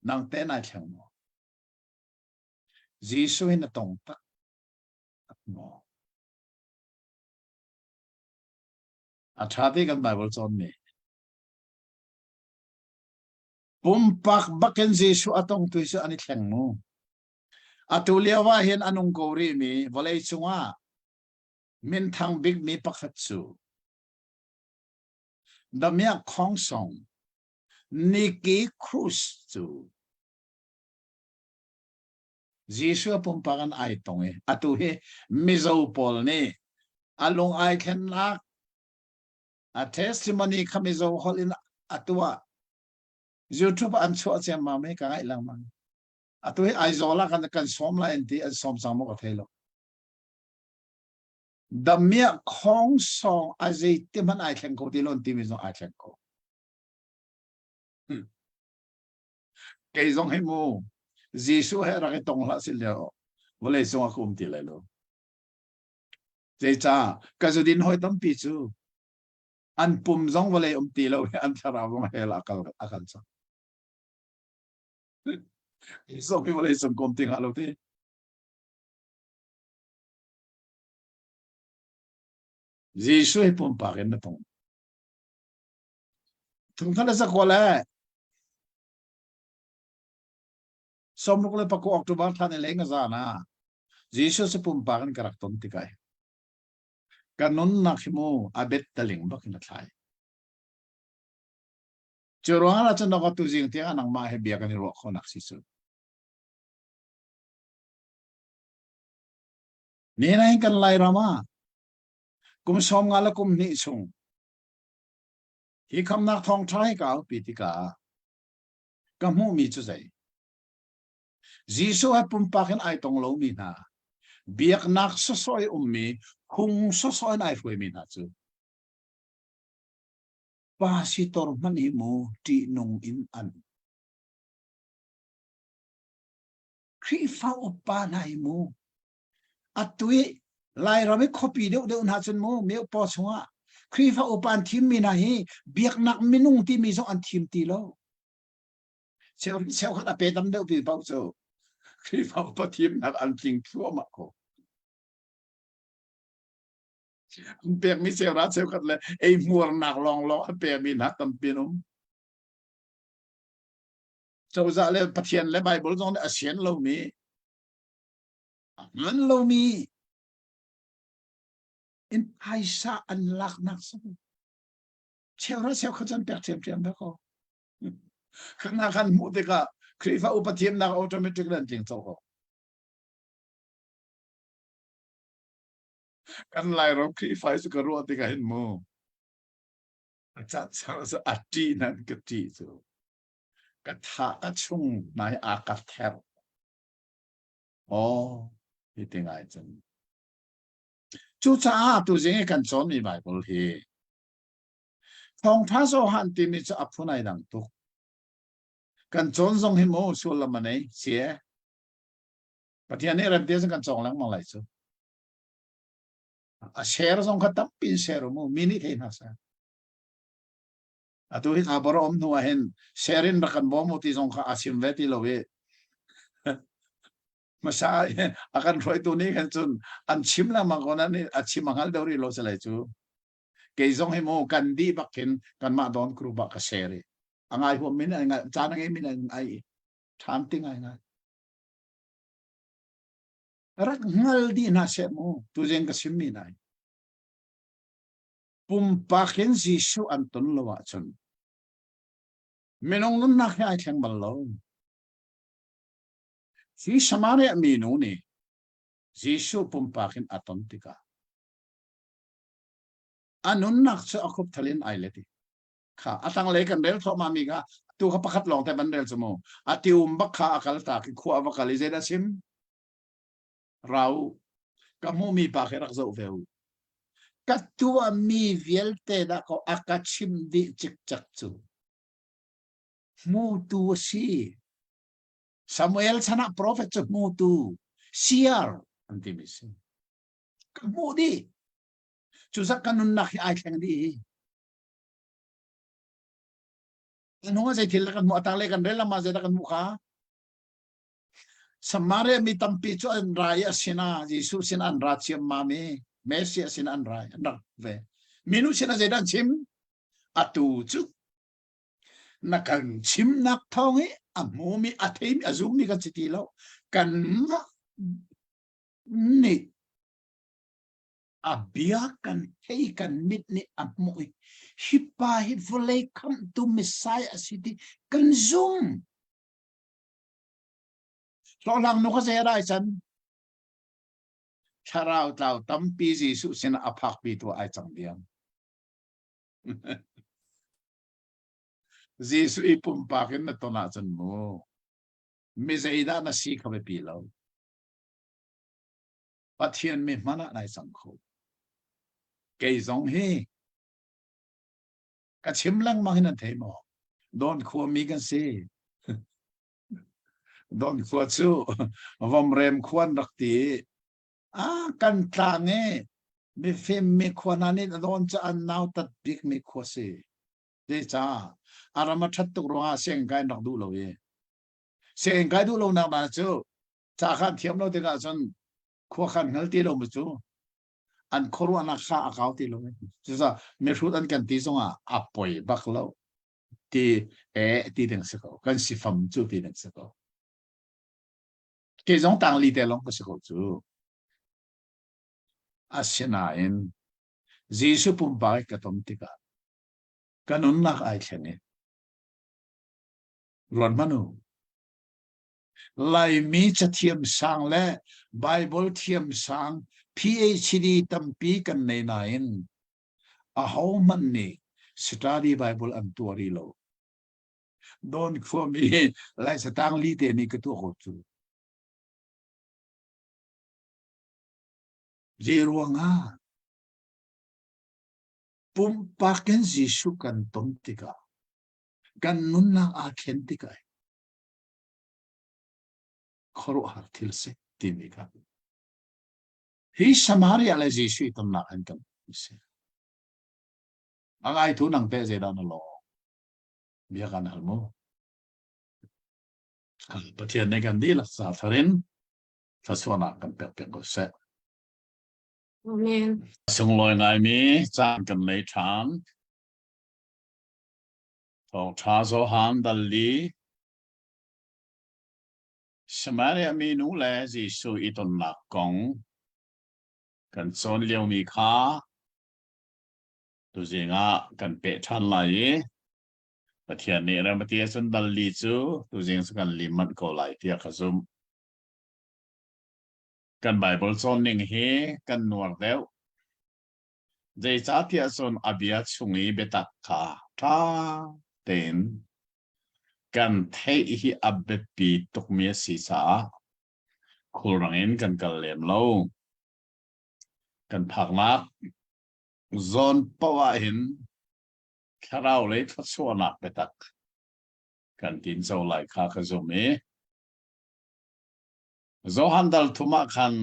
Nang te nai thleng maw? Jesuh hi na tong tak tak maw? A ṭha te kan Bible cawn mi. Pumpak bakin Jesuh a tong tu cu an i thleng mu. Atu lio ah hin a nung ko rih mi vawlei cungah minthang bikmi pakhat cu Damiah Khongsong Nicky Cruz cu Jesuh pumpak an ai tong i atu hi Mizo pawl nih a lung ai thlennak a testimony kha Mizo holh in a tuah YouTube an chuah ciammam hi ka ngaih lengmang atu hi Aizawl ah kan kan sawm lai an ti an sawm cang maw ka thei lo Damiah khongsong a zei te hmanh ai thleng ko ti lo timi zong ai thleng ko. Hmm. Kei zong hi mu Jesuh he rak i tong hlah si lio vawlei cung ah ka um ti lai lo. Zeicah ka zudin hawi tampi cu an pum zong vawlei um ti lo an thlarau zong hell a kal a kal cang. Zong hi vawlei cung kom ti hnga lo ti. Jesuh hi pumpak in na tong. Thungthar le zakua le sawmruk le pakua October thla ni leng zan ah Jesuh cu pumpak in ka rak ton tikai. Ka nunnak hi mu a bet taling bak in a thlai. Cu ruang ah cun ka tu zing tiang nangmah he bia kan i ruah khawhnak si cu. Ni na hin kan Lairam ah kum 50 le kum hnih chung hi khamnak thawngṭha hi ka aupi tikah ka hmuhmi cu zei? Jesuh he pumpak in ai tong lomi hna, biaknak sawsawh i ummi, phung sawsawh in ai hruaimi hna cu pasitor hmanh hi mu ṭihnung in an Khrihfa upa hna hi mu atu i Lairam i khuapi deuhdeuh hna cun mu miopaw chungah Khrihfa upa an thimmi hna hi biaknak minung timi zong an thim ti lo. Cheu cheukhat a pe tam deuh ti paoh cu Khrihfa upa thimnak an tling thluahmah ko. An pekmi cheuhra cheukhat le ei hmuarnak lawnglawng an pekmi hna tampi an um. Cozah le Pathian le Bible zong nih a sian lomi a hman lomi in phaisa an laknak si. Cheuhra cheukhat cu an pek ṭhiamṭhiam ve ko. Khana kan hmuh tikah Khrihfa upa thiamnak automatic an tling cawk ko. Kan Lairam Khrihfa cu ka ruah tikah hin mu. A cat cu a ṭih nan ka ṭih cu. Ka tha ka chung nai a ka ther. Oh, hi ti ngai cun. Cucaah tu zing i kan cawnmi Bible hi Thawngṭha Johan timi cu a phun ai dang tuk. Kan cawn zong hi mu sullam a nei si e. Pathian nih rem te kan cawng lengmang lai cu. A share zong kha tampi in share mu mi nih thei hna seh. Atu hi aa bor om hnu ah hin share in rak kan bawm u ti zong kha a chim ve ti lo i hmasa a kan hruaitu nih khan cun an chim lengmang ko nan a chim a hngal deuh rih lo salai cu. Kei zong hi mu kan dih bak khin kanmah dawn group ah ka share i a ngai huam min ai ngai caan a ngei min ai ṭhan ti ngai ngai. Rak hngal dih hna seh mu tuzing ka chimmi hna hi. Pumpak in Jesuh an ton lo ahcun minung nunnak hi ai thleng bal lo. Hi Samaria minu nih Jesuh pumpak in a ton tikah a nunnak cu a khupthal in ai let i kha a tanglei kan rel thluahmah mi kha tu kha pakhat lawng te van rel cu mu a tium bak kha a kal tak i khua va kal i zeidah sim rau ka hmuh mi pa khi rak zoh ve u ka tuah mi vialte dah ko a ka chim dih cikcek cu hmutu a si Samuel chan ah prophet cu hmutu seer an timi si ka hmuh dih cu zat ka nunnak hi ai thleng dih hi Nung zei thil kan hmuh atang le kan rel lama zei kan hmuh kha Samaria mi tampi cu an ra i a sinah Jesuh sin an ra ciammam i Messiah sin an ra an rak ve minu sin ah zeidah an chim atu cu na kan chimnak thawng i a hmumi a theimi a zummi kan si ti lo kanmah nih a bia kan thei kan mit nih a hmuh i hi pa hi vawlei khamhtu Messiah a si ti kan zum. Hlawhhlang nu kha zei a rai can? Thlarau tlau tampi Jesuh sinah a phakpi tu ai cang diam. Jesuh i pumpak in na ton ahcun mu mi zeidah na si kha biapi lo. Pathian mi hmanh ah nai cang kho. Kei zong hi ka chim lengmang hin an thei maw? Dawn khua mi kan si. Dawn khua cu vomrem khua an rak ti. Ah, kan tlang i mifim mi khua hna nih dawn cu an nautat bik mi khua si. Zeicah? A ram a ṭhat tuk ruangah sianginn kai an rak duh lo i. Sianginn kai duh lonak hna cu ca khan thiam lo tikah cun khua khan hngal ti lo mu cu. An khuaruahnak kha a kau ti lo. Cucaah mihrut an kan ti zongah a poi bak lo. Ti e ti ding si ko. Kan si fam cu ti ding si ko. Kei zong tang li te lawng ka si ko cu. Asinain Jesuh pumpak ka ton tikah ka nunnak ai thleng i ruat hmanh u. Laimi cathiam sang le Bible thiam sang PhD tampi kan nei nain ahohmanh nih study Bible an tuah rih lo. Dawn khuami Laisa tang li te nih ka tuah ko cu. Zei ruangah pumpak in Jesuh kan ton tikah kan nunnak aa thlen tikah khuaruahhar thil si timi kha hi Samaria le Jesuh i tonnak an kan si. A ngaitu nang teh zeidah na lawh? Bia kan hal mu. Pathian nih kan dihlak ca thar in thluachuahnak kan pek piak ko seh. Amen. Sunglawi ngaimi caan kan nei ṭhan. Thawngṭha Johan dal li Samaria minu le Jesuh i tonnak kong kan cawn liomi kha tuzing ah kan peh ṭhan lai i Pathian nih rem a ti ahcun dal li cu tuzing cu kan lim manh ko lai tiah ka zumh. Kan Baibal cawn ning hi kan nuar deuh. Zeicahtiah cun a bia chung i biatak kha ṭha tein kan theih hi a biapi tukmi a si caah khulrang in kan kal lem lo. Kan phaknak zawn paoh ah hin thlarau lei thluachuahnak biatak kan tinco lai kha ka zumh i Johan dal thum ah khan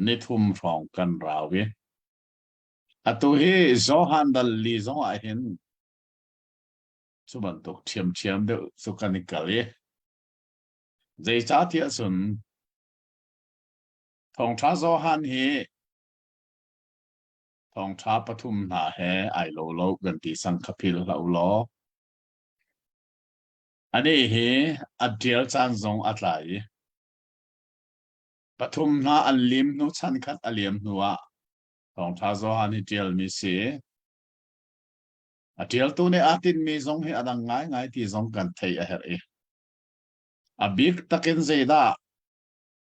nithum hrawng kan rau i atu hi Johan dal li zong ah hin cu bantuk ṭhiamṭhiam deuh cu kan i kal i zeicahtiah cun thawngṭha Johan hi thawngṭha pathum hna he ai lo lo kan ti sang kha philh hlah u law anih hi a ṭial caan zong a tlai i pathum hna an lim hnu chan khat a liam hnu ah thawngṭha Johan hi ṭialmi si a ṭialtu nih aa tinhmi zong hi a dang ngaingai ti zong kan theih a herh i a bik takin zeidah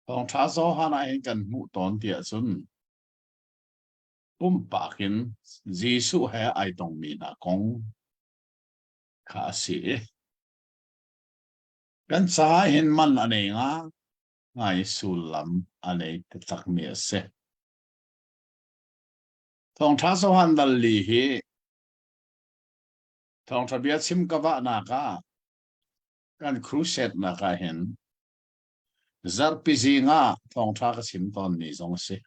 thawngṭha Johan ah hin kan hmuh tawn ti ahcun pumpak in Jesuh he ai tongmi hna kong kha a si. Kan caah hin man a nei nga ngai sullam a nei taktakmi a si. Thawngṭha Johan dal li hi thawngṭha bia chim ka vahnak ah kan crusade nak ah hin zarhpi zing ah thawngṭha ka chim tawnmi zong a si.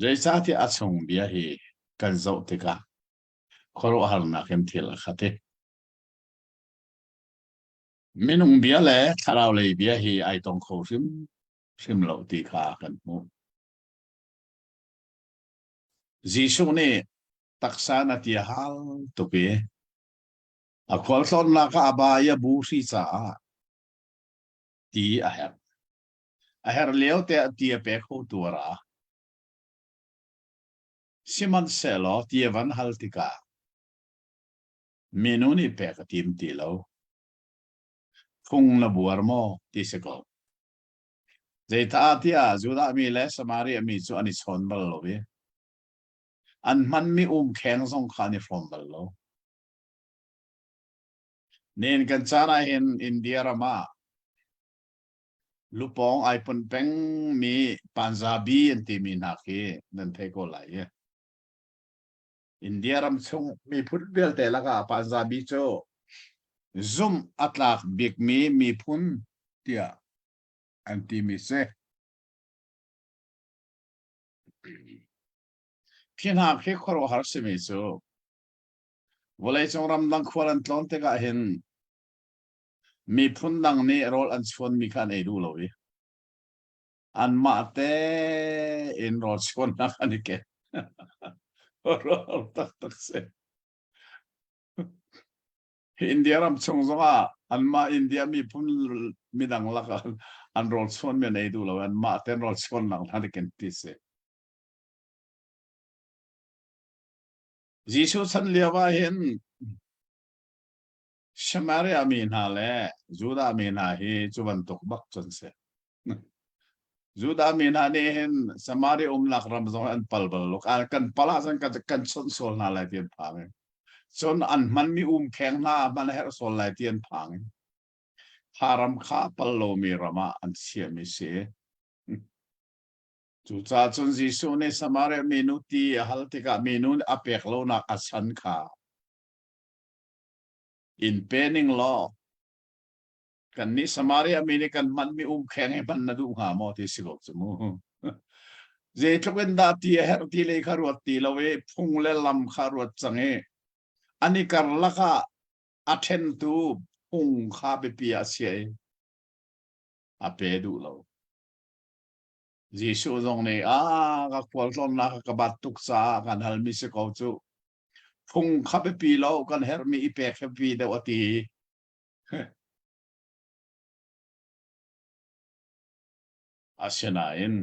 Zeicahtiah a chung bia hi kan zoh tikah khuaruahharnak in thil a khat i minung bia le thlarau lei bia hi ai tong kho hrim hrim lo ti kha kan hmuh. Jesuh nih taksa na ti a hal tuk i a khualtlawnnak ah a ba i a bu hri caah ti a herh. A herh lio te ah ti a pe kho tu a ra. Sihmanhsehlaw ti a van hal tikah minu nih pek a tim ti lo. Phung na buar maw ti si ko. Zeicah tiah Judah mi le Samaria mi cu an i chawn bal lo i an hmanmi umkheng zong kha an i hrawm bal lo. Nin kan caan ah hin India ram ah lupawng ai pon pengmi Panjabi an timi hna khi nan thei ko lai i India ram chung miphun vialte lakah Panjabi cu zumh a tlak bikmi miphun tiah an timi si. Khi hna khi khuaruahhar simi cu vawleicung ramdang khual an tlawn tikah hin miphun dang nih rawl an chuanmi kha an ei duh lo i. Anmah tein rawl chuannak an i ken. Rawl taktak si. India ram chung zongah anmah India miphun midang lakah an rawl chuanmi an ei duh lo anmah ten rawl chuannak hna ken ti si. Jesuh chan lio ah hin Samaria mi hna le Judah mi hna hi cu bantuk bak cun si. Judah mi hna nih hin Samaria umnak ram zong an pal bal lo. Kan pal ahcun kan, kan chawnh sual hna lai ti an phang. Cun an hmanmi umkheng hna hman a herh sual lai ti an phang. Kha ram kha pal lomi ram ah an chiahmi si. Cucaah cun Jesuh nih Samaria minu ti a hal tikah minu nih a pek lonak a chan kha in pe ning law kannih Samaria mi nih kan hmanmi umkheng hi hman na duh hnga maw ti si ko cu mu. Zeitluk in dah ti a herh ti lei kha ruat ti lo i phung le lam kha ruat cang i an i karlak ah a ṭhentu phung kha biapi ah a chiah i a pe duh lo. Jesuh zong nih a ka khualtlawnnak ka bat tuk caah kan halmi si ko cu. Phung kha biapi lo kan herhmi i pek hi biapi deuh a ti. Asinain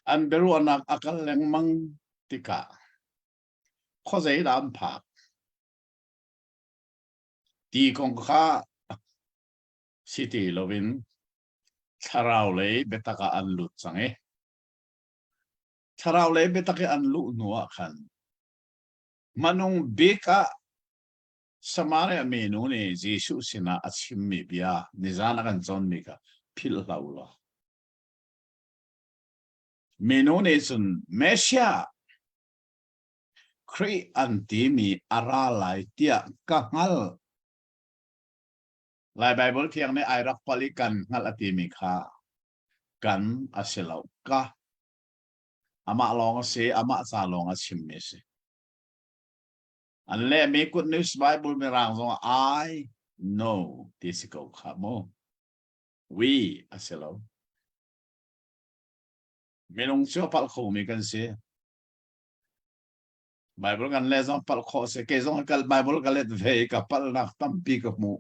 an biaruahnak a kal lengmang tikah khuazei dah an phak ti kong kha si ti loin thlarau lei biatak ah an lut cang i thlarau lei biatak i an luh hnu ah khan Hmanung bik ah Samaria minu nih Jesuh sinah a chimmi bia nizan a kan cawnmi kha philh hlah u law. Minu nih cun Messiah Khrih an timi a ra lai tiah ka hngalh. Lai Baibal thiang nih ai rak palh i kan hngalh a timi kha kan a si lo ka. Amah lawng a si, amah ca lawng a chimmi a si. An lehmi Good News Bible mirang zong I know ti si ko kha mu. We a si lo. Minung cu a palh khomi kan si. Bible kan leh zong palh khawh si. Kei zong kal Bible ka let ve i ka palhnak tampi ka hmuh.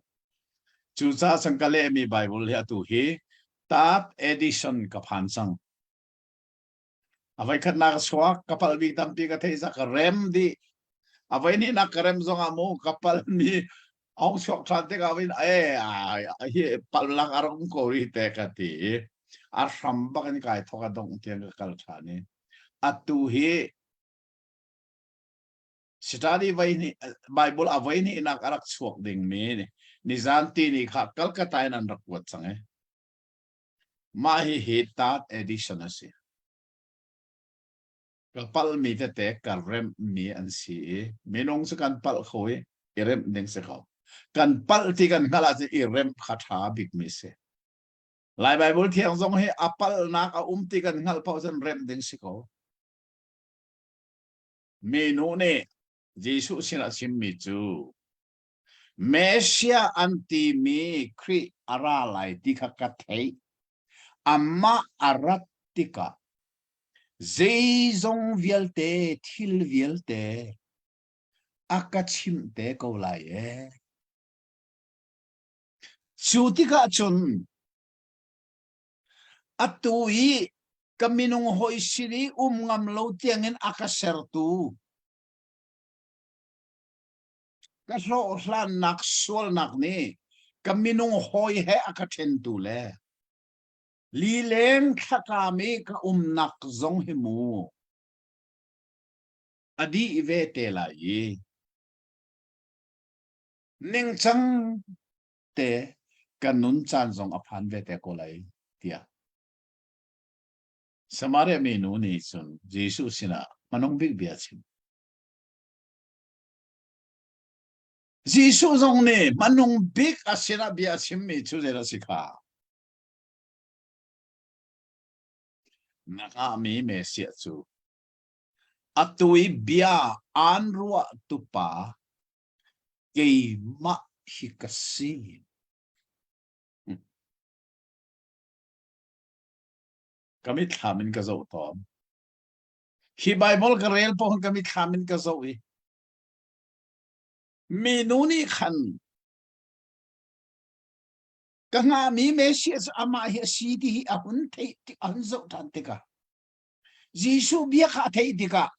Cucaah cun ka lehmi Bible hi atu hi third edition ka phan cang. A voikhatnak a chuak, ka palhmi tampi ka theih cang, ka rem dih. A voihnihnak ka rem zongah mu ka palhmi a hung chuak ṭhan tikah vin e hi palhnak a rak um ko rih te ka ti i a hram bak in kai thawk a dongh tiang ka kal ṭhan i atu hi study voi hnih Bible a voi hnihnak a rak chuak dingmi nizan ti ni kha Calcutta in an rak kuat cang i Mah hihi third edition a si. Ka palhmi tete ka remhmi an si i minung cu kan palh kho i i remh ding si ko. Kan palh ti kan hngalh ahcun i remh kha ṭha bikmi si. Lai Baibal thiang zong hi a palhnak a um ti kan hngalh paoh cun remh ding si ko. Minu nih Jesuh sinah chimmi cu Messiah an timi Khrih a ra lai ti kha ka theih. Amah a rat tikah zeizong vialte thil vialte a ka chimh te ko lai ee. Cu tikah cun atu i ka minung hawi sin i um ngam lo tiangin a ka sertu Ka hlawhhlannak sualnak nih ka minung hawi he a ka ṭhentu le lileng thlakam i ka umnak zong hi mu a dih ve te lai i ningcang te ka nun caan zong a phan ve te ko lai tiah Samaria minu nih cun Jesuh sinah hmanung bik bia a chim. Jesuh zong nih hmanung bik a sinah bia a chimmi cu zeidah a si kha? Na hngahmi Messiah cu atu i bia aan ruah tupa keimah hi ka si. Ka mitthlam in ka zoh tawn. Hi Bible ka rel paoh ka mitthlam in ka zoh i minu nih khan ka hngahmi Messiah cu amah hi a si ti hi a hun theih a hun zoh ṭhan tikah Jesuh bia kha a theih tikah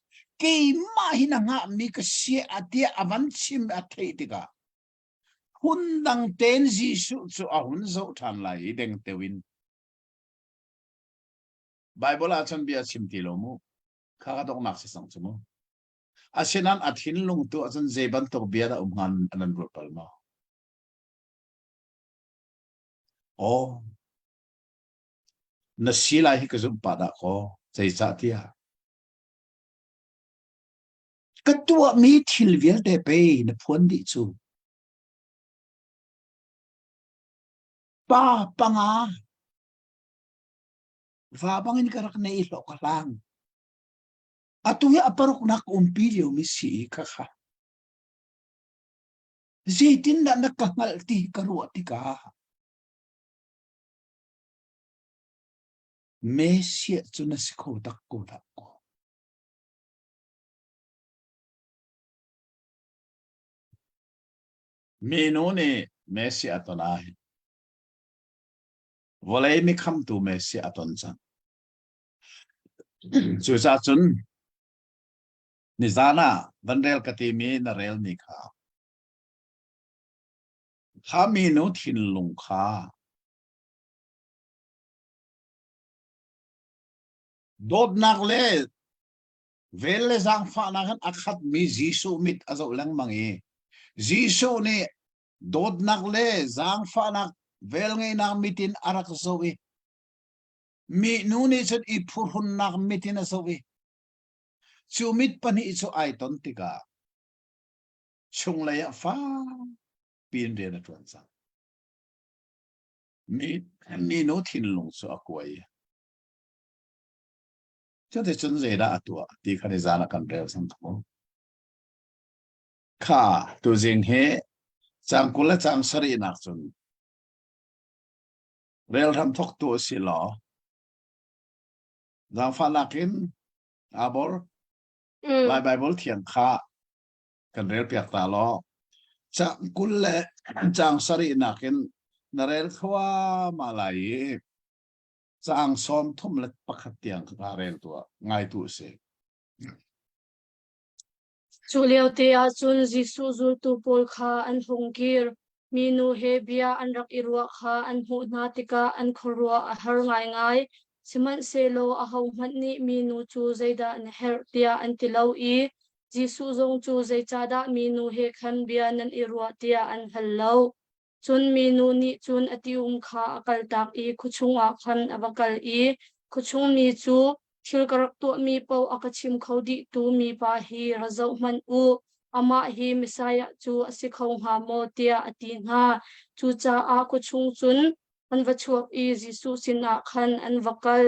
keimah hi na hngahmi ka si a tiah a van chim a theih tikah phundang tein Jesuh cu a hun zoh ṭhan lai i dengteo in Bible ah cun bia chim ti lo mu kha ka donghnak si sang cu mu asinain a thinlung tu ahcun zei bantuk bia dah um hnga nan ruat bal maw Aw, na si lai hi ka zumh pah dah kaw, zeicah tiah ka tuahmi thil vialte pei na phuan dih cu. Pa panga va bangin ka rak nei hlawh ka hlang. Atu hi a paruknak umpi liomi si i kha kha. Zeitindah na ka hngalh ti ka ruah tikah Messiah cu na si kho tak ko dah kaw. Minu nih Messiah a ton ai. Vawlei mi khamtu Messiah a ton cang. Cucaah cun Nizan ah van rel ka timi na relmi kha kha minu thinlung kha dawtnak le vel le zaangfahnak in a khatmi Jesuh mit a zoh lengmang i Jesuh nih dawtnak le zaangfahnak velngeihnak mit in a rak zoh i minu nih cun i phuhrunnak mit in a zoh i Cu mit pahnih cu ai ton tikah chunglei ah fakpi in rian a ṭuan cang. Mi, minu thinlung cu a kuai. Cuticun zeidah a tuah ti kha nizan ah kan rel cang kho. Kha tuzing hi cang 20 le cang sarihnak cun rel hram thok tu a si law Zaangfahnak in Abor Lai Bible thiang kha kan rel piak ta law cang 20 le cang sarih nakin na rel thluahmah lai i cang 31 tiang kha rel tuah ngai tu si. Cu liote ah cun Jesuh zultu pawl kha an hung kir. Minu he bia an rak i ruah kha an hmuh hna tikah an khuaruah a har ngaingai. Sihmanhsehlaw ahohmanh nih minu cu zeidah na herh tiah an ti lo i Jesuh zong cu zeicahdah minu he khan bia nan i ruah tiah an hal lo. Cun minu nih cun a ti-um kha a kaltak i khuachung ah khan a va kal i khuachung mi cu thil ka rak tuahmi paoh a ka chim kho dihtu mipa hi ra zoh hmanh u. Amah hi Messiah cu a si kho hnga maw tiah a ti hna. Cucaah khuachung cun an va chuak i Jesuh sinah khan an va kal.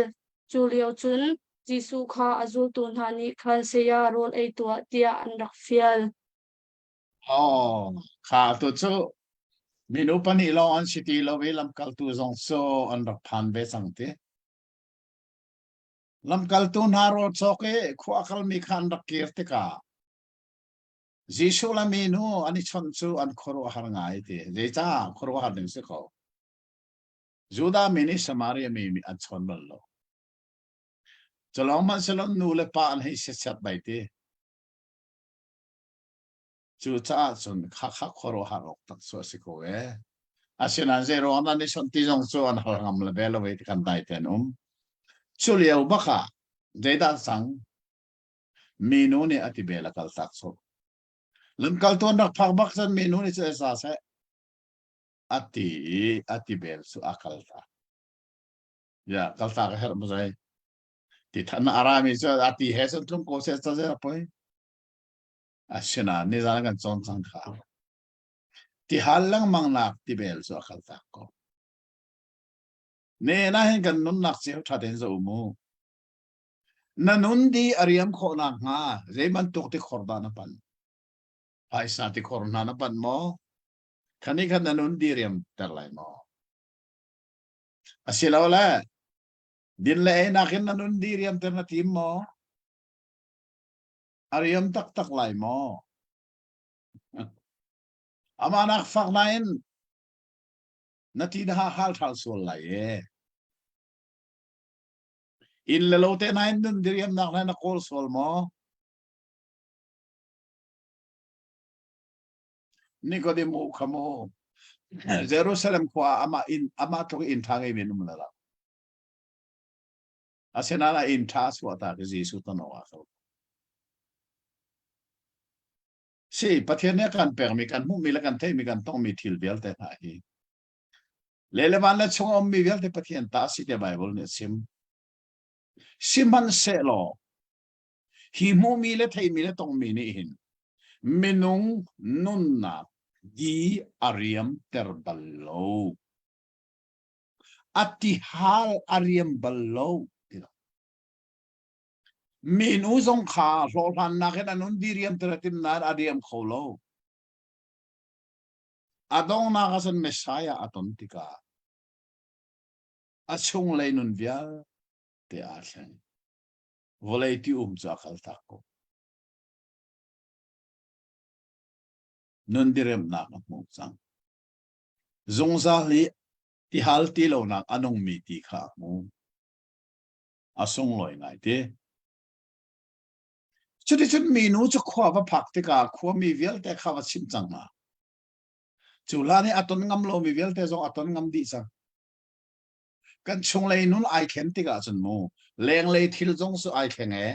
Cu lio cun Jesuh kha a zultu hna nih khan saya rawl ei tuah tiah an rak fial. Oh, kha tu cu minu pahnih lawng an si ti lo i lamkaltu zong cu an rak phan ve cang ti. Lamkaltu hna rawl cawk i khua a kalmi kha an rak kir tikah Jesuh le minu an i chawnh cu an khuaruahhar ngai ti. Zeicah khuaruahhar ding si ko? Judah mi nih Samaria mi an chawn bal lo. Culawng hmanhsehlaw nu le pa an hei siachiat bai ti. Cucaah cun khakha khuaruahhar awk tak cu a si ko ee. Asinain zei ruang dah nih ti zong cu an hal ngam le ve lo i kan dai te an um. Cu lio bak ah zeidah cang minu nih a ti bel a kal tak cu. Lamkaltu an rak phak bak cun minu nih cu sa seh a ti i a ti bel cu a kal tak. Ya kal tak a herh mazai. Ti than arami cu a ti he cun tlung ko seh ca zei a poi. Asinain nizan kan cawn cang kha. Tihal lengmang nak tibel cu a kal tak ko. Ne na hin kan nunnak cio ṭha tein zoh mu. Na nun di a riam khawh nak hnga zei bantuk tikhor dah na pan? Phaisa tikhor hna na pan maw? Khani khan na nun di riam ter lai maw? Asilole. Din le ei nakin na nun diriam ter na tim maw? A riam taktak lai maw? Amah nak fak nain na ti na hal ṭhal sual lai e. Inn le lo te nain nun diriamnak na na kawl sual maw? Nikodemu kha mu Jerusalem khua amah inn amah tluk inn ṭha ngei men um la lo. Asinain a inn ṭha suah ta ki Jesuh ton awk ah ko. Si Pathian nih a kan pekmi kan hmuhmi le kan theihmi kan tongmi thil vialte hna hi le le van le chung a ummi vialte Pathian ta si te Bible nih a chim. Sihmanhsehlaw hi hmuhmi le theihmi le tongmi nih hin minung nunnak di a riamter bal lo. A tihal a riam bal lo. Minu zong kha hlawhhlannak in a nun diriamter a tim nain a riam kho lo. A donghnak ah cun Messiah a ton tikah a chunglei nun vialte aa thleng. Vawlei ti um cu a kaltak ko. Nun diriamnak a hmu cang. Zungzal i tihal ti lonak a nungmi ti kha a hmu. A sunglawi ngai ti. Cuticun minu cu khua va phak tikah khuami vialte kha va chimh cang hna. Cu hlan i a ton ngam lomi vialte zong a ton ngam dih cang. Kan chunglei nun ai thlen tikah cun mu lenglei thil zong cu ai thleng ee.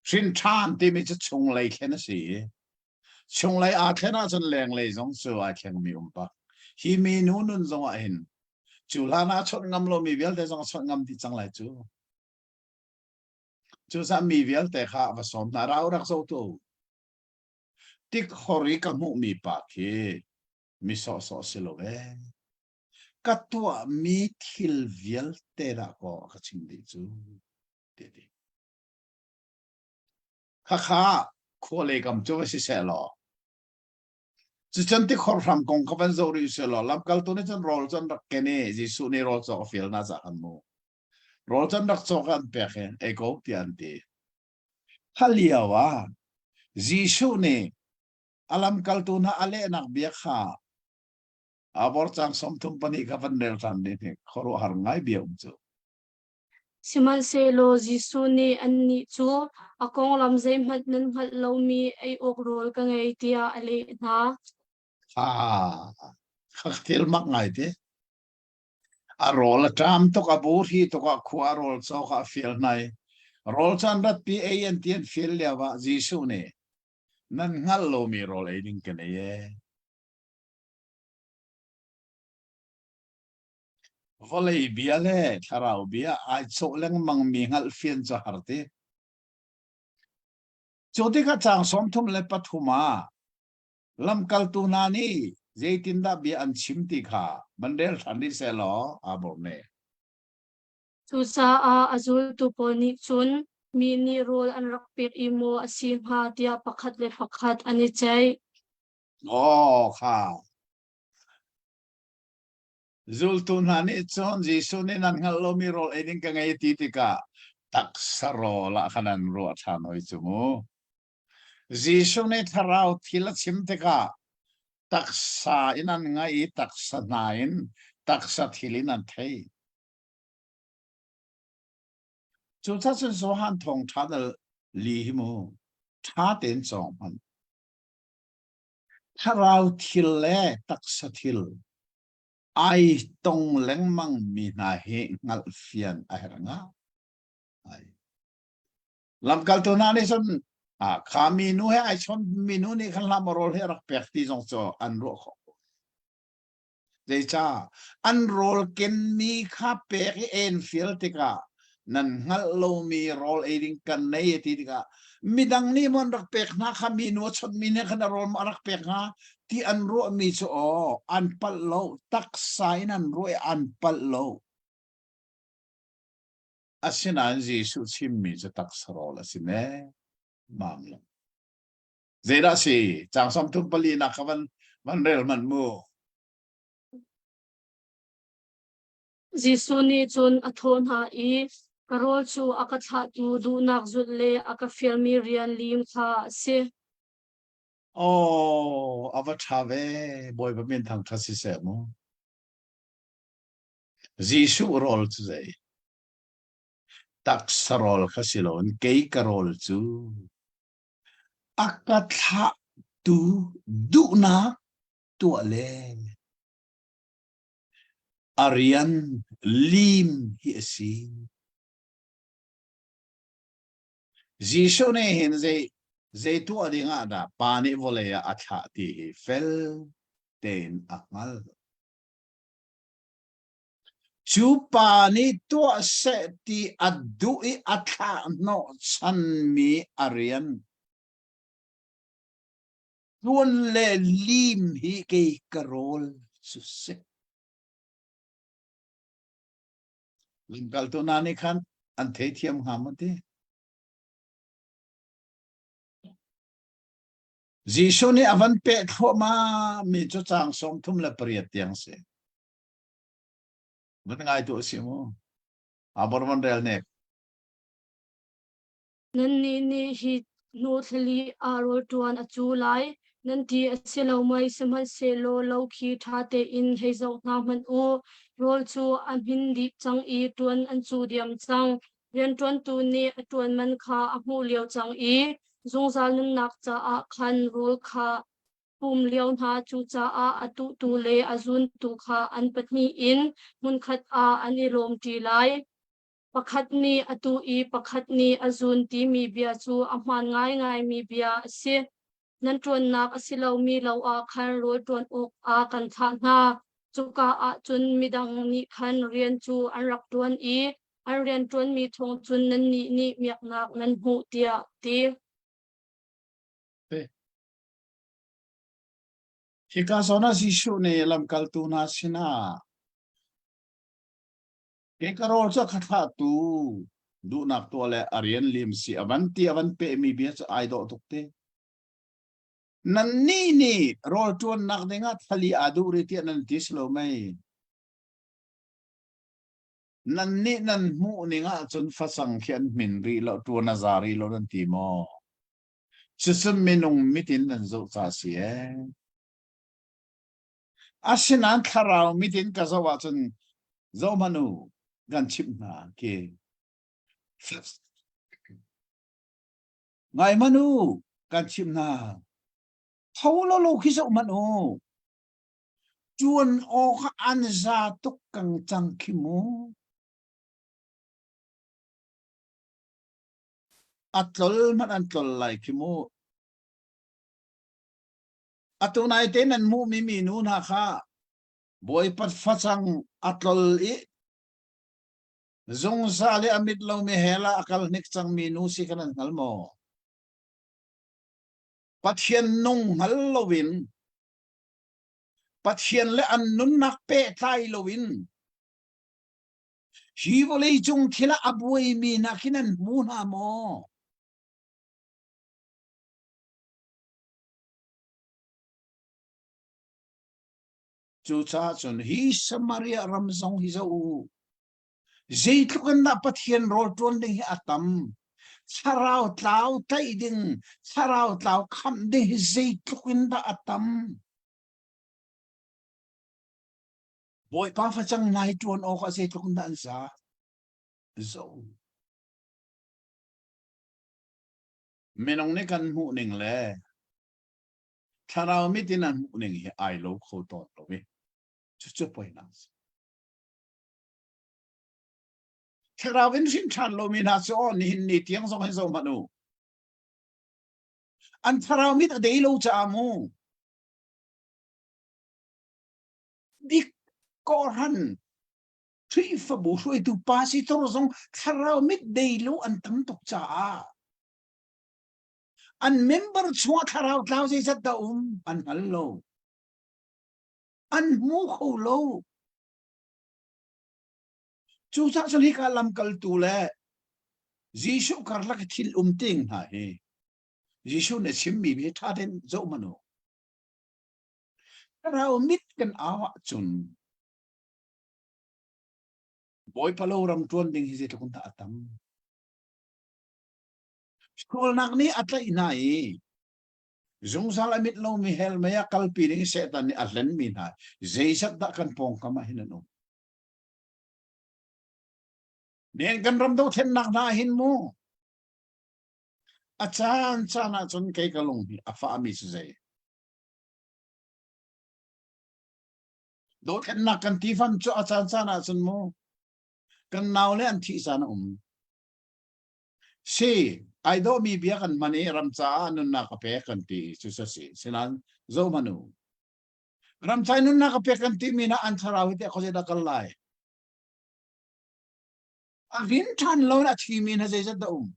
Hrin ṭhan timi cu chunglei thlen a si i chunglei aa thlen ahcun lenglei zong cu ai thlengmi um bak. Hi minu nun zong ah hin cu hlan ah chawnh ngam lomi vialte zong a chawnh ngam dih cang lai cu. Cucaah mi vialte kha va sawm hna rau rak zoh tu. Tikhor i ka hmuhmi pa khi mi sawhsawh si lo ee. Ka tuahmi thil vialte dah kaw a ka chim dih cu. Ti ti. Khakha khua lei kam cu va si seh law Cucun tikhor hram kong kha van zoh rih usih law lamkaltu nih cun rawl cu an rak ken i Jesuh nih rawl cawk a fial hna caah khan mu. Rawl cu an rak cawk i an pek i ei ko tiah an ti. Kha lio ah Jesuh nih a lamkaltu hna a lehnak bia kha a vorcang 32 kha van rel ṭhan ding hi khuaruahhar ngai bia um cu. Sihmanhsehlaw Jesuh nih annih cu, A konglam zeihmanh nan hngalh lomi ei awk rawl ka ngei, tiah a leh hna. Ah, kha thil mak ngai te. A rawl a ṭam tuk, a buhri tuk ah khua a rawl cawk ah a fial hna i rawl cu an ratpi ei an ti an fial lio ah Jesuh nih nan hngalh lomi rawl ei ding ka nei ee. Vawlei bia le thlarau bia ai cawh lengmangmi hngalhfian cu har ti. Cu tikah caang 33 ah lamkaltu hna nih zeitindah bia an chim ti kha van rel ṭhan rih seh law aa bawm ne. Cucaah a zultu pawl nih cun mi nih rawl an rak pek i maw a si hnga tiah pakhat le pakhat an i ceih. Aw kha Zultu hna nih cun Jesuh nih nan hngalh lomi rawl ei ding ka ngei ti tikah taksa rawl ah khan an ruah ṭhan hoi cu mu. Jesuh nih thlarau thil a chim tikah taksa in an ngaih i taksa hna in taksa thil in an thei. Cucaah cun Johan thawngṭha dal li hi mu ṭha tein cawng hmanh. Thlarau thil le taksa thil ai tong lengmang mi hna hi hngalhfian a herh ngai. Lamkaltu hna nih cun kha minu he ai chawn minu nih khan hlah maw rawl hi a rak pek ti zong cu an ruah khawh. Zeicah an rawl kenmi kha pek i en fial tikah nan hngalh lomi rawl ei ding kan nei a ti tikah midang nih maw an rak pek hna kha minu a chawnhmi nih khan a rawl maw a rak pek hnga ti an ruahmi cu aw an palh lo taksa in an ruah i an palh lo. Asinain Jesuh chimmi cu taksa rawl a si ne mam lo. Zeidah si? Caang 34 nak kha van van rel hmanh mu. Jesuh nih cun a thawh hna i, Ka rawl cu a ka thlahtu duhnak zulh le a ka fialmi rian lim kha a si. Aw, a va ṭha ve. Bawipa min thangṭhat siseh mu. Jesuh rawl cu zei? Taksa rawl kha si loin kei ka rawl cu a ka thlahtu duhnak tuah le a rian lim hi a si. Jesuh nih hin zei zei tuah ding ah dah Pa nih vawlei ah a thlah ti hi fel tein a hngalh. Cu pa nih tuah seh ti a duh i a thlah hnawhchanmi a rian Tuan le lim hi kei ka rawl cu si. Lamkaltu hna nih khan an theithiam hnga maw ti? Jesuh nih a van peh thluahmah mi cu caang 38 tiang si. Van ngai tu a si mu. Abor van rel nek. Nannih nih hi hnu thlali ah rawl ṭuan a cu lai, nan ti a si lo mei? Sihmanhsehlaw lo khi ṭha tein hei zoh hna hmanh u. Rawl cu a hmin dih cang i ṭuan an cu diam cang. Rianṭuantu nih a ṭuan man kha a hmuh lio cang i zungzal nunnak caah khan rawl kha pum lio hna. Cucaah a tuhtu le a zuntu kha an pahnih in hmunkhat ah an i lawmṭi lai. Pakhat nih a tuh i pakhat nih a zun timi bia cu a hmaan ngaingaimi bia a si. Nan ṭuannak a si lomi lo ah khan rawl ṭuan awkah kan thlah hna. Cuka ah cun midang nih khan rian cu an rak ṭuan i an rian ṭuanmi thawng cun nannih nih miaknak nan hmuh tiah a ti. Hika zawn ah Jesuh nih lamkaltu hna sinah Kei ka rawl cu a ka thlahtu duhnak tuah le a rian lim si a van ti a van pehmi bia cu ai dawh tuk te. Nannih nih rawl ṭuannak dingah thali aa duh rih tiah nan ti si lo mei? Nannih nan hmuh ning ahcun facang khi an hmin rih lo, ṭuan a za rih lo nan ti maw? Cucu minung mit in nan zoh ca si ee. Asinain thlarau mit in ka zoh ahcun zohhmanh u, kan chimh hna khi. Ngai hmanh u, kan chimh hna. Tho lawlaw khi zoh hmanh u. Ṭuan awk an za tuk kang cang khi mu. A tlol hmanh an tlol lai khi mu. Atu naite nan hmuhmi minu hna kha Bawipa facang a tlol i zungzal i a mit lomi hell ah a kal hnik cangmi nu si kha nan hngal maw? Pathian nung hngal loin Pathian le an nunnak pehtlai loin hi vawlei cung thil ah a buaimi hna khi nan hmu hna maw? Cucaah cun hi Samaria ram zong hi zoh u. Zeitluk in dah Pathian rawl ṭuan ding hi a tam. Thlarau tlau tlaih ding, thlarau tlau khamh ding hi zeitluk in dah a tam. Bawipa facang nai ṭuan awk ah zeitluk in dah an za. Zoh. Minung nih kan hmuh ning le thlarau mit in an hmuh ning hi ai lo kho tawn lo i cucu poinak a si. Thlarau in hrin ṭhan lomi hna cu aw nihin ni tiang zong hin zoh hmanh u. An thlarau mit a dei lo caah mu. Dik kawhran Khrihfabu hruaitu pastor zong thlarau mit dei lo an tam tuk caah an member chungah thlarau tlau zeizat dah um an hngal lo. An hmu kho lo. Cucaah cun hika lamkaltu le Jesuh karlak i thil um ting hna hi Jesuh nih chimmi hi ṭha tein zoh hmanh u. Thlarau mit kan au ahcun. Bawipa lo ram ṭuan ding hi zeitluk in dah a tam. Sualnak nih a tlaih hna i zungzal a mit lomi hell mei ah kalpi ding Satan nih a hlenmi hna zeizat dah kan pawngkam ah hin an um. Nen kan ram dothlennak hna hin mu a caan caan ah cun kei ka lung hi a fahmi cu zei Dothlennak kan ti fam cu a caan caan ah cun mu kan nau le an thih caan a um. Si, ai dawhmi bia kan hman i ram caah nunnak a pek kan ti cu sa si. Sinain zo hmanh u. Ram ca nunnak a pek kan timi na an thlarau hi teh khuazei dah kal lai? A rin ṭhan lo in a thimi na zeizat dah um?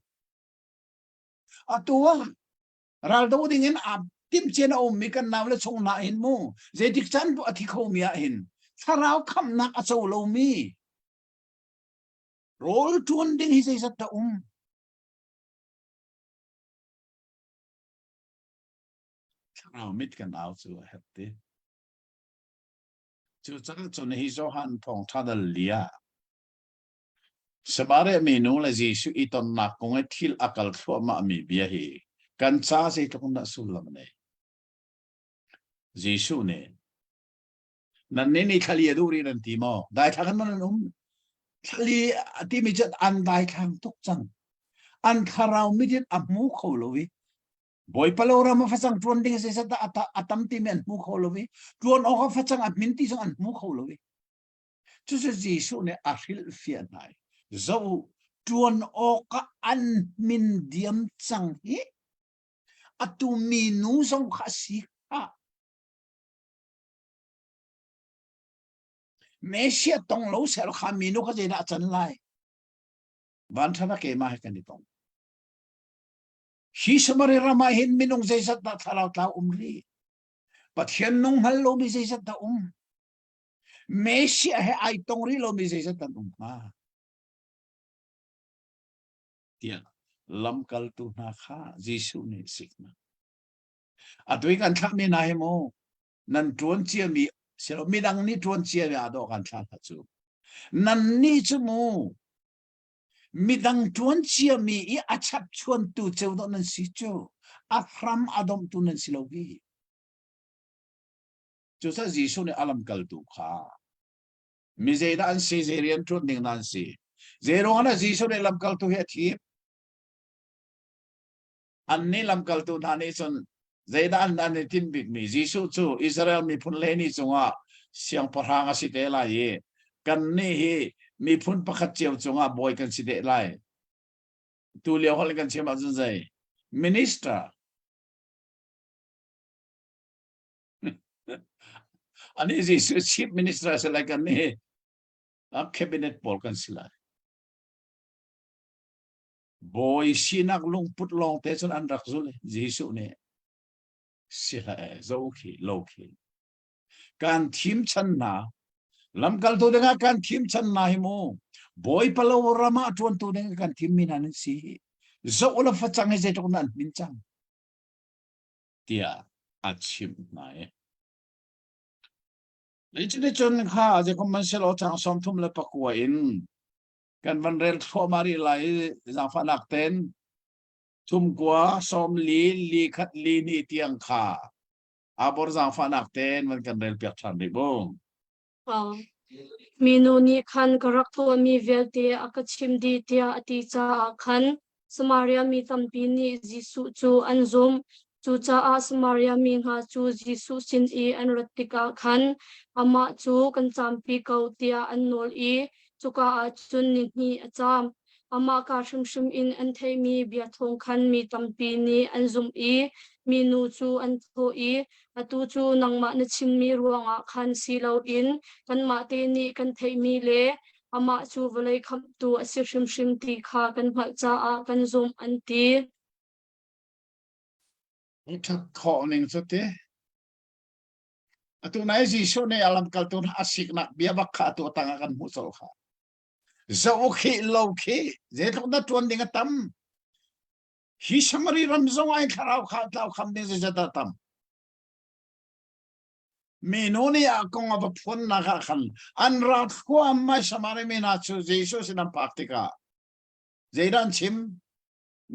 Atu ah Raldo ding in aa timhcia a ummi kan nau le chung hna hin mu zeitik caan poh a thi khomi ah hin thlarau khamhnak a co lomi rawl ṭuan ding hi zeizat dah um? Thlarau mit kan au cu a herh ti. Cucaah cun hi Johan thawngṭha dal li ah Samaria minu le Jesuh i tonnak kong i thil a kal thluahmahmi bia hi kan ca zeitluk in dah sullam a neih? Jesuh nih, Nannih nih thlali a duh rih nan ti maw? Daithlang in maw nan um? Thlali a timi cu an daithlang tuk cang. An thlarau mit in a hmu kho lo i Bawipa lo ram a facang ṭuan ding zeizat dah a tam timi an hmu kho lo i ṭuan awk a facang a hmin ti zong an hmu kho lo i Cucu Jesuh nih a hrilhfiah hna i, Zoh u, ṭuan awkah an min diam cang hi. Atu minu zong kha a si khah. Messiah tong lo seh kha minu kha zeidah a can lai? Vanṭhat ah keimah he kan i tong. Hi Samaria ram ah hin minung zeizat dah thlarau tlau um rih? Pathian nung hngal lomi zeizat dah um? Messiah he ai tong rih lomi zeizat an um hnga? Tiah lamkaltu hna kha Jesuh nih sik hna. Atu i kan thlahmi hna hi mu nan ṭuan ciami silo midang nih ṭuan ciami ah dawh kan thlah hna cu. Nannih cu mu midang ṭuan ciami i a chapchuantu ceu dawh nan si cu a hram a domhtu nan si lo hi. Cucaah Jesuh nih a lamkaltu kha mi zeidah an si, zei rian ṭuan ding dah an si, zei ruangah dah Jesuh nih lamkaltu hi a thim? Annih lamkaltu hna nih cun zeidah an an i tinh bikmi Jesuh cu Israel miphun lehni cungah siangpahrang a si te lai i kannih hi miphun pakhat cio cungah bawi kan si te lai. Tu lio holh in kan chim ahcun zei? Minister Ani Jesuh chief minister si lai kan nih cabinet pawl kan si lai. Bawi sinak lungput lawng te cun an rak zul Jesuh nih si hlah zo khi lo khi kan thim chan hna lamkaltu dingah kan thim chan hna hi mu bawipa lo ram ah ṭuantu ding kan thim mi hna nan si zo la facang hi zeitluk nan min cang tiah a chimh hna i Cuticun kha zeikhomhmanhsehlaw chang 39 in kan van rel thluahmah rih lai i zaangfahnak tein thumkua 40 li khat li ni tiang kha abor zaangfahnak tein van kan rel piak ṭhan rih bu. Minu nih khan ka rak tuahmi vialte a ka chimh dih tiah a ti caah khan Samaria mi tampi nih Jesuh cu an zumh. Cucaah Samaria mi hna cu Jesuh sin i an rat tikah khan amah cu kan campi ko tiah an nawl i cuka ah cun ni hnih a caam. Amah ka hrimhrim in an theihmi bia thawng khan mi tampi nih an zumh i minu cu an thawh i Atu cu nangmah na chimmi ruangah khan si loin kanmah te nih kan theihmi le amah cu vawlei khamhtu a si hrimhrim ti kha kan hngalh caah kan zumh, an ti. Ṭhat khawh ning cu ti. Atu nai Jesuh nih a lamkaltu hna a siknak bia bak kha atu tang ah kan hmuh colh kha. Zoh khi lo khi zeitluk dah ṭuan ding a tam. Hi Samari ram zong ah thlarau kha tlau kham ding zeizat dah tam. Minu nih a kong a va phuannak ah khan an ra thluahmah i Samaria mi hna cu Jesuh sin an phak tikah zeidah an chim?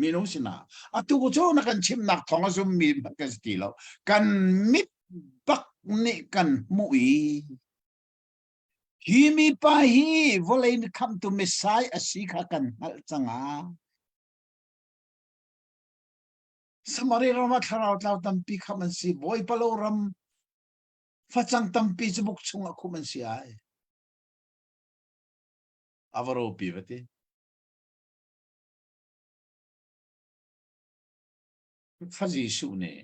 Minu sinah atu cu na kan chimnak thawng a zummi hmanh kan si ti lo. Kan mit bak nih kan hmuh i hi mipa hi vawlei khamtu Messiah a si kha kan hngalh cang ah. Samaria ram ah thlarau tlau tampi khamh an si. Bawipa lo ram facang tampi cu buk chungah khumh an si ai. A va ropi va ti. Fa Jesuh nih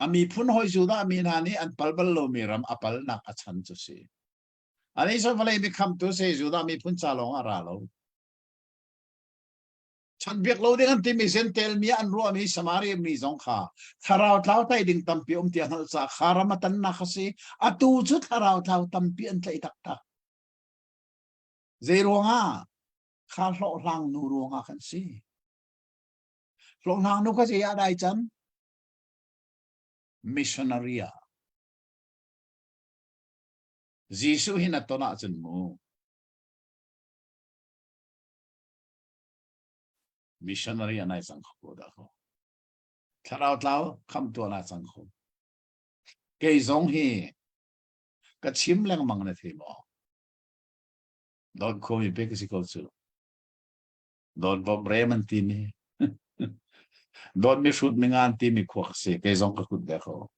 a miphun hawi Judah mi hna nih an pal bal lomi ram a palnak a chan cu si. Anih cu vawlei mikhamtu si Judah miphun ca lawng ah ra lo. Chanbiak lo ding an timi Jentail mi an ruahmi Samaria mi zong kha thlarau tlau tlaih ding tampi um ti a hngalh caah kha ram a tannak a si. Atu cu thlarau tlau tampi an tlaih taktak. Zei ruangah? Kha hlawhhlang nu ruangah kan si. Hlawhhlang nu kha zei ah dai can? Missionary ah. Jesuh hi na ton ahcun mu. Missionary an ai cang kho dah ko. Thlarau tlau khamtu an ai cang kho. Kei zong hi ka chim lengmang na thei maw? Don kho mi pe ka si ko cu. Don bom rem an ti mi. Don mi hrut mi ngan ti mi khua ka si. Kei zong ka kut ve ko.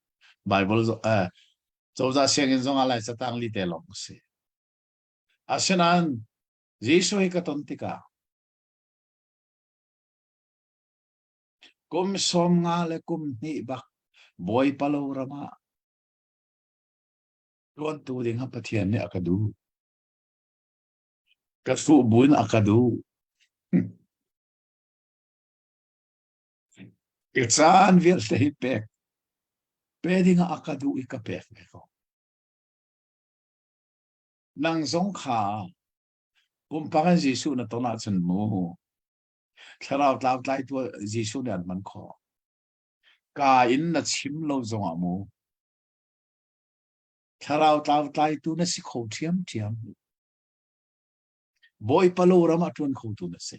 Bible eh cozah sianginn zong ah lai catang li te lawng ka si. Asinain Jesuh hi ka ton tikah kum 50 le kum hnih bak Bawipa lo ram ah ṭuantu ding ah Pathian nih a ka duh. Ka hruh buin a ka duh. Ka caan vialte hi pek pe ding ah a ka duh i ka pek ve ko. Nang zong kha pumpak in Jesuh na ton ahcun mu thlarau tlau tlaitu Jesuh nih an hman khawh. Ka in na chim lo zongah mu thlarau tlau tlaitu na si kho ṭhiamṭhiam. Bawipa lo ram ah ṭuan khotu na si.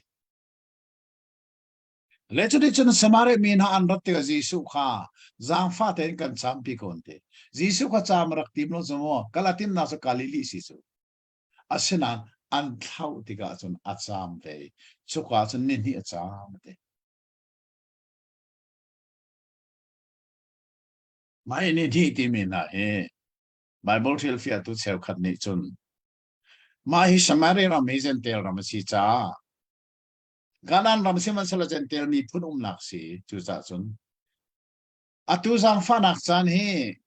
Le cuticun Samaria mi hna an rat tikah Jesuh kha zaangfah tein kan campi ko an ti. Jesuh kha caam a rak tim lo cu maw? Kal a timnak cu Galilee si cu. Asinain an thlauh tikah cun a caam ve i cuka cun nihnih a caam a ti. Mah i nihnih timi hna hi Baibal hrilhfiahtu cheukhat nih cun mah hi Samaria ram hi Jentail ram a si caah Kanaan ram sihmanhsehlaw Jentail miphun umnak si cucaah cun atu zaangfahnak caan hi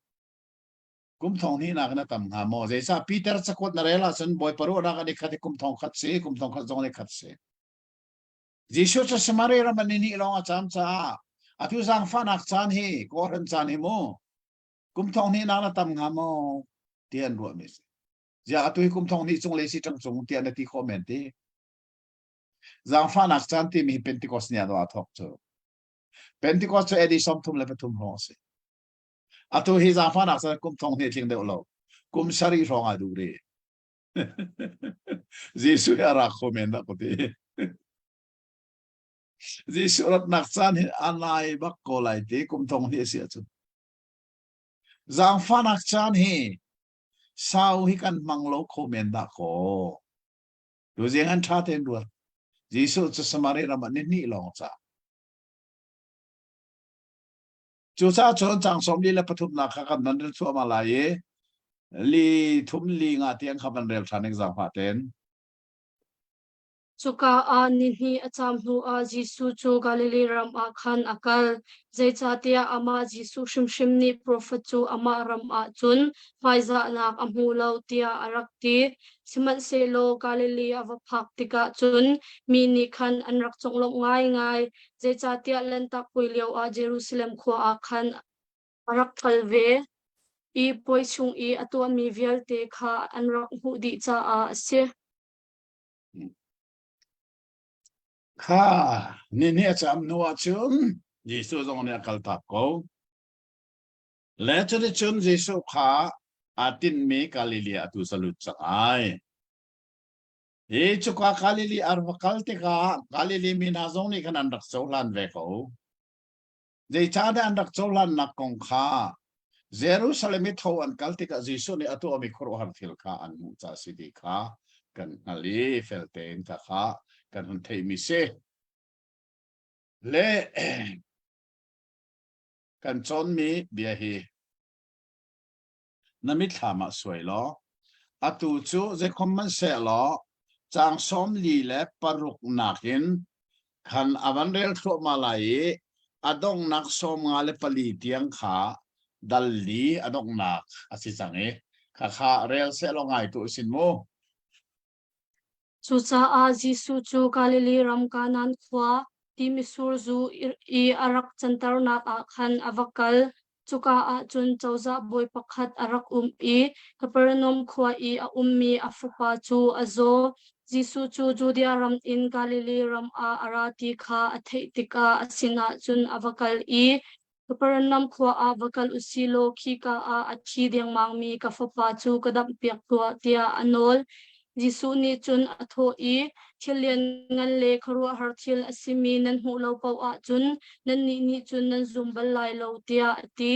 kum thong hnihnak in a tam hnga maw zeicah Peter cakuat na rel ahcun Bawipa ruahnak an i khat i kum thong khat si kum thong khat zong an i khat si Jesuh cu Samaria ram an i hnih lawng a caam caah atu zaangfahnak caan hi kawhhran caan hi mu kum thong hnihnak na tam hnga maw ti an ruahmi si ziah atu hi kum thong hnih cung le si ṭang cung tiah na ti khawh men ti Zaangfahnak caan timi hi Pentecost ni ah aa thawk cu. Pentecost cu AD 33 hrawng a si. Atu hi zaangfahnak caan kum thong hnih tling deuh lo. Kum sarih hrawng aa duh rih. Jesuh hi a ra kho men dah ka ti. Jesuh ratnak caan hi a nai bak ko lai ti kum thong hnih a si ahcun. Zaangfahnak caan hi sau hi kan hmang lo kho men dah kaw. Tuzing an ṭha tein ruat. Jesuh cu Samaria ram ah nihnih lawng ca. Cucaah cun caang sawm li le pathumnak kha kan van rel thluahmah lai i li thum li nga tiang kha van rel ṭhan ning zaangfah tein. Cuka ah nihnih a caam hnuah Jesuh cu Galilee ram ah khan a kal. Zeicahtiah amah Jesuh hrimhrim nih profet cu amah ram ah cun hmaizahnak a hmu lo tiah a rak ti. Sihmanhsehlaw Galilee a va phak tikah cun mi nih khan an rak conglawmh ngaingai, zeicahtiah Lanhtak Puai lioah Jerusalem khua ah khan a rak kal ve i puai chung i a tuahmi vialte kha an rak hmuh dih caah a si. Kha ni nih a cam hnu ah cun Jesuh zong nih a kaltak ko. Le cuticun Jesuh kha aa tinhmi Galilee ah atu salut cang ai. Hi cuka Galilee a va kal tikah Galilee mi hna zong nih khan an rak cohlan ve ko. Zeicahtiah an rak cohlannak kong kha Jerusalem i tho an kal tikah Jesuh nih a tuahmi khuaruahhar thil kha an hmuh caah a si ti kha kan hngalh i fel tein kha kha kan hun theihmi si. Le kan cawnmi bia hi na mitthlam ah suai law atu cu zeikhom hmanhsehlaw caang 46 nakin khan a van rel thluahmah lai i a donghnak 54 tiang kha dal li a donghnak a si cang i khakha rel sehlaw ngai tu sin mu. Cucaah Jesuh cu Galilee ram Kanaan khua ti mitsur zu i a rak canternak ah khan a va kal. Cuka ah cun cozah bawi pakhat a rak um i Kapernaum khua i a ummi a fapa cu a zaw. Jesuh cu Judea ram in Galilee ram ah a ra ti kha a theih tikah a sinah cun a va kal i Kapernaum khua ah va kal u si law khika ah a thi dengmangmi ka fapa cu ka damhpiak tuah tiah a nawl. Jesuh nih cun a thawh i, Thil lianngan le khuaruahhar thil a simi nan hmuh lo paoh ahcun nannih nih cun nan zum bal lai lo tiah a ti.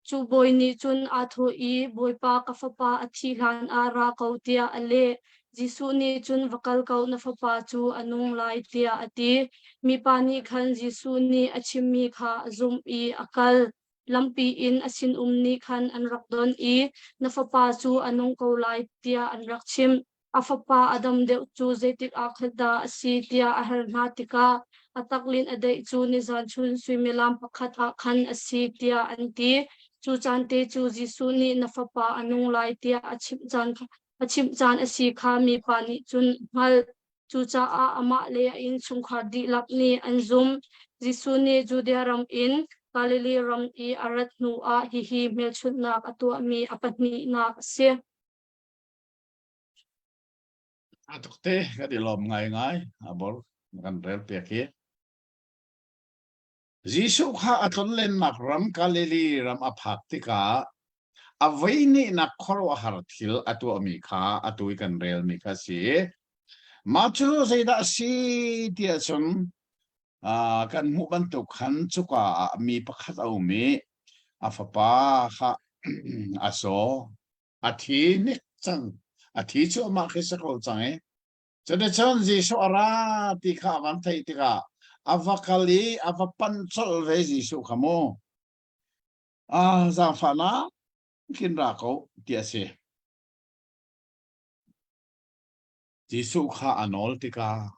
Cu bawi nih cun aa thawh i, Bawipa, ka fapa a thih hlanah ra ko tiah a leh. Jesuh nih cun va kal ko, na fapa cu a nung lai tiah a ti. Mipa nih khan Jesuh nih a chimmi kha a zumh i a kal. Lampi in a sinum nih khan an rak don i na fapa cu a nung ko lai tiah an rak chimh. A fapa a dam deuh cu zeitik ah khan dah a si tiah a hal hna tikah a taklin a deih cu nizan chun suimilam pakhat ah khan a si tiah an ti. Cu caan te cu Jesuh nih na fapa a nung lai tiah a chimh caan a chimh caan a si kha mipa nih cun a hngalh. Cucaah amah le a innchungkhar dihlak nih an zumh. Jesuh nih Judea ram in Galilee ram i a rat hnuah hihi hmelchunhnak a tuahmi a pahnihnak a si. A tuk te kan i lawm ngaingai a bor kan rel piak hi. Jesuh kha a tlonlennak ram Galilee ram a phak tikah a voihnihnak khuaruahhar thil a tuahmi kha atu i kan relmi kha a si. Mah cu zeidah a si ti ahcun kan hmuh bantuk khan cuka ah mi pakhat a um i a fapa kha a zaw. A thi hnik cang. A thi cuahmah khi si ko cang i Cuticun Jesuh a ra ti kha a van theih tikah a va kal i a va panh colh ve Jesuh kha mu. Ah, zaangfahnak khin ra ko ti a si. Jesuh kha a nawl tikah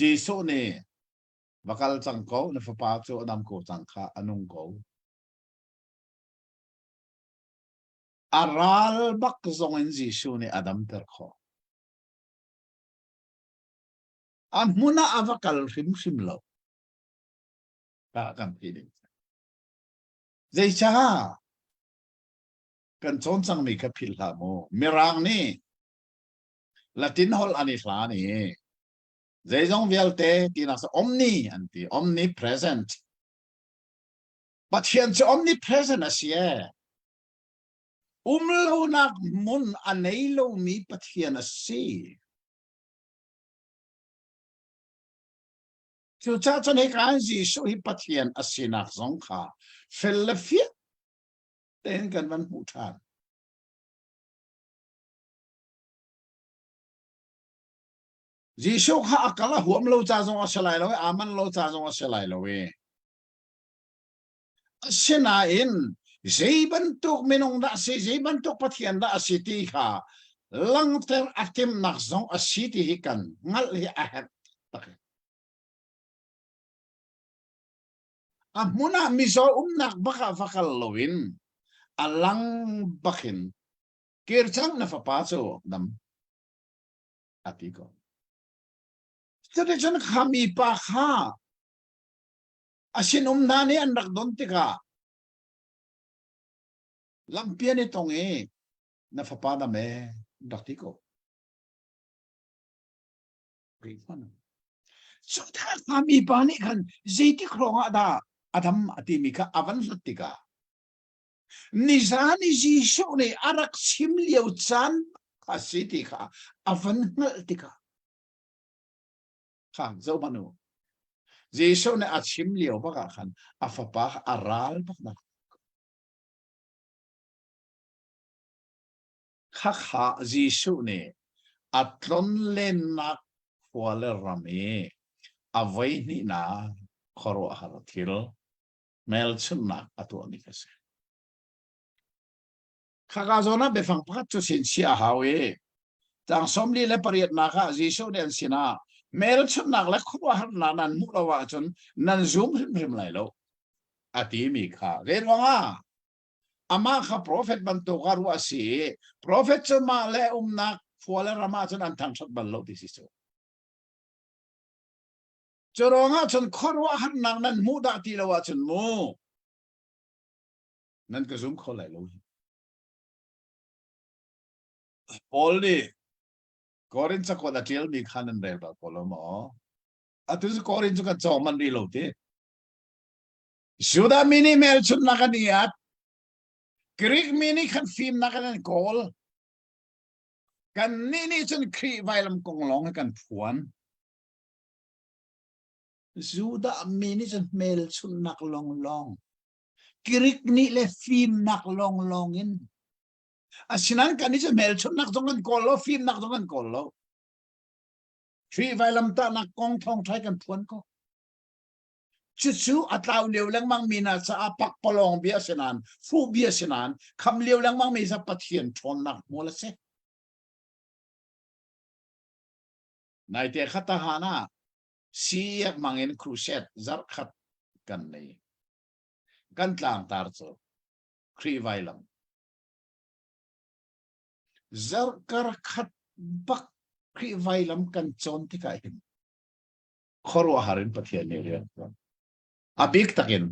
Jesuh nih va kal cang ko na fapa cu a dam ko cang kha a nung ko. A ral bak zong in Jesuh nih a damter khawh. A hmun ah a va kal hrimhrim lo. Ta kan ti ding. Zeicah kan cawn cangmi kha philh hlah mu. Mirang nih Latin holh an i hlan i zeizong vialte tinak sa omni an ti omnipresent. Pathian cu omnipresent a si ee. Um lonak hmun a nei lomi Pathian a si. Cucaah cun hika ah Jesuh hi Pathian a sinak zong kha fel le fiang tein kan van hmuh ṭhan. Jesuh kha a kal a huam lo ca zong a si lai lo i aa manh lo ca zong a si lai lo i Asinain zei bantuk minung dah si, zei bantuk Pathian dah a si ti kha langhter a timhnak zong a si ti hi kan hngalh hi a herh tak. A hmun ah mizaw umnak bak ah va kal loin a lang bakin kir cang na fapa cu dam a ti ko. Cuticun kha mipa kha A sinum hna nih an rak don tikah lampi an i tong i na fapa dam ee rak ti ko. Cu mipa nih khan zeitik hrawng ah dah a dam a timi kha a van hlat tikah. Nizan i Jesuh nih a rak chim lio caan a si ti kha a van hngalh tikah kha zoh hmanh u. Jesuh nih a chim lio bak ah khan a fapa kha a ral bak na Khakha Jesuh nih a tlonlennak khua le ram i a voihnihnak khuaruahhar thil hmelchunhnak a tuahmi kha a si. Khaka zawn ah biafang pakhat cu sinchiah a hau i caang 48 ah Jesuh nih an sinah hmelchunhnak le khuaruahharnak nan hmuh lo ahcun nan zum hrimhrim lai lo a timi kha zei ruangah amah kha profet bantuk ah ruah a si i profet cu mah le umnak khua le ram ah cun an thangṭhat bal lo ti si cu. Cu ruangah cun khuaruahharnak nan hmuh dah ti lo ahcun mu nan ka zum kho lai lo. Paul nih Korin cakuat a ṭialmi kha nan rel bal ko lo maw? Atu cu Korin cu kan cawng manh rih lo ti. Judah mi nih hmelchunhnak an i at. Greek mi nih khan fimnak an kawl. Kannih nih cun Khrih vailam kong lawng hi kan phuan. Judah mi nih cun hmelchunhnak lawnglawng, Greek nih le fimnak lawnglawng in. Asinain kannih cu hmelchunhnak zong kan kawl lo, fimnak zong kan kawl lo. Khrih vailamtahnak kong thawngṭha kan phuan ko. Cucu a tlau lio lengmang mi hna caah pakpalawng bia si nain, fuh bia si nain, kham lio lengmang mi ca Pathian ṭhawnnak hmual a si. Naite kha tahan ah siak mangin crusade zarhkhat kan nei. Kan tlangtar cu Khrih vailam. Zarhkar khat bak Khrih vailam kan cawn tikah hin khuaruahhar in Pathian nih rian a ṭuan. A bik takin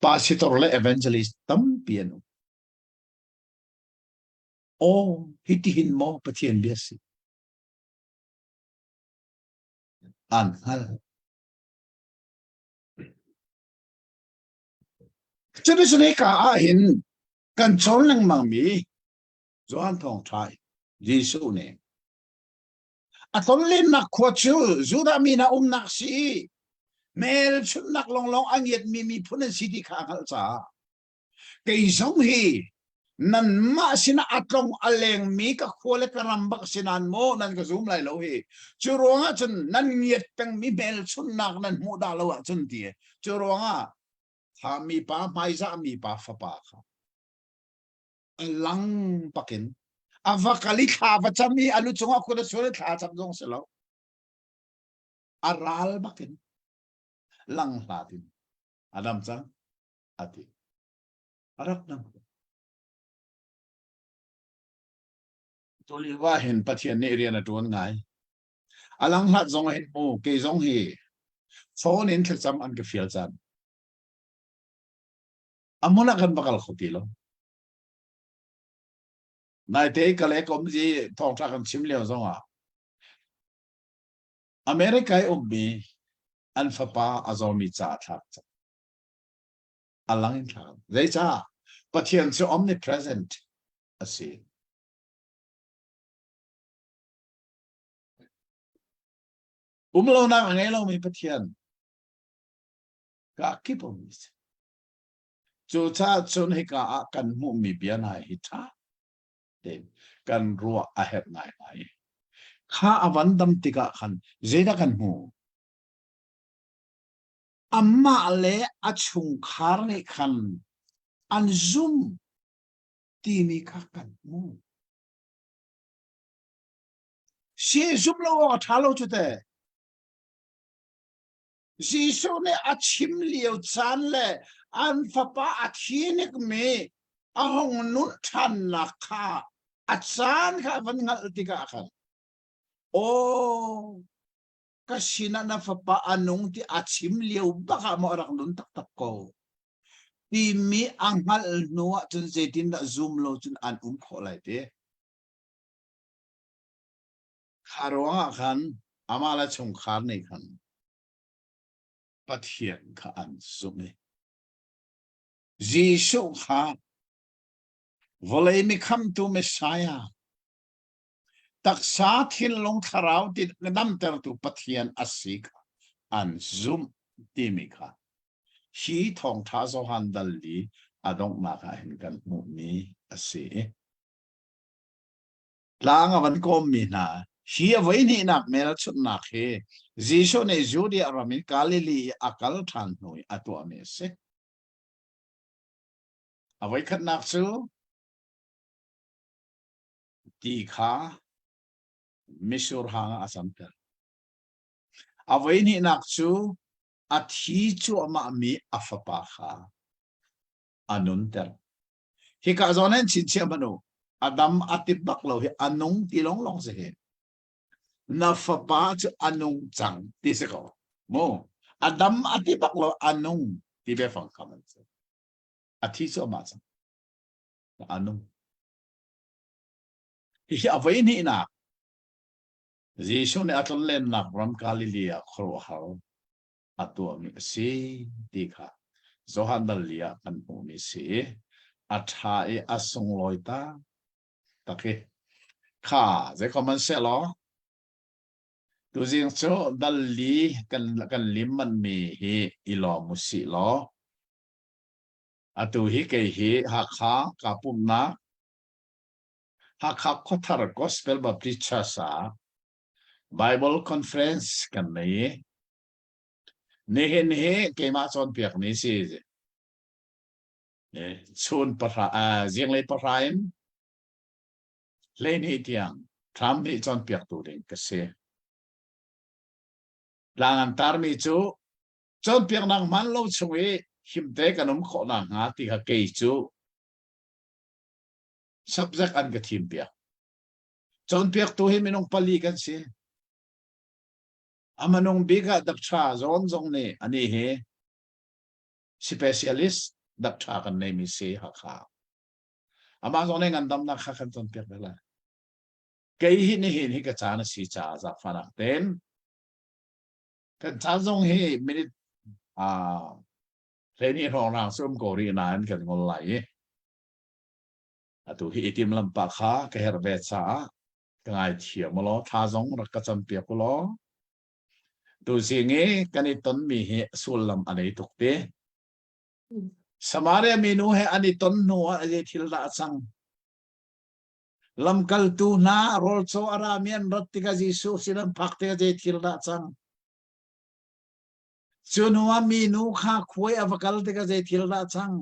pastor le evangelist tampi an um. Aw, hitihin maw Pathian bia si? An hngal. Cuticun hika ah hin kan cawn lengmang mi Johan Thawngṭha Jesuh nih A tonlennak khua cu Judah mi hna umnak si i hmelchunhnak lawnglawng a ngiatmi miphun an si ti kha a hngalh caah kei zong hi nanmah sinah a tlong a lengmi ka khua le ka ram bak si nain maw nan ka zum lai lo hi. Cu ruangah cun nan ngiat pengmi hmelchunhnak nan hmuh dah lo ahcun ti cu ruangah thami pa hmaizahmi pa fapa kha a lang bakin a va kal i thla va cam i a lu cungah kut a sual i thla cam zong si lo a ral bakin lang hlat in a dam cang a ti a rak dam Tuliva hin Pathian nih rian a ṭuan ngai a lang hlat zong hin mu kei zong hi phone in thlacam an ka fial caan a hmun ah kan va kal kho ti lo Naite ka le kom zi thawngṭha kan chim lio zongah America i ummi an fapa a zawmi ca a thlak cang. A lang in thlak. Zeicah? Pathian cu omnipresent a si. Um lonak a ngei lomi Pathian ka kip um si. Cucaah cun hika ah kan hmuhmi bia hna hi ṭha tein kan ruah a herh ngaingai. Kha a van dam tikah khan zeidah kan hmuh? Amah le a chungkhar nih khan an zumh timi kha kan hmuh. Si zumh lo awk a ṭha lo cu teh. Jesuh nih a chim lio caan le an fapa a thi mi a hung nun ṭhannak kha a caan kha a van hngalh tikah khan aw ka sinah na fapa a nung ti a chim lio bak ah maw a rak nun taktak ko timi a hngalh hnu ah cun zeitindah zum lo cun an um khawh lai ti Kha ruangah khan amah le chungkhar nih khan Pathian kha an zumh i. Jesuh kha vawlei mi khamtu Messiah taksa thinlung thlarau ti damtertu Pathian a si kha an zumh timi kha hi thawngṭha Johan dal li a donghnak ah hin kan hmuhmi a si. Tlang a van kawmmi hna hi a voihnihnak hmelchunhnak hi Jesuh nih Judea ram in Galilee i a kal ṭhan hnu i a tuahmi a si. A voikhatnak cu ti kha mitsur hang ah a canter. A voihnihnak cu a thi cuahmahmi a fapa kha a nunter. Hika zawn hin chinchiah hmanh u. A dam a ti bak lo hi a nung ti longlong si hi. Na fapa cu a nung cang ti si ko. Mu. A dam a ti bak lo a nung ti biafang kha man si. A thi cu amah cang. A nung. Hihi a voi hnihnak Jesuh nih a tlonlennak ram Galilee ah khuaruahhar a tuahmi a si ti kha Johan dal li ah kan hmuhmi a si i a ṭha i a sunglawi taktak i kha zeikom an seh law tuzing cu dal li kan kan lim manmi hi i lawm u sih law atu hi kei hi Hakha kaa pumhnak Hakha Khuathar Gospel Baptist Church ah Bible Conference kan nei i nihin hi keimah cawnpiak ni si. Chun pahra zinglei pahra in hleihnih tiang Trump nih cawnpiaktu ding ka si. Tlang an tarmi cu cawnpiaknak hman lo chung i himte kan um khawh nakhnga ti kha kei cu subject an ka thim piak. Cawnpiaktu hi minung pali kan si. A manung bik ah Dr. Zawn zong nih ani hi specialist doctor kan neimi si Hakha. Amah zong nih ngandamnak kha kan cawnpiak ve lai. Kei hi nihin hi ka caan a si caah zaangfahnak tein kan caan zong hi minute ah hleihnih hrawng rang cu um ko rih nain kan ngol lai i atu hi i timlam pah kha ka herh ve caah ka ngaithiam u law thla zong rak ka campiak u law tuzing i kan i tonmi hi sullam a nei tuk te. Samaria minu he an i ton hnu ah zei thil dah a cang? Lamkaltu hna rawl caw a rami an rat tikah Jesuh sin an phak tikah zei thil dah a cang? Cu hnu ah minu kha khuai a va kal tikah zei thil dah a cang?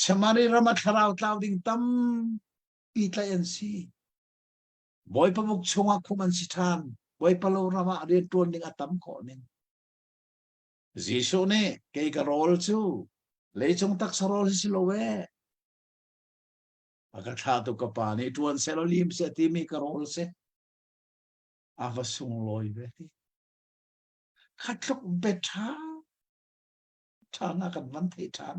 Samari ram ah thlarau tlau ding tampi tlaih an si. Bawipa buk chungah khumh an si ṭhan. Bawipa lo ram ah rianṭuan ding a tam khawh ning. Jesuh nih kei ka rawl cu leicung taksa rawl hi si lo ee. A ka thlahtu ka pa nih ṭuan seh law lim seh timi ka rawl si. A va sunglawi ve ti. Kha tluk bia ṭha ṭha na kan van theih ṭhan.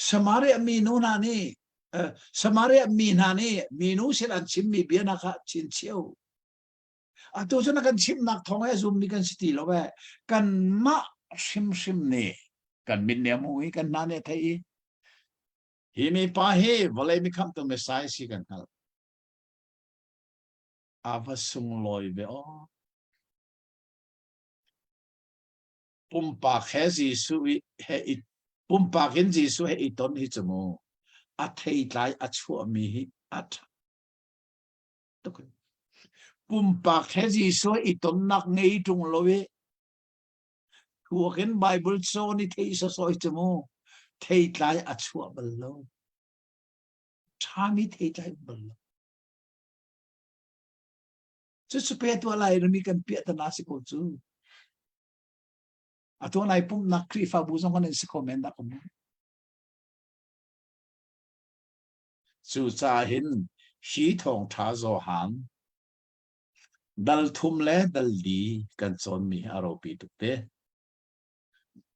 Samaria minu hna nih Samaria mi hna nih minu sin an chimmi bia na kha chinchio. Atu cu na kan chimnak thawng he zummi kan si ti lo e. Kanmah hrimhrim nih kan mit nih a hmu i kan hna nih a theih i hi mi pa hi vawlei mi khamhtu Messiah si kan hngalh. A va sunglawi ve aw. Pumpak he Jesuh he i pumpak in Jesuh he i ton hi cu mu a theitlai a chuahmi hi a ṭha tuk. Pumpak he Jesuh i tonnak ngei ṭung lo i thuak in Bible cawn i thei sasawi cu mu theitlai a chuah bal lo. Ṭhami theitlai bal lo. Cucu pe tuah lai rami kan piah tana si ko cu. A tuah lai pumhnak Khrihfabu zong kan in si kho men dah ka mu. Cucaah hin hi thawngṭha Johan dal thum le dal li kan cawnmi hi a ropi tuk te.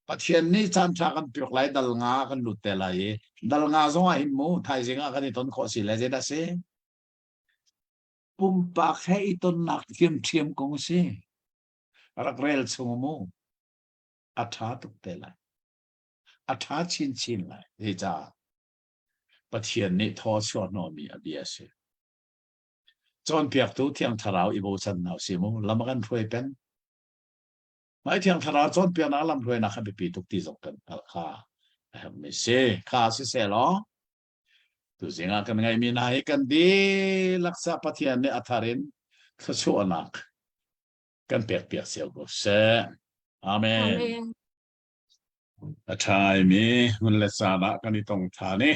Pathian nih caan ṭha kan piak lai dal nga kan lut te lai i dal nga zong ah hin mu thaizing ah kan i ton khawh si le zeidah si? Pumpak he i tonnak ṭhiamṭhiam kong a si. Rak rel chung mu. A ṭha tuk te lai. A ṭha chinchin lai. Zeicah? Pathian nih thaw chuah hnawhmi a bia a si. Cawnpiaktu Thiang Thlarau i bochan hna usih mu. Lam a kan hruai peng. Mai Thiang Thlarau cawnpiaknak lamhruainak a biapi tuk ti zong kan hngalh kha a herhmi si. Kha siseh law tuzing ah kan ngeihmi hna hi kan dihlak sa Pathian nih a thar in thluachuahnak kan pekpiak cio ko seh. Amen. Amen. A ṭhaimi hmun le caan ah kan i tong ṭhan i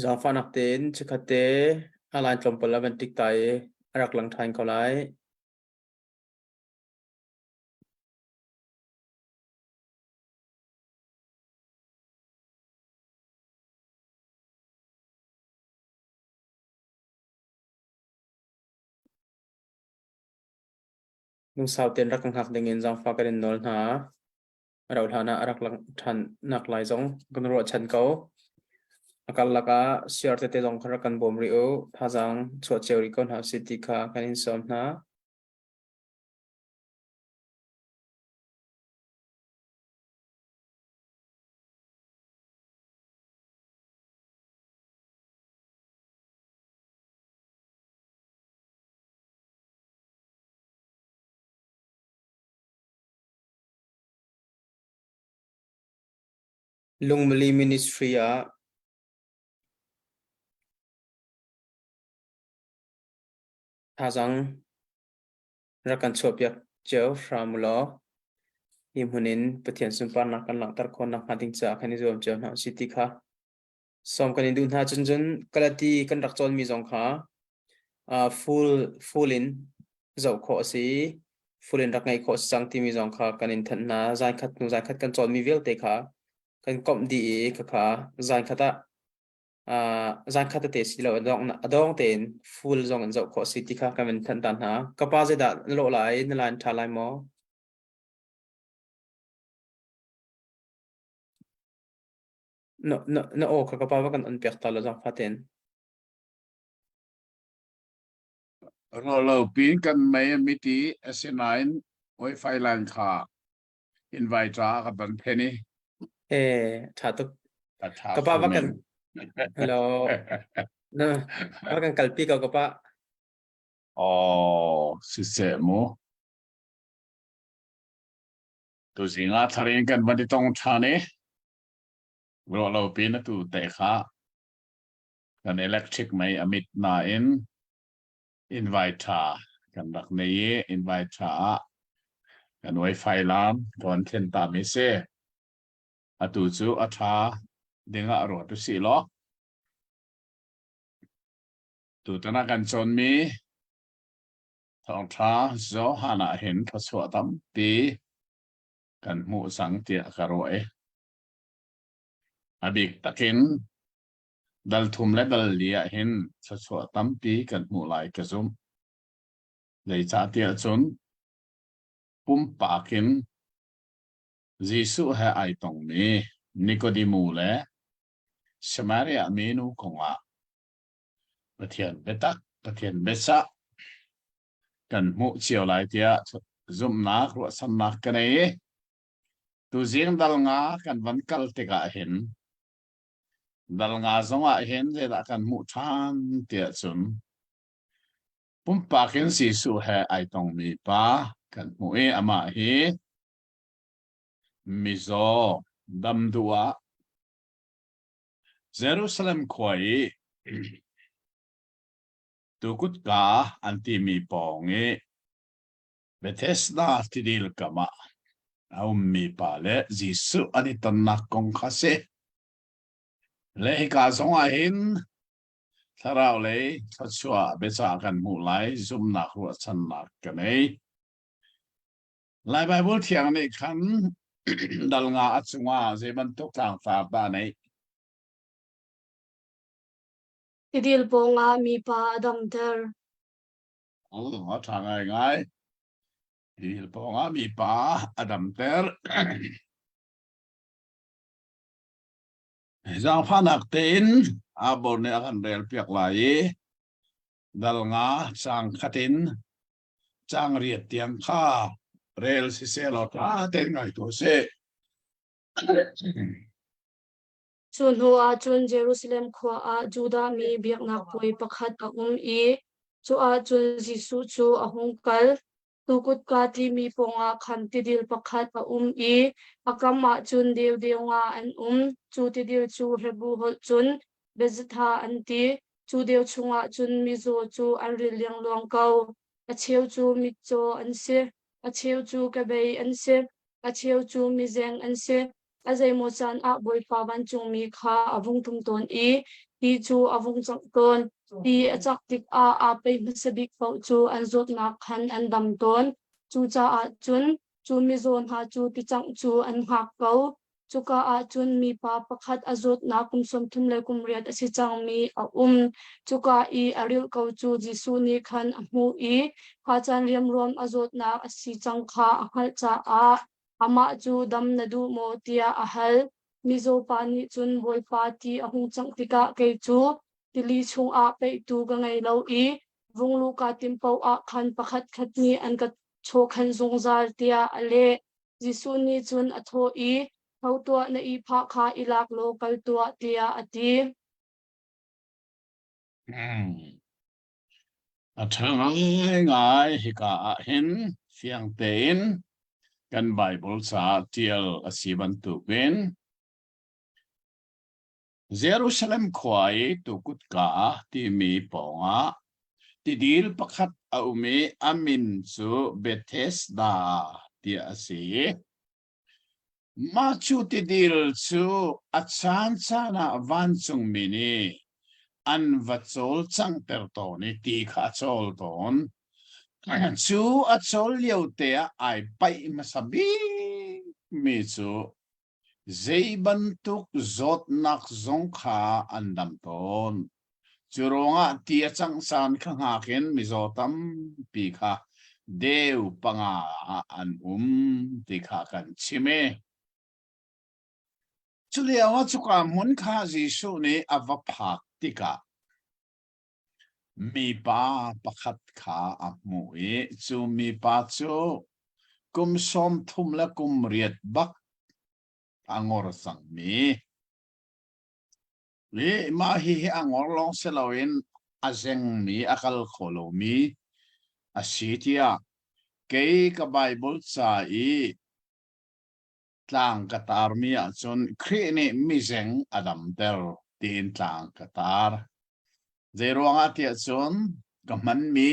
Zaangfahnak tein chikkhat te a line tlawmpal a van tik ta i a rak lang ṭhan ko lai. Lungsau tein rak ka hngak dingin zaangfah kan in nawl hna. A rauh hlan ah a rak lang ṭhan nak lai zong kan ruahchan ko. A karlak ah siar tete zong kha rak kan bawm rih u. Thazaang chuah cio rih ko hna usih ti kha kan in sawm hna. Lungmili Ministry ah thazaang rak kan chuahpiak cio hram u law hi hmun in Pathian sunparnak kan langhter khawh nakhnga ding caah kan i zuam cio hna usih ti kha sawm kan in duh hna. Cun cun Galati kan rak cawnmi zong kha uh, full full in zoh khawh a si i full in rak ngeih khawh a si cang timi zong kha kan in thanh hna. Zan khat hnu zan khat kan cawnmi vialte kha kan komh dih i khakha zan khat ah uh, zan khat tete si lo a dong a dong tein full zong in zoh khawh a si ti kha kan in thanh ta hna. Ka pa zeidah na lawh lai na line ṭha lai maw? Na na na aw kha ka pa va kan on piak ta lo zang fatin. Rolo pin kan mei a miti asinain wifi line kha invite ra ka ban phen i. Eh, tha tuk. A tha Ka pa va kan men. Hello. Na va kan kalpi ko ka pa. Oh, siseh mu. Tuzing ah tharin kan van i tong ṭhan i ruah lo pin atu te kha kan electric mei a mit nain inverter kan rak nei i inverter ah kan wifi lam kan thlen ta mi si. Atu cu a ṭha ding ah ruat usih law tutan ah kan cawnmi Thawngṭha Johan ah hin thluachuah tampi kan hmuh cang tiah ka ruah i a bik takin dal thum le dal li ah hin thluachuah tampi kan hmuh lai ka zumh. Zeicahtiah cun pumpak in Jesuh he ai tongmi Nikodemu le Samaria minu kongah Pathian biatak, Pathian biacah kan hmuh cio lai tiah zumhnak ruahchannak ka nei i tuzing dal nga kan van kal tikah hin dal nga zong ah hin zeidah kan hmuh ṭhan tiah cun pumpak in Jesuh he ai tongmi pa kan hmuh i amah hi mizaw dam duh ah Jerusalem khua i tukutka an timi pawng i Bethesda tidil kam ah a ummi pa le Jesuh an i tonnak kong kha si. Le hika zong ah hin thlarau lei thluachuah biacah kan hmuh lai zumhnak ruahchannak ka nei. Lai Baibal thiang nih khan. Dal nga a cungah zei bantuk tlangfar dah a neih? Tidil pawngah mipa a damter. Oh, a ṭha ngaingai. Tidil pawngah mipa a damter. Zaangfahnak tein Abor nih a kan relpiak lai i dal nga caang khat in caang riat tiang kha rel siseh law ṭha tein ngai ko seh. Cu hnuah cun Jerusalem khua ah Judah mi biaknak puai pakhat a um i cu ah cun Jesuh cu a hung kal. Tuu kutka timi pawngah khan tidil pakhat a um i a kam ah cun deudeu nga an um. Cu tidil cu Hebru holh cun Bethesda an ti. Cu deu chungah cun mizaw cu an ril liangluang ko. A cheu cu mitcaw an si, a cheu cu kebei an si, a cheu cu mizeng an si. A zeimaw caan ah Bawipa vancungmi kha a vung ṭum tawn i ti cu a vung cangh tawn. Ti a cak tikah aa pei hmasa bik paoh cu an zawtnak khan an dam tawn. Cucaah cun cu mizaw hna cu ticangh cu an hngak ko. Cuka ah cun mipa pakhat a zawtnak kum 30 le kum riat a si cangmi a um. Cuka i a rilh ko cu Jesuh nih khan a hmuh i kha caan riamruam a zawtnak a si cang kha a hngalh caah amah cu dam na duh maw tiah a hal. Mizaw pa nih cun Bawipa ti a hung cangh tikah kei cu tili chungah peihtu ka ngei lo i vunglu kaa tim paoh ah khan pakhatkhat nih an ka chawkhan zungzal tiah a leh. Jesuh nih cun a thawh i, Tho tuah, na ihphah kha i lak law kal tuah, tiah a ti. A ṭha ngaingai hika ah hin fiang tein kan Baibal caah ṭial a si bantukin Jerusalem khua i tukutka timi pawngah tidil pakhat a um i a min cu Bethesda tiah a si. Mah cu tidil cu a caancaan ah vancungmi nih an va cawlcanghter tawn i ti kha a cawl tawn. Cu a cawl lio te ah ai paih hmasa bikmi cu Zei bantuk zawtnak zong kha an dam tawn. Cu ruangah ti a cangh caan kha hngak in mizaw tampi kha deu panga ah an um ti kha kan chim i cu lio ah cuka hmun kha Jesuh nih a va phak tikah mipa pakhat kha a hmuh i cu mipa cu kum 30 le kum riat bak a ngor cangmi i mah hihi a ngor lawng si loin a zengmi a kal kho lomi a si tiah kei ka Baibal ca i tlang ka tarmi ahcun Khrih nih mizeng a damter tiin tlang ka tar. Zei ruangah tiah cun ka hmanmi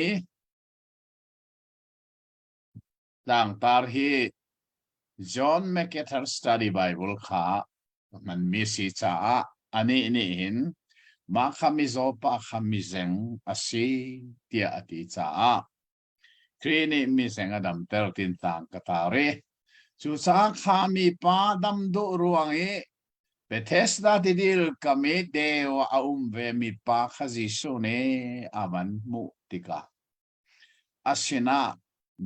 tlangtar hi John MacArthur Study Bible kha ka hmanmi si caah anih nih hin mah kha mizaw pa kha mizeng a si tiah a ti caah Khrih nih mizeng a damter tin tlang ka tar i cucaah kha mipa dam duh ruang i Bethesda tidil kam i deu ah a um ve mi pa kha Jesuh nih a van hmuh tikah a sinah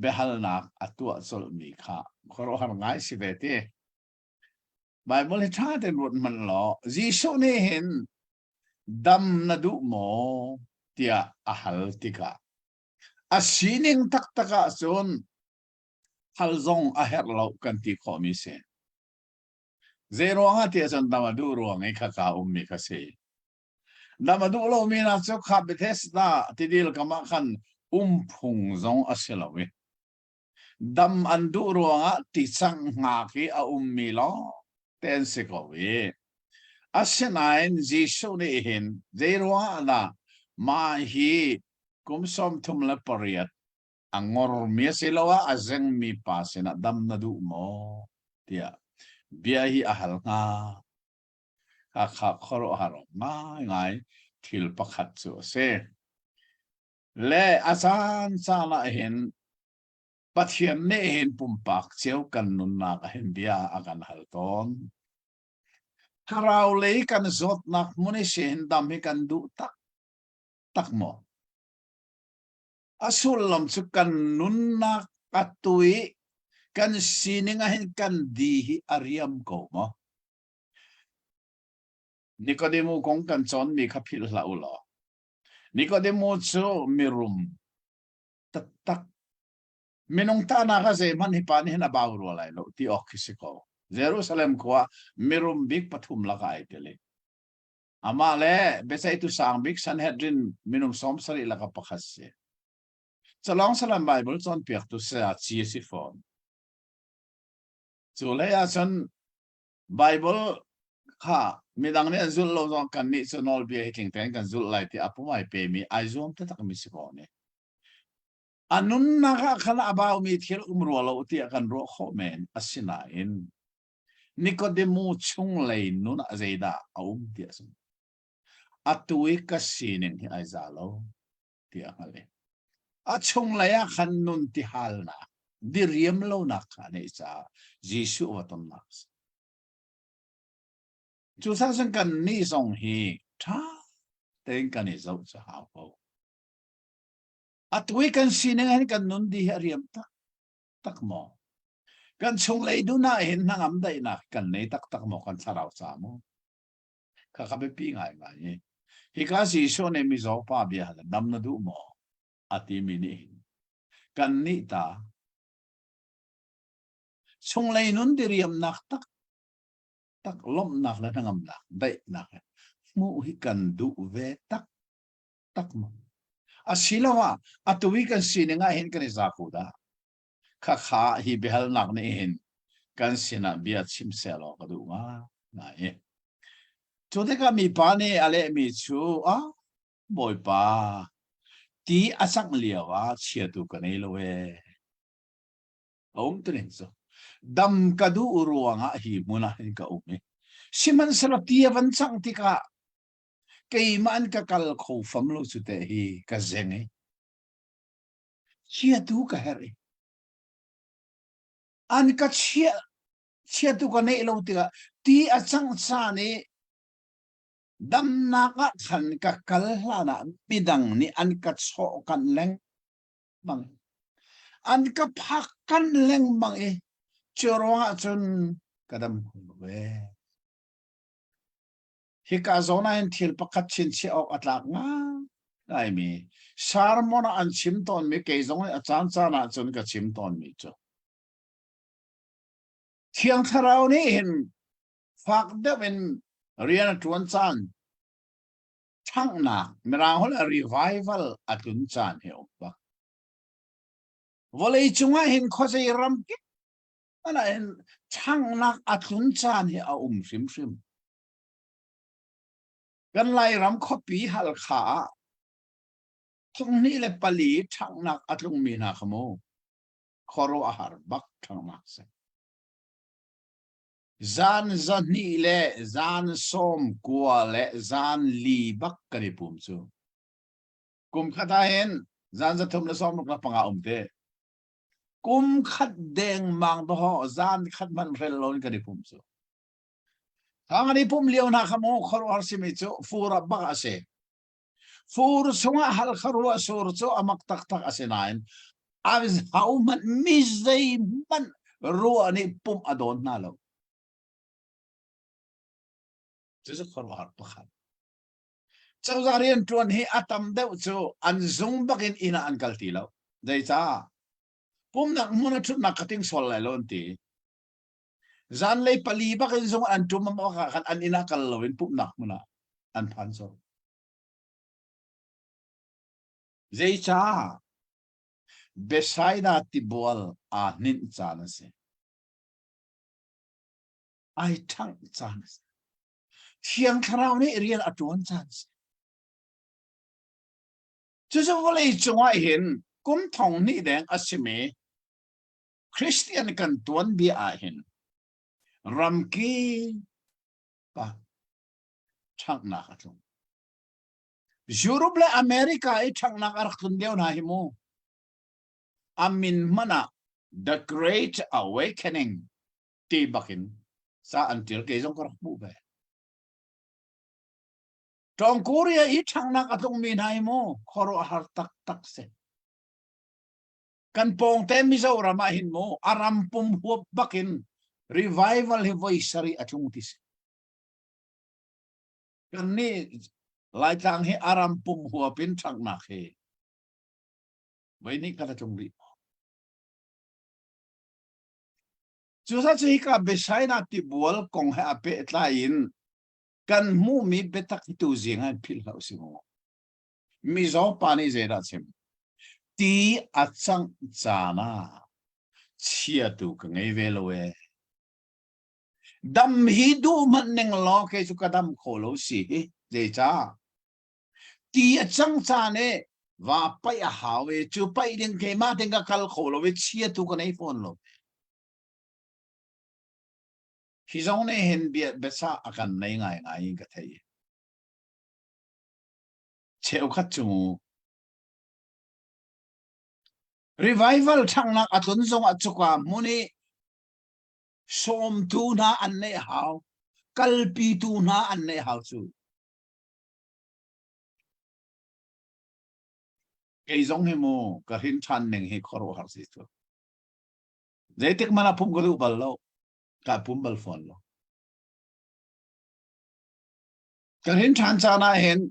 biahalnak a tuah colhmi kha khuaruahhar ngai si ve ti. Bible hi ṭha tein ruat hmanh law Jesuh nih hin dam na duh maw tiah a hal tikah A sining taktak ahcun hal zong a herh lo kan ti khawhmi si. Zei ruangah tiah cun dam a duh ruang i khaka ummi kha si. Dam a duh lomi hna cu kha Bethesda tidil kam ah khan um phung zong a si lo i dam an duh ruangah ticang hngak i a ummi lawng te an si ko i asinain Jesuh nih hin zei ruangah dah mah hi kum 38 a ngormi asiloah a zengmi pa sinah dam na duh maw tiah bia hi a hal hnga. Hakha khuaruahhar awk ngaingai thil pakhat cu a si. Le a caan caan ah hin. Pathian nih hin pumpak cio kan nunnak ah hin bia a kan hal tawn. Thlarau lei kan zawtnak hmun i si hin dam hi kan duh tak tak maw? A sullam cu kan nunnak atu i kan sining ah hin kan di hi a riam ko maw? Nikodemu kong kan cawnmi kha philh hlah u law. Nikodemu cu mirum taktak minung tahnak ah zeihmanh hi pa nih hin a bau rua lai lo ti awk khi si ko. Jerusalem khua mirum bik pathum lakah ai tel i amah le biaceihtu sang bik Sanhedrin minung 70 lakah pakhat si. Calong salam Bible cawnpiaktu saya ci a si fawn. Cu lei ah cun Bible kha midang nih an zulh lo zong kan nih cu nawlbia hi tling tein kan zulh lai ti a pum ai pemi ai zuam taktak mi si ko ne. A nunnak ah khan a baumi thil um rua lo tiah kan ruah khawh men asinain Nikodemu chunglei nun ah zeidah a um tiah cun atu i ka sining hi ai za lo tiah a hngalh i a chunglei ah khan nun ti halnak diriam lonak kha a neih caah Jesuh va tonnak a si. Cucaah cun kan nih zong hi ṭha tein kan i zoh cu hau ko. Atu i kan sining hin kan nun di hi a riam tak tak maw? Kan chunglei dun ah hin hnangam daihnak kan nei taktak maw kan thlarau ca maw? Kha kha biapi ngaingai i hika Jesuh nih mizaw pa bia hal dam na duh maw? A timi nih hin kan nih ta chunglei nun diriamnak tak tak lawmhnak le hnangamnak daihnak hmuh hi kan duh ve tak tak maw? Asiloah atu i kan sining ah hin kan i za ko dah? Khakha hi biahalnak nih hin kan sinah bia chim sehlaw ka duh ngai. Cu tikah mipa nih a lehmi cu, ah, Bawipa, ti a cangh lio ah chiatu ka nei lo ee. A um tuning cu. Dam ka duh ruangah hi hmun ah hin ka um i. Sihmanhsehlaw ti a van cangh tikah keimah an ka kal kho fam lo cu teh hi ka zeng i chiatu ka herh i an ka chia chiatu ka neih lo tikah ti a cangh caan i damnak ah khan ka kal hlan ah midang nih an ka chawh kan lengmang an ka phak kan lengmang i cu ruangah cun ka dam kho lo ve Hika zawn ah hin thil pakhat chinchiah awk a tlak ngaimi sermon ah an chim tawnmi kei zong nih a caan caan ah cun ka chim tawnmi cu Thiang Thlarau nih hin fak deuh in rian a ṭuan caan ṭhanghnak Mirang holh ah revival a tlun caan hi a um bak. Vawlei cungah hin khuazei ram kip ah hin ṭhanghnak a tlun caan hi a um hrimhrim. Kan Lairam khuapi Halkha ah 2004 ṭhanghnak a tlungmi hna kha mu khuaruahhar bak ṭhanghnak si. Zan zahnih le zan 90 le zan li bak kan i pum cu. Kum khat ah hin zan 365 um te. Kum khat dengmang dawh zan khat hmanh hrel lo in kan i pum cu. Thang an i pum lio hna kha maw khuaruahhar simi cu fur ah bak a si. Fur chungah halkha ruah sur cu a mak taktak a si nain a hohmanh mi zeihmanh ruah nih pumh a dawn hna lo. Cucu khuaruahhar pakhat. Cozah rianṭuan hi a tam deuh cu an zung bakin inn ah an kal ti lo. Zeicah? Pumnak hmun a ṭhutnak ka ting sual lai lo an ti. Zanlei pali bak in zung an ṭum awk ah khan an inn ah kal loin pumhnak hmun ah an phan colh. Zeicah? Bethsaida tibual aa hninh caan a si. Ai ṭhangh caan a si. Thiang Thlarau nih rian a ṭuan caan a si. Cucu vawlei cungah hin kum thong hnih deng a simi Christian kan tuanbia ah hin ramkip ah ṭhanghnak a tlung. Europe le America i ṭhanghnak a rak tlun lio hna hi mu. A min hmanh ah. The Great Awakening ti bakin sa an ṭial kei zong ka rak hmuh ve. Tawng Korea i ṭhanghnak a tlungmi hna hi mu khuaruahhar taktak si. Kan pawngte Mizoram ah hin mu a ram pum huap bakin revival hi voi sarih a tlung ti si. Kan nih Laitlang hi a ram pum huap in ṭhanghnak hi voi nih khat a tlung rih. Cucaah cu hika Bethsaida tibual kong he a pehtlai in kan hmuhmi biatak hi tuzing ah philh hlah usih mu. Mizaw pa nih zeidah a chim? Ti a cangh caan ah chiatu ka ngei ve lo ee. Dam hi duh hmanh ning law kei cu ka dam kho lo si hi. Zeicah? Ti a cang caan i va paih a hau i cu paih ding keimah ding ka kal kho lo i chiatu ka nei fawn lo. Hi zong nih hin bia biachah a kan nei ngaingai in ka thei. Cheukhat cu revival ṭhanghnak a tlun zongah cuka hmun i sawmtu hna an neih hau, kalpitu hna an neih hau cu. Kei zong hi mu ka hrin ṭhan ning hi khuaruahhar si cu. Zeitik hmanh ah pumh ka duh bal lo. Ka pum bal fawn lo. Ka hrin ṭhan caan ah hin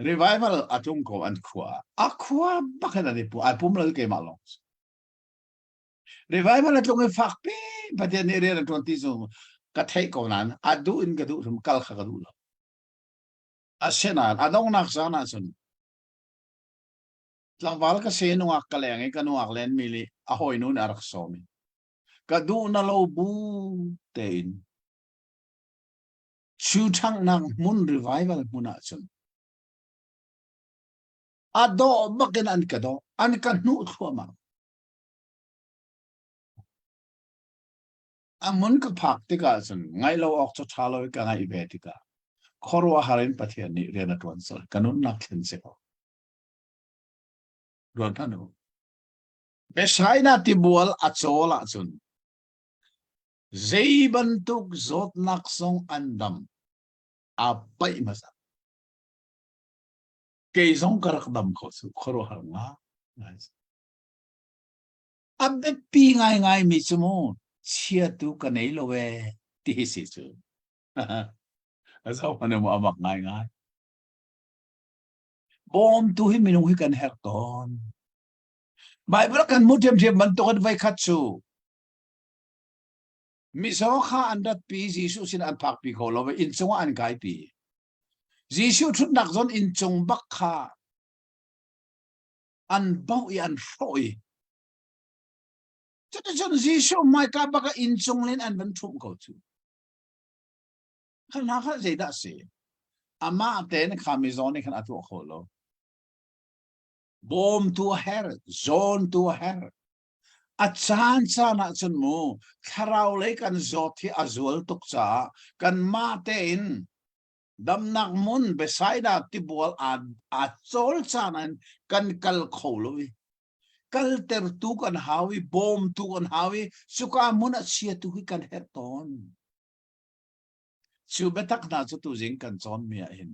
revival a tlung ko an khua. A khua bak hin an i pu. Ai pum lo keimah lawng. Revival a tlung i fakpi Pathian nih rian a ṭuan ti cu ka theih ko nain a duh in ka duh hrim kal kha ka duh lo. Asinain a donghnak caan ah cun tlangval ka si nungak ka leng i ka nungak len mi nih a hawinu nih a rak sawm i ka duh na lo bu tein chu ṭhanghnak hmun revival hmun ah cun a dawh bakin an ka dawh an ka hnuh thluahmah A hmun ka phak tikah cun ngaih lo awk cu ṭha lo i ka ngaih ve tikah khuaruahhar in Pathian nih rian a ṭuan colh. Ka nunnak thlen si ko. Ruat hmanh u. Bethsaida tibual a cawl ahcun zei bantuk zawtnak zong an dam a paih hmasa. Kei zong ka rak dam kho cu khuaruahhar ngai. A biapi ngaingai mi cu mu chiatu ka nei lo ee ti hi si cu. A zoh mu a mak ngaingai. Bawmtu hi minung hi kan herh tawn. Bible kan hmuh ṭhiamṭhiam bantuk in voikhat cu mizaw kha an ratpi Jesuh sin an phakpi kho lo i inn cungah an kaipi. Jesuh ṭhutnak zawn inn cung bak kha an bauh i an hrawh i cuticun Jesuh hmaika bak ah inn cung len an van ṭhumh ko cu. Kha hna kha zeidah a si? Amah tein kha mizaw nih khan a tuah kho lo. Bawmtu a herh, zawntu a herh. A caan caan ah cun mu thlarau lei kan zawt hi a zual tuk caah kanmah tein damnak hmun Bethsaida tibual aa aa cawl caan in kan kal kho lo i kaltertu kan hau i bawmtu kan hau i cuka hmun a chiatu hi kan herh tawn. Cu biatak hna cu tuzing kan cawnmi ah hin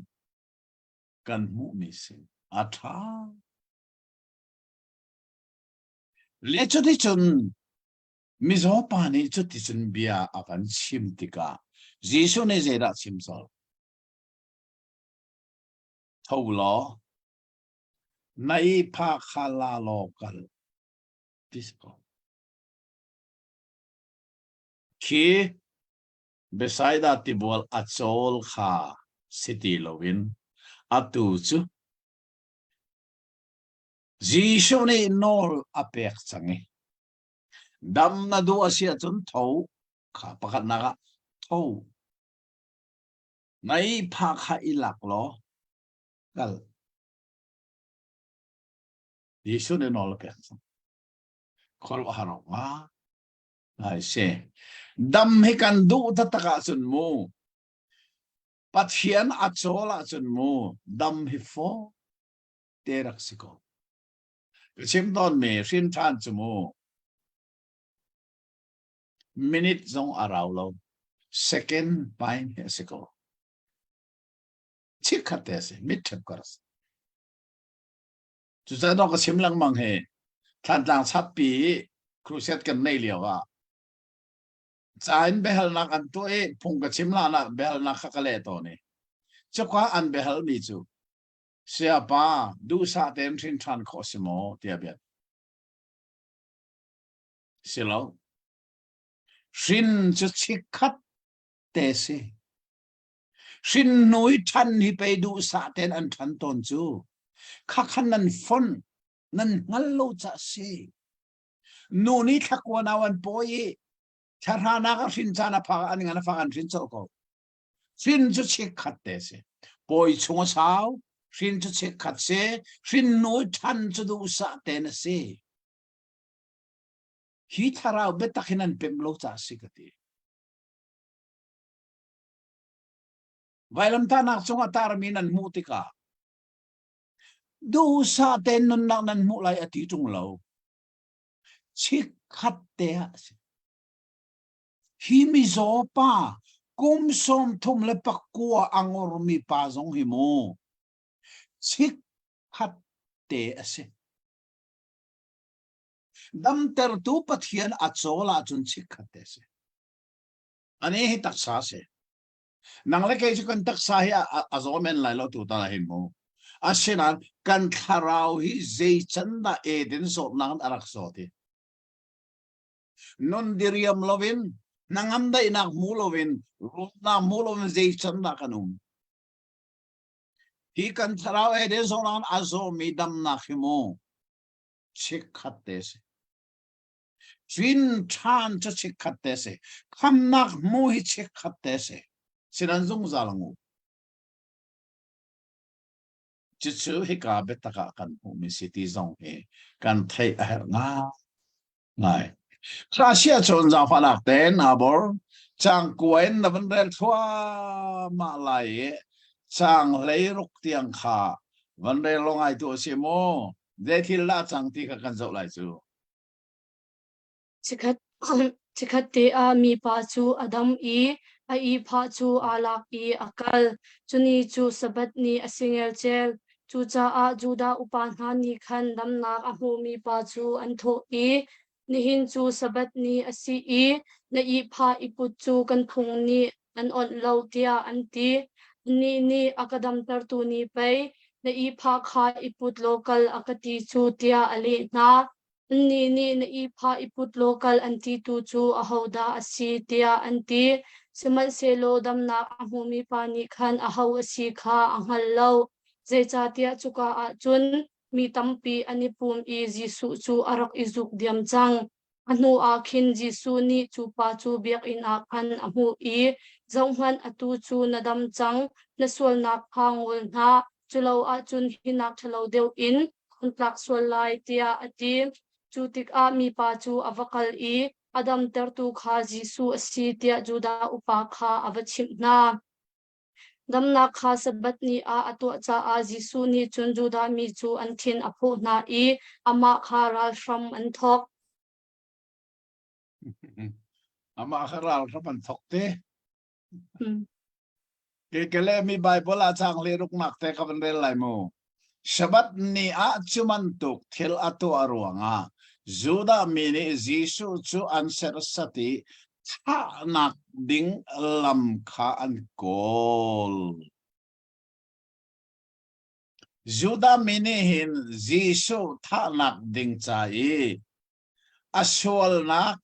kan hmuhmi si. A ṭha. Le cuticun mizaw pa nih cuticun bia a kan chim tikah Jesuh nih zeidah chim colh? Tho law, na ihphah kha la law kal ti si ko. Khi Bethsaida tibual a cawl kha si ti loin atu cu Jesuh nih nawl a pek cang i dam na duh a si ahcun tho kha pakhatnak ah tho na ihphah kha i lak law kal. Jesuh nih nawl a pek cang. Khuaruahhar awk ngai si. Dam hi kan duh taktak ahcun mu Pathian a cawl ahcun mu dam hi faw te rak si ko. Ka chim tawnmi hrin ṭhan cu mu. Minute zong a rau lo. Second pain hi a si ko. Chikkhat te a si. Mit ṭhep kar a si. Cucaah ka chim lengmang hi Thlantlang chappi i crusade kan neih lio ah ca in biahalnak an tuah i phung ka chim hlanah biahalnak kha ka leh tawn i cuka an biahalmi cu Sayapa duhsah tein hrin ṭhan khawh si maw tiah bia si lo hrin cu chikkhat te si hrin hnu i ṭhan hi pei duhsah tein an ṭhan tawn cu khakhan nan fonh nan hngal lo ca si nu nih thlakua nau an pawi i thlahranak a hrin caan a phak an ngan a fak an hrin colh ko hrin cu chikkhat te si pawi chung a sau hrin cu chikkhat si hrin nu ṭhan cu duhsah tein a si hi thlarau biatak hin an pemh lo ca si ka ti vailamtahnak cungah tarmi nan hmuh tikah duhsah tein nunnak nan hmuh lai a ti ṭung lo chikkhat te ah a si hi mizaw pa kum 39 a ngormi pa zong hi mu chikkhat te a si damtertu Pathian a cawl ahcun chikkhat te a si ani hi taksa a si Nang le kei cu kan taksa hi a, a, a zaw men lai lo tu ta hin mu. Asinain kan thlarau hi zei can dah Eden zawtnak in a rak zawt hi. Nun diriam loin, hnangam daihnak hmu loin, ruahnak hmu loin zei can dah kan um. Hi kan thlarau Eden zawtnak in a zawmi damnak hi mu. Chikkhat te si. Cin ṭhan cu chikkhat te si. Khamnak hmu hi chikkhat te si. Sinan zungzal ngu. Cucu hika biatak ah kan hmuhmi si ti zong hi kan theih a herh ngai. Russia cun zaangfahnak tein abor cangkua in na van rel thluahmah lai i cang hleiruk tiang kha van rel lo ngai tu a si mu. Zei thil dah cang ti kha kan zoh lai cu. Chikkhat chikkhatte ah mipa cu a dam i a ihphah cu aa lak i a kal. Cu ni cu Sabbath ni a si ngelcel. Cucaah Judah upa hna nih khan damnak a hmumi pa cu an thawh i, Nihin cu Sabbath ni a si i na ihphah i put cu kan phung nih an awnh lo, tiah an ti. Annih nih a ka damtertu nih pei na ihphah kha i put law kal a ka ti cu, tiah a leh hna. Annih nih na ihphah i put law kal an titu cu ahodah a si tiah an ti. Sihmanhsehlaw damnak a hmumi pa nih khan aho a si kha a hngal lo. Zeicahtiah cuka ah cun mi tampi an i pum i Jesuh cu a rak i zuk diam cang. A hnuah khin Jesuh nih cu pa cu biakinn ah khan a hmuh i, Zohhmanh, atu cu na dam cang, na sualnak kha ngol hna, culo ahcun hi nak ṭhalo deuh in an tlak sual lai, tiah a ti. Cu tikah mipa cu a va kal i a damtertu kha Jesuh a si tiah Judah upa kha a va chimh hna. Damnak kha Sabbath ni ah a tuah caah Jesuh nih cun Judah mi cu an thin a phawh hna i amah kha ralhram an thawk. Amah kha ralhram an thawk te. Ke ke le mi Bible ah chang le ruknak te ka van rel lai mu. Shabbat ni ah cu bantuk thil a tuah ruangah Judah mi nih Jesuh cu an serhsat i thahnak ding lam kha an kawl. Judah mi nih hin Jesuh thahnak ding ca i a sualnak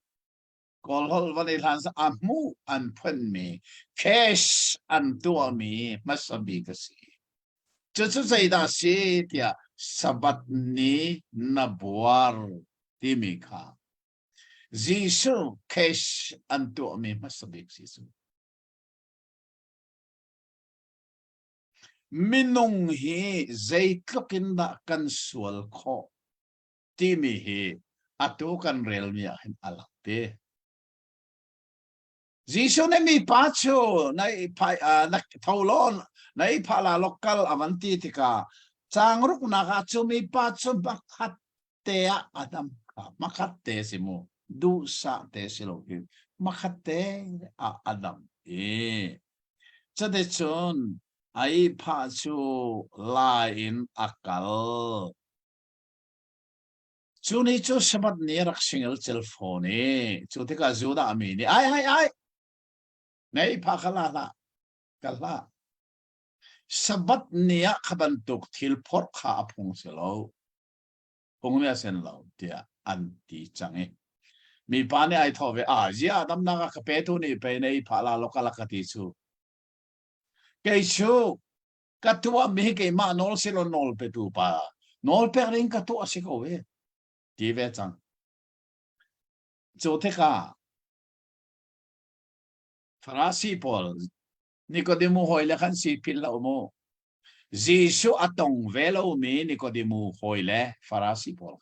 Kawlholh van i hlan a hmuh an phunmi case an tuahmi hmasa bik a si. Cucu zeidah si tiah Sabbath ni na buar timi kha Jesuh case an tuahmi hmasa bik si cu. Minung hi zeitluk in dah kan sual khawh timi hi atu kan relmi ah hin a lang ti. Jesuh nih mipa cu na i phai na tho law na i phah la law kal a van ti tikah caang ruknak ah cu mipa cu pakhat te ah a dam kha hmakhat te si mu duhsah te si lo hi hmakhat te ah a dam i cuticun a ihphah cu lai in a kal. Cu ni cu Sabbath ni a rak singel cel fawn i cu tikah Judah mi nih ai ai ai na ihphah kha la hlah kal hlah Sabbath ni ah kha bantuk thil phorh kha a phung si lo phung nih a sen lo tiah an ti cang i mipa nih ai thawh ve a ziah damnak a ka petu nih pei na ihphah la lo ka la ka ti cu kei cu ka tuahmi hi keimah nawl si lo nawl petu pa nawl pek ding ka tuah si ko e ti ve cang cu tikah Farasi pawl Nikodemu hawi le khan si philh lo mu Jesuh a tong ve lomi Nikodemu hawi le Farasi pawl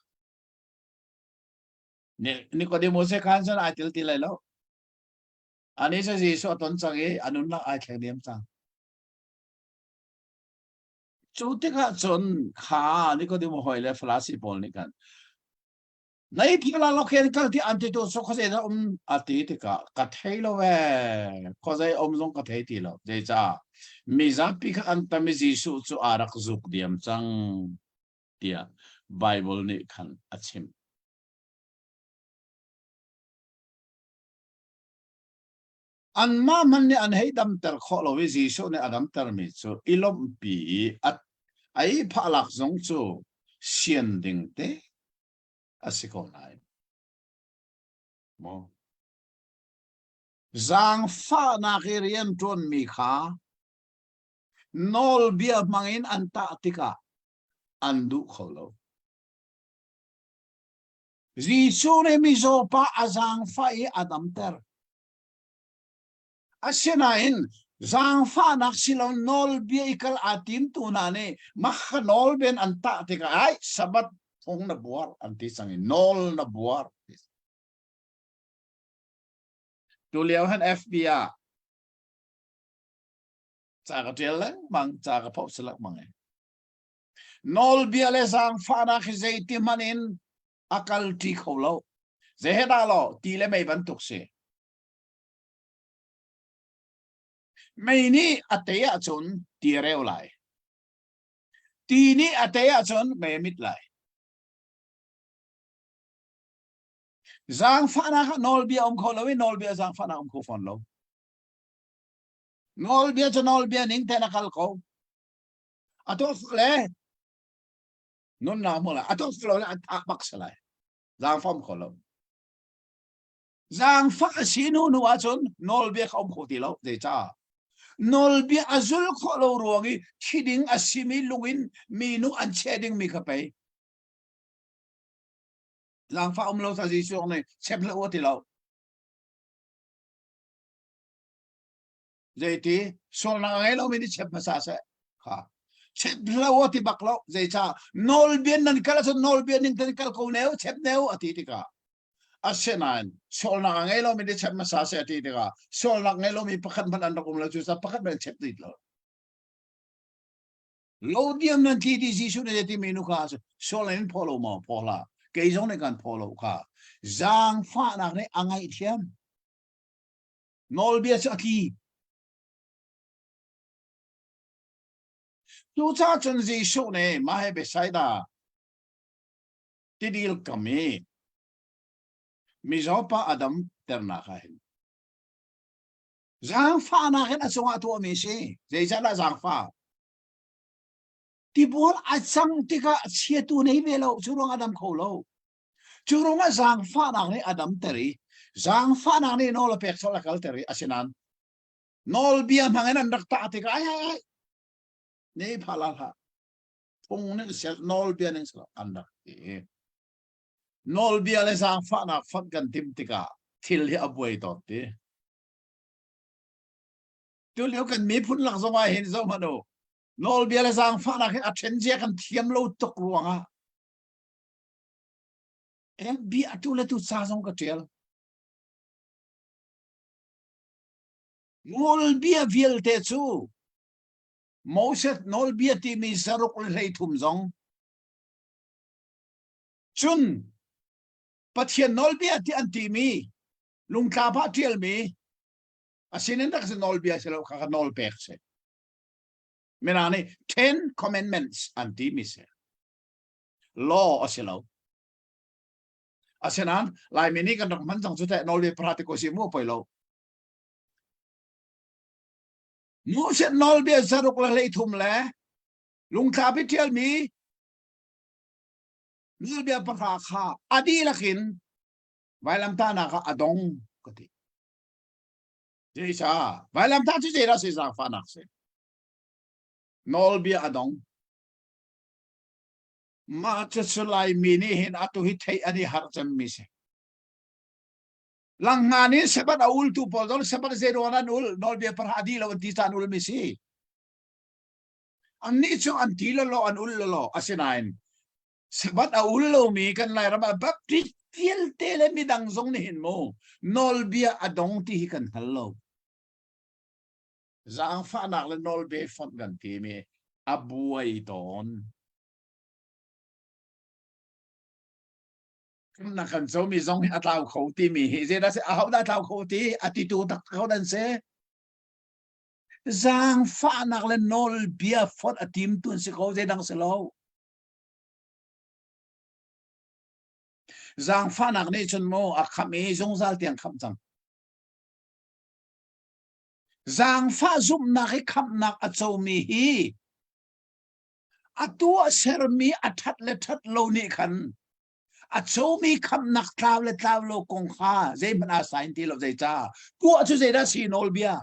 Nikodemu se khan cun ai til ti lai lo ani cu Jesuh a ton cang i a nunnak ai thleng diam cang Cu tikah cun kha Nikodemu hawi le Farasi pawl nih khan Nei phila lo khen kal ti an ti tu so khuazei dah um a ti tikah ka thei lo ee khuazei um zong ka thei ti lo zeicah mizapi kha an tam i Jesuh cu aa rak zuk diam cang tiah Bible nih khan a chim. Anmah hmanh nih an hei damter khawh lo i Jesuh nih a damtermi cu i lawmhpi i a a ihphah lak zong cu sian ding te a si ko nain. Maw? Zaangfahnak i rianṭuanmi kha nawlbia hmangin an tah tikah an duh kho lo. Jesuh nih mizaw pa a zaangfah i a damter. Asinain zaangfahnak silo nawlbia i kal aa timtu hna nih mah kha nawlbia an tah tikah ai Sabbath phung na buar an ti cang i nawl na buar. Tu lio han FB ah ca ka ṭial lengmang ca ka post lengmang e. Nawlbia le zaangfahnak hi zeiti hmanh in a kal ṭi kho lo. Zei he dah law ti le mei bantuk si. Mei nih a tei ahcun ti a reu lai. Ti nih a tei ahcun mei a mit lai. Zaangfahnak ah nawlbia um kho lo i nawlbia zaangfahnak um kho fawn lo. Nawlbia cu nawlbia ning tein a kal ko. A tuah le nunnak hmu lai. A tuah lo le a thah bak si lai. Zaangfah um kho lo. Zaangfah a si hnu hnu ahcun nawlbia kha um kho ti lo. Zeicah? Nawlbia a zul khawh lo ruang i thi ding a simi lung in mi nu an cheh dingmi kha pei. Zaangfah um lo sa Jesuh nih chep hlah u ti lo. Zeiti sualnak a ngei lomi nih chep hmasa seh. Kha. Chep hlah u ti bak lo. Zeicah? Nawlbia nan kal ahcun nawlbia ning ten kal ko neu, chep neu a ti tikah Asinain sualnak a ngei lomi nih chep hmasa seh a ti tikah sualnak ngei lomi pakhat hmanh an rak um lo cucaah pakhat hmanh an chep dih lo. Lo diam nan tli ti Jesuh nih timi nu kha sual in phaw lo maw phaw hlah kei zong nih kan phaw lo kha zaangfahnak nih a ngaihthiam nawlbia cu a tli Cucaah cun Jesuh nih mah hi Bethsaida tidil kam i mizaw pa a damternak ah hin zaangfahnak in a cungah tuahmi si zeicahdah zaangfah tibual a cang tikah chiatu nei ve lo cu ruang a dam kho lo cu ruangah zaangfahnak nih a damter i zaangfahnak nih nawl a pek sawh a kalter i asinain nawlbia hmang in an rak tah tikah ai ai ai ne pha la hlah phung ning sel nawlbia ning sel an rak ti nawlbia le zaangfahnak fonh kan tim tikah thil hi a buai tawn ti tulio kan miphun lak zong ah hin zoh hmanh u nawlbia le zaangfahnak hi a ṭhen zia kan thiam lo tuk ruangah bia tu le tu ca zong ka ṭial nawlbia vialte cu Moses nawlbia timi zaruk le 13 zong. Cun Pathian nawlbia ti an timi lungtlap ah ṭialmi asinin rak si nawlbia si lo kha ka nawl pek si. Mirang nih Ten Commandments an timi si. Law a si lo. Asinain Laimi nih kan rak hman cang cu teh nawlbia pahra ti ko si mu poi lo. Moses nawlbia zaruk le 13 le lungthlapi ṭialmi nawlbia pahra kha a dihlak in vailamtahnak ah a dong ka ti. Zeicah? Vailamtah cu zeidah si zaangfahnak si? Nawlbia a dong. Mah cucu Laimi nih hin atu hi theih an i harh cemmi si. Langngan in Sabbath a ultu pawl zong Sabbath zeiruang an ul nawlbia pahra a dih lo an ti caan ulmi si. Annih cu an ti lolo an ul lolo asinain Sabbath a ul lomi kan Lairam ah Baptist vialte le midang zong nih hin mu nawlbia a dong ti hi kan hngal lo. Zaangfahnak le nawlbia fonh kan timi a buai tawn. Na kan comi zong hi a tlau kho timi hi zeidah si ahodah tlau kho ti a titu tak ko dan si. Zaangfahnak le nawlbia fonh a timtu an si ko zeidang si lo. Zaangfahnak nih cun mu a khamh i zungzal tiang khamh cang. Zaangfah zumhnak i khamhnak a comi hi a tuah sermi a ṭhat le ṭhat lo nih khan a comi khamhnak tlau le tlau lo kong kha zeihmanh aa sain ti lo zeicah tuah cu zeidah si nawlbia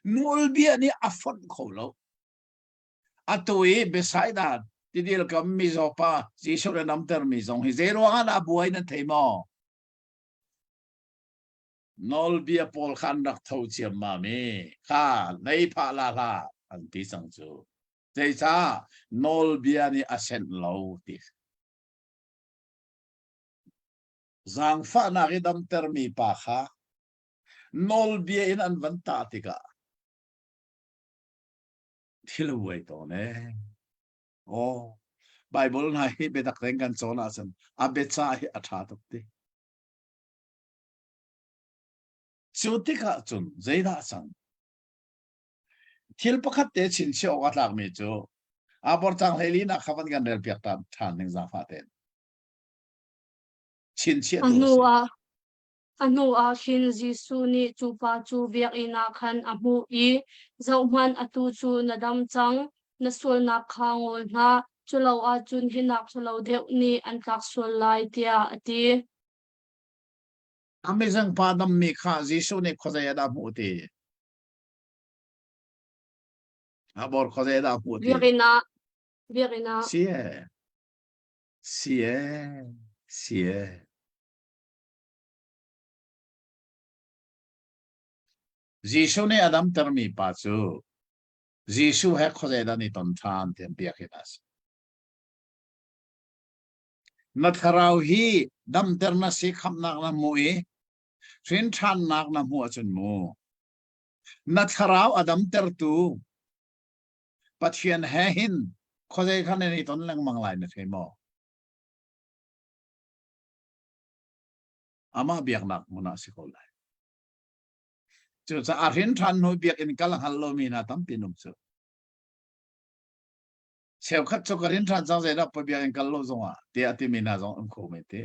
nawlbia nih a fonh kho lo atu i Bethsaida tidil kam mizaw pa Jesuh le namtermi zong hi zei ruangah dah buai nan thei maw Nawlbia pawl kha an rak tho ciammam i kha nei phah la hlah an ti cang cu. Zeicah nawlbia nih a senh lo ti. Zaangfahnak i damtermi pa kha nawlbia in an van tah tikah thil a buai tawn ee. Aw, Bible hna hi biatak tein kan cawn ahcun a biacah hi a ṭha tuk ti. Cu tikah cun zeidah a cang? Thil pakhat te chinchiah awk a tlakmi cu Abor cang 14 nak kha van kan rel piak ta ṭhan ning zaangfah tein. Chinchiah A tu a hnu si. ah a hnu ah khin Jesuh nih cu pa cu biakinn ah khan a hmuh i, Zohhmanh, atu cu na dam cang, na sualnak kha ngol hna, culo ahcun hi nak ṭhalo deuh nih an tlak sual lai, tiah a ti. A mizeng pa dammi kha Jesuh nih khuazei ah dah a hmuh ti? A bor khuazei ah dah a hmuh ti? Biakinn ah biakinn ah Si e. Si e. Si e. Jesuh nih a damtermi pa cu Jesuh he khuazei dah an i ton ṭhan tiah biakinn ah a si. Na thlarau hi damter na si khamhnak na hmuh i hrinṭhannak na hmuh ahcun mu na thlarau a damtertu Pathian he hin khuazei khan nan i ton lengmang lai na thei maw? Amah biaknak hmun ah si ko lai. Cucaah hrin ṭhan hnu biakinn kal hngal lomi hna tampi an um cu. Cheukhat cu ka rin ṭhan cang zeidah poi biakinn kal lo zongah tiah a timi hna zong um kho men te.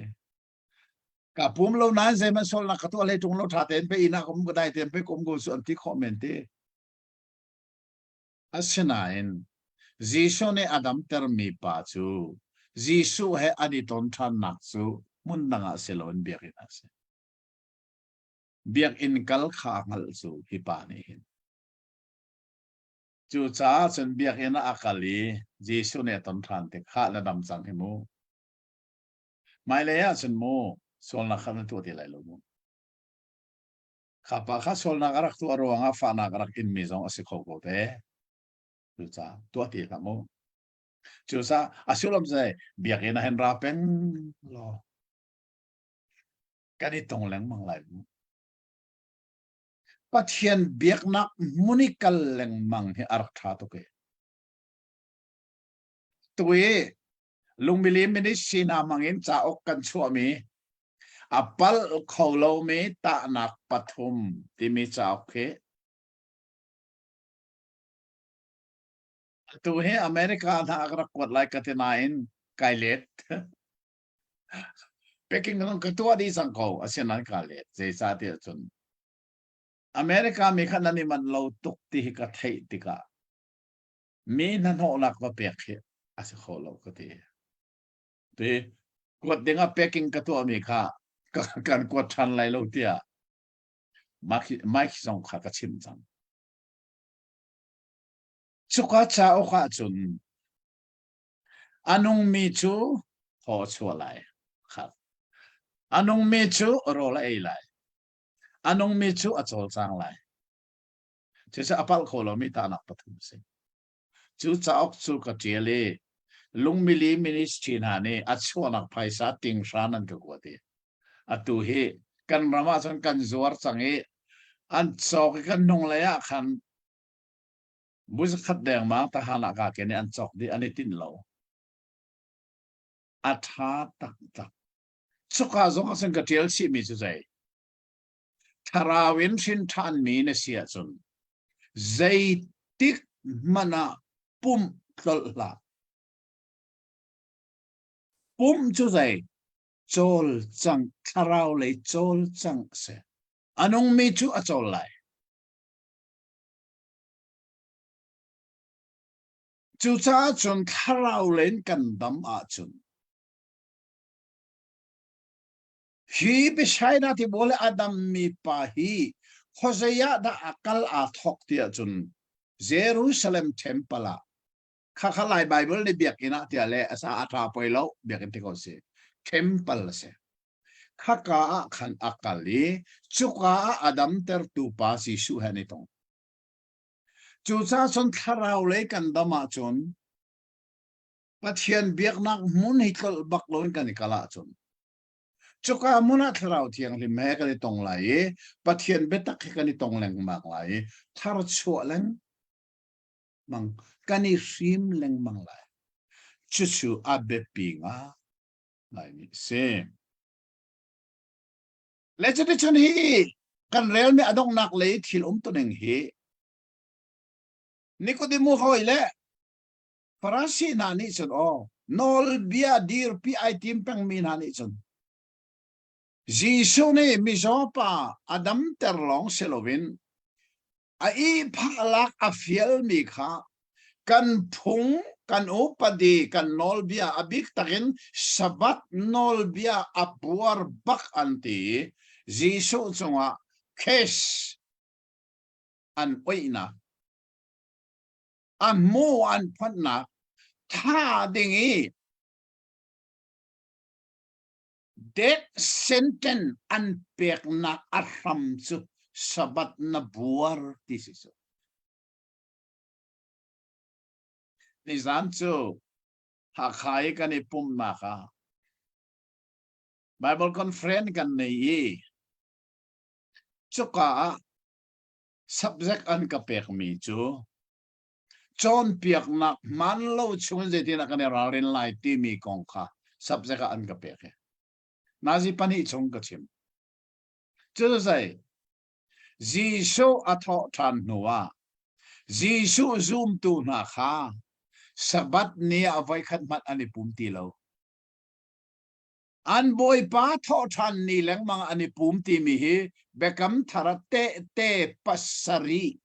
Ka pum lo nain zeihmanh sualnak ka tuah hlei ṭung lo ṭha tein pe inn ah ka um ka dai tein pe ka um ko su an ti khawh men te. Asinain Jesuh nih a damtermi pa cu Jesuh he an i ton ṭhannak cu hmun dang ah si loin biakinn ah a si. Biakinn kal kha a hngalh cu hi pa nih hin. Cucaah cun biakinn ah a kal i Jesuh nih a ton ṭhan tik khah na dam cang hi mu. Hmailei ah cun mu sualnak kha na tuah ti lai lo mu. Kha pa kha sualnak a rak tuah ruangah fahnak a rak inmi zong a si kho ko te. Cucaah tuah ti hlah mu. Cucaah a sullam cu biakinn ah hin ra peng law kan i tong lengmang lai mu. Pathian biaknak hmun i kal lengmang hi a rak ṭha tuk e. Tui. Lungmili ministry hna hmangin cauk kan chuahmi a palh kho lomi tahnak pathum timi cauk hi atu hi America hna ka rak kuat lai ka ti nain kai let. Peking ka tuah dih cang ko asinain ka let zeicahtiah cun America mi kha nan i manh lo tuk ti hi ka theih tikah mi hnahnawhnak va pek hi a si kho lo ka ti. Ti kuat ding ah packing ka tuahmi kha kan kuat ṭhan lai lo tiah Mike zong kha ka chim cang. Cuka cauk ah cun a nungmi cu thaw a chuah lai. A nungmi cu rawl a ei lai. A nungmi cu a cawlcang lai. Cucu a palh kho lomi tahnak pathum a si. Cu cauk cu ka ṭial i Lungmili ministry hna nih a chuahnak phaisa tinghra nan ka kuat i atu hi kan ram ah cun kan zuar cang i an cawk i kan hnunglei ah khan bu zakhat dengmang tahan ah kaa ken i an cawk dih an i tinh lo. A ṭha taktak. Cuka zong ah cun ka ṭial chihmi cu zei? Thlarau in hrin ṭhanmi na si ahcun zeitik hmanh ah pumh tlolh hlah. Pumh cu zei? Cawlcangh, thlarau lei cawlcangh a si. A nungmi cu a cawl lai. Cucaah cun thlarau lei in kan dam ahcun Hi Bethsaida tibual i a dammi pa hi khuazei ah dah a kal aa thawk ti ahcun Jerusalem temple ah khakha Lai Bible nih biakinn ah tiah le a sa a ṭha poi lo biakinn ti ko si temple a si. Khaka ah khan a kal i cuka ah a damtertu pa Jesuh he an i tong. Cucaah cun thlarau lei kan dam ahcun Pathian biaknak hmun hi tlolh bak loin kan i kal ahcun cuka hmun ah thlarau thianghlim he kan i tong lai i Pathian biatak he kan i tong lengmang lai i tharchuah lengmang kan i hrim lengmang lai. Cucu a biapi ngaimi a si. Le cuticun hi kan relmi a donghnak lei thil umtuning hi Nikodemu hawi le Farasi hna nih cun aw nawlbia dirpi ai tim pengmi hna nih cun Jesuh nih mizaw pa a damter lawng si loin a ihphah lak a fialmi kha kan phung kan upadi kan nawlbia a bik takin Sabbath nawlbia a buar bak an ti i Jesuh cungah case an oihnak a hmu an phanhnak tha ding i death sentence an peknak a hram cu Sabbath na buar ti si cu. Nizan cu Hakha i kan i pumhnak ah Bible conference kan nei i cuka ah subject an ka pekmi cu cawnpiaknak hmaan lo chungin zeitinah kan i ralrin lai timi kong kha subject ah an ka pek i nazi pahnih chung ka chim. Cu zei Jesuh a thawh ṭhan hnu ah Jesuh zumtu hna kha Sabbath ni ah voikhat hmanh an i pum ti lo. An Bawipa thawhṭhan ni lengmang an i pum timi hi Biakam Thar ah tehte pasarih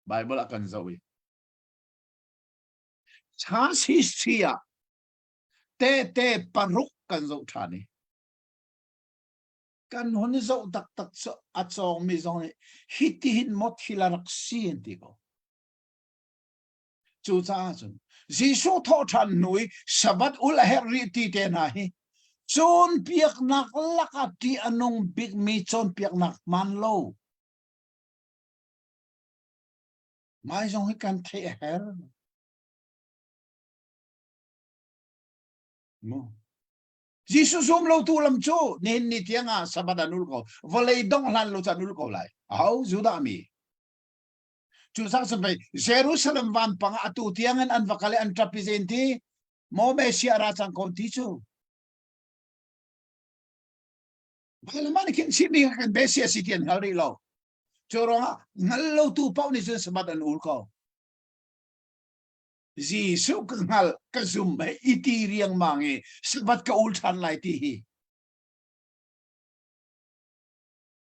Bible ah kan zoh i church history ah tehte paruk kan zoh ṭhan i kan hun zoh taktak cu a cawngmi zong nih hitihin maw thil a rak si an ti ko. Cucaah cun Jesuh thawhṭhan hnu i Sabbath ul a herh rih ti te hna hi cawnpiaknak lakah ṭih a nung bikmi cawnpiaknak hmaan lo. Mai zong hi kan theih a herh. Mu. Jesuh zum lo tu lam cu nihin ni tiang ah Sabbath an ul ko. Vawlei dongh hlan lo cu an ul ko lai. Aho Judah mi. Cu sak pei Jerusalem vampang ah atu tiang in an va kal i an ṭap i zein ti? Maw Messiah ra cang ko ti cu. Bailam nih khin chimmi kan Messiah si ti an hngal rih lo. Cu ruangah hngal lo tu paoh nih cun Sabbath an ul ko. Jesuh ka hngal ka zum he i ti riangmang i Sabbath ka ul ṭhan lai ti hi.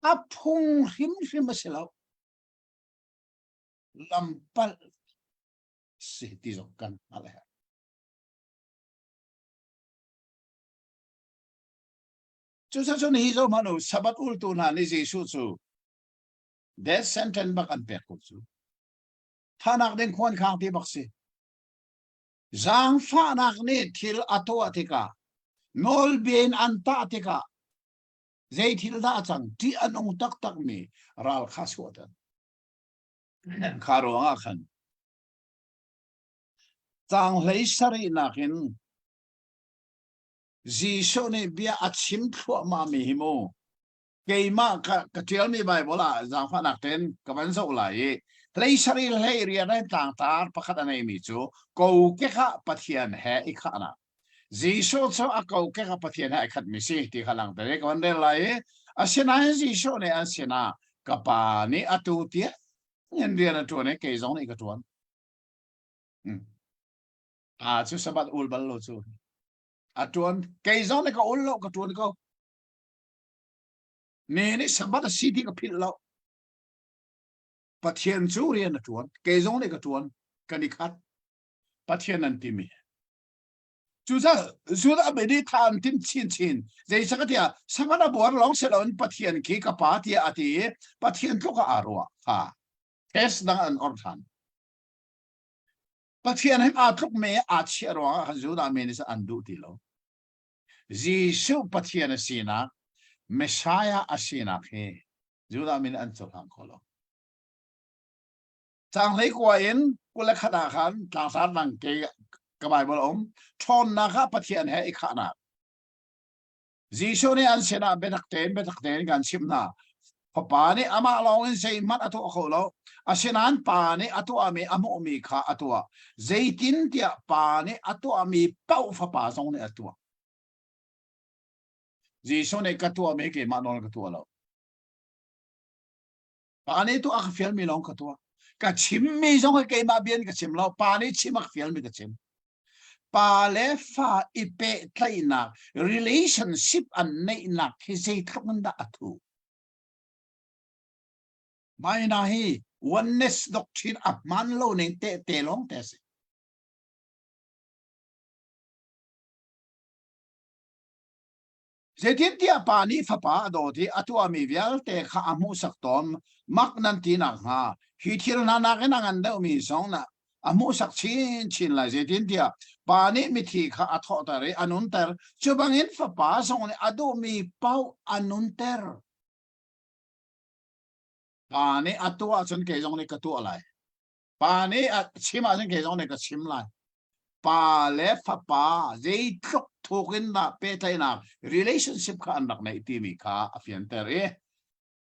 A phung hrimhrim a si lo. Lampalh si ti zong kan hngalh a herh. Cucaah hi zoh hmanh u, Sabbath ultu hna nih Jesuh cu death sentence bak an pek ko cu. Thahnak ding khuan khang ti bak si. Zaangfahnak nih thil a tuah tikah, nawlbia in an tah tikah, zei thil dah a cang ṭih a nung taktakmi ral kha chuahter. Kha ruangah khan caang hlei sarihnak in Jesuh nih bia a chim thluahmahmi hi mu keimah ka ka ṭialmi Baibal ah zaangfahnak tein ka van zoh lai i hlei sarih hlei rian in tlangtar pakhat a neimi cu kokek ah Pathian he i khahnak Jesuh cu a kokek ah Pathian he ai khatmi si ti kha langhter i ka van rel lai i asinain Jesuh nih an sinah ka pa nih atu tiang in rian a ṭuan i kei zong nih ka ṭuan. Hmm. Pa cu Sabbath ul bal lo cu. A ṭuan kei zong nih ka ul lo ka ṭuan ko. Ni nih Sabbath a si ti ka philh lo. Pathian cu rian a ṭuan kei zong nih ka ṭuan kan i khat. Pathian an timi. Cucaah Judah mi nih tha an tim chinchin. Zeicahtiah Sabbath a buar lawng si loin Pathian khi ka pa tiah a ti i Pathian tluk ah aa ruah kha test dang an orh ṭhan. Pathian he aa tluk mi aa chiah ruangah khan Judah mi nih an duh ti lo. Jesuh Pathian a sinak, Messiah a sinak hi Judah mi nih an cohlang kho lo. Caang 19 in 21 ah khan tlangtar dang ke ka Bible a um. Ṭhawnnak ah Pathian he i khahnak. Jesuh nih an sinah biatak tein biatak tein kan chimh hna. Fapa nih amah lawng in zeihmanh a tuah kho lo. Asinain Pa nih a tuahmi a hmuhmi kha a tuah. Zeitintiah Pa nih a tuahmi paoh Fapa zong nih a tuah. Jesuh nih ka tuahmi keimah nawl ka tuah lo. Pa nih tuah a ka fialmi lawng ka tuah. Ka chimmi zong hi keimah bia in ka chim lo. Pa nih chim a ka fialmi ka chim. Pa le fa i pehtlaihnak relationship an neihnak hi zeitluk in dah a thu. Mah hna hi oneness doctrine a hman lo ning tehte lawng te a si. Zeitintiah Pa nih Fapa a dawt i a tuahmi vialte kha a hmuhsak tawn, mak nan ti nakhnga hi thil hna nakin a ngan deuhmi zong na a hmuhsak chinchin lai. Zeitintiah Pa nih mithi kha a thawhter i a nunter, cu bangin Fapa zong nih a duhmi paoh a nunter. Pa nih a tuah ahcun kei zong nih ka tuah lai. Pa nih a chim ahcun kei zong nih ka chim lai. Pa le fapa zeitluk thuk in dah pehtlaihnak relationship kha an rak neih timi kha a fianter i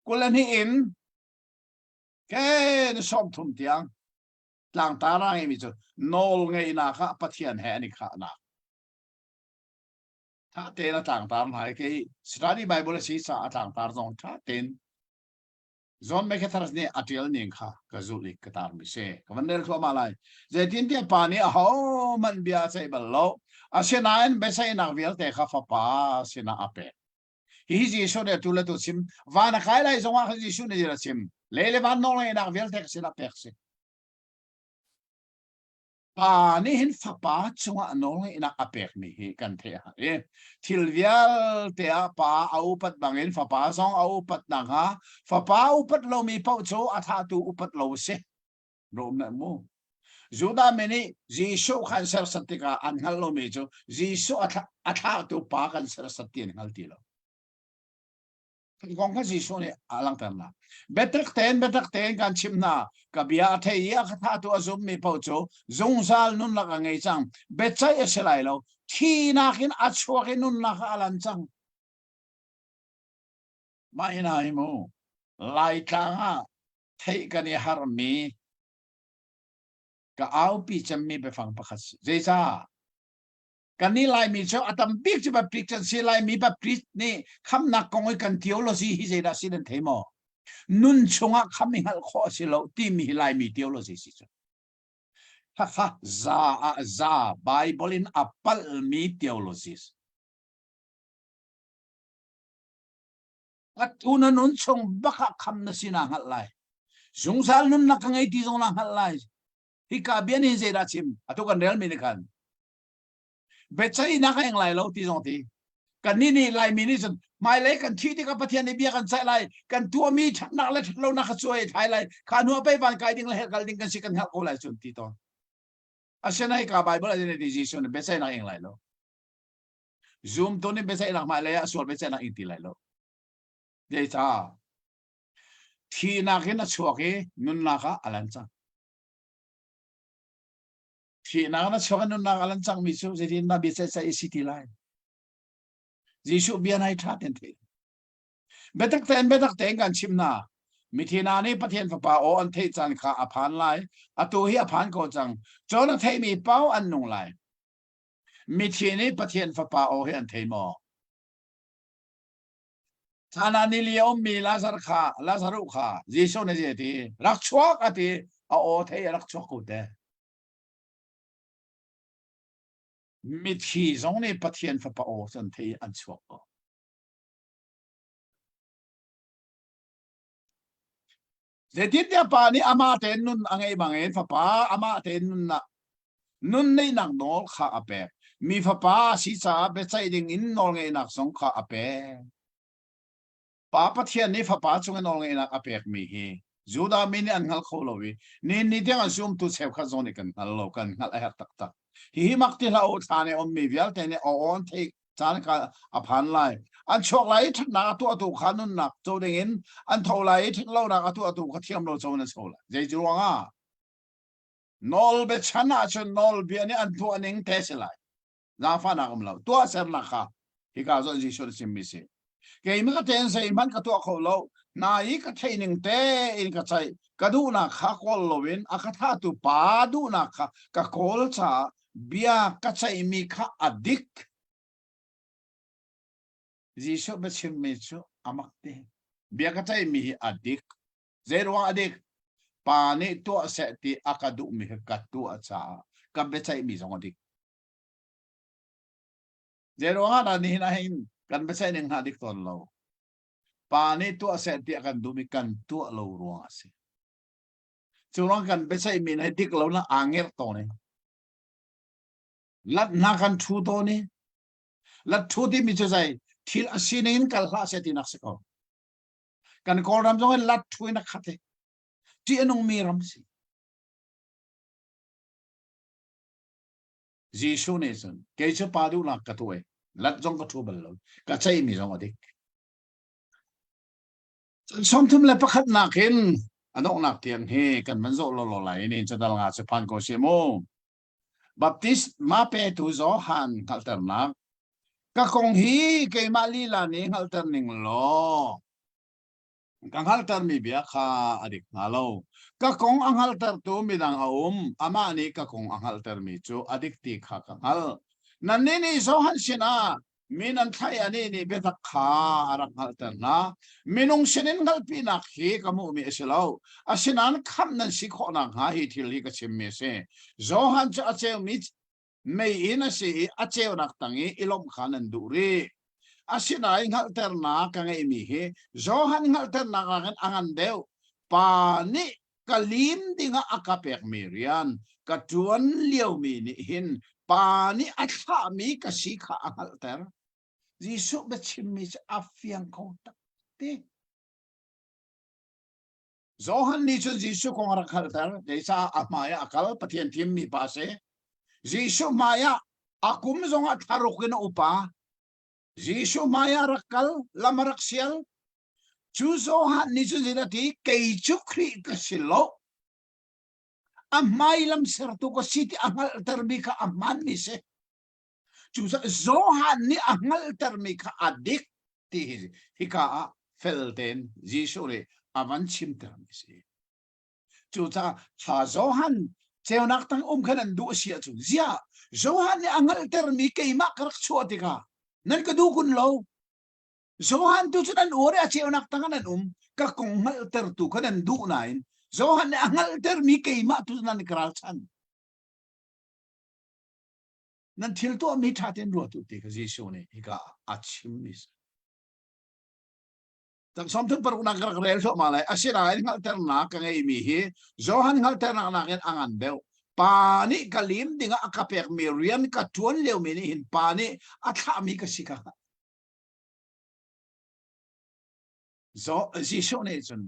22 in ke ni 30 tiang tlangtar a ngeimi cu nawl ngeihnak ah Pathian he an i khahnak tha tein a tlangtar hna i kei study Bible a si caah a tlangtar zong tha tein John MacArthur nih a ṭial ning kha ka zulh i ka tarmi si. Ka van rel thluahmah lai. Zeitintiah pa nih ahohmanh bia a ceih bal lo. Asinain biaceihnak vialte kha Fapa sinah a pek. Hihi Jesuh nih atu le tu chim. Van a kai lai zongah khan Jesuh nih a chim. Lei le van nawlngeihnak vialte ka sinah pek si. Pa nih hin Fapa cungah nawlngeihnak a pekmi hi kan theih a har i thil vialte ah Pa a upat bangin Fapa zong a upat nakhnga Fapa upat lomi paoh cu a thahtu upat lo a si. Rom na mu. Judah mi nih Jesuh kha an serhsat tikah an hngalh lomi cu Jesuh a thlahtu Pa kan serhsat ti an hngal ti lo. Kong kha Jesuh nih a langhter hna. Biatak tein biatak tein kan chimh hna. Ka bia a thei i a ka thahtu a zummi paoh cu zungzal nunnak a ngei cang. Biaceih a si lai lo. Thihnak in a chuak i nunnak ah a lan cang. Mah hi hna hi mu Laitlang ah theih kan i harmi ka aupi cemmi biafang pakhat si. Zeicah? Kan nih Laimi cu a tam bik cu Baptist kan si Laimi Baptist nih khamnak kong i kan theology hi zeidah si nan thei maw? Nun chungah kham i hngalh khawh a si lo timi hi Laimi theology si cu. Khakha za ah za Bible in a palhmi theology. Atu na nun chung bak ah kham na si na hngalh lai. Zungzal nunnak ka ngei ti zong na hngalh lai. Hika bia nih zeidah chim? Atu kan relmi nih khan. Biaceihnak a ing lai lo ti zong ti. Kannih nih Laimi nih cun hmailei kan thih tikah Pathian nih bia kan ceih lai, kan tuahmi ṭhatnak le ṭhatlonak kha cuai thlai lai, kha hnu ah pei van kai ding le hell kal ding kan si kan hngalh ko lai cun ti tawn. Asinain ka Bible ah ti Jesuh nih biaceihnak ing lai lo. Zumtu nih biaceihnak hmailei ah sual biaceihnak ing ti lai lo. Zeicah? Thihnak in a chuak i nunnak ah a lan cang. Thihnak na chuak i nunnak a lan cangmi cu zeitin dah bia ceih i si ti lai? Jesuh bia nai ṭha ten thei. Biatak tein biatak tein kan chim hna. Mithi hna nih Pathian Fapa aw an theih caan kha a phan lai. Atu hi a phan ko cang. Cun a theimi paoh an nung lai. Mithi nih Pathian Fapa aw hi an thei maw? Thlan ah nili a ummi Lazar kha Lazaruh kha Jesuh nih zei a ti? Rak chuak a ti. A aw thei a rak chuak ko te. Mithi zong nih Pathian Fapa aw cu an thei i an chuak ko. Zeitintiah Pa nih amah tein nun a ngeih bangin Fapa amah tein nunnak nun neihnak nawl kha a pek. Mi Fapa a si caah biaceih ding in nawlngeihnak zong kha a pek. Pa Pathian nih Fapa cung i nawlngeihnak a pekmi hi Judah mi nih an hngal kho lo i nihin ni tiang a zumtu cheukhat zong nih kan hngal lo, kan hngalh a herh taktak. Hihi mak ti hlah u, thlan i ummi vialte nih aw aw an theih caan kha a phan lai. An chuak lai i ṭhatnak a tuahtu kha nunnak co dingin an tho lai i ṭhatlonak a tuahtu kha thiam lo co in an so lai. Zei ruangah? Nawlbiachan ahcun nawlbia nih an tuah ning te si lai. Zaangfahnak um lo. Tuahsernak kha hika zawn Jesuh nih chimmi si. Keimah tein zeihmanh ka tuah kho lo. Na i ka theih ning tein ka ceih. Ka duhnak kha kawl loin a ka thahtu pa duhnak kha ka kawl caah bia ka ceihmi kha a dik. Jesuh biachimmi cu a mak ti. Bia ka ceihmi hi a dik. Zeiruang a dik? Pa nih tuah seh ti a ka duhmi hi ka tuah caah ka biaceihmi zong a dik. Zeiruang ah dah nihin ah hin kan biaceih ning hna dik tawn lo? Pa nih tuah seh ti a kan duhmi kan tuah lo ruang a si. Cu ruang kan biaceihmi hi dik lo na aa ngerh tawn i lat hna kan ṭhu tawn i lat ṭhu timi cu zei thil a sining in kal hlah seh tinak si ko. Kan Kawlram zong hi lat ṭhu in a khat i ṭih a nungmi ram si. Jesuh nih cun kei cu pa duhnak ka tuah i lat zong ka ṭhu bal lo ka ceihmi zong a dik. 31 nak in a donghnak tiang hi kan van zoh lawlaw lai i nihin cu dal nga cu phan ko sih mu. Baptist ma petu Johan hngalhternak ka kong hi keimah lila nih hngalhter ning law ka hngalhtermi bia kha a dik hnga lo. Ka kong a hngalhtertu midang a um, amah nih ka kong a hngalhtermi cu a dik ti kha ka hngalh. Nannih nih Johan sinah mi nan thlaih anih nih biatak kha a rak hngalhter hna. Minung sinin hngalhpinak hi ka hmuhmi a si lo. Asinain khamh nan si khawh nakhnga hi thil hi ka chimmi a si. Johan cu a ceumi meiinn a si i a ceunak tang i i lawmh kha nan duh rih. Asinain hngalhternak ka ngeihmi hi Johan hngalhternak nakin a ngan deuh. Pa nih ka lim dingah a ka pekmi rian ka ṭuan liomi nih hin pa nih a thlahmi ka si kha a hngalhter. Jesuh biachimmi cu a fiang kho takti. Johan nih cun Jesuh kong a rak hngalhter. Zeicah a hmai ah a kal, Pathian thimmi pa a si. Jesuh hmai ah a kum zongah thlaruk in a upa. Jesuh hmai ah rak kal, lam a rak sial. Cu Johan nih cun zeidah ti, kei cu Khrih ka si lo. A hmai lam sertu ka si ti a hngalhtermi kha a hmaanmi si. Cucaah Johan nih a hngalhtermi kha a dik ti hi hika ah fel tein Jesuh nih a van chimtermi si. Cucaah kha Johan. Ceunak tang um khan an duh a si ahcun ziah Johan nih a hngalhtermi keimah ka rak chuah tikah nan ka duh kun lo. Johan tu cu nan uar i a ceunak tang ah nan um. Ka kong hngalhtertu kha nan duh nain Johan nih a hngalhtermi keimah tu cu nan ka ralchan. Nan thil tuahmi ṭha tein ruat u ti kha Jesuh nih hika a chimmi si. Tang som thum paruk nak ka rak rel thluahmah lai. Asinain hngalhternak ka ngeimi hi Johan hngalhternak nakin a ngan deuh. Pa nih ka lim dingah a ka pekmi rian ka ṭuan liomi nih hin pa nih a thlahmi ka si ka hngalh. Jesuh nih cun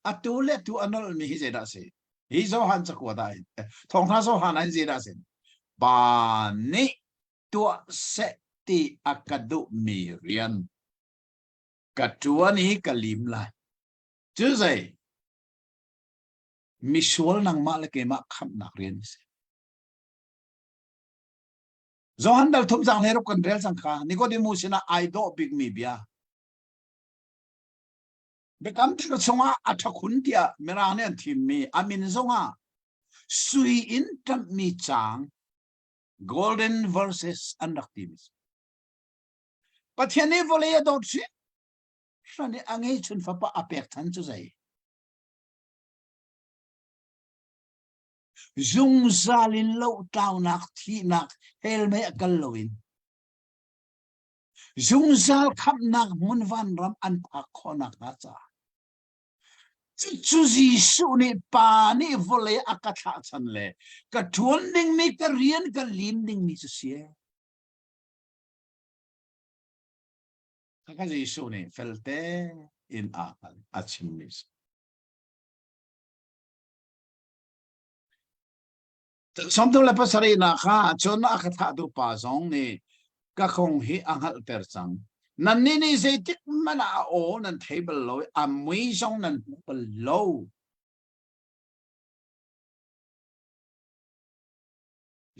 atu le tu a nolhmi hi zeidah a si? Hi Johan cakuat ah hin thawngṭha Johan ah hin zeidah a si? Pa nih tuah seh ti a ka duhmi rian ka ṭuan i ka lim lai. Cu zei? Misual nangmah le keimah khamhnak rian a si. Johan dal thum cang hlei kan rel cang kha Nicodemus sinah ai dawh bikmi bia. Biakam thar chungah a ṭhakhun tiah Mirang nih an thimmi a min zongah sui in ṭamhmi caang golden verses an rak timi si. Pathian nih vawlei a dawt hrim hran i a ngeihchun fapa a pek than cu zei? Zungzal in lohtlaunak thihnak hell mei a kal loin zungzal khamhnak hmun vanram an phak khawhnak hnga caah Cucu Jesuh nih Pa nih vawlei a ka thlah chan le ka ṭuan dingmi ka rian ka lim dingmi cu si. Khakha Jesuh nih felte in aa hngal a chimmi si. 37 nak kha cun a ka thlahtu pa zong nih ka kong hi a hngalhter cang. Nannih nih zeitik hmanh ah a aw nan thei bal lo i a mui zong nan hmu bal lo.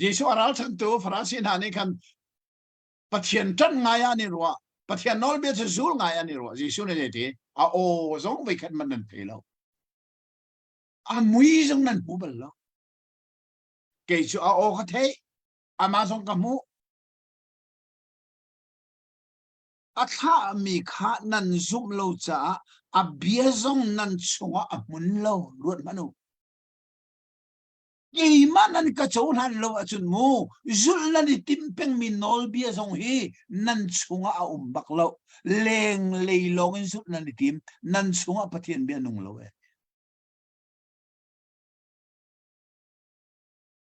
Jesuh a ralchantu Farasi hna nih khan Pathian ṭanh ngai ah an i ruah. Pathian nawlbia cu zul ngai an i ruah. Jesuh nih zei ti? A aw zong voikhat hmanh nan thei lo. A mui zong nan hmu bal lo. Kei cu a aw ka theih, amah zong ka hmuh. A thlahmi kha nan zumh lo caah a bia zong nan chungah a hmun lo. Ruat hmanh u. Keimah nan ka cohlan lo ahcun mu zulh nan i timh pengmi nawlbia zong hi nan chungah a um bak lo. Lenglei lawng in zulh nan i tim. Nan chungah Pathian bia nung lo ee.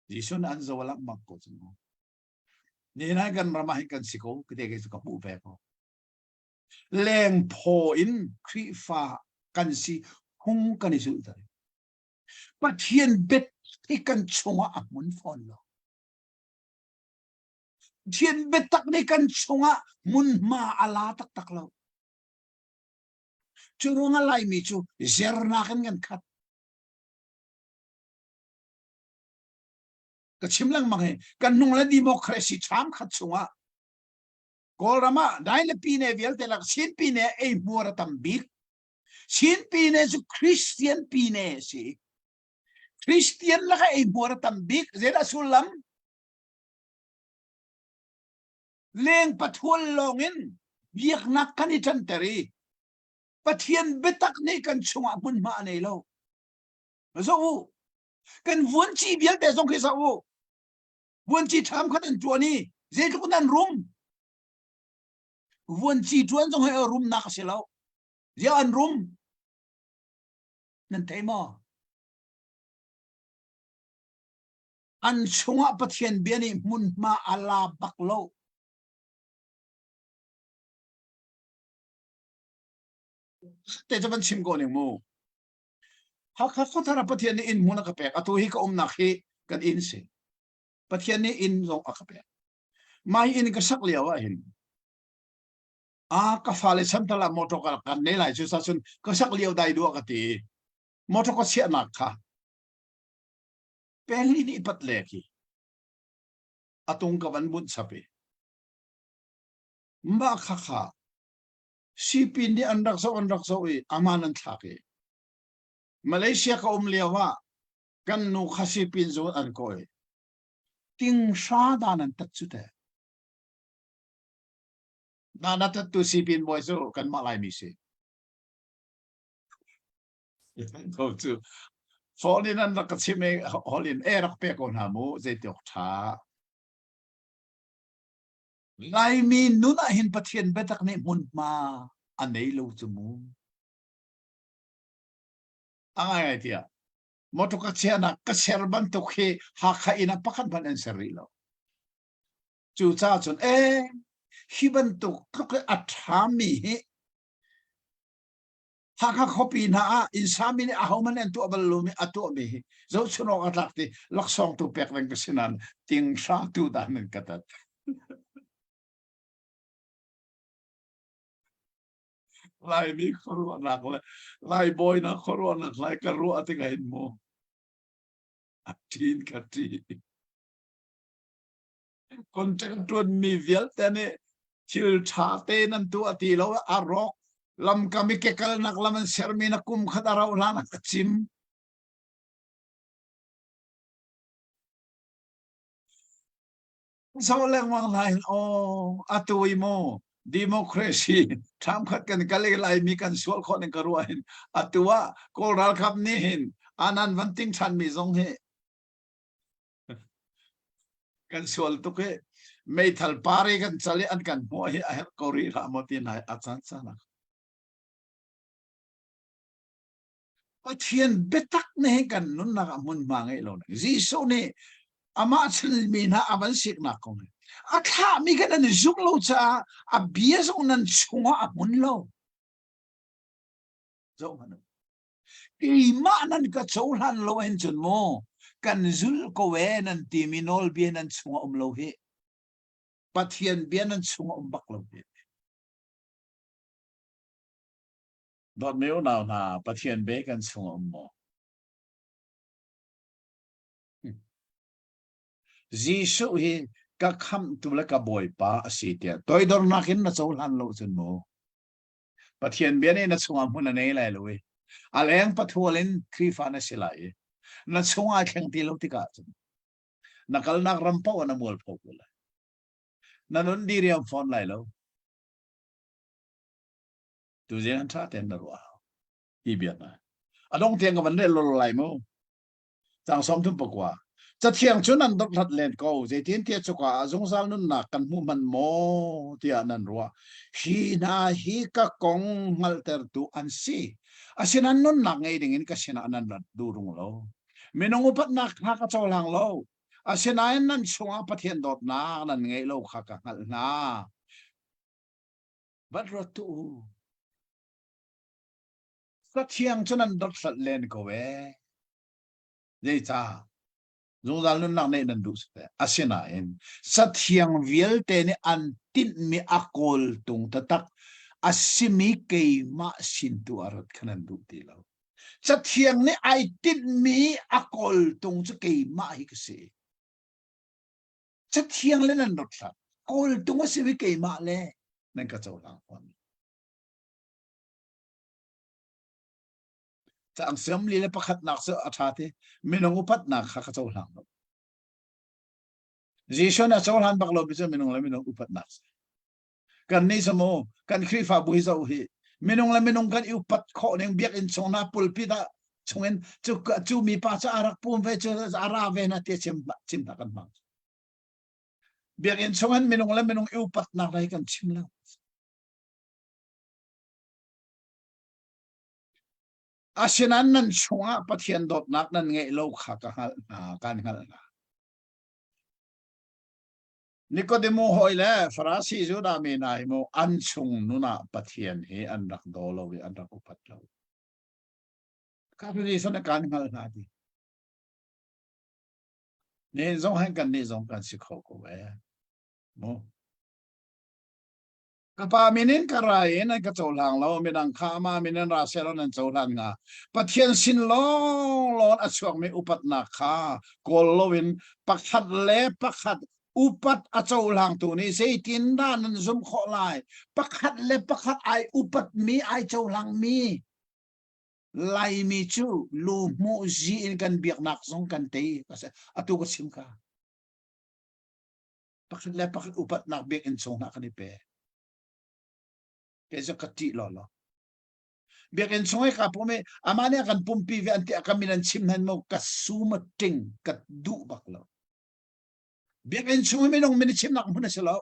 Jesuh nih an zo lengmang ko cu mu. Nihin ah kan ram ah hin kan si ko kite kei cu ka hmuh ve ko. Lengphaw in Khrihfa kan si phung kan i zulh ter. Pathian bet hi kan chungah a hmun fawn lo. Pathian biatak nih kan chungah hmunhma a la taktak lo. Cu ruangah Laimi cu zernak in kan khat. Ka chim lengmang hi kan hnung le democracy ṭham khat chungah Kawlram ah dai le pine vialte lak Chin pine ei hmuar a tam bik. Chin pine cu Christian pine a si. Christian laka ei hmuar a tam bik. Zeidah sullam? Leng pathual lawng in biaknak kan i ṭanter i Pathian biatak nih kan chungah hmunhma a nei lo. Zoh u, kan vuanci vialte zong khi zoh u. Vuanci ṭham kha nan ṭuan i zeitluk nan rum. Vuanci ṭuan zong hi rumnak a si lo. Ziah an rum? Nan thei maw? An chungah Pathian bia nih hmunhma a la bak lo. Te cu van chim ko ning mu. Hakha khuathar ah Pathian nih inn hmun a ka pek. Atu hi ka umnak hi kan inn si. Pathian nih inn zong a ka pek. Mah hi inn ka sak lio ah hin a ka fale chantal ah motor ka kan nei lai cu sa cun ka sak lio dai dua ka ti. Motor ka chiahnak kha pehli nih pat le khi atung ka van bunh chap i mah kha kha sipin nih an rak zoh an rak zoh i aman an thlak i Malaysia ka um lio ah Kan nu kha sipin zung an kawi. Ting hra dan an tat cu te. Na na tat tu sipin bawi cu kan mah Laimi si. Ko cu phone in an rak ka chim i hol in e rak pe ko hna mu zeitiawk ṭha. Laimi nun ah hin Pathian biatak nih hmunhma a nei lo cu mu. A ngai ngai tiah motor ka chiahnak ka ser bantuk hi Hakha inn ah pakhat hmanh an ser rih lo. Cu caah cun e hi bantuk tluk i a ṭhami hi Hakha khuapi hna ah inn sami nih ahohmanh an tuah bal lomi a tuahmi hi zohchun awk a tlak ti laksawng tu pek ding ka si nain ting hra tu dan in ka tat. Laimi khuaruahnak le Lai bawinak khuaruahnak lai ka ruah tikah hin mu a ṭin ka ṭi. Contract ṭuanmi vialte nih thil ṭha tein an tuah ti lo a rawk lamkam i kekalnak lam an sermi na kum khat a rauh hlan ah ka chim. Zo lengmang hna hin aw atu i mu democracy ṭham khat kan kal i Laimi kan sual khawh ning ka ruah hin atu ah Kawl ralkap nih hin anan van ting ṭhanmi zong hi kan sual tuk i meithal par i kan cal i an kan hmuah hi a herh ko rih hlah maw ti nai a caan caan ah Pathian biatak nih kan nunnak ah hmunhma ngeih lo Jesuh nih amah chalmi hna a van siknak kong hi a thlahmi kan an i zumh lo caah a bia zong nan chungah a hmun lo zoh hmanh u Keimah nan ka cohlan lo hin cun mu kan zul ko e nan timi nawlbia nan chungah um lo hi. Pathian bia nan chungah um bak lo hi. Dawtmi unau hna, Pathian bia kan chungah um maw? Jesuh hi ka khamhtu le ka Bawipa a si tiah toidornak in na cohlan lo cun mu. Pathian bia nih na chungah hmun a nei lai lo i a leng pathual in Khrihfa na si lai i na chungah thleng ti lo tikah cun na kalnak ram paoh ah na mualpho ko lai. Na nun diriam fawn lai lo. Tuzing an ṭha tein na ruah hi bia hna. A dong tiang ka van rel lol lai mu. Cang 39. Cathiang cu nan dothlat len ko, zeitintiah cuka ah zungzal nunnak kan hmu hmanh maw tiah nan ruah. Hi hna hi ka kong hngalhtertu an si. Asinain nunnak ngei dingin ka sinah nan rat duh rung lo. Minung upatnak kha ka cohlang lo. Asinain nan chungah Pathian dawtnak nan ngeih lo kha ka hngalh hna. Van ruat tuah u. Cathiang cu nan dothlat len ko ee. Zeicah? Zungzal nunnak neih nan duh siseh. Asinain cathiang vialte nih an tinhmi a kawltung taktak a simi keimah sin tu ah rat kha nan duh ti lo. Cathiang nih ai tinhmi a kawltung cu keimah hi ka si. Cathiang le nan dothlat. Kawltung a simi keimah le nan ka cohlang fawn. Caang siam li le pakhatnak cu a ṭha ti. Minung upatnak kha ka cohlang lo. Jesuh nih a cohlan bak lomi cu minung le minung upatnak si. Kan nih cu mu kan Khrihfabu hi zoh hi minung le minung kan i upat khawh ning biakinn chung na pulpit ah chungin cu cu mi pa cu a rak pum ve cu a ra ve na ti chim chim ta kan hmang. Biakinn chungin minung le minung i upatnak lai kan chim lo. Asinain nan chungah Pathian dawtnak nan ngeih lo kha ka hngalh hna, kan hngalh hna. Nikodemu hawi le Farasi Judah mi hna hi mu an chung nun ah Pathian hi an rak daw lo i an rak upat lo. Kha cu Jesuh nih kan hngalh hna ti. Nihin zong hin kan nih zong kan si kho ko ee. Mu. Ka pa min in ka ra i nan ka cohlang lo, midang kha amah min in ra sehlaw nan cohlan hnga. Pathian sin lawnglawng a chuakmi upatnak kha kawl loin pakhat le pakhat upat a cohlangtu nih zeitindah nan zumh khawh lai? Pakhat le pakhat ai upatmi, ai cohlangmi. Laimi cu lu hmuh zi in kan biaknak zong kan tei. Atu ka chim ka. Pakhat le pakhat upatnak biakinn chung hna kan i pe. Kei cu ka ṭih law law. Biakinn chung i ka pum i amah nih a kan pumpi ve an ti a ka min an chim hen mo ka sum a ṭing ka duh bak lo. Biakinn chung i minung min i chimnak hmun a si lo.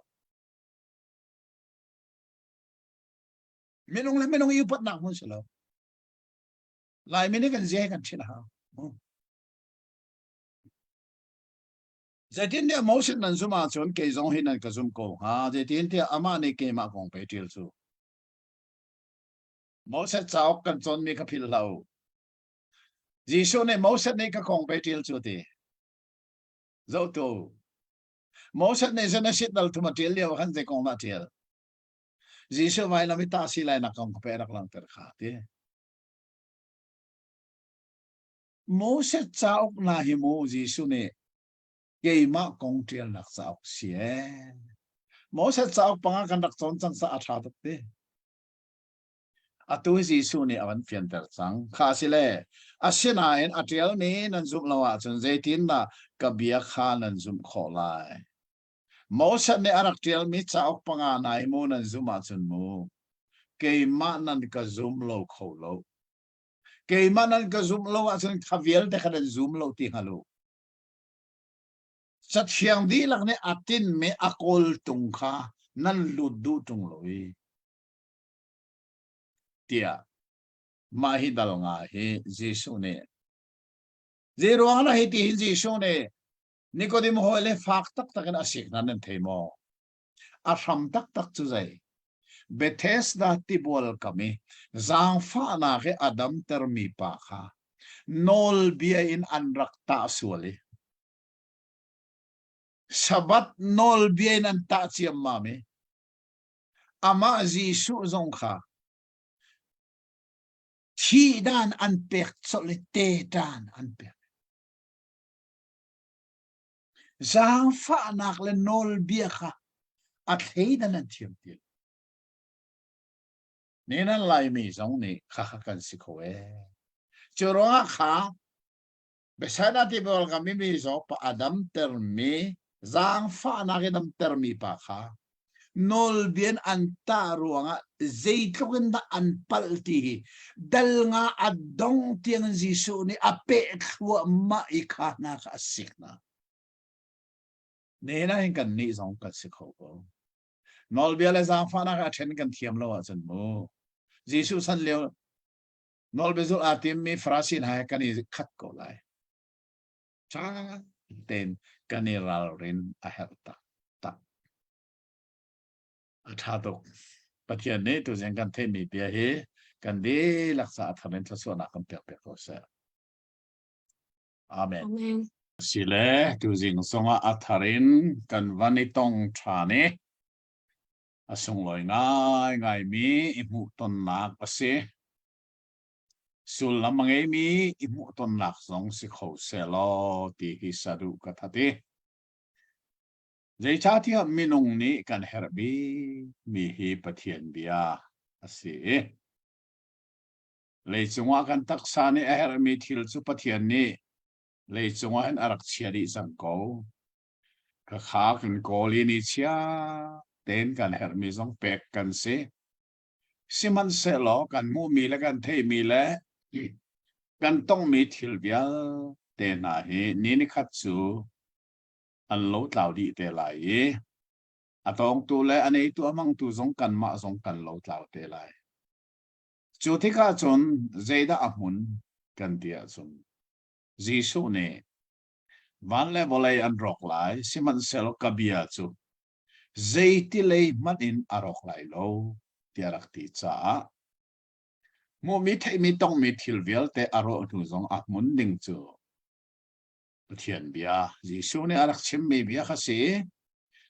Minung le minung i upatnak hmun si lo. Laimi nih kan zia hi kan ṭhin a hau. Zeitintiah Moses nan zumh ahcun kei zong hi nan ka zum ko hnga. Zeitintiah amah nih keimah kong pei ṭial cu. Moses cauk kan cawnmi kha philh hlah u. Jesuh nih Moses nih ka kong pei ṭial cu a ti. Zohtu. Moses nih Genesis dal thum a ṭial lio ah khan zei kong dah a ṭial? Jesuh vailam i tah si lai nak kong kha pei a rak langhter kha a ti. Moses cauk hna hi mu Jesuh nih keimah kong ṭialnak cauk si ee. Moses cauk panga kan rak cawn cang sa a ṭha tuk ti. Atu hi Jesuh nih a van fianter cang. Kha si le, asinain a ṭialmi nan zumh lo ahcun zeitindah ka bia kha nan zumh khawh lai? Moses nih a rak ṭialmi cauk panga hna hi mu nan zumh ahcun mu, keimah nan ka zum lo kho lo. Keimah nan ka zumh lo ahcun kha vialte kha nan zum lo ti hngal u. Cathiang dihlak nih a tinmi a kawltung kha nan lut duh ṭung lo i tiah mah hi dal nga hi Jesuh nih zei ruang dah hi ti hin Jesuh nih Nikodem hawi le fak taktak in a sik hna nan thei maw? A hram taktak cu zei? Bethesda tibual kam i zaangfahnak i a damtermi pa kha nawlbia in an rak tah sual i Sabbath nawlbia in an tah ciammam i amah Jesuh zong kha thihdan an pek colh i teṭan an pek. Zaangfahnak le nawlbia kha a thleidan an thiam ti lo. Ninan Laimi zong nih kha kha kan si kho ee. Cu ruangah kha Bethsaida tibual kam i mi zaw pa a damtermi zaangfahnak i damtermi pa kha nawlbia in an tah ruangah zeitluk in dah an palh ti hi dal nga a dong tiang Jesuh nih a peh thluahmah i kha hna kha a sik hna. Nihin ah hin kan nih zong kan si kho ko. Nawlbia le zaangfahnak a ṭhen kan thiam lo ahcun mu. Jesuh san lio nawlbia zulh aa timmi Farasi hna he kan i khat ko lai. Ṭha tein kan i ralrin a herh taktak. A ṭha tuk. Pathian nih tuzing kan theihmi bia hi kan dihlak caah thar in thluachuahnak kan pek piak ko seh. Amen. Amen. Sile tuzing zongah a thar in kan van i tong ṭhan i a sunglawi ngaingaimi i hmuhtonnak a si. Sullam a ngeimi i hmuhtonnak zong si kho sehlaw ti hi saduh ka that i zeicahtiah minung nih kan herh bikmi hi Pathian bia a si i leicung ah kan taksa nih a herhmi thil cu Pathian nih leicung ah hin a rak chia dih cang ko. Khakha kan kawl i ni chia tein kan herhmi zong pek kan si. Sihmanhsehlaw kan hmuhmi le kan theihmi le kan tongmi thil vialte hna hi ni nikhat cu an lotlau dih te lai i a tawngtu le a neitu a hmangtu zong kanmah zong kan lotlau te lai. Cu tikah cun zeidah a hmun kan ti ahcun Jesuh nih van le vawlei an rawk lai sihmanhsehlaw ka bia cu zeiti lei hmanh in a rawk lai lo tiah a rak ti caah hmuhmi theihmi tongmi thil vialte a rawh hnu zong a hmun ding cu Pathian bia Jesuh nih a rak chimmi bia kha si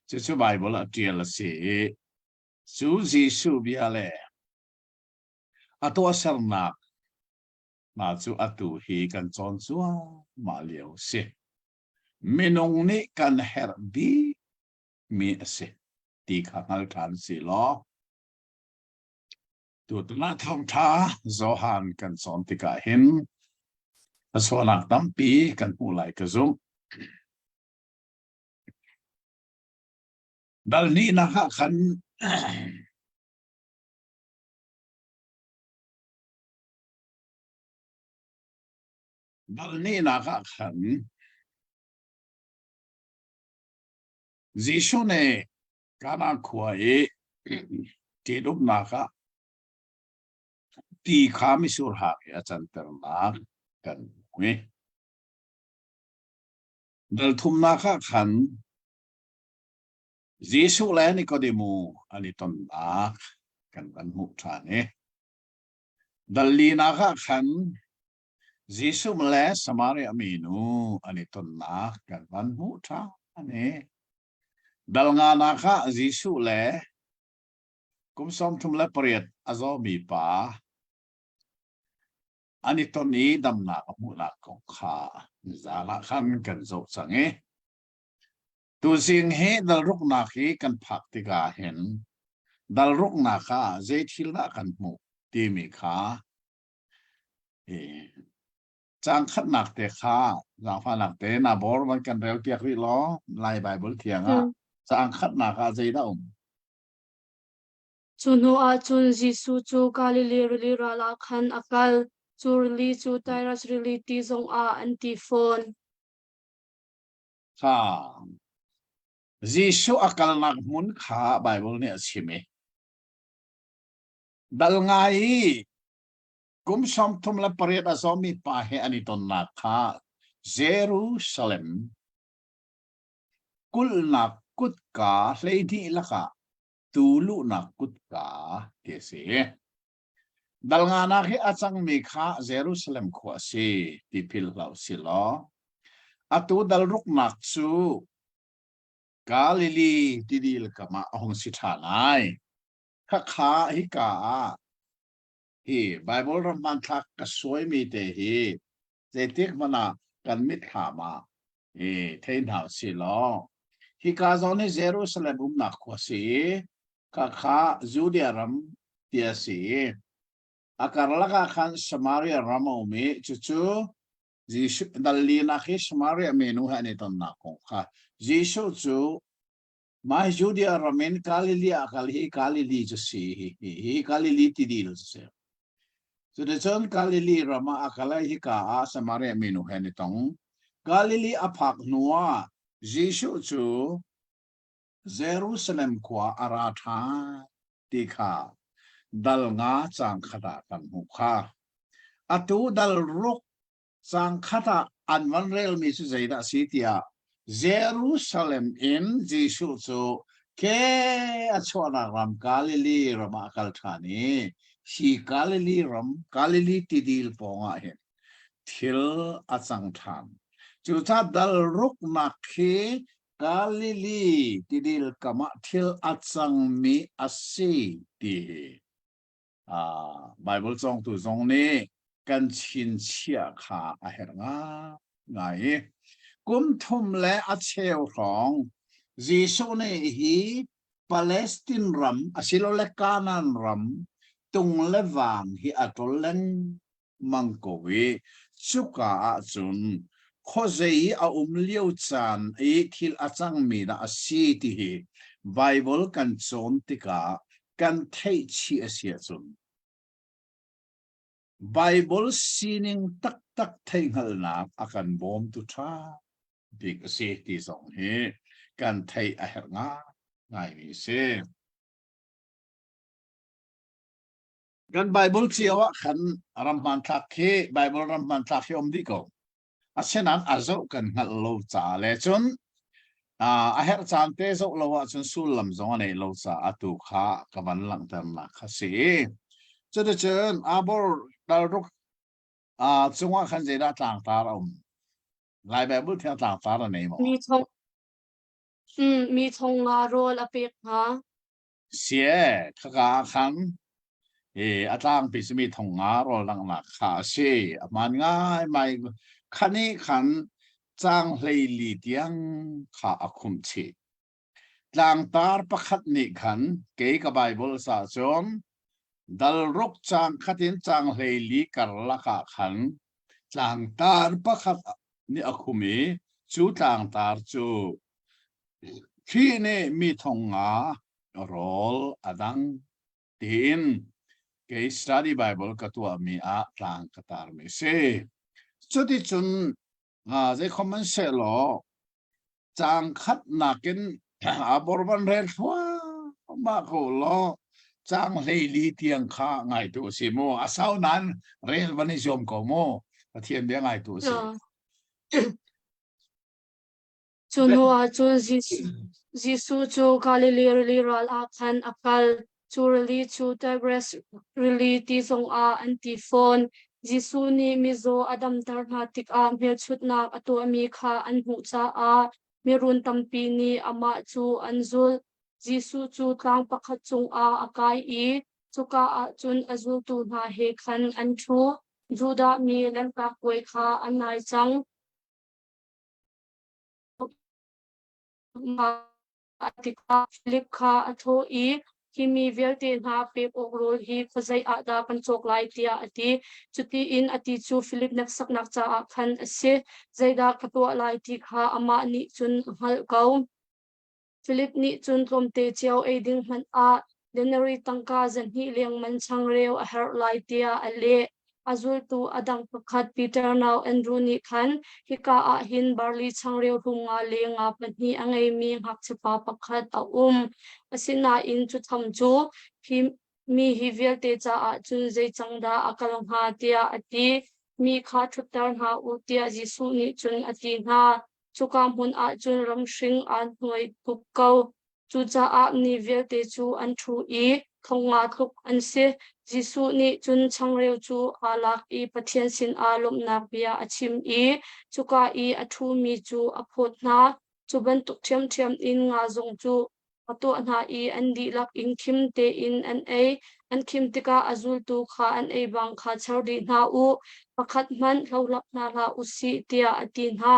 cucu Baibal ah ṭial a si i cu Jesuh bia le a tuahsernak hna cu atu hi kan cawn cuahmah lio a si. Minung nih kan herh bikmi a si ti kha hngal ṭhan si law. Tutan ah thawngṭha Johan kan cawn tikah hin thluachuahnak tampi kan hmuh lai ka zumh. Dal hnihnak ah khan dal hnihnak ah khan Jesuh nih Kana khua i ṭhitumnak ah ti kha mitsur hak i a canternak kan hmu i dal thumnak ah khan Jesuh le Nikodemu an i tonnak kan van hmuh ṭhan i dal linak ah khan Jesuh le Samaria minu an i tonnak kan van hmuh ṭhan i Dal nganak ah Jesuh le kum 38 a zawmi pa an i ton i damnak a hmuhnak kong kha nizaan ah khan kan zoh cang i tuzing hi dalruknak hi kan phak tikah hin dalruknak ah zei thil dah kan hmuh timi kha Caang khatnak te kha zaangfahnak te na bor van kan rel piak rih law Lai Baibal thiang ah caang khatnak ah zeidah um? Cu hnu ah cun Jesuh cu Galilee rili ral ah khan a kal. Cu rili cu Tyrus rili ti zongah an ti fawn. Kha Jesuh a kalnak hmun kha Baibal nih a chim i dal ngai i Kum 38 a zawmi pa he an i tonnak kha Jerusalem kulhnak kutka 12 lakah tuu luhnak kutka ti a si. Dal nganak hi a cangmi kha Jerusalem khua a si ti philh hlah u sih law atu dal ruknak cu Galilee tidil kam ah a hung si ṭhan ai. Khakha hika ah Hi Baibal ram hmanthlak ka suaimi te hi zeitik hmanh ah kan mitthlam ah i thei hna usih law hika zawn hi Jerusalem umnak khua si i khakha Judea ram ti a si i a karlak ah khan Samaria ram a um i cucu Jesuh dal linak hi Samaria minu he an i tonnak kong kha Jesuh cu Mah Judea ram in Galilee ah kal hi Galilee cu si hi hi hi Galilee tidil cu si. Cuticun Galilee ram ah a kal i hika ah Samaria minu he an i tong. Galilee a phak hnu ah Jesuh cu Jerusalem khua a ra ṭhan ti kha dal nga caang khat ah kan hmuh kha. Atu dal ruk Caang khat ah an van relmi cu zeidah a si tiah Jerusalem in Jesuh cu ke a chuahnak ram Galilee ram ah a kal ṭhan i hi Galilee ram Galilee tidil pawngah hin thil a cang ṭhan. Cucaah dal ruknak khi Galilee tidil kam ah thil a cangmi a si ti hi Uh, Bible cawngtu zong nih kan chinchiah kha a herh ngai i kum thum le a cheu hrawng Jesuh nih hi Palestine ram asilole Canaan ram tung le vang hi a ṭol lengmang ko i cuka ahcun khuazei i a um lio caan i thil a cangmi dah a si ti hi Bible kan cawn tikah kan theih chih a si ahcun Bible sining taktak theihhngalhnak a kan bawmtu ṭha bik a si ti zong hi kan theih a herh ngaingaimi a si. Kan Bible cio ah khan ram hmanthlak khi Bible ram hmanthlak hi um dih ko. Asinain a zoh kan hngalh lo caah le cun a herh caan te zoh lo ahcun sullam zong a neih lo caah atu kha ka van langhternak kha si. Cuticun Abor dalruk cungah khan zeidah tlangtar a um? Lai Bible thiang tlangtar a nei maw? Mi thong mi thong nga rawl a pek hna. Sie, khaka ah khan i a tlangpi simi thong nga rawl langhnak kha a si. A hmaan ngai mai. Khan i khan caang 14 tiang kha a khumh chih. Tlangtar pakhat nih khan kei ka Bible ca cun. Dal ruk caang khat in caang 14 karlak ah khan tlangtar pakhat nih a khum i cu tlangtar cu Khrih nih mi thong nga rawl a dang tiin kei study Bible ka tuahmi ah tlang ka tarmi a si. Cuticun zeikhom an sehlaw caang khat nakin a borvan rel thluahmah ko law caang 14 tiang kha ngaitu a si mu. A sau nain rel van i zuam ko mu. Pathian bia ngaitu a si. Cu hnuah cun Jesuh cu Galilee rili ral ah khan a kal. Cu rili cu Tigris rili ti zongah an ti fawn. Jesuh nih mizaw a damter hna tikah hmelchunhnak a tuahmi kha an hmuh caah mirun tampi nih amah cu an zulh. Jesuh cu tlang pakhat cungah a kai i cuka ah cun a zultu hna he khan an ṭhu. Judah mi Lanhtak Puai kha a nai cang. Tikah Filip kha a thawh i, Hi mi vialte hna pek awk rawl hi khuazei ah dah kan cawk lai, tiah a ti. Cutiin a ti cu Filip hneksaknak caah khan a si. Zeidah ka tuah lai ti kha amah nih cun a hngalh ko. Filip nih cun tlawmte cio ei ding hmanh ah denarii tangka 200 lengman changreu a herh lai tiah a leh. A zultu a dang pakhat Peter nau Andru nih khan hika ah hin barli changreu hlum nga le nga pahnih a ngeimi ngakchiapa pakhat a um. Asinain cu tham cu hi mi hi vialte caah cun zei cang dah a kal hnga tiah a ti. Mi kha ṭhutter hna u tiah Jesuh nih cun a ti hna. Cuka hmun ah cun ramhring aa hnuai tuk ko. Cucaah mi vialte cu an ṭhu i 5000 tluk an si. Jesuh nih cun changreu cu aa lak i Pathian sinah lawmhnak bia a chim i cuka i a ṭhumi cu a phawt hna. Cu bantuk ṭhiamṭhiam in nga zong cu a tuah hna i an dihlak in khim tein an ei. An khim tikah a zultu kha an ei bang kha char dih hna u, pakhat hmanh hlohlak hna hlah u sih, tiah a ti hna.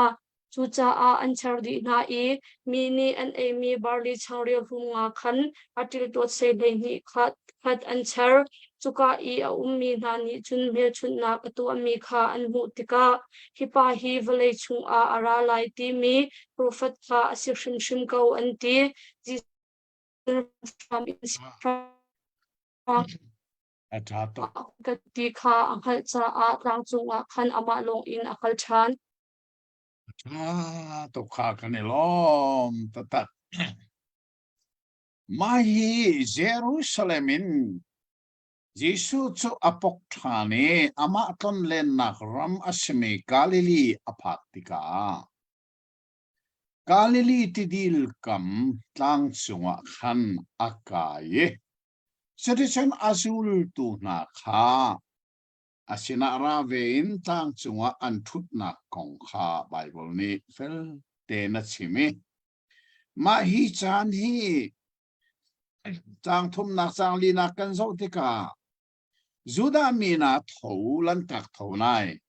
Cucaah an char dih hna i mi nih an eimi barli changreu hlum nga khan a ṭilṭawt sei 12 khat khat an char. Cuka i a ummi hna nih cun hmelchunhnak a tuahmi kha an hmuh tikah, Hi pa hi vawlei chungah a ra lai timi profet kha a si hrimhrim ko, an ti. A ṭha tuk. Ka ti kha a hngalh caah tlang cungah khan amah lawng in a kal ṭhan. A ṭha tuk kha kan i lawm taktak. Mah hi Jerusalem in Jesuh cu a pok ṭhan i amah tlonlennak ram a simi Galilee a phak tikah Galilee tidil kam tlang cungah khan a kai i cuticun a zultu hna kha a sinah ra ve in tlang cungah an ṭhutnak kong kha Baibal nih fel tein a chim i mah hi caan hi Caang thumnak caang linak kan zoh tikah Judah mi hna tho lantak tho nai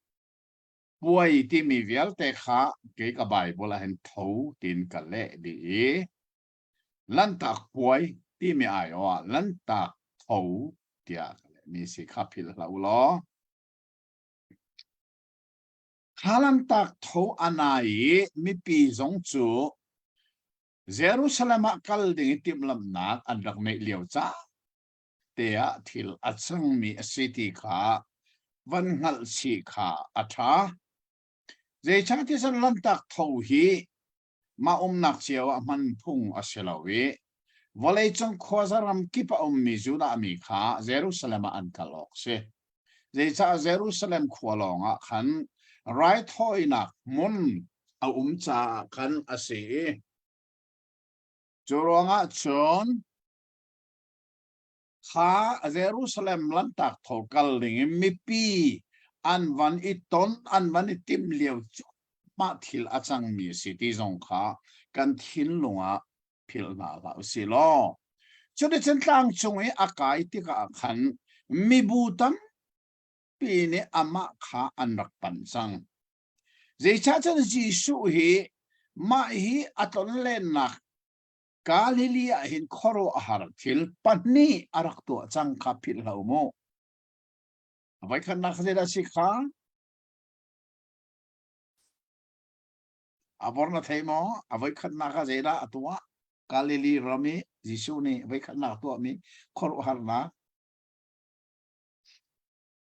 puai timi vialte kha kei ka Bible ah hin tho tiin ka leh dih i lantak puai timi aiawh ah lantak tho tiah ka lehmi si kha philh hlah u law. Kha lantak tho a nai i mipi zong cu Jerusalem ah kal ding i timhlamhnak an rak ngeih lio caan te ah thil a cangmi a si ti kha van hngalh chih kha a ṭha. Zeicahtiah cun Lanhtak Tho hi mah umnak cio ah hman phung a si lo i vawleicung khuaza ram kip a ummi Judah mi kha Jerusalem ah an kal awk a si. Zeicah Jerusalem khua lawng ah khan raithawinak hmun a um caah khan a si i cu ruangah cun kha Jerusalem lanhtak tho kal ding in mipi an van i ton an van i timh lio cuahmah thil a cangmi a si ti zong kha kan thinlung ah philh hna hlah usih law cuticun tlang cung i a kai tikah khan mibu tampi nih amah kha an rak panh cang. Zeicahcun Jesuh hi mah hi a tlonlennak. Galilee ah hin khuaruahhar thil pahnih a rak tuah cang kha philh hlah u mu. A voikhatnak zeidah a si kha? A bor na thei maw? A voikhatnak ah zeidah a tuah? Galilee ram i Jesuh nih voikhatnak tuahmi khuaruahharnak.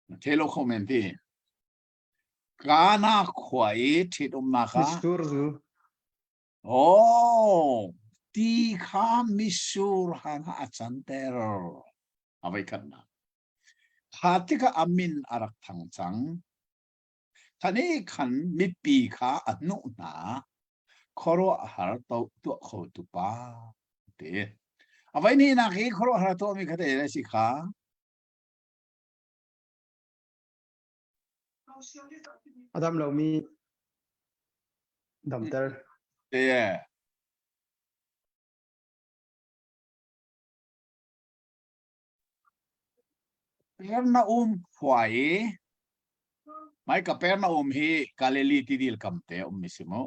Na thei lo kho men ti. Kana khua i ṭhitumnak ah Mitsur zu. Oh, ti kha mitsur hang ah a canter. A voikhatnak. Kha tikah a min a rak thang cang. Khan i khan mipi kha a hnuh hna. Khuaruahhar to tuah khotu pa ti. A voi hnihnak hi khuaruahhar tuahmi kha te si kha. A dam lomi damter. Yeah. Pernaum khua i mai Kapernaum hi Galilee tidil kam te um mi si mu.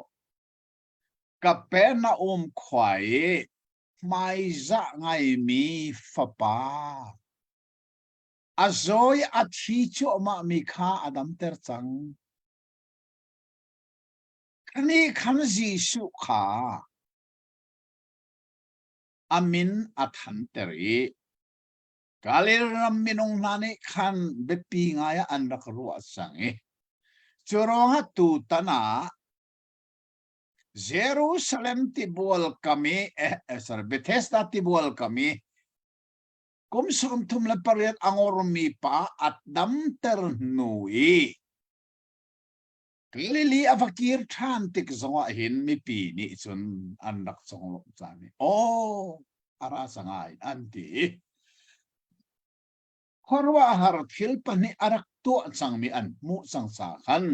Kapernaum khua i hmaizah ngaimi fapa A zaw i a thi cuahmahmi kha a damter cang. Kani khan Jesuh kha a min a thanter i Galil ram minung hna nih khan biapi ngai ah an rak ruah cang i cu ruangah tutan ah Jerusalem tibual kam i eh, sorry, Bethesda tibual kam i Kum 38 a ngormi pa a damter hnu i Galilee a va kir ṭhan tik zongah hin mipi nih cun an rak conglawmh caan i aw a ra cangai an ti. Khuaruahhar thil pahnih a rak tuah cangmi an hmuh cang caah khan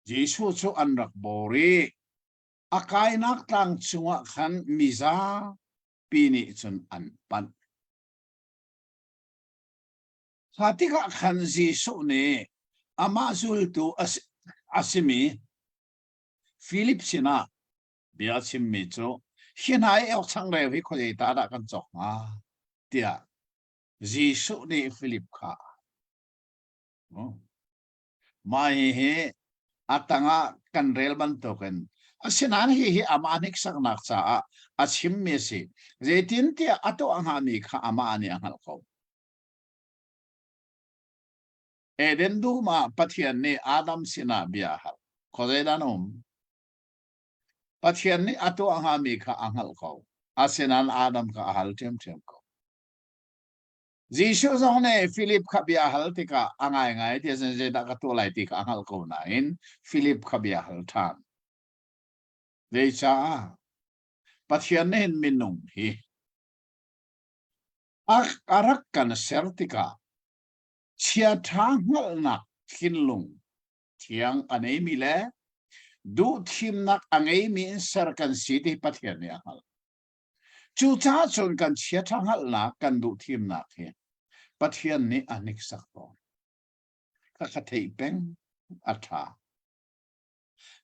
Jesuh cu an rak bawr i a kainak tlang cungah khan mizapi nih cun an panh. Kha tikah khan Jesuh nih amah zultu a simi Filip sinah bia a chimmi cu, hi hna i awk changreu hi khuazei ta dah kan cawk hnga? tiah Jesuh nih Filip kha Mah hihi a tangah kan rel bantukin asinain hihi amah hniksaknak caah a chimmi a si. Zeitintiah a tuah hngami kha amah nih a hngalh ko. Eden dum ah Pathian nih Adam sinah bia a hal. Khuazei dah na um? Pathian nih a tuah hngami kha a hngalh ko. Asinain Adam kha a hal ṭhiamṭhiam ko. Jesuh zong nih Filip kha bia a hal tikah a ngaingai ti ahcun zeidah ka tuah lai ti kha a hngalh ko nain Filip kha bia a hal ṭhan. Zeicah? Pathian nih hin minung hi a, a rak kan ser tikah chiaṭha hngalhnak thinlung thiang a neimi le duhthimnak a ngeimi in ser kan si ti Pathian nih a hngalh. Cucaah cun kan chiaṭha hngalhnak kan duh thimnak hi Pathian nih a hniksak tawn. Khakha theih peng a ṭha.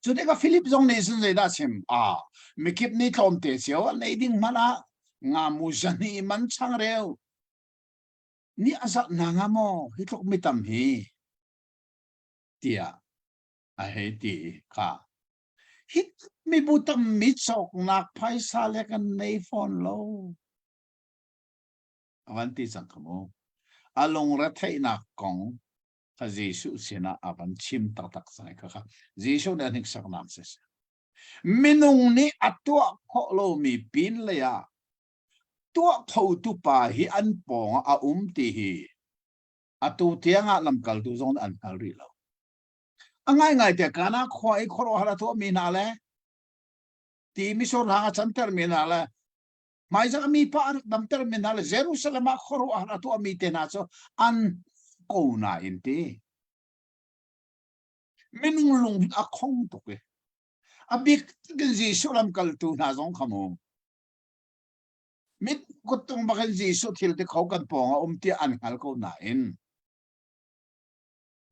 Cu tikah Philip zong nih cun zeidah a chim? Ah, mikip nih tlawmte cio an ei ding hmanh ah ngamu zahnih man changreu nih a zalh hna hnga maw hi tluk mitam hi tiah a hei ti kha Hi mibu tammi cawknak phaisa le kan nei fawn lo. A van ti cang kha mu. A lungretheihnak kong kha Jesuh sinah a van chim taktak cang kha kha Jesuh nih a hniksaknak si. Minung nih a tuah khawh lomi pin lei ah tuah khotu pa hi an pawng ah a um ti hi atu tiang ah lamkaltu zong nih an hngal rih lo. A ngaingai te Kana khua i khuaruahhar a tuahmi hna le ti misur hang a cantermi hna le hmaizarh mi pa a rak damtermi hna le Jerusalem ah khuaruahhar a tuahmi te hna cu an ko nain ti minung lung a khong tuk i a bik in Jesuh lamkaltu hna zong kha mu mit kuttung bakin Jesuh thil ti kho kan pawng a um tiah an hngal ko nain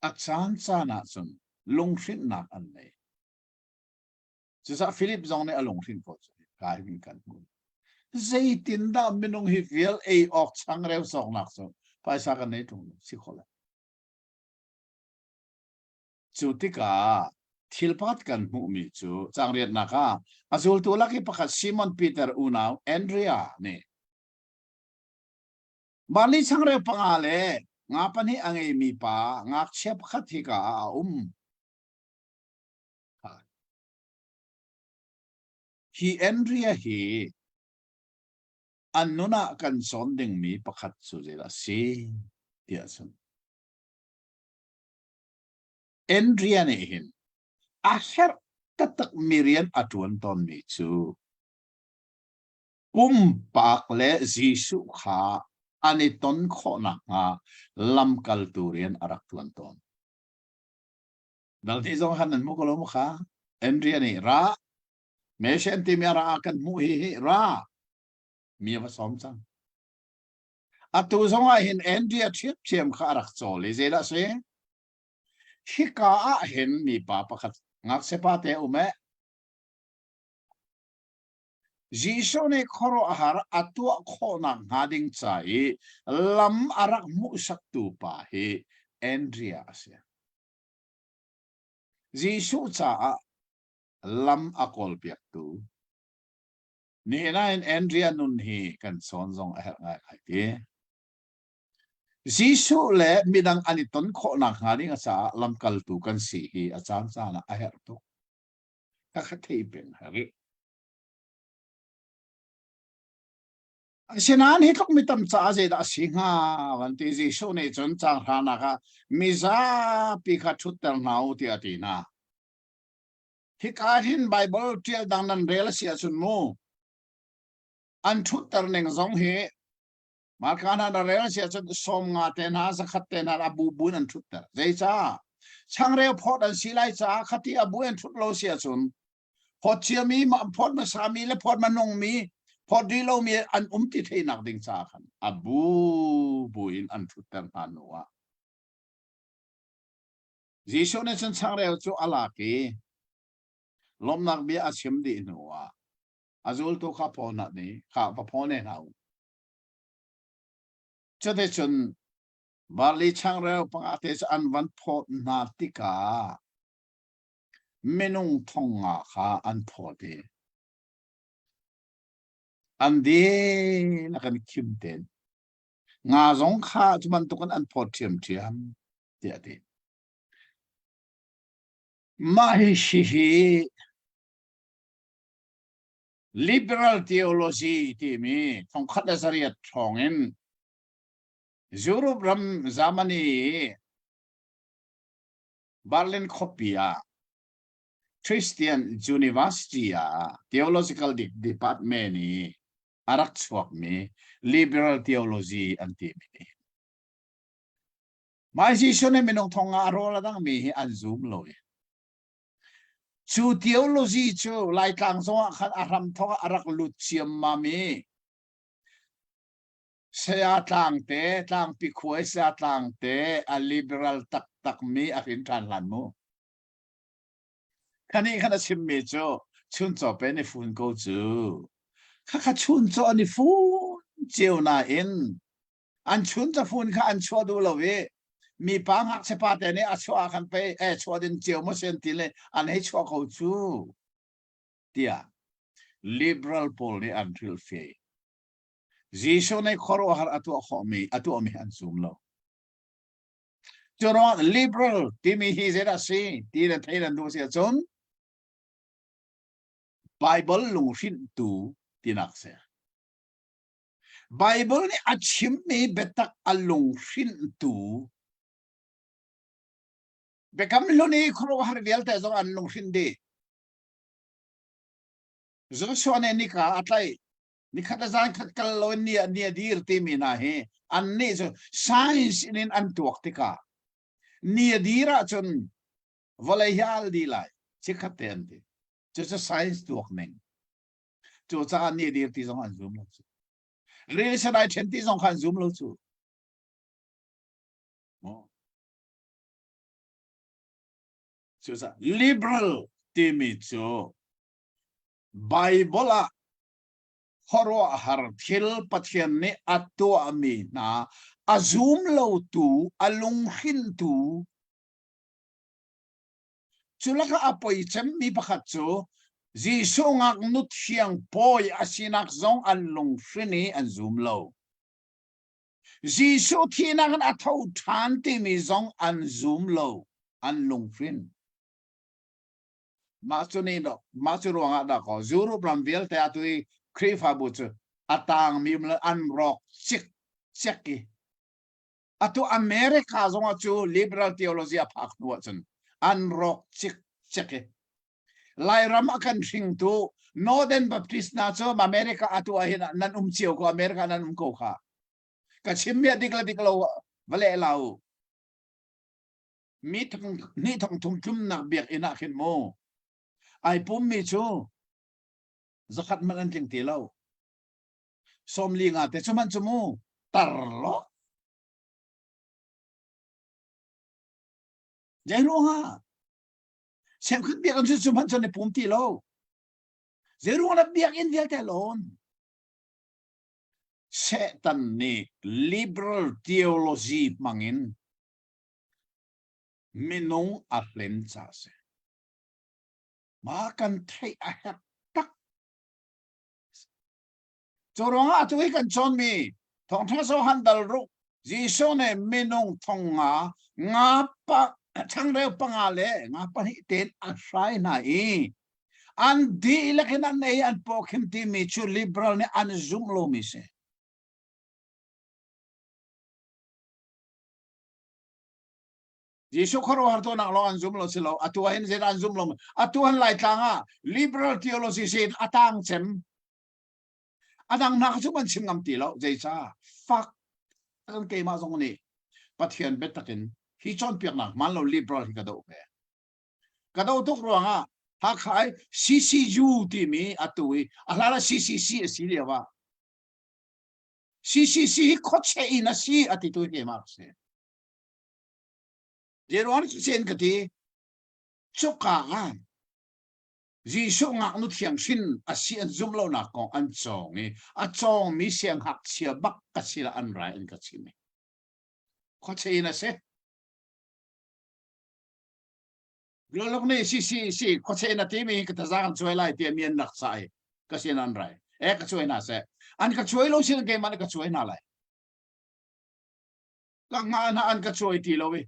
A caan caan ahcun lunghrinhnak an nei. Cucaah Philip zong nih a lunghrinh ko cu ka hin kan hmuh. Zeitindah minung hi vial ei awk changreu cawknak cu phaisa kan nei ṭung lo si khawh lo. Cu tikah thil pakhat kan hmuhmi cu cangriatnak ah a zultu lak i pakhat Simon Peter unau Andrea nih barli changreu panga le nga pahnih a ngeimi pa ngakchia pakhat hika ah a um. Hi Andrea hi an nun ah kan cawn dingmi pakhat cu zeidah a si tiah cun Andrea nih hin a herh taktak mi rian a ṭuan tawnmi cu pumpak le Jesuh kha an i ton khawh nakhnga lamkaltu rian a rak ṭuan tawn. Dal ti zong han nan hmu ko lo mu kha. Andrea nih ra Meshen timi a ra kan hmuh hi hi ra mi a va sawm cang. Atu zong ah hin Andrea ṭhiamṭhiam kha a rak cawl i zeidah si? Hika ah hin mipa pakhat ngakchia pa te um eh. Jesuh nih khuaruahhar a tuah khawhnak hnga ding ca i lam a rak hmuhsaktu pa hi Andrea a si. Jesuh caah lam a kawlpiaktu. Nihin ah hin Andrea nun hi kan cawn zong a herh ngaingai ti. Jesuh le midang an i ton khawhnak hnga ding a caah lamkaltu kan si hi a caan caan ah a herh tuk. Ka kha thei peng herh. Asinain hi tluk mi tam caah zeidah a si hnga van ti Jesuh nih cun caang hranak ah mizapi kha ṭhutter hna u tiah a ti hna. Hika hin Baibal ṭial dang nan rel a si ahcun mu an ṭhutter ning zong hi Marka hna na rel a si ahcun 50 te hna 100 te hna a bu bu in an ṭhutter. Zeicah? Changreu phawt an si lai caah khati a bu in ṭhut lo si ahcun phawt ciami phawt hmasami le phawt hmanungmi phawt rih lomi an um ti theihnak ding caah khan a bu bu in an ṭhutter hna hnu ah Jesuh nih cun changreu cu a lak i lawmhnak bia a chim dih hnu ah a zultu kha phaw hna nih kha va phaw ne hna u. Cuticun barli changreu panga te cu an van phawt hna tikah minung 5,000 kha an phawt i an dihlak in khim tein nga zong kha cu bantukin an phawt ṭhiamṭhiam tiah a ti. Mah hi hi liberal theology timi 1800 hrawng in Europe ram Germany Berlin khuapi ah Christian University ah theological department i a rak chuakmi liberal theology an timi nih Mai Jesuh nih minung thong ah a rawl a dangmi hi an zum lo i cu theology cu Laitlang zongah khan a hram thawk ah a rak lut ciammam i Saya Tlangte Tlangpi khuai Saya Tlangte a liberal taktak mi a hrin ṭhan hlan mu. Khani khan a chimmi cu chuncaw pe ni fun ko cu. Khakha chuncaw an i fun cio nain an chun cafun kha an chuah duh lo i mipa ngakchia pa te nih a chuah ah khan pei eh chuah din cio maw sen ti le an hei chuah ko cu tiah liberal pawl nih an hrilhfiah. Jesuh nih khuaruahhar a tuah khawhmi a tuahmi an zum lo. Cu ruangah liberal timi hi zeidah si ti na thei nan duh si ahcun Bible lunghrinhtu tinak si. Bible nih a chimmi biatak a lunghrinhtu Biakam Hlun i khuaruahhar vialte zong an lunghrinh dih. Joshua nih nika a tlaih. Nikhat le zan khat kal lo in ni a ni a dir timi hna hi annih cu science in an tuak tikah ni a dir ahcun vawlei hi al dih lai chikkhat te an ti. Cucu science tuak ning. Cucaah ni a dir ti zong an zum lo cu. Rili sen ai ṭhen ti zong kha an zum lo cu. Cucaah liberal timi cu Bible ah. Khuaruahhar thil Pathian nih a tuahmi hna a zum lotu, a lunghrinhtu Cu lakah a poi cemmi pakhat cu Jesuh ngaknu thiang pawi a sinak zong an lunghrin i an zum lo. Jesuh thihnak in a tho ṭhan timi zong an zum lo, an lunghrin. Mah cu nih mah cu ruangah dah kaw Europe ram vialte atu i Khrihfabu cu a tangmi an rawk cikcek i atu America zongah cu liberal theology a phak hnu ahcun an rawk cikcek i Lairam a kan hringtu Northern Baptist hna cu America atu ah hin nan um cio ko America nan um ko kha ka chimmi a dik le dik lo va leh la u mi thong ni thong thum tlumnak biakinn ah khin mu ai pummi cu zakhat man an tling ti lo 40 nga te cu man cu mu tar lo Zei ruangah Semkhat biakinn cu cu hmanh cun i pum ti lo. Zei ruang dah biakinn vialte lawn? Satan nih liberal theology hmangin minung a hlen ca a si. Mah kan theih a herh tak. Cu ruangah atu hi kan cawnmi thawngṭha Johan dal ruk Jesuh nih minung thong nga nga pa changreu panga le nga pahnih tein a hrai hna i an dihlak in an ei an pawkhim timi cu liberal nih an zumh lomi si. Jesuh khuaruahhar tuahnak lawng an zum lo si lo atu ah hin zeidah an zum lo atu han Laitlang ah liberal theology sin a tang cem A dang hna cu an chim ngam ti lo. Zeicah? Fak kan keimah zong nih Pathian biatak in hi cawnpiaknak hmaan lo liberal hi ka doh ve. Ka doh tuk ruangah Hakha i CCU timi atu i a hlan ah CCC a si lio ah CCC hi khuacheh in a si a ti tu hi keimah ka si. Zeiruang cun ka ti cuka ah Jesuh ngaknu thianghrin a si an zumh lonak kong an cawng i a cawngmi siangngakchia bak ka si lah an rai an ka chim i khuachei in a si. Luluk nih si si si khuachei na timi ka taza kan cuai lai tiah mi an rak sa i ka sin an rai. E ka cuai hna seh. An ka cuai lo sin keimah nih ka cuai hna lai. Ka nga hna an ka cuai ti lo i.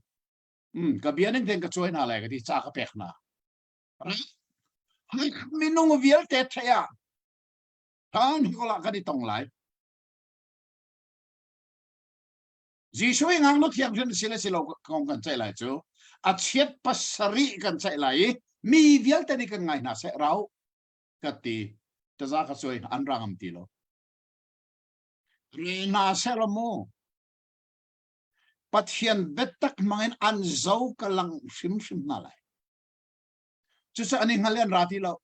Mm, ka bia ning ten ka cuai hna lai ka ti ca ka pek hna. Minung vialte theih ah town hall ah kan i tong lai. Jesuh i ngaknu thianghlim si le si lo kong kan ceih lai cu a chiat pasarih kan ceih lai i mi vialte nih kan ngai hna seh rau ka ti taza ka cuai an ra ngam ti lo. Re hna seh lo mu. Pathian biatak hmangin an zo ka lang hrimhrim hna lai. Cucu an i hngal i an ra ti lo.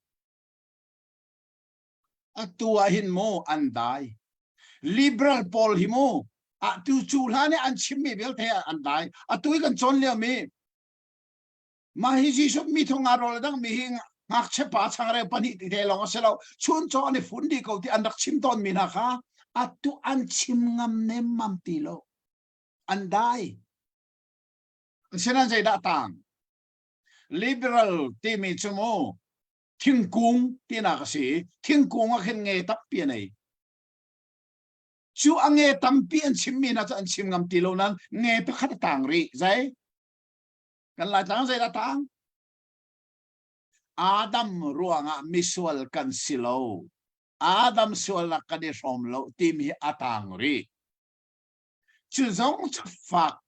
Atu ah hin mu an dai. Liberal pawl hi mu atu cu hlan i an chimmi vialte an dai. Atu i kan cawn lio mi mah hi Jesuh mi thong nga rawl a dang mi hi ngakchia pa changreu pahnih ti te lawng a si lo. Chun caw an i fun dih ko ti an rak chim tawn mi hna kha atu an chim ngam nemmam ti lo. An dai. Asinain zeidah tang? Liberal timi cu mu thingkung tinak a si i thingkung ah khin nge tampi a nei. Cu a nge tampi an chimmi hna cu an chim ngam ti lo nain nge pakhat a tang rih. Zei? Kan Laitlang zei dah tang? Adam ruangah misual kan si lo. Adam sualnak kan i hrawm lo timi hi a tang rih. Cu zong cu fak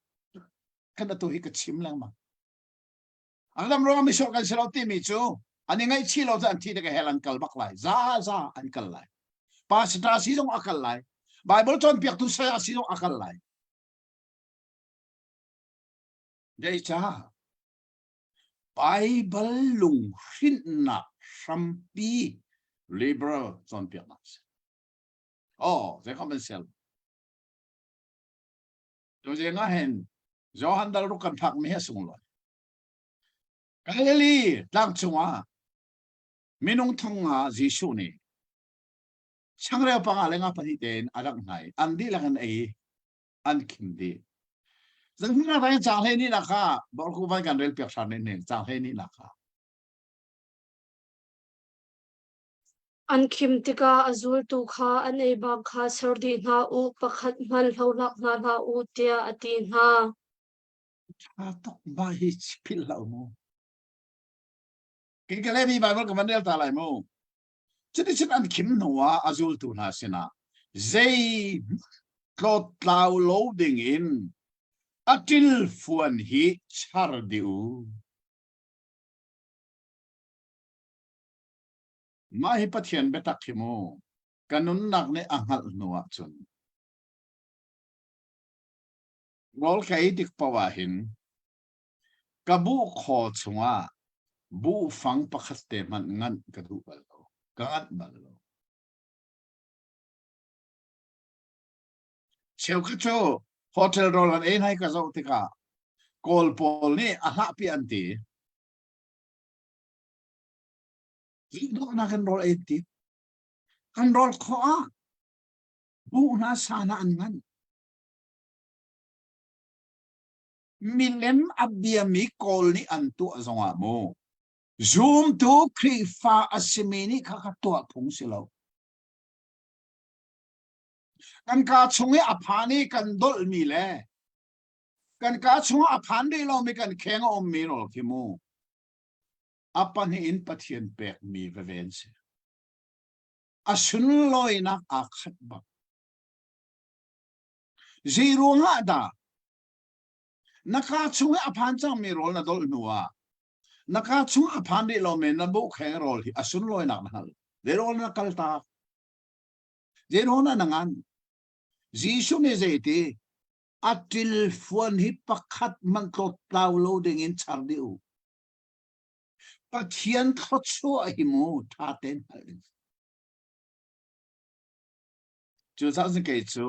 kan atu hi ka chim lengmang. Adam ruangah misual kan si lo timi cu an i ngaihchih lo cu an thi tik hell an kal bak lai. Za za an kal lai. Pastor si zong a kal lai. Bible cawnpiaktu saya si zong a kal lai. Zeicah? Bible lunghrinhnak hrampi liberal cawnpiaknak si. Oh, zei kham an sel. Tuzing ah hin Johan dal ruk kan phakmi hi a sunglawi. Galilee tlang cungah minung thong nga Jesuh nih. Changreu panga le nga pahnih tein a dangh hna i an dihlak in ei an khim dih. Zangfahnak in caang hlei nih nak kha borku van kan rel piak hram nih ning caang hlei nih nak kha. An khim tikah a zultu kha an ei bang kha ser dih hna u, pakhat hmanh hlohlak hna hlah u, tiah a ti hna. Ṭha tuk ba hi philh hlah u mu. Kei ka lehmi Bible ka van rel ta lai mu. Cuticun an khim hnuah a zultu hna sinah zei tlawttlau lo dingin a ṭilfuan hi char dih u. Mah hi Pathian biatak hi mu ka nunnak nih a hngalh hnu ahcun rawl ka ei tik paoh ah hin Ka buhkhaw chungah buhfang pakhat te hmanh nganh ka duh bal lo. Ka nganh bal lo. Cheukhat cu hotel rawl an ei hna i ka zoh tikah Kawl pawl nih a hlahpi an ti. Zingdawhnak in rawl ei an ti. Kan rawl khawh ah buh hna sa hna an ngan. Milem a biami Kawl nih an tuah zongah mu zumtu Khrihfa a simi nih kha kha tuah phung si lo. Kan kaa chung i a phan i kan dolhmi le kan kaa chung ah a phan rih lomi kan kheng a ummi rawl khi mu a pahnih in Pathian pekmi veve an si. A sunlawinak aa khat bak. Zei ruangah dah na kaa chung i a phan cangmi rawl na dolh hnu ah na kaa chung a phan rih lomi na buhkheng rawl hi a sunlawinak na hngalh. Zei rawl na kal tak? Zei rawl na ngan? Jesuh nih zeiti a ṭilfuan hi pakhat hmanh tlawttlau lo dingin char dih u. Pathian thluachuah hi mu ṭha tein hngalh ding. Cucaah cun kei cu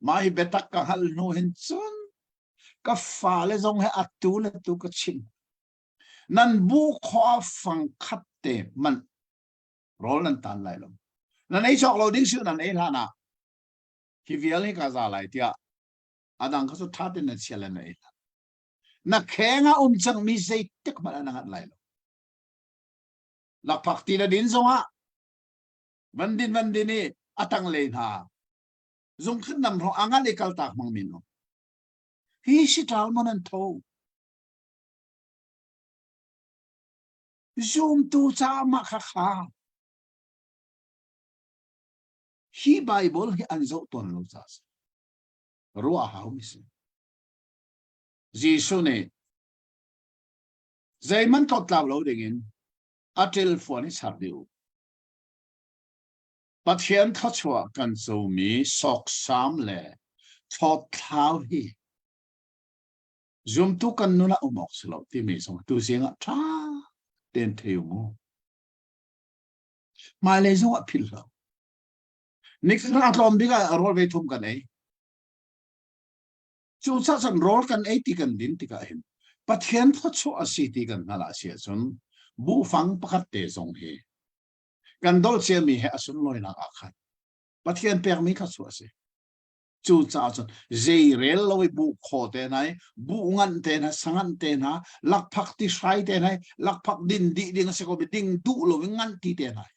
mah hi biatak ka hngalh hnu hin cun ka fale zong he atu le tu ka chim. Nan bu khua fang khat te hmanh rawl nan tan lai lo. Nan ei cawk lo ding si nan ei hlan ah hi vial hi ka za lai tiah adang kha cu ṭha tein na chia le na ei hlan. Na kheng ah um cangmi zeitik hmanh ah na nganh lai lo. Lakphak ti na din zongah Van din van din i a tanglei hna zungkhat nam hrawng angan i kaltak hmang min um. Hi si ṭau mon an tho. Zumtu caah mah kha kha. Hi Bible hi an zoh tawn lo ca si. Ruah hau mi si. Jesuh nih zeihmanh tlawttlau lo dingin a ṭil fuan i char dih u. Pathian thluachuah kan comi sawksam le thlawtthlau hi zumtu kan nun ah um awk si lo timi zong tuzing ah ṭha tein thei u mu. Hmailei zong ah philh lo. Nikhat a tlawm bik ah rawl ve thum kan ei. Cucaah cun rawl kan ei ti kan din tikah hin Pathian thluachuah a si ti kan hngalh ah si ahcun buhfang pakhat te zong hi kan dolh ciami he a sunlawinak ah khan Pathian pekmi thluachuah a si. Cucaah cun zeirel lo i buh khaw te hna i buh nganh te hna sanganh te hna lakphak ti hrai te hna i lakphak din dih ding a si ko mi ding duh lo in nganh ti te hna hi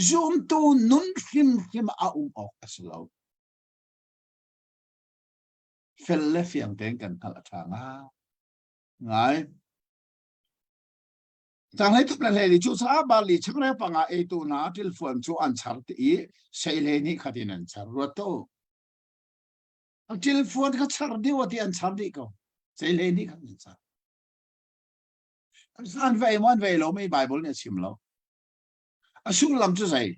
zumtu nun hrimhrim a um awk a si lo. Fel le fiang tein kan hngalh a ṭha ngai. Canghlei thup le hlei cu caah barli changreu panga eitu hna ṭilfuan cu an char ti i seilei nih khat in an char. Ruat to. A ṭilfuan kha char dih ti an char dih ko. Seilei nih khat an char. An vei maw an vei lo mi Bible nih a chim lo. A sullam cu zei?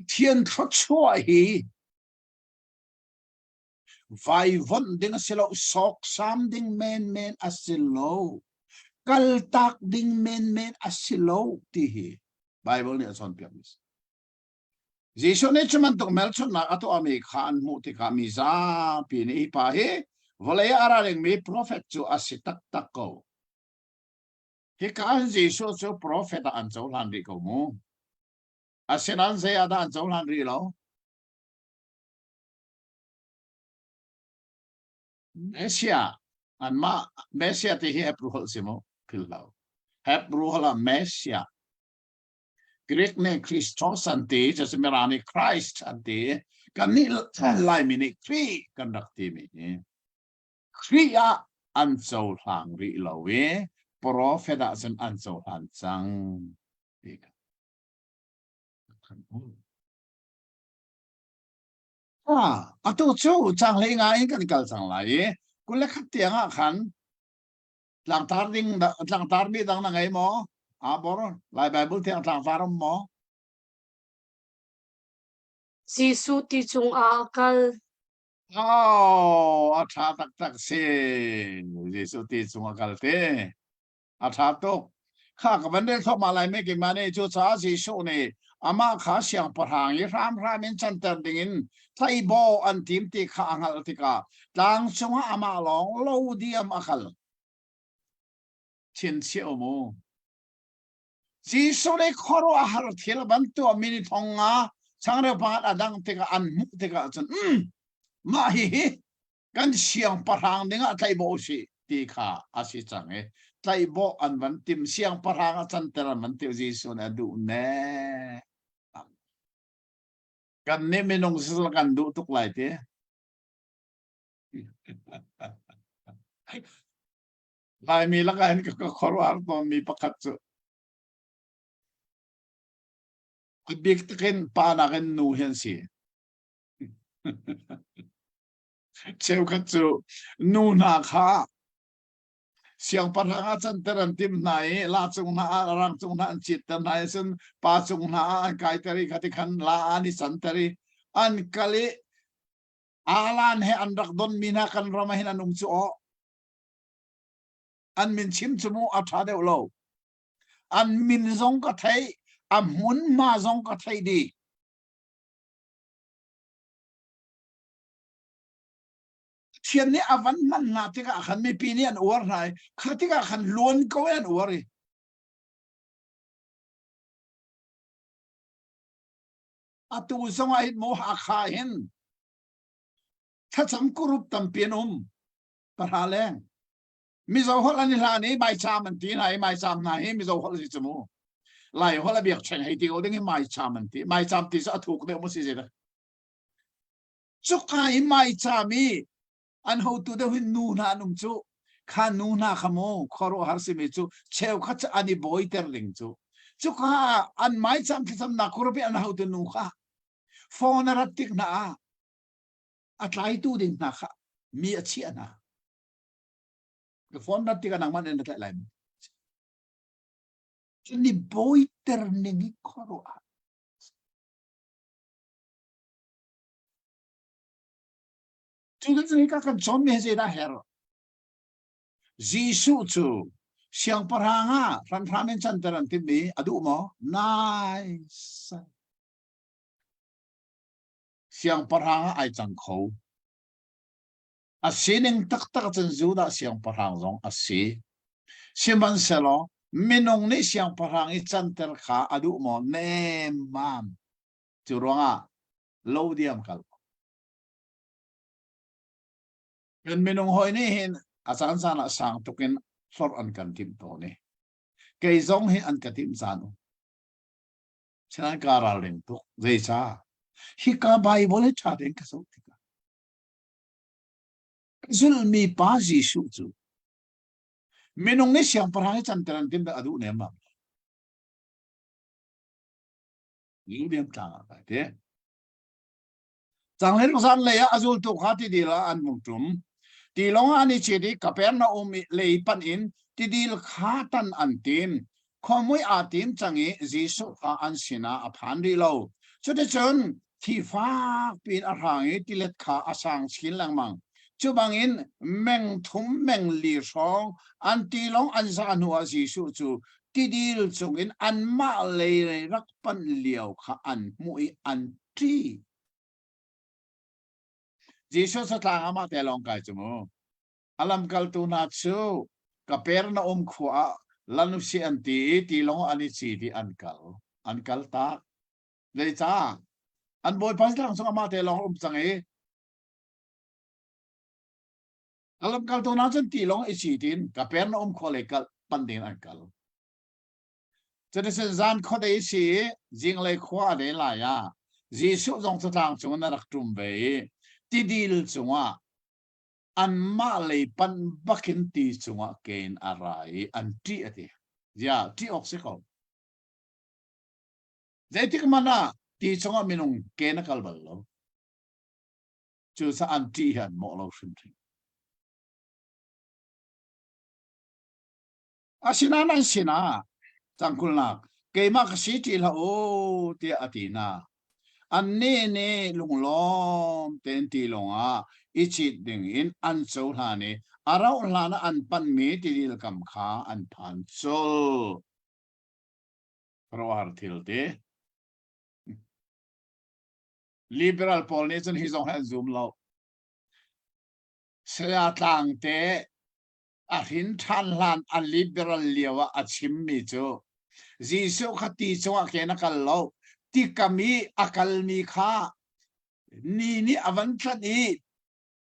Thian thluachuah hi Vaivonh ding a si lo, sawksam ding menmen a si lo, kaltak ding menmen a si lo ti hi Bible nih a cawnpiakmi a si. Jesuh nih cu bantuk hmelchunhnak a tuahmi kha an hmuh tikah mi zapi nih hi pa hi vawlei ah a ra dingmi profet cu a si taktak ko. Hika ah Jesuh cu profet ah an cohlan rih ko mu. Asinain zei ah dah an cohlan rih lo? Messiah anmah Messiah ti hi Hebrew holh si mu phil lo. Hebrew holh ah Messiah Greek nih Christos an ti, cucu Mirang nih Christ an ti. Kannih Laimi nih Khrih kan rak timi hi Khrih ah an cohlang rih lo i profet ah cun an cohlan cang ti kha kan hmuh. Ah, atu cu cang hlei nga in kan kal cang lai i 21 tiang ah khan tlangtar ding tlangtar mi dang na ngei maw? A bor Lai Bible thiang tlangtar um maw? Jesuh ti cungah a kal. Oh, a ṭha taktak si. Jesuh ti cung a kal te. A ṭha tuk. Kha ka van rel thluahmah lai me keimah nih cucaah Jesuh nih amah kha siangpahrang i hramhram in canter dingin tlaihbaw an tim ti kha a hngalh tikah tlang cungah amah lawng lo diam a kal. Chinchiah um u. Jesuh nih khuaruahhar thil van tuahmi ni thong nga changreu pakhat a dang tikah an hmuh tikah cun mm, mah hihi kan siangpahrang dingah tlaihbawh usih ti kha a si cang i tlaihbawh an van tim siangpahrang a canter an van tim Jesuh nih a duh ne kan nih minung sisal kan duh tuk lai ti Laimi lakah hin ka khuaruahhar tawnmi pakhat cu a bik takin pa nakin nu hi an si. Cheukhat cu nu hna kha siangpahrang ah canter an timh hna i la cung hna ah rang cung hna an citter hna i cun pa cung hna ah an kaiter i khati khan la an i canter i an kal i alan he an rak donmi hna kan ram ah hin an um cu aw an min chim cu mu a ṭha deuh lo an min zong ka theih a hmunhma zong ka theih dih Pathian nih a van hman hna tikah khan mipi nih an uar hna i kha tikah khan luan ko in an uar i atu zong ah hin mu Hakha hin thlacam kurup tampi an um pahra leng Mizo holh an i hlan i maicham an ti hna i maicham hna hi Mizo holh a si cu mu Lai holh a biakṭheng hei ti ko ding hi maicham an ti maicham ti cu a thuk deuh mu si zei dah Cuka i maicham i an hotu deuh hin nu hna an um cu kha nu hna kha mu khuaruahhar simi cu cheukhat cu an i bawiter ding cu cuka an maicham thlacamnak kurup i an hotu nu kha phone a rat tik hna ah a tlaitu ding hna kha mi a chiah hna ka phone rat tikah nangmah nih na tlaih lai cu ni bawiter ning i khuaruah Cu kan ka kan cawnmi hi zeidah her? Jesuh cu siangpahrang ah hramhram in canter an timmi a duh maw? Nice. Siangpahrang ah ai cang kho. A sining taktak cun Judah siangpahrang zong a si. Sihmanhsehlaw minung nih siangpahrang i canter kha a duh maw? Nemmam. Cu ruangah lo diam kal. Kan minung hawi nih hin a caan caan ah sang tuk in hlorh an kan timh tawn i kei zong hi an ka timh caan um. Sinain kaa ralring tuk. Zeicah? Hika Bible hi ṭha tein ka zoh tikah zulmi pa Jesuh cu minung nih siangpahrang hi canter an timh a duh nem bang. Liam tlang ah kai te. Changlei zan lei ah a zultu kha tidil ah an vung ṭum. Tilawng ah an i cit i Kapernaum lei panh in tidil kha tan an tim. Khuamui aa tim cang i Jesuh kha an sinah a phan rih lo. Cuticun thi fak piin a hrang i tilet kha a sang chin lengmang. Cu bangin meng thum meng li hrawng an tilawng an zah hnuah Jesuh cu tidil cungin anmah lei rak panh lio kha an hmuh i an ṭih. Jesuh satlang amah te lawng kai cu mu. A lamkaltu hna cu Kapernaum khua ah lan usih an ti i tilawng an i cit i an kal. An kal tak. Zeicah? An bawipa tlang cung amah te lawng um cang i a lamkaltu hna cun ti lawng i citin Kapernaum khua lei kal pan ding an kal. Cuticun zan khuadei si i zinglei khua a dei lai ah Jesuh zong cu tlang cungin a rak ṭum ve i tidil cungah anmah lei panh bakin ti cungah ke in a ra i an ṭih a ti. Ziah ṭih awk si ko. Zeitik hmanh ah ti cungah minung ke na kal bal lo. Cucaah an ṭih hi an mawh lo hrimhrim. Asinain an sinah cangkulnak keimah ka si ṭih hlah u tiah a ti hna. Annih nih lunglawm tein tilawng ah i cit dingin an cohlan i a rauh hlan ah an panhmi tidil kam kha an phan colh. Khuaruahhar thil ti. Liberal pawl nih cun hi zong hi an zum lo. Saya Tlangte a hrin ṭhan hlan a liberal lio ah a chimmi cu Jesuh kha ti cungah khin a kal lo tikam i a kalmi kha ni nih a van tlanh i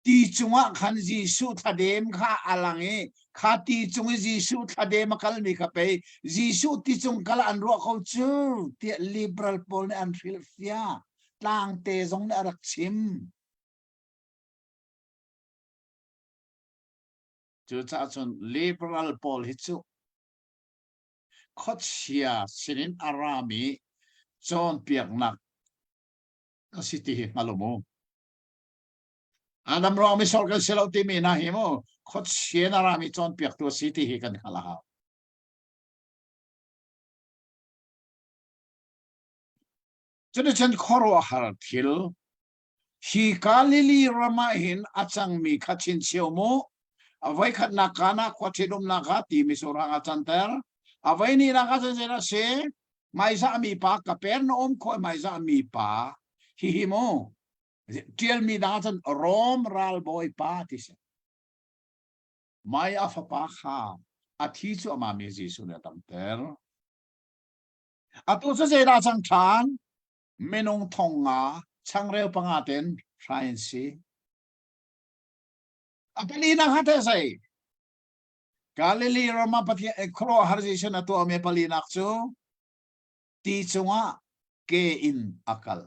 ti cungah khan Jesuh thladem kha a lang i kha ti cung i Jesuh thladem a kalmi kha pei Jesuh ti cung kal an ruah ko cu tiah liberal pawl nih an hrilhfiah tlangte zong nih a rak chim. Cucaah cun liberal pawl hi cu khuachia sinin a rami cawnpiaknak a si ti hi hngal u mu. Adam ruang misor kan si lo timi hna hi mu khuachia in a rami cawnpiaktu a si ti hi kan hngalh a hau. Cuticun khuaruahhar thil Hi Galilee ram ah hin a cangmi kha chinchio mu. A voikhatnak Kana khua ṭhitumnak ah timi surang a canter. A voihnihnak ah cun zeidah a si? Hmaizah mi pa Kapernaum khua hmaizah mi pa hihi mu ṭialmi dang ah cun Rom ralbawi pa ti si. Mai a fapa kha a thi cuahmah mi Jesuh nih a damter. Atu cu zeidah cang ṭhan? Minung thong nga changreu panga ten hrai an si. A palinak ha te sei. Galilee ram ah Pathian eh, khuaruahhar Jesuh a tuahmi palinak cu ti cungah ke in a kal.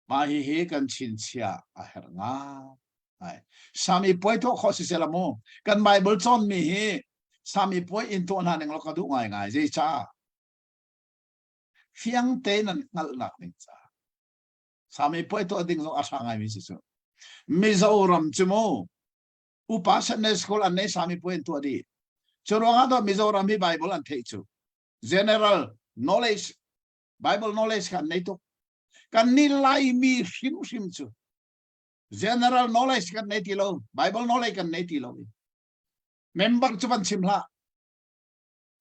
Mah hihi kan chinchiah a herh ngai. Sami puai tuah khawh si sela mu. Kan Bible cawnmi hi sami puai in tuah hna ning law ka duh ngaingai. Zeicah? Fiang tein an hngalhnak ding caah. Sami puai tuah ding zong a ṭha ngaimi si cu. Mizoram cu mu upa Sunday school an nei sami puai in tuah dih. Cu ruangah dawh Mizoram hi Bible an theih cu. General knowledge Bible knowledge kha an nei tuk. Kan nih Laimi hrimhrim cu general knowledge kan nei ti lo, Bible knowledge kan nei ti lo. Member cu van chim hlah.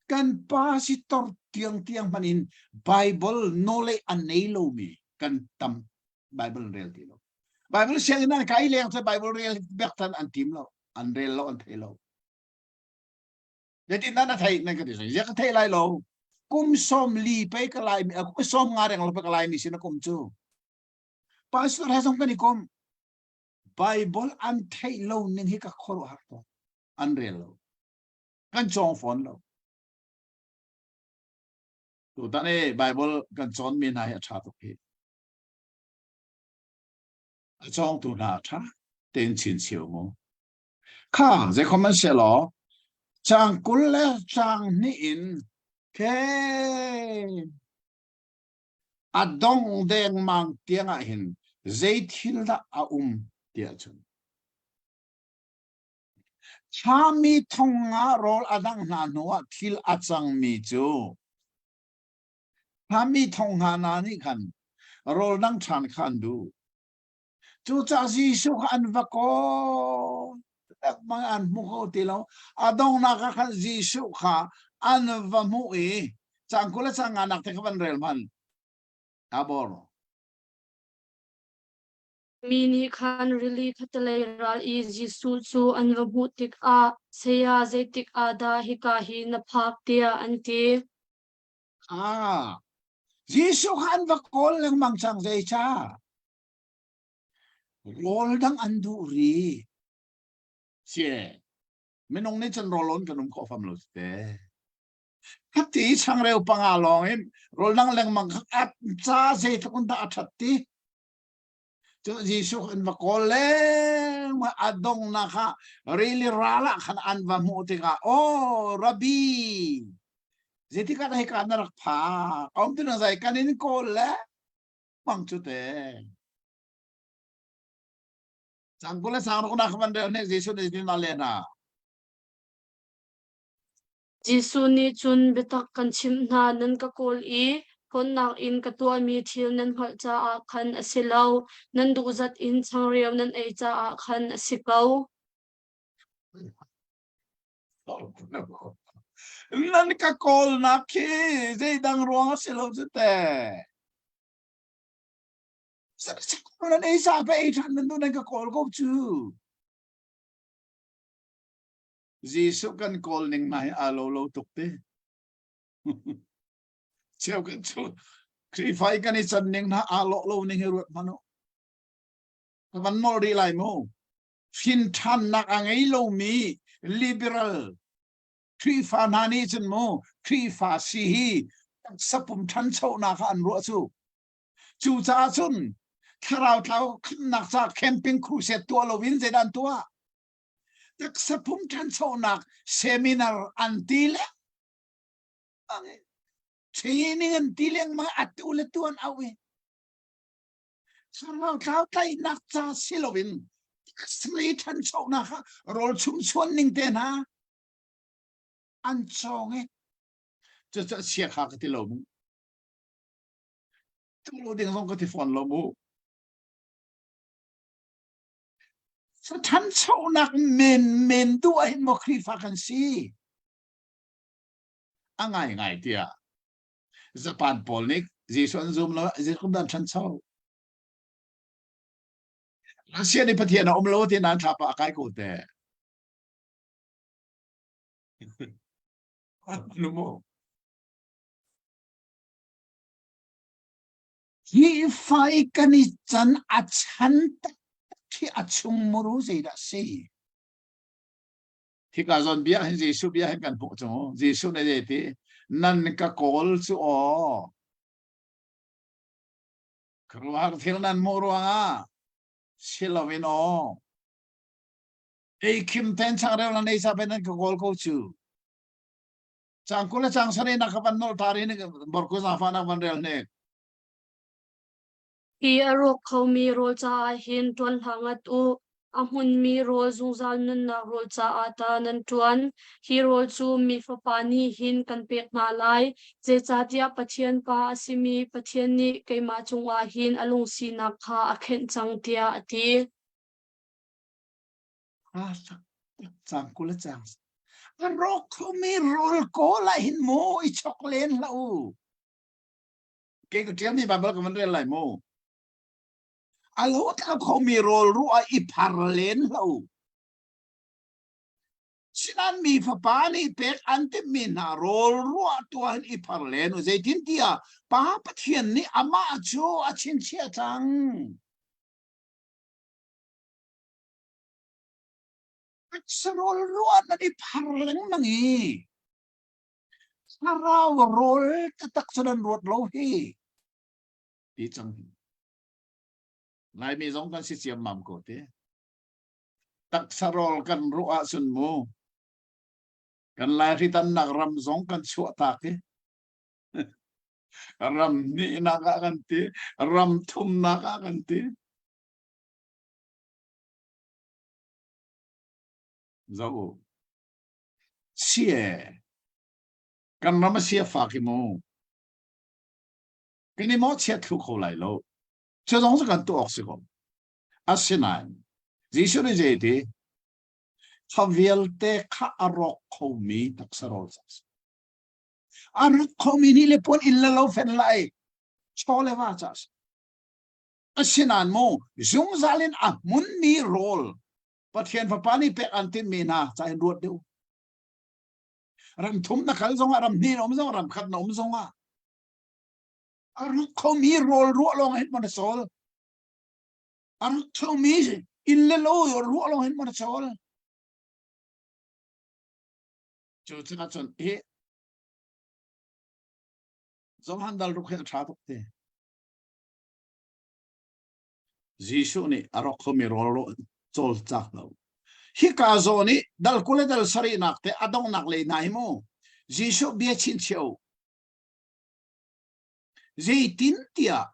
Kan pa si tor tiang tiang hman in Bible knowledge an nei lomi kan tam Bible an rel ti lo. Bible sianginn an kai leng cu Bible rel biaktan an tim lo, an rel lo, an thei lo. Zeitin dah na theih nan ka ti zia ka theih lai lo. Kum som li pe ka lai mi kum som nga reng lo pe ka lai mi sin a kum cu. Pastor he zong kan i kom. Bible an theih lo ning hi ka khuaruahhar tawn. An rel lo. Kan cawng fawn lo. Tutan i Bible kan cawn mi hna hi a ṭha tuk hi. A cawngtu hna a ṭha tein chin mu. Kha zeikhom an si law caang 20 le caang hnih in ke a dong dengmang tiang ah hin zei thil dah a um tiah cun Thlami thong ah rawl a dangh hna hnuah thil a cangmi cu Thlami thong hna hna nih khan rawl dang ṭhan kha an duh. Cucaah Jesuh kha an va kawl lengmang an hmu kho ti lo. A donghnak ah khan Jesuh kha an va hmuh i caang 20 le caang nganak te kha van rel hmanh. Tabor. Mi nih khan rili khattelei ral i Jesuh cu an va hmuh tikah, Saya, zeitik ah dah hika hi na phak? tiah an ti. Ah, Jesuh kha an va kawl lengmang cang zeicah? Rawl dang an duh ri. Sie, minung nih cun rawl on kan um khawh fam lo te. Khati changreu panga lawng in rawl dang lengmang kha at ca zeitluk in dah a ṭhat ti. Cu Jesuh an va kawl lengmang a donghnak ah rili ral ah khan an va hmuh tikah aw Rabbi zeitik ah hika na rak phak om tu na zai kan in kawl le mang cu te Cang kul le sang ruk nak van rel ne Jesuh nih na le na Jesuh nih cun biatak kan chimh hna, nan ka kawl i ṭhawnnak in ka tuahmi thil nan hngalh caah khan a si lo, nan duhzat in changreu nan ei caah khan a si ko. Nan ka kawlnak khi zeidang ruang a si lo cu te. Nan ei sa pe ei ṭhan nan duh nan ka kawl ko cu. Jesuh kan kawl ning hna hi aa lo lo tuk ti. Cheu kan cu Khrihfa i kan i can ning hna aa lawh lo ning hi ruat hmanh u. Ka van nol rih lai mu. Hrin ṭhannak a ngei lomi liberal Khrihfa hna nih cun mu Khrihfa si hi taksa pum ṭhanchonak kha an ruah cu. Cucaah cun thlarau tlau khamnak ca camping crusade tuah loin zeidah an tuah? Taksa pum ṭhanchonak seminar an ti le training an ti lengmang atu le tu an auh i thlarau tlau tlaihnak ca si loin taksa ṭhanchonak ah rawl chumchuan ning te hna an cawng i cucu chia kha ka ti lo mu tu lo ding zong ka ti fawn lo mu Ṭhanchonak menmen duh ah hin maw Khrihfa kan si? A ngaingai tiah Japan pawl nih Jesuh an zum lo Jesuh dan ṭhancho. Russia nih Pathian a um lo ti nan thlapa a kai ko te. Anu mu. Hi fai kan i can a chan taktak hi a chung muru zeidah si? Hika zawn bia hin Jesuh bia hin kan hmuh cu. Jesuh nih zei ti? Nan ka kawl cu aw. Khuaruahhar thil nan hmuh ruangah si loin aw. Ei khim ten changreu nan ei sa pe nan ka kawl ko cu. Cang kul le cang sarih nak ka van nol tar in borku zafa nak van rel hnek. Hi a rawk khomi rawl caah hin ṭuan hlah ngat u. A hmunmi rawl zungzal nunnak rawl caah ta nan ṭuan. Hi rawl cu mi Fapa nih hin kan pek hna lai. Zeicahtiah Pathian Pa a simi Pathian nih keimah cungah hin a lungsinak kha a khenh cang, tiah a ti. Ah, cang kul le cang. A rawk khomi rawl kawl ah hin mu i chok len hlah u. Kei ka ṭialmi Baibal ka van rel lai mu. A lo tlau khomi rawl ruah ah i phar len hlah u. Sinain mi fapa nih pek an timhmi hna rawl ruah tuah hin i phar len u. Zeitintiah Pa Pathian nih amah cu a chinchiah cang. Taksa rawl ruah nan i phar lengmang i thlarau rawl taktak cu nan ruat lo hi ti cang Laimi zong kan si ciammam ko te taksa rawl kan ruah ahcun mu kan laihri tannak ram zong kan chuah tak i ram hnihnak ah kan ti ram thumnak ah kan ti Zoh u. Sie. Kan ram a sia fak hi mu. Kan i maw chiat thlu kho lai lo. Cu zong cu kan tuah awk si ko. Asinain Jesuh nih zei ti? Kha vialte kha a rawk khomi taksa rawl ca si. A rawk khomi nih le puan inn le lo fen lai chaw le va ca si. Asinain mu zungzal in a hmunmi rawl Pathian Fapa nih pek an timhmi hna ca in ruat deuh. Ram thum na kal zongah ram hnih na um zongah ram khat na um zongah. A rawk khomi rawl ruah lawng hin maw na cawl? A rawk khomi inn le lo ruah lawng hin maw na cawl? Cu cun cun hi Johan dal ruk hi a ṭha tuk te. Jesuh nih a rawk khomi rawl cawlcak lo. Hika zawn i dal 20 le dal sarihnak te a donghnak lei hna hi mu Jesuh bia chinchio. Zeitintiah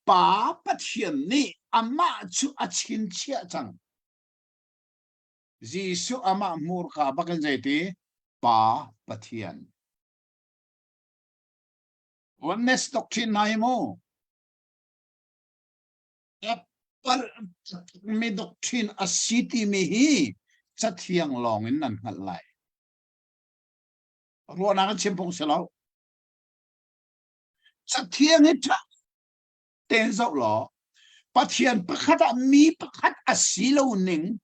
Pa Pathian nih amah cu a chinchiah cang. Jesuh amah hmurka bakin zeiti? Pa Pathian. Oneness doctrine hna hi mu. Mi doctrine a si timi hi cathiang lawng in nan hngalh lai. Ruahnak an chim phung si lo. Cathiang hi ṭha tein zoh law Pathian pakhat ah mi pakhat a si lo ning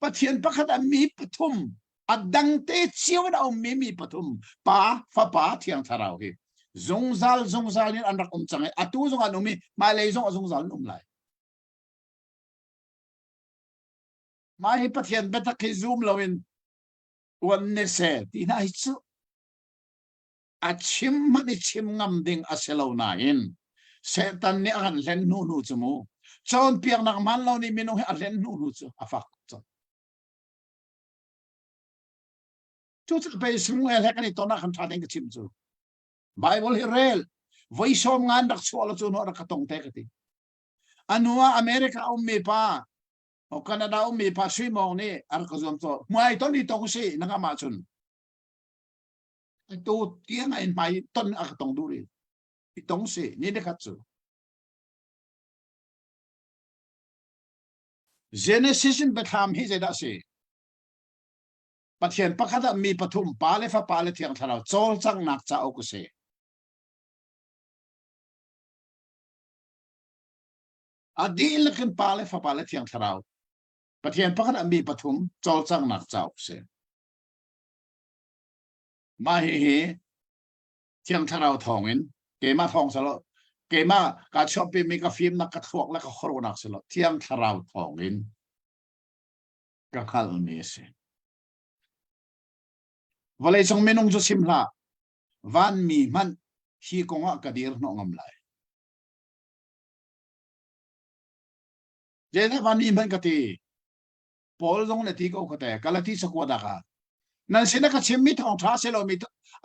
Pathian pakhat ah mi pathum a dangte cio in a ummi mi pathum Pa, Fapa, Thiang Thlarau hi zungzal zungzal in an rak um cang i atu zong an um i hmailei zong a zungzal in um lai. Mah hi Pathian biatak hi zum loin uan ne se ti hna hi cu a chim hmanh i chim ngam ding a si lo nain Satan nih a kan hlen hnu hnu cu mu cawnpiaknak hmaan lo nih minung hi a hlen hnu hnu cu a fak cang. Cu cu pei sung he kan i ton ah khan ṭha tein ka chim cu. Bible hi rel voi sawm ngan rak chuah lo cu no rak ka tong te ka ti. Anu ah America ummi pa o Canada ummi pa Sui Mawng nih a rak ka zuam caw hmuai ton i tong si na ngam ahcun tu tiang in hmai ton a ka tong duh rih i tong si ni nikhat cu Genesis in Biathlam hi zeidah si Pathian pakhat ah mi pathum pa le fapa le thiang thlarau cawlcanghnak cauk a si a dihlak in pa le fapa le thiang thlarau Pathian pakhat ah mi pathum cawlcanghnak cauk a si Mah hihi Thiang Thlarau thawngin keimah thawng si lo keimah kaa chuahpimi ka fimnak ka thluak le ka khuaruahnak si lo Thiang Thlarau thawngin ka hngalhmi a si. Vawleicung minung cu sim hlah, vanmi hmanh hi kongah ka dir hnawh ngam lai. Zeidah vanmi hmanh ka ti? Paul zong na ti ko kha te Galati cakuat ah kha nan sin a ka chimmi thawngṭha si lomi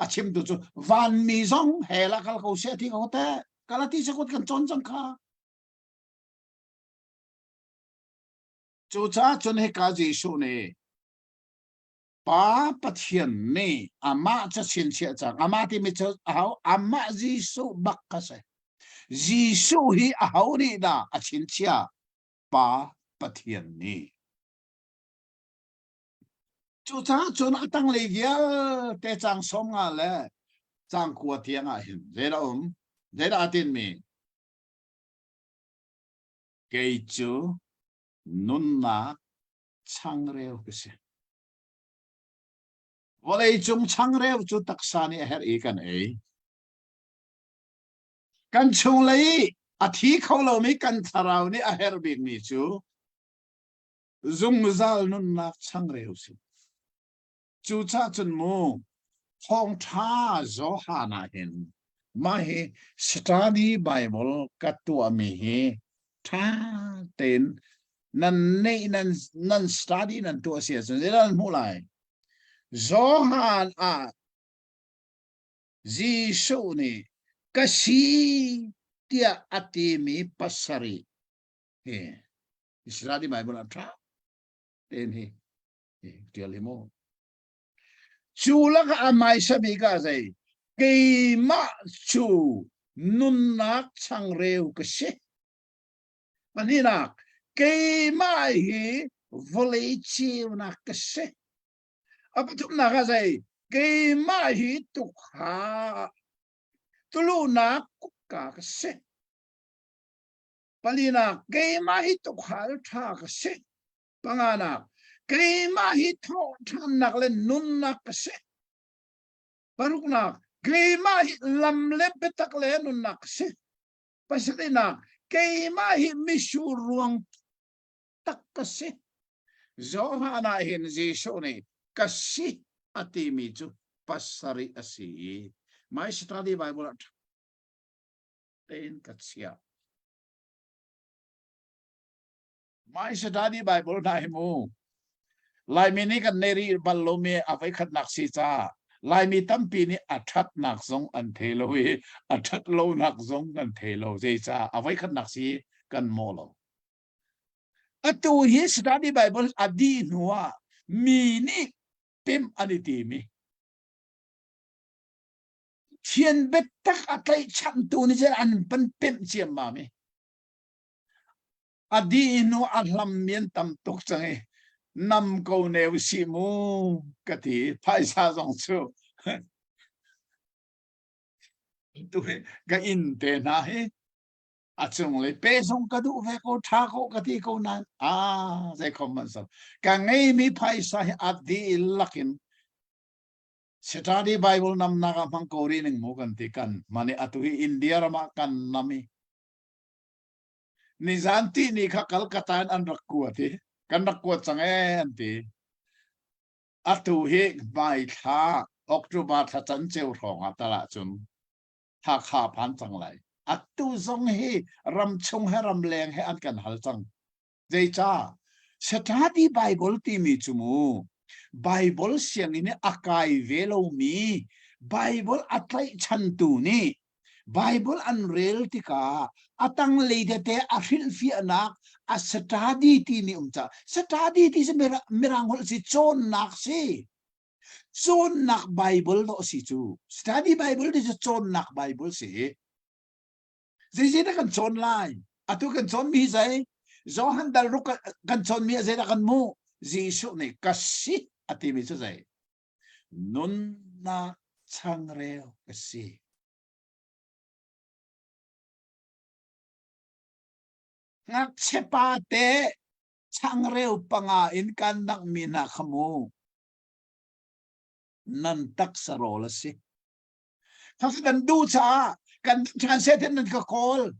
a chimtu cu vanmi zong hell ah kal ko seh ti ko te Galati cakuat kan cawn cang kha cucaah cun hika Jesuh nih Pa Pathian nih amah ca chinchiah cang amah timi cu aho amah Jesuh bak kha si Jesuh hi aho nih dah a chinchiah Pa Pathian nih. Cucaah cun a tanglei vialte caang 50 le caang 9 tiang ah hin zeidah um? Zeidah aa tinhmi? Kei cu nunnak changreu ka si. Vawleicung changreu cu taksa nih a herh i kan ei. Kan chunglei i a thi kho lomi kan thlarau nih a herh bikmi cu zungzal nunnak changreu si. Cucaah cun mu thawngṭha Johan ah hin mah hi study Bible ka tuahmi hi ṭha tein nan neih nan nan study nan tuah si ahcun zeidah nan hmuh lai? Johan ah Jesuh nih ka si tiah a timi pasarih hi Israeli Bible ah ṭha tein hi ṭial hi mu. Cu lakah a hmaisa bik ah zei keimah cu nunnak changreu ka si. Pahnihnak keimah hi vawlei ceunak ka si. A pathumnak ah zei keimah hi tukha tulunak kutka ka si. Palinak keimah hi tukhal ṭha ka si. Panganak keimah hi thawhṭhannak le nunnak ka si. Paruknak. Keimah hi lam le biatak le nunnak si. Pasarihnak, keimah hi mitsur ruang tak ka si. Johan ah hin Jesuh nih ka si a timi cu pasarih a si i My Study Bible ah ṭha tein ka chiah. My Study Bible hna hi mu Laimi nih kan nei rih bal lomi a voikhatnak si caah Laimi tampi nih a ṭhatnak zong an thei lo i a ṭhat lonak zong kan thei lo. Zeicah a voikhatnak si kan maw lo. Atu hi Study Bible a dih hnu ah mi nih pemh an i tim i Thian biatak a tlaihchantu nih cun an van pemh ciammam i a dih hnu a hlam mi an tam tuk cang i nam ko ne usih mu ka ti phaisa zong cu tu hi ka inn te hna hi a cunglei pe zong ka duh ve ko tha ko ka ti ko nain a zei khom man sam ka ngeimi phaisa hi a dihlak in Study Bible namnak ah hmang ko rih ning mu kan ti kan mani atu hi India ram ah kan nam i nizan ti ni kha Calcutta in an rak kuat i kan rak kuat cang e an ti atu hi hmai thla October thla can ceu hrawng ah tal ahcun Hakha phan cang lai. Atu zong hi ramchung he ramleng he an kan hal cang. Zeicah? Study Bible timi cu mu Bible sianginn i a kai ve lomi Bible a tlaihchantu nih Bible an rel tikah a tanglei tete a hrilhfiahnak a study timi um ca study ti cu mirang holh si cawnnak si Cawnnak Bible dawh si cu. Study Bible ti cu cawnnak Bible si. Zeizei dah kan cawn lai? Atu kan cawnmi hi zei? Johan dal ruk kan cawnmi ah zeidah kan hmuh? Jesuh nih ka si a timi cu zei? Nunnak changreu ka si. Ngakchia pa te changreu panga in kan dangmi hna kha mu. Nan taksa rawl a si. Khakha kan duh caah kan ṭhan seh nan ka kawl.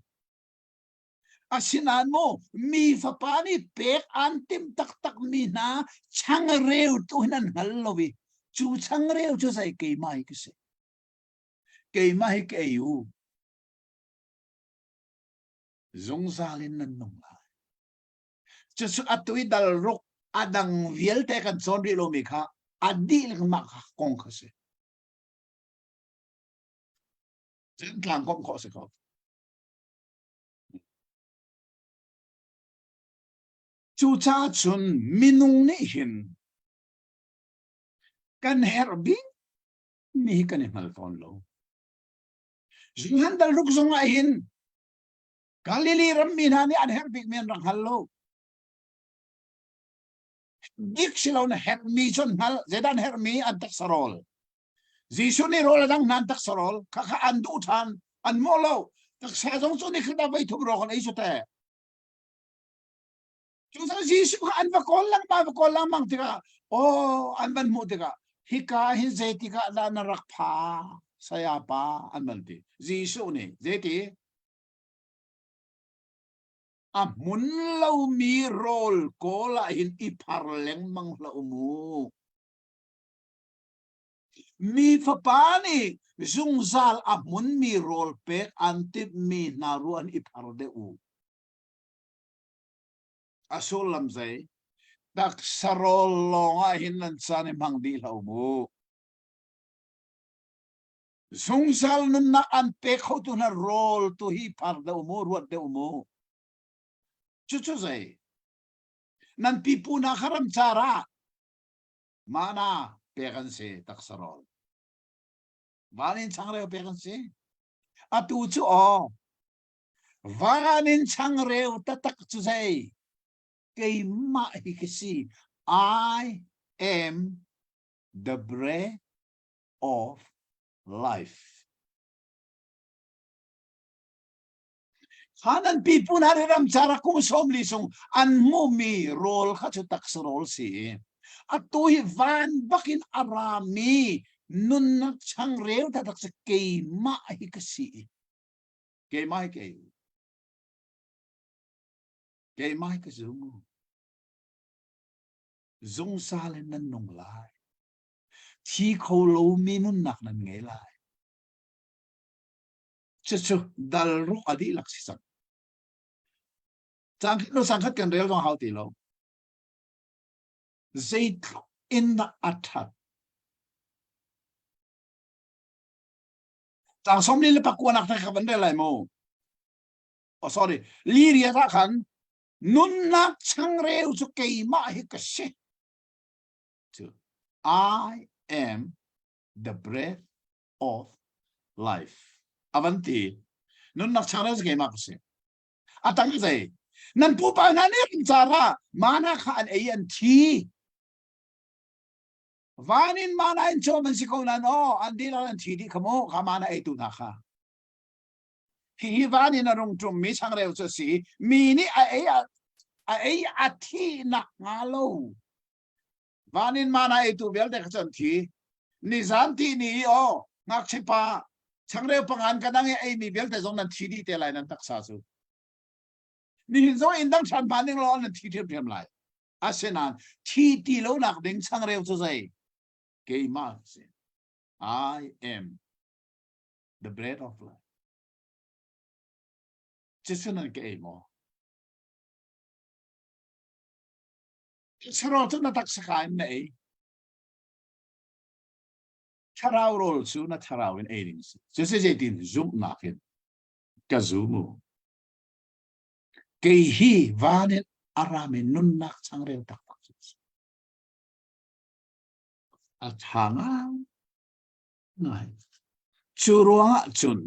Asinain mu mi fapa nih pek an timh taktak mi hna changreu tu hin an hngal lo i cu changreu cu zei keimah hi ka si. Keimah hi ka ei u. Zungzal in nan nung lai. Cucu atu i dal ruk a dang vialte kan cawn rih lomi kha a dihlak mah kong kha si. Cun tlang komh khawh si ko. Cucaah cun minung nih hin kan herh bik mi hi kan i hngal tawn lo. Johan dal ruk zong ah hin Galilee rammi hna nih an herh bikmi an rak hngal lo. Dik si lo na herhmi cu an hngal. Zeidah an herhmi? An taksa rawl. Jesuh nih rawl a dang hna an taksa rawl. Khakha an duh ṭhan. An mawh lo. Taksa zong cu nikhat ah voi thum rawl kan ei cu teh. Cucaah Jesuh kha an va kawl lengmang va kawl lengmang tikah aw an van hmuh tikah hika hin zeitik ah dah na rak pha saya pa an van ti. Jesuh nih zeiti A hmun lomi rawl kawl ah hin i phar lengmang hlah u mu. Mi fapa nih zungzal a hmunmi rawl pek an timhmi hna ruah in i phar deuh u. A sullam zei? Taksa rawl lawng ah hin nan caan i hmang dih hlah u mu. Zungzal nunnak an pe khotu hna rawl tu hi phar deuh mu, ruat deuh mu. Cucu zei? Nan pipu hna kha ramcar ah mana pek an si taksa rawl. Van in changreu pek an si. Atu cu aw, van in changreu taktak cu zei? Keimah hi ka si. I am the bread of life. Kha nan pipu hna nih ramcar ah kum 40 chung an hmuhmi rawl kha cu taksa rawl si. Atu hi van bakin a rami. Nunnak changreu taktak cu keimah hi ka si i keimah hi kei keimah hi ka zum. Zungzal in nan nung lai. Thi kho lomi nunnak nan ngei lai. Cucu dal ruk a dihlak si cang. Cang no sang khat kan rel zong hau ti lo. Zeitluk in dah a ṭhat. Cang som li le pakua nak ka van rel lai mu. Oh sorry, li ria ta khan nunnak changreu cu keimah hi ka si. Cu I am the bread of life. Avan ti nunnak changreu cu keimah ka si. A tang zei nan pupa hna nih an cara mana kha an ei an thi. Van in mana in cawm an si ko nan aw an dil an thi dih kha mu kha mana ei tu hna kha. Hi van in a rung ṭum mi changreu cu a si mi nih a ei a ei a thi nak hnga lo. Van in mana ei tu vialte kha cu an thi. Nizan ti ni i aw ngakchipa changreu pangan ka dang i ei mi vialte zong nan thi dih te lai nan taksa cu. Nihin zong inn dang ṭhan phan ding law nan thi ṭhiamṭhiam lai. Asinain thi ti lo nak ding changreu cu zei? Keimah si. I am the bread of life. Cucu nan ka ei maw? Thlarau cu na taksa ka in na ei. Thlarau rawl cu na thlarau in ei ding si. Cucu zeitin zumhnak in ka zum u. Kei hi van in a rami nunnak changreu taktak cu si. A ṭha ngai ngai. Cu ruangah cun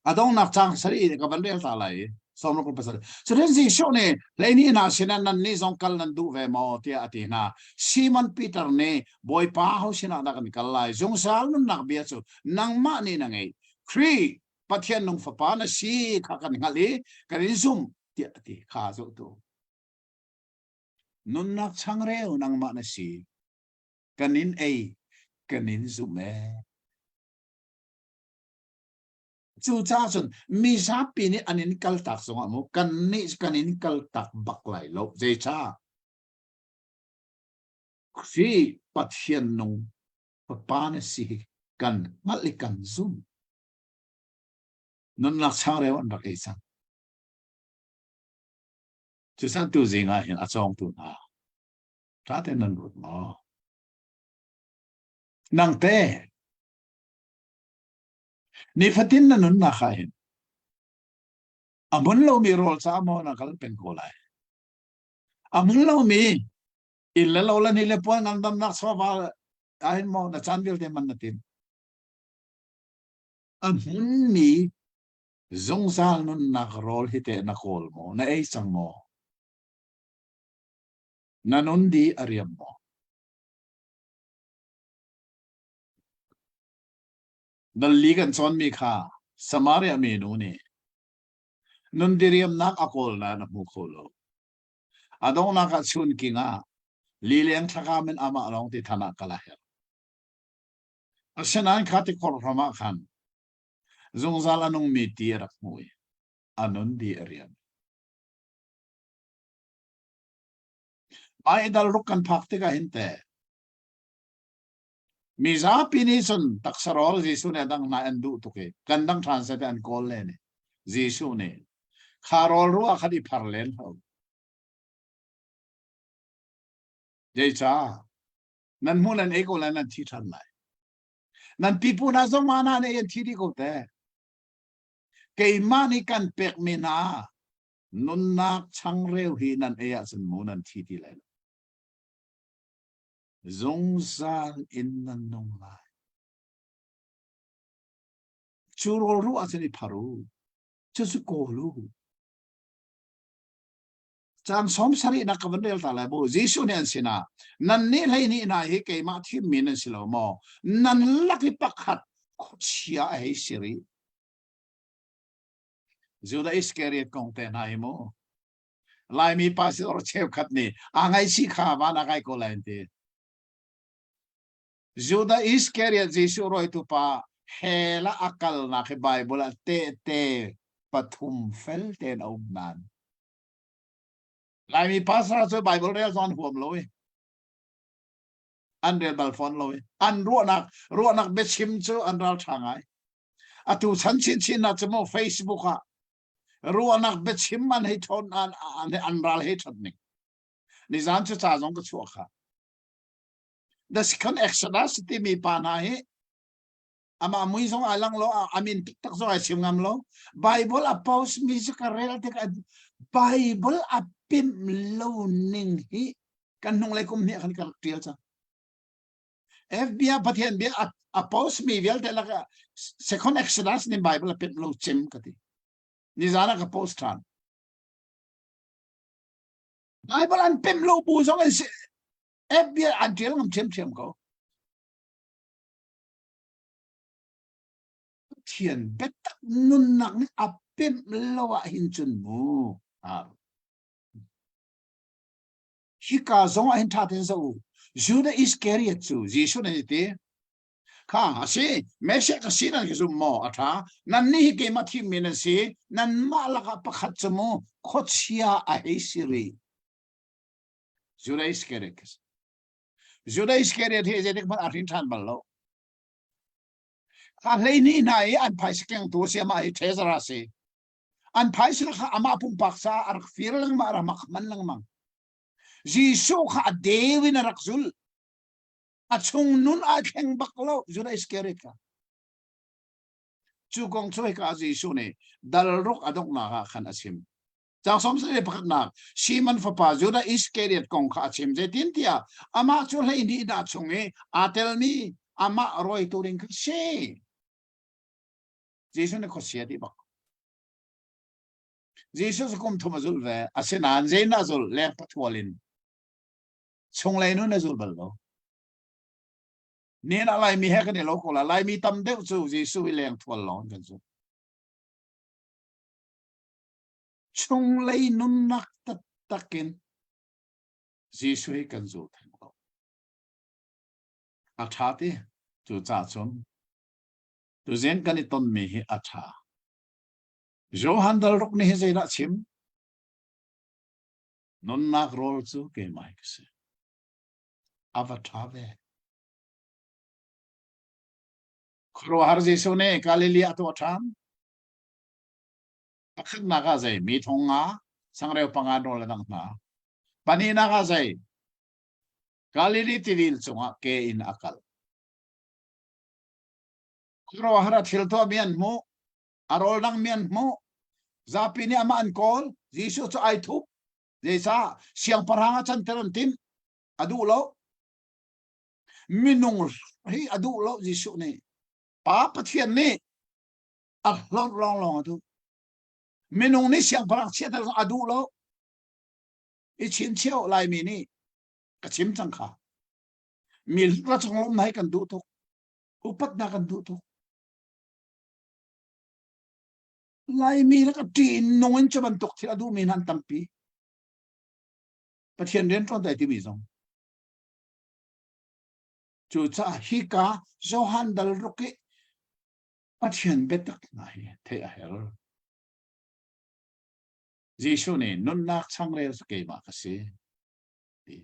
a donghnak cang sarih ka van rel ta lai sawmruk pasarih. Cun Jesuh nih hleihnih hna sinah nan nih zong kal nan duh ve maw tiah a ti hna. Simon Peter nih Bawipa ho sinah dah kan kal lai? Zungzal nunnak bia cu nangmah nih na ngeih. Khrih Pathian nung fapa na si kha kan hngalh i kan in zumh tiah a ti. Kha zoh tu. Nunnak changreu nangmah na si. Kan in ei, kan in zumh ee. Cucaah cun mizapi nih an in kaltak zongah mu kan nih kan in kaltak bak lai lo. Zeicah? Khrih Pathian nung Fapa na si hi kan hngalh i kan zumh. Nunnak changreu an rak ei cang. Cucan tu zing ah hin a cawngtu hna ṭha tein nan ruat maw? Nang te nifatin na nunnak ah hin a hmun lomi rawl ca maw na kal peng ko lai? A hmun lomi inn le lo le ni le puan ngandamnak chawva ah hin maw na caan vialte man na tim? A hmunmi zungzal nunnak rawl hi teh na kawl maw? Na ei cang maw? Na nun di a riam maw? Dalli kan cawnmi kha Samaria minu nih nun diriamnak a kawl nain a hmu kho lo. A donghnak ah chunking ah lileng thlakam in amah lawng ti than ah kal a herh. Asinain kha tikhor hram ah khan zungzal a nungmi ti a rak hmu i a nun di a riam. Mai dal ruk kan phak tikah hin teh Mizapi nih cun taksa rawl Jesuh nih a dang hna an duh tuk i kan dang ṭhan seh an kawl len i Jesuh nih kha rawl ruah khan i phar len hlah u. Zeicah? Nan hmuh nan ei ko lai nan thi ṭhan lai. Nan pipu hna zong mah hna nih an thi dih ko te. Keimah nih kan pekmi hna nunnak changreu hi nan ei ahcun mu nan thi ti lai lo. Zungzal in nan nung lai. Cu rawl ruah ahcun i phar u. Cucu kawl u. Caan sawm sarihnak ka van rel ta lai bu. Jesuh nih an sinah, nan nih 12 hna hi keimah thimmi nan si lo maw? Nan lak i pakhat khuachia a hei si rih. Judah Iskariot kong te hna hi mu. Laimi pastor cheukhat nih aa ngaihchih kha van a kai ko lai an ti. Judah Iskariot Jesuh rawitu pa hell ah a kalnak hi Bible ah tehte pathum fel tein a um nain Laimi pastor cu Bible rel zong an huam lo i an rel bal fawn lo i an ruahnak ruahnak biachim cu an ral ṭha ngai. Atu chan chinchin ah cu mu Facebook ah ruahnak biachim an hei ṭhawn an an an ral hei ṭhat ning. Nizan cu ca zong ka chuah kha. The second Exodus timi pa hna hi amah mui zong ai lang lo a min taktak zong ai chim ngam lo Bible a post mi cu ka rel tik Bible a pimh lo ning hi kan hnung lei kum hnih khan ka rak tial cang FB ah Pathian bia a post mi vialte lak second Exodus nih Bible a pimh lo cem ka ti nizan ah ka post than Bible an pimh lo bu zong in FB an tial ngam thiamthiam ko Pathian biatak nunnak nih a pemh lo ah hin cun mu hika zong ah hin ṭha tein zoh u Judah Iskariot cu Jesuh nih ti kha a si Messiah ka si nan ka zum maw a ṭha nan nih hi keimah thimmi nan si nanmah lakah pakhat cu mu khuachia a hei si rih Judah Iskariot Judah Iskariot hi zeitik hmanh a hrin ṭhan bal lo. Kha hleihnih hna i an phaisa kengtu a si amah hi treasurer a si. An phaisa kha amah pumpak caah a rak fir lengmang, a rak hman lengmang. Jesuh kha a deu in a rak zulh. A chung nun aa thleng bak lo Judah Iskariot kha. Cu kong cu hika Jesuh nih dal ruk a donghnak ah khan a chim. Caang sawmsarih le pakhatnak Simon fapa Judah Iskariot kong kha a chim. Zeitintiah amah cu 12 hna chung i aa telmi amah rawitu ding kha si. Jesuh nih khuasia dih bak. Jesuh cu kum thum a zulh ve. Asinain zeidah a zulh? Leng pathual in. Chunglei nun a zul bal lo. Nihin ah Laimi he kan i lo ko la. Laimi tam deuh cu Jesuh hi leng thual lawng kan zul. Chunglei nunnak taktak in Jesuh hi kan zul theng lo. A ṭha ti cucaah cun tuzing kan i tonmi hi a ṭha. Johan dal ruk nih hi zeidah chim? Nunnak rawl cu keimah hi ka si. A va ṭha ve. Khuaruahhar Jesuh nih Galilee a tuah ṭhan. Pakhatnak ah zei mi thong nga changreu panga nawl a dang hna. Pahnihnak ah zei Galilee tilil cungah ke in a kal. Khuaruahhar a thil tuahmi an hmuh, a rawl dangmi an hmuh. Zapi nih amah an kawl, Jesuh cu ai thup. Zeicah siangpahrang a canter an timh, a duh lo. Minung hi a duh lo Jesuh nih. Pa Pathian nih a hlorh lawnglawng a duh. Minung nih siangpahrang chiater a duh lo. I chinchiah Laimi nih ka chim cang kha. Mi ra cung lawmnak hi kan duh tuk. Upatnak kan duh tuk. Laimi le ka ṭih nung in cu bantuk thil a duhmi hna an tampi. Pathian rian ṭuan dai timi zong. Cucaah hika Johan dal ruk i Pathian biatak hna hi theih a herh. Jesuh nih nunnak changreu cu keimah ka si. Ti.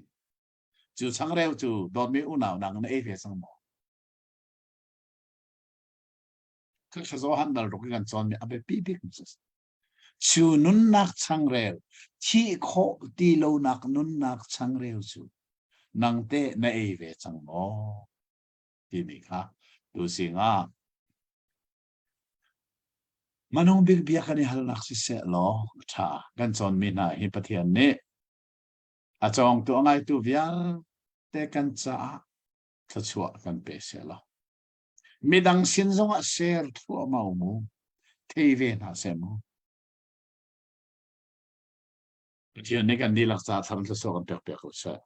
Cu changreu cu dawtmi unau nang na ei ve cang maw? Kha Johan dal ruk i kan cawnmi a biapi bik mi cu cu nunnak changreu thih khawh ti lonak nunnak changreu cu nang teh na ei ve cang maw? Timi kha tuzing ah manung bik bia kan i halnak siseh law ṭha kan cawnmi hna hi Pathian nih a cawngtu a ngaitu vialte kan caah thluachuah kan pe seh law midang sin zongah share thluahmah mu thei ve hna seh mu Pathian nih kan dihlak ca thar thluachuah kan pek piak ko seh.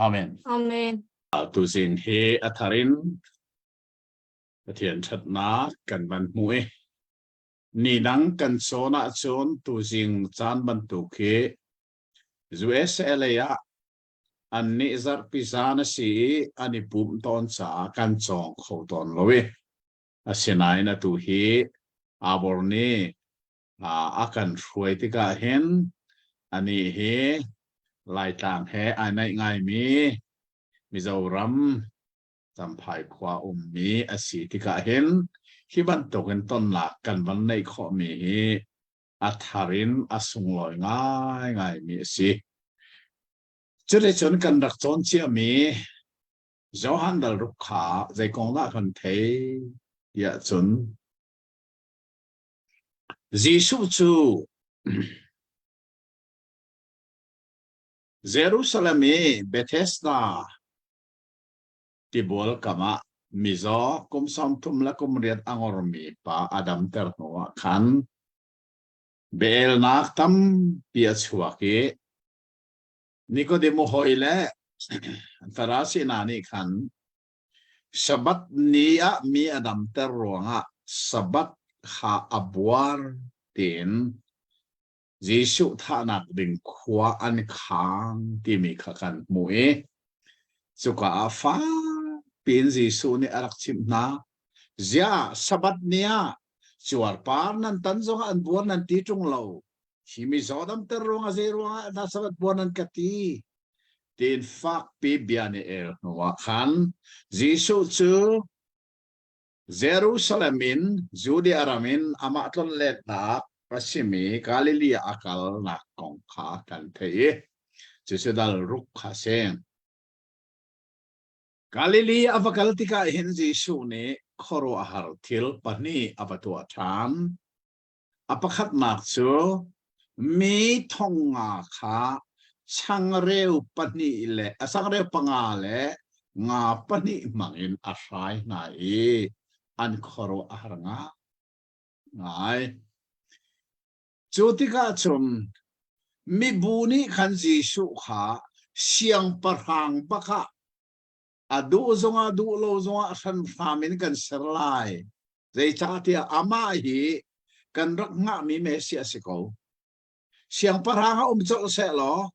Amen. Amen. Tuzing hi a thar in Pathian ṭhatnak kan van hmu i ni dang kan cawn ahcun tuzing caan bantuk hi USA lei ah Annih zarhpi zan a si i an i pumh tawn caah kan cawng kho tawn lo i asinain atu hi Abor nih a kan hruai tikah hin anih hi Laitlang he ai naih ngaimi Mizoram Champhai khua ummi a si tikah hin hi bantukin tonnak kan van neih khawhmi hi a thar in a sunglawi ngaingaimi a si. Cuticun kan rak cawn ciami Johan dal ruk kha zei kong dah kan thei tiah cun Jesuh cu Jerusalem i Bethesda tibual kam ah mizaw kum 30 le kum riat a ngormi pa a damter hnuah khan biaelnak tampi a chuak i Nikodemu hawi le Farasi hna nih khan Sabbath ni ah mi a damter ruangah Sabbath kha a buar tiin Jesuh thahnak ding khua an khang timi kha kan hmuh i cuka ah fakpi in Jesuh nih a rak chimh hna. Ziah Sabbath ni ah cuarpar nan tan zongah an buar nan ti ṭung lo. Hi mizaw damter ruangah zei ruangah dah Sabbath buar nan ka ti? Tiin fakpi bia nih el hnuah khan Jesuh cu Jerusalem in Judea ram in amah tlonletnak a simi Galilee ah a kalnak kong kha kan theih i cucu dal ruk kha a si. Galilee a va kal tikah hin Jesuh nih khuaruahhar thil pahnih a va tuah ṭhan. A pakhatnak cu mi thong nga kha changreu pahnih le a changreu panga le nga pahnih hmangin a hrai hna i an khuaruah a har ngai. Cu tikah cun mibu nih khan Jesuh kha siangpahrang bak ah a duh zongah duh lo zongah hranhram in kan ser lai. Zeicahtiah amah hi kan rak hngahmi Messiah a si ko. Siangpahrang ah um colh seh law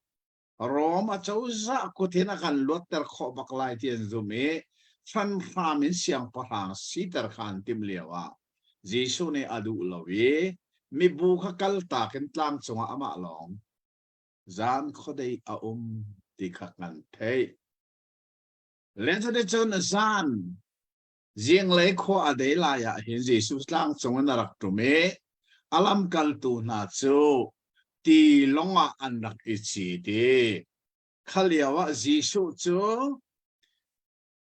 Rom acozah kut in a kan luatter khawh bak lai ti an zumh i hranhram in siangpahrang siter kha an timh lio ah Jesuh nih a duh lo i mibu kha kaltak in tlang cungah amah lawng zan khuadei a um ti kha kan theih. Le cuticun zan Zinglei khua a dei lai ah hin Jesuh tlang cung in a rak ṭum i a lamkaltu hna cu tilawng ah an rak i cit i kha lio ah Jesuh cu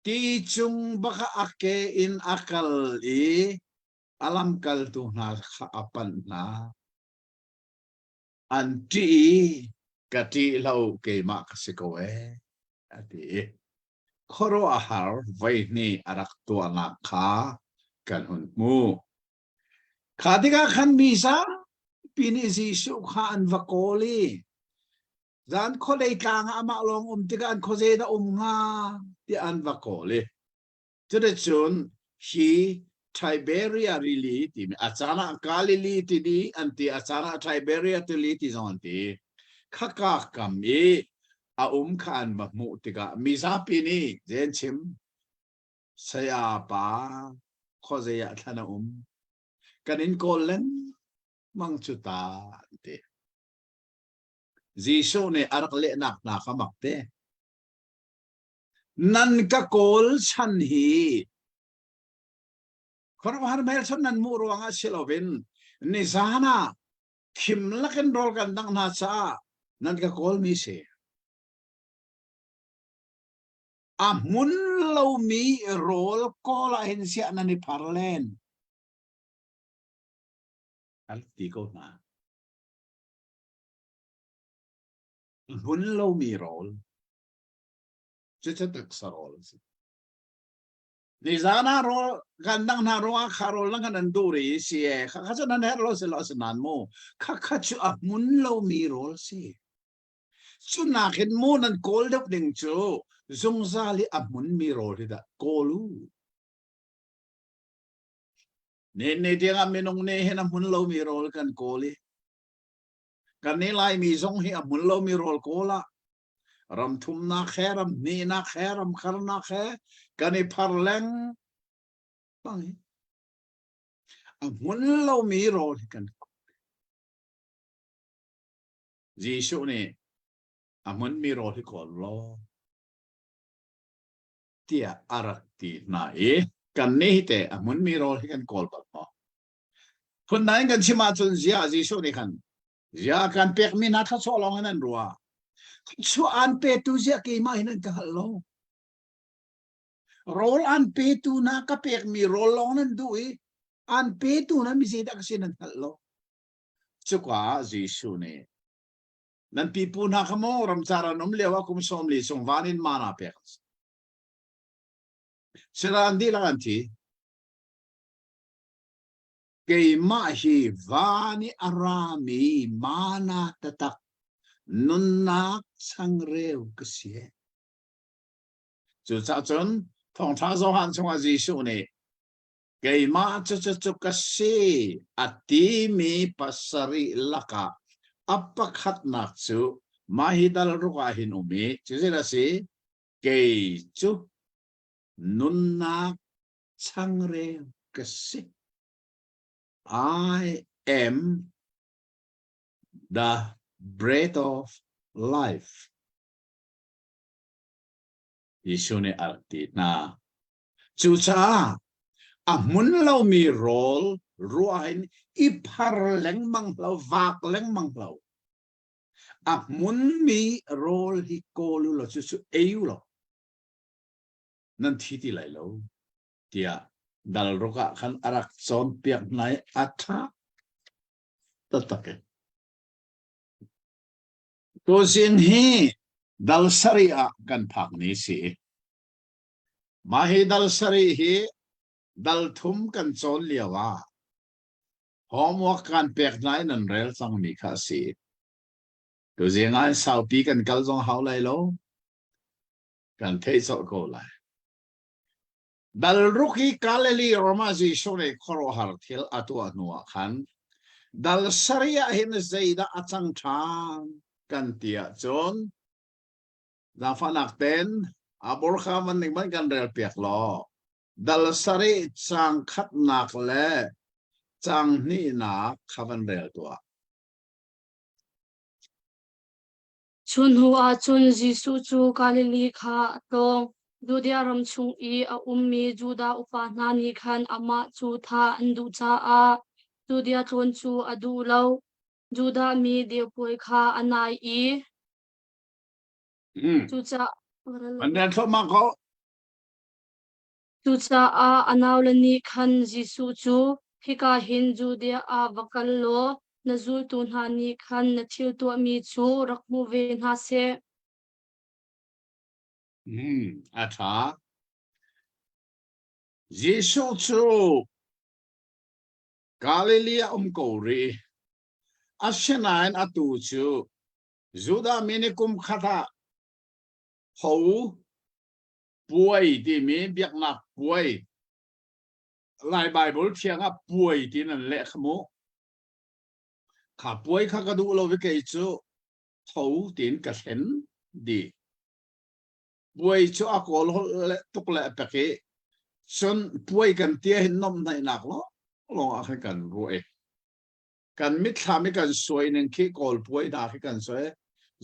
ti cung bak ah a ke in a kal i a lamkaltu hna kha a panh hna. An ṭih i ka ṭih lo keimah ka si ko ee a ti. Khuaruahhar voihnih a rak tuahnak kha kan hun hmuh. Kha tikah khan mi zapi nih Jesuh kha an va kawl i zan khuadei tlang ah amah lawng um tikah an khuaze dah um hnga tiah an va kawl i cuticun hi Tiberia rili timi a caan ah Galilee tili an ti a caan ah Tiberia tili ti zong an ti khaka kam i a um kha an va hmuh tikah mizapi nih zen chim saya pa khuazei ah thlan a um kan in kawl lengmang cu ta an ti Jesuh nih a rak lehnak hna kha mak te nan ka kawl chan hi khuaruahhar hmelchun nan hmuh ruangah si loin nizan ah khim lakin rawl kan dangh hna caah nan ka kawlmi si. A hmun lomi rawl kawl ah hin siah nan i phar len. An ti ko hna. Hmun lomi rawl. Cucu taksa rawl a si. Nizan ah rawl kan dang hna ruangah kha rawl lang kan an duh ri si e kha kha cu nan herh lo si lo si nan mu kha kha cu a hmun lomi rawl si cu nakin mu nan kawl deuh ding cu zungzal i a hmunmi rawl hi dah kawl u ni ni tiangah minung nih hin a hmun lomi rawl kan kawl i kan ni laimi zong hi a hmun lomi rawl kawl ah. Ram thumnak he, ram hnihnak he, ram kharnak he kan i phar lengmang i a hmun lomi rawl hi kan Jesuh nih a hmunmi rawl hi kawl law tiah a rak ti hna i kannih hi teh a hmunmi rawl hi kan kawl bal maw? Phundang in kan chim ahcun ziah Jesuh nih khan ziah kan pekmi hna thluachuah lawng in an ruah. Thluachuah an petu ziah keimah hin an ka hngalh lo. Rawl an petu hna ka pekmi rawl lawng nan duh i an petu hna mi zeidah ka si nan hngalh lo. Cuka ah Jesuh nih nan pipu hna kha maw ramcar an um lio ah kum 40 chung van in mana pek an si. Sila an dihlak an thi. Keimah hi van i a rami mana tatak nunnak changreu ka si. Cucaah cun thawngṭha Johan chungah Jesuh nih keimah cucu ka si a timi pasarih lakah a pakhatnak cu mah hi dal ruk ah hin um i cucu a si kei cu nunnak changreu ka si. I am the bread of life. Jesuh nih a rak ti hna. Cucaah a hmun lomi rawl ruah in i phar lengmang lo, vak lengmang lo. A hmunmi rawl hi kawl u law cucu ei u law nan thi ti lai lo tiah dal ruk ah khan a rak cawnpiak hna i a ṭha taktak in. Tuzing hi dal sarih ah kan phak ni si. Mah hi dal sarih hi dal thum kan cawn lio ah homework kan pek hna in nan rel cangmi kha a si. Tuzing ah saupi kan kal zong hau lai lo. Kan theih colh ko lai. Dal ruk hi Galilee ram ah Jesuh nih khuaruahhar thil a tuah hnuah khan dal sarih ah hin zeidah a cang ṭhan kan ti ahcun zaangfahnak ten a borkha van ning van kan rel piak law dal sarih caang khatnak le caang hnihnak kha van rel tuah. Cu hnu ah cun Jesuh cu Galilee kha a tlawng. Judea ram chung i a ummi Judah upa hna nih khan amah cu thah an duh caah Judea tlawn cu a duh lo. Judah mi deu puai kha a nai i cucaah An rel thluahmah ko. Cucaah a naule nih khan Jesuh cu, Hika hin Judea ah va kal law na zultu hna nih khan na thil tuahmi cu rak hmu ve hna seh. A ṭha. Jesuh cu Galilee ah um ko rih. Asinain atu cu Judah mi nih kum khat ah tho puai timi biaknak puai Lai Baibal thiang ah puai tiin an leh kha mu. Kha puai kha ka duh lo i kei cu tho tiin ka thlen dih. Puai cu a kawl holh le tuk le pek i cun puai kan tia hin nomhnaihnak lawng ah khan kan ruah i kan mitthlam i kan suai ning khi kawl puai hna khi kan suai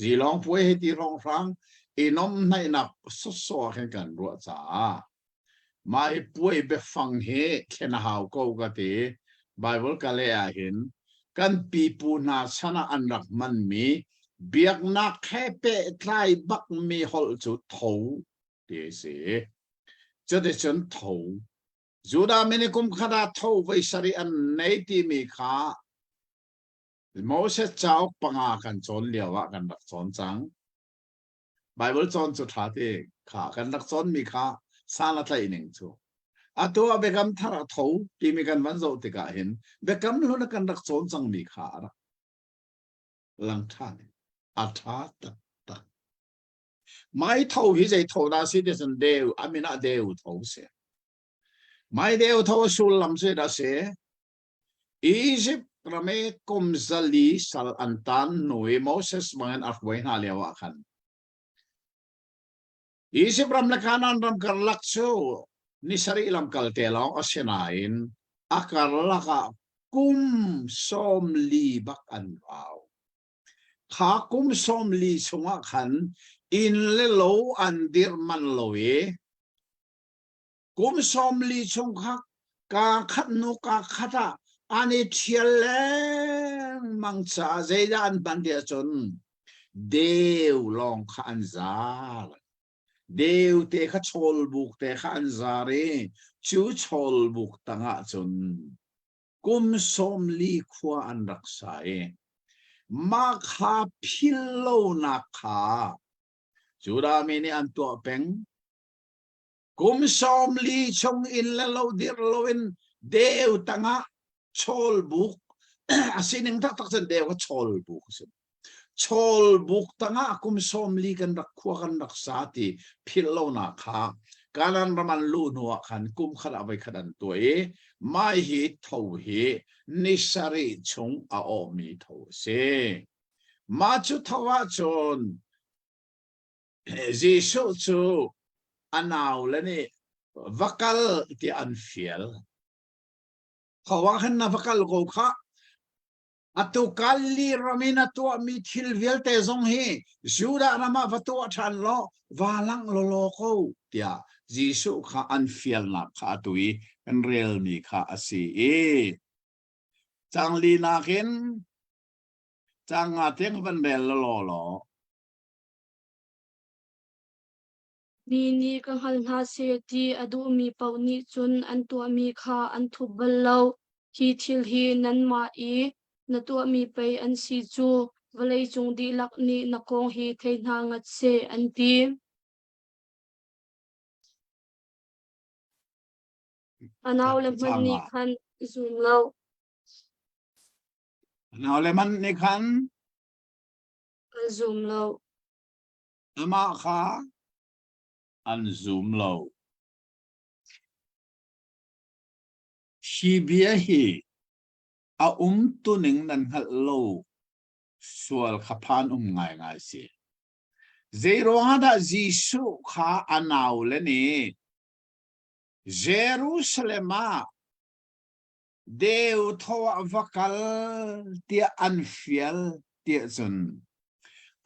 zilong puai hei ti hrawnghrang i nomhnaihnak sawsawh ah khin kan ruah caah mah hi puai biafang hi thlen a hau ko ka ti. Bible ka leh ah hin kan pipu hna chan ah an rak hmanmi biaknak he pehtlai bakmi holh cu tho ti a si. Cuticun tho Judah mi nih kum khat ah tho voi sarih an nei timi kha Moses cauk panga kan cawn lio ah kan rak cawn cang. Bible cawn cu ṭha ti kha kan rak cawnmi kha san a tlaih ning cu. Atu ah biakam thar a tho timi kan van zoh tikah hin biakam hlun ah kan rak cawn cangmi kha a rak lang ṭhan. A ṭha taktak. Mai tho hi zei tho dah si ti cun deu, a min ah deu tho si. Mai deu tho sullam cu dah si? Egypt ram i kum 400 sal an tan hnu i Moses bangin a hruai hna lio ah khan. Izipt ram le Kanaan ram karlak cu ni sarih lamkal te lawng a si nain a karlak ah kum 40 bak an rau. Kha kum 40 chungah khan inn le lo an dirh manh lo i kum 40 chung kha kaa khat hnu kaa khat ah an i ṭhial lengmang caah zeidah an hman ti ahcun deu lawng kha an zar. Deu te kha chawlbuk te kha an zar i cu chawlbuk tangah cun kum 40 khua an rak sa i mah kha phil lonak kha Judah mi nih an tuah peng. Kum 40 chung inn le lo dirh loin deu tangah chawlbuk a sining taktak cun deu kha chawlbuk a si. Chawlbuk tangah kum 40 kan rak khua kan rak sa ti philh lonak kha Kanan ram an luh hnu ah khan kum khat ah voikhat an tuah i mah hi tho hi ni sarih chung a awhmi tho a si. Mah cu tho ahcun Jesuh cu a naule nih va kal tiah an fial. Tho ah khan na va kal ko khah. Atu Galilee ram in a tuahmi thil vialte zong hi Judah ram ah va tuah ṭhan law va langh lawlaw ko tiah Jesuh kha an fialnak kha atu i kan relmi kha a si i cang linak in cang nga tiang van rel lawlaw law. Mi nih ka hngal hna seh ti a duhmi paoh nih cun an tuahmi kha an thup bal lo. Hi thil hi nanmah i na tuahmi pei an si cu, vawleicung dihlak nih na kong hi thei hna ngat seh, an ti. A naule hmanh nih khan zum lo. A naule hmanh nih khan an zum lo. Amah kha an zum lo. Hi bia hi a umtuning nan hngalh lo sual kha phan um ngaingai si. Zeiruangah dah Jesuh kha a naule nih Jerusalem ah deu tho ah va kal tiah an fial tiah cun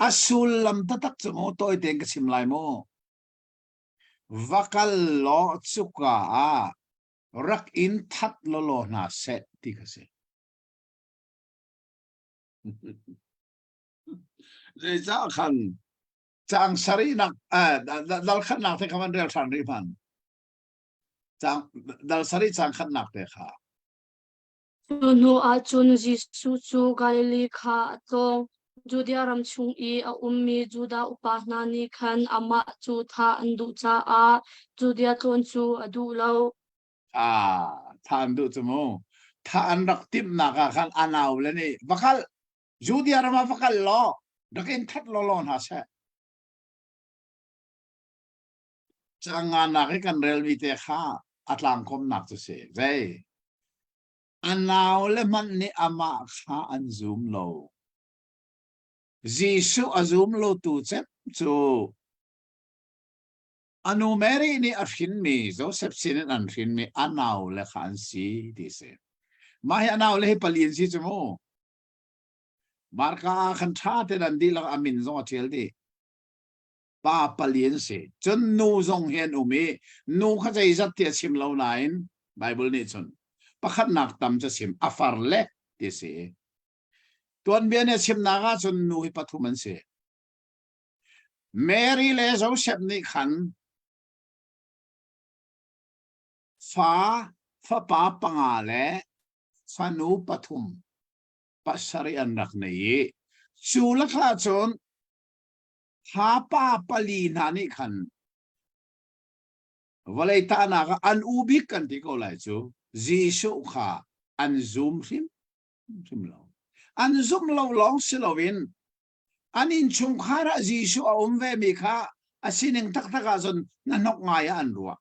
a sullam taktak cu maw tawi tein ka chim lai maw va kal law cuka ah rak in that lawlaw hna seh ti kha si zeicah khan caang sarihnak dal khatnak te kha van rel ṭhan rih hmanh Caang dal sarih caang khatnak te kha. Cu hnu ah cun Jesuh cu Galilee kha a tlawng. Judea ram chung i a ummi Judah upa hna nih khan amah cu thah an duh caah Judea tlawn cu a duh lo. Ah, thah an duh cu mu. Thah an rak timhnak ah khan a naule nih va kal Judea ram ah va kal law rak in that lawlaw hna seh. Canganak i kan relmi te kha a tlangkawmnak cu si. Zei? A naule hmanh nih amah kha an zum lo. Jesuh a zum lotu cem cu a nu Mary nih a hrinmi Joseph sinin an hrinmi a naule kha an si ti si. Mah hi a naule hi pali an si cu mu. Marka ah khan ṭha tein an dihlak a min zong a ṭial dih. Pa pali an si. Cun nu zong hi an um i nu kha zeizat ti a chim lo nain Bible nih cun pakhatnak tam cu chim a far le ti si. Tuanbia nih a chimnak ah cun nu hi pathum an si. Mary le Joseph nih khan fa fapa panga le fanu pathum pasarih an rak nei i cu lakah cun Thla pali hna nih khan vawlei tahnak ah an u bik kan ti ko lai cu Jesuh kha an zum hrimhrim lo. An zumh lo lawng si loin an innchungkhar ah Jesuh a um vemi kha a sining taktak ahcun hnahnok ngai ah an ruah.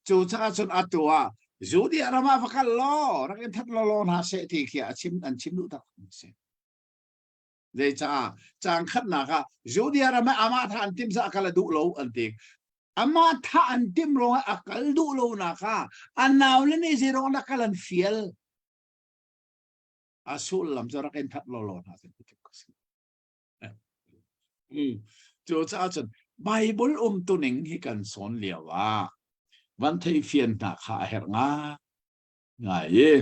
Cucaah cun atu ah Judea ram ah va kal law rak in that lawlaw hna seh ti khi a chim an chim duh tak a si. Zeicah caang khatnak ah Judea ram ah amah thah an timh caah kal a duh lo an ti. Amah thah an timh ruangah a kal duh lonak ah a naule nih zeiruang dah kal an fial? A sullam cu rak in that lawlaw hna seh ti ka si. Cucaah cun Bible umtuning hi kan sawn lio ah van thei fian hna kha a herh ngai ngai i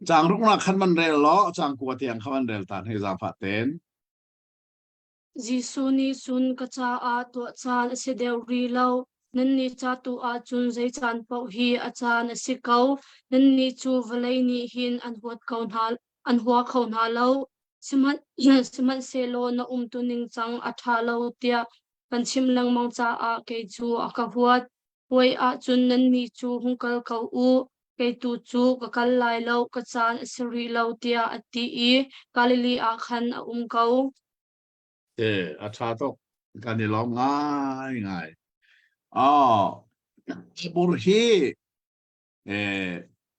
Caang ruknak khan van rel law caang kua tiang kha van rel ta hei zaangfah tein. Jesuh nih cun ka caah tuah caan a si deuh rih lo. Nannih ca tu ah cun zei caan paoh hi a caan a si ko. Nannih cu vawlei nih hin an huat ko hna, an hua kho hna lo. Sihmanh, sihmanhsehlaw na umtu ningcang a ṭha lo tiah kan chimh lengmang caah kei cu a ka huat. Puai ahcun nannih cu hung kal ko u, kei tu cu ka kal lai lo, ka caan a si rih lo, tiah a ti i Galilee ah khan a um ko. E, a ṭha tuk. Kan i lawm ngaingai. Oh, bur hi eh,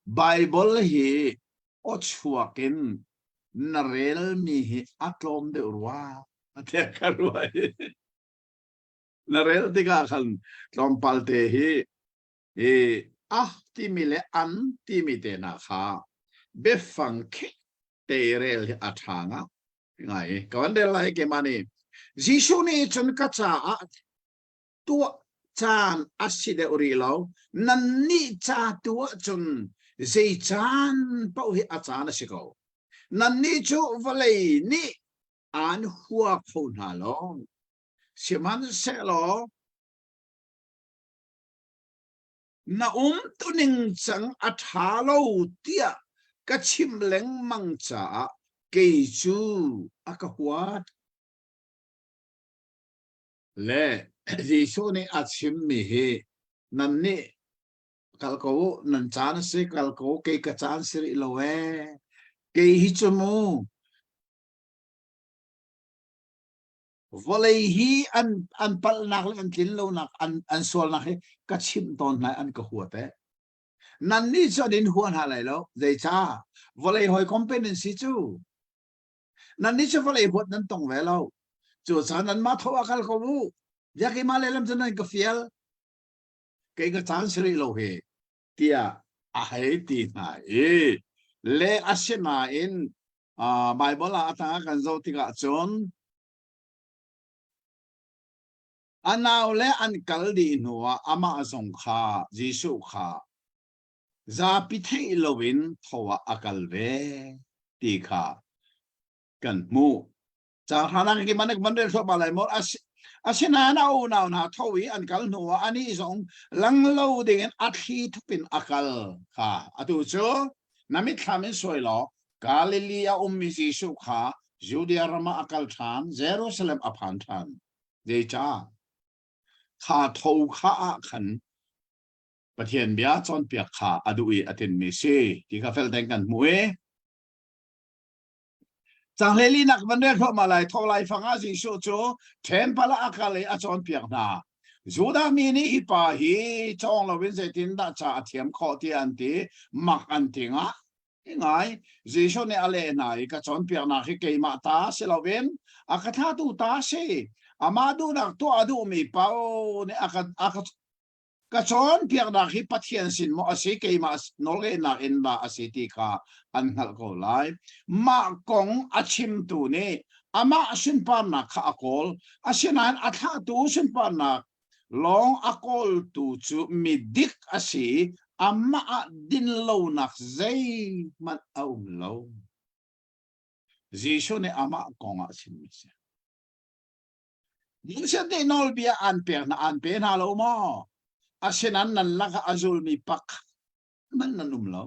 Bible hi aw chuak in na relmi hi a tlawm deuh rua. A tiah ka ruah i. Na rel tikah khan tlawmpal te hi i ah timi le an timi te hna kha biafang khek te i rel hi a ṭha nga ngai. Ka van rel lai keimah nih. Jesuh nih cun ka caah tuah caan a si deuh rih lo. Nannih ca tu ahcun zei caan paoh hi a caan a si ko. Nannih cu vawlei nih aan hua kho hna lo. Sihmanhsehlaw na umtuning cang a ṭha lo tiah ka chimh lengmang caah kei cu a ka huat. Le Jesuh nih a chimmi hi nannih kal ko u, nan caan a si kal ko kei ka caan si rih lo ee. Kei hi cu mu Vawlei hi an an palhnak le an tlinlonak an an sualnak hi ka chimh tawn hna an ka huat eh. Nannih cu an in hua hna lai lo. Zeicah? Vawlei hawikom pe nan si cu. Nannih cu vawlei huat nan tong ve lo. Cucaah nanmah tho ah kal ko u. Biakima lehlam cu nan ka fial. Kei ka caan si rih lo hi. Tiah a hei ti hna i le asinain Baibal ah a tangah kan zoh tikah cun a naule an kal dih hnuah amah zong kha Jesuh kha zapi theih loin tho ah a kal ve ti kha kan hmuh. Caang hranak ki man van rel thluahmah lai maw? Asinain a unau hna tho i an kal hnuah anih zong lang lo dingin a thli thup in a kal kha. Atu cu na mitthlam in suai law Galilee a ummi Jesuh kha Judea ram ah a kal ṭhan, Jerusalem a phan ṭhan. Zeicah? Kha tho kha ah khan Pathian bia cawnpiak kha a duh i a tinhmi si ti kha fel tein kan hmuh i Caang nak van rel thluahmah lai tho lai fang ah Jesuh cu ṭhenpal ah a kal i a cawnpiak hna. Judah mi nih hi pa hi cawng loin zeitindah ca a thiam khawh tiah an ti, mak an ti ngai ngai. Jesuh nih a leh hna i ka cawnpiaknak hi keimah ta si loin a ka thlahtu ta a si. Amah duhnak tuah a duhmi paoh nih a ka, a ka Ka cawnpiaknak hi Pathian sin maw a si keimah nawlngeihnak in dah a si ti kha an hngalh ko lai. Mah kong a chimtu nih amah sunparnak kha a kawl, asinain a thlahtu sunparnak lawng a kawltu cu midik a si, amah ah dinlonak zeihmanh a um lo. Jesuh nih amah kong ah a chimmi a si. Moses nih nawlbia aan pek hna aan pe hna lo maw? Asinain nan lakah a zulmi pakhat hmanh nan um lo.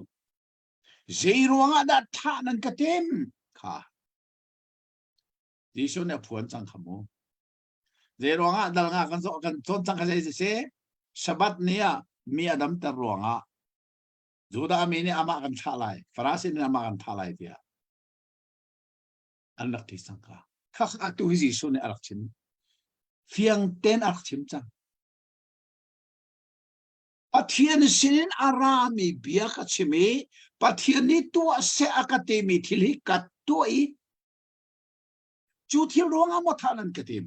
Zei ruangah dah thah nan ka tim? Kha. Jesuh nih a phuan cang kha mu. Zei ruangah dal nga kan zawh kan cawn cang kha zei si? Sabbath ni ah mi a damter ruangah Judah mi nih amah kan thah lai, Farasi nih amah kan thah lai tiah an rak ti cang ka. Kha atu hi Jesuh nih a rak chim. Fiang ten a rak chim cang. Pathian sinin a rami bia ka chim i Pathian nih tuah seh a ka timi thil hi ka tuah i cu thil ruangah maw thah nan ka tim?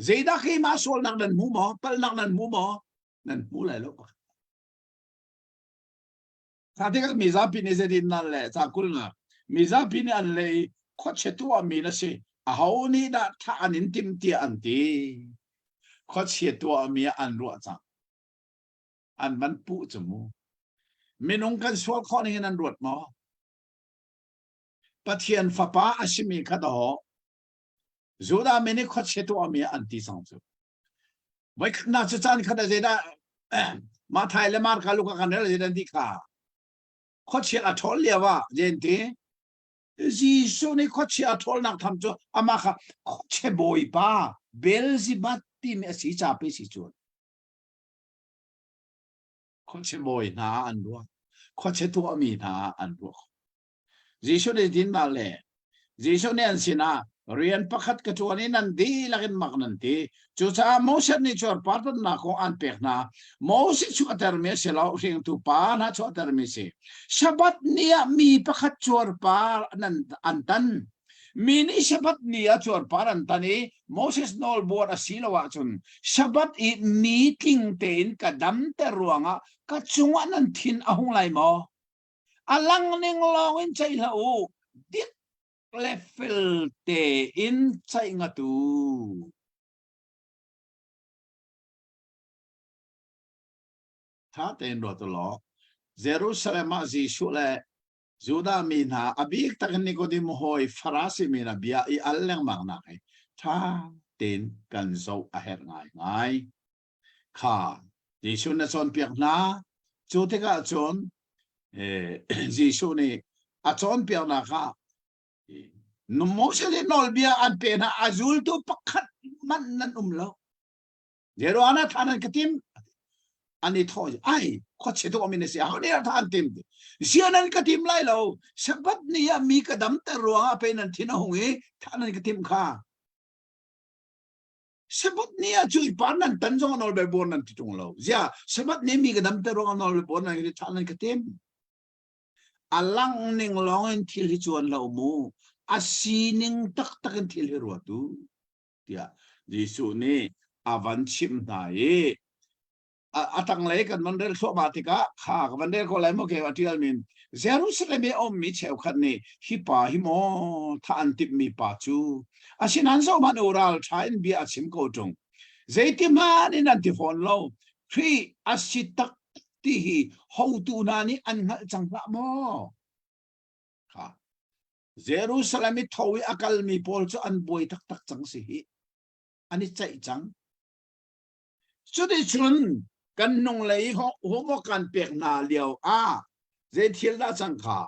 Zeidah keimah sualnak nan hmu maw? Palhnak nan hmu maw? Nan hmu lai lo. Kha tikah mizapi nih zeitin nan leh? Ca kulnak. Mizapi nih an leh i khuachia tuahmi na si. Aho nih dah thah an in tim tiah an ti. Khuachia tuahmi ah an ruah cang. An van puh cu mu. Minung kan sual khawh ning in an ruat maw? Pathian fapa a simi kha dawh Judah mi nih khuachia tuahmi ah an ti cang cu. Voikhatnak cu caan khat ah zeidah Mathai le Marka Luka kan rel zeidah an ti kha khuachia a ṭhawl lio ah zei ti Jesuh nih khuachia a ṭhawlnak tham cu amah kha khuachia bawipa Beelzebub timi a si ca pe si cun khuachia bawi hna an ruah khuachia tuahmi hna an ruah Jesuh nih dinnak le Jesuh nih an sinah rian pakhat ka ṭuan i nan dihlak in mak nan ti. Cucaah Moses nih cuarpartannak kong an pek hna. Moses chuahtermi a si lo, hringtu pa hna chuahtermi a si. Sabbath ni ah mi pakhat cuarpar nan an tan. Mi nih Sabbath ni ah cuarpar an tan i Moses nawlbuar a si lo ahcun Sabbath i ni tling tein ka damter ruangah ka cungah nan thin a hung lai maw? A lang ning lawng in ceih hlah u, dik le fel tein ceih ngat u. Tha tein ruat u law, Jerusalem ah Jesuh le Judah mi hna a bik takin Nikodem hawi Farasi mi hna bia i al lengmang nak hi tha tein kan zoh a herh ngaingai. Kha Jesuh na cawnpiak hna. Cu tikah cun Jesuh nih a cawnpiaknak ah Moses nih nawlbia an pe hna a zultu pakhat hmanh nan um lo. Zeruah na tha nan ka tim? An i thawh i ai khuachia tu amin a si aho nih tha an tim zia nan ka tim lai lo Sabbath ni ah mi ka damter ruangah pei nan thin a hung i tha nan ka tim kha Sabbath ni ah cu par nan tan zong nawl bel buar nan ti tung lo. Zia Sabbath ni mi ka dam te ruang nawl bel buar nan ti tha nan ka tim. A lang ning lawng in thil hi chuan lo mu. A sining taktak in thil hi ruatu. Tiah Jesuh nih a van chimh hna i a tanglei kan van rel thluahmah tikah kha ka van rel ko lai maw ke a tial min Jerusalem i a ummi cheukhat nih hi pa hi maw thah an timhmi pa cu asinain zohhmanh u ral ṭha in bia a chim ko ṭung zeiti hmanh in an ti fawn lo Khrih a si tak ti hi hotu hna nih an hngalh cang hlah maw kha Jerusalem i tho i a kalmi pawl cu an buai taktak cang si hi an i ceih cang Cuticun kan hnunglei homework kan pek hna lio ah zei thil dah cang kha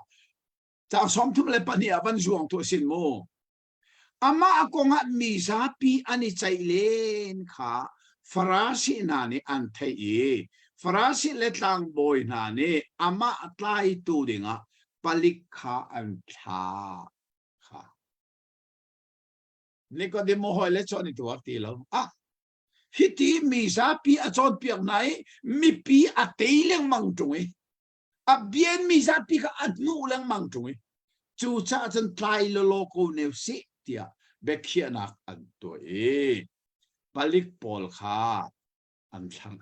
caang 32 ah van zuang tu sin mu. Amah kongah mi zapi an i ceih len kha Farasi hna nih an theih i Farasi le tlangbawi hna nih amah tlaitu dingah palik kha an thlah kha. Nikodemo hawi le cu an i tuar ti lo. Ah, hiti mi zapi a cawnpiak hna i mipi a tei lengmang ṭung i a bian mi zapi kha a hnuh lengmang ṭung i cucaah cun tlai lawlaw ko ne sih tiah biakhiahnak an tuah i palik pawl kha an thlang.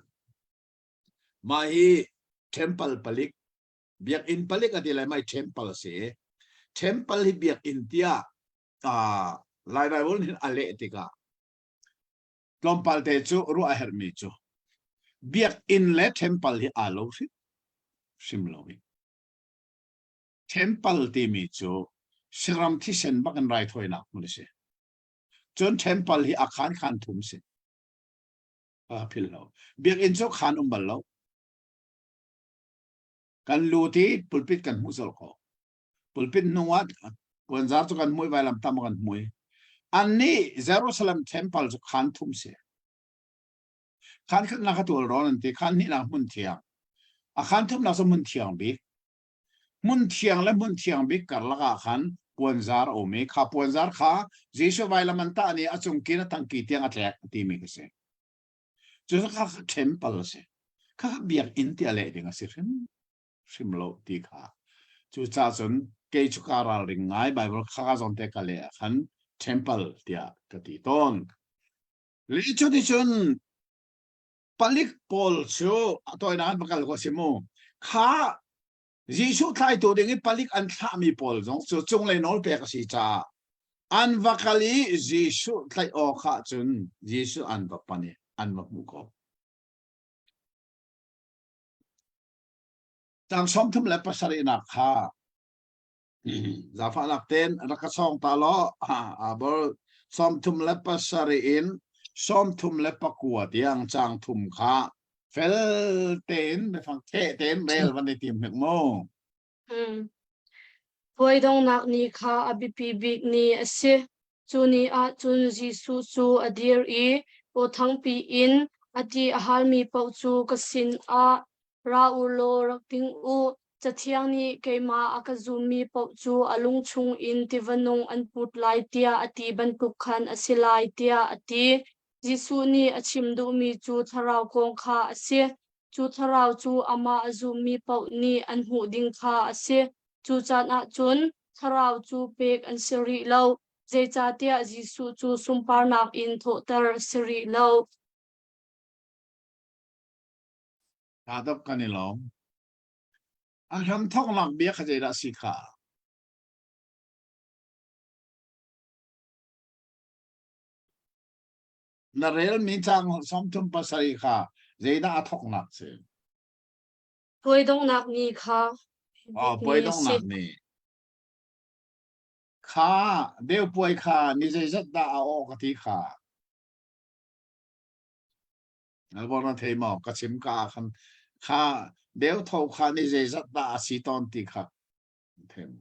Mah hi temple palik biakinn palik a ti lai mai temple a si. Temple hi biakinn tiah Lai Bible nih a leh tikah tlawmpal te cu ruah a herhmi cu biakinn le temple hi aa lo hrim hrim lo i temple timi cu saram thisen bak in raithawinak hmun a si. Cun temple hi a khan khan thum si. A phil lo. Biakinn cu khan um bal lo. Kan lut i pulpit kan hmuh colh ko. Pulpit hnung ah puanzar cu kan mui vailam tam kan mui. Annih Jerusalem temple cu khan thum si. Khan khatnak a tual rawn an ti, khan hnihnak hmun thiang. A khan thumnak cu hmun thiang bik. Hmun thiang le hmun thiang bik karlak ah khan puanzar a um i kha puanzar kha Jesuh vailam an tah ni a cung kin a tangki tiang a tlek timi ka si. Cu kha temple a si. Kha biakinn ti a leh ding a si hrim. hrim lo ti kha. Cucaah cun Kei cu kaa ralring ngai Bible kha ka zawn te ka leh ah khan temple tiah ka ti tawn. Le cuticun palik pawl cu a tawinak an va kal ko si mu. Kha Jesuh thlaitu ding i palik an thlahmi pawl zong cu cunglei nawl pek a si caah an va kal i Jesuh tlaih awk ah cun Jesuh an va pan i an va hmuh ko. Tang 37 nak kha zafahnak ten rak ka sawng ta law abol 37 in 39 tiang cang thum kha fel tein biafang theh tein rel van i tim hnik mu. Hmm. Puai donghnak ni kha a biapi bik ni a si. Cu ni ah cun Jesuh cu a dir i aw thangpi in a ti a halmi paoh cu ka sinah ra u law rak ding u. Cathiang nih keimah a ka zummi paoh cu a lung chungin tiva nung an put lai tiah a ti bantuk khan a si lai tiah a ti. Jesuh nih a chim duhmi cu thlarau kong kha a si. Cu thlarau cu amah a zummi paoh nih an hmuh ding kha a si. Cu caan ah cun thlarau cu pek an si rih lo, zeicahtiah Jesuh cu sunparnak in thawhter a si rih lo. Kaa kan i lawm. A hramthawknak bia kha zeidah a si kha? Na relmi caang 37 kha zeidah a thawknak si? Puai donghnak ni kha. Oh, puai donghnak ni. Kha deu puai kha ni zeizat dah a aw ka ti kha. Nalbor na thei maw ka chim ka khan kha deu tho kha ni zeizat dah a si tawn ti kha them.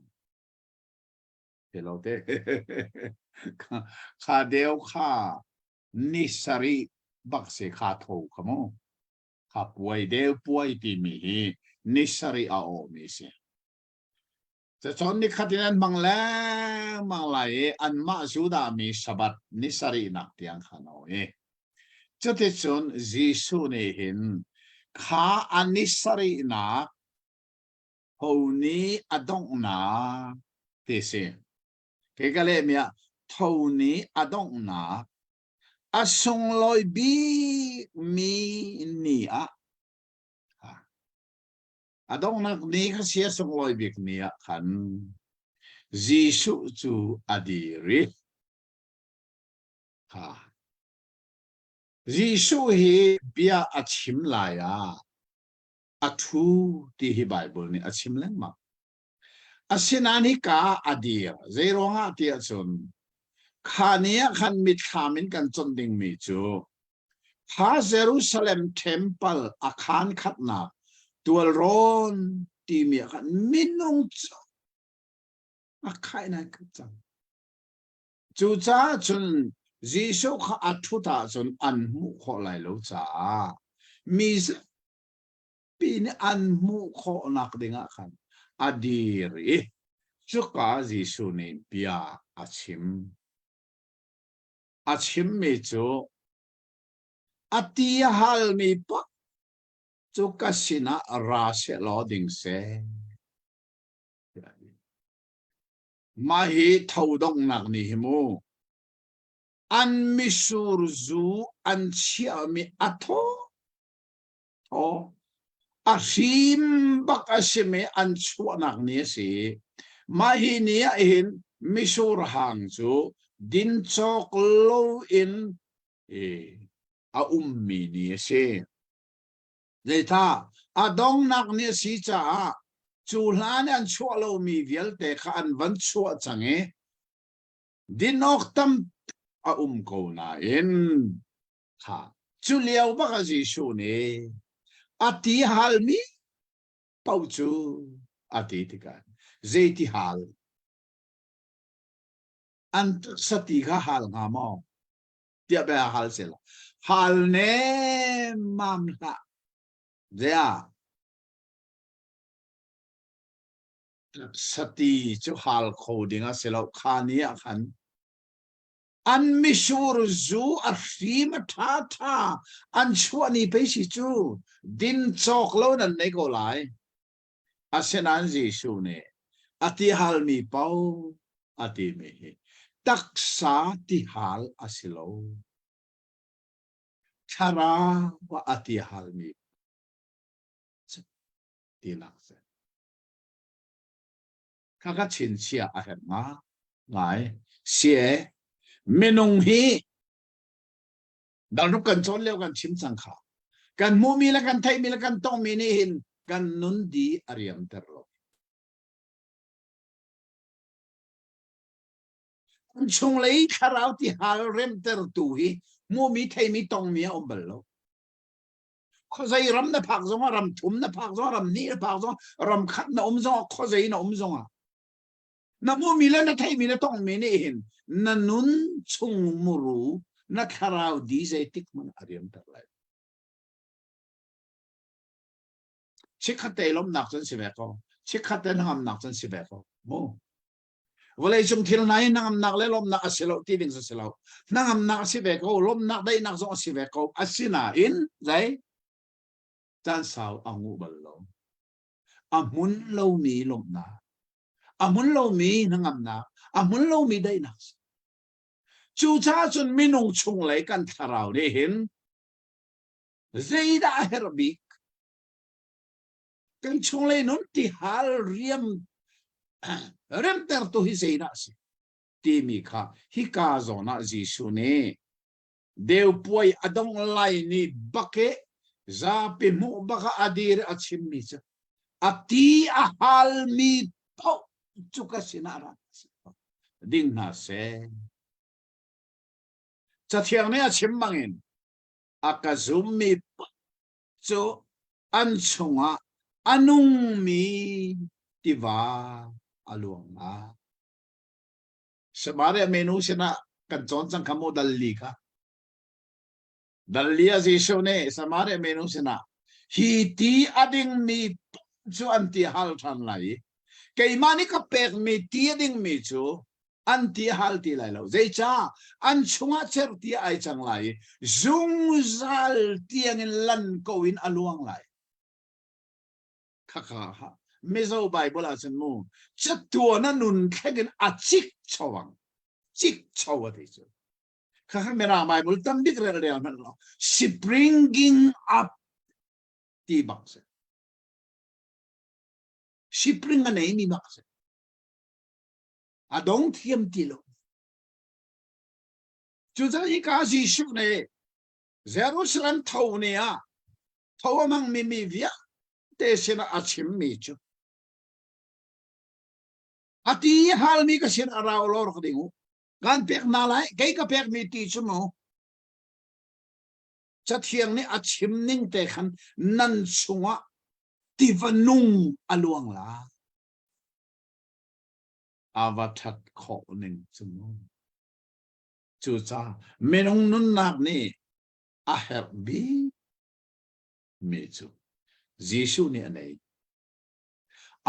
Thei lo te. Kha deu kha ni sarih bak se kha tho kha mu. Kha puai deu puai timi hi ni sarih a awmi si. Cacun nikhat in an hmang lengmang lai i anmah Judah mi Sabbath ni sarihnak tiang khan a i. Cuticun Jesuh nih hin kha a ni sarihnak ho ni a donghnak ti si. Kei ka lehmi ah tho ni a donghnak a sunglawi bikmi ni ah a donghnak ni kha si a sunglawi bik ni ah khan Jesuh cu a dir i ha Jesuh hi bia a chim lai ah a ṭhu ti hi Baibal nih a chim lengmang. Asinain hika ah a dir. Zeiruangah tiah cun kha ni ah khan mitthlam in kan conh dingmi cu kha Jerusalem temple a khaan khatnak tualrawn timi ah khan minung cu a khai nai khat cang. Cucaah cun Jesuh kha a ṭhut ahcun an hmuh khawh lai lo caah mi zapi nih an hmuh khawhnak dingah khan a dir i cuka Jesuh nih bia a chim. A chimmi cu a ti a halmi paoh cu ka sinah ra sehlaw ding seh. Mah hi tho donghnak ni hi mu. An misur zu an chiahmi a thaw thaw a hrim bak a simi an chuahnak ni a si. Mah hi ni ah hin misur hang cu din cawk lo in a ummi ni a si. Zeitah a donghnak ni a si caah cu hlan i an chuah lomi vialte kha an van chuah cang i din awk tam a um ko nain kha cu lio bak ah Jesuh nih a ti halmi paoh cu a ti tikah zeiti hal an taksa ti kha hal hnga maw tiah bia hal sela hal nemmam hlah zea sati cu hal kho ding a si lo kha ni ah khan an misur zu a hrim a tha tha an chuah ni pei si cu din cawk lo nan nei ko lai asinain Jesuh nih. A ti halmi paoh a timi hi taksa tihal a si lo. Thlarau a ti halmi tinak si. Kha ka chinchiah a herh nga ngai. Sie minung hi dalruk kan cawn lio kan chim cang kha. Kan hmuhmi le kan theihmi le kan tongmi nih hin kan nun di a riamter lo. Kan chunglei thlarau ti hal remtertu hi hmuhmi theimi tongmi a um bal lo. Khuazei ram na phak zongah ram thum na phak zongah ram hnih na phak zongah ram khat na um zongah khuazei na um zongah na hmuhmi le na theihmi na tongmi nih hin na nun chung muru na thlarau di zeitik hmanh a riamter lai. Chikkhat te lawmhnak cun si ve ko. Chikkhat te hnangamnak cun si ve ko. Mu. Vawleicung thil hna hi hnangamnak le lawmhnak a si lo ti ding si lo. Hnangamnak a si ve ko, lawmhnak daihnak zong a si ve ko. Asinain zei caan sau a nguh bal lo. A hmun lomi lawmhnak, a hmun lomi hnangamnak, a hmun lomi daihnak. Cucaah cun minung chunglei kan thlarau nih hin zeidah a herh bik? Kan chunglei nun tihal riam remtertu hi zeidah a si timi kha hika zawn ah Jesuh nih deu puai a dong lai ni bak i zapi hmuh bak ah a dir a chimmi cu a ti a halmi paoh cu ka sinah ra ding hna seh. Cathiang nih a chim bangin a ka zummi cu an chungah a nungmi tiva a luang lai. Samaria minu sinah kan cawn cang kha mu dalli kha. Dalli a Jesuh nih Samaria minu sinah hi ti a dingmi cu an ti hal ṭhan lai i keimah nih ka pekmi ti a dingmi cu an ti hal ti lai lo. Zeicah an chungah cerhti ai cang lai i zungzal tiangin lan ko in a luang lai. Khakha Mizo Bible ah cun mu catuan a nun thleng in a cik chawang cik cho a ti cu. Khakha Mirang Bible tambik rel rel hmanh lo springing up ti bak si. Spring a nei mi bak si. A dong thiam ti lo. Cucaah hika Jesuh nih Jerusalem tho ni ah tho a hmangmi mi vialte sinah a chimmi cu a ti halmi ka sin a rau lo rak ding u kan pek hna lai kei ka pekmi ti cu mu cathiang nih a chim ning te khan nan chungah tiva nung a luang lai A va ṭhat khawh ning cu mu. Cucaah minung nunnak nih a herh bik mi cu Jesuh nih a nei.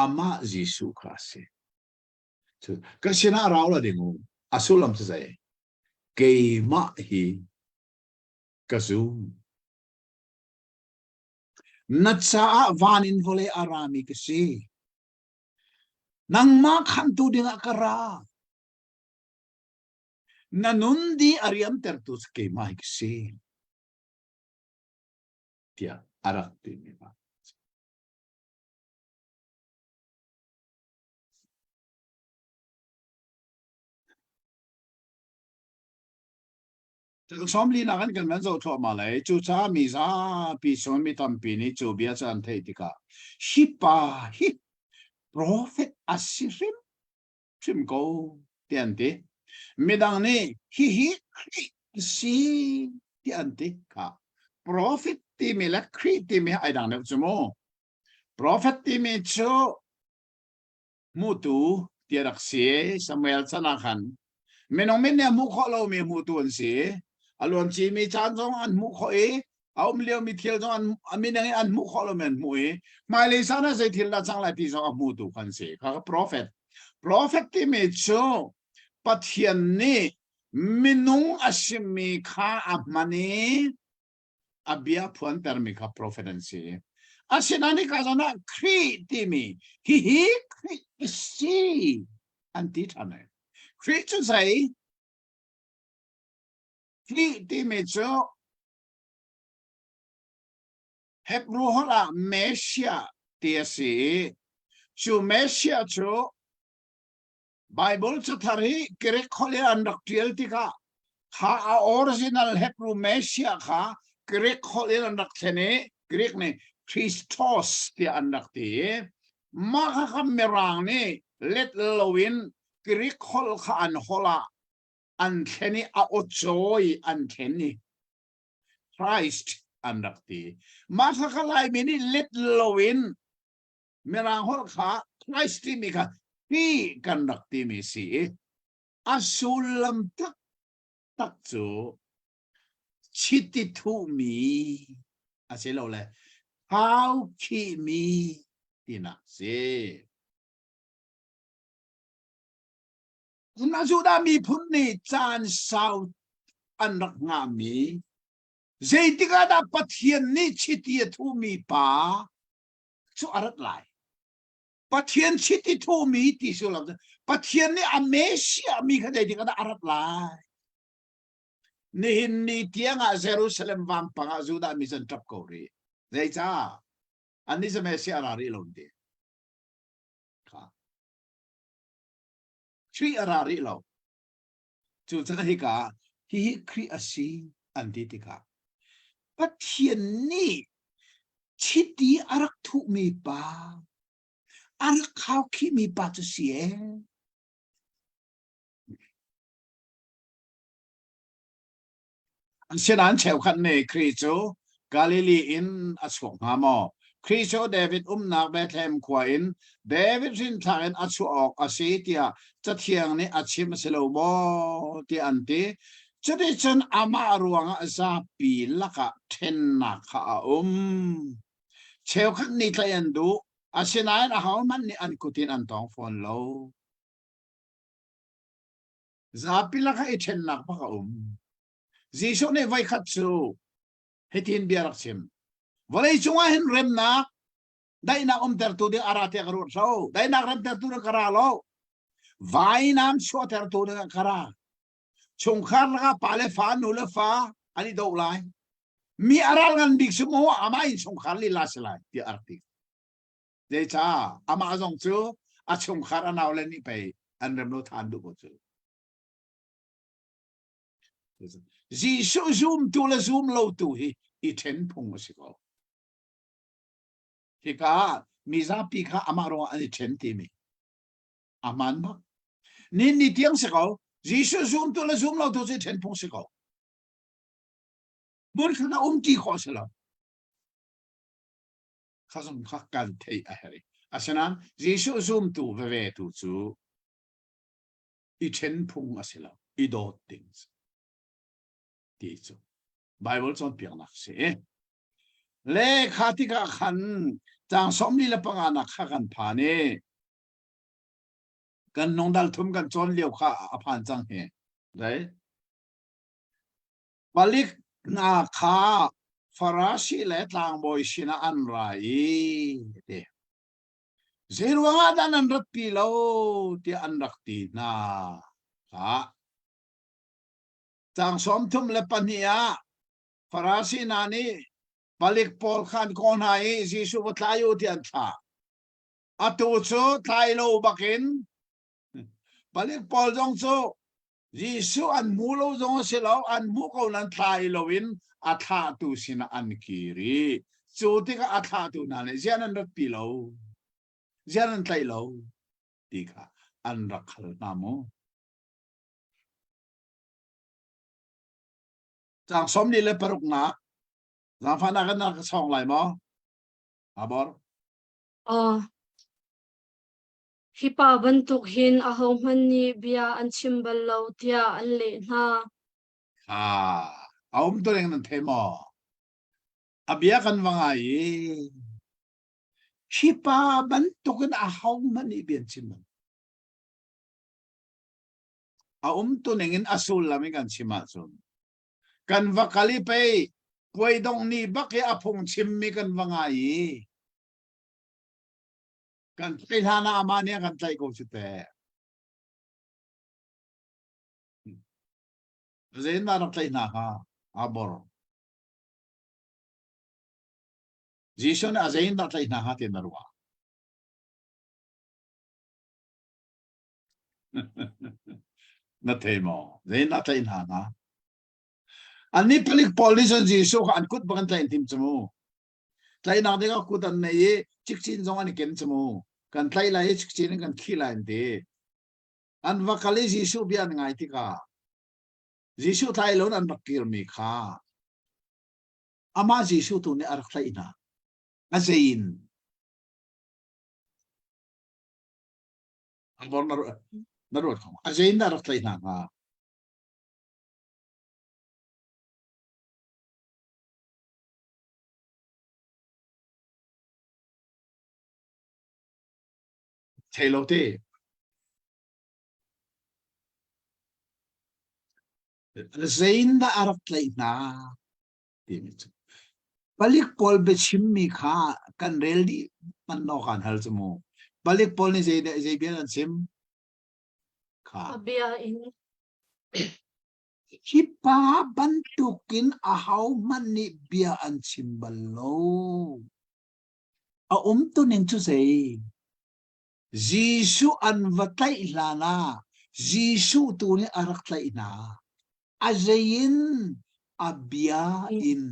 Amah Jesuh kha a si. Cu ka sinah rau la ding u. A sullam cu zei? Keimah hi ka zum. Na caah van in vawlei a rami ka si. Nangmah khamtu dingah ka ra. Na nun di a riamtertu cu keimah hi ka si. Tiah a rak timi pa. Sawmli nak an kan van zoh thluahmah lai. Cucaah mi zapi chung mi tampi nih cu bia cu an theih tikah hi pa hi profet a si hrimhrim ko ti an ti. Midang nih hihi Khrih a si ti an ti kha. Profet timi le Khrih timi ai dang deuh cu mu. Profet timi cu hmutu ti a rak si Samuel chan ah khan minung min nih a hmuh khawh lomi hmutu an si a luancimi caan zong an hmuh khawh i a um liomi thil zong an a minung in an hmuh khawh lomi an hmuh i hmailei caan ah zei thil dah cang lai ti zong a hmutu kan si kha prophet prophet timi cu Pathian nih minung a simi kha a hman i a bia phuantermi kha prophet an si. Asinain hika zawn ah Khrih timi hihi Khrih a si an ti ṭhan ai. Khrih cu zei? Khrih timi cu Hebrew holh ah Messiah ti a si i cu Messiah cu Bible cathar hi Greek holh in an rak ṭial tikah kha a original Hebrew Messiah kha Greek holh in an rak thlen i Greek nih Christos tiah an rak ti i mah kha kha Mirang nih let loin Greek holh kha an holh ah an thlen i a aw-cawi an thlen i Christ an rak ti. Mah kha kha Laimi nih let loin Mirang holh kha Christ timi kha ti kan rak timi si i a sullam taktak cu chiti thuhmi asilole khaukhihmi tinak si. Judah miphun nih caan sau an rak ngahmi zeitik ah dah Pathian nih chiti a thuhmi pa cu a rat lai. Pathian chiti thumi ti sullam cu Pathian nih a Messiah mi kha zeitik ah dah a rat lai. Nihin ni tiang ah Jerusalem vampang ah Judah mi can ṭap ko rih. Zeicah? Annih cu Messiah a ra rih lo ti. Kha. Khrih a ra rih lo. Cucaah hika hihi Khrih a si an ti tikah Pathian nih chiti a rak thuhmi pa, a rak khaukhihmi pa cu si ee. Asinain cheukhat nih Khrih cu Galilee in a chuak hnga maw? Khrih cu David umnak Bethlehem khua in David hrinthlak in a chuah awk a si tiah Cathiang nih a chim a si lo maw? tiah an ti. Cuticun amah ruangah zapi lakah ṭhennak kha a um. Cheukhat nih tlaih an duh, asinain ahohmanh nih an kut in an tawng fawn lo. Zapi lakah i ṭhennak bak a um. Jesuh nih voikhat cu hitin bia rak chim. Vawlei cungah hin remnak, daihnak umtertu ding a ra tiah ka ruat lo. Daihnak remtertu ding ka ra lo. Vainam chuahtertu ding ka ra. Chungkhar lakah pa le fa, nu le fa an i doh lai. Mi a ral ngan bik cu maw amah in chungkhar lila si lai tiah a rak ti. Zeicah amah zong cu a chungkhar a naule nih pei an rem lo than duh ko cu. Jesuh zumtu le zum lotu hi i ṭhen phung a si ko. Hika ah mizapi kha amah ruangah an i ṭhen timi a hmaan bak. Ni ni tiang si ko. Jesuh zumtu le zum lotu cu i ṭhen phung si ko. Hmun khat ah um ti khawh si lo. Kha zong kha kan theih a herh. Asinain Jesuh zumtu veve tu cu i ṭhen phung a si lo, i dawt ding ti cu Bible cawnpiaknak si. Le kha tikah khan caang 45 nak kha kan phan i kan nung dal thum kan cawn lio kha a phan cang hi. Right? Palik hna kha Farasi le tlangbawi sinah an ra i ti. Zeiruang ah dah nan ratpi lo tiah an rak ti hna. Khah. Caang 32 ah Farasi hna nih palik pawl kha an kawh hna i Jesuh va tlai u tiah an thlah. Atu cu tlai lo bakin palik pawl zong cu Jesuh an hmu lo zong a si lo, an hmuh ko nan thlai loin a thlahtu sinah an kir i cu tikah a thlahtu hna nih ziah nan ratpi lo, ziah nan tlaih lo ti kha an rak hal hna mu. Caang 46 nak zaangfahnak in na ka sawng lai maw? Abor. Aw. Hi pa bantuk hin ahohmanh nih bia an chim bal lo, tiah an leh hna. Ah, a um tu ning nan thei maw? A bia kan va ngai i hi pa bantukin ahohmanh nih bia an chim bal. A um tu ning in a sullam in kan chim ahcun kan va kal i pei puai dongh ni bak i a phung chimmi kan va ngai i. Kan tlaih hlan ah amah nih a kan tlaih ko cu teh. Zeitindah rak tlaih hna hnga? Aa bor. Jesuh nih a zeitindah tlaih hna hnga ti na ruah? Na thei maw? Zeitindah tlaih hna hnga? Annih palik pawl nih cun Jesuh kha an kut bak an tlaih tim cu mu. Tlaihnak ding ah kut an nei i cikcin zong an i ken cu mu. Kan tlaih lai i cikcin in kan khih lai an ti. An va kal i Jesuh bia an ngai tikah Jesuh tlai lo in an rak kirmi kha amah Jesuh tu nih a rak tlaih hna. A zei in? Na ruat kho. A zei in dah rak tlaih hna hnga? Thei lo te. Zeindah a rak tlaih hna timi cu. Palik pawl biachimmi kha kan rel dih man naw kan hal cu mu. Palik pawl nih zei zei bia an chim? Kha. A bia in. Hi pa bantukin ahohmanh nih bia an chim bal lo. A umtuning cu zei? Jesuh an va tlaih hlan ah Jesuh tu nih a rak tlaih hna. A zei in? A bia in.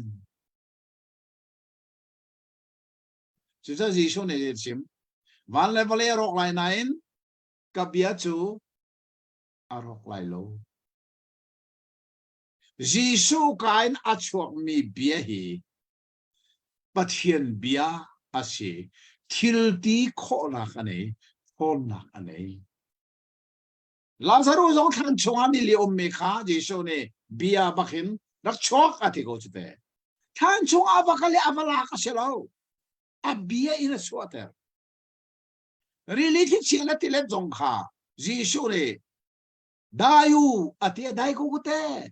Cucaah Jesuh nih a chim, Van le vawlei a rawk lai nain ka bia cu a rawk lai lo. Jesuh ka in a chuakmi bia hi Pathian bia a si. Thil ti khawhnak a nei, ṭhawnnak a nei. Lazarus zong thlan chungah nili ummi kha Jesuh nih bia bakin rak chuak a ti ko cu te. Thlan chungah va kal i a va lak a si lo. A bia in a chuahter. Rili thlichia le tilet zong kha Jesuh nih dai u a ti a dai ko ku te.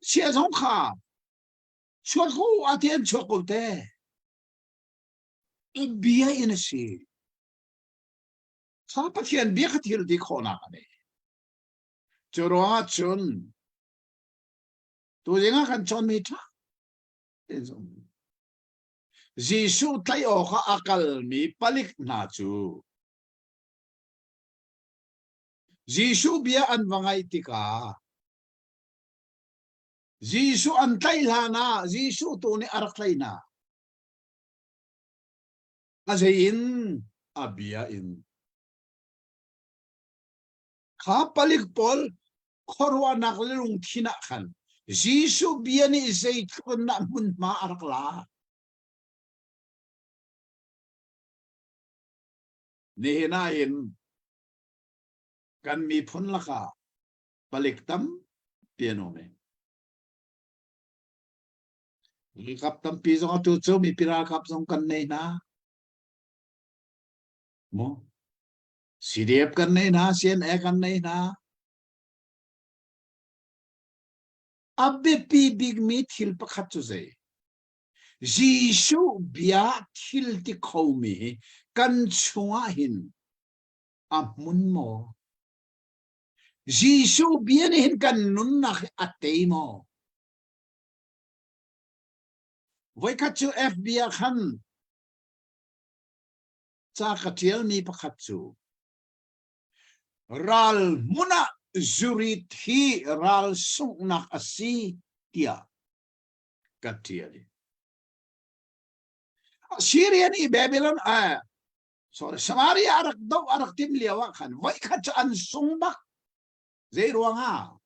Chia zong kha chuak ko a ti an chuak ko te. I bia in a si. Kha Pathian bia kha thil ti khawhnak a nei. Cu ruangah cun tu ding ah kan cawnmi ṭha tein zong Jesuh tlaih awkah a kalmi palik hna cu Jesuh bia an va ngaih tikah Jesuh an tlaih hlan ah Jesuh tu nih a rak tlaih hna. A zei in? A bia in. Kha palik pawl khuaruahnak le lungthin ah khan Jesuh bia nih zeitluk in dah hmunhma a rak lak. Nihin ah hin kan miphun lakah palik tampi an um i ralkap tampi zong atu cu mipi ralkap zong kan nei hna. Mu CDF kan nei hna, CNA kan nei hna. A biapi bikmi thil pakhat cu zei? Jesuh bia thil ti khomi hi kan chungah hin a hmun maw? Jesuh bia nih hin kan nunnak hi a tei maw? Voikhat cu FB ah khan ca ka ṭialmi pakhat cu ral hmun ah zurit hi ral sunghnak a si tiah ka ṭial. Assyria nih Babylon eh, sorry Samaria a rak doh a rak tim lio ah khan voikhat cu an sung bak. Zei ruangah?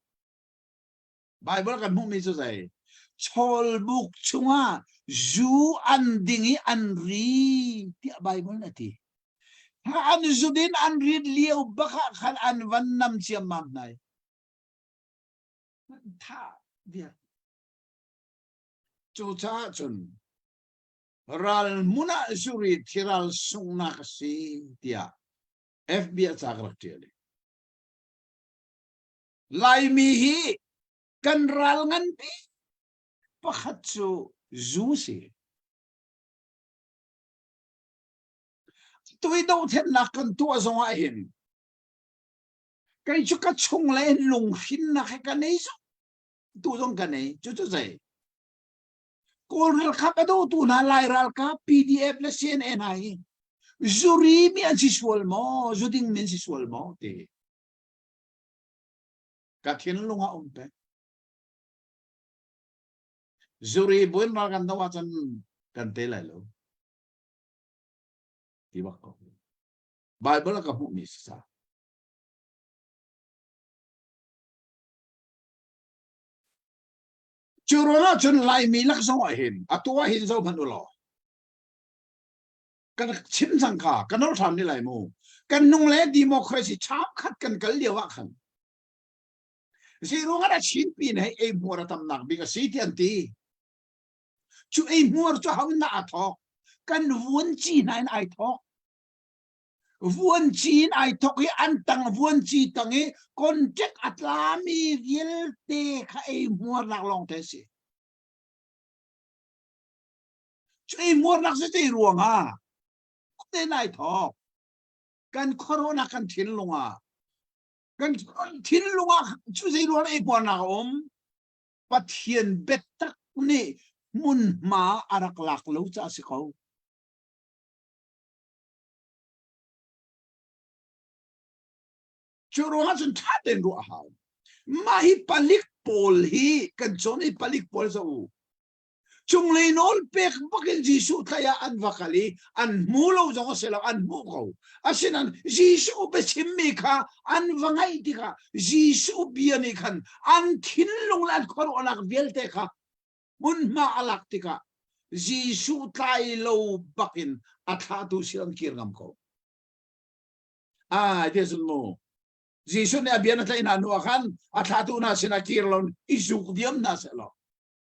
Bible kan hmuhmi cu zei? Chawlbuk chungah zu an ding i an ri tiah Bible a ti. An zudin an rit lio bak ah khan an van nam ciammam hna. Tha vial. Cucaah cun ral hmun ah zuri thiral sunghnak a si tiah FB ah ca ka rak ṭial. Laimi hi kan ral nganpi pakhat cu zu si. Tui dohthlennak kan tuah zong ah hin kei cu ka chung le in lunghrinnak he ka nei zong tu zong ka nei cu cu zei Kawl ralkap a dotu hna Lai ralkap PDF le CNA hna hi zuri mi an si sual maw zuding mi an si sual maw ti ka thinlung ah um peng zuri buin ral kan do ahcun kan te lai lo ti bak ko Bible a ka hmuhmi si sa Cu ruang ah cun Laimi lak zong ah hin atu ah hin zoh hmanh u law kan chim cang kha kan nol hram ni lai mu kan nung le democracy cham khat kan kal lio ah khan Zeiruang ah dah Chinpi nih ei hmuar a tamnak bik a si ti an ti. Cu ei hmuar cu ho in dah aa thawk? Kan vuanci hna in ai thawk. Vuanci in ai thawk i an tang vuanci tang i contract a tlami vialte kha ei hmuarnak lawng te si. Cu ei hmuarnak si te ruangah khuate ai thawk. Kan khuaruahnak kan thinlung ah kan thinlung ah cu zei ruang ei puarnak a um Pathian biatak nih hmunhma a rak lak lo caah si ko cu ruangah cun ṭha tein ruah a hau mah hi palik pawl hi kan cawn i palik pawl zo Cunglei nawl pek bakin Jesuh tlaih ah an va kal i an hmu lo zong a si lo, an hmuh ko. Asinain Jesuh biachimmi kha an va ngaih tikah Jesuh bia nih khan an thinlung le an khuaruahnak vialte kha hmunhma a lak tikah Jesuh tlai lo bakin a thlahtu sin an kir ngam ko. Ai, ti cun mu. Jesuh nih a bia na tlaih hna hnu ah khan a thlahtu hna sinah kir lo i zuk diam hna seh law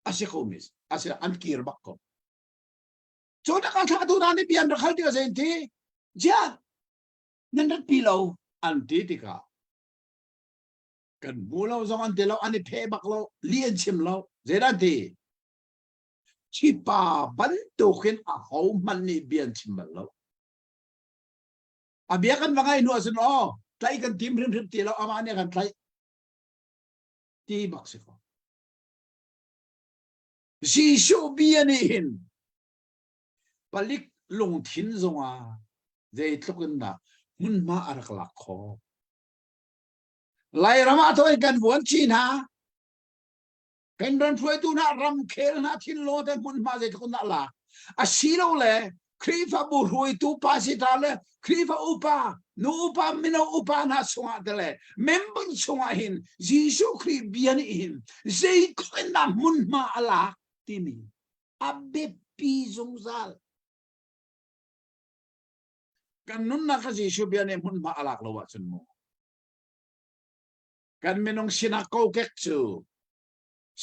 a si ko mi a si an kir bak ko cu tak a thlatu hna nih bia an rak hal tikah zei an ti jia nan rat pi lo an ti tikah kan hmu lo zong an ti lo an i phe bak lo li an chim lo zeidah an ti khi pa bantukin a ho hmanh nih bia an chim bal lo a bia kan va ngai hnu ahcun aw tlaih kan tim hrimhrim ti lo amah nih a kan tlaih ti bak si ko Jesuh bia nih hin palik lungthin zongah zeitluk in dah hmunhma a rak lak khawh. Lairam ah toin kan vuanci hna, kan ram hruaitu hna, ramkhel hna thinlung te hmunhma zeitluk in dah lak. Asilole Khrihfabu hruaitu pastor le Khrihfa upa, nu upa, mino upa hna chungah te le member chungah hin Jesuh Khrih bia nih hin zeitluk in dah hmunhma a lak timi a biapi zungzal. Kan nunnak kha Jesuh bia nih hmunhma a lak lo ahcun mu kan minung sinak kokek cu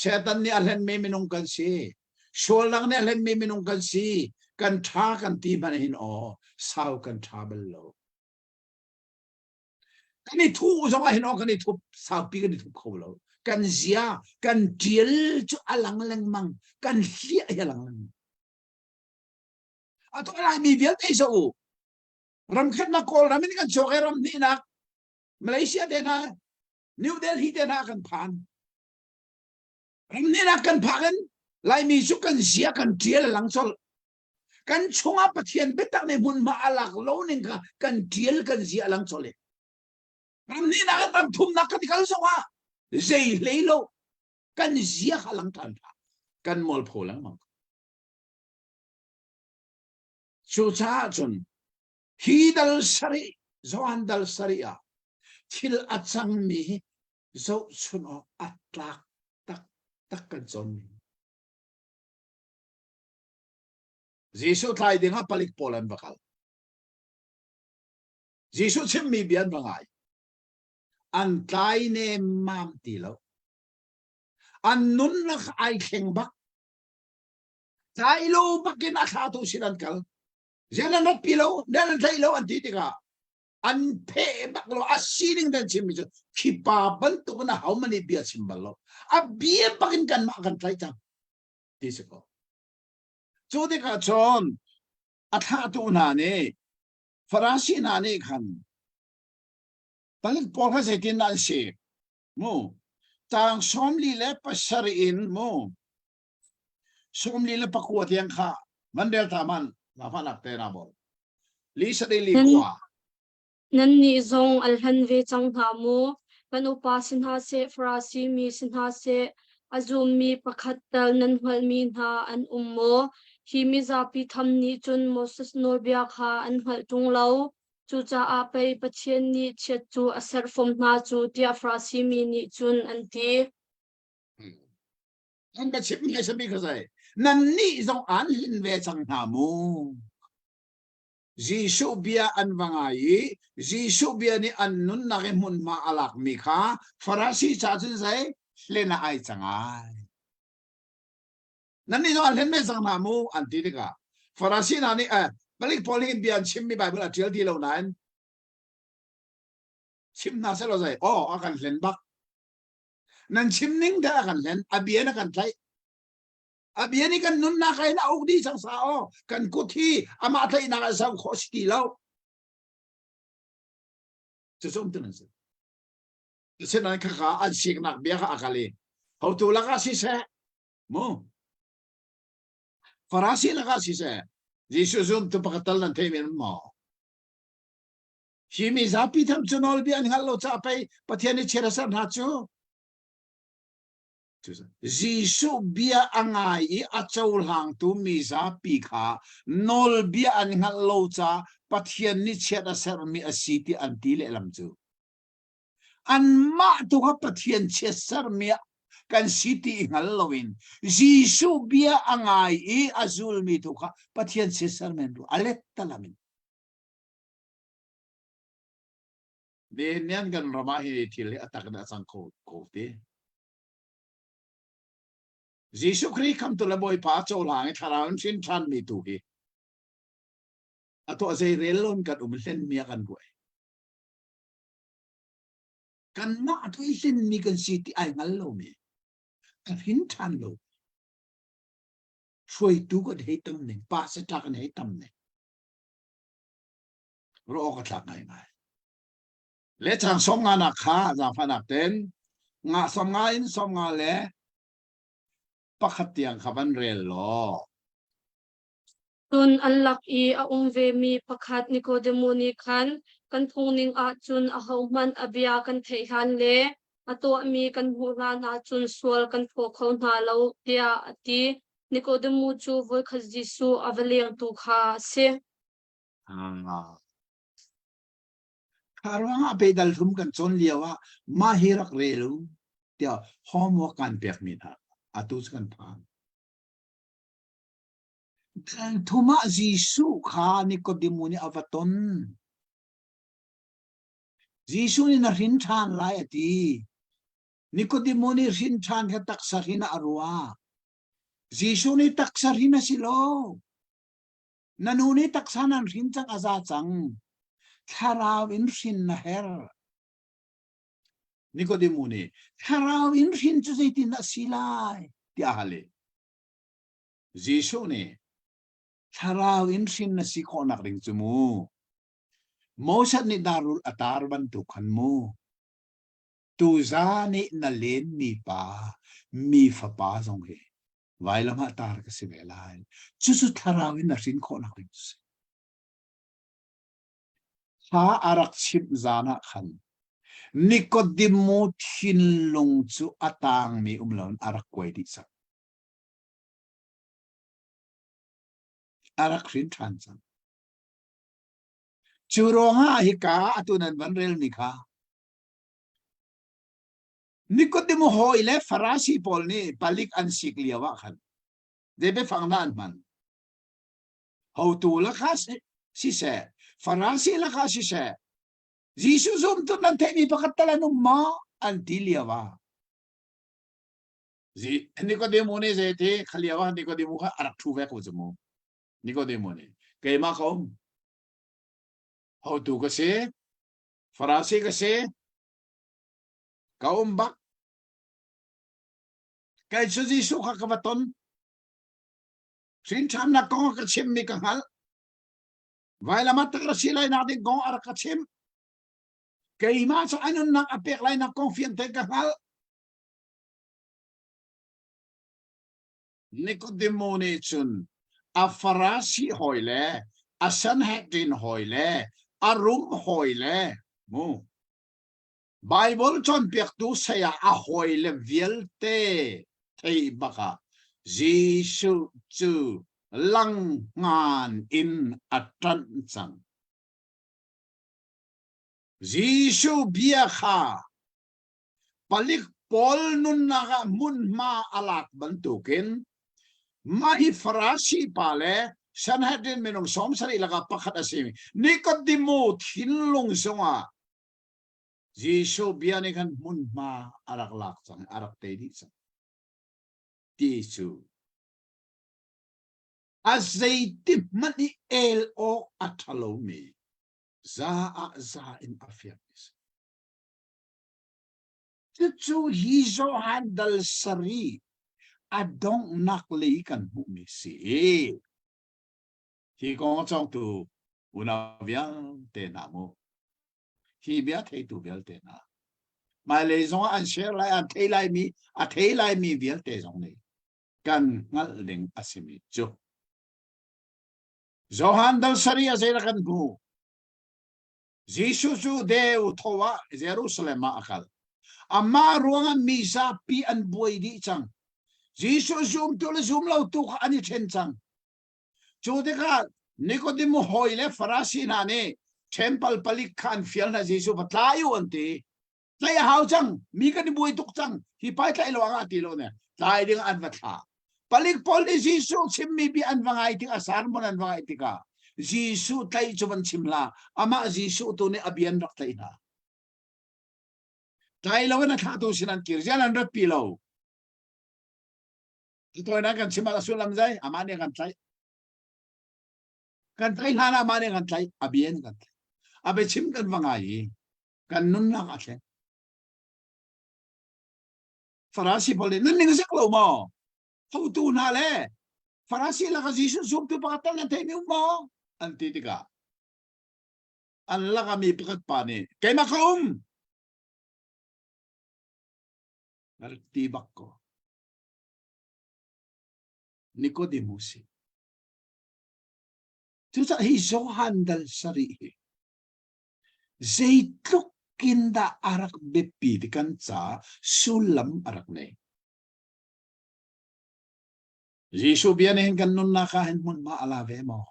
Satan nih a hlenmi minung kan si. Sualnak nih a hlenmi minung kan si. Kan ṭha kan ti hmanh hin aw sau kan ṭha bal lo. Kan i thuh zong ah hin aw kan i thup saupi kan i thup kho lo. Kan zia kan ṭial cu a lang lengmang. Kan hliah hi a lang lengmang. Atu Laimi vialte zo u. Ramkhatnak Kawlram in kan chuak i ram hnihnak Malaysia te hna New Delhi te hna kan phan. Ramhnihnak kan phak in Laimi cu kan zia kan ṭial a lang colh. Kan chungah Pathian biatak nih hmunhma a lak lo ning kha kan ṭial kan zia a lang colh i. Ramhnihnak in ram thumnak kan i kal zongah zei hlei lo kan zia kha lang ṭhan hlah. Kan mualpho lengmang. Cucaah cun hi dal sarih Johan dal sarih ah thil a cangmi hi zohchun awk a tlak taktak kan cawnmi. Jesuh tlai ding ah palik pawl an va kal. Jesuh chimmi bia an va ngai. An tlai nemmam ti lo. An nunnak ai thleng bak. Tlai lo bakin a thlatu sin an kal. Zian an rat pi lo, nan an tlaih lo an ti tikah an pheh bak lo a sining dan chimmi cu khi pa bantuk in a ho man nih bia chim bal lo a bia bak in kanmah kan tlaih cang ti si ko cu tikah cun a thlahtu hna nih Farasi hna nih khan palik pawl kha zeitin dah an si? Mu tang 47 in mu 49 tiang kha van rel ta man la fa nak te na bol li sa li kwa Nannih zong an hlan ve cang hna maw? Kan upa si hna seh, Farasi mi si hna seh, a zummi pakhat tal nan hngalhmi hna an um maw? Hi mizapi tham nih cun Moses nawlbia kha an hngalh ṭung lo. Cucaah pei Pathian nih chiat cu a serh fom hna cu, tiah Farasi mi nih cun an ti. An ka chimh hmasa bik kha zei? Nannih zong an hlin ve cang hna mu. Jesuh bia an va ngai i Jesuh bia nih an nunnak i hmunhma a lakmi kha Farasi ca cun zei hlen ah ai cang ai. Nannih zong an hlen ve cang hna mu an ti tikah Farasi hna nih eh, palik pawl nih bia an chimmi Bible a ṭial ti lo nain chim hna seh law zei aw a kan hlen bak nan chim ning dah a kan hlen a bia na kan tlaih A bia nih kan nunnak ah hin a uk dih cang sa aw kan kut hi amah tlaihnak ah zau khawh si ti lo. Cucu um tu nan si. Sinain khakha an siknak bia kha a kal i hotu lakah siseh mu Farasi lakah siseh Jesuh zumtu pakhat tal nan thei men maw? Hi mi zapi tham cu nawlbia an hngalh lo caah pei Pathian nih chiat a ser hna cu. Jesuh bia a ngai i a cohlangtu mizapi kha nawlbia an hngalh lo caah Pathian nih chiat a sermi a si ti an ti lehlam cu. Anmah tu kha Pathian chiat sermi kan si ti i hngal loin Jesuh bia a ngai i a zulmi tu kha Pathian chiat sermi an ruah. A lettalam in. Nihin kan ram ah hi thil hi a tak in a cang kho ko ti. Jesuh Khrih khamtu le Bawipa cohlang i thlarau in hrin ṭhanmi tu hi a tuah zei rel loin kan um hlenmi ah kan ruai. Kanmah tu i hlenmi kan si ti ai hngal lomi a hrin ṭhan lo. Hruaitu kan hei tam ning, pastor kan hei tam ning. Ruah awk a tlak ngaingai. Le chang 50 nak kha zaangfahnak ten nga 50 in 51 tiang kha van rel law. Cun an lak i a um vemi pakhat Nikodemu nih khan kan phungning ah cun ahohmanh a bia kan theih hlan le a tuahmi kan hmuh hlan ahcun sual kan phaw kho hna lo tiah a ti. Nikodemu cu voikhat Jesuh a va lengtu kha a si. Kha ruangah peidal hlum kan cawn lio ah mah hi rak rel u tiah homework kan pekmi hna atu cu kan phan. Thum ah Jesuh kha Nikodemu nih a va ton. Jesuh nih na hrin ṭhan lai a ti. Nikodemu nih hrin ṭhan kha taksa hrin ah a ruah. Jesuh nih taksa hrin a si lo. Na nu nih taksa nan hrin cang a za cang. Thlarau in hrin na herh. Nikodemu nih thlarau in hrin cu zeitin a si lai tiah a hal i Jesuh nih thlarau in hrin na si khawhnak ding cu mu Moses nih darul a tar bantuk khan mu tuza nih na lenmi pa mi fapa zong hi vailam ah tar ka si ve lai cucu thlarau in na hrin khawhnak ding si Thla a rak chimh zan ah khan Nikodemu thinlung cu a tangmi um loin a rak kuai dih cang. A rak hrin ṭhan cang. Cu ruangah hika atu nan van relmi kha Nikodemu hawi le Farasi pawl nih palik an sik lio ah khan zei biafang dah an hman? Hotu lakah siseh, Farasi lakah siseh, Jesuh zumtu nan theihmi pakhat tal an um maw? an ti lio ah Nikodemu nih zeiti kha lio ah Nikodemu kha a rak ṭhu ve ko cu mu. Nikodemu nih keimah ka um. Hotu ka si, Farasi ka si, Ka um bak. Kei cu Jesuh kha ka va ton. Hrin ṭhannak kong a ka chimmi ka hngalh. Vailam ah tak si lai nak ding kong a rak ka chimh. Keimah cu a nunnak a pek lai nak kong fiang tein ka hngalh. Nikodemo nih cun a Farasi hawi le a Sanhedrin hawi le a rum hawi le mu Baibal cawnpiaktu saya a hawile vialte theih bakah Jesuh cu langhngan in a ṭanh cang. Jesuh bia kha palik pawl nunnak ah hmunhma a lak bantukin mah hi Farasi pa le Sanhedrin minung 70 lakah pakhat a simi Nikodemu thinlung zongah Jesuh bia nih khan hmunhma a rak lak cang, a rak tei dih cang. Ti cu a zeiti hmanh i el awk a ṭha lomi za ah za in a fiang mi si. Cucu hi Johan dal sari a donghnak lei kan hmuhmi si. Hi kong a cawngtu unau vialte hna mu. Hi bia theitu vialte hna. Hmailei zong ah an share lai, an thei laimi, a thei laimi vialte zong nih kan hngalh ding a simi cu. Johan dal sari a zei kan hmu. Jesuh cu deu tho ah Jerusalem ah a kal. Amah ruangah mi zapi an buai dih cang. Jesuh zumtu le zum lotu kha an i ṭhen cang. Cu tikah Nikodemu hawi le Farasi hna nih temple palik kha an fial hna Jesuh va tlai u an ti. Tlaih a hau cang, mi kan i buai tuk cang, hi pai tlaih lo ah ti lo ne, tlai ding an va thlah. Palik pawl nih Jesuh chimmi bia an va ngai tikah sermon an va ngaih tikah Jesuh tlaih cu van chim hlah, amah Jesuh tu nih a bia an rak tlaih hna. Tlai lo in a thlahtu sin an kir, zian an ratpi lo. Tawinak kan chim ah sullam zei amah nih kan tlaih. Kan tlaih hlan ah amah nih kan tlaih, a bia in kan tlaih. A biachim kan va ngai i kan nunnak a thleng. Farasi pawl nih nan ning zik lo maw? Hotu hna le Farasi laka Jesuh zumtu pakhat tal nan theimi um maw? An ti tikah an laka mi pakhat pa nih keimah ka um. Ti bak ko. Nicodemus si. Cucaah hi Johan dal sarih hi zeitluk in dah a rak biapi ti kan ca sullam a rak nei. Jesuh bia nih hin kan nunnak ah hin hmunhma a la ve maw?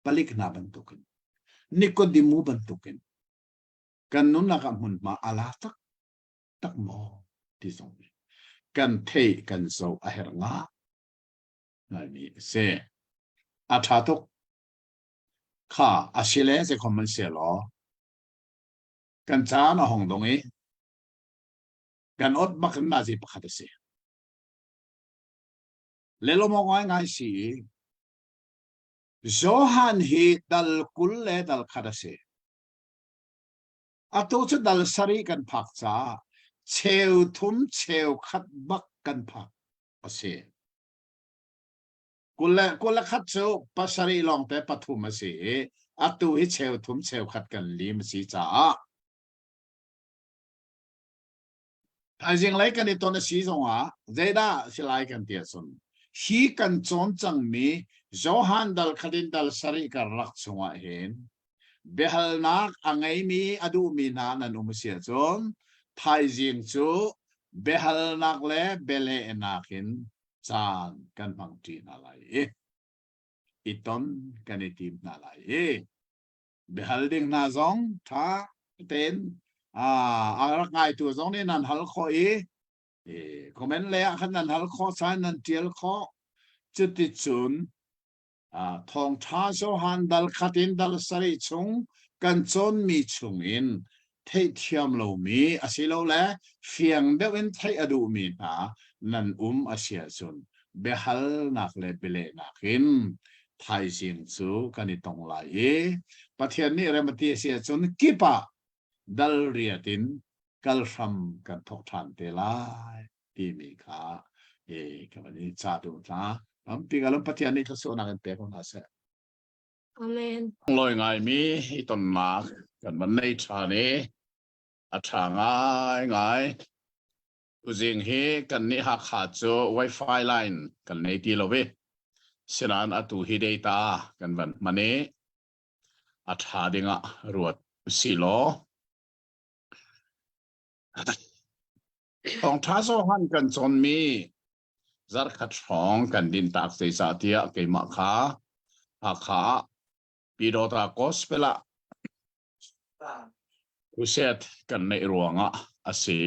Palik hna bantukin, Nikodemu bantukin kan nunnak ah hmunhma a la tak tak maw ti zong hi kan theih kan zoh a herh nga ngaimi a si. A ṭha tuk. Kha a si le zeikhom an si law kan caan a hong dong i kan ot bak in nazi pakhat a si. Lelomo ngai ngai si i Johan hi dal 20 le dal khat a si. Atu cu dal sarih kan phak caah cheu thum cheu khat bak kan phak a si. 21 cu pasarih lawngte pathum a si i atu hi cheu thum cheu khat kan lim a si caah thaizing lei kan i ton a si zongah zeidah si lai kan ti ahcun hi kan cawn cangmi Johan dal khat in dal sarih karlak chungah hin Biahalnak a ngeimi a duhmi hna nan um a si ahcun thaizing cu biahalnak le bialehnak in caan kan hmangṭi hna lai i i ton kan i tim hna lai i biahal ding hna zong ṭha tein a rak ngaitu zong nih nan hal khawh i comment lei ah khan nan hal khawh caan nan ṭial khawh cuticun Thawngṭha Johan dal khat in dal sarih chung kan cawnmi chungin theihthiam lomi asilole fiang deuh in theih a duhmi hna nan um a si ahcun biahalnak le bialehnak in thaizing cu kan i tong lai i Pathian nih rem a ti a si ahcun kip ah dal riat in kal hram kan thawk ṭhan te lai. timi kha e ka van i ca duh hna. Tampi ka lung Pathian nih thluachuahnak in pe ko hna seh. Amen. Lawi ngaimi i tonnak kan van nei ṭhan i a ṭha ngaingai. Tuzing hi kan nih Hakha cu Wi-Fi line kan nei ti lo i sinain atu hi data kan van hman i a ṭha dingah ruat usih law Thawngṭha Johan kan cawnmi zarkhat hrawng kan dintak zeicahtiah keimah kha Hakha ah Pyidawta Gospel ah crusade kan neih ruangah a si.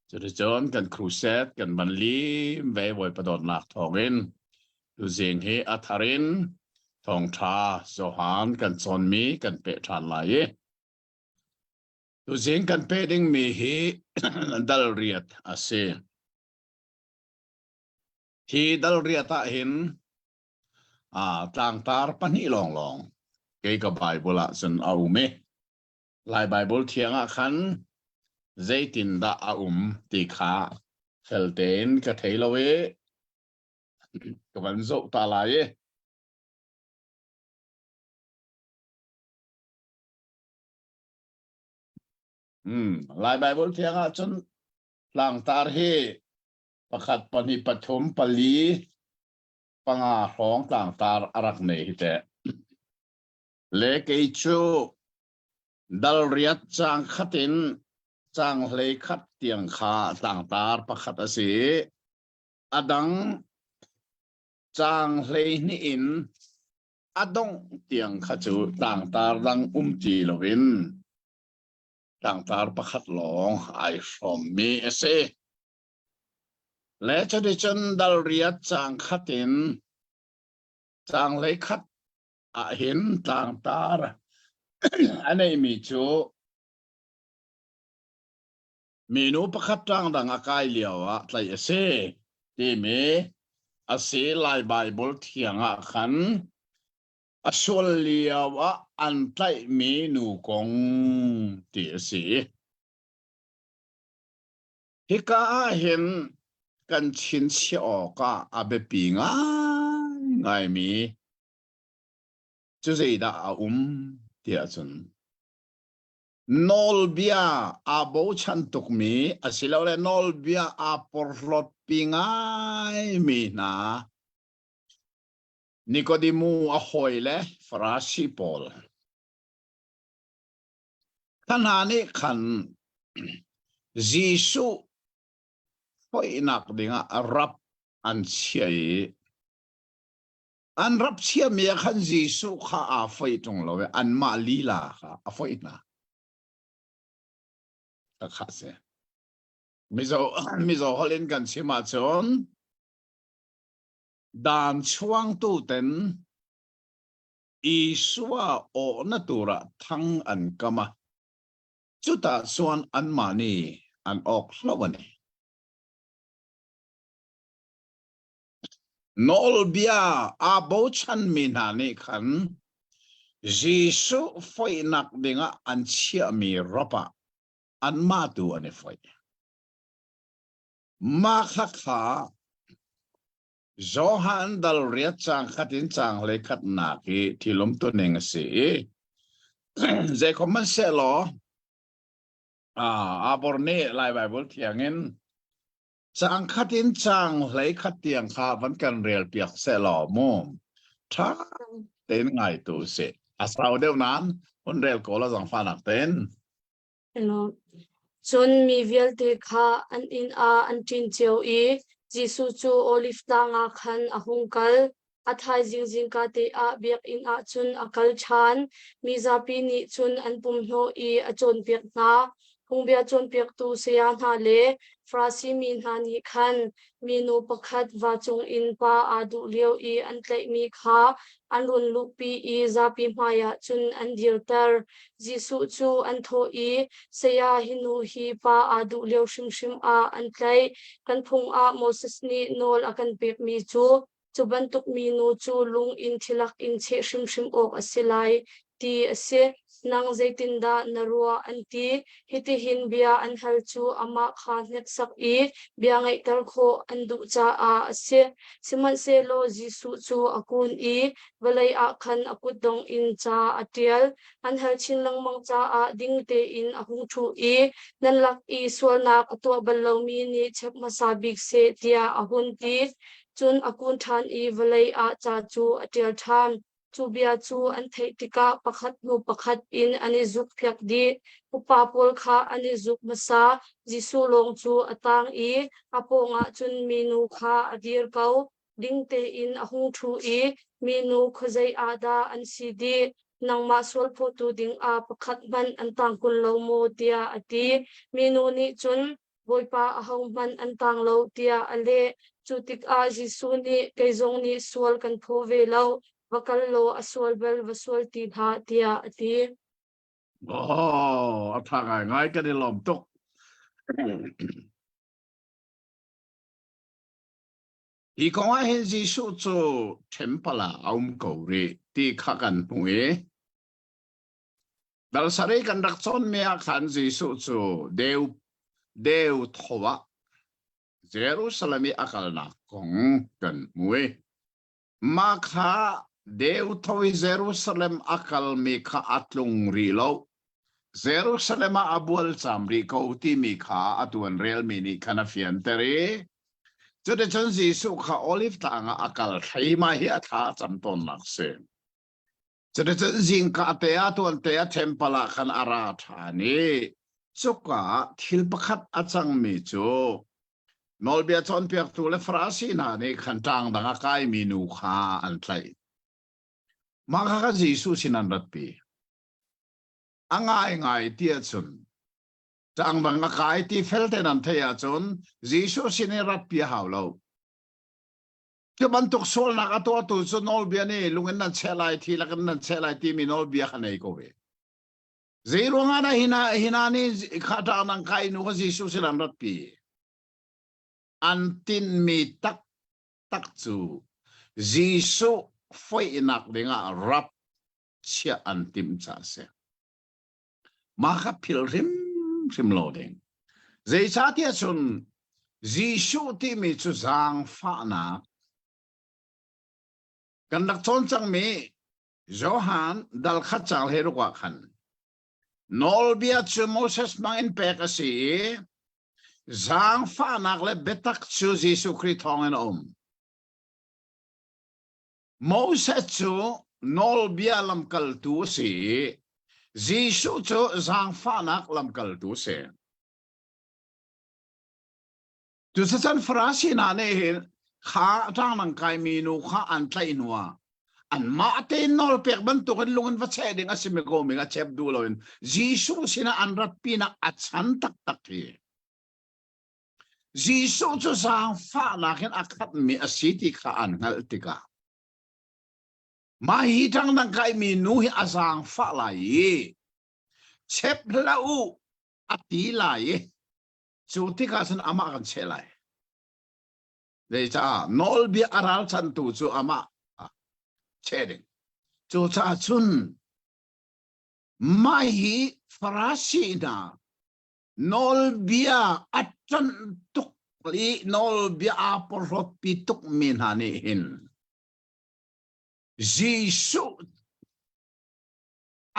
Cuticun kan crusade kan van lim ve Bawipa dawtnak thawngin tuzing hi a thar in thawngṭha Johan kan cawnmi kan peh ṭhan lai i Tuzing kan peh dingmi hi dal riat a si. Hi dal riat ah hin tlangtar pahnih lawnglawng kei ka Bible ah cun a um i Lai Bible thiang ah khan zeitindah a um ti kha fel tein ka thei lo i ka van zoh ta lai i Lai Bible thiang ah cun tlangtar hi pakhat pahnih pathum pali panga hrawng tlangtar a rak nei hi teh. Le kei cu dal riat caang khat in caang hlei khat tiang kha tlangtar pakhat a si i a dang caang 12 in a dongh tiang kha cu tlangtar dang um ti loin tlangtar pakhat lawng ai hrawmmi a si. Le cuticun dal riat caang khat in caang 11 ah hin tlangtar a neimi cu minu pakhat ṭangdang a kai lio ah tlaih a si timi a si. Lai Baibal thiang ah khan a sual lio ah an tlaihmi nu kong ti a si. Hika ah hin kan chinchiah awk ah a biapi ngaingaimi cu zeidah a um tiah cun nawlbia aa bochan tukmi asilole nawlbia aa porhlawtpi ngaimi hna Nikodemu a hawile Farasi pawl kha hna nih khan Jesuh foihnak dingah rap an chiah i an rap chiami ah khan Jesuh kha aa foih ṭung lo i anmah lila kha a foih hna. Khakha si. Mizo, Mizo holh in kan chim ahcun dan chuangtu ten Isua awhna turah thang an kam a cutah chuan anmah nih an awk hlo a ni. Nawlbia aa bochanmi hna nih khan Jesuh foihnak dingah an chiahmi rap ah anmah tu an i foih. Mah khakha Johan dal riat caang khat in caang 11nak i thil umtuning a si i zeikhom hmanhsehlaw Abor nih Lai Baibal thiang in caang khat in caang 11 tiang kha van kan rel piak sehlaw mu ṭha tein ngai tu si a sau deuh nain hun rel ko la zangfahnak tein. Hello. Cun mi vialte kha an inn ah an ṭin cio i Jesuh cu Oliv tlang ah khan a hung kal. A thaizing zingkate ah biakinn ah cun a kal ṭhan. Mi zapi nih cun an pumhnawh i a cawnpiak hna. Phungbia cawnpiaktu saya hna le Farasi mi hna nih khan minu pakhat va cungin pa aa duh lio i an tlaihmi kha an run luhpi i zapi hmaiah cun an dirter. Jesuh cu an thawh i, Saya, hi nu hi pa aa duh lio hrimhrim ah an tlaih. Kan phung ah Moses nih nawl a kan pekmi cu, cu bantuk minu cu lung in thilak in cheh hrimhrim awk a si lai, ti a si. Nang zeitindah na ruah? an ti. Hitihin bia an hal cu amah kha hneksak i bia ngeihter khawh an duh caah a si. Sihmanhsehlaw Jesuh cu a kun i vawlei ah khan a kutdong in ca a ṭial. An hal chin lengmang caah ding tein a hung ṭhu i nan lak i sualnak a tuah bal lomi nih chep hmasa bik seh tiah a hun ti. Cun a kun ṭhan i vawlei ah ca cu a ṭial ṭhan. Cu bia cu an theih tikah pakhat hnu pakhat in an i zukphiak dih. Upa pawl kha an i zuk hmasa. Jesuh lawng cu a tang i a pawngah cun minu kha a dir ko. Ding tein a hung ṭhu i minu khuazei ah dah an si dih? Nangmah sualphawtu dingah pakhat hmanh an tang kun lo maw? tiah a ti. Minu nih cun, Bawipa ahohmanh an tang lo tiah a leh. Cu tikah Jesuh nih kei zong nih sual kan phaw ve lo, va kal law a sual bal va sual ti hlah tiah a ti. Oh, a ṭha ngaingai kan i lawm tuk. Hi kong ah hin Jesuh cu temple ah a um ko rih ti kha kan hmuh i Dal sarih kan rak cawnmi ah khan Jesuh cu deu deu tho ah Jerusalem i a kalnak kong kan hmu i mah kha deu tho i Jerusalem a kalmi kha a tlung rih lo. Jerusalem ah a bual cam rih ko timi kha atu an relmi nih khan a fianter i cuticun Jesuh kha Olive tlang ah a kal thlei mah hi a thla a cam tawnnak si. Cuticun zingka te ah tuante ah temple ah khan a ra ṭhan i cuka ah thil pakhat a cangmi cu nawlbia cawnpiaktu le Farasi hna nih khan ṭang dang a kaimi nu kha an tlaih. Mah kha kha Jesuh sin an ratpi. A ngaingai ti ahcun ṭang dang a kai ti fel tein an theih ahcun Jesuh sin i ratpi a hau lo. Cu bantuk sualnak a tuahtu cu nawlbia nih lung in nan cheh lai, thi lakin nan cheh lai timi nawlbia kha nei ko ve. Zei ruangah dah hina hina nih kha ṭang nang kai nu kha Jesuh sin an ratpi? An tinhmi taktak cu Jesuh foihnak dingah rap chiah an timh caah a si. Mah kha philh hrimhrim lo ding. Zeicahtiah cun Jesuh timi cu zaangfahnak kan rak cawn cangmi Johan dal khat caang he ruk ah khan nawlbia cu Moses hmang in pek a si i zaangfahnak le biatak cu Jesuh Khrih thawngin a um. Moses cu nawlbia lamkaltu a si i Jesuh cu zaangfahnak lamkaltu a si. Cucacan Farasi hna nih hin kha ṭangdang kaimi nu kha an tlaih hnuah anmah tein nawlpek bantukin lung in va cheh ding a simi ko mi a chep duh loin Jesuh sinah an ratpinak a chan taktak hi. Jesuh cu zaangfahnak in a khatmi a si ti kha an hngalh tikah mah hi ṭangdang kaimi nu hi a zaangfah lai i chep hlah u a ti lai i cu tikah cun amah kan cheh lai. Zeicah nawlbia a ralchantu cu amah cheh ding. Cucaah cun mah hi Farasi hna Nawlbia a ṭanh tuk i nawlbia aa porhlawtpi tukmi hna nih hin Jesuh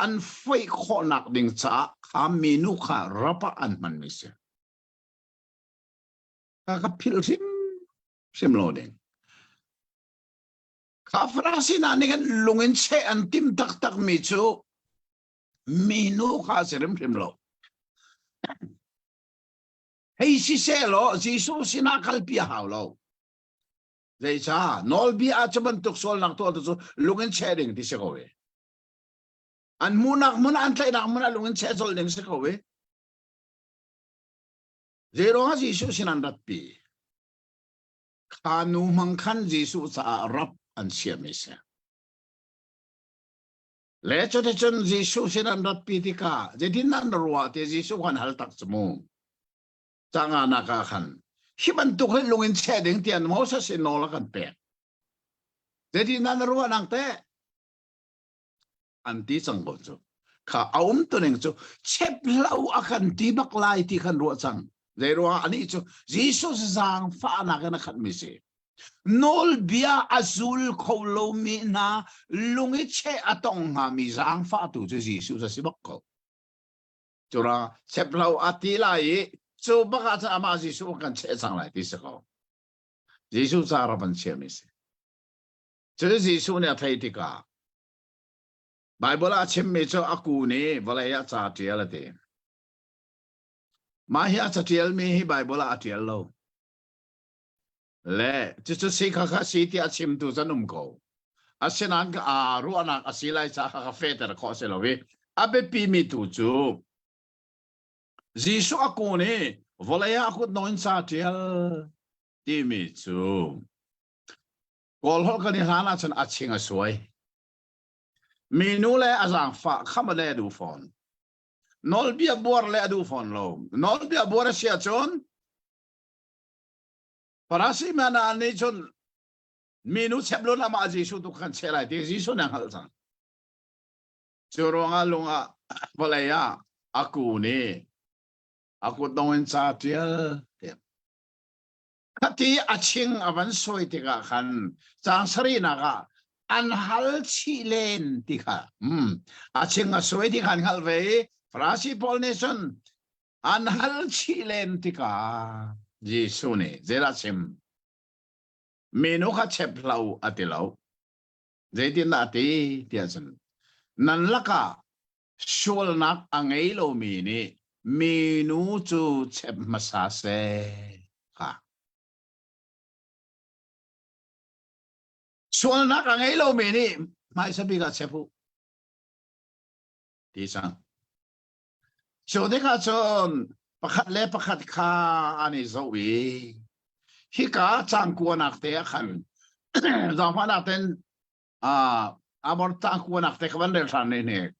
an foih khawhnak ding caah kha minu kha rap ah an hmanmi si. Ka ka philh hrimhrim lo ding. Kha Farasi hna nih khan lung in cheh an tim taktakmi cu minu kha a si hrimhrim lo. Hei siseh law Jesuh sinah kalpi a hau lo. Zeicah nawlbia ah cu bantuk sualnak tuah tu cu lung in cheh ding ti si ko i. An hmuhnak hmun an tlaihnak hmun ah lung in cheh colh ding si ko i. Zeiruangah Jesuh sin an ratpi? Kha nu hmang khan Jesuh caah rap an siami si. Le cuticun Jesuh sin an ratpi tikah zeitin an ruah ti Jesuh khan hal tak cu mu. Canganak ah khan hi bantuk hi lung in cheh ding tiah Moses in nawl a kan pek. Zeitin an ruah nang teh? An ti cang ko cu. Kha a um tuning cu chep lo a kan ti bak lai ti khan ruah cang. Zei ruangah anih cu Jesuh zaangfahnak in a khatmi si. Nawlbia a zul kho lomi hna lung i cheh a tong hngami zaangfahtu cu Jesuh a si bak ko. Cura chep lo a ti lai i cu bak ah cun amah Jesuh kan cheh cang lai ti si ko. Jesuh ca rak an chiami si. Cu Jesuh nih a theih tikah Baibal ah a chimmi cu a ku nih vawlei ah ca ṭial a ti. Mah hi a caṭialmi hi Baibal ah a ṭial lo. Le cucu si kha kha si tiah chimtu can um ko. Asinain ka aa ruahnak a si lai caah kha ka fehter khawh si lo i a biapimi tu cu Jesuh a kun i vawlei ah a kut nawn ca ṭial timi cu Kawl holh kan i hlan ahcun a ching a suai. Minu le a zaangfah kham a le a duh fawn. Nawlbia buar le a duh fawn lo. Nawlbia buar a si ahcun Farasi mi hna nih cun minu chep lun amah Jesuh tu kan cheh lai ti Jesuh nih a hngalh cang. Cu ruangah lung ah vawlei ah a kun i a kutdong in ca ṭial tiah. Khati a ching a van sawi tikah khan caang sarihnak ah an hal chih len ti kha hmm, a ching a suai ti kha an hngalh ve i Farasi pawl nih cun an hal chih len tikah Jesuh nih zeidah chim minu kha chep hlah u a ti lo zeitindah a ti tiah cun nan lakah sualnak a ngei lomi nih minu cu chep hmasa seh kha sualnak a ngei lomi nih hmaisa bik ah chep u ti cang Cu tikah cun pakhat le pakhat kha an i zoh i hika cangkuanak te ah khan zaangfahnak ten amor cangkuanak te kha van rel hran ne hnek.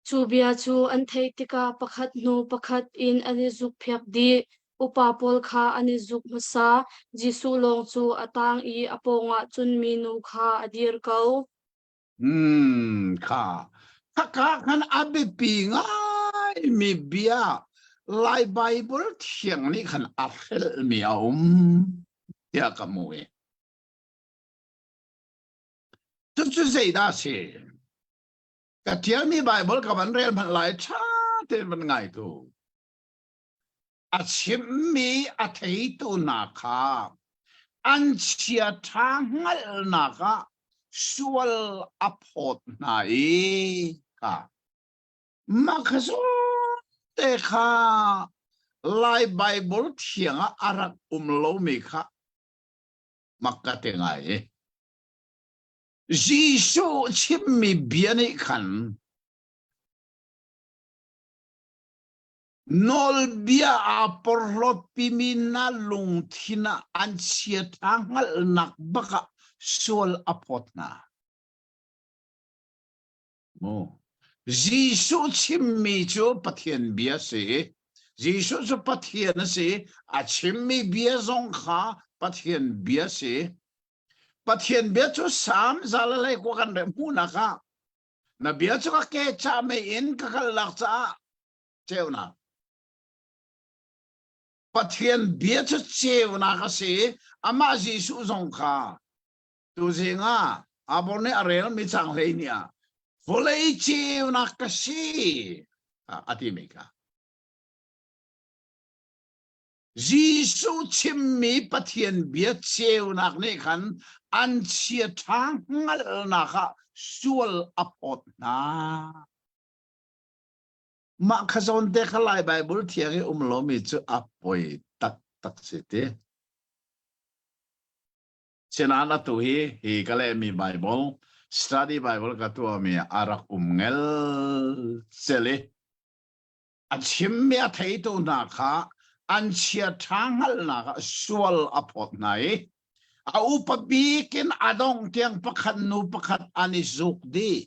Cu bia cu an theih tikah pakhat hnu pakhat in an i zukphiak dih. Upa pawl kha an i zuk hmasa. Jesuh lawng cu a tang i a pawngah cun minu kha a dir ko. Hmm, kha. Khaka khan a biapi ngaimi bia Lai Bible thiang nih khan a hrelhmi a um tiah ka hmuh i. Cucu zeidah a si? Ka ṭialmi Baibal ka van rel hmanh lai ṭha tein van ngai tu. A chimmi a theitu hna kha an chiaṭha hngalhnak ah sual a phawt hna i kha mah kha te kha Lai Baibal thiang ah a rak um lomi kha mak ka ti ngai i Jesuh chimmi bia nih khan nawlbia aa porhlawtpimi hna lungthin ah an chiaṭha hngalhnak bak ah sual a phawt hna. Mu. Jesuh chimmi cu Pathian bia si. Jesuh cu Pathian a si. A chimmi bia zong kha Pathian bia si. Pathian bia cu Salm zalalei kua kan reh hmuhnak ah na bia cu ka ke ca mei in ka kalnak caah ceunak. Pathian bia cu ceunak a si. Amah Jesuh zong kha tuzing ah Abor nih a relmi cang hlei ni ah vawlei ceunak ka si a timi kha. Jesuh chimmi Pathian bia ceunak nih khan an chiaṭha hngalhnak ah sual a phawt hna. Mah kha zawn te kha Lai Baibal thiang i um lomi cu a poi taktak si ti. Sinain atu hi hi ka lehmi Baibal, study Bible ka tuahmi a rak um ngel cel i A chimmi a theitu hna kha an chiaṭha hngalhnak ah sual a phawt hna i a upa bik in a dongh tiang pakhat nu pakhat an i zuk dih.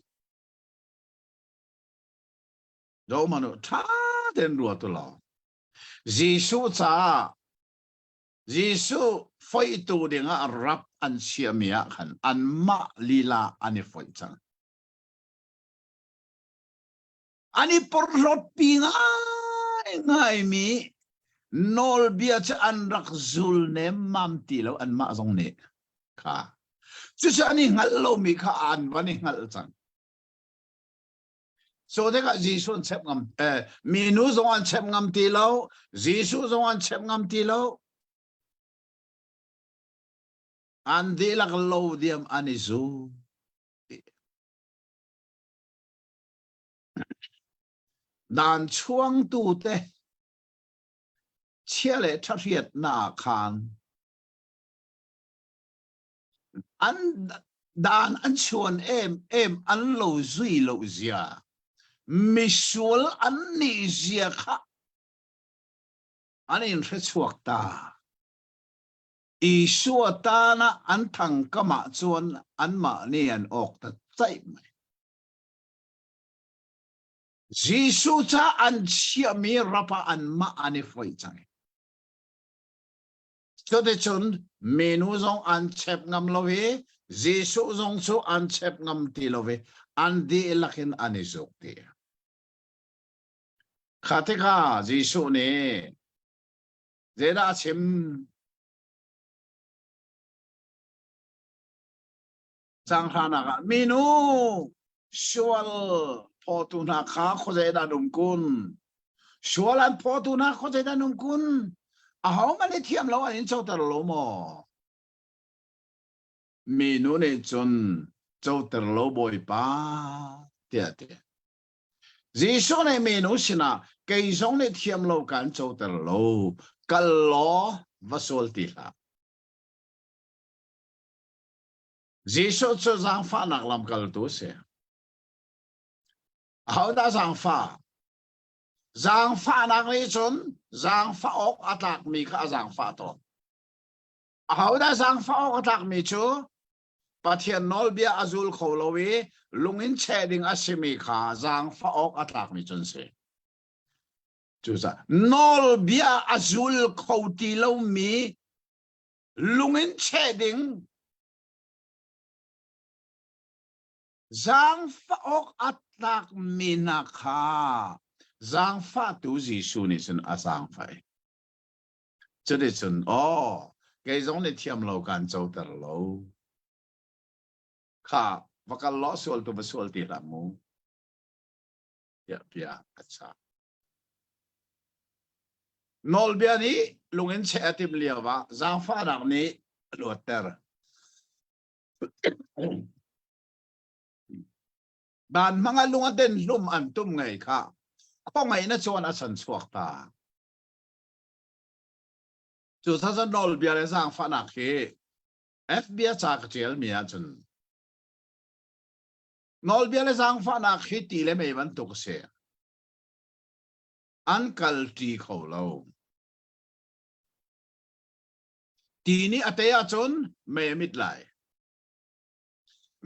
Zohhmanh u, ṭha tein ruat u law. Jesuh caah. Jesuh foihtu dingah rap an chiahmi ah khan anmah lila an i foih cang. An i porhlawtpi ngaingaimi nawlbia cu an rak zul nemmam ti lo anmah zong nih kha. Cucu an i hngalh lomi kha an van i hngalh cang. So tikah Jesuh an chep ngam eh, minu zong an chep ngam ti lo, Jesuh zong an chep ngam ti lo. An dihlak lo diam an i zu. Dan chuangtu te chia le ṭhahriat na khan An dan an chuan em em an lo zui lo zia misual an nih zia kha an in hrechuak ta. Isua tana an thangkam ah cun anmah nih an awk ta caih mai. Jesuh ca an chiahmi rap ah anmah an i foih cang. Cuticun minu zong an chep ngam lo i Jesuh zong cu an chep ngam ti lo i an dihlak in an i zuk dih. Kha tikah Jesuh nih zeidah a chim? Caang hranak ah minu sual phawtu hna kha khuazei dah an um kun? Sual an phawtu hna khuazei dah an um kun? Ahohmanh i thiam lo an in coter lo maw? Minu nih cun coter lo Bawipa tiah a ti. Jesuh nih minu sinah kei zong nih thiam lo kaan coter lo, kal law va sual ti hlah. Jesuh cu zaangfahnak lamkaltu a si. Ahodah zaangfah? Zaangfahnak nih cun zaangfah awk a tlakmi kha a zaangfah tawn. Ahodah zaangfah awk a tlakmi cu Pathian nawlbia a zul kho lo i lung in cheh ding a simi kha zaangfah awk a tlakmi cu an si. Cucaah nawlbia a zul kho ti lomi lung in cheh ding zaangfah awk a tlakmi hna kha zaangfahtu Jesuh nih cun a zaangfah i cuticun aw kei zong nih thiam lo kaan coter lo kha va kal law sual tu va sual ti hlah mu tiah bia a chah. Nawlbia nih lung in cheh a timh lio ah zaangfahnak nih a luatter. Dan hmang ah lung a den hlum an tum ngei kha khawngaih na chuan a chan chuak ta. Cu chan nawlbia le zaangfahnak hi FBA ca ka tial mi ahcun nawlbia le zaangfahnak hi ti le mei bantuk a si. An kalṭi kho lo. Ti nih a tei ahcun mei a mit lai.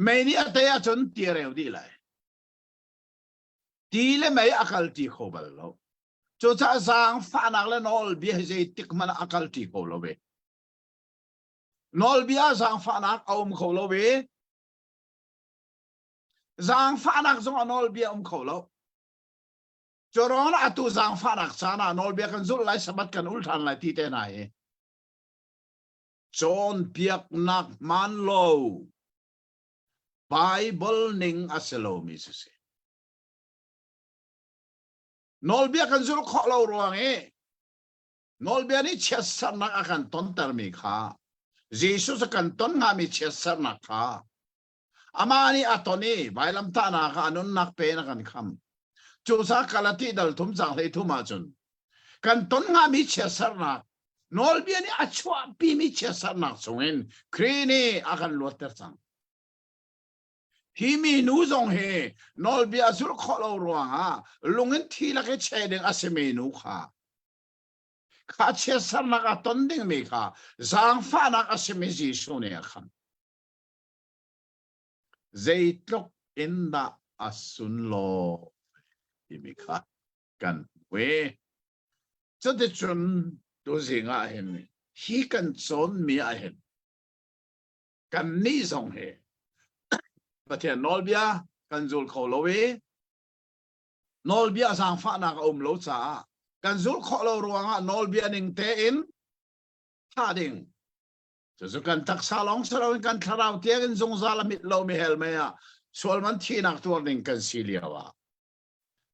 Mei nih a tei ahcun ti a reu dih lai. Ti le mei a kalṭi kho bal lo. Cucaah zaangfahnak le nawlbia hi zeitik hmanh ah a kalṭi kho lo ve. Nawlbia zaangfahnak a um kho lo ve. Zaangfahnak zong a nawlbia um kho lo. Curuang atu zaangfahnak caan ah nawlbia kan zulh lai, Sabbath kan ul ṭhan lai ti te hna hi cawnpiaknak hmaan lo Bible ning a si lomi si si. Nawlbia kan zulh khawh lo ruang i nawlbia nih chiatsernak a kan tontermi kha Jesuh cu kan ton hngami chiatsernak kha Amah nih a ton i vailamtahnak ah a nunnak pe in a kan kham. Cucaah Galati dal thum caang 13 ahcun kan ton hngami chiatsernak nawlbia nih a chuahpimi chiatsernak chungin Khrih nih a kan luatter cang. Hi minu zong hi nawlbia zulh khawh lo ruangah lung in thi lak i cheh ding a simi nu kha kha chiatsernak a ton dingmi kha zaangfahnak a simi Jesuh nih a kham. Zeitluk in dah a sunlawi timi kha kan hmu i cuticun tuzing ah hin. Hi kan cawnmi ah hin kan nih zong hi Pathian nawlbia kan zul kho lo i nawlbia zaangfahnak a um lo caah kan zulh khawh lo ruangah nawlbia ning tein thah ding cucu kan taksa lawng si loin kan thlarau tiangin zungzal a mit lomi hell mei ah sualman thihnak tuar ding kan si lio ah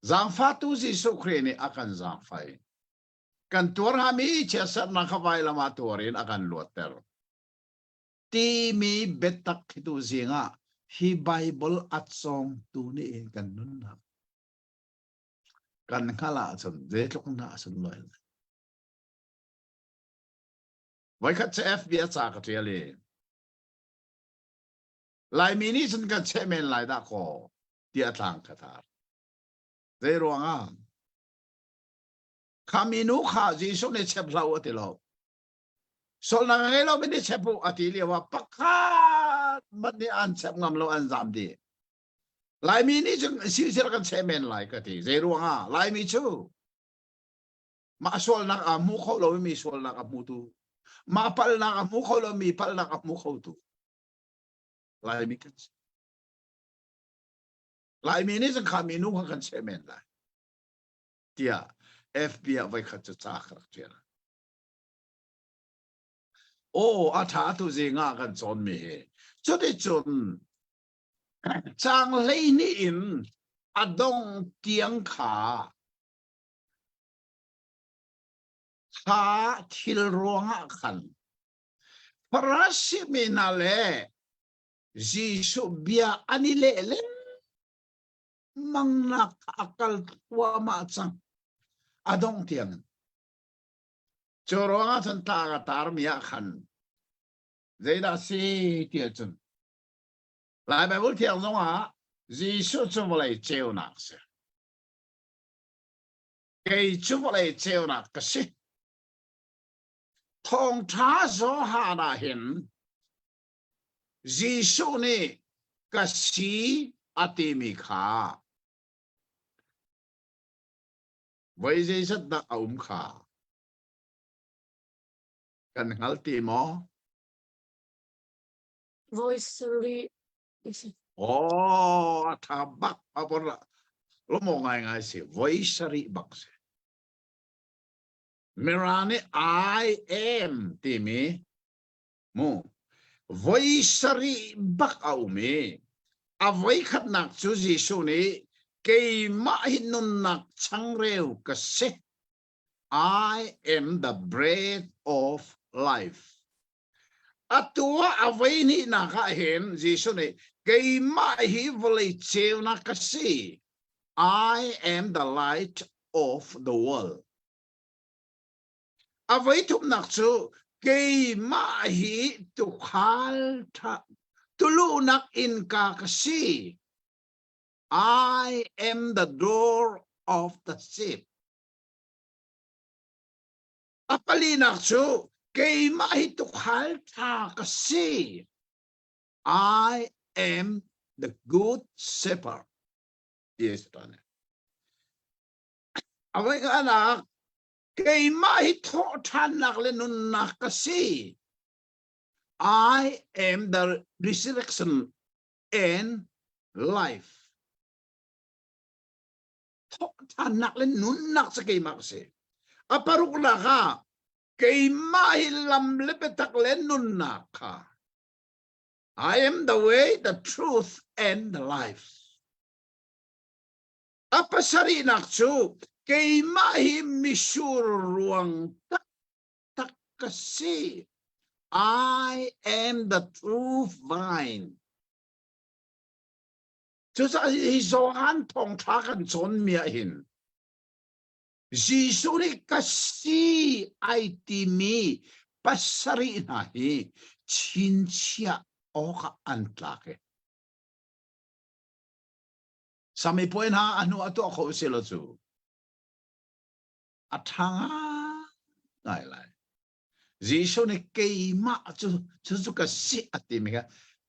zaangfahtu Jesuh Khrih nih a kan zaangfah i kan tuar hngami chiatserhnak kha vailam ah tuar in a kan luatter timi biatak hi tu zing ah hi Bible a cawngtu nih hin kan nunnak kan hngalh ahcun zeitluk na sun lawi lai. Voikhat cu FB a ca ka ṭial i Laimi nih cun kan cheh men lai dah kaw tiah tlang ka tar. Zei ruangah? Kha minu kha Jesuh nih chep hlah u a ti lo. Sualnak a ngei lomi nih chep u a ti lio ah pakhat hmanh nih an chep ngam lo an zam dih. Laimi nih cun silsila kan cheh men lai ka ti. Zei ruangah? Laimi cu mah sualnak aa hmu kho lomi sualnak a hmutu, mah palhnak a hmu kho lomi palhnak a hmu khotu Laimi kan si. Laimi nih cun kha minu kha kan cheh men lai tiah FB ah voikhat cu ca ka rak ṭial. Aw a ṭha tu zing ah kan cawnmi hi. Cuticun caang 12 in a dong tiang kha kha thil ruangah khan Farasi mi hna le Jesuh bia an i leh lengmang nak a kal thluahmah cang a dongh tiang in. Cu ruangah cun tlang a tarmi ah khan zeidah si ti ahcun Lai Baibal Thiang zongah Jesuh cu vawlei ceunak si. Kei cu vawlei ceunak ka si. Thawngṭha Johan ah hin Jesuh nih ka si a timi kha voi zeizat dah a um kha kan hngal ti maw? Voi sarih. Oh, a tha bak a bon lomo ngai ngai si voi sarih bak si. Mirang nih I am timi mu voi sarih bak a um i a voi khatnak cu Jesuh nih keimah hi nunnak changreu ka si I am the bread of life atu ah a voi hnihnak ah hin Jesuh nih keimah hi vawlei ceunak ka si I am the light of the world A voi thumnak cu keimah hi tuukhal ṭha tuluhnak innka ka si. I am the door of the sheep. A palinak cu keimah hi tuukhal ṭha ka si. I am the good shepherd. Yes, A voi nganak keimah hi thawhṭhannak le nunnak ka si. I am the resurrection and life. Thawhṭhannak le nunnak cu keimah ka si. A paruknak ah keimah hi lam le biatak le nunnak kha. I am the way, the truth, and the life. A pasarihnak cu keimah hi misur ruang taktak ka si. I am the true vine. Cucaah hi Johan thawngṭha kan cawnmi ah hin Jesuh nih ka si ai timi pasarih hna hi chinchiah awkah an tlak i Sami puai hna a hnu ah tuah kho si lo cu a ṭha ngai lai. Jesuh nih keimah cu cucu ka si a timi kha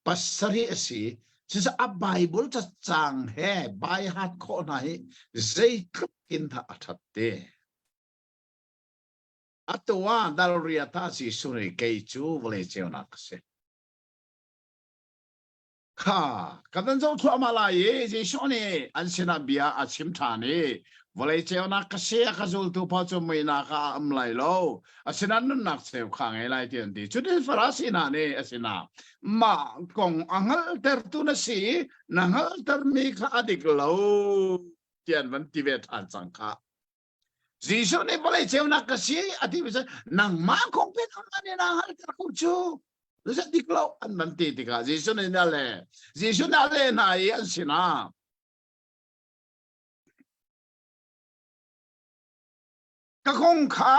pasarih a si. Cucu a Bible cacang he bai hat khawh hna hi zeitluk in dah a ṭhat te. Atu ah dal riat ah Jesuh nih kei cu vawlei ceunak ka si. Kha kan nan zoh thluahmah lai i Jesuh nih an sinah bia a chim ṭhan i vawlei ceunak ka si a ka zultu paoh cu muihnak ah a um lai lo asinain nunnak cheu kha ngei lai ti an ti. Cutin Farasi hna nih a sinah mah kong a hngalhtertu na si i na hngalhtermi kha a dik lo ti an van ti ve ṭhan cang khah. Jesuh nih vawlei ceunak ka si a ti mi nangmah kong pe nangmah nih naa hngalhter ko cu zeizat dik lo an van ti tikah Jesuh nih a le Jesuh nih a leh hna i an sinah ka kong kha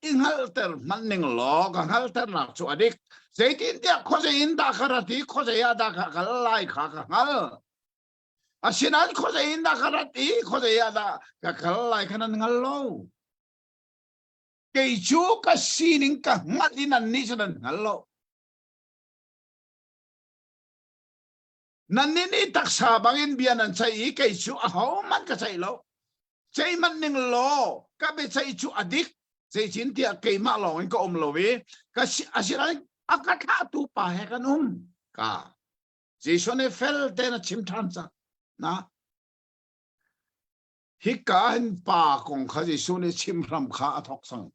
i hngalhter hmanh ning law ka hngalhternak cu a dik zeitintiah khuazei in dah ka rat i khuazei ah dah ka kal lai kha ka hngalh Asinain khuazei in dah ka rat i khuazei ah dah ka kal lai kha nan hngal lo. Kei cu ka sining ka hngalh i nannih cu nan hngal lo. Nannih nih taksa bangin bia nan ceih i kei cu ahohmanh ka ceih lo. Ceihmanh ning law ka biaceih cu a dik. Zeitintiah keimah lawngin ka um lo i ka si asinain a ka thlahtu pa he kan um. Ka Jesuh nih fel tein a chim ṭhan cang. Na hika hin pa kong kha Jesuh nih chim hram kha a thawk cang.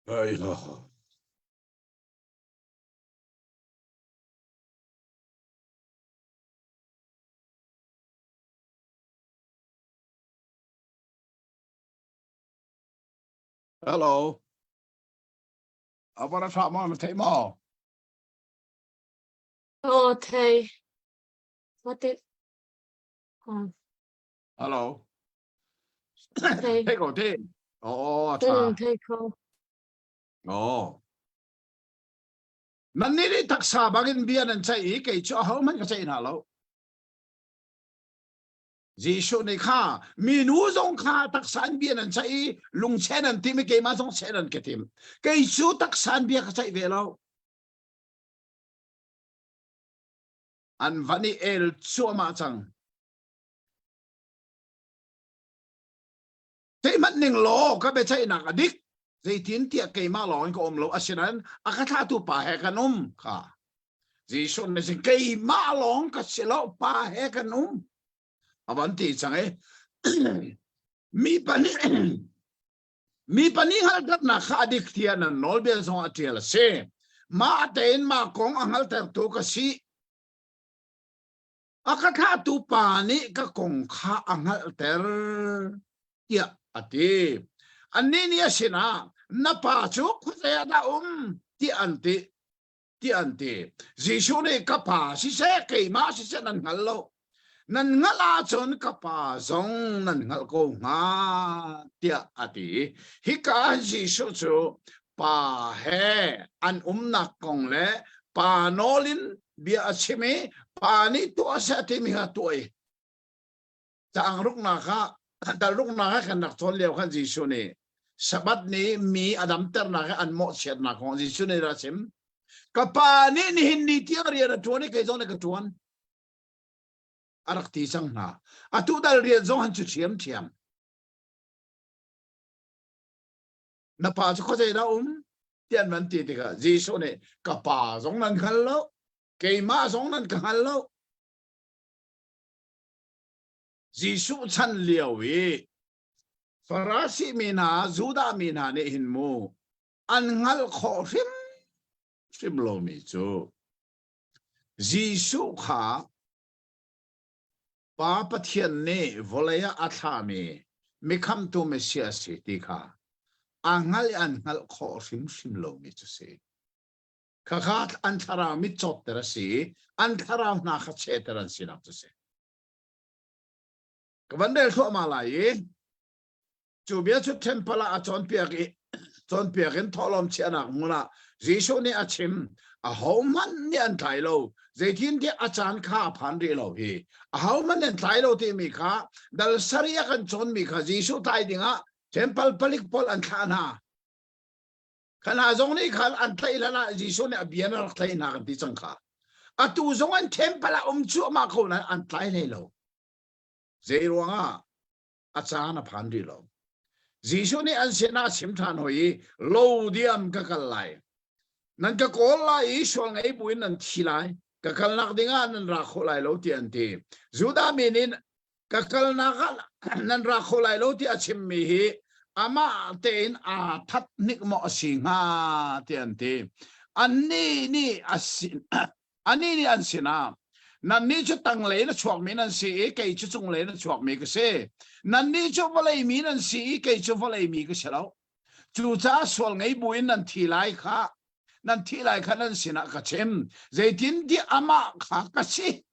Hey, Hello. A va ra maw na thei maw? Aw thei. Mate. Hello. Thei. Thei ko te. Oh, tha. Mm, thei ko. Oh. Nan nih nih taksa bangin bia nan ceih i kei cu ahohmanh ka ceih hna lo. Jesuh nih kha minu zong kha taksa in bia nan ceih i lungcheh nan tim i keimah zong cheh nan ka tim. Kei cu taksa in bia ka ceih ve lo. An van i el cuahmah cang. Zeihmanh ning law ka biaceihnak a dik. Zeitin tiah keimah lawng in ka um lo asinain a ka thlahtu pa he kan um kha. Jesuh nih cun keimah lawng ka si lo pa he kan um. A van ti cang i mi pahnih mi pahnih hngalhternak kha a dik tiah nan nawlbia zong a ṭial a si. Mah tein mah kong a hngalhtertu ka si. A ka thlahtu pa nih ka kong kha a hngalhter tiah a ti. Annih nih a sinah na pa cu khuazei ah dah um tiah an ti tiah an ti. Jesuh nih ka pa siseh keimah siseh nan hngal lo. Nan hngalh ahcun ka pa zong nan hngalh ko hnga tiah a ti. Hika ah Jesuh cu pa he an umnak kong le pa nawl in bia a chim i pa nih tuah seh timi kha tuah i caang ruknak ah dal ruknak ah kan rak cawn lio khan Jesuh nih Sabbath ni mi a damternak i an mawhchiatnak kong Jesuh nih a chim ka pa nih nihin ni tiang rian a ṭuan i kei zong nih ka ṭuan a rak ti cang hna atu dal rian zong han cu ṭhiamṭhiam na pa cu khuazei dah um ti an van ti tikah Jesuh nih ka pa zong nan hngal lo keimah zong nan ka hngal lo Jesuh chan lio i Farasi mi hna Judah mi hna nih hin mu an hngalh khawh hrim hrim lomi cu Jesuh kha Pa Pathian nih vawlei ah a thlahmi mikhamtu Messiah a si ti kha a hngalh i an hngalh khawh hrimhrim lomi cu si. Khakha an thlarau mit cawtter a si i an thlarau hna kha chehter an sinak cu si. Ka van rel thluahmah lai i Cu bia cu temple ah a cawnpiak i cawnpiak in thawhlawm chiahnak hmun ah Jesuh nih a chim. Ahohmanh nih an tlai lo. Zeitintiah a caan kha a phan rih lo hi. Ahohmanh an tlai lo timi kha dal sarih a kan cawnmi kha Jesuh tlai dingah temple palik pawl an thlah hna. Kha hna zong nih khan an tlaih hlan ah Jesuh nih a bia na rak tlaih hna kan ti cang kha. Atu zong an temple ah um cuahmah ko nain an tlai hlei lo. Zei ruangah a caan a phan rih lo. Jesuh nih an sinah a chim ṭhan hoi i lo diam ka kal lai. Nan ka kawl lai i sual ngei buin nan thi lai. Ka kalnak dingah nan ra kho lai lo tiah an ti. Judah mi nih ka kalnak ah nan ra kho lai lo tiah a chimmi hi amah tein aa that hnik maw a si hnga tiah an ti. Annih nih a sin Anih nih an sinah, Nannih cu tanglei in a chuakmi nan si i kei cu cunglei in a chuakmi ka si. Nannih cu vawlei mi nan si i kei cu vawlei mi ka si lo. Cucaah sual ngei buin nan thi lai kha nan thih lai kha nan sinah ka chim. Zeitintiah amah kha ka si.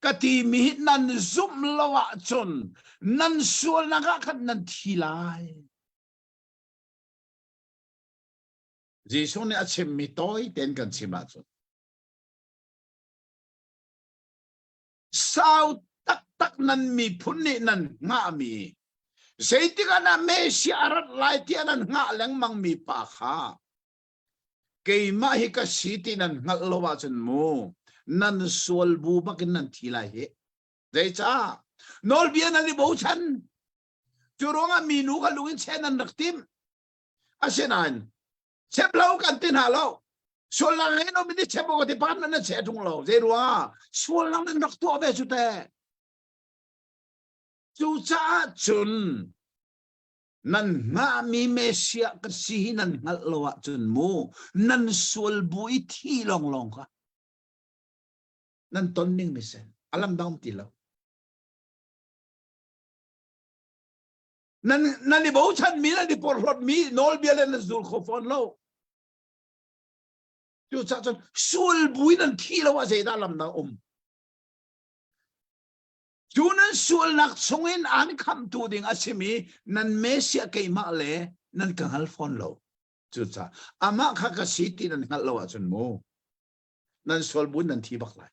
Ka timi hi nan zumh lo ahcun nan sualnak ah khan nan thi lai. Jesuh nih a chimmi tawi tein kan chim ahcun sau taktak nan miphun nih nan hngahmi zeitik ah dah Messiah a rat lai tiah nan hngah lengmang mi pa kha keimah hi ka si ti nan hngalh lo ahcun mu nan sual bu bakin nan thi lai hi zeicah nawlbia nan i bochan cu ruangah minu kha lung in cheh nan rak timh asinain chep lo kan ti hna lo sualnak ngei no mi chep ko ti pan nan che tung lo zei ruangah sualnak nan rak tuah ve cu te cu caah cun nan hngahmi Messiah ka si hi nan hngalh lo ahcun mu nan sual bu i thi lawnglawng kha nan ton ning mi si alam dang ti lo Nan nan i bochan mi nan i porhlawt mi nawlbia le nan zul kho fawn lo. Cucaah cun sul buin nan thi lo ah zeidah lam dang um? Cu nan sualnak chungin an khamhtu ding a simi nan Messiah keimah le nan ka hngal fawn lo. Cucaah amah kha ka si ti nan hngalh lo ahcun mu nan sual buin nan thi bak lai.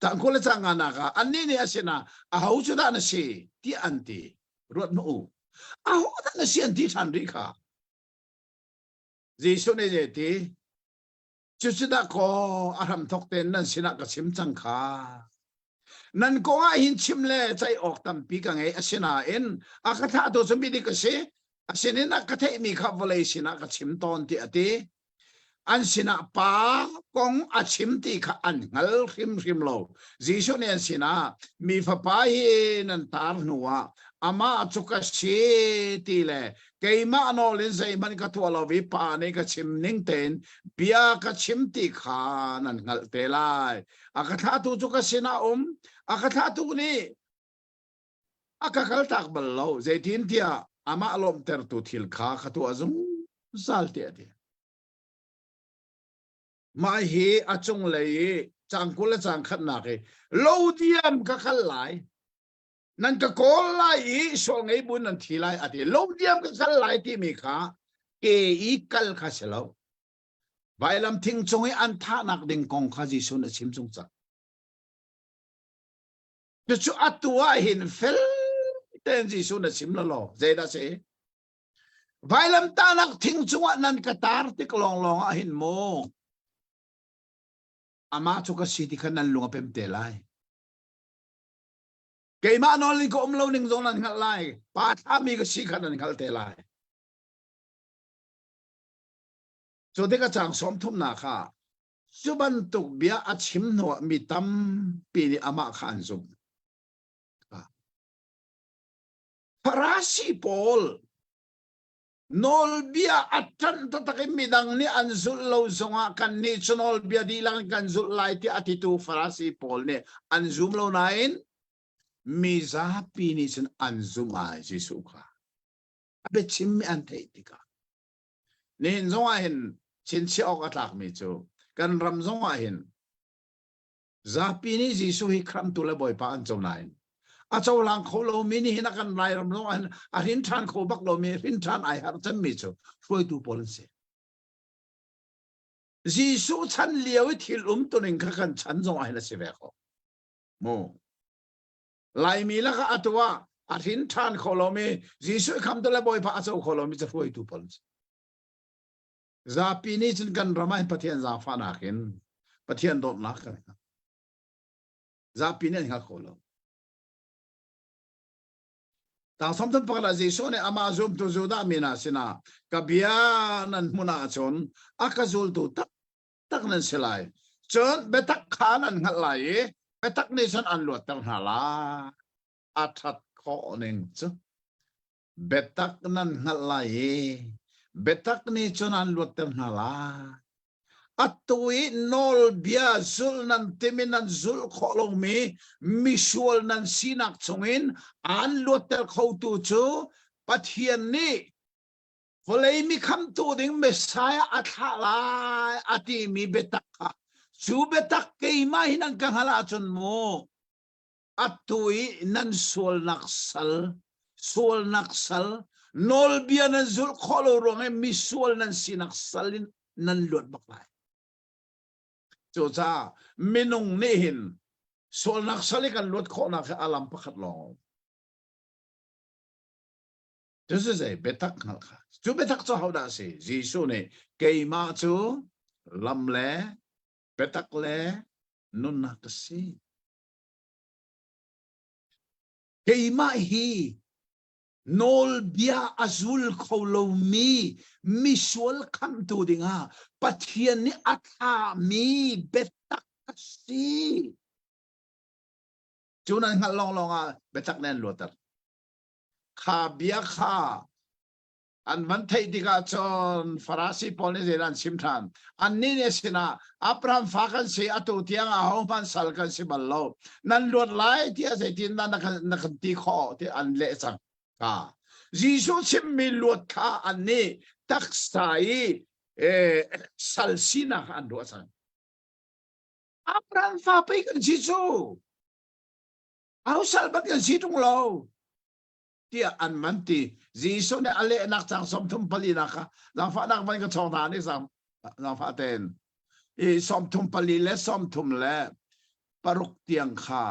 Tangkul le cang nganak ah annih nih a sinah aho cu dah na si tiah an ti. Ruat hnu u. Aho dah na si an ti ṭhan rih kha. Jesuh nih zei ti? Cucu dah kaw a hramthok tein nan sinah ka chim cang kha. Nan kong ah hin chim le ceih awk tampi ka ngei asinain a ka thlahtu cu midik a si. A sinin a ka theihmi kha vawlei sinah ka chim tawn tiah a ti. An sinah pa kong a chim ti kha an hngal hrimhrim lo. Jesuh nih an sinah, Mi Fapa hi nan tar hnuah amah cu ka si ti le keimah nawl in zeihmanh ka tuah lo i Pa nih ka chim ning tein bia ka chim ti kha nan hngalh te lai. A ka thlahtu cu ka sinah um. A ka thlahtu nih a ka kaltak bal lo. Zeitintiah amah lawmhtertu thil kha ka tuah zungzal tiah a ti. Mah hi a cunglei i caang 20 le caang khatnak i lo diam ka kal lai nan ka kawl lai i sual ngei bu nan thi lai a ti lo diam ka kal lai timi kha ke i kal kha si lo vailam thing cung i an thahnak ding kong kha Jesuh nih a chim chung cang Cucu atu ah hin fel tein Jesuh na chim lo zeidah si? Vailamtahnak thing cungah nan ka tar tik lawnglawng ah hin mu amah cu ka si ti kha nan lung a pem te lai. Keimah nawl in ka um lo ning zong nan hngalh lai. Pa thlami ka si kha nan hngalh te lai. Cu tikah caang sawm thumnak ah Cu bantuk bia a chim hnuah mi tampi nih amah kha an zumh. Farasi pawl nawlbia a ṭanh taktak i midang nih an zulh lo zongah kannih cu nawlbia dihlak in kan zulh lai tiah a titu Farasi pawl nih an zum lo nain mi zapi nih cun an zumh ai Jesuh kha. A biachimmi an theih tikah Nihin zong ah hin chinchiah awk a tlakmi cu kan ram zong ah hin zapi nih Jesuh hi khamtu le Bawipa an co nain a cohlang kho lomi nihin a kan Lairam zong ah hin a hrin ṭhan kho bak lomi hrin ṭhan ai harh cemmi cu hruaitu pawl an si. Jesuh chan lio i thil umtuning kha kan chan zong ah hin a si ve ko. Mu. Laimi lakah atu ah a hrin ṭhan kho lomi Jesuh khamtu le Bawipa a co kho lomi cu hruaitu pawl an si. Zapi nih cun kan ram ah hin Pathian zaangfahnak in Pathian dawtnak kan hngalh. Zapi nih an hngal kho lo. Tang sawmthum pakhat ah Jesuh nih amah zumtu Judah mi hna sinah ka bia nan hmun ahcun a ka zultu taktak nan si lai. Cun biatak kha nan hngalh lai i biatak nih cun an luatter hna lai. A ṭhat khawh ning cu biatak nan hngalh lai i biatak nih cun an luatter hna lai. Atu i nawlbia zulh nan tim i nan zulh khawh lomi misual nan sinak chungin aan luatter khotu cu Pathian nih vawlei mi khamtu ding Messiah a thlah lai a timi biatak kha cu biatak keimah hi nan ka hngalh ahcun mu atu i nan sualnak sal sualnak sal nawlbia nan zulh khawh lo ruang i misual nan sinak sal in nan luat bak lai cucaah minung nih hin sualnak sal i kan luat khawhnak hi a lam pakhat lawng cu cu zei biatak hngalh kha cu biatak cu hodah a si Jesuh nih keimah cu lam le biatak le nunnak ka si Keimah hi nawlbia a zul kho lomi misual khamhtu dingah Pathian nih a thlahmi biatak a si. Cu nan hngalh lawnglawng ah biatak nan luater. Kha bia kha An van theih tikah cun Farasi pawl nih zeidah an chim ṭhan? Annih nih sinah Abraham fa kan si, atu tiang ahohmanh sal kan si bal lo. Nan luat lai tiah zeitindah na kan, na kan ti khawh tiah an leh cang. Ka. Jesuh chimmi luat kha annih taksa i eh, sal sinak an ruah cang. Abraham fa pei kan si cu. Aho sal bat kan si ṭung lo. tiah an man ti Jesuh nih a lehnak cang 34 nak kha zaangfahnak van ka chawng hna nih zaangfah tein i 34 le 36 tiang kha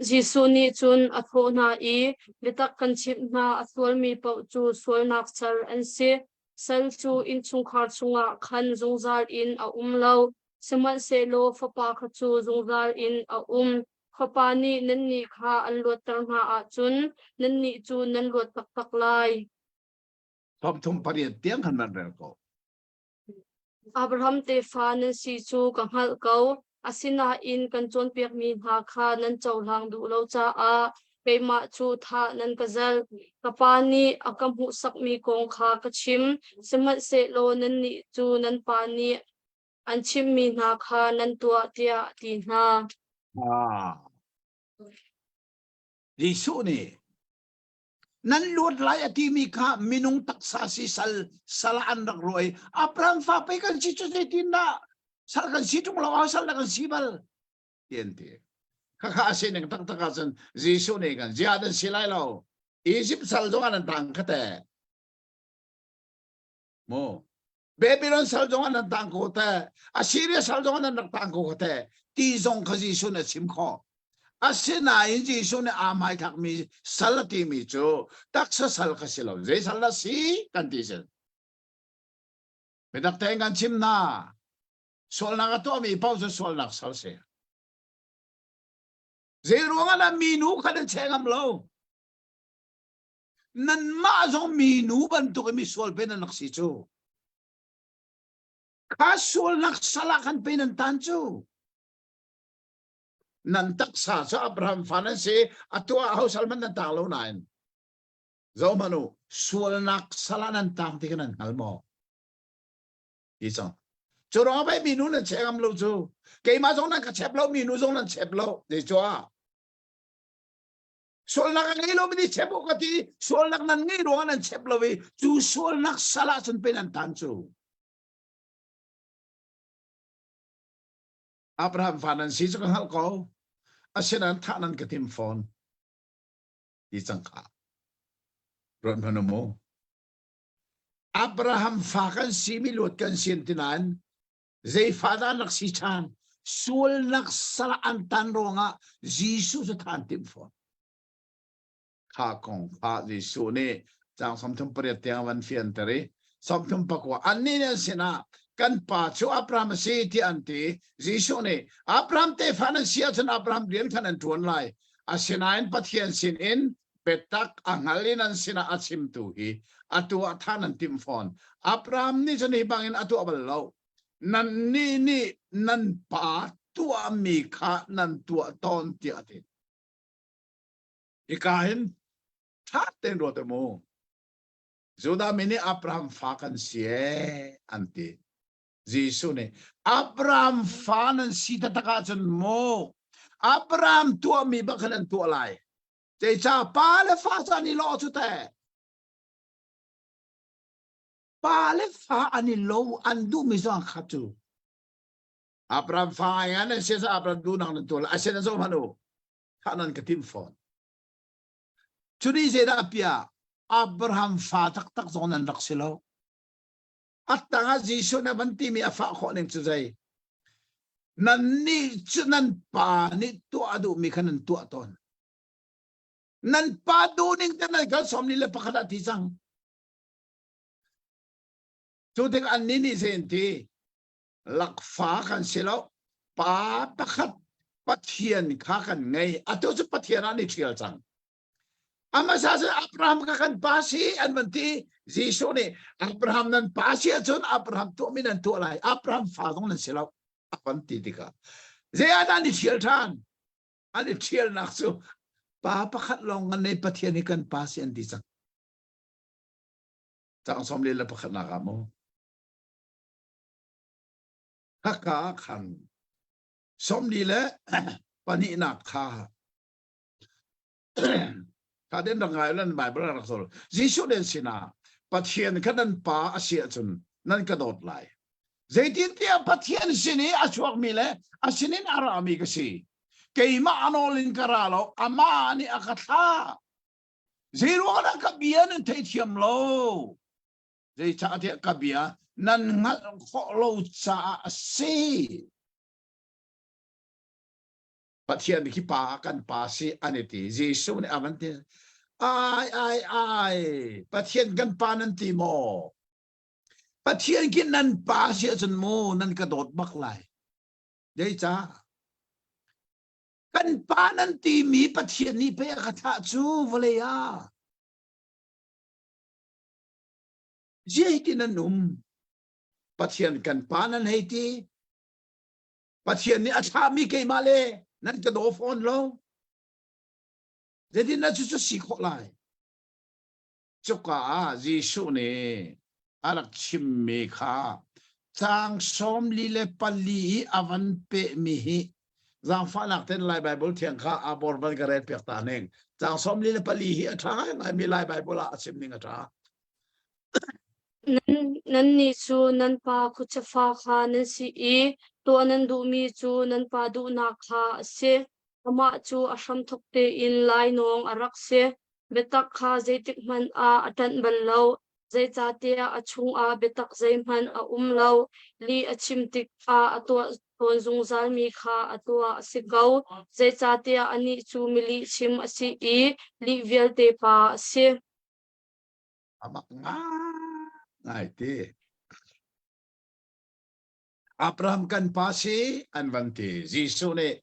Jesuh nih cun a thawh hna i biatak kan chimh hna a sualmi paoh cu sualnak sal an si. Sal cu innchungkhar chungah khan zungzal in a um lo, sihmanhsehlaw fapa kha cu zungzal in a um. Fapa nih nannih kha an luatter hna ahcun nannih cu nan luat taktak lai. 38 tiang khan nan rel ko. Abraham tefa nan si cu ka hngalh ko. Asinain kan cawnpiakmi hna kha nan cohlang duh lo caah keimah cu thah nan ka zalh. Ka pa nih a ka hmuhsakmi kong kha ka chim, sihmanhsehlaw nannih cu nan pa nih an chimhmi hna kha nan tuah tiah a ti hna. Ah. Jesuh nih nan luat lai a timi kha minung taksa si sal sal an rak ruai Abraham fa pei kan si cu zeitin dah sal kan si ṭung lo ah sal dah kan si bal ti an ti khakha a sining taktak ahcun Jesuh nih kan ziah nan si lai lo Egypt sal zong ah nan tang kha te mu Babylon sal zong ah nan tang ko te Assyria sal zong ah nan rak tang ko te ti zong kha Jesuh nih a chim khawh asinain Jesuh nih aa hmaithlakmi sal a timi cu taksa sal kha si lo zei sal dah si kan ti sin biatak tein kan chim hna sualnak a tuahmi paoh cu sualnak sal si zei ruangah dah minu kha nan cheh ngam lo Nanmah zong minu bantuk in misual pe nan rak si cu. Kha sualnak sal ah khan pe nan tan cu. Nan taksa cu Abraham fa nan si, atu ah ho sal man nan tang lo nain. Zohmanh u, sualnak sal ah nan tang ti kha nan hngal maw? Ti cang. Cu ruangah pei minu nan cheh ngam lo cu. Keimah zong nan ka chep lo, minu zong nan chep lo. Zeicah? Sualnak a ngei lomi nih chep u ka ti sualnak nan ngei ruangah nan chep lo i cu sualnak sal ah cun pe nan tan cu. Abraham fa nan si cu ka hngalh ko. Asinain thah nan ka tim fawn. Ti cang kha. Ruat hmanh mu. Abraham fa kan si mi luat kan si ti nain zei fa dah an rak si ṭhan sualnak sal an tan ruangah Jesuh cu than timh fawn kha kong kha Jesuh nih Caang 38 tiang a van fianter i 39 annih nih an sinah kan pa cu Abraham a si tiah an ti. Jesuh nih Abraham tefa nan si ahcun Abraham rian khan an ṭuan lai. Asinain Pathian sinin biatak a hngal in an sinah a chimtu hi atu ah than an timh fawn. Abraham nih cun hi bangin a tuah bal lo. Nannih nih nan pa tuahmi kha nan tuah tawn tiah a ti. Hika hin ṭha tein ruat u mu. Judah mi nih Abraham fa kan si ee an ti. Jesuh nih Abraham fa nan si taktak ahcun mu Abraham tuahmi bak khan an tuah lai. Zeicah pa le fa cu an i lawh cu teh. Pa le fa an i lo an duhmi zong khat cu. Abraham fa ai an si Abraham duhnak nan tuah lai. Asinain zoh hmanh u. Thah nan ka timh fawn. Cu nih zeidah a piah? Abraham fa taktak zong nan rak si lo. A tangah Jesuh nih a van timi a fah khawh ning cu zei? Nannih cu nan pa nih tuah a duhmi kha nan tuah tawn. Nan pa duhning te nan kal 41 ah ti cang. Cu tikah annih nih zei an ti? Lakfa kan si lo. Pa pakhat Pathian kha kan ngei. Atu cu Pathian ah an i ṭhial cang. A hmasa cun Abraham kha kan pa si an van ti. Jesuh nih Abraham nan pa si ahcun Abraham tuahmi nan tuah lai. Abraham fa zong nan si lo. A van ti tikah zei ah dah an i ṭhial ṭhan? An i ṭhialnak cu pa pakhat lawng kan nei Pathian hi kan pa si an ti cang. Caang 41 ah mu. Haka khan 42 kha kha den rak ngai lan Bible rak zol Jesuh den sinah Pathian kha nan pa a si ahcun nan ka dawt lai zeitintiah Pathian sin i a chuakmi le a sinin a rami ka si keimah a nawl in ka ra lo amah nih a ka thlah zeiruang dah ka bia nan theithiam lo zeicahtiah ka bia nan hngalh khawh lo caah a si Pathian khi pa kan pa si an i ti Jesuh nih a van ti ai ai ai Pathian kan pa nan ti maw Pathian khi nan pa si ahcun mu nan ka dawt bak lai zeicah kan pa nan timi Pathian nih pei a ka thlah cu vawlei ah Zei nan um Pathian kan pa nan hei ti Pathian nih a thlahmi keimah le nan ka daw fawn lo. Zeitin na cucu si khawh lai? Cuka ah Jesuh nih a rak chimmi kha caang 44 i a van pehmi hi zaangfahnak ten Lai Baibal thiang kha a bor van ka rel piak ta ning. Caang 44 hi a ṭha ngaimi Lai Baibal ah a chim ning a ṭha. Nannih cu nan pa khuachafa kha nan si i tuah nan duhmi cu nan pa duhnak kha a si. Amah cu a hramthawk tein lainawng a rak si. Biatak kha zeitikhmanh ah a ṭanh bal lo, zeicahtiah a chungah biatak zeihmanh a um lo. Lih a chim tikah a tuah tawn zungzalmi kha a tuah a si ko, zeicahtiah anih cu milihchim a si i lih vialte pa a si. A mak ngai ti. Abraham kan pa si an van ti. Jesuh nih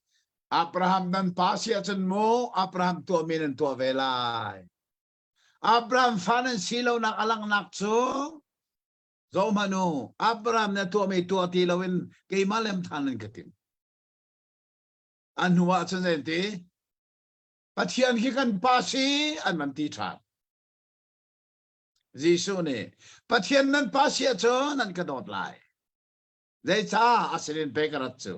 Abraham nan pa si ahcun mu Abraham tuahmi nan tuah ve lai. Abraham fa nan si lonak a langhnak cu zohhmanh u Abraham na tuahmi tuah ti loin keimah lem than nan ka tim. A hnu ah cun zei ti? Pathian khi kan pa si an van ti ṭhan. Jesuh nih Pathian nan pa si ahcun nan ka dawt lai. Zeicah a sinin pei ka rat cu?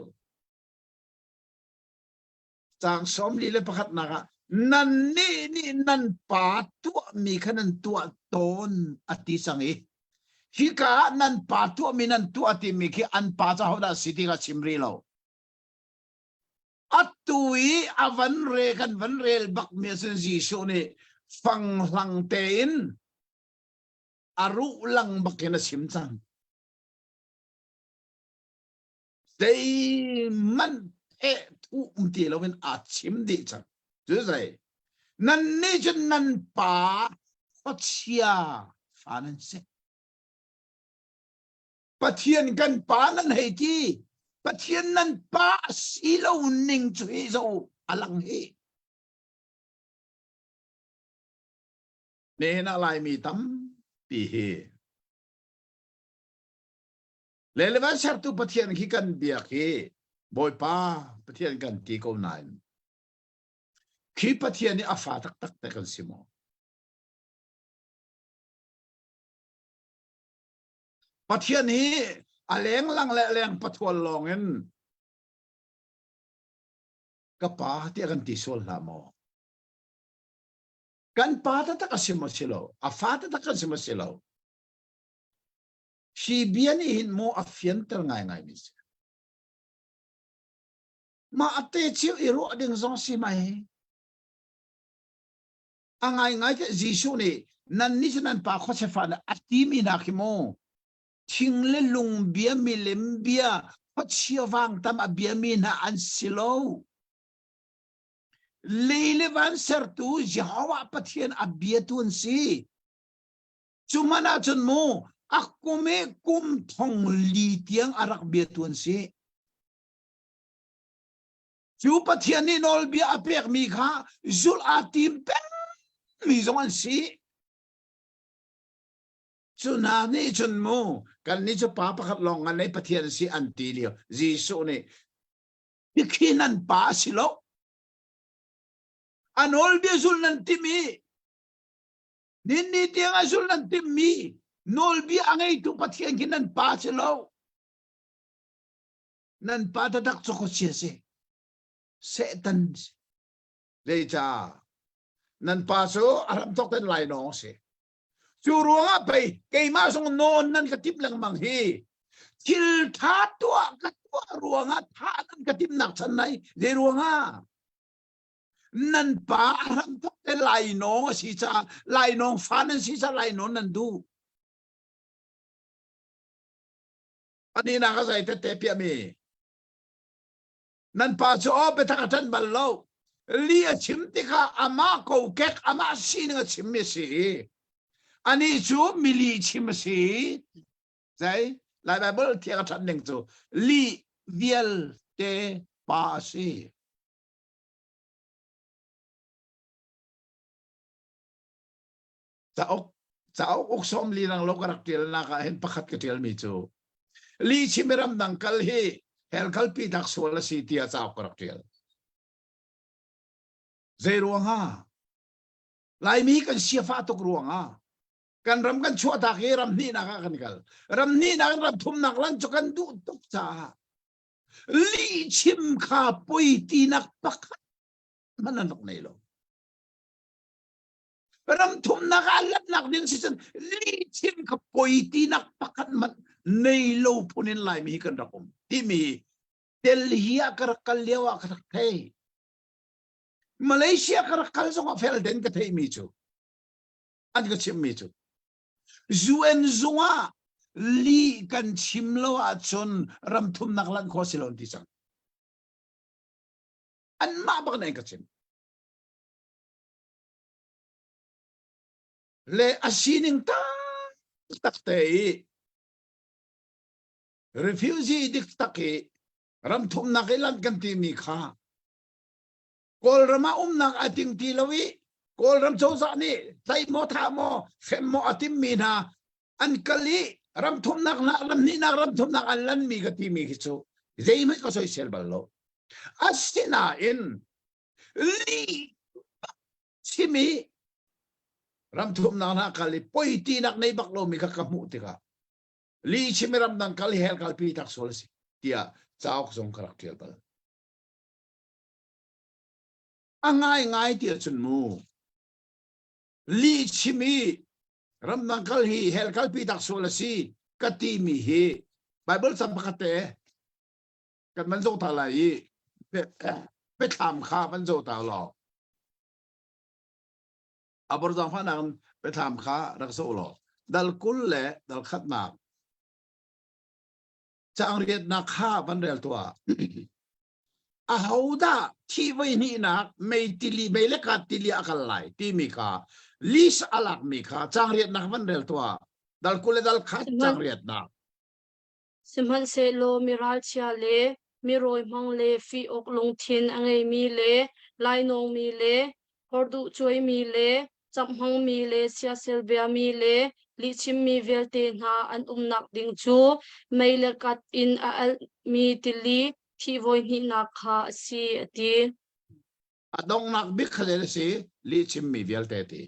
Caang 41 ah nannih nih nan pa tuahmi kha nan tuah tawn a ti cang i hika ah nan pa tuahmi nan tuah timi khi an pa cu ahodah si ti kha chim rih lo. Atu i a van re kan van rel bakmi a sin Jesuh nih fanghlang tein a ruh lang bakin a chim cang. Zeihmanh pheh thuh um ti loin a chim dih cang. Cu zei? Nannih cun nan pa. Khuachia fa nan si. Pathian kan pa nan hei ti. Pathian nan pa a si lo ning cu hi zo a lang hi. Nihin ah Laimi tampi hi le van sertu Pathian khi kan biak hi Bawipa Pathian kan ti ko nain khi Pathian nih a fa taktak te kan si maw? Pathian hi a lenglang le leng pathual lawng in ka pa tiah kan ti sual hlah maw? Kan pa taktak a si maw si lo? A fa taktak kan si maw si lo? Hi bia nih hin maw a fianter ngaingai mi si. Mah a te cio i ruah ding zong si mai. A ngaingai te Jesuh nih nan nih cu nan pa khuachefa nih a timi hna khi mu thing le lung bia milem bia khuachia vang tam a biami hna an si lo. Lei le van sertu Jehovah Pathian a biatu an si. Cu man ahcun mu a kum i kum thong li tiang a rak biatu an si. Cu Pathian nih nawlbia a pekmi kha zulh aa tim pengmi zong an si. Cu hna nih cun mu kan nih cu pa pakhat lawng ngan nei Pathian si an ti lio Jesuh nih khi nan pa a si lo. A nawlbia zulh nan tim i Ninni tiang a zul nan timmi nawlbia a ngeitu Pathian khi nan pa si lo. Nan pa taktak cu khuachia si. Satan si. Zeicah? Nan pa cu a ram thok ten lai nawng si. Cu ruangah pei keimah zong nawn nan ka timh lengmang hi. Thil tha tuah ka tuah ruangah tha nan ka timhnak chan nai zei ruangah? Nan pa a hram thok te lainawng a si caah lainawng fa nan si caah lainawn nan duh. Pahnihnak a zei tette piahmi. Nan pa cu aw biatak a ṭan bal lo. Li a chim tikah amah kokek amah sining a chimmi a si. Anih cu mili chim a si. Zei? Lai Bible thiang a ṭhan ning cu lih vialte pa a si. Cauk cauk uk sawm li lang lo ka rak ṭialnak ah hin pakhat ka ṭialmi cu li chim i ramdang kal hi hell kalpi tak sual a si tiah cauk ka rak ṭial. Zei ruangah? Laimi kan siafa tuk ruangah kan ram kan chuahtak i ram hnihnak ah kan kal. Ram hnihnak in ram thumnak lan cu kan duh tuk caah lihchim kha poi tinak pakhat hmanh an rak nei lo. Ram thumnak ah latnak ding si cun lihchim kha poi tinak pakhat hmanh nei lo phun in Laimi hi kan rak um timi Delhi ah ka rak kal lio ah ka rak thei. Malaysia ka rak kal zong ah fel den ka theimi cu an ka chimmi cu UN zung ah lih kan chim lo ahcun ram thumnak lanh khawh si lo an ti cang. Anmah bak nih an ka chim. Le a sining tak te i refugee dik tak i ram thumnak i lanh kan timi kha Kawlram ah umnak a ting ti lo i Kawlram cozah nih tlaih maw thah maw hrem maw a timmi hna an kal i ram thumnak na ram hnihnak ram thumnak an lanmi ka timi khi cu zeihmanh ka soisel bal lo. Asinain lih chim i ram thumnak hna kal i poi tinak nei bak lomi kha ka hmuh tikah lih chim i ramdang kal hi hell kalpi tak sual a si tiah cauk zong ka rak ṭial bal. A ngaingai ti ahcun mu lihchim i ramdang kal hi hell kalpi tak sual a si ka timi hi Bible cang pakhat te kan van zoh ta lai i biathlam kha van zoh ta law a bor zaangfahnak in biathlam kha rak zoh law dal 20 le dal khatnak caang riatnak kha van rel tuah. Ahodah thi voi hnihnak mei tili mei le kat tili a kal lai timi kha list a lakmi kha caang riatnak van rel tuah. Dal 20 le dal khat caang riatnak. Sihmanhsehlaw mi ralchia le mi rawi hmang le fih awk lungthin a ngeimi le lainawngmi le horduh cuaimi le camh hmangmi le siasel biami le lihchimmi vialte hna an umnak ding cu mei le kat in a alhmi tili thih voi hnihnak kha a si, a ti. A donghnak bik kha zei a si? Lihchimmi vialte ti.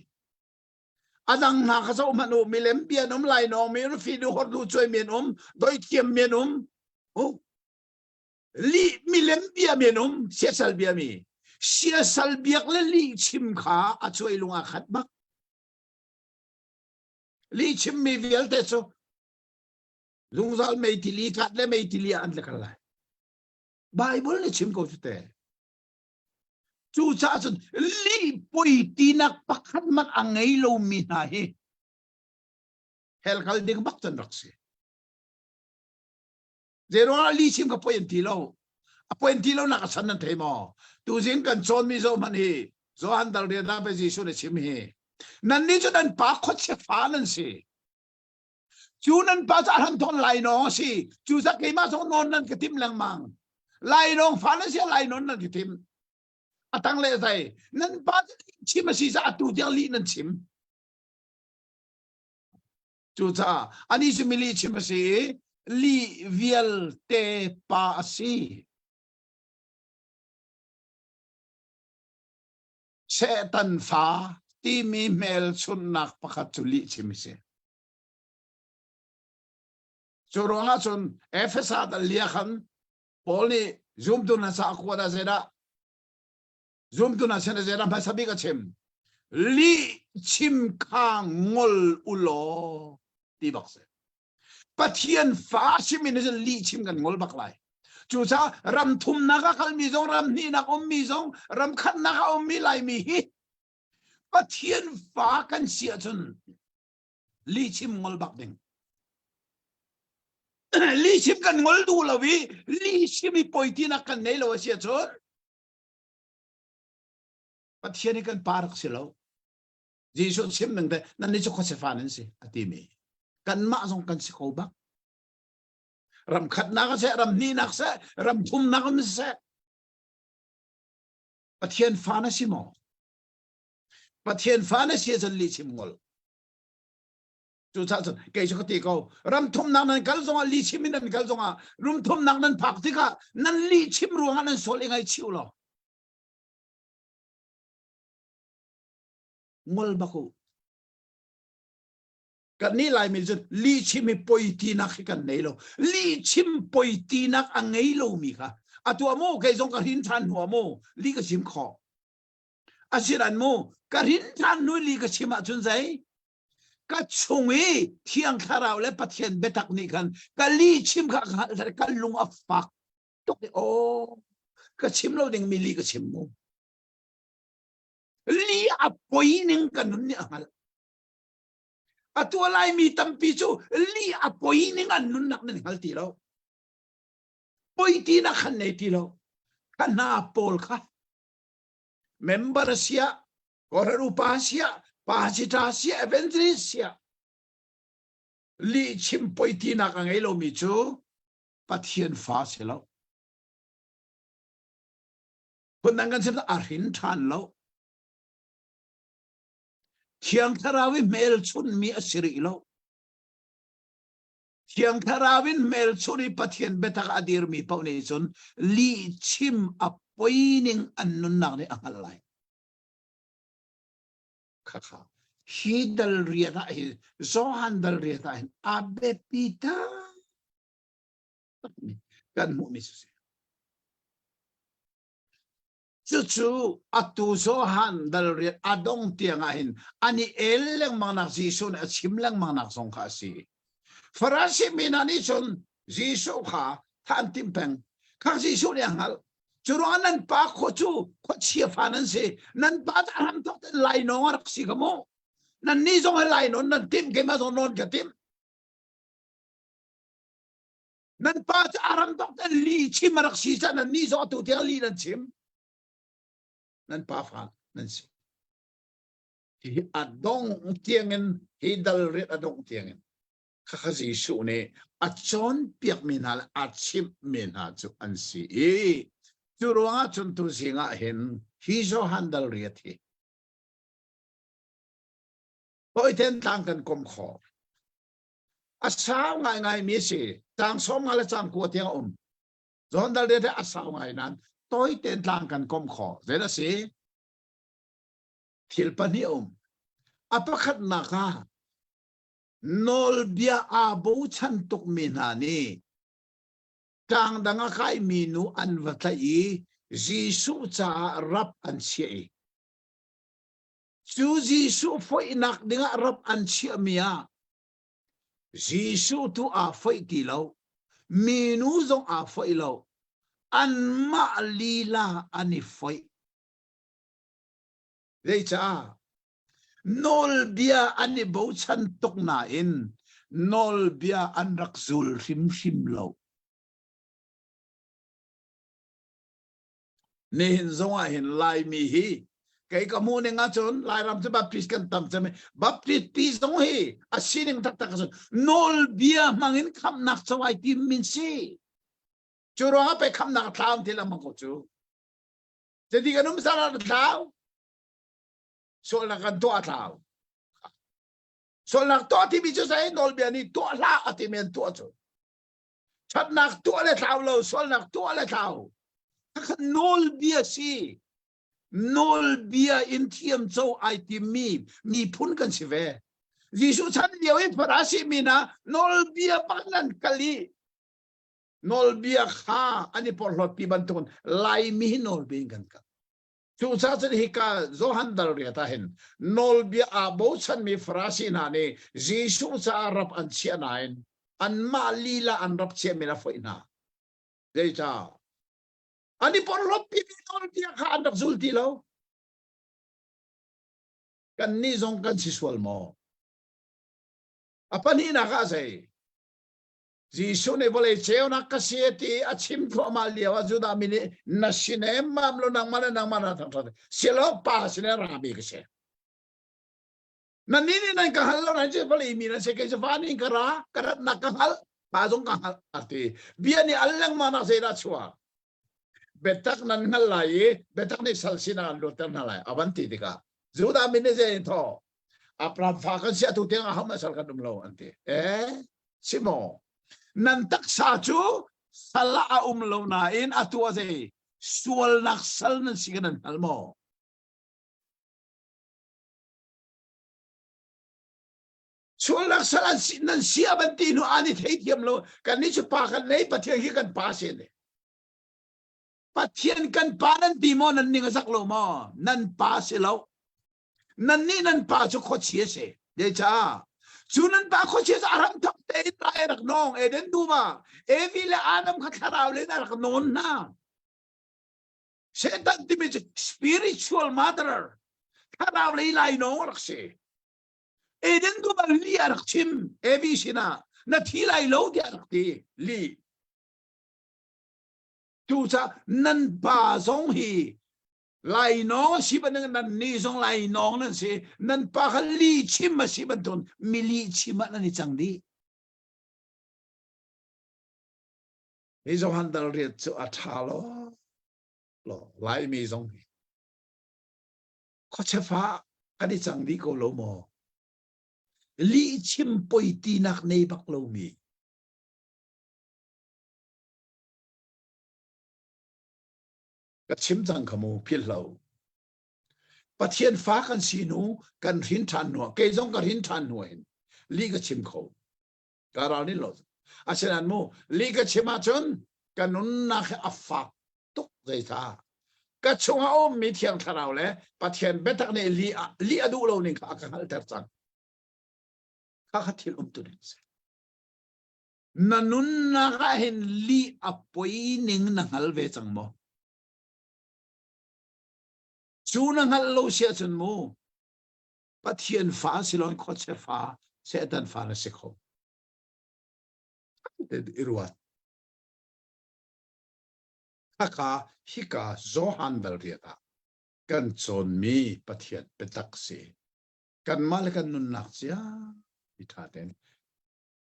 A dang hna kha zoh hmanh u, milem bia an um, lainawng mi an um, fidu hordu cuai mi an um, doithiam mi an um. Uh. Li milem bia mi an um, siasal bia mi. Siasal biak le lih chim kha a cuai lung a khat bak. Lih chim mi vialte cu zungzal meitili kat le meitili ah an tlakal lai. Bible nih chim ko cu te. Cucaah cun lih poi tinak pakhat hmanh a ngei lomi hna hi hell kal ding bak cun rak si. Zeiruangah lih chim ka poi an ti lo. A poi an ti lo nak a chan nan thei maw? Tuzing kan cawnmi zoh hmanh hi Johan dal rian ah Jesuh nih chim hi. Nannih cu nan pa khuachia fa nan si. Cu nan pa cu a hram thawng lainawng a si. Cu cak keimah zong nawn nan ka timh lengmang. Lainawng fa nan si lainawn nan ka timh. A tang le zai nan pa cu chim a si caah atu tiang lih nan chim. Cucaah anih cu mi lih chim a si i lih vialte pa a si. Satan fa timi hmelchunhnak pakhat cu lihchim a si. Cu ruangah cun Efesa dal lia khan Paul nih zumtu hna sa a kuat ah zeidah zumtu hna sin ah zeidah hmasa bik a chim lih chim kha ngol u law ti bak si. Pathian fa simi nih cun lih chim kan ngol bak lai. Cucaah ram thumnak a kalmi zong ram hnihnak ummi zong ram khatnak a ummi Laimi hi Pathian fa kan si ahcun lih chim ngol bak ding. lih chim kan ngol duh lo i lih chim i poi tinak kan nei lo a si ahcun Pathian hi kan pa rak si lo. Jesuh chim ning te nan nih cu khuasefa nan si a timi kanmah zong kan si ko bak ram khatnak a seh ram hnihnak seh ram thumnak um seh Pathian fa na si maw Pathian fa na si ahcun lih chim ngol cucaah cun kei cu ka ti ko ram thumnak nan kal zongah lih chim in nan kal zongah rum thumnak nan phak tikah nan lih chim ruangah nan sual i ngaihchih law ngol bak u kan nih laimi cu lihchim hi poi tinak hi kan nei lo lihchim poi tinak a ngei lomi kha atu ah mu kei zong ka hrin ṭhan hnu ah mu li ka chim khawh asiran mu ka hrin ṭhan hnu li ka chim ahcun zei ka chung i thiang thlarau le pathian biatak nih khan ka li chim kha ka hngalh ka lung a fak tuk i aw ka chim lo ding mi li ka chim mu Li a poi ning ka nun nih a hngalh. Atu Laimi tampi cu li a poi ning an nunnak nan hngal ti lo. Poi ti nak khan nei ti lo. Kha hna pawl kha member sia, kawhra upa sia, pastor sia, evangelist sia, li chim poi ti nak a ngei lomi cu Pathian fa si lo. Phundang kan chim a hrin ṭhan lo. Thiang Thlarau i hmelchunhmi a si rih lo. Thiang Thlarau in hmelchunh i Pathian biatak a dirmi paoh nih cun lihchim a poi ning an nunnak nih a hngalh lai. Khakha hi dal riat ah hin Johan dal riat ah hin a biapi takmi kan hmuhmi cu si. Cucu atu Johan dal riat a dong tiang ah hin an i el lengmang nak Jesuh nih a chim lengmang nak zong kha a si. Farasi mi hna nih cun Jesuh kha thah an timh peng. Kha Jesuh nih a hngalh. Cu ruangah nan pa khua cu khuachia fa nan si. Nan pa cu a hram thawk tein lainawng a rak si kha mu. Nan nih zong hi lainawn nan timh, keimah zong nawn ka timh. Nan pa cu aram tok te li chim a rak si ca nan nih zong atu tiang li nan chim. Nan pa fa nan si. Hi a dong tiangin hi dal riat a dong tiangin khakha Jesuh nih a cawnpiakmi hna le a chimhmi hna cu an si i cu ruangah cun tu zing ah hin hi Johan dal riat hi Hawiten tlang kan kom kho. A sau ngaingai mi si. Tlang som nga le cang kua tiang a um. John dal riat hi a sau ngai nan tawiten tlang kan kom kho. Zei a si? Thil pahnih a um. A pakhatnak ah nawlbia aa bochan tukmi hna nih tlang dang a kaimi nu an va tlaih i Jesuh caah rap an chiah i cu Jesuh foihnak dingah rap an chiahmi ah Jesuh tu aa foih ti lo minu zong aa foih lo anmah lila an i foih Zeicah? Nawlbia an i bochan tuk nain nawlbia an rak zul hrimhrim lo. Nihin zong ah hin Laimi hi kei ka hmuh ning ahcun Lairam cu Baptist kan tam cem i Baptist pi zong hi a sining taktak ahcun nawlbia hmang in khamhnak co ai tim min si. Cu ruangah pei khamhnak a thlau ti lengmang ko cu. Jadi kan um sal a thlau. Sualnak kan tuah a thlau. Sualnak tuah timi cu zei nawlbia nih tuah hlah a timi an tuah cu. Ṭhatnak tuah le thlau lo, sualnak tuah le thlau. Khakha nawlbia si. Nawlbia in thiam co ai timmi miphun kan si ve. Jesuh chan lio i Farasi mi hna nawlbia bak nan kal i nawlbia kha an i porhlawt pi bantukin Laimi hi nawlbia in kan kal. Cucaah cun hika Johan dal riat ah hin nawlbia aa bochanmi Farasi hna nih Jesuh caah rap an chiah nain anmah lila an rap chiahmi a foih hna. Zeicah? An i porhlawt pimi nawlbia kha an rak zul ti lo. Kannih zong kan si sual maw? A pahnihnak ah zei? Jesuh nih vawlei ceunak ka si ti a chim thluahmah lio ah Judah mi nih na si nemmam lo nangmah le nangmah na thangṭhat silo pa sin in rami ka si. Nannih nih nan ka hal lo nan cu vawlei mi nan si kei cu van in ka ra ka ratnak ka hngalh pa zong ka hngalh a ti. Bia nih al lengmang nak zeidah chuak? Biatak nan hngal lai i biatak nih sal sinah an luatter hna lai a van ti tikah Judah mi nih zei in thaw Abraham fa kan si atu tiang aham sal kan um lo an ti. Eh si maw? Nan taksa cu sal ah a um lo nain atu a zei sualnak sal nan si kan nan hngal maw? Sualnak sal an si nan si a ban ti hnu an i theithiam lo kan nih cu pa kan nei Pathian hi kan pa si ne. Pathian kan pa nan ti maw nan ning a zak lo maw? Nan pa si lo. Nan nih nan pa cu khuachia si. Zeicah? Cu nan pa khuachia cu a ram thok tein rai a rak nawng Eden dum ah Evi le Adam kha thlarau len a rak nawn hna. Satan timi cu spiritual murderer thlarau lei lai nawng a rak si. Eden dum ah li a rak chim Evi sinah na thi lai lo tiah a rak ti li. Cucaah nan pa zong hi lainawng a si bantuk nan nih zong lainawng nan si nan pa kha li chim a si bantuk mi li chim ah nan i cang dih hi Johan dal riat cu a ṭha lo lo laimi zong hi khuachefa kan i cang dih ko lo maw lih chim poi tinak nei bak lomi Ka chim cang kha mu philh lo. Pathian fa kan si nu kan hrin ṭhan hnu kei zong ka hrin ṭhan hnu hin lih ka chim kho. Ka ral nin lo. Asinain mu lih ka chim ahcun ka nunnak hi a fak tuk zeicah ka chungah a ummi thiang thlarau le Pathian biatak nih lih a, lih a duh lo ning kha a ka hngalhter cang. Kha kha thil um tu ning si. Na nunnak ah hin lih a poi ning na hngal ve cang maw? Cu na hngalh lo si ahcun mu Pathian fa si loin khuachia fa Satan fa na si kho. I ruat. Khakha hika Johan dal riat ah kan cawnmi Pathian biatak si. Kanmah le kan nunnak cia i ṭha tein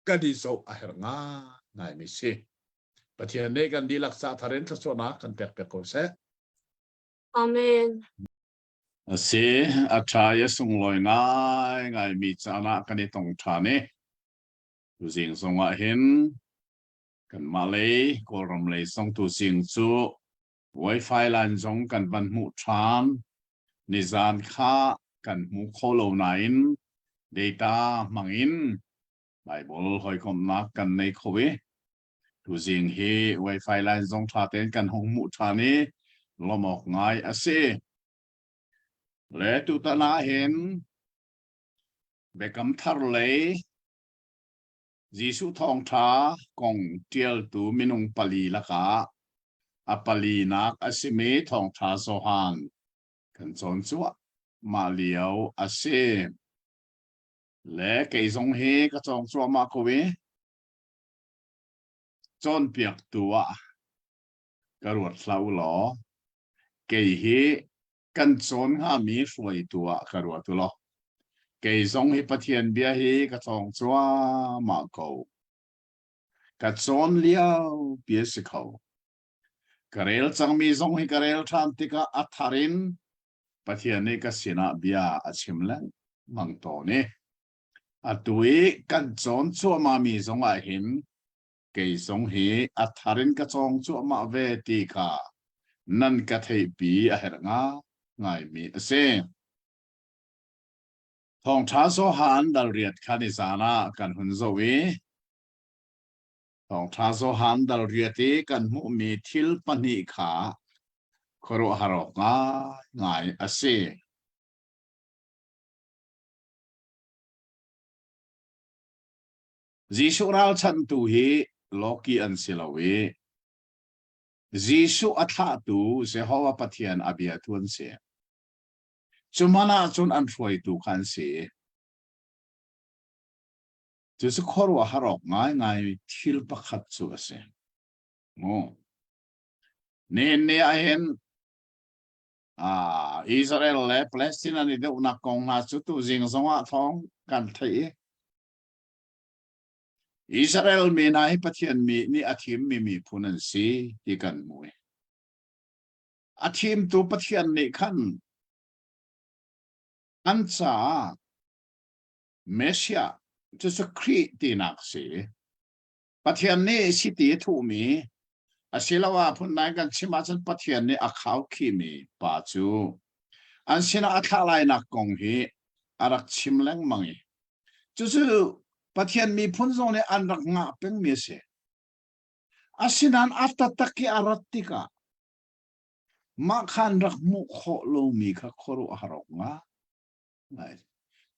kan i zoh a herh ngaingaimi si. Pathian nih kan dihlak ca thar in thluachuahnak kan pek piak ko seh. Amen. A si, a ṭha i a sunglawi ngaingaimi caan ah kan i tong ṭhan i tuzing zong ah hin kanmah lei Kawlram lei zong tuzing cu Wi-Fi line zong kan van hmuh ṭhan. Nizan kha kan hmu kho lo nain data hmang in Bible hawikomhnak kan nei kho i tuzing hi Wi-Fi line zong ṭha tein kan hung hmuh ṭhan i lawmh awk ngai a si. Le tutan ah hin Biakam Thar lei Jesuh thawngṭha kong ṭialtu minung pali lakah a palinak a simi thawngṭha Johan kan cawn cuahmah lio a si. Le kei zong hi ka cawng cuahmah ko i cawnpiaktu ah ka ruat hlah u law kei hi kan cawn hngami hruaitu ah ka ruat u law kei zong hi Pathian bia hi ka cawng cuahmah ko. Ka cawn lio pi a si kho. Ka rel cangmi zong hi ka rel ṭhan tikah a thar in Pathian nih ka sinah bia a chim lengmang tawn i atu i kan cawn cuahmahmi zong ah hin kei zong hi a thar in ka cawng cuahmah ve ti kha nan ka theihpi a herh ngaingaimi a si. Thawngṭha Johan dal riat kha nizan ah kan hun zoh i Thawngṭha Johan dal riat i kan hmuhmi thil pahnih kha khuaruahhar awk ngaingai a si. Jesuh ralchanhtu hi lawki an si lo i Jesuh a thlahtu Jehovah Pathian a biatu an si. Cu hmanh ahcun an hruaitu kha an si. Cucu khuaruahhar awk ngaingai thil pakhat cu a si. Mu. Nihin ni ah hin ah Israel le Palestine an i dohnak kong hna cu tuzing zong ah thawng kan theih i Israel mi hna hi Pathian mi nih a thimmi miphun an si ti kan hmu i a thimtu Pathian nih khan an caah Messiah cucu Khrih tinak si. Pathian nih siti a thuhmi asiloah phundang kan chim ahcun Pathian nih a khaukhihmi pa cu an sinah a thlah lainak kong hi a rak chim lengmang i cucu Pathian miphun zong nih an rak ngah pengmi a si. Asinain a taktak i a rat tikah mah kha an rak hmuh khawh lomi kha khuaruahhar awk ngai.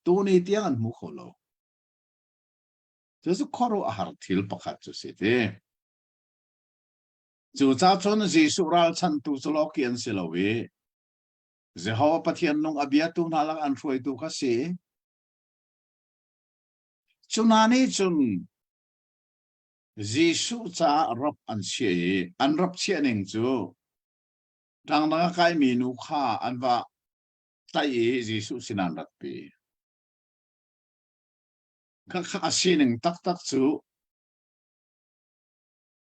Tuni tiang an hmu kho lo. Cucu khuaruahhar thil pakhat cu si ti. Cucaah cun Jesuh ralchanhtu cu lawki an si lo i Jehovah Pathian nung a biatu hna lak an hruaitu kha si. Cu hna nih cun Jesuh caah rap an chiah i an rap chiah ning cu tlangdang a kaimi nu kha an va tlaih i Jesuh sinah an ratpi. Khakha a sining taktak cu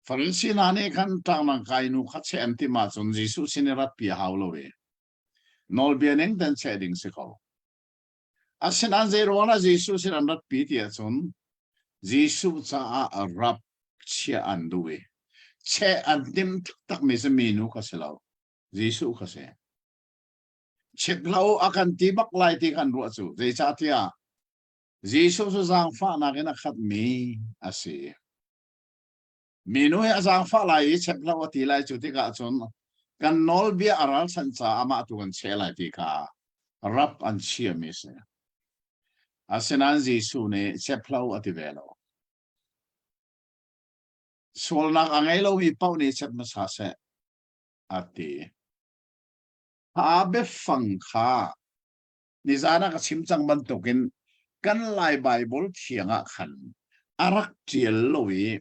Farasi hna nih khan tlangdang kai nu kha cheh an timh ahcun Jesuh sin i ratpi a hau lo i nawlbia ning ten cheh ding si ko. Asinain zei ruangah Jesuh sin an ratpi ti ahcun Jesuh caah rap chiah an duh i cheh an timh taktakmi cu minu kha si lo, Jesuh kha si. Chep hlah u a kan ti bak lai ti kan ruah cu zeicahtiah Jesuh cu zaangfahnak in a khatmi a si. Minu hi a zaangfah lai i chep hlah u a ti lai cu tikah cun kan nawlbia a ralchanh caah amah tu kan cheh lai ti kha rap an chiami a si. Asinain Jesuh nih chep hlah u a ti ve lo. Sualnak a ngei lomi paoh nih chep hmasa seh a ti. A biafang kha nizan ah ka chim cang bantukin kan Lai Baibal thiang ah khan a rak ṭial lo i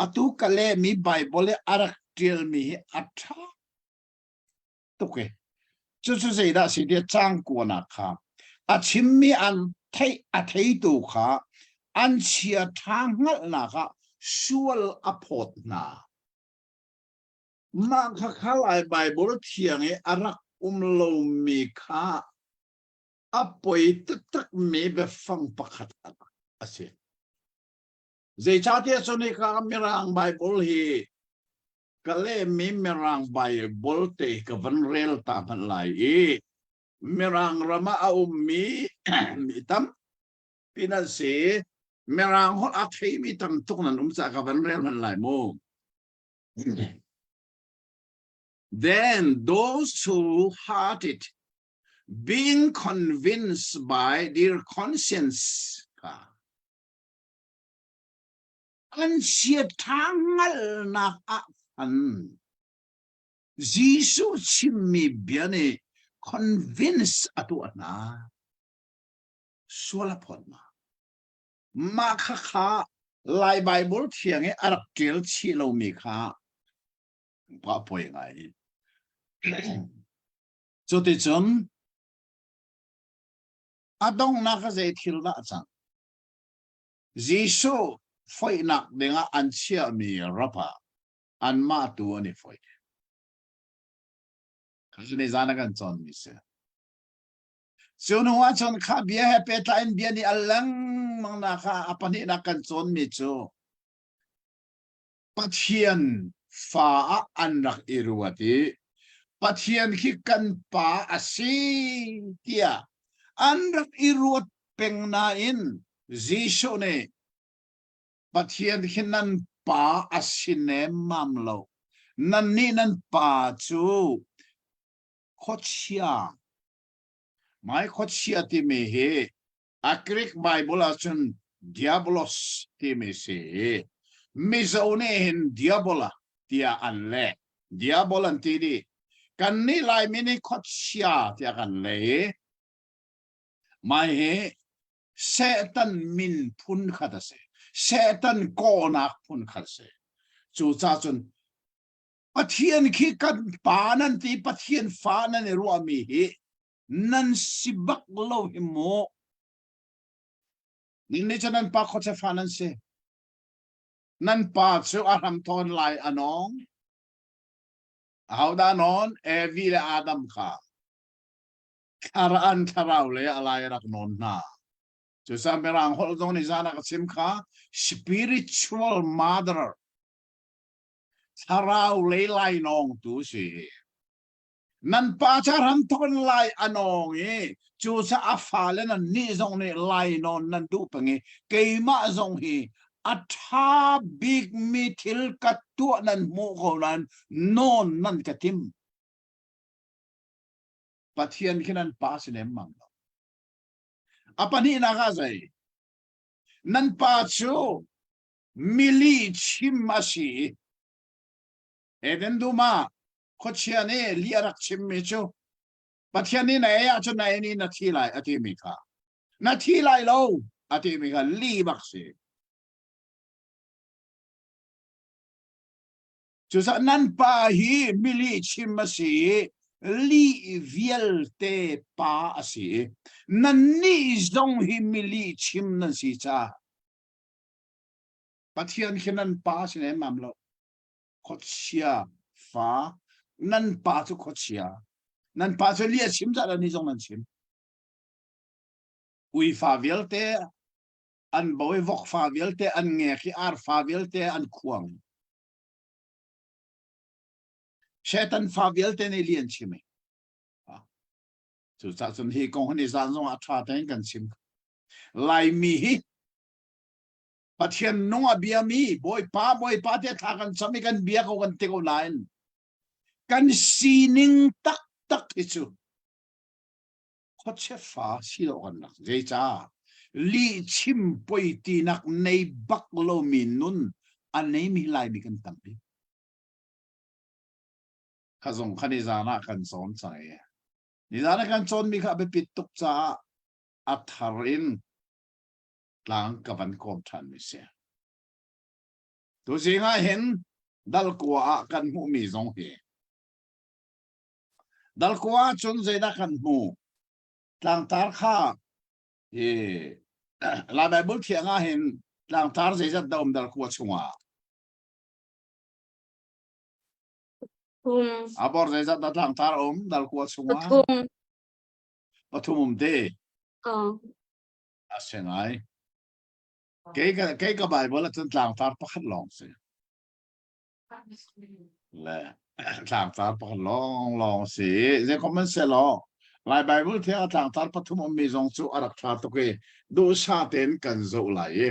atu ka lehmi Baibal i a rak ṭialmi hi a ṭha tuk i cucu zeidah a si tiah caang kuanak kha a chimmi an theih a theitu kha an chia ṭha hngalhnak ah sual a phawt hna. Mah kha kha Lai Baibal thiang i a rak um lomi kha a poi taktakmi biafang pakhat a si. Zeicahtiah cun hika Mirang Baibal hi ka lehmi Mirang Baibal te ka van rel ta hmanh lai i Mirang ram ah a ummi mi tampi nan si. Mirang holh a theimi tam tuk nan um caah ka van rel hmanh lai mu. Then those who heard it, being convinced by their conscience, kha an chiaṭha hngalhnak ah khan Jesuh chimmi bia nih convince a tuah hna. Sual a phawt hna. Mah kha kha Lai Baibal thiang i a rak ṭial chih lomi kha pa poi ngai. Cuticun a donghnak a zei thil dah cang? Jesuh foihnak dingah an chiahmi rap ah anmah tu an i foih. Ni zan a kan cawnmi si. Cu hnu ah cun kha bia he pehtlai in bia nih a lengmang nak ah a pahnihnak kan cawnmi cu Pathian fa ah an rak i ruat i Pathian khi kan pa a si tiah an rak i ruat peng nain Jesuh nih Pathian khi nan pa a si nemmam lo. Nannih nan pa cu khuachia. Mai khuachia timi hi A Greek Bible ahcun diabolos timi si. Mizo nih hin diabola tiah an leh. Diabol an ti dih. Kannih Laimi nih khuachia tiah kan leh i mai hi Satan min phun khat a si. Satan kawnak phun khat a si. Cucaah cun Pathian khi kan pa nan ti Pathian fa nan i ruahmi hi nan si bak lo hi mu. Ning nih cun nan pa khuacha fa nan si. Nan pa cu a hram thawn lai a nawng. Ahodah nawn? Evi le Adam kha. Thlar an thlarau le a lai rak nawn hna. Cucaah Mirang holh zong nih zan ah ka chim kha spiritual mother thlarau lei lainawng tu si. Nan pa ca ram thawk in lai a nawng i cucaah a fale nan nih zong nih lainawn nan duh peng i keimah zong hi a ṭha bikmi thil ka tuah nan hmuh ko nain nawn nan ka tim. Pathian khi nan pa si lemmang lo. A pahnihnak ah zei? Nan pa cu mili chim a si i Eden dum ah khuachia nih lih a rak chimmi cu Pathian nih na ei ahcun na ei ni na thi lai a timi kha na thi lai lo a timi kha lih bak si. Cucaah nan pa hi milih chim a si i lih vialte pa a si i nannih zong hi milih chim nan si caah Pathian khi nan pa si nemmam lo. Khuachia fa nan pa cu khuachia nan pa cu li a chim zah ni zong nan chim ui fa vialte an bo i vok fa vialte an ngek i ar fa vialte an khuang Satan fa vialte nih li an chim i cucaah cun hi kong hi zan zong ah ṭha tein kan chim Laimi hi Pathian nung a biami Bawipa Bawipa te thla kan cam i kan bia ko kan ti ko nain kan sining taktak hi cu khuachia fa si lo kan rak zeica lih chim poi tinak nei bak lomi nun a neimi laimi kan tampi kha zong kha nizan ah kan cawn cang i nizan ah kan cawnmi kha a biapit tuk caah a thar in tlang ka van kawm ṭhan mi si. Tuzing ah hin. Dal kua ah kan hmuhmi zong hi. Dal kua ah cun zeidah kan hmuh? Tlangtar kha hi Lai Bible thiang ah hin tlangtar zeizat dah um dal kua chungah? Pathum. Abor zeizat dah tlangtar um dal kua chungah? Pathum. Pathum um te. Oh. A si ngai. Kei ka kei ka Bible ah cun tlangtar pakhat lawng si. Le tlangtar pakhat lawng lawng si. Zei comment se law Lai Bible thiang a tlangtar pathum ummi zong cu a rak ṭha tuk i duhsah tein kan zoh lai i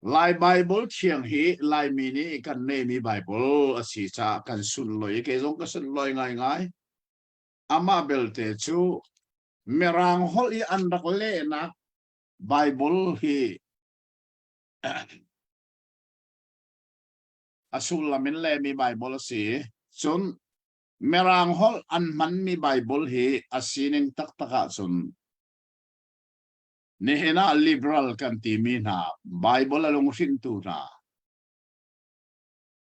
Lai Bible thiang hi Laimi nih kan neimi Bible a si caah kan sunlawi i kei zong ka sunlawi ngaingai. Amah belte cu Mirang holh i an rak lehnak Bible hi a sullam in lehmi Bible a si. Cun Mirang holh an hmanmi Bible hi a sining taktak ahcun nihin ah liberal kan timi hna Bible a lunghrinhtu hna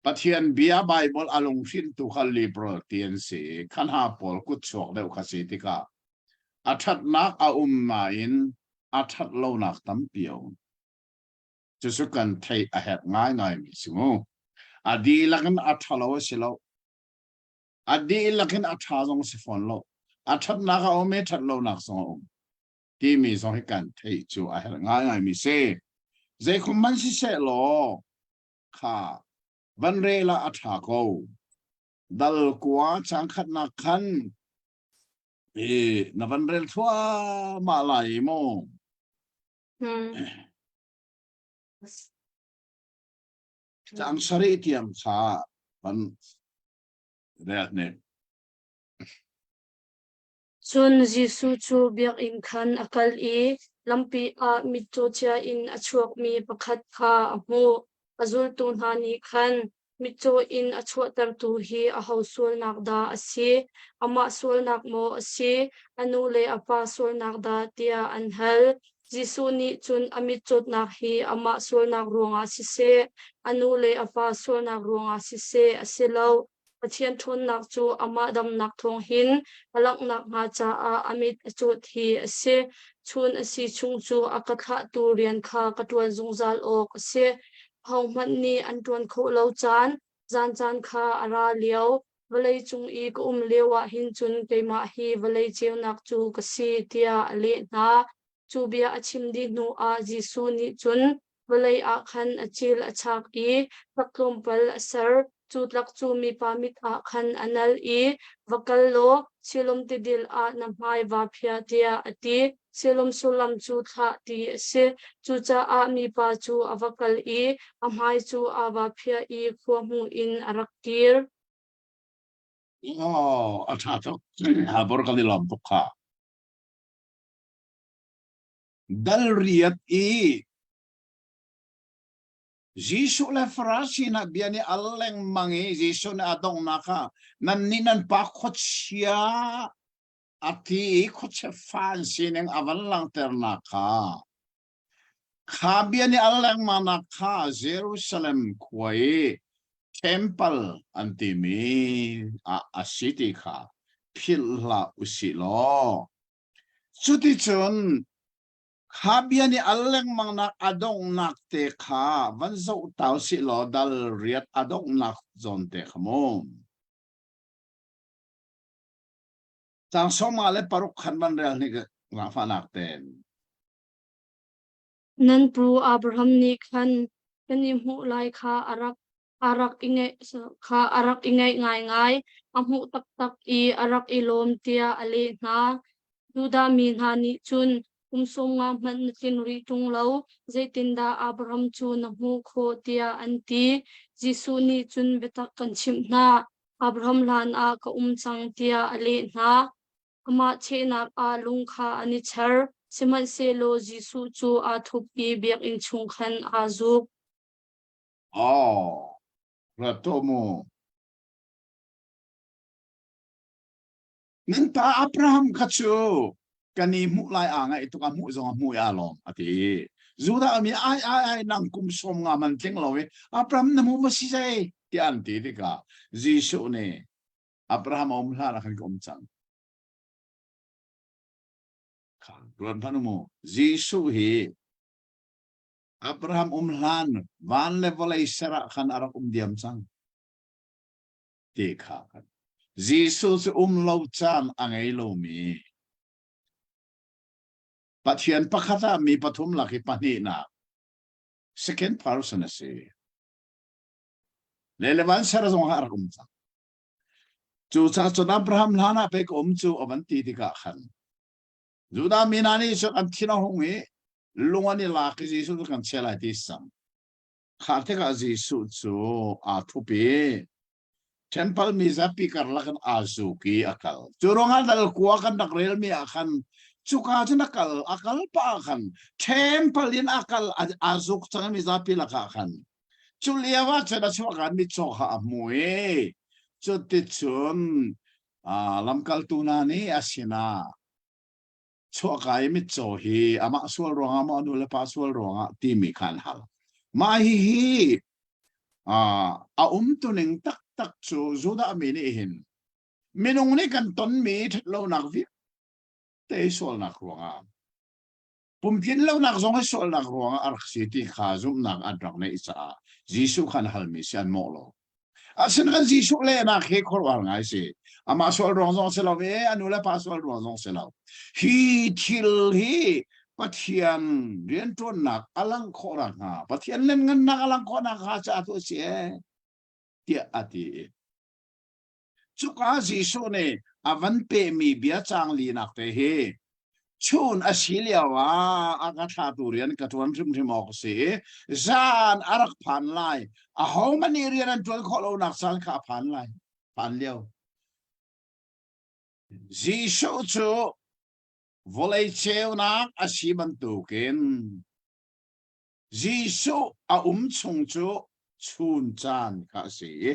Pathian bia Bible a lunghrinhtu kha liberal ti an si i kha hna pawl kutchuak deuh kha si tikah a ṭhatnak a um nain a ṭhat lonak tampi a um. Cucu kan theih a herh ngaingaimi si mu. A dihlak in a ṭhalo a si lo. A dihlak in a ṭha zong si fawn lo. A ṭhatnak a um i ṭhat lonak zong a um. Timi zong hi kan theih cu a herh ngaingaimi si. Zeikhum hmanh siseh law kha van rel ah a ṭha ko. Dal kua cang khatnak khan i na van rel thluahmah lai mu. Hmm. Cang sarih tiang kha van rel ne. Cun Jesuh cu biakinn khan a kal i lampi ah mitcaw cia in a chuakmi pakhat kha a hmuh. A zultu hna nih khan, Mitcaw in a chuahtertu hi aho sualnak dah a si? Amah sualnak maw a si, a nu le a pa sualnak dah? tiah an hal. Jesuh nih cun a mitcawtnak hi amah sualnak ruangah siseh, a nu le a pa sualnak ruangah siseh a si lo. Pathian ṭhawnnak cu amah damnak thawng hin a langhnak hnga caah a mit a cawt hi a si. Chun a si chung cu a ka thlahtu rian kha ka ṭuan zungzal awk a si. Ahohmanh nih an ṭuan khawh lo caan, zan caan kha a ra lio. Vawlei cung i ka um lioah hin cun keimah hi vawlei ceunak cu ka si, tiah a leh hna. Cu bia a chim dih hnuah Jesuh nih cun vawlei ah khan a cil a chak i tlak tlawmpal a ser. Cu tlak cu mipa mit ah khan a nal i, Va kal law Siloam tidil ah na hmai vaa phiah, tiah a ti. Siloam sullam cu thlah ti a si. Cucaah mipa cu a va kal i a hmai cu aa va phiah i khua hmu in a rak kir. Oh, a ṭha tuk. Habor kan i lawm tuk kha. Dal riat i Jesuh le Farasi hna bia nih al lengmang i Jesuh nih a donghnak ah nannih nan pa khuachia a ti i khuachia fa an sining a van langhternak kha kha bia nih al lengmangnak kha Jerusalem khua i temple an timi ah a si ti kha philh hlah usih law Cuticun kha bia nih al lengmangnak a donghnak te kha van zoh ta usih law dal riat a donghnak zawn te kha mu. Caang sawma le paruk khan van rel hnik zaangfahnak tein. Nan pu Abraham nih khan kan i hmuh lai kha a rak a rak i ngaih kha a rak i ngaih ngaingai, a hmuh taktak i a rak i lawm tiah a leh hna. Judah mi hna nih cun kum 50 hmanh na tlin rih ṭung lo, zeitindah Abraham cu na hmuh khawh tiah an ti. Jesuh nih cun biatak kan chimh hna, Abraham hlan ah ka um cang tiah a leh hna. Amah chehnak ah lung kha an i char, sihmanhsehlaw Jesuh cu aa thup i biakinn chung khan aa zuk. Oh, rat tuah mu. Nan pa Abraham kha cu kan i hmuh lai aa ngaih tuk a hmuh zong a hmuh i aa lawm a ti. Judah mi ai ai ai nang kum som nga man tling lo i Abraham na mu ma si zei tiah an ti tikah Jesuh nih Abraham a um hlan ah khan ka um cang. Kha ruat hmanh mu. Jesuh hi Abraham um hlan van le vawlei ser ah khan a rak um diam cang. Ti kha kan. Jesuh cu um lo caan a ngei lomi Pathian pakhat ah mi pathum lak i pahnihnak second person a si. Le le van ser zong ah a rak um cang. Cucaah cun Abraham hlan ah pei ka um cu a van ti tikah khan Judah mi hna nih cun an thin a hung i lung an i lak i Jesuh cu kan chia lai ti sang. Kha tikah Jesuh cu aa thup i temple mi zapi karlak in aa zuk i a kal. Cu ruangah dal kua kan rak relmi ah khan cuka cun a kal a kal pah ah khan temple in a kal aa zuk cang mi zapi lakah khan Cu lio ah cun a chuak ah mitcaw kha a hmu i cuticun lamkaltu hna nih a sinah chuahka i mitcaw hi amah sual ruangah maw a nu le pa sual ruangah timi kha an hal. Mah hihi a umtuning taktak cu Judah mi nih hin minung nih kan tonmi ṭhatlonak vialte sualnak ruangah Pumtlin lonak zong hi sualnak ruangah a rak si ti kha zumhnak an rak neih caah Jesuh kha an halmi si an mawh lo. Asinain Jesuh lehnak hi khuaruahhar ngai si. Amah sual ruang zong si lo i a nu le pa sual ruang zong si lo. Hi thil hi Pathian rianṭuannak a langh khawh nakhnga, Pathian lianngannak a langh khawh nakhnga caah tu a si ee, tiah a ti i Cuka Jesuh nih a van pehmi bia caang linak te hi chun a si lio ah a ka thlatu rian ka ṭuan hrimhrim awk a si i zan a rak phan lai. Ahohmanh nih rian an ṭuan khawh lonak caan kha a phan lai. Phan lio. Jesuh cu vawlei ceunak a si bantukin Jesuh a um chung cu chun caan kha a si i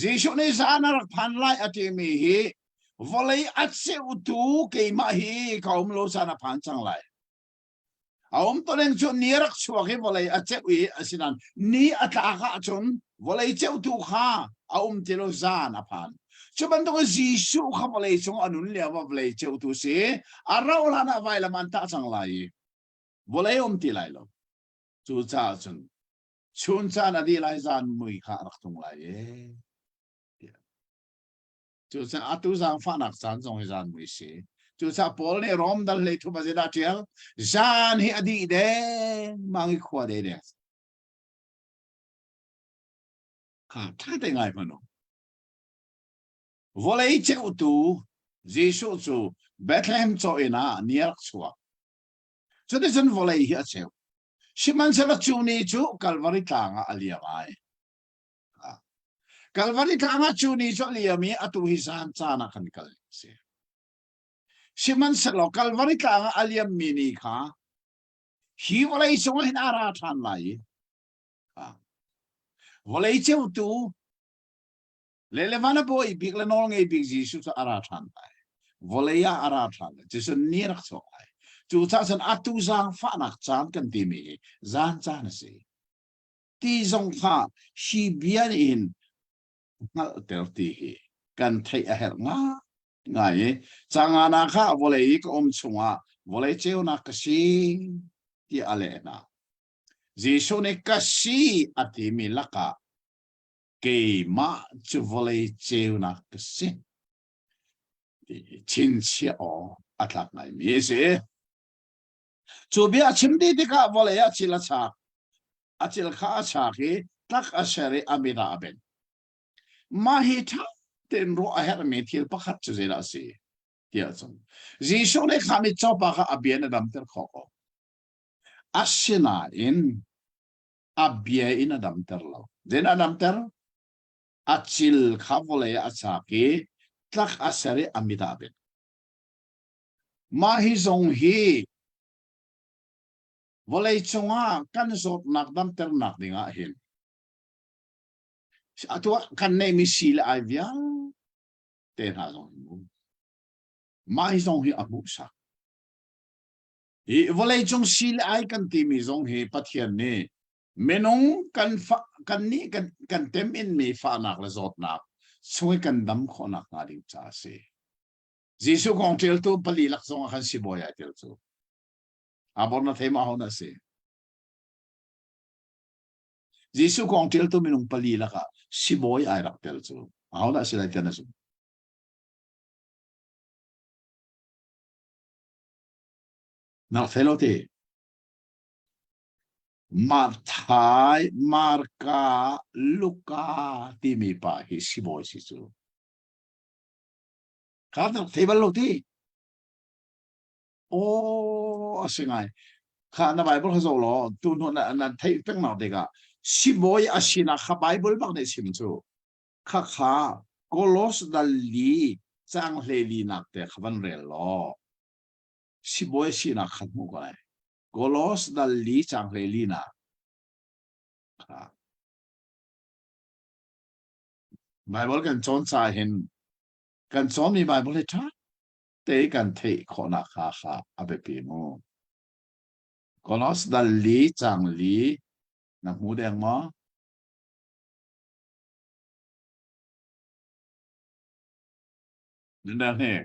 Jesuh nih zan a rak phan lai a timi hi vawlei a ceutu keimah hi ka um lo caan a phan cang lai. A um to cu ni a rak chuak i vawlei a ceuh i asinain ni a tlak ahcun vawlei ceutu kha a um ti lo zan a phan. Cu bantuk in Jesuh kha vawlei cung a nun lio ah vawlei ceutu si a rauh hlan ah vailam an tah cang lai i vawlei um ti lai lo cucaah cun chun caan a dih lai zan mui kha a rak tlung lai e cucaah atu zaangfahnak caan zong hi zan mui si cucaah Paul nih Rom dal hlei thum a zeidah ṭial zan hi a dih deng mang i khua de deng kha ṭha te ngai hmanh u vawlei ceutu Jesuh cu Bethlehem caw inn ah ni a rak chuak Cuticun vawlei hi a cheu. Sihmanhsehlaw cu ni cu Kalvari tlang ah a liam ai. Kalvari tlang ah cu ni cu a liam i atu hi zan caan ah kan kal si. Sihmanhsehlaw Kalvari tlang ah a liammi ni kha hi vawlei cungah hin a ra ṭhan lai i vawlei ceutu Le le van a bawi bik le nawl ngei bik Jesuh cu a ra ṭhan lai. Vawlei ah a ra ṭhan lai. Jesuh ni rak chuak lai. Cucaah cun atu zaangfahnak caan kan timi hi zan caan a si. Ti zong kha hi bia nih hin hngalhter ti hi kan theih a herh ngai i cangana kha vawlei i ka um chungah vawlei ceunak ka si tiah a leh hna. Jesuh nih ka si a timi lakah keimah cu vawlei ceunak ka si ti chinchiah aw a tlak ngaimi a si. Cu bia a chim dih tikah vawlei ah cil a chak. A cil kha a chak i tlak a ser i a mit ah a benh. Mah hi ṭha tein ruah a herhmi thil pakhat cu zeidah a si tiah cun Jesuh nih kha mitcaw pa kha a bia in a damter khawh ko. Asinain a bia in a damter lo. Zein a damter? A cil kha vawlei ah a chak i tlak a ser i a mit ah a benh. Mah hi zong hi vawlei cungah kan zawtnak damternak dingah hin atu ah kan neihmi sii le ai vialte hna zong hi mu. Mah hi zong hi a hmuhsak. Hi vawleicung si le ai kan timi zong hi Pathian nih minung kan fa kan nih kan kan tem in mi fahnak le zawtnak chung i kan dam khawhnak hnga ding ca a si. Jesuh kong ṭialtu pali lak zong ah khan sibawi ai tel cu. Abor na thei ma ho na si. Jesuh kong ṭialtu minung pali lakah sibawi ai rak tel cu. Aho dah si lai tiah na zumh? Na rak thei lo ti? Matthai, Marka, Luka timi pa hi sibawi si cu. Kha na rak thei bal lo ti? Aw a si ngai. Kha na Bible kha zoh law tu hnu na na theih peng nak tikah sibawi a sinak kha Bible bak nih chim cu. Kha kha Kolos dal li cang hle li nak te kha van rel law sibawi sinak kha hmu ko lai. Kolos dal li cang hle li nak kha Bible kan cawn ca hin kan cawnmi Bible hi ṭha te kan theih khawhnak kha kha a biapi mu. Kolos dal li cang li na hmu deng maw? Nan dang hnik.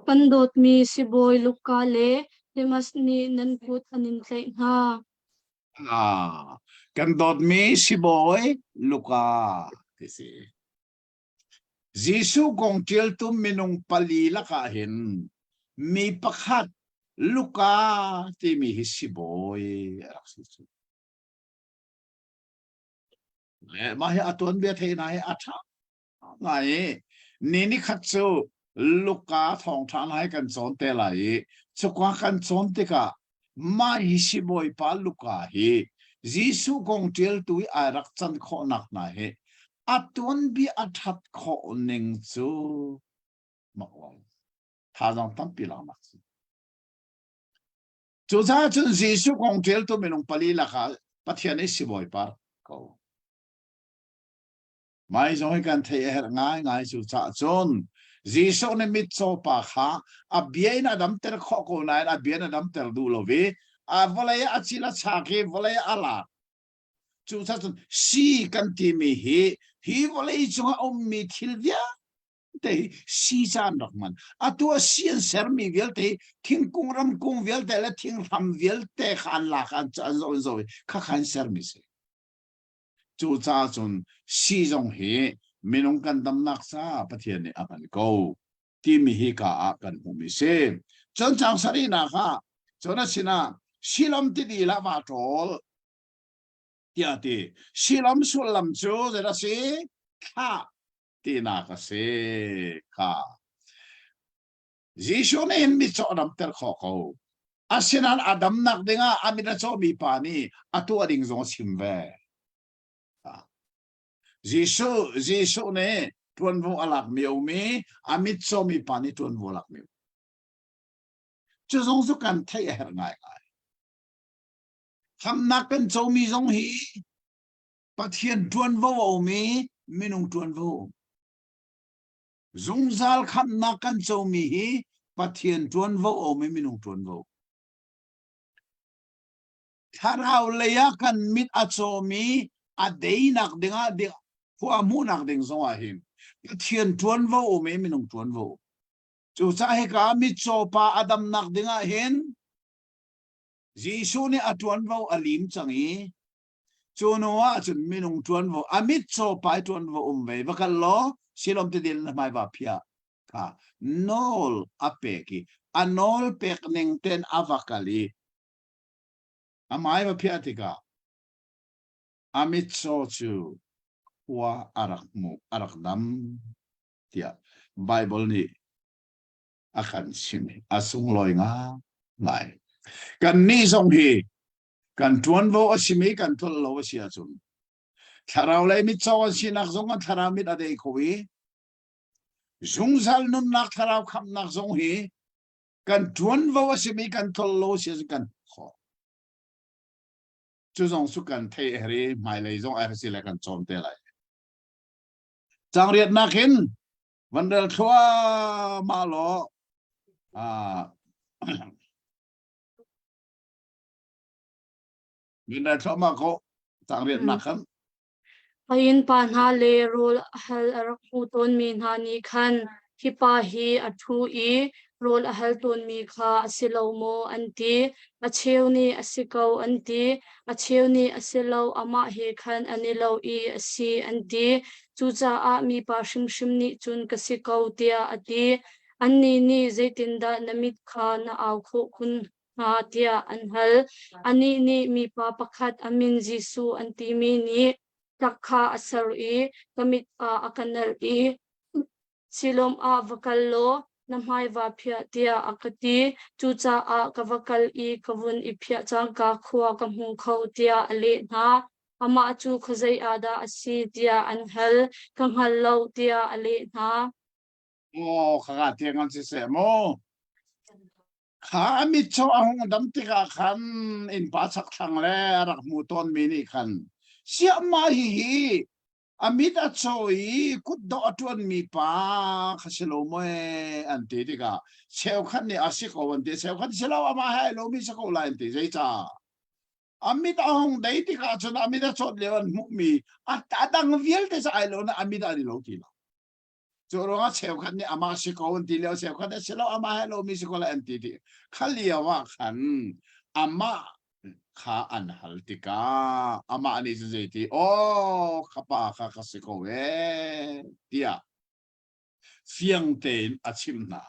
Kan dawtmi sibawi Luka le Demas nih nan kut an in tlaih hna. Ah, kan dawtmi sibawi Luka ti si. Jesuh kong ṭialtu minung pali lakah hin mi pakhat Luka timi hi sibawi a rak si cu. Mah hi a tuanbia theihna hi a ṭha ngai i ni ni khat cu Luka thawngṭha hna hi kan cawn te lai i cuka kan cawn tikah mah hi sibawipa Luka hi Jesuh kong ṭialtu i ai rak can khawhnak hna hi a tuanbia a ṭhat khawh ning cu mak lo thazaang tampi laknak si. Cucaah cun Jesuh kong ṭialtu minung pali lakah Pathian i sibawipa ko. Mai zong hi kan theih a herh ngaingai cu cah cun Jesuh nih mitcaw pa kha a bia in a damter khawh ko nain a bia in a damter duh lo i a vawlei ah a cil a chak i vawlei ah a lak. Cucaah cun si kan timi hi hi vawlei cungah a ummi thil vialte hi si ca an rak hman. Atu ah si an sermi vialte hi thingkung ramkung vialte le thinghram vialte kha an lak an an zoh an zoh i khakha an sermi si. Cucaah cun siizung hi minung kan damnak caah Pathian nih a hman ko timi hi ka ah kan hmuhmi si. Cun caang sarihnak ah cun a sinah Siloam tidil ah vaa ṭawl tiah a ti. Siloam sullam cu zeidah a si? Thlah tinak a si kha. Jesuh nih hin mitcaw a damter khawh ko. Asinain a damnak dingah a mit a cawmi pa nih a tuah ding zong a chim ve. Jesuh Jesuh nih ṭuanvo a lakmi a um i a mit cawmi pa nih ṭuanvo a lakmi a um. Cu zong cu kan theih a herh ngaingai. Khamhnak kan comi zong hi Pathian ṭuanvo a um i minung ṭuanvo a um. Zungzal khamhnak kan comi hi Pathian ṭuanvo a um i minung ṭuanvo. Thlarau lei ah kan mit a cawmi a deinak dingah ding khua hmuhnak ding zong ah hin Pathian ṭuanvo um i minung ṭuanvo. Cucaah hika mitcaw pa a damnak dingah hin Jesuh nih a ṭuanvo a lim cang i Cu hnu ah cun minung ṭuanvo a mitcaw pa i ṭuanvo um ve va kal law Siloam tidil na hmai va phiah kha nawl a pek i a nawl pek ning ten a va kal i a hmai va phiah tikah a mitcaw cu khua a rak hmuh a rak dam tiah Baibal nih a kan chimh a sunglawi ngai. Kannih zong hi kan ṭuanvo a simi kan tlolh lo a si ahcun thlarau lei mitcaw an sinak zong an thlarau mit a dei kho i zungzal nunnak thlarau khamhnak zong hi kan ṭuanvo a simi kan tlolh lo a si ahcun kan khawh. Cu zong cu kan theih her i hmailei zong a si le kan cawm te lai. Cang riatnak in van rel thluahmah law van rel thluahmah ko cang riatnak khan. A innpa hna le rawl hal a rak hmu tawnmi hna nih khan hi pa hi a ṭhu i rawl a hal tawnmi kha a si lo maw an ti. A cheu nih a si ko an ti. A cheu nih a si lo, amah he khan an i lo i a si an ti. Cucaah mipa hrimhrim nih cun ka si ko tiah a ti. Annih nih zeitindah na mit kha na au khawh kun hnga tiah an hal. Anih nih mipa pakhat a min Jesuh an timi nih tlak kha a ser i ka mit ah a ka nalh i Siloam ah va kal law na hmai vaa phiah tiah a ka ti. Cucaah ka va kal i ka vun i phiah cangka khua ka hmu kho tiah a leh hna. Amah cu khuazei ah dah a si tiah an hal. Ka hngal lo tiah a leh hna. Aw, khaka tiang an siseh mu. Kha a mitcaw a hung dam tikah khan innpa chakthlang le a rak hmu tawnmi nih khan siahmah hihi a mit a caw i kutdawh a ṭuanmi pa kha si lo maw an ti tikah cheukhat nih a si ko an ti cheukhat si lo amah he ai lomi si ko lai an ti zeicah a mit a hung dei tikah cun a mit a cawt lio an hmuhmi a dang vialte cu ai lo na a mit an i lo ti lo. Cu ruangah cheukhat nih amah si ko an ti lio cheukhat nih si lo amah he lomi si ko lai an ti ti kha lio ah khan amah kha an hal tikah amah nih cun zeiti aw kha pa kha ka si ko ee tiah fiang tein a chimh hna.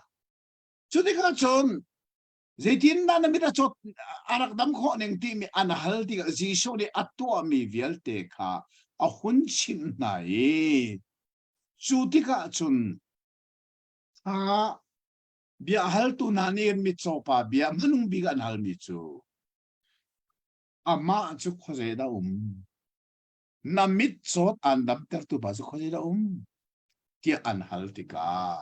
Cu tikah cun zeitindah na mit a cawt a rak dam khawh ning timi an hal tikah Jesuh nih a tuahmi vialte kha a hun chimh hna i Cu tikah cun kha bia haltu hna nih mitcaw pa bia hmanung bik an halmi cu amah cu khuazei dah um? Na mitcawt aan damtertu pa cu khuazei dah um? tiah an hal tikah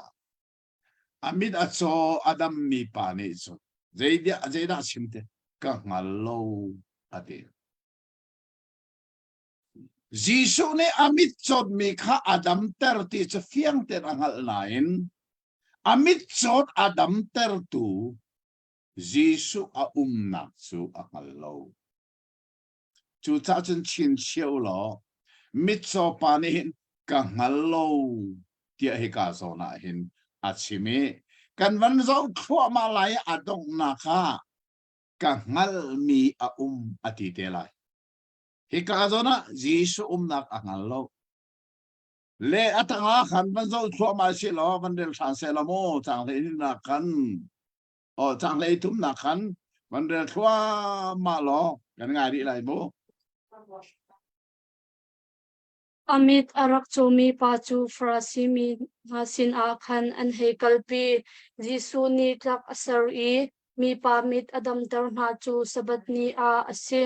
a mit a caw a dammi pa nih cun zeidah zeidah chim te ka hngal lo a ti. Jesuh nih a mitcawtmi kha a damter ti cu fiang tein a hngalh nain a mitcawt a damtertu Jesuh a umnak cu a hngal lo. Cucaah cun chinchiah u law mitcaw pa nih hin ka hngal lo tiah hika zawn ah hin a chim i kan van zoh thluahmah lai i a donghnak ah ka hngalhmi a um a ti te lai. Hika zawn ah Jesuh umnak a hngal lo. Le a tangah khan van zoh thluahmah si law van rel hran seh law mu cang hlei nak khan o cang hlei thum nak khan van rel thluahmah law kan ngai rih lai mu. A mit a rak cawmi pa cu Farasi mi hna sinah khan an hei kalpi. Jesuh nih tlak a ser i mipa mit a damter hna cu Sabbath ni ah a si.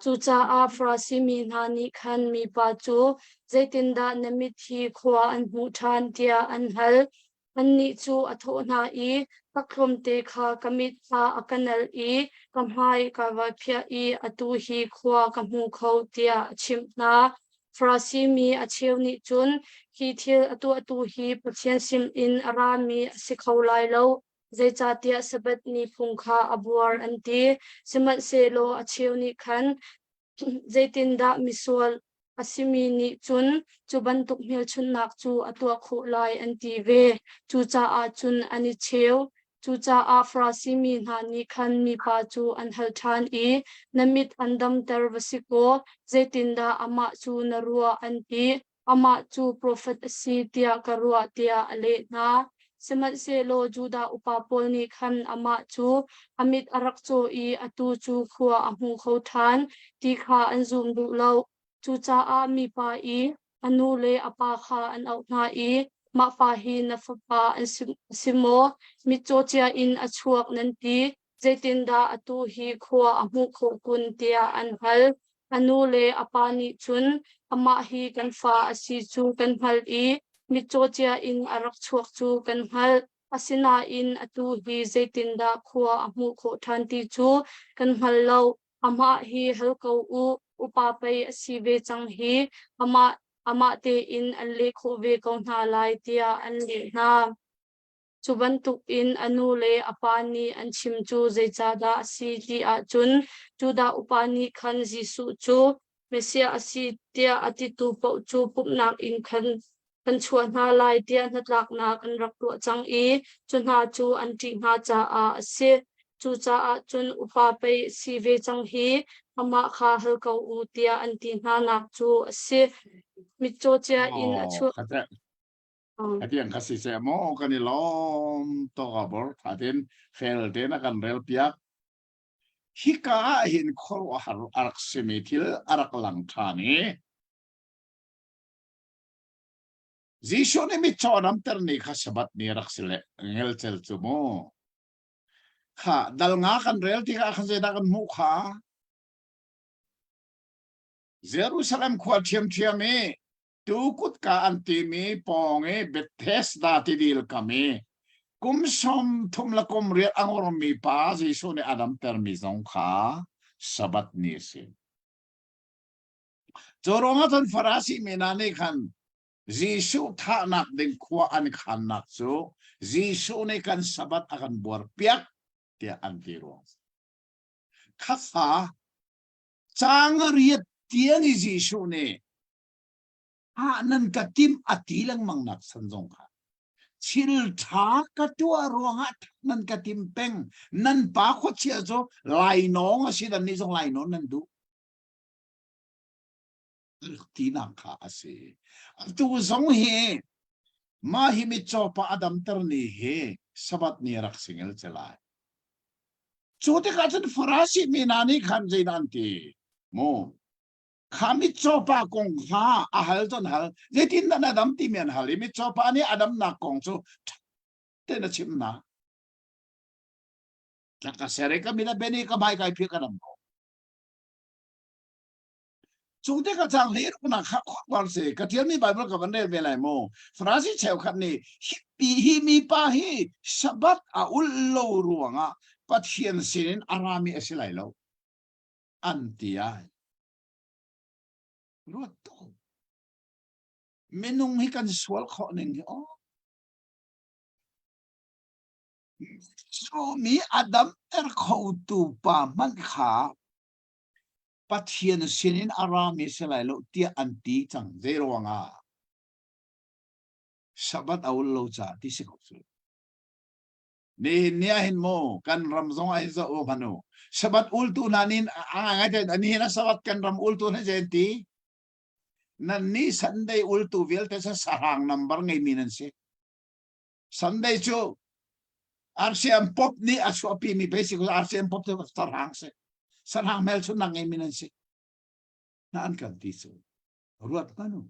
Cucaah Farasi mi hna nih khan mipa cu, Zeitindah na mit hi khua an hmuh ṭhan? tiah an hal. Annih cu a thawh hna i, Pakhlawmte kha ka mit ah a ka nalh i ka hmai ka va phiah i atu hi khua ka hmu kho, tiah a chimh hna. Farasi mi a cheu nih cun, Hi thil a tuahtu hi Pathian sinin a rami a si kho lai lo, zeicahtiah Sabbath ni phung kha a buar, an ti. Sihmanhsehlaw a cheu nih khan, Zeitindah misual a simi nih cun cu bantuk hmelchunhnak cu a tuah khawh lai an ti ve. Cucaah cun an i cheu. Cucaah Farasi mi hna nih khan mipa cu an hal ṭhan i, Na mit an damter va si kaw, zeitindah amah cu na ruah? an ti. Amah cu profet a si tiah ka ruah, tiah a leh hna. Sihmanhsehlaw Judah upa pawl nih khan amah cu a mit a rak caw i atu cu khua a hmu kho ṭhan ti kha an zum duh lo. Cucaah mipa i a nu le a pa kha an auh hna i, Mah pa hi na fapa an si, si maw? Mitcaw cia in a chuak nan ti. Zeitindah atu hi khua a hmuh khawh kun? tiah an hal. A nu le a pa nih cun amah hi kan fa a si cu kan hngalh i mitcaw cia in a rak chuak cu kan hngalh. Asinain atu hi zeitindah khua a hmuh khawh ṭhan ti cu kan hngal lo. Amah hi hal ko u, upa pei a si ve cang hi, amah amah tein an leh khawh ve ko hna lai, tiah an leh hna. Cu bantukin a nu le a pa nih an chim cu zeicahdah a si ti ahcun Judah upa nih khan Jesuh cu Messiah a si tiah a titu paoh cu pumhnak inn khan kan chuah hna lai tiah hnatlaknak an rak tuah cang i cu hna cu an ṭih hna caah a si. Cucaah cun upa pei a si ve cang hi, amah kha hal ko u tiah an ti hnanak cu a si. Mitcaw cia in a chuah. Atiang kha si seh maw kan i lawm tok a bor tha ten fel ten a kan rel piak. Hika ah hin khuaruahhar a rak simi thil a rak lang ṭhan i Jesuh nih mitcaw damter ni kha Sabbath ni rak si le ngelcel cu mu. Kha dal nga kan rel tikah khan zeidah kan hmuh kha? Jerusalem khua ṭhiamṭhiam i tu kutka an timi pawng i Bethesda tidil kam i kum 30 le kum riat a ngormi pa Jesuh nih a damtermi zong kha Sabbath ni a si. Cu ruangah cun Farasi mi hna nih khan Jesuh thahnak ding khua an khannak cu Jesuh nih kan Sabbath a kan buarpiak tiah an ti ruang. Khakha caang riat tiang i Jesuh nih ah nan ka timh a ti lengmang nak san zong kha thil ṭha ka tuah ruangah nan ka tim peng nan pa khuachia cu lainawng a si dan nih zong lainawn nan duh tinak kha a si atu zong hi mah hi mitcaw pa a damter ni hi Sabbath ni rak singel ce lai cu tikah cun Farasi mi hna nih khan zeidah an ti mu kha mitcaw pa kong kha a hal cun hal zeitin dah na dam timi an hal i mitcaw pa nih a damnak kong cu tein a chim hna ka ser i ka min a ben i ka hmai kai phir ka dam ko Cu te ka cang hlei ruknak kha khuaruahhar si. Ka ṭialmi Baibal ka van rel ve lai mu. Farasi cheukhat nih hi hi mipa hi Sabbath a ulh lo ruangah Pathian sinin a rami a si lai lo an ti ai. Ruat tuk. Minung hi kan sual khawh ning hi aw. Mi a damter khotu pa hmanh kha Pathian sinin a rami si lai lo tiah an ti cang. Zei ruangah? Sabbath a ul lo caah ti si ko cu. Nihin ni ah hin mu kan ram zong ah hin zoh u hmanh u. Sabbath ultu hna nih a ngai ngai nihin a Sabbath kan ram ultu hna zei an ti? Nan nih Sunday ultu vialte cu sahrang number ngeimi nan si. Sunday cu RCM Pop nih a chuahpi mi basic RCM Pop cu sarhang si. Sarhang hmelchunhnak ngeimi nan si. Na an kan ti cu. Ruat hmanh u.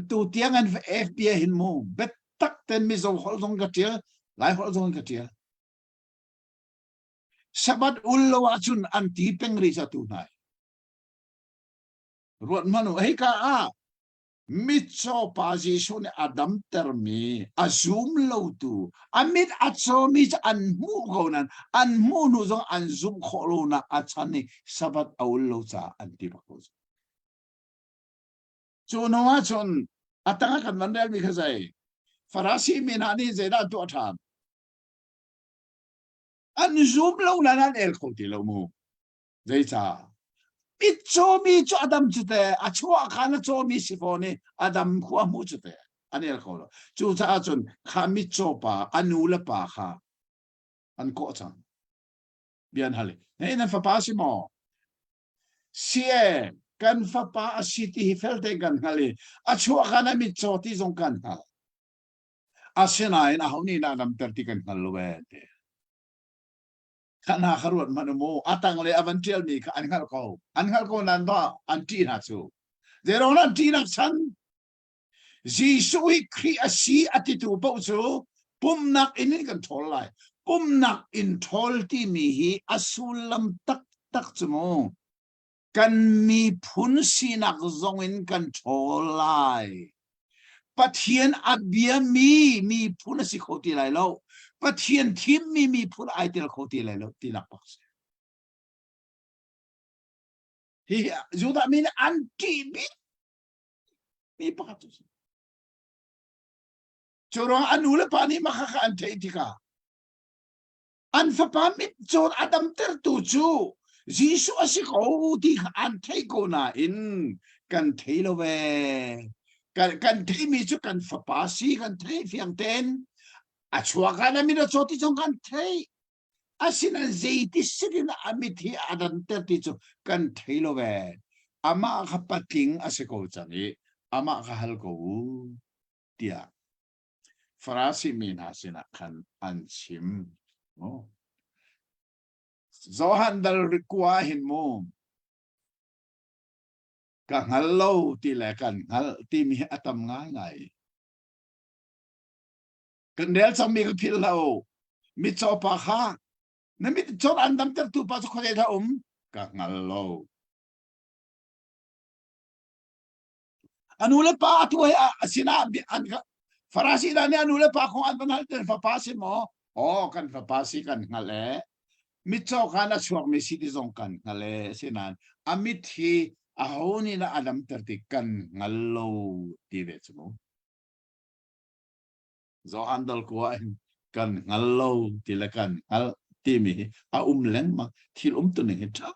Tu tiang an FBI hin mu biatak ten Mizo holh zong ka tial, Lai holh zong ka tial. Sabbath ul lo ahcun an ti peng ri ca tu hna. Ruat hmanh u. Hei ka ah Mitcaw pa Jesuh nih a damtermi a zum lotu a mit a cawmi cu an hmuh ko nain an hmuh hnu zong an zumh khawh lonak a chan i Sabbath a ul lo caah an ti bak ko. Cu hnu ah cun a tang ah kan van relmi kha zei Farasi mi hna nih zeidah an tuah ṭhan? An zum lo nain an el kho ti lo mu. Zeicah? Mitcawmi cu a dam cu te, a chuah khan a cawmi si fawn i a dam khu a hmuh cu te, an el kho lo. Cucaah cun kha mitcaw pa a nu le pa kha an kawh cang. Bia an hal i, Hei nan fapa si maw? Si e, kan fapa a si ti hi fel tein kan hngalh i a chuah khan a mitcaw ti zong kan hngalh. Asinain aho nih dah damter ti kan hngal lo ee ti. Kha hna kha ruat hmanh u mu. A tanglei a van ṭialmi kha an hngalh ko. An hngalh ko nain dah an ṭih hna cu. Zeiruang an ṭihnak chan? Jesuh hi Khrih a si a titu paoh cu pumnak in in kan ṭhawl lai. Pumnak in ṭhawl timi hi a sullam taktak cu mu. Kan miphun sinak zong in kan ṭhawl lai. Pathian a biami miphun a si kho ti lai lo. Pathian thimmi miphun ai tel kho ti lai lo tinak bak si. Hi Judah mi nih an ṭih bik mi pakhat cu si. Cu ruang an u le pa nih mah kha an theih tikah an fapa mitcaw a damtertu cu Jesuh a si ko ti kha an theih ko nain kan thei lo ve. Kan, kan theihmi cu kan fapa si kan theih fiang tein a chuak ah na mit a caw ti zong kan theih. Asinain zeiti sit in a mit hi a danter ti cu kan thei lo ve. Amah kha patling a si ko cang i amah kha hal ko u tiah Farasi mi hna sinah khan an chim. Oh. Johan dal kua hin mu ka hngal lo ti le kan hngalh timi hi a tam ngaingai. Kan rel cangmi ka philh hlah u. Mitcaw pa kha na mit cawt an damtertu pa cu khuazei dah um? Ka hngal lo. A nu le pa atu he a sinah an Farasi hna nih a nu le pa kong an van hal ten fapa si maw? Aw kan fapa si kan hngalh e. Mitcaw khan a chuakmi si ti zong kan hngal e. Asinain a mit hi aho nih dah a damter ti kan hngal lo ti ve cu mu. Johan dal kua in kan hngal lo ti le kan hngalh timi hi a um lengmang thil um tuning hi ṭha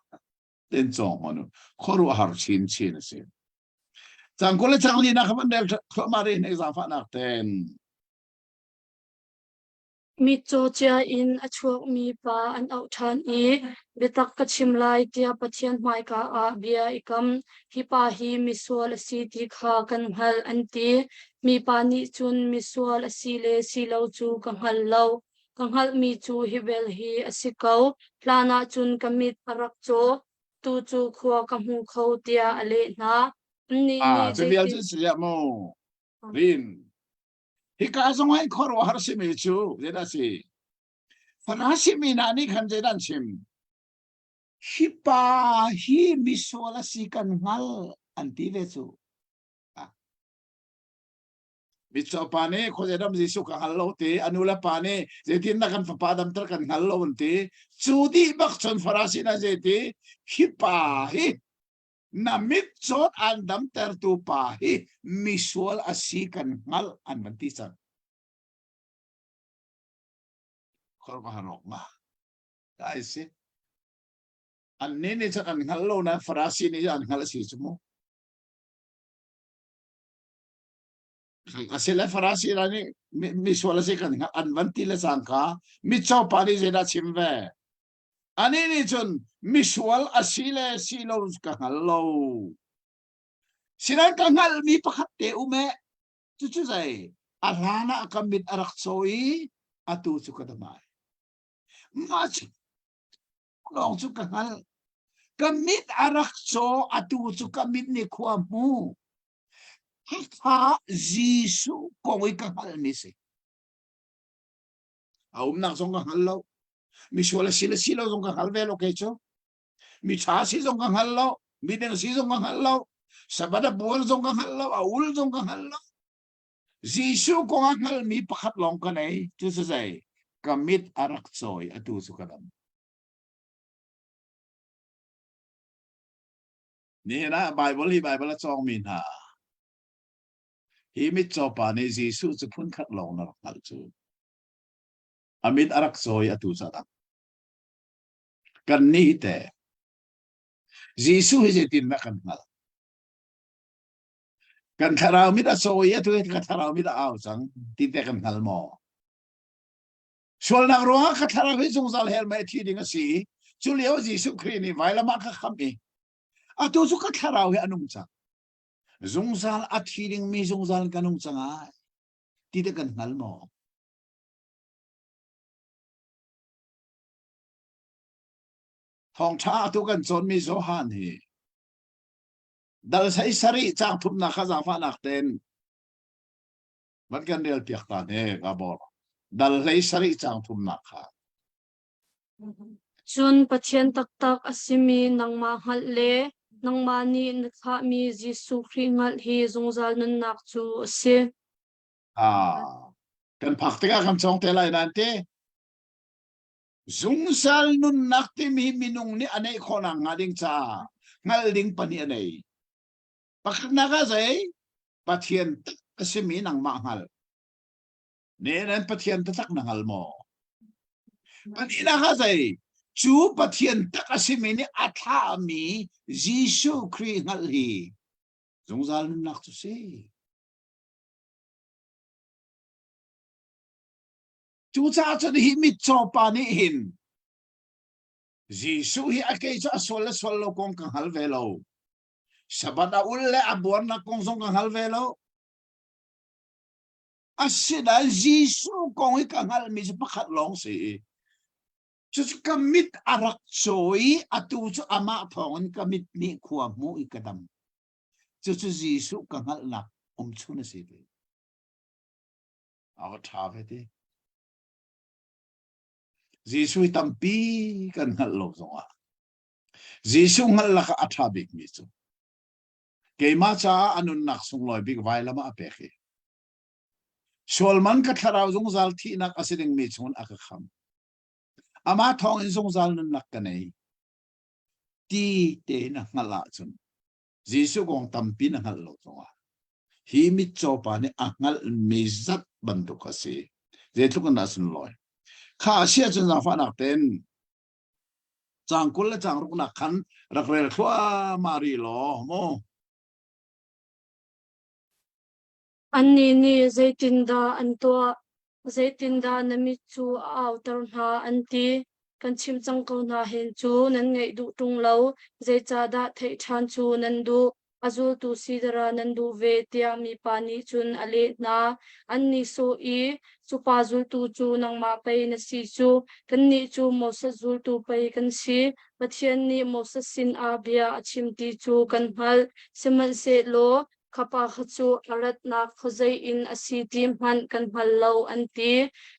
ten cawng hon khuaruahhar chin chin a si. Cang kul le cang li nak van rel thluahmah rih hnek zaangfahnak ten. Mitcaw cia in a chuakmi pa an auh ṭhan i biatak ka chim lai tiah Pathian hmaika ah bia i kam. Hi pa hi misual a si ti kha kan hngalh, an ti. Mipa nih cun misual a si le si lo cu ka hngal lo. Ka hngalhmi cu hi bel hi a si ko. Hlanah cun ka mit a rak caw, tu cu khua ka hmu kho, tiah a leh hna. Annih Ah, nih cu vial zeitin cu si liah mu. Rin. Hika zong ah khuaruahhar simi cu zeidah si? Farasi mi hna nih khan zeidah an chim? Hi pa hi misual a si kan hngal an ti ve cu. Mitcaw pa nih khuazei ram Jesuh ka hngal lo ti, a nu le pa nih zeitin dah kan fapa damter kan hngal lo an ti. Cu dih bak cun Farasi hna zeiti hi pa hi na mitcawt an damtertu pa hi misual a si kan hngalh an van ti cang. Khuaruahar ma ai si. Annih nih cun an hngal lo na Farasi nih an hngalh a si cu mu. Asile Farasi la nih misual a si kan hngalh an van ti le cangka mitcaw pa nih zeidah chim ve. Anih nih cun misual a si le si lo ka hngal lo. Sinain ka hngalhmi pakhat te um eh. Cucu zei a hlan ah ka mit a rak caw i atu cu ka dam ai. Mah cu lawng cu ka hngalh. Ka mit a rak caw atu cu ka mit nih khua hmu. Hakha Jesuh kong i ka hngalhmi si. A umnak zong ka hngal lo. Misual a si le si lo zong ka hngal ve lo kei cu. Mi ṭha si zong ka hngal lo. Mi ding si zong ka hngal lo. Sabbath a bual zong ka hngal lo. A ul zong ka hngal lo. Jesuh kong a hngalmi pakhat lawng ka nei. Cu cu zei? Ka mit a rak cawi atu cu ka dam. Nihin ah Bible hi Bible a cawngmi hna hi mitcaw pa nih Jesuh cu phunkhat lawng na rak hngalh cu. A mit a rak cawi atu cu a dang. Kannih hi teh Jesuh hi zeitindah kan hngalh? Kan thlarau mit a cawi atu hi ka thlarau mit a au cang ti te kan hngal maw? Sualnak ruangah ka thlarau hi zungzal hell mei thi ding a si i cu lio Jesuh Khrih nih vailam ah ka khamh i atu cu ka thlarau hi a nung cang. Zungzal a thi dingmi zungzal ka nung cang ai ti te kan hngal maw? Thawngṭha atu kan cawnmi Johan hi dal sei sarih caang thumnak kha zaangfahnak tein van kan rel piak ta ne ka bor dal hlei sarih caang thumnak kha. Cun Pathian taktak a simi nangmah hngalh le nangmah nih na thlahmi Jesuh Khrih hngalh hi zungzal nunnak cu a si. Ah, kan phak tikah kan cawng te lai nan ti. Zungzal nunnak timi minung nih a neih khawhnak hnga ding caah. Hngalh ding pahnih a nei. Pakhatnak ah zei? Pathian tak a simi nangmah hngal. Ne nan Pathian taktak na hngal maw? Pahnihnak ah zei? Cu Pathian tak a simi nih a thlahmi Jesuh Khrih hngalh hi zungzal nunnak cu si. Cucaah cun hi mitcaw pa nih hin Jesuh hi a kei cu a sual le sual lo kong ka hngal ve lo. Sabbath a ul le a buarnak kong zong ka hngal ve lo. Asinain Jesuh kong hi ka hngalhmi cu pakhat lawng si i cucu ka mit a rak caw i atu cu amah thawngin ka mit nih khua hmu i ka dam. Cucu Jesuh ka hngalhnak umchun a si ti. A va ṭha ve ti. Jesuh hi tampi kan hngalh lo zongah Jesuh hngalh lakah a ṭha bikmi cu keimah caah a nunnak sunglawi bik vailam ah a pek i sualman ka thlarau zungzal thihnak a si dingmi chungin a ka kham. Amah thawngin zungzal nunnak ka nei. Ti tein a hngalh ahcun Jesuh kong tampi na hngalh lo zongah hi mitcaw pa nih a hngalhmi zat bantuk a si. Zeitluk in dah sunlawi. Kha a si ahcun zaangfahnak tein caang 20 le caang ruknak khan rak rel thluahmah rih law mu. Annih nih zeitindah an tuah? Zeitindah na mit cu a auter hna? an ti. Kan chimh cang ko hna hen cu nan ngaih duh ṭung lo. Zeicahdah theih ṭhan cu nan duh? A zultu si dara nan duh ve, tiah mipa nih cun a leh hna. An nihsawh i, Cu pa zultu cu nangmah pei na si cu, kannih cu Moses zultu pei kan si. Pathian nih Moses sinah bia a chim ti cu kan hngalh. Sihmanhsehlaw kha pa kha cu a ratnak khuazei in a si ti hmanh kan hngal lo, an ti.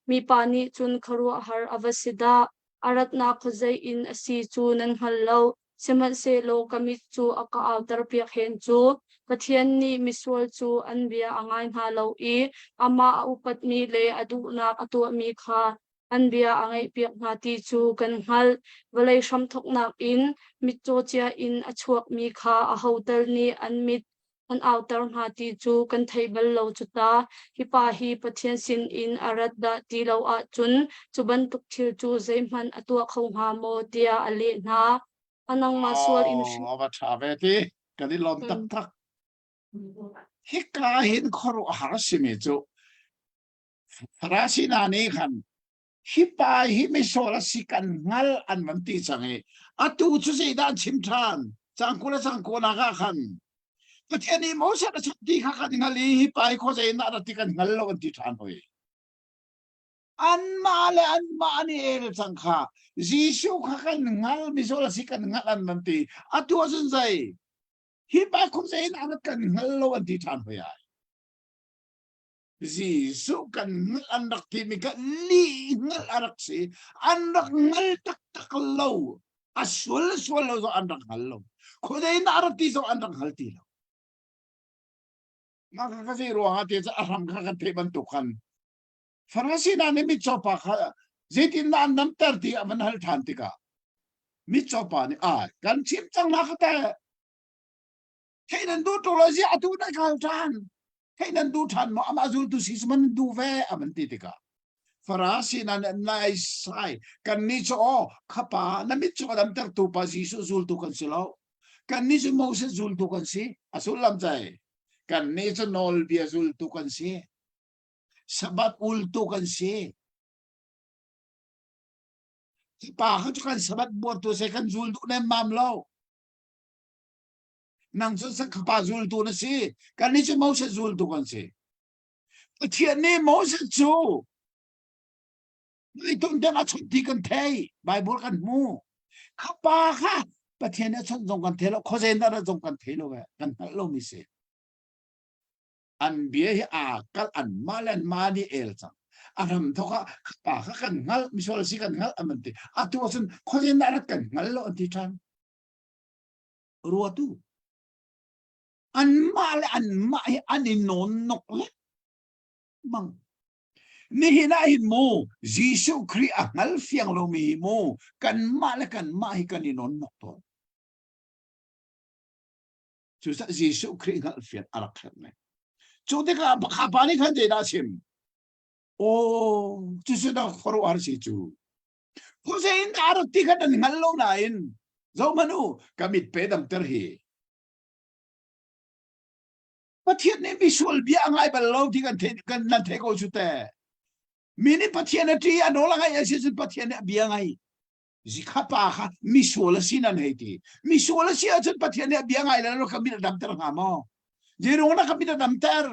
Mipa nih cun khuaruahhar a va si dah! A ratnak khuazei in a si cu nan hngal lo, sihmanhsehlaw ka mit cu a ka auterpiak hen cu. Pathian nih misual cu an bia a ngai hna lo i amah a upatmi le a duhnak a tuahmi kha an bia a ngaihpiak hna ti cu kan hngalh. Vawlei hramthawknak in mitcaw cia in a chuakmi kha aho tal nih an mit an auter hna ti cu kan thei bal lo cu ta. Hi pa hi Pathian sinin a rat dah ti lo ahcun cu bantuk thil cu zeihmanh a tuah kho hnga maw tiah a leh hna. A nangmah sual in Oh, a va ṭha ve ti. Kan i lawm taktak. Hika hin khuaruahhar a simi cu Farasi hna nih khan hi pa hi misual a si kan hngal an van ti cang i atu cu zeidah an chim ṭhan cang 20 le cang kuanak ah khan Pathian nih Moses a chim ti kha kan hngal i hi pa hi khuazei in dah ti kan hngal lo an ti ṭhan hoi. Anmah le anmah an i el cang kha Jesuh kha kan hngal misual a si kan hngal an van ti atu ahcun zei hi pa khuazei in dah kan hngal lo an ti ṭhan hoi ai. Jesuh kan hngalh an rak timi kha lih hngalh a rak si. An rak hngal taktak lo. A sual le sual lo zong an rak hngal lo. Khuadei in a rak ti zong an rak hngal ti lo. Mah kha ka zei ruangah ti cu a hram kha kan theih bantuk khan Farasi hna nih mitcaw pa kha zeitindah an damter ti a van hal ṭhan tikah mitcaw pa nih a kan chim cang hna kha teh theih nan duh ṭung lo ziah atu na hal ṭhan theih nan duh ṭhan maw amah zultu si man duh ve a van ti tikah Farasi na nai sai kan nih cu aw khapa na mit cu a damtertu pa Jesuh zultu kan si lo kan nih cu Moses zultu kan si a sullam cai kan nih cu nawlbia zultu kan si Sabbath ultu kan si pa kha cu kan Sabbath buartu se kan zul duh nem mam lo Nang cu sakhapa zultu na si. Kannih cu Moses zultu kan si. Pathian nih Moses cu Leitung deng a chawnh ti kan thei. Bible kan hmu. Kha pa kha Pathian nih a chawnh zong kan thei lo. Khuazei na rat zong kan thei lo ve. Kan hngalh lomi si. An bia hi aa kalh an mah le an mah nih el cang. A ram thok ah kha pa kha kan hngalh, misual si kan hngalh an ti. Atu ahcun khuazei na rat kan hngal lo an ti ṭhan. Ruatu anmah le anmah hi an i nawnnok lengmang. Nihin ah hin mu Jesuh Khrih a hngal fiang lomi hi mu kanmah le kanmah hi kan i nawnnok tawn. Cucaah Jesuh Khrih hngalhfian a rak herh ne. Cu tikah pakha pa nih khan zeidah a chim? Aw, cucu dah khuaruahhar si cu. Khuazei in dah a rat ti kha nan hngal lo nain zohhmanh u, ka mit pe damter hi. Pathian nih misual bia a ngai bal lo ti kan theih kan nan theih ko cu teh. Mi nih Pathian a ṭih a nawl a ngaih a si cun Pathian nih a bia ngai. Zikha pa kha misual a si nan hei ti. Misual a si ahcun Pathian nih a bia ngai le ka mit a damter hnga maw? Zeirung na ka mit a damter?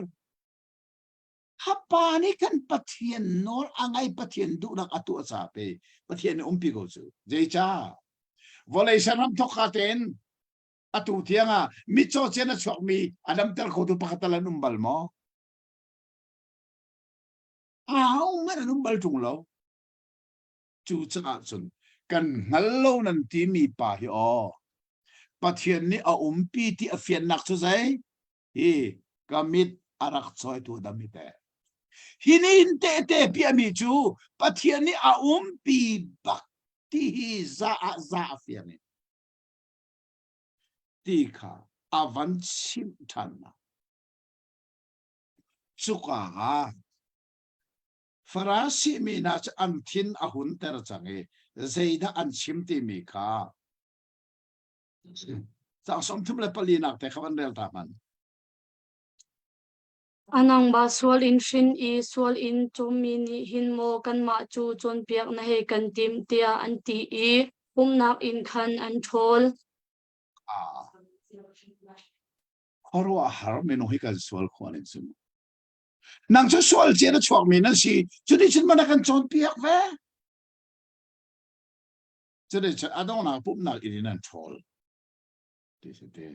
Ha pa nih kan Pathian nawl a ngai Pathian duhnak a tuah ca pe Pathian nih umpi ko cu. Zeicah? Vawlei saram thok ka tein atu tiang ah mitcaw cian a chuakmi a damter khotu pakhat tal an um bal maw? Ahohmanh an um bal ṭung lo. Cucaah cun kan hngal lo nan timi pa hi aw Pathian nih a umpi ti a fiannak cu zei? Hi ka mit a rak cawitu dam hi teh. Hi nih tehte piahmi cu Pathian nih a umpi bak ti hi za ah za a fiang i ti kha a van chimh ṭhan hna. Cuka ah Farasi mi hna cu an thin a hunter cang i zeidah an chim timi kha caang 34 nak te kha van rel ta hmanh. A nangmah sual in hrin i sual in cawmmi nih hin maw kanmah cu cawnpiak na hei kan timh tiah an ti i pumhnak inn khan an ṭhawl. Ah. Khuaruahhar minung hi kan sual khawh ning cu. Nang cu sual cian a chuakmi nan si. Cuticun mana kan cawnpiak ve. Cuticun a donghnak pumhnak inn in an ṭhawl. Ti si te.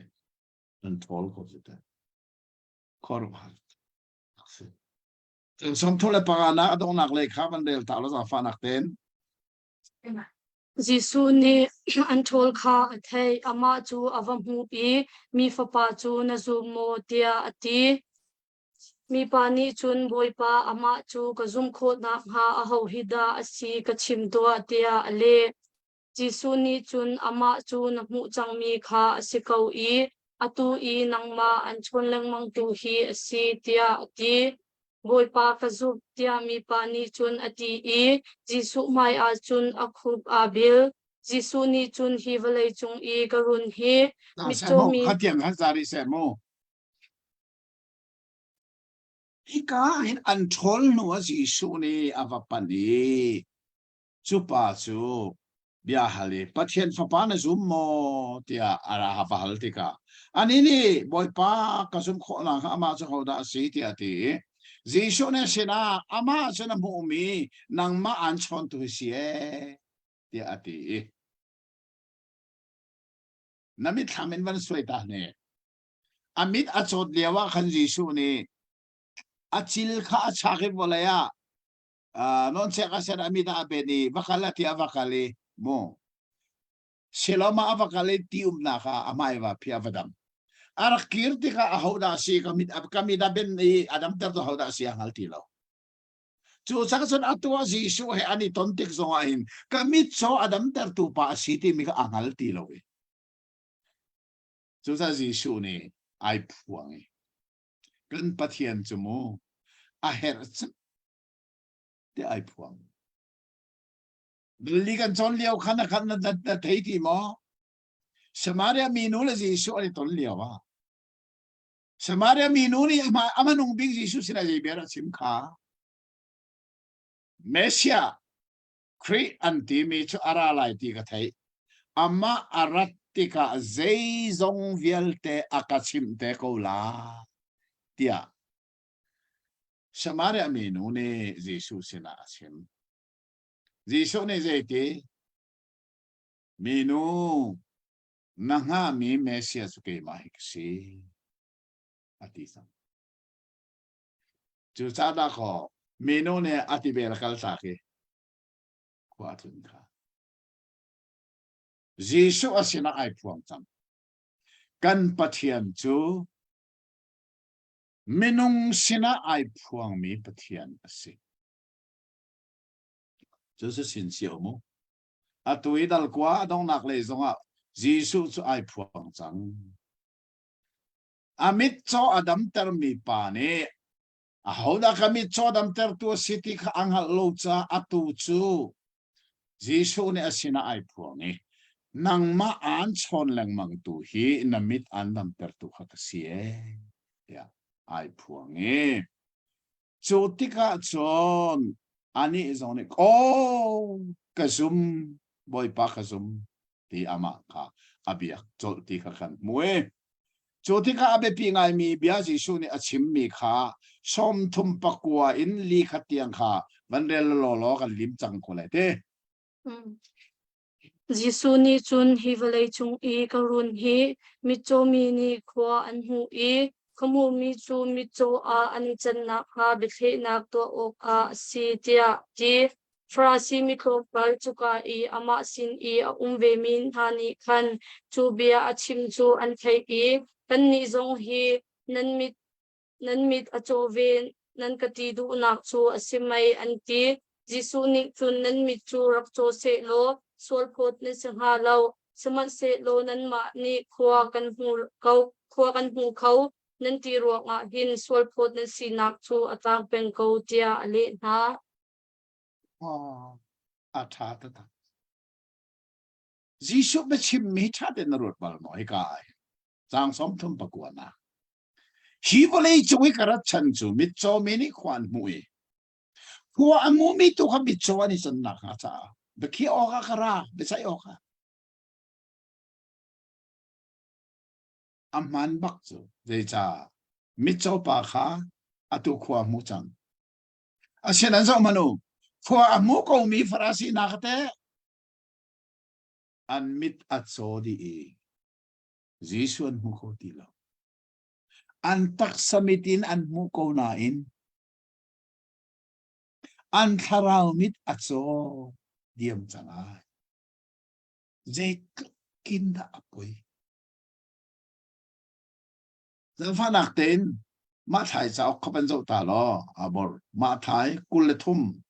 An ṭhawl ko si te. Khuaruahhar. Si. 35 nak a donghnak lei kha van rel ta lo zaangfahnak tein. Jesuh nih an ṭhawl kha a theih, amah cu a va hmuh i, Mi Fapa cu na zum maw? tiah a ti. Mipa nih cun, Bawipa, amah cu ka zumh khawh nakhnga aho hi dah a si ka chim tuah, tiah a leh. Jesuh nih cun, Amah cu na hmuh cangmi kha a si ko i atu i nangmah an chawn lengmangtu hi a si, tiah a ti. Bawipa ka zumh, tiah mipa nih cun a ti i Jesuh hmaiah cun a khup aa bil. Jesuh nih cun hi vawlei cung i ka run hi mitcaw mi Kha tiang khan za rih seh mu. Hika ah hin an ṭhawl hnu ah Jesuh nih a va panh i cu pa cu bia hal i Pathian Fapa na zum maw tiah a ra va hal tikah anih nih Bawipa ka zumh khawh nakhnga amah cu hodah a si tiah a ti i Jesuh nih a sinah amah cu na hmuhmi nangmah aan chawntu hi si ee tiah a ti i na mitthlam in van suai ta hne a mit a cawt lio ah khan Jesuh nih a cil kha a chak i vawlei ah nawnchek a ser a mit ah a ben i va kal a ti a va kal i mu Siloam ah a va kal i ti umnak ah a hmai va phi a va dam a rak kir tikah a hodah si ka mit ka mit a ben i a damter tu hodah si a hngal ti lo cu cak cun atu ah Jesuh he an i ton tik zong ah hin ka mit caw a damtertu pa a si timi kha a hngal ti lo i cucaah Jesuh nih ai phuang i kan Pathian cu mu a herh ti ai phuang. Li kan cawn lio khan na khan na, na thei ti maw? Samaria minu le Jesuh an i ton lio ah Samaria minu nih ama ama nung bik Jesuh sinah zei bia a chim kha Messiah Khrih an timi cu a ra lai ti ka theih. Amah a rat tikah zeizong vialte a ka chimh te ko la tiah Samaria minu nih Jesuh sinah a chim. Jesuh nih zeiti? Minu, na hngahmi Messiah cu keimah hi ka si, a ti cang. Cucaah dakaw minu nih a ti bel a kal tak i khua a tlun kha. Jesuh a sinah ai phuang cang. Kan Pathian cu Minung sinah ai phuangmi Pathian a si. Cu si sin cio mu. Atu i dalkua a donghnak lei zongah Jesuh cu ai phuang cang. A mitcaw a damtermi pa nih ahodah ka mitcaw damtertu a si ti kha a hngalh lo caah atu cu Jesuh nih a sinah ai phuang i nangmah aan chawn lengmangtu hi na mit aan damtertu kha ka si ee tiah ai phuang i cu tikah cun anih zong nih aw ka zum Bawipa ka zum ti amah kha a biak colh ti kha kan hmu i cu tikah a biapi ngaimi bia Jesuh nih a chimmi kha 39 in li khat tiang kha van rel law law kan lim cang ko lai te. Jesuh nih cun hi vawlei cung i ka run hi mitcaw mi nih khua an hmuh i khuahmuhmi cu mitcaw ah an i can nakhnga biathlehnak tuah awkah a si tiah a ti. Farasi mi tlawmpal cuka i amah sin i a um vemi hna nih khan cu bia a chim cu an theih i kannih zong hi nan mit nan mit a caw ve nan ka ti duhnak cu a si mei an ti. Jesuh nih cun nan mit cu rak caw sehlaw sualphawt nan si hnga lo. Sihmanhsehlaw nanmah nih khua kan hmu ko khua kan hmu kho nan ti ruangah hin sualphawt nan sinak cu a tlang peng ko tiah a leh hna. Oh, a ṭha taktak. Jesuh biachimmi ṭha tein na ruat bal maw hika ah hin? Caang 39 nak. Hi vawlei cung i ka rat chan cu mitcaw mi nih khua an hmuh i khua a hmumi tu kha mitcaw an i can nakhnga caah biakhiah awkah ka ra, biaceih awkah. A hmaan bak cu zeicah mitcaw pa kha atu khua a hmu cang. Asinain zoh hmanh u, khua a hmu komi Farasi hna kha teh an mit a caw dih i Jesuh an hmu kho ti lo. An taksa mit in an hmu ko nain an thlarau mit a caw diam cang ai. Zeitluk in dah a poi. Zaangfahnak tein mah thlai cauk kha van zoh ta law aa bor. Mah thai 23.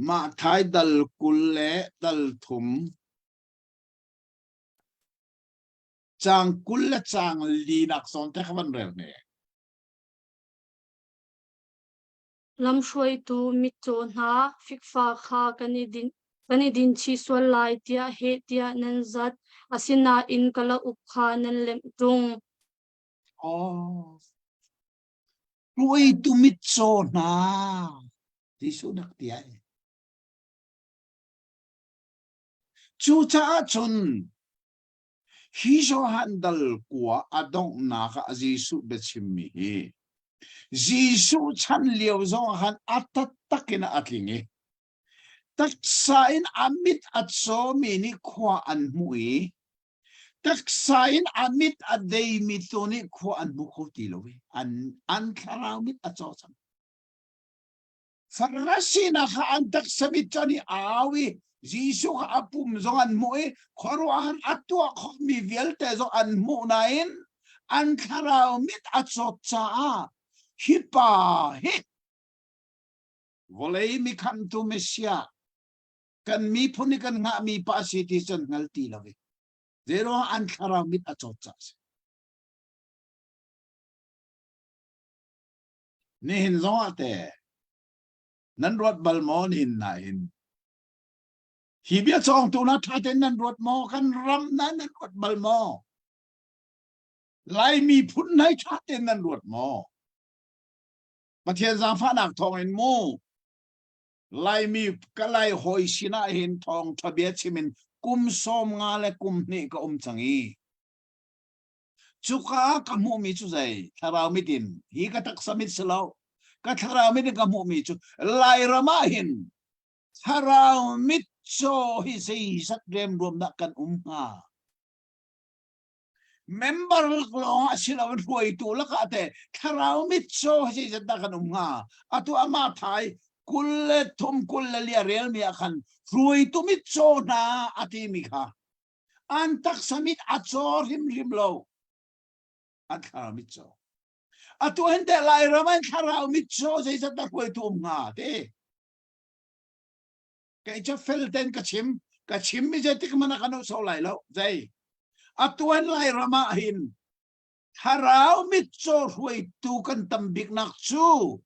Mah thai dal 20 le dal thum. Caang 20 le caang linak zawn te kha van rel ne. Lamhruaitu mitcaw hna, fikfa kha kan i din kan i din chih sual lai tiah heh tiah nan zat, asinain kalauk kha nan lemh ṭung. Oh. Hruaitu mitcaw hna, Jesuh nak ti ai. Cucaah cun hi Johan dal kua a donghnak ah Jesuh biachimmi hi Jesuh chan lio zong ah khan a taktak in a tling i taksa in a mit a cawmi nih khua an hmuh i taksa in a mit a deimi tu nih khua an hmu kho ti lo i an, an thlarau mit a caw cang. Farasi hna kha an taksa mit cu an i au i Jesuh kha a pum zong an hmuh i khuaruahhar a tuah khawhmi vialte zong an hmuh nain an thlarau mit a cawt caah hi pa hi vawlei mikhamtu Messiah kan miphun i kan hngahmi pa a si ti cu an hngal ti lo i zeiruangah an thlarau mit a cawt caah a si. Nihin zongah teh nan ruat bal maw nihin na hin? Hi bia cawngtu na ṭha tein nan ruat maw? Kan ram na nan ruat bal maw? Lai miphun nai ṭha tein nan ruat maw? Pathian zaangfahnak thawngin mu Laimi ka lai hawi sinah hin thawngṭha bia chim in kum 50 le kum hnih ka um cang i Cuka ah ka hmuhmi cu zei thlarau mit in hi ka taksa mit si lo ka thlarau mit in ka hmuhmi cu Lairam ah hin thlarau mit caw hi zeizat remruam dah kan um hnga member lak lawng ah si lo hruaitu lakah te thlarau mit caw hi zeizat dah kan um hnga atu amah thai 23 24 relmi ah khan hruaitu mit caw hna a timi kha An taksa mit a caw hrimhrim lo. An thlarau mit caw. Atu hin te Lairam an thlarau mit caw zeizat dah hruaitu um hnga te. Kei cu fel ten ka chim. Ka chim mi zeitik hmanh ah kan so lai lo. Zei. Atu hin Lairam ah hin. Thlarau mitcaw hruaitu kan tam biknak cu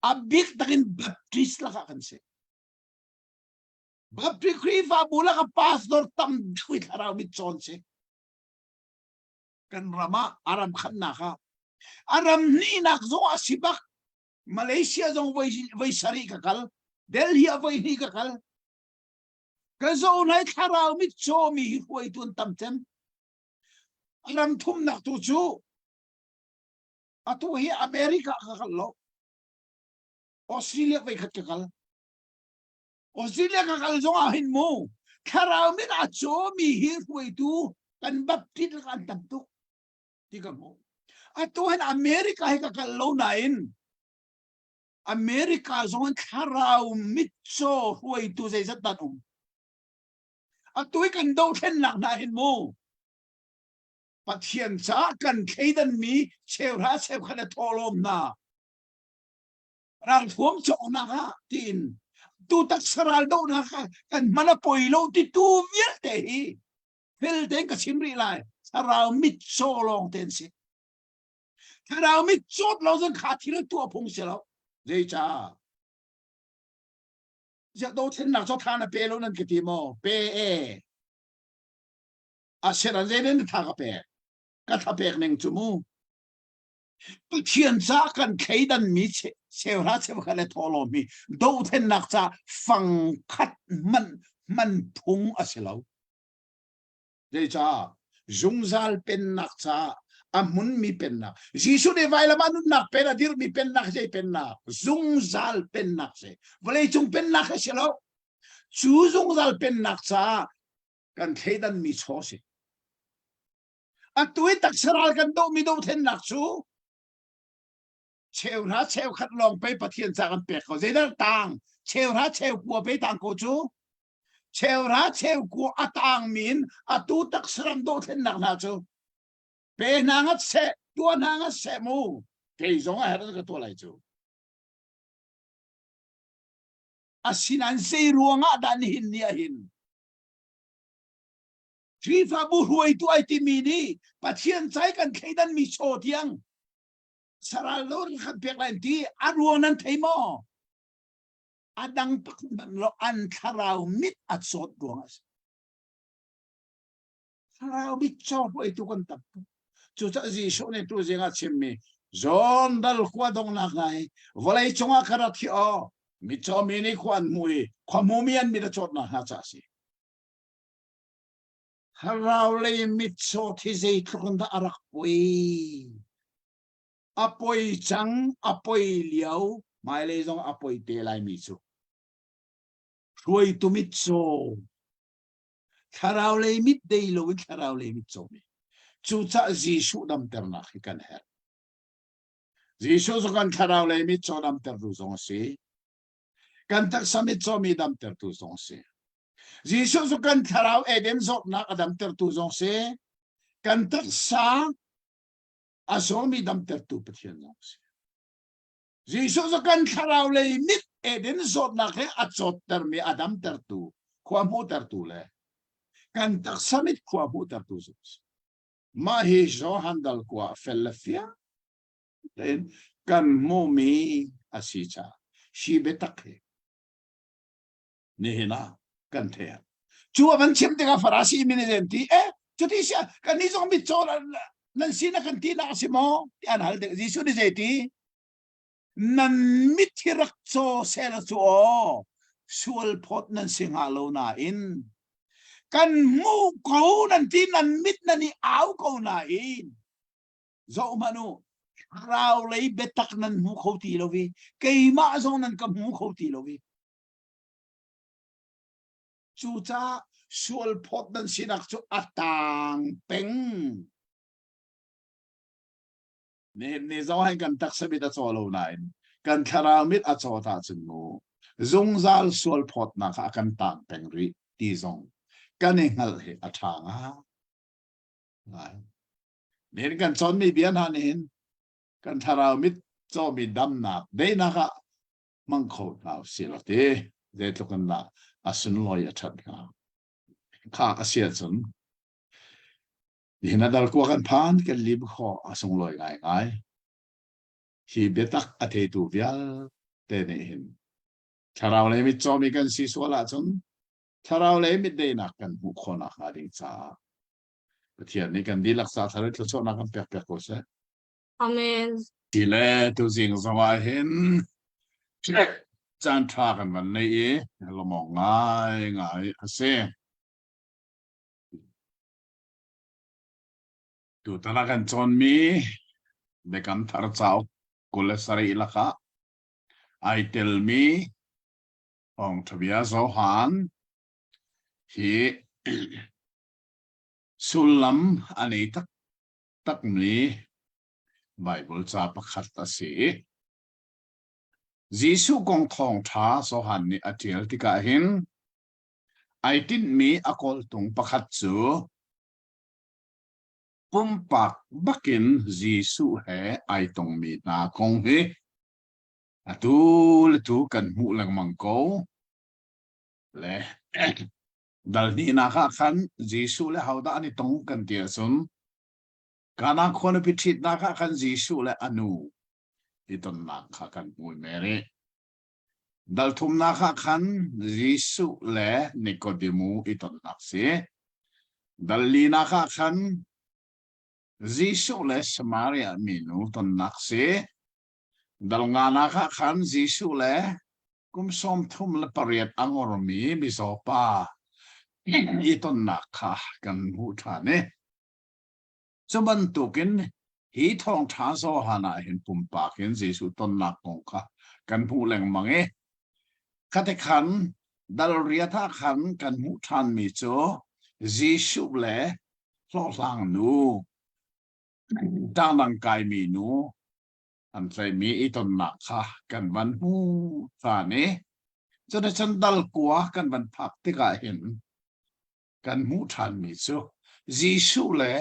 a bik takin Baptist lakah kan si. Baptist Khrihfabu lakah pastor tam deuh i thlarau mitcaw an si. Kan ram ah a ram khatnak ah a ram hnihnak zong ah si bak Malaysia zong voi voi sarih ka kal Delhi ah voi hnih ka kal ka zo lai thlarau mitcaw mi hi hruaitu an tam cem ram thumnak tu cu atu hi America ka kal lo Australia voi khat ka kal Australia ka kal zong ah hin mu thlarau mit a caw mi hi hruaitu kan baptist lakah an tam tuk ti ka hmuh atu hin America hi ka kal lo nain America zong in thlarau mitcaw hruaitu zeizat dan um. Atu i kan dothlennak hna hin mu Pathian caah kan thleidan mi cheuhra cheukhat le thawhlawm hna ralthuam cawknak ah tiin tu taksa ral dohnak ah kan hman a poi lo ti tu vialte hi fel tein ka chim rih lai thlarau mitcaw lawng te an si Thlarau mit cawt lo zong kha thil tuah phung si lo. Zeicah? Ziah dothlennak cu tha na pe lo nan ka ti maw? Pe e. A sinan zei nan tha ka pek? Ka tha pek ning cu mu. Pathian ca kan thleidan mi cheuhra cheukhat le thawhlawm mi dothlennak ca fangkhat man man phung a si lo. Zeicah? Zungzal pennak caah a hmunmi pennak. Jesuh nih vailam ah nunnak pen a dirhmi pennak zei pennak? Zungzal pennak si. Vawleicung pennak a si lo. Cu zungzal pennak caah kan thleidanmi chaw si. Atu i taksa ral kan dohmi dothlennak cu cheuhra cheukhat lawng pei Pathian ca kan pek ko. Zeidah tang? Cheuhra cheukua pei tang ko cu. Cheuhra cheukua a tangmi in atu taksaram dothlennak hna cu pe hna ngat seh tuah hna ngat seh mu kei zong a herh ka tuah lai cu asinain zei ruangah dah nihin ni ah hin Khrihfabu hruaitu ai timi nih Pathian cai kan thleidan mi chaw tiang saral lo kan pek lai ti a ruang nan thei maw a dang pakhat hmanh lo an thlarau mit a cawt ruang a si. Thlarau mit caw hruaitu kan tam tuk. Cucaah Jesuh nih tu zing ah chimmi John dal khua donghnak hna hi vawlei cungah ka rat hi aw mitcaw mi nih khua an hmu i khua hmumi an mit a cawtnak hna ca a si. Thlarau lei mitcaw thi zeitluk in dah a rak poi. A poi cang, a poi lio, hmailei zong a poi te laimi cu hruaitu mitcaw thlarau lei mit dei loin thlarau lei mitcaw mi cucah Jesuh damternak hi kan herh. Jesuh cu kan thlarau lei mitcaw damtertu zong a si. Kan taksa mitcaw mi damtertu zong a si. Jesuh cu kan thlarau Eden zawtnak a damtertu zong si. Kan taksa a zawmi damtertu Pathian zong a si. Jesuh cu kan thlarau lei mit Eden zawtnak he a cawttermi a damtertu, khua hmuhtertu le kan taksa mit khua hmuhtertu zong a si. Mah hi Johan dal kua fel le fiang tein kan hmuhmi a si caah hi biatak hi nihin ah kan theih. Cu a van chim tikah Farasi mi nih an ti, eh, cuti si kan nih zong mitcaw nan si na kan ti nak a si maw? Ti an hal tik. Jesuh nih zei ti? Nan mit hi rak caw sehla cu aw, sual phawt nan si hnga lo nain kan hmuh ko nan ti nan mit nan i au ko nain zoh hmanh u thlarau lei biatak nan hmu kho ti lo i keimah zong nan ka hmu kho ti lo i Cucaah sual phawt nan sinak cu a tang peng. Nihin ni zong hin kan taksa mit a caw lo nain kan thlarau mit a cawt ahcun mu zungzal sual phawtnak ah a kan tang peng rih ti zong kan i hngalh hi a ṭha ngai. Nihin kan cawnmi bia hna nih hin kan thlarau mit cawmi damnak daihnak ah hmang kho hna usih law ti zeitluk in dah a sunlawi a ṭhat hnga. Kha a si ahcun. Nihin a dal kua kan phan kan lim khawh a sunglawi ngaingai. Hi biatak a theitu vialte nih hin thlarau lei mitcawmi kan si sual ahcun thlarau lei mitdeinak kan hmuh khawhnak hnga ding caah Pathian nih kan dihlak ca thar in thluachuahnak kan pek piak ko seh. Amen. Ti le tuzing zong ah hin caan ṭha kan van nei i lawmawk ngai ngai a si. Tutan ah kan cawnmi Biakam Thar cauk 27 lakah ai telmi Thawngṭha bia Johan hi sullam a nei taktakmi Baibal ca pakhat a si. Jesuh kong thawngṭha Johan nih a ṭial tikah hin ai tinhmi a kawltung pakhat cu pumpak bakin Jesuh he ai tongmi hna kong hi atu le tu kan hmuh lengmang ko. Le dal hnihnak ah khan Jesuh le hodah an i tong kan ti ahcun Kana khua nupi ṭhitnak ah khan Jesuh le a nu i tonnak kha kan hmu i Mary. Dal thumnak ah khan Jesuh le Nikodemu i tonnak si. Dal linak ah khan Jesuh le Samaria minu tonnak si. Dal nganak ah khan Jesuh le kum 38 a ngormi mizaw pa i tonnak kha kan hmuh ṭhan i Cu bantukin hi thawngṭha Johan ah hin pumpak in Jesuh tonnak kong kha kan hmuh lengmang i khate khan dal riat ah khan kan hmuh ṭhanmi cu Jesuh le hlawhhlang nu ṭangdang kaimi nu an tlaihmi i tonnak kha kan van hmu ṭhan i cuticun dal kua kan van phak tikah hin kan hmuh ṭhanmi cu Jesuh le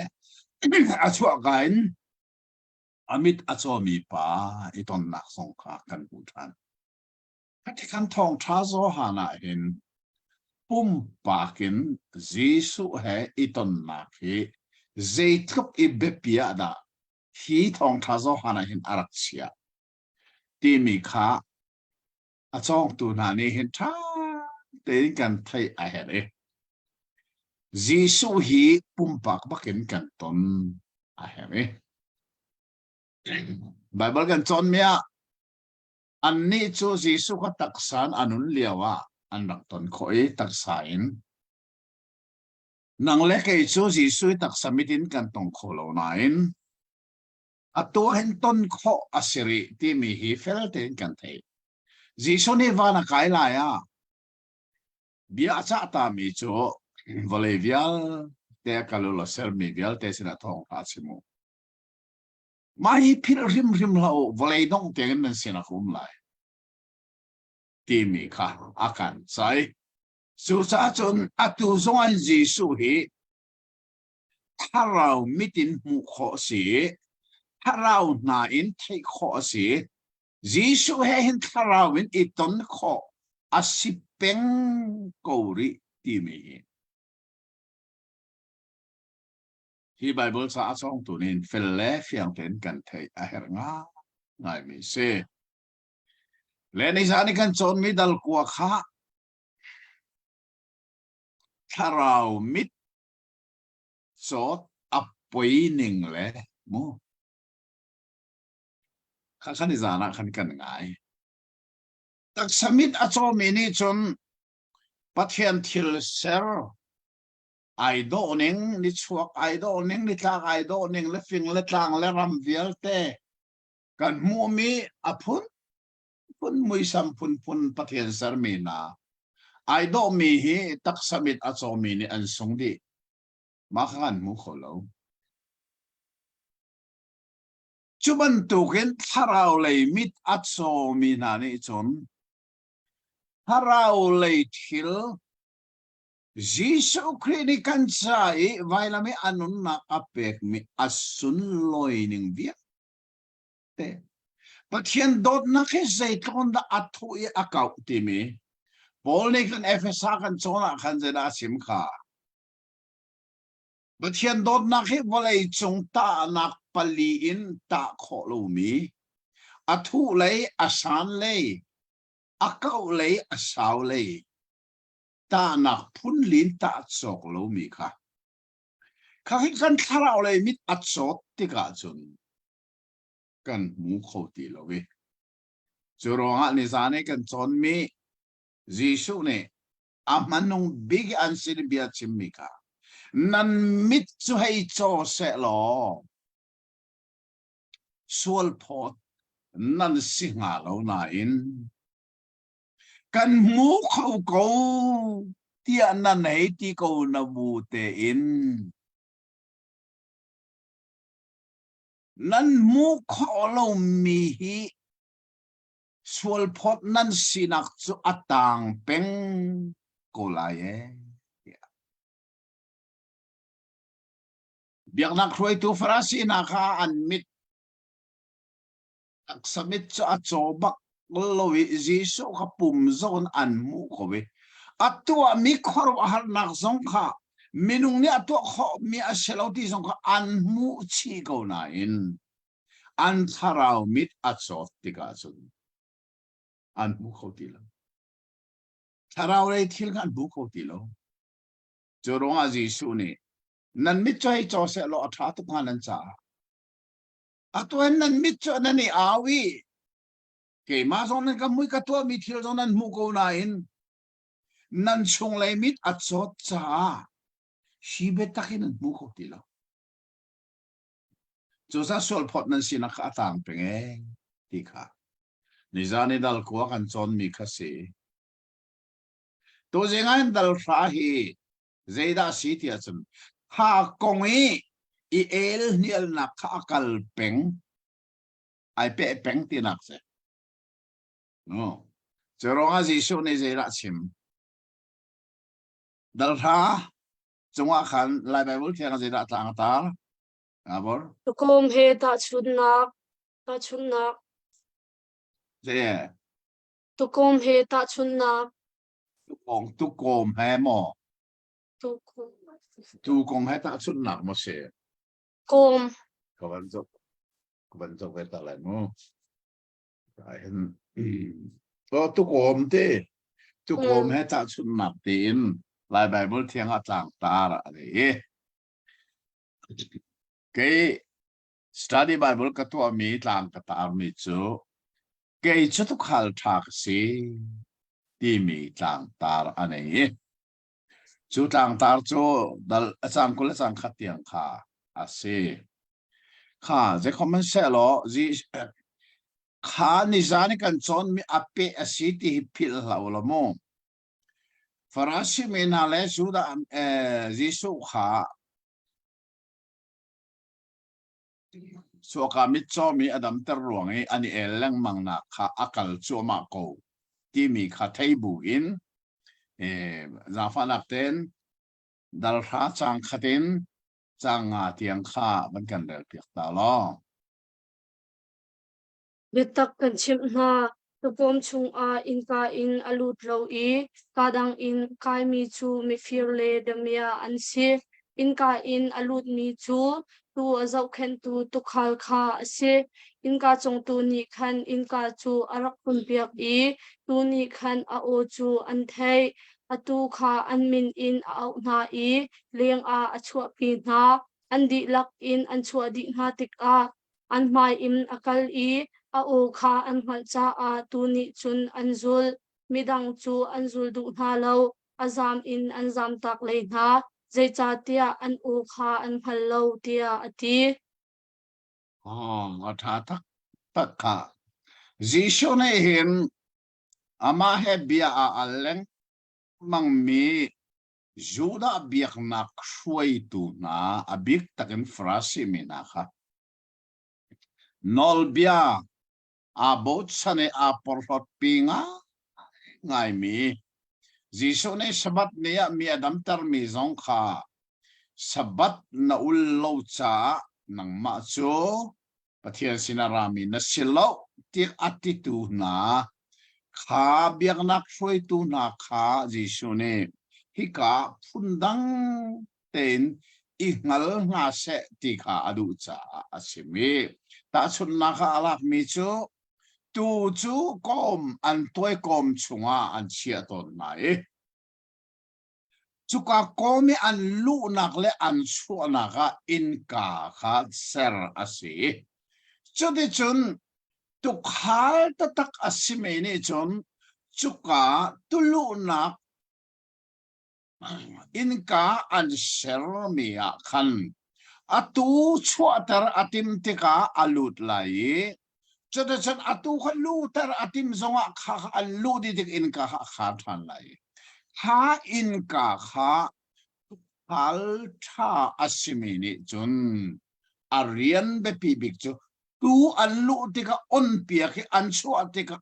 a chuahka in a mit a cawmi pa i tonnak zong kha kan hmuh ṭhan. Khatikhan thawngṭha Johan ah hin pumpak in Jesuh he i tonnak hi zeitluk i biapi ah dah hi thawngṭha Johan ah hin a rak chiah timi kha a cawngtu hna nih hin ṭha tein kan theih a herh i Jesuh hi pumpak bakin kan ton a herh i Baibal kan cawnmi ah annih cu Jesuh kha taksa in a nun lio ah an rak ton khawh i taksa in nang le kei cu Jesuh i taksa mit in kan tong kho lo nain atu hin ton khawh a si rih timi hi fel tein kan theih. Jesuh nih van a kai lai ah bia a cah tami cu vawlei vialte a kal u law sermi vialte sinah thawngṭha chim u. Mah hi philh hrimhrim hlah u, vawlei dongh tiangin nan sinah ka um lai timi kha a kan caih. Cucaah cun atu zong in Jesuh hi thlarau mit in hmuh khawh a si i thlarau hna in theih khawh a si. Jesuh he hin thlarau in i ton khawh a si peng ko rih timi hi. Hi Bible ca a cawngtu nih fel le fiang tein kan theih a herh ngaingaimi si. Le nizan i kan cawnmi dal kua kha thlarau mit cawt a poi ning le mu kha khan i zan ah khan kan ngai taksa mit a cawmi nih cun Pathian thil ser ai dawh ning nichuak ai dawh ning nitlak ai dawh ning le fing le tlang le ram vialte kan hmuhmi a phun phun muisam phunphun Pathian sermi hna ai dawhmi hi taksa mit a cawmi nih an sung dih mah kha an hmu kho lo cu bantukin thlarau lei mit a cawmi hna nih cun thlarau lei thil Jesuh Khrih nih kan ca i vailam i a nunnak a pekmi a sunlawi ning vialte Pathian dawtnak hi zeitluk dah a thuh i a kauh timi Paul nih kan Efesa kan cawn ah khan zeidah a chim kha? Pathian dawtnak hi vawlei cung tahnak pali in tah khawh lomi, a thuh lei, a san lei, a kauh lei, a sau lei, tahnak phunlin tah cawk lomi kha. Kha hi kan thlarau lei mit a cawt tikah cun kan hmu kho ti lo i cu ruangah nizan i kan cawnmi Jesuh nih a hmanung bik an sin bia chimmi kha nan mit cu hei caw seh law sual phawt nan si hnga lo nain kan hmu kho ko tiah nan hei ti ko na bu tein nan hmuh khawh lomi hi sualphawt nan sinak cu a tang peng ko lai ee tiah. Biaknak hruaitu Farasi hna kha an mit taksa mit cu a caw bak lo i Jesuh kha pum zawn an hmuh ko i a tuahmi khuaruahharnak zong kha minung nih a tuah khawhmi a si lo ti zong kha an hmuh chih ko nain an thlarau mit a cawt tikah cun an hmu kho ti lo. Thlarau lei thil kha an hmu kho ti lo. Cu ruangah Jesuh nih nan mit cu hei caw seh law a ṭha tuk hnga nan caah. Atu hin nan mit cu nan i au i keimah zong nan ka mui ka tuahmi thil zong nan hmuh ko nain nan chunglei mit a cawt caah hi biatak hi nan hmu kho ti lo. Cucaah sualphawt nan sinak kha a tang peng ee ti kha nizan i dal kua kan cawnmi kha si. Tuzing ah hin dal hra hi zeidah si ti ahcun kha kong i i el hnialnak kha a kal peng ai peh peng tinak si. No. Cu ruangah Jesuh nih zeidah chim? Dal hra cungah khan Lai Bible thiang zeidah tlang a tar? Abor. Tukum he tahchunhnak tahchunhnak. Zei? Tukum he tahchunhnak. Tukong tukawm he maw? Tukong he tahchunhnak maw si? Kawm. Ka van zoh ka van zoh ve ta lai mu. Ai hin to tukawm te tukawm he tahchunhnak tiin Lai Bible thiang ah tlang tar a nei i kei study Bible ka tuahmi tlang ka tarmi cu kei cu tukhal ṭha ka si timi tlangtar a nei i cu tlangtar cu dal a cang 20 le cang khat tiang kha a si. Kha zeikhom an seh law zi kha nizan i kan cawnmi a peh a si ti hi philh hlah u law mu. Farasi mi hna le Judah eh, Jesuh kha Suaka mitcawmi a damter ruang i an i el lengmangnak kha a kal cuahmah ko timi kha thei bu in zaangfahnak tein dal hra caang khat in caang nga tiang kha van kan relpiak ta law. Biatak kan chimh hna, Tuukawm chungah innka in a lut lo i kaa dang in a kaimi cu mifir le damiah an si. Innka in a lutmi cu tuu a zohkhenhtu tuukhal kha a si. Innka cungtu nih khan innka cu a rak hunpiak i tuu nih khan a aw cu an theih. A tuu kha an min in a auh hna i lengah a chuahpi hna. An dihlak in an chuah dih hna tikah An hmai in a kal i a aw kha an hngalh caah tuu nih cun an zulh. Midang cu an zul duh hna lo, a zam in an zamtak lei hna, zeicahtiah an aw kha an hngal lo, tiah a ti. Oh, a ṭha taktak kha. Jesuh nih hin amah he bia aa al lengmangmi Judah biaknak hruaitu hna, a bik takin Farasi mi hna kha nawlbia aa bochan i aa porhlawtpi ngaingaimi Jesuh nih Sabbath ni ah mi a damtermi zong kha Sabbath na ul lo caah nangmah cu Pathian sin a rami na si lo tiah a titu hna kha biaknak hruaitu hna kha Jesuh nih hika phundang tein. i hngal hna seh ti kha a duh caah a chim i tahchunhnak ah a lakmi cu tuu cu kawm an tuaikawm chungah an chiah tawn hna i cuka kawm i an luhnak le an chuahnak ah innka kha ser a si. Cuticun tukhal taktak a simi nih cun cuka tuluhnak Innka an sermi ah khan atu chuahter a tim tikah a lut lai i cuticun atu kha luhter a tim zongah kha an luh dih tik innka kha a khar ṭhan lai. Kha innka kha tukhal ṭha a simi nih cun a rian biapi bik cu tuu an luh tikah onpiak i an chuah tikah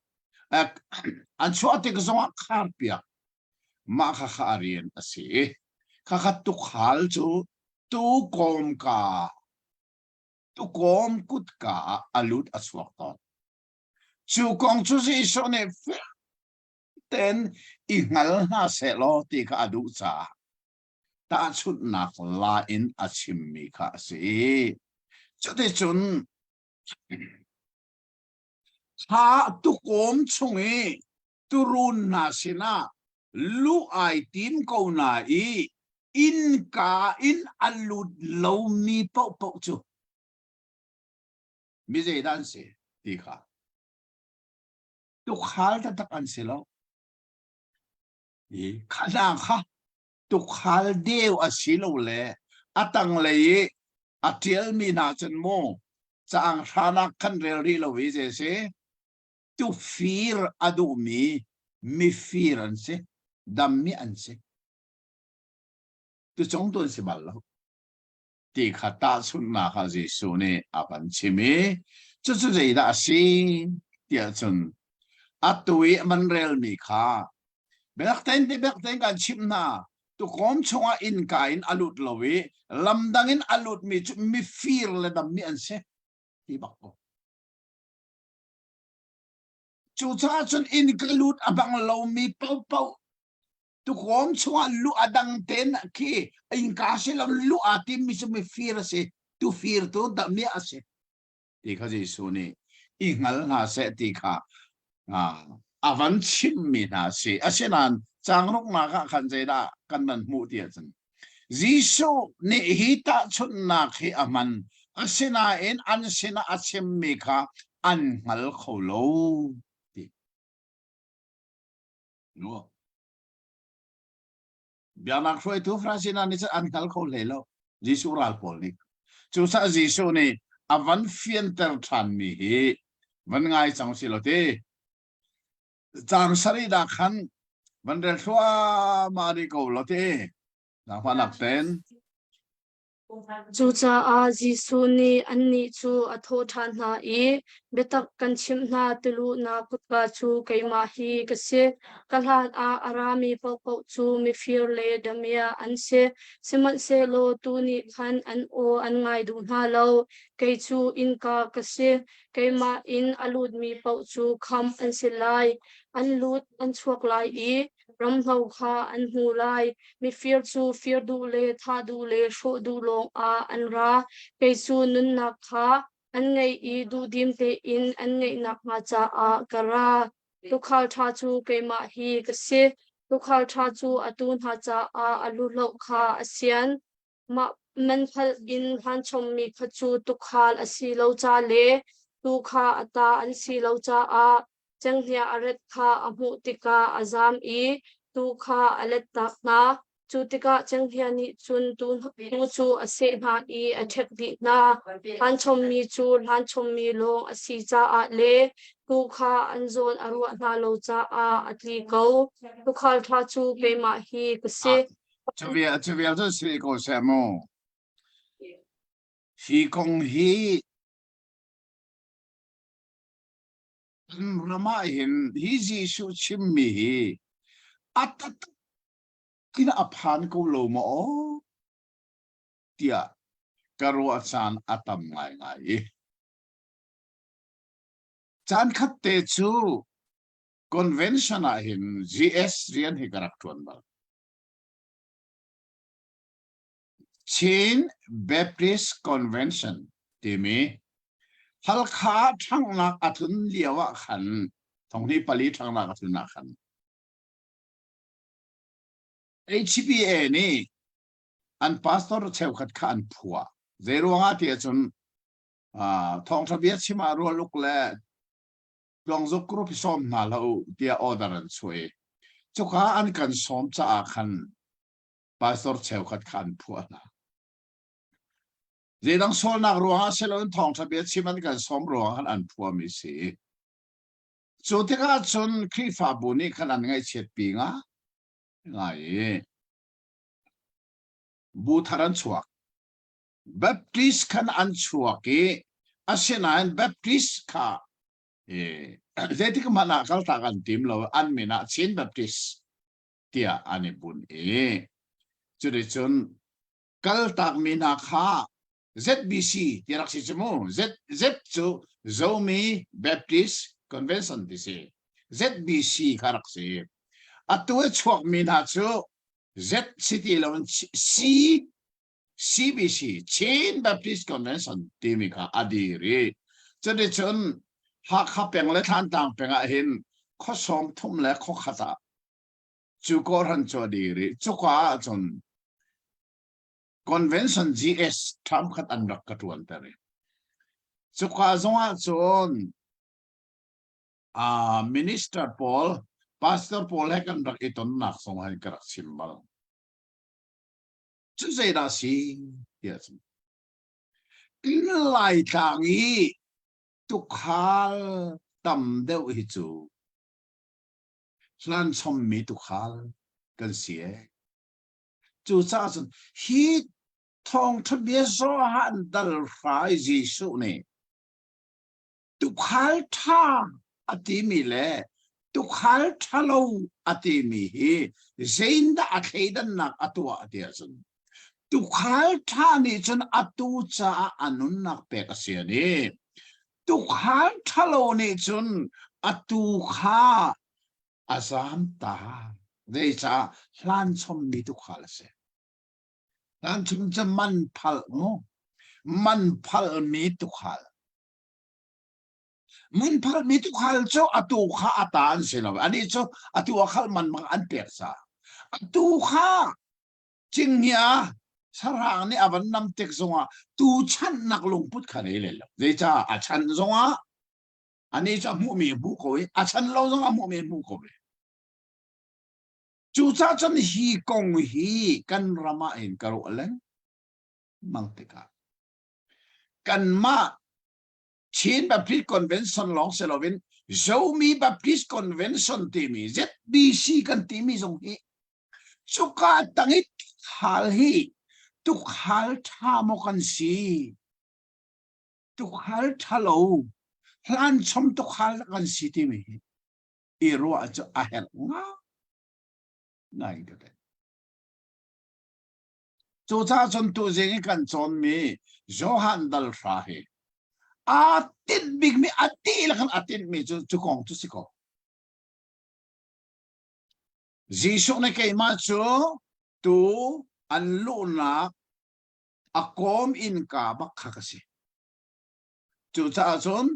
an chuah tik zongah kharpiak. Mah khakha a rian a si i khakha tukhal cu tukawmka tukawm kutka ah a lut a chuak tawn. Cu kong cu Jesuh nih fiang tein i hngal hna sehlaw ti kha a duh caah tahchunhnak la in a chimmi kha a si. Cuticun kha tukawm chung i turun hna sinah luh ai tim ko na i innka in a lut lomi paohpaoh cu mi zeidah an si ti kha tukhal taktak an si lo. I kha hna kha tukhal deu a si lo le a tanglei i a ṭialmi hna cun mu caang hranak khan rel rih lo i zei si tufir a duhmi mifir an si, dammi an si. Tucung tu an si bal lo. Ti kha tahchunhnak ah Jesuh nih a kan chim i cucu zeidah a si tiah cun atu i man relmi kha biak tein ti biak tein kan chimh hna tukawm chungah innka in a lut lo i lamdang in a lutmi cu mifir le dammi an si ti bak ko Cucaah cun inn ka lut a bang lomi paohpaoh tukawm chungah luh a dang ten khi innka si lo luh aa timmi cu mifir a si tufir tu damiah a si ti kha Jesuh nih i hngal hna seh ti kha a van chimmi hna a si. Asinain caangruknak ah khan zeidah kan van hmuh ti ahcun Jesuh nih hi tahchunhnak hi a hman. Asinain an sinah a chimmi kha an hngal kho lo ti. No. Biaknak hruaitu Farasi hna nih cun an hngal kho hlei lo. Jesuh ral pawl nih. Cucaah Jesuh nih a van fianter ṭhanmi hi van ngai cang si lo ti. Caang sarih dah khan van rel thluahmah rih ko law ti. Zaangfahnak ten. Cucaah Jesuh nih annih cu a thawh ṭhan hna i, Biatak kan chimh hna, tiluhnak kutka cu keimah hi ka si. Ka hlanah a rami paohpaoh cu mifir le damiah an si, sihmanhsehlaw tuu nih khan an aw an ngai duh hna lo. Kei cu innka ka si. Keimah in a lutmi paoh cu khamh an si lai. An lut an chuak lai i ramhlo kha an hmu lai. Mifir cu fir duh le thah duh le hrawh duh lawngah an ra. Kei cu nunnak kha an ngeih i duhdim tein an ngeih nakhnga caah ka ra. Tuukhal ṭha cu keimah hi ka si. Tuukhal ṭha cu a tuu hna caah a luhloh kha a sian. Mah man hngalh in hlanchommi kha cu tuukhal a si lo ca le tuu kha a ta an si lo caah cenghngia a ret kha a hmuh tikah a zam i tuu kha a lettak hna. Cu tikah cenghngia nih cun tuu cu a seh hna i a ṭhek dih hna. Hlanchommi cu hlanchommi lawng a si caah le tuu kha an zawn a ruah hna lo caah a tli ko. Tuukhal ṭha cu keimah hi ka si. Cu vial cu vial cu si ko seh mu. Hi kong hi kan ram ah hin hi Jesuh chimmi hi a taktak in a phan ko lo maw aw tiah ka ruah caan a tam ngaingai i caan khat te cu convention ah hin GS rian hi ka rak ṭuan bal. Chin Baptist Convention timi Halkha ṭhanghnak a tlun lio ah khan thonghnih pali ṭhanghnak a tlun ah khan HBA nih an pastor cheukhat kha an phuah. Zei ruangah ti ahcun thawngṭha bia chim ah rualuk le tluangzuk group hi sawm hna hlah u tiah order an chuah i cuka an kan sawm caah khan pastor cheukhat kha an phuah hna. Zeidang sualnak ruangah si loin thawngṭha bia chim an kan sawm ruangah khan an phuahmi si. Cu tikah cun Khrihfabu nih khan an ngaihchiatpi nga ngai i bu thar an chuak. Baptist khan an chuak i asinain Baptist kha zeitik hmanh ah kaltak an tim lo an min ah Chin Baptist tiah an i bunh i cuticun kaltakmi hna kha ZBC ti rak si cu mu Z, Z cu Zomi Baptist Convention ti si ZBC kha rak si atu i chuakmi hna cu Z si ti lo in C CBC Chin Baptist Convention timi kha a dir i cuticun Hakha peng le Thlantlang peng ah hin khuasawm thum le khuakhat ah cu kawhhran cu a dir i cuka ahcun convention GS term khat an rak ka ṭuanter i cuka zongah cun uh, minister pawl pastor pawl he kan rak i tonnak zong han ka rak chim bal cu zeidah si tiah cun in Laitlang i tukhal tam deuh hi cu hlan chommi tukhal kan si e. Cucaah cun hi thawngṭha bia Johan dal hrai Jesuh nih tukhal ṭha a timi le tukhal ṭhalo a timi hi zeindah a thleidannak a tuah ti ahcun tukhal ṭha nih cun a tu caah a nunnak pek a si ani tukhal ṭhalo nih cun a tu kha a zaam ta. Zeicah hlan chommi tukhal a si. Hlan chom cu man phalh mu. Man phalmi tukhal. Man phalmi tukhal cu a tu kha a ta an si lo. Anih cu a tu a khal man bang an pek sa. A tu kha cinghngia sarang nih a van nam tik zongah tu channak lungput kha nei le lo. Zeicah a chan zongah anih cu a hmuhmi a hmuh ko i a chan lo zong a hmuhmi a hmuh ko ve. Cucaah cun hi kong hi kan ram ah hin ka ruah lengmang tikah kanmah Chin Baptist Convention lawng si loin Zomi Baptist Convention timi ZBC kan timi zong hi cuka tang i tukhal hi tukhal ṭha maw kan si tukhal ṭhalo hlan chom tukhal kan si timi hi i ruah cu a herh ngai ka ti. Cucaah cun tuzing i kan cawnmi Johan dal hra hi aa tinh bikmi a dihlak in a tinhmi cu cu kong cu si ko. Jesuh nih keimah cu tu an luhnak a kawm innka bak kha ka si. Cucaah cun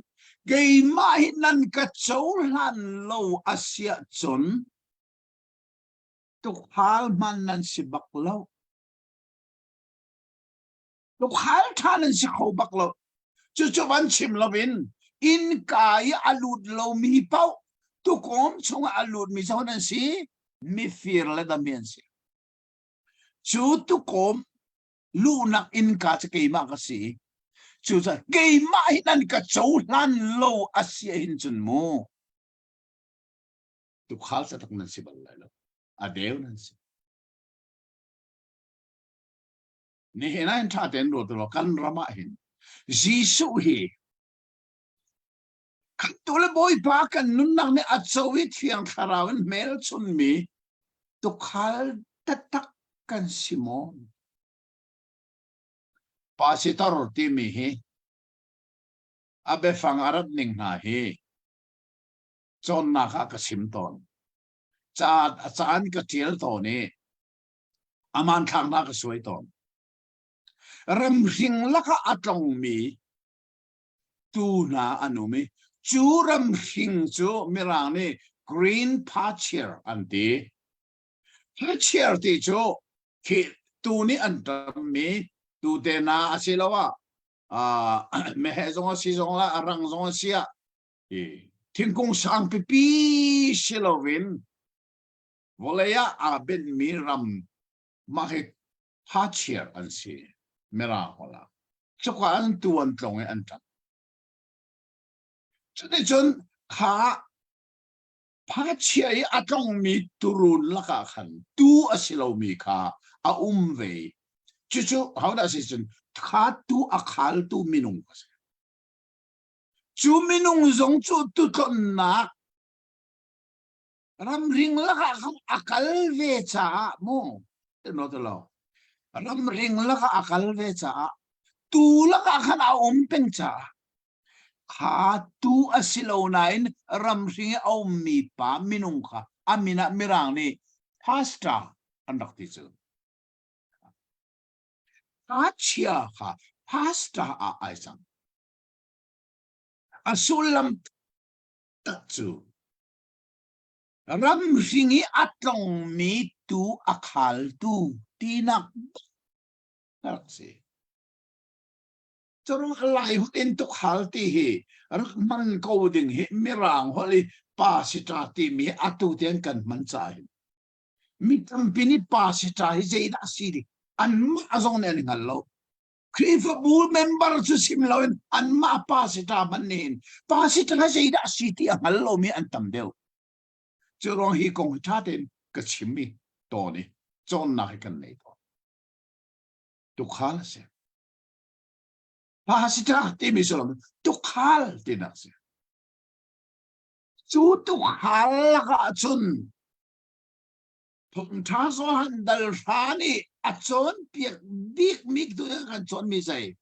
keimah hi nan ka cohlan lo a siah cun tukhal hman nan si bak lo. Tukhal ṭha nan si kho bak lo. Cucu van chim loin innka i a lut lomi paoh tukawm chungah a lutmi cu nan si mifir le dami an si. Cu tukawm luhnak innka cu keimah ka si. Cucaah keimah hi nan ka cohlan lo a si hin cun mu. Tukhal taktak nan si bal lai lo. A deu nan si. Nihin ah hin ṭha tein ruat law kan ram ah hin Jesuh hi Khamhtu le Bawipa kan nunnak nih a co i Thiang Thlarau in hmelchunmi tukhal taktak kan si maw? Pasitor timi hi a biafang a rat ning hna hi cawnnak ah ka chim tawn. Ca a caan ka ṭial tawn i a hmanthlak hna ka suai tawn. Ramhring lakah a tlongmi tu hna an um i cu ramhring cu Mirang nih green pasture an ti. Pasture ti cu khi tu nih an ṭammi tute na asiloah uh, meheh zong a si zong ah a rang zong a si ah thingkung sang pipi si loin vawlei ah aa benhmi ram mah hi phachiar an si mirang holh ah cuka an tu an tlong i an ṭap cuticun kha Phachia i a tlongmi turun lakah khan tuu a si lomi kha a um ve. Cucu hodah si cun kha tuu a khaltu minung a si. Cu minung zong cu tutlonnak ramring lakah khan a kal ve caah mu no ti lo ramring lakah a kal ve caah tuu lakah khan a um peng caah Kha tuu a si lo nain ramhring i a ummi pa minung kha a min ah Mirang nih pastor an rak ti cu. Ngakchia kha pastor ah ai cang. A sullam tak cu ramhring i a tlongmi tuu a khaltu tinak a rak si. Curang a lai holh in tukhal ti hi rak hman ko ding hi mirang holh i pasita timi hi atu tiang kan hman ca hin mi tampi nih pasita hi zeidah si ding anmah zong nih an hngal lo Khrihfabu member cu sim loin anmah pasita hmanh nih hin pasita hi zeidah si ti a hngal lomi an tam deuh cu ruang hi kong hi ṭha tein ka chim i tawn i cawnnak hi kan nei tawn tukhal a si Pastor timi sullam tukhal tinak si. Cu tukhal lakah cun Thawngṭha Johan dal hra nih a cawnpiak bikmi tu kan cawnmi zei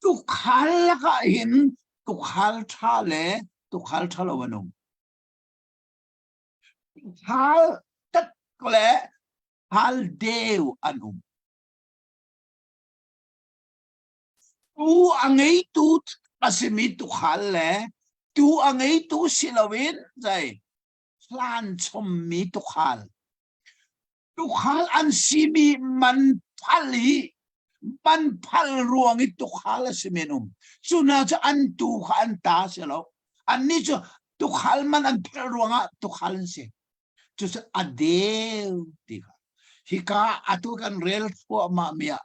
tukhal lakah hin tukhal ṭha le tukhal ṭha lo an um. Tukhal tat le hal deu an um. Tu a ngeitu a simi tukhal le tu a ngeitu si loin zei hlan chommi tukhal. Tukhal an simi man phal i man phal ruang i tukhal a simi an um. Cu hna cu an tu kha an ta si lo. Annih cu tukhal man an phal ruangah tukhal an si. Cucu a deu ti kha. Hika atu kan rel thluahmah mi ah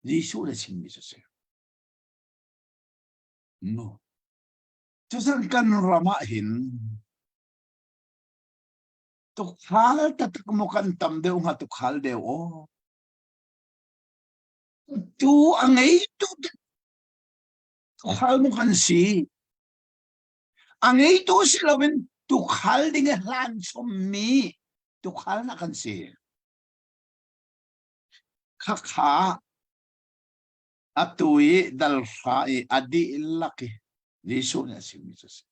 Jesuh le chimmi cu si. No. Cucun kan ram ah hin tukhal taktak maw kan tam deuh hnga tukhal deuh aw. Tu a ngei tu tukhal maw kan si. A ngeitu si loin tukhal ding i hlan chommi tukhal na kan si. Khakha atu i dalhra i a dihlak i Jesuh nih a chimmi cu a si.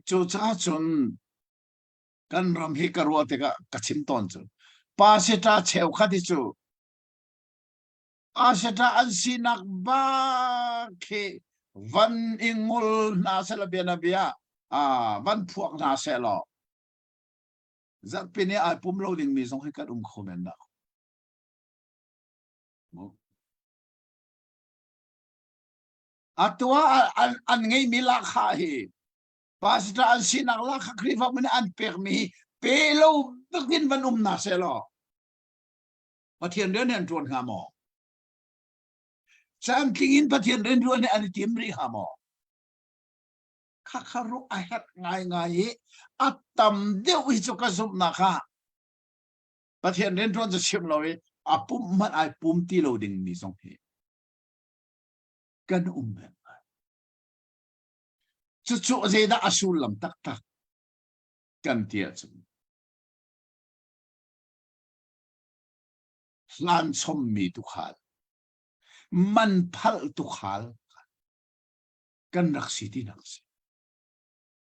Cucaah cun kan ram hi ka ruah tikah ka chim tawn cu pasita cheukhat hi cu pasita an sinak bak hi van i ngol hna seh law bianabia ah van phuak hna seh law Zarhpini ai pum lo dingmi zong hi kan um kho men dah. Atu ah an, an ngeimi lahkhah hi pastor an sinak lahkhah Khrihfabu nih an pekmi hi pe lo bakin van um na seh law Pathian rian hi an ṭuan hnga maw? Cantling in Pathian rian ṭuan hi an i tim rih hnga maw? Khakha ruah a herh ngaingai i a tam deuh hi cu ka zumhnak ah Pathian rianṭuan cu chim lo i a pumh hmanh ai pum ti lo dingmi zong hi kan um men lai. Cucu zeidah a sullam taktak kan ti ahcun hlan chommi tukhal man phalh tukhal kan rak si tinak si.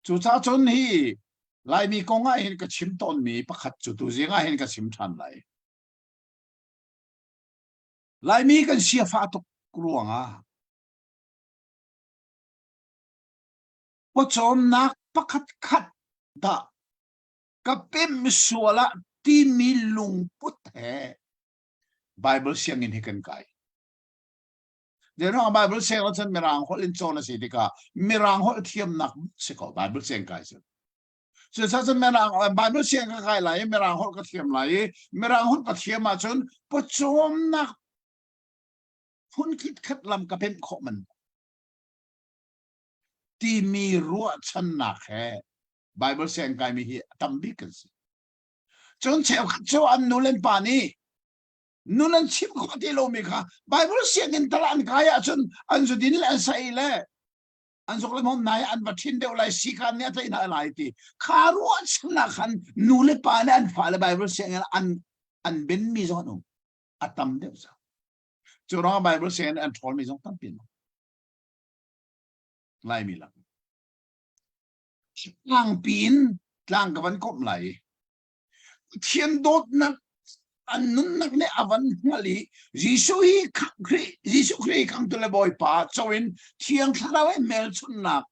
Cucaah cun hi Laimi kong ah hin ka chim tawnmi pakhat cu tuzing ah hin ka chim ṭhan lai. Laimi kan siafa tuk ruangah pawcawmnak pakhat khat dah ka pem sual ah timi lungput he Bible sianginn hi kan kai. Zeruang Bible siang cun Mirang holh in cawn a si tikah Mirang holh thiamnak si ko Bible siang kai cu. Cucaah cun Mirang Bible siang ka kai lai i Mirang holh ka thiam lai i Mirang holh ka thiam ahcun pawcawmnak phun khat lam ka pemh khawh man timi ruahchannak he Bible siang kaimi hi a tam bik kan si. Cun cheukhat cu an nu le pa nih nun an chim khawh ti lomi kha Bible sianginn tal an kai ahcun an zudin le an sa-ei le an zuk le hmom nai an va thin deuh lai sikan nih a tlaih hna lai ti kha ruahchannak khan nu le pa nih an fale Bible sianginn an an benmi zong an um a tam deuh cang cu ruangah Bible sianginn an ṭhawlmi zong tampi an um Laimi lak tlangpi in tlang ka van komh lai Pathian dawtnak an nunnak nih a van hngalh i Jesuh hi Khrih Jesuh Khrih khangtu le Bawipa co in Thiang Thlarau he hmelchunhnak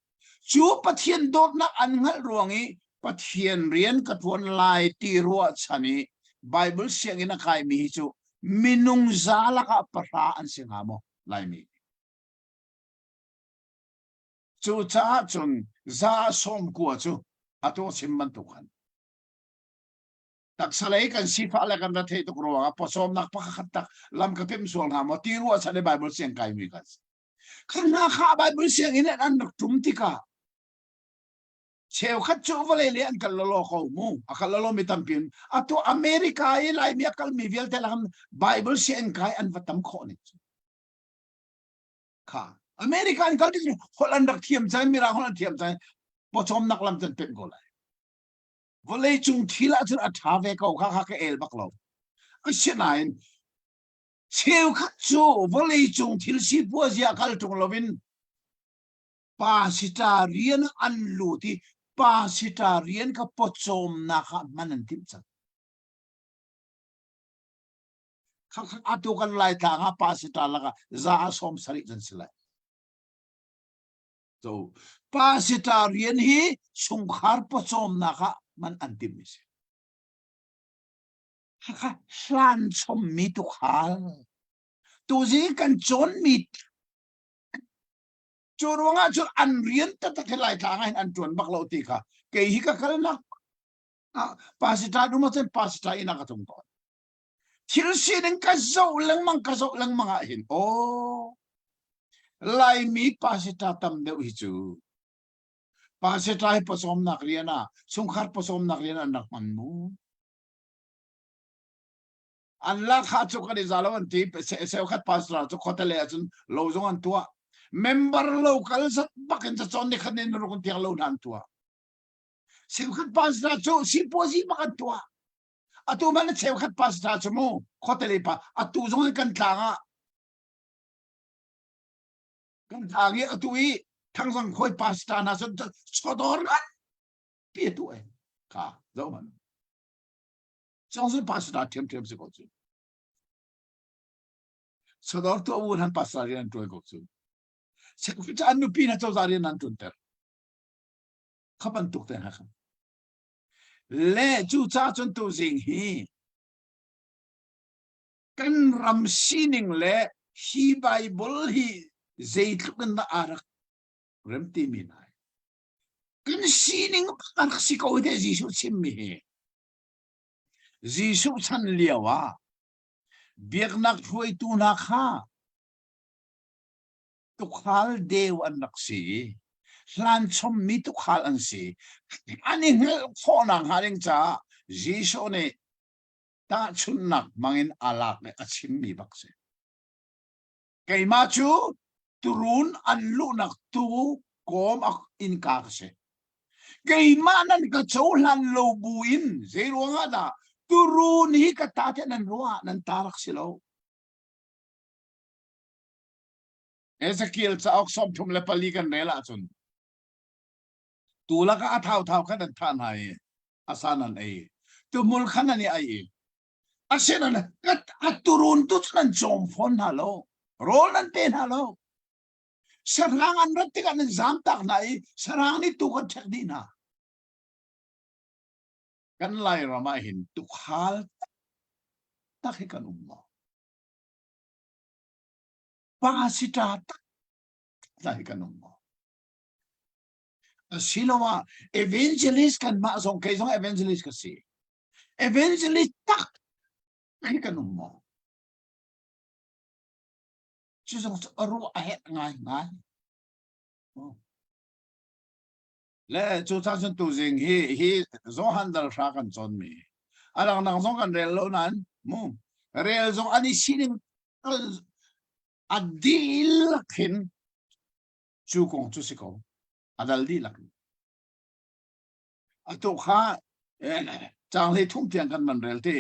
cu Pathian dawtnak an hngalh ruang i Pathian rian ka ṭuan lai ti ruahchan i Bible sianginn a kaimi hi cu minung za lakah pahra an si hnga maw Laimi Cucaah cun za 90 cu atu chim bantuk khan taksa lei kan sifah le kan retheih tuk ruangah pawcawmnak pakhat tak lam ka pem sual hnga maw ti ruahchan i Bible siang kaimi kan si. Kha hna kha Bible sianginn in an rak ṭum tikah cheukhat cu vawlei le an kal lolo ko mu a kal lolo mi tampi atu America i Laimi a kalmi vialte lakam Bible sianginn kai an va tam khawh ning cu kha America an kal tik holh an rak thiam cang mirang holh an thiam cang pawcawmnak lam can pemh ko lai vawlei cung thil ahcun a ṭha ve ko kha kha ka el bak lo asinain cheukhat cu vawlei cung thil sipuazi ah kal ṭung loin pasita rian an lut i pasita rian kha pawcawmnak ah hman an timh cang atu kan laitlang ah pasita lakah za a 70 can si lai So, pasita rian hi chungkhar pawcawmnak ah man an timmi si. Hakha hlan chommi tukhal. Tuzi kan cawnmi cu ruangah cun an rian taktak hi Laitlang ah hin an ṭuan bak lo ti kha kei hi ka kalnak ah pasita dum ah cun pasita inn ah ka tlung tawn. Thil sining ka zoh lengmang ka zoh lengmang ah hin aw Laimi pasita tam deuh hi cu pasita hi pawcawmnak rian ah chungkhar pawcawmnak rian an rak hman mu. An lakha cu kan i za lo an ti cheukhat pastor cu khuatele ahcun lo zong an tuah. Member local zat bak in cacawn ni khat in ruk tiang lo hna an tuah. Cheukhat pastor cu sipuazi bak an tuah. Atu man cheukhat pastor cu mu khuatele pa atu zong kan tlang ah kan tlang i atu i thangzang khoi pastor hna cun chawdawr ngan pi tu e ka zo man cong cun pastor thiam thiam si ko cu chawdawr tu un han pastor rian tuan ko cu cheukhat an nupi na cozah rian an tun ter kha bantuk te hna kha Le cucaah cun tuzing hi kan ram sining le hi Bible hi zeitluk in dah aa rak rem timi hna kan sining a rak si ko te Jesuh chimmi hi Jesuh chan lio ah biaknak hruaitu hna kha tukhal deu an rak si i hlan chommi tukhal an si. An i hngalh khawhnak hnga ding caah Jesuh nih tahchunhnak hmangin a lak i a chimmi bak si. Keimah cu turun an luhnak tu kawm a innka ka si. Keimah nan ka cohlan lo buin zei ruangah dah turun hi ka ta tiah nan ruah nan ta rak si lo. Ezekiel cauk 34 kan rel ahcun tu lakah a thauthau khan an thah hna i a sa nan ei tuhmul khan an i ai i. Asinain a turun tu cu nan cawm fawn hna lo. Rawl nan pe hna lo. Sahrang an rat tikah nan zamtak hna i sahrang nih tuu kan ṭhek dih hna. Kan Lairam ah hin tukhal tak hi kan um maw? Pa sita tak tak hi kan um maw? Asiloah evangelist kan mah zong kei zong evangelist ka si. Evangelist tak hi kan um maw? Cu zong cu a ruah a herh ngaingai. Le cu caan cun tuzing hi hi Johan dal hra kan cawnmi a dangdang zong kan rel lo nain mu rel zong an i sining a dihlak hin cu kong cu si ko a dal dihlak in atu kha cang hlei thum tiang kan van rel ti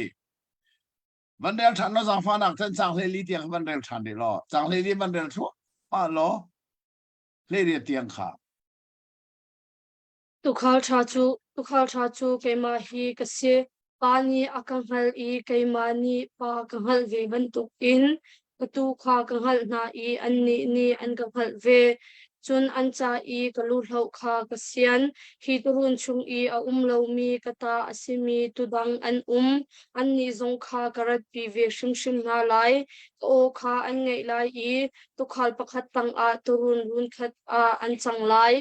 van rel ṭhan lo zaangfahnak chan cang hlei li tiang van rel ṭhan rih law cang hlei li van rel thluahmah law hlei riat tiang kha Tuukhal ṭha cu tuukhal ṭha cu keimah hi ka si. Pa nih a ka hngalh i keimah nih Pa ka hngalh ve bantukin ka tuu kha ka hngalh hna i annih nih an ka hngalh ve. Cun an ca i ka luhloh kha ka sian. Hi tuurun chung i a um lomi ka ta a simi tuudang an um. Annih zong kha ka ratpi ve hrimhrim hna lai. Ka aw kha an ngaih lai i tuukhal pakhat tangah tuurun runkhat ah an cang lai.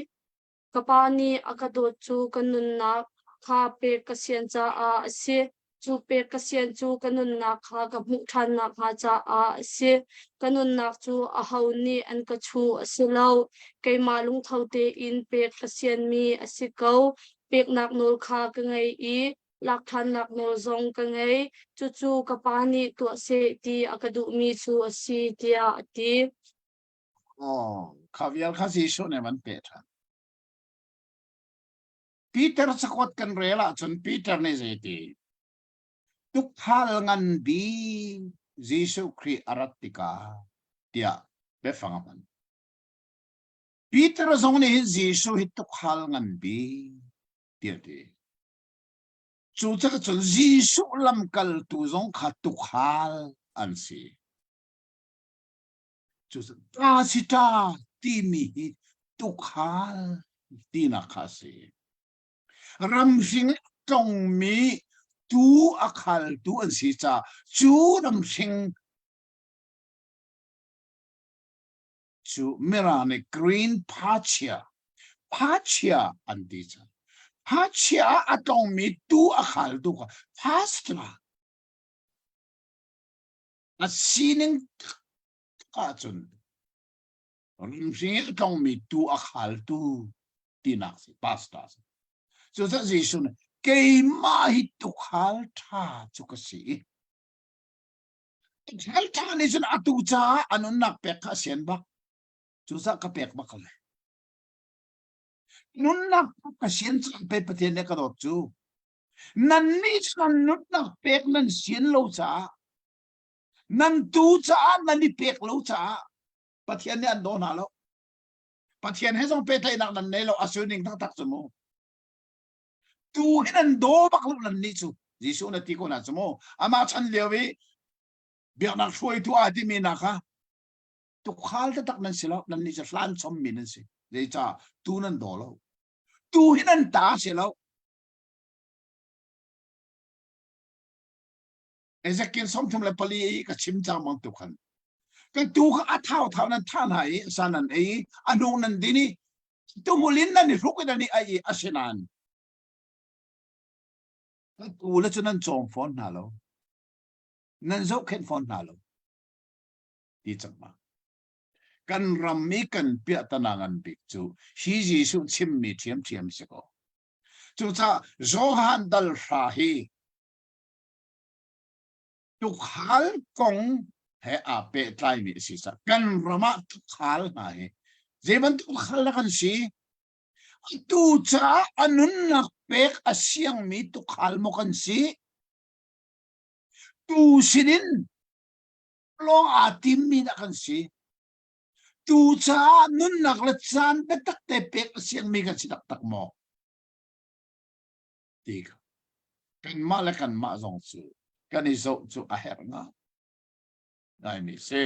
Ka pa nih a ka dawt cu ka nunnak kha pek ka sian caah a si. Cu pek ka sian cu ka nunnak kha ka hmuh ṭhan nakhnga caah a si. Ka nunnak cu aho nih an ka chuh a si lo. Keimah lungtho tein pek ka sianmi a si ko. Peknak nawl kha ka ngei i lak ṭhannak nawl zong ka ngei. Cucu ka pa nih tuah seh ti a ka duhmi cu a si, tiah a ti. Oh, kha vial kha Jesuh nih van peh ṭhan. Peter cakuat kan rel ahcun Peter nih zeiti? Tukhal ngan bi Jesuh Khrih a rat tikah tiah biafang a hman. Peter zong nih hin Jesuh hi tukhal ngan bi tiah ti. Cu cun Jesuh lamkaltu zong kha tukhal an si. Cucu si ṭa timi hi tukhal tinak kha a si. Ramhring tlongmi tuu a khaltu an si caah cu ramhring cu Mirang nih green pasture pasture an ti cang. Pasture ah a tlongmi tuu a khaltu kha pastor A sining ahcun ramhring a tlongmi tuu a khaltu tinak si pastor si. Cucaah Jesuh nih keimah hi tukhal ṭha cu ka si. Tukhal ṭha nih cun atu caah a nunnak pek kha a sian bak. Cucaah ka pek bak le. Nunnak ka sian cang pe Pathian nih ka dawt cu. Nannih cu nan nunnak pek nan sian lo caah nan tu caah nan i pek lo caah Pathian nih an daw hna lo. Pathian he zong pehtlaihnak nan nei lo a ning taktak cu mu. Tu hi nan daw bak lo nan nih cu Jesuh na ti ko na cu mu. Amah chan lio i biaknak hruaitu aa timi na kha tukhal taktak nan si lo nan nih cu hlan chommi nan si. Zeicah tu nan daw lo. Tu hi nan ta si lo. Ezekiel 34 i ka chim cang bantuk khan kan tu kha a thau thau nan thah hna i sa nan ei a hnung nan din i tuhmul in nan i hruk i nan i ai i asinain kan tu le cu nan cawm fawn hna lo nan zohkhenh fawn hna lo ti cang ma kan ram i kan piahtana ngan bik cu hi Jesuh chimmi ṭhiamṭhiam si ko Cucaah Johan dal hra hi tukhal kong he aa pehtlaimi a si caah kan ram ah tukhal hna hi zei bantuk tukhal dah kan si? Atu caah a nunnak pek a siangmi tukhal maw kan si? Tu sinin lawng aa timmi dah kan si? Tu caah nunnak le caan biatak te pek a siangmi kan si taktak maw? Ti kha kanmah le kanmah zong cu. kan i zoh cu a herh nga ngai mi si.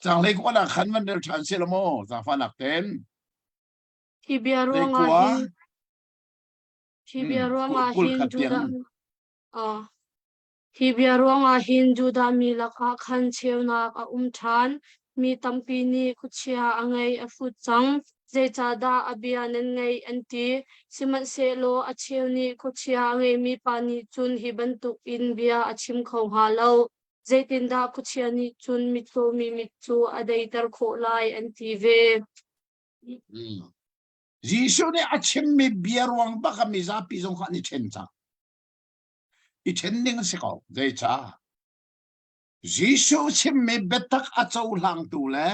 Cang hlei kwa nak khan van rel ṭhan si lo maw zaangfahnak ten. Hi bia ruangah hin Hi bia ruangah hin Judah uh, Hi bia ruangah hin Judah mi lakah khan cheunak a um ṭhan. Mi tampi nih khuachia a ngei a hrut cang. Zeicahdah a bia nan ngaih an ti. Sihmanhsehlaw a cheu nih khuachia a ngeimi pa nih cun hi bantukin bia a chim kho hnga lo. Zeitindah khuachia nih cun mitcawmi mit cu a deiter khawh lai an ti ve. Jesuh nih a chimmi bia ruang bak ah mizapi zong kha an i ṭhen cang. I ṭhen ding a si ko. Zeicah? Jesuh chimmi biatak a cohlangtu le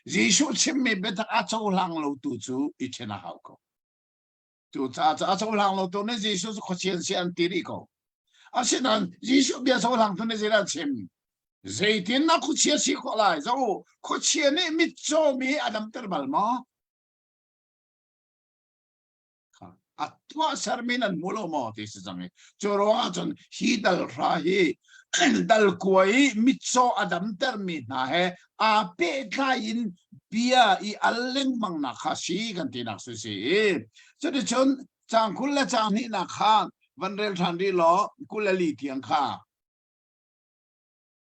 Jesuh chimmi biatak a cohlang lotu cu i ṭhen a hau ko. Cucaah a cohlang lotu nih Jesuh cu khuachia si an ti rih ko. Asinain Jesuh bia cohlangtu nih zeidah an chim? Zeitin na khuachia si khawh lai? Zo, khuachia nih mitcawmi a damter bal maw? A tuahsermi nan hmu lo maw ti si cang i cu ruangah cun hi dal hra hi dal kua i mitcaw a damtermi hna he aa pehtlai in bia i al lengmang nak kha si kan tinak si si i cuticun cang 20 le cang hnihnak kha van rel ṭhan rih law 24 tiang kha.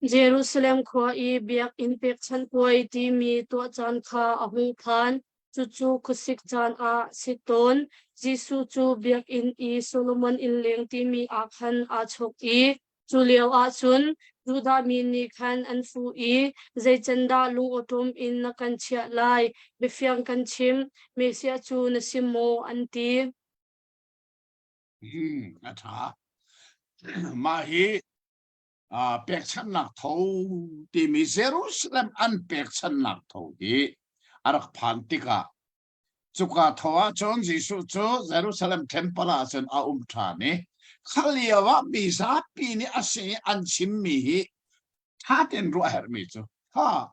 Jerusalem khua i biakinn pekchanh puai timi tuah caan kha a hung phan. Cucu khuasik caan ah a si tawn. Jesuh cu biakinn i Solomon innleng timi ah khan aa chawk i cu lioah cun Judah mi nih khan an fuh i, Zei can dah lungawṭawm in na kan chiah lai? Biafiang kan chim, Messiah cu na si maw? an ti. Hmm, a ṭha. Mah hi pekchanhnak tho timi Jerusalem an pekchanhnak tho hi a rak phan tikah cuka tho ah cun Jesuh cu Jerusalem temple ah cun a um ṭhan i kha lio ah mi zapi nih a sin i an chimmi hi ṭha tein ruah herhmi cu ha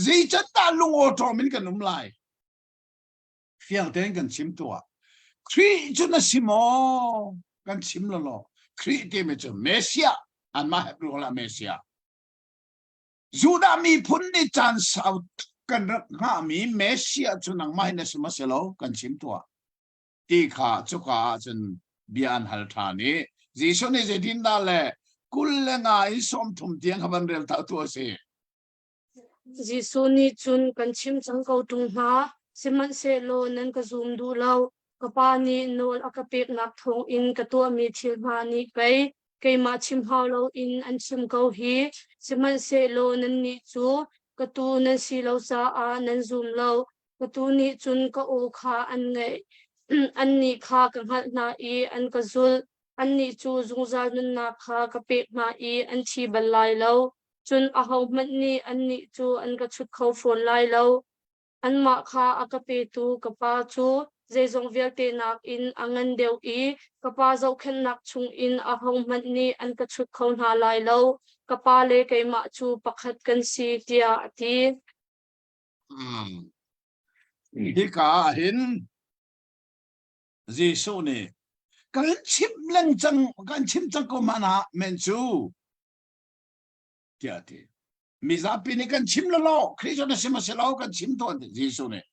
zeicandah lungawṭawm in kan um lai Fiang tein kan chim tuah. Khrih cu na si maw? Kan chim lo law. Khrih timi cu Messiah, anmah Hebrew holh ah Messiah. Judah miphun nih caan sau kan rak hngahmi Messiah cu nangmah hi na si maw si lo? Kan chim tuah. Ti kha cuka ah cun bia an hal ṭhan i Jesuh nih zeitindah le 25 in 30 tiang kha van rel ta tu a si. Jesuh nih cun kan chim cang ko ṭung hna, sihmanhsehlaw nan ka zum duh lo. Ka Pa nih nawl a ka peknak thawngin ka tuahmi thil hna nih pei keimah chim hau loin an chim ko hi. Sihmanhsehlaw nannih cu ka tuu nan si lo caah nan zum lo. Ka tuu nih cun ka aw kha an ngaih. Annih kha ka hngalh hna i an ka zulh. Annih cu zungzal nunnak kha ka pek hna i an thi bal lai lo. Cun ahohmanh nih annih cu an ka chut kho fawn lai lo. Anmah kha a ka petu ka Pa cu zeizong vialte nakin a ngan deuh i ka Pa zohkhenhnak chungin ahohmanh nih an ka chut kho hna lai lo. Ka Pa le keimah cu pakhat kan si, tiah a ti. Hmm. Hika ah hin Jesuh nih kan chim lengcang kan chim cang ko hmanh ah men cu tiah a ti. Mizapi nih kan chim lo lo, Khrih cu na sim a si lo, kan chim tawn ti Jesuh nih.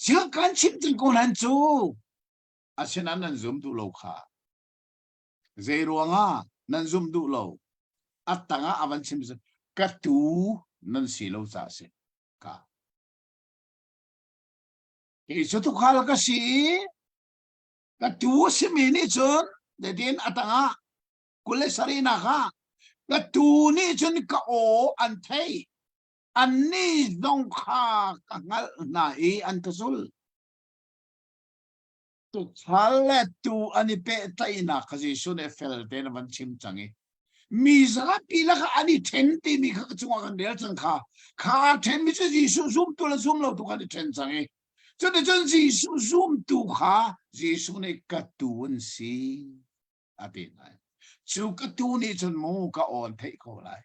Zil kan chim tin ko nan cu asinain nan zum duh lo kha. Zei ruangah nan zum duh lo? A tangah a van chim ka tu nan si lo ca si. Ka. Kei cu tukhal ka si i ka tu simi nih cun zeitin a tangah 27nak ah ka tuu nih cun ka aw an theih annih zong kha ka hngalh hna i an ka zul tukhal le tuu an i pehtlaihnak kha Jesuh nih fel tein a van chim cang i mi zapi lakah an i ṭhen timi kha ka cungah kan rel cang kha kha aa ṭhenmi cu Jesuh zumtu le zum lotu kha an i ṭhen cang i cuticun Jesuh zumtu kha Jesuh nih ka tuu an si a ti lai. Cu ka tuu nih cun mu ka awn theih ko lai.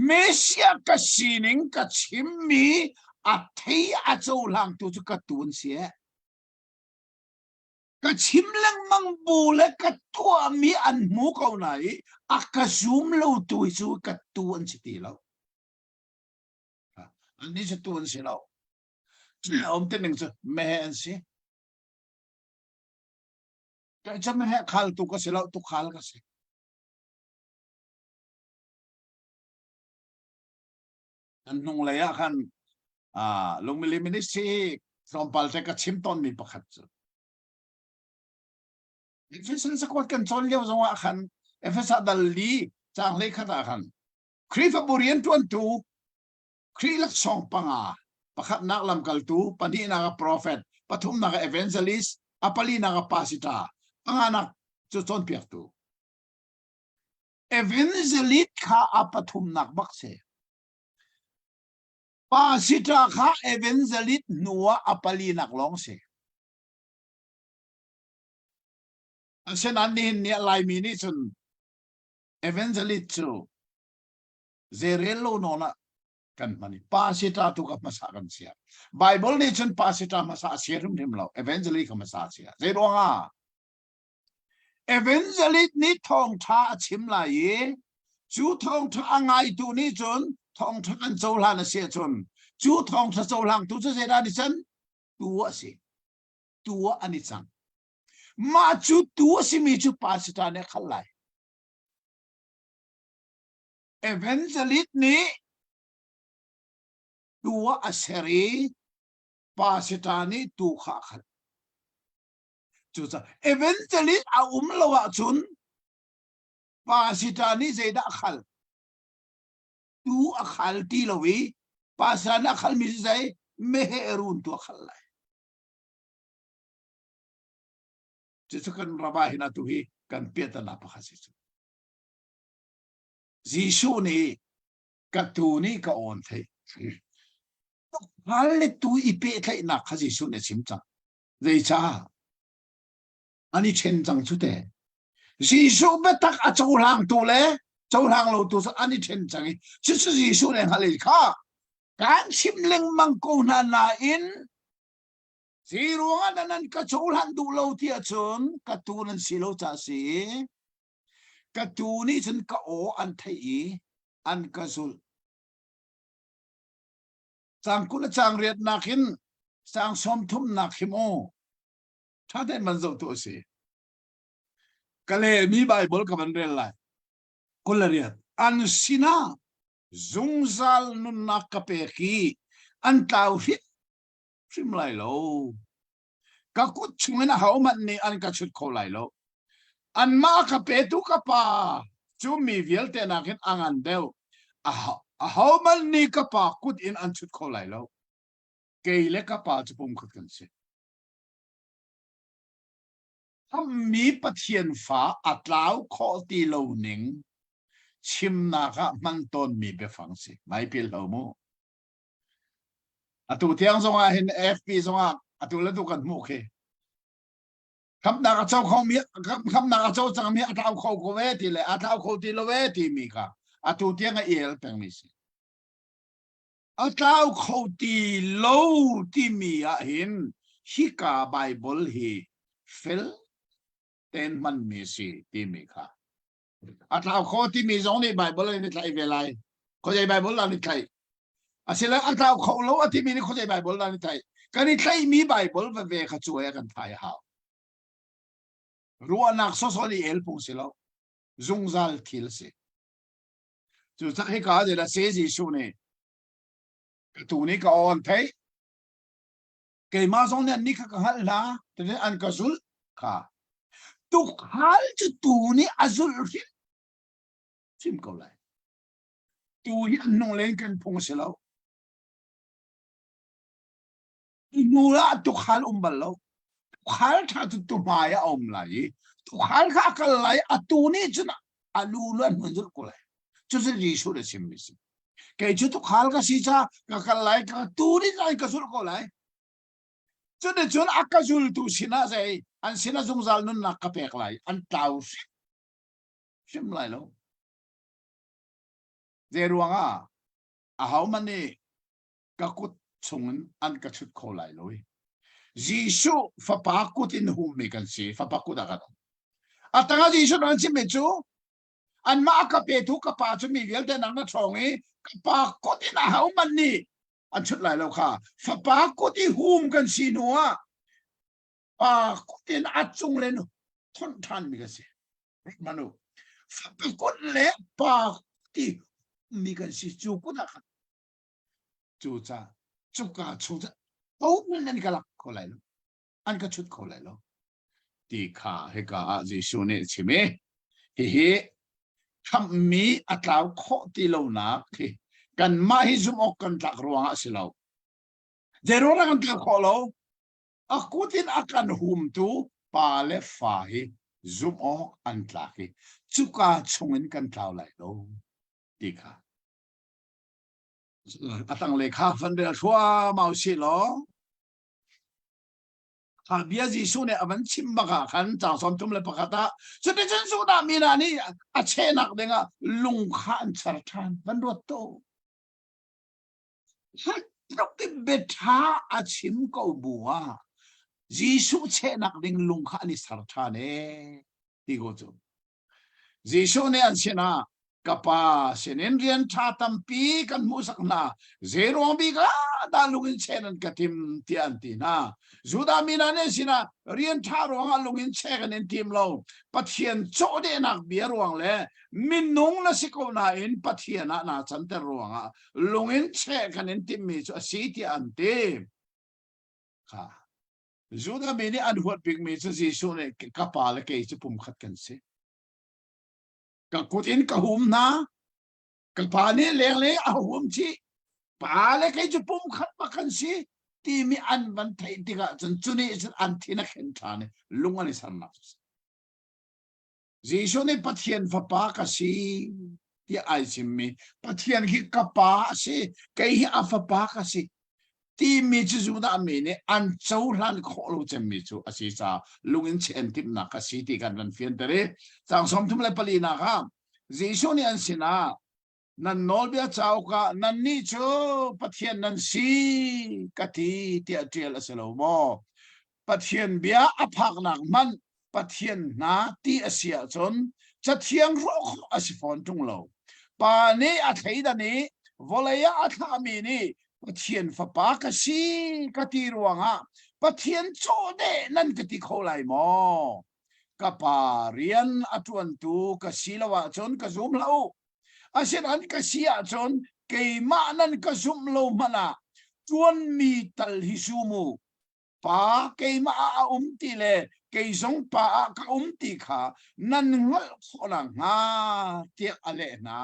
Messiah ka sining ka chimmi a thei a cohlangtu cu ka tu an si eh. Ka chim lengmang bu le ka tuahmi an hmu ko na i a ka zum lo tu hi cu ka tu an si ti lo. Annih cu tu an si lo. Um ti ning cu meheh an si. Kei cu meheh khaltu ka si lo, tukhal ka si. An hnunglei ah khan Lungmili Ministry hi tlawmpal te ka chim tawnmi pakhat cu Efesan cakuat kan cawn lio zong ah khan Efesa dal li caang hlei khat ah khan Khrihfabu rianṭuantu Khrih laksawng panga pakhatnak lamkaltu pahnihnak ah prophet pathumnak ah evangelist a palinak ah pastor panganak cu cawnpiaktu Evangelist kha a pathumnak bak si. Pastor kha evangelist hnu ah a palinak lawng si. Asinain nihin ni ah Laimi nih cun evangelist cu zeirel lo nawn ah kan hman i pastor tu ka hmasa kan chia. Bible nih cun pastor hmasa a chia hrimhrim lo, evangelist kha hmasa a chia. Zei ruangah? Evangelist nih thawngṭha a chim lai i cu thawngṭha a ngaitu nih cun thawngṭha an cohlan a si ahcun cu thawngṭha cohlangtu cu zeidah an i can? Tu a si. Tu ah an i cang. Mah cu tu a simi cu pastor nih a khalh lai. Evangelist nih tu ah a ser i pastor nih tu kha a khalh. Cucaah evangelist a um lo ahcun pastor nih zeidah a khal? Tu a khal ti lo i pastor nih a khalmi cu zei? Meheh run tu a khal lai. Cucu kan ram ah hin atu hi kan piahtana pakhat si cu. Jesuh nih ka tu nih ka awn theih. Tukhal le tu i pehtlaihnak kha Jesuh nih a chim cang. Zeicah? An i ṭhen cang cu te. Jesuh biatak a cohlangtu le cohlang lotu cu an i ṭhen cang i cucu Jesuh nih hngalh i kha kan chim lengmang ko hna nain zei ruangah dah nan ka cohlan duh lo ti ahcun ka tuu nan si lo caah si. Ka tuu nih cun ka aw an theih i an ka zulh. Caang 20 le caang riatnak in caang sawmthumnak hi mu ṭha tein van zoh tu a si. Ka lehmi Baibal ka van rel lai. 28 an sinah zungzal nunnak ka pek i an tlau hrimhrim lai lo. Ka kut chungin ahohmanh nih an ka chut kho lai lo. Anmah ka petu ka pa cu mi vialte nakin a ngan deuh. Ahohmanh nih ka pa kut in an chut kho lai lo. Kei le ka pa cu pumkhat kan si. Hammi Pathian fa a tlau khawh ti lo ning chimnak ah hman tawnmi biafang si. Mai pil ho mu. Atu tiang zong ah hin AFP zong ah atu le tu kan hmuh khi. Khamnak a co kho mi khamnak a co cang mi a tlau kho ko ve ti le a tlau kho ti lo ve ti mi kha atu tiang a el peng mi si. A tlau kho ti lo timi ah hin hika Bible hi fel ten hman mi si timi kha a tlau kho timi zong nih Bible in i tlaih ve lai. Khuazei Bible an i tlaih. Asile a tlau kho lo a timi nih khuazei Bible an i tlaih. Kan i tlaihmi Bible veve kha cu he kan thai a hau. Ruahnak sawsawh nih el phung si lo. Zungzal thil si. Cucak hika de la se Jesuh nih ka tu nih ka aw an theih. Keimah zong nih an nih kha ka hngalh hna, tunin an ka zulh kha. Tukhal cu tu nih a zulh hrim hrim ko lai. Tu hi an hnung len kan phung a si lo. Hnu ah tukhal um bal lo. Tukhal ṭha cu tu hmai ah a um lai i tukhal kha a kal lai a tu nih cun a lu lu an hun zulh ko lai. Cucu Jesuh nih a chimmi si. Kei cu tukhal ka si ca ka kal lai ka tu nih an ka zulh ko lai. Cuticun a ka zultu sinah zei an sinah zungzal nunnak ka pek lai an tlau hrim hrim lai lo. Zei ruangah ahohmanh nih ka kut chungin an ka chut kho lai lo i. Jesuh fapa kut in hummi kan si. Fapa kut ah kan um. A tangah Jesuh an chimmi cu anmah a ka petu ka pa cu mi vialte nak na ṭhawng i ka pa kut in ahohmanh nih an chut lai lo kha. Fapa kut i hum kan si hnu ah pa kut in a cung len thonh ṭhanmi kan si. Manu. Fapa kut le pa kut i mi kan si cu kut ah khan cu ca cuka chung cu hohmanh an ka lak kho lai lo an ka chut kho lai lo ti kha hika ah Jesuh nih a chim i hihi khamhmi a tlau khawh ti lonak hi kanmah hi zumh awk kan tlak ruangah a si lo zei ruangah kan tlak khawh lo a kut in a kan humtu pa le fa hi zumh awk an tlak i cuka chungin kan tlau lai lo ti kha A tanglei kha van rel thluahmah usih law kha bia Jesuh nih a van chim bak ah khan caang 31 ah cuticun Judah mi hna nih a chehnak dingah lung kha an char ṭhan van ruat to tluk in biaṭha a chim ko bu ah Jesuh chehnak ding lung kha an i ser ṭhan ee ti ko cu Jesuh nih an sinah ka pa sinin rian ṭha tampi kan hmuhsak hna zeiruang bik ah dah lung in cheh nan ka tim tiah an ti hna Judah mi hna nih sinah rian ṭha ruangah lung in cheh kan in tim lo Pathian cawhdehnak bia ruang le minung na si ko nain Pathian ah naa canter ruangah lung in cheh kan in timmi cu a si tiah an ti kha Judah mi nih an huat bikmi cu Jesuh nih ka pa le kei cu pumkhat kan si. Ka kut in ka hum hna. Ka pa nih lenglei a hum chih. Pa le kei cu pumkhat bak kan si timi an van theih tikah cun cu nih cun an thin a khen ṭhan i lung an i sernak cu si. Jesuh nih Pathian fapa ka si tiah ai chimmi Pathian hi ka pa a si kei hi a fapa ka si timi cu Judah mi nih an cohlan khawh lo cemmi cu a si caah lung in chen timhnak a si ti kan van fianter i caang 34 nak ah Jesuh nih an sinah nan nawlbia cauk ah nannih cu Pathian nan si ka ti tiah ṭial a si lo maw? Pathian bia a phaknak hmanh Pathian hna ti a si ahcun Cathiang hrawh khawh a si fawn ṭung lo. Pa nih a thleidan i vawlei ah a thlahmi nih Pathian fapa ka si ka ti ruangah Pathian cawhdeh nan ka ti kho lai maw? Ka pa rian a ṭuantu ka si lo ahcun ka zum hlah u. Asinain ka si ahcun keimah nan ka zumh lo hmanh ah ṭuanmi tal hi zum u. Pa keimah ah a um ti le kei zong pa ah ka um ti kha nan hngalh khawh nakhnga tiah a leh hna.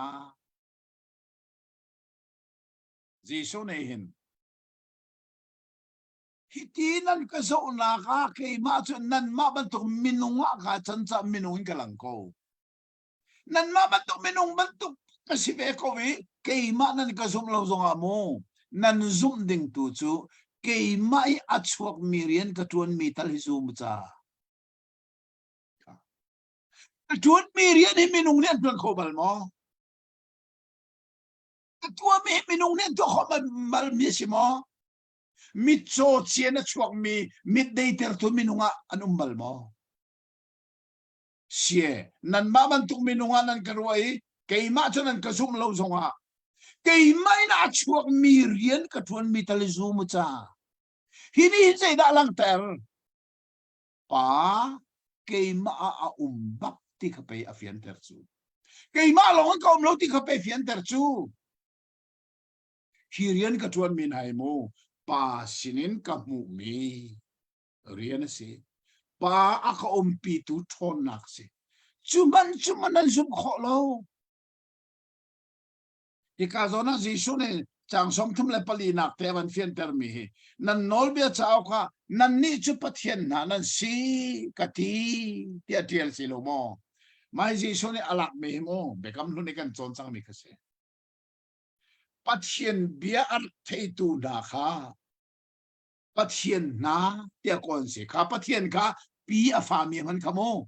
Jesuh nih hin hiti nan ka zohnak ah keimah cu nanmah bantuk minung ah kaa can caah minung in ka lang ko. Nanmah bantuk minung bantuk ka si ve ko i keimah nan ka zumh lo zongah mu nan zumh ding tu cu keimah i a chuakmi rian ka ṭuanmi tal hi zum ca. Ka ṭuanmi rian hi minung nih an ṭuan kho bal maw? Ka tuahmi hi minung nih an tuah khawh bal mi a si maw? Mitcaw cian a chuakmi mit deitertu minung ah an um bal maw? Sie, nanmah bantuk minung ah nan ka ruah i keimah cu nan ka zumh lo zongah keimah in a chuakmi rian ka ṭuanmi tal i zum u ca. Hi nih hin zeidah langhter? Pa keimah ah a um bak ti kha pei a fianter cu. Keimah lawng in ka um lo ti kha pei fianter cu. Hi rian ka ṭuanmi hna hi mu pa sinin ka hmuhmi rian a si. Pa a ka umpitu ṭhawnnak a si. Cu hmanh cu man nan zumh khawh lo. Hika zawn ah Jesuh nih caang 34 nak te a van fiantermi hi nan nawlbia cauk ah nannih cu Pathian hna nan si ka ti tiah ṭial si lo maw? Mai Jesuh nih a lakmi hi mu biakam hlun i kan cawn cangmi kha si. Pathian bia a rak theitu hna kha Pathian hna tiah kawl an si. Kha Pathian kha pi a fami a hman kha mu.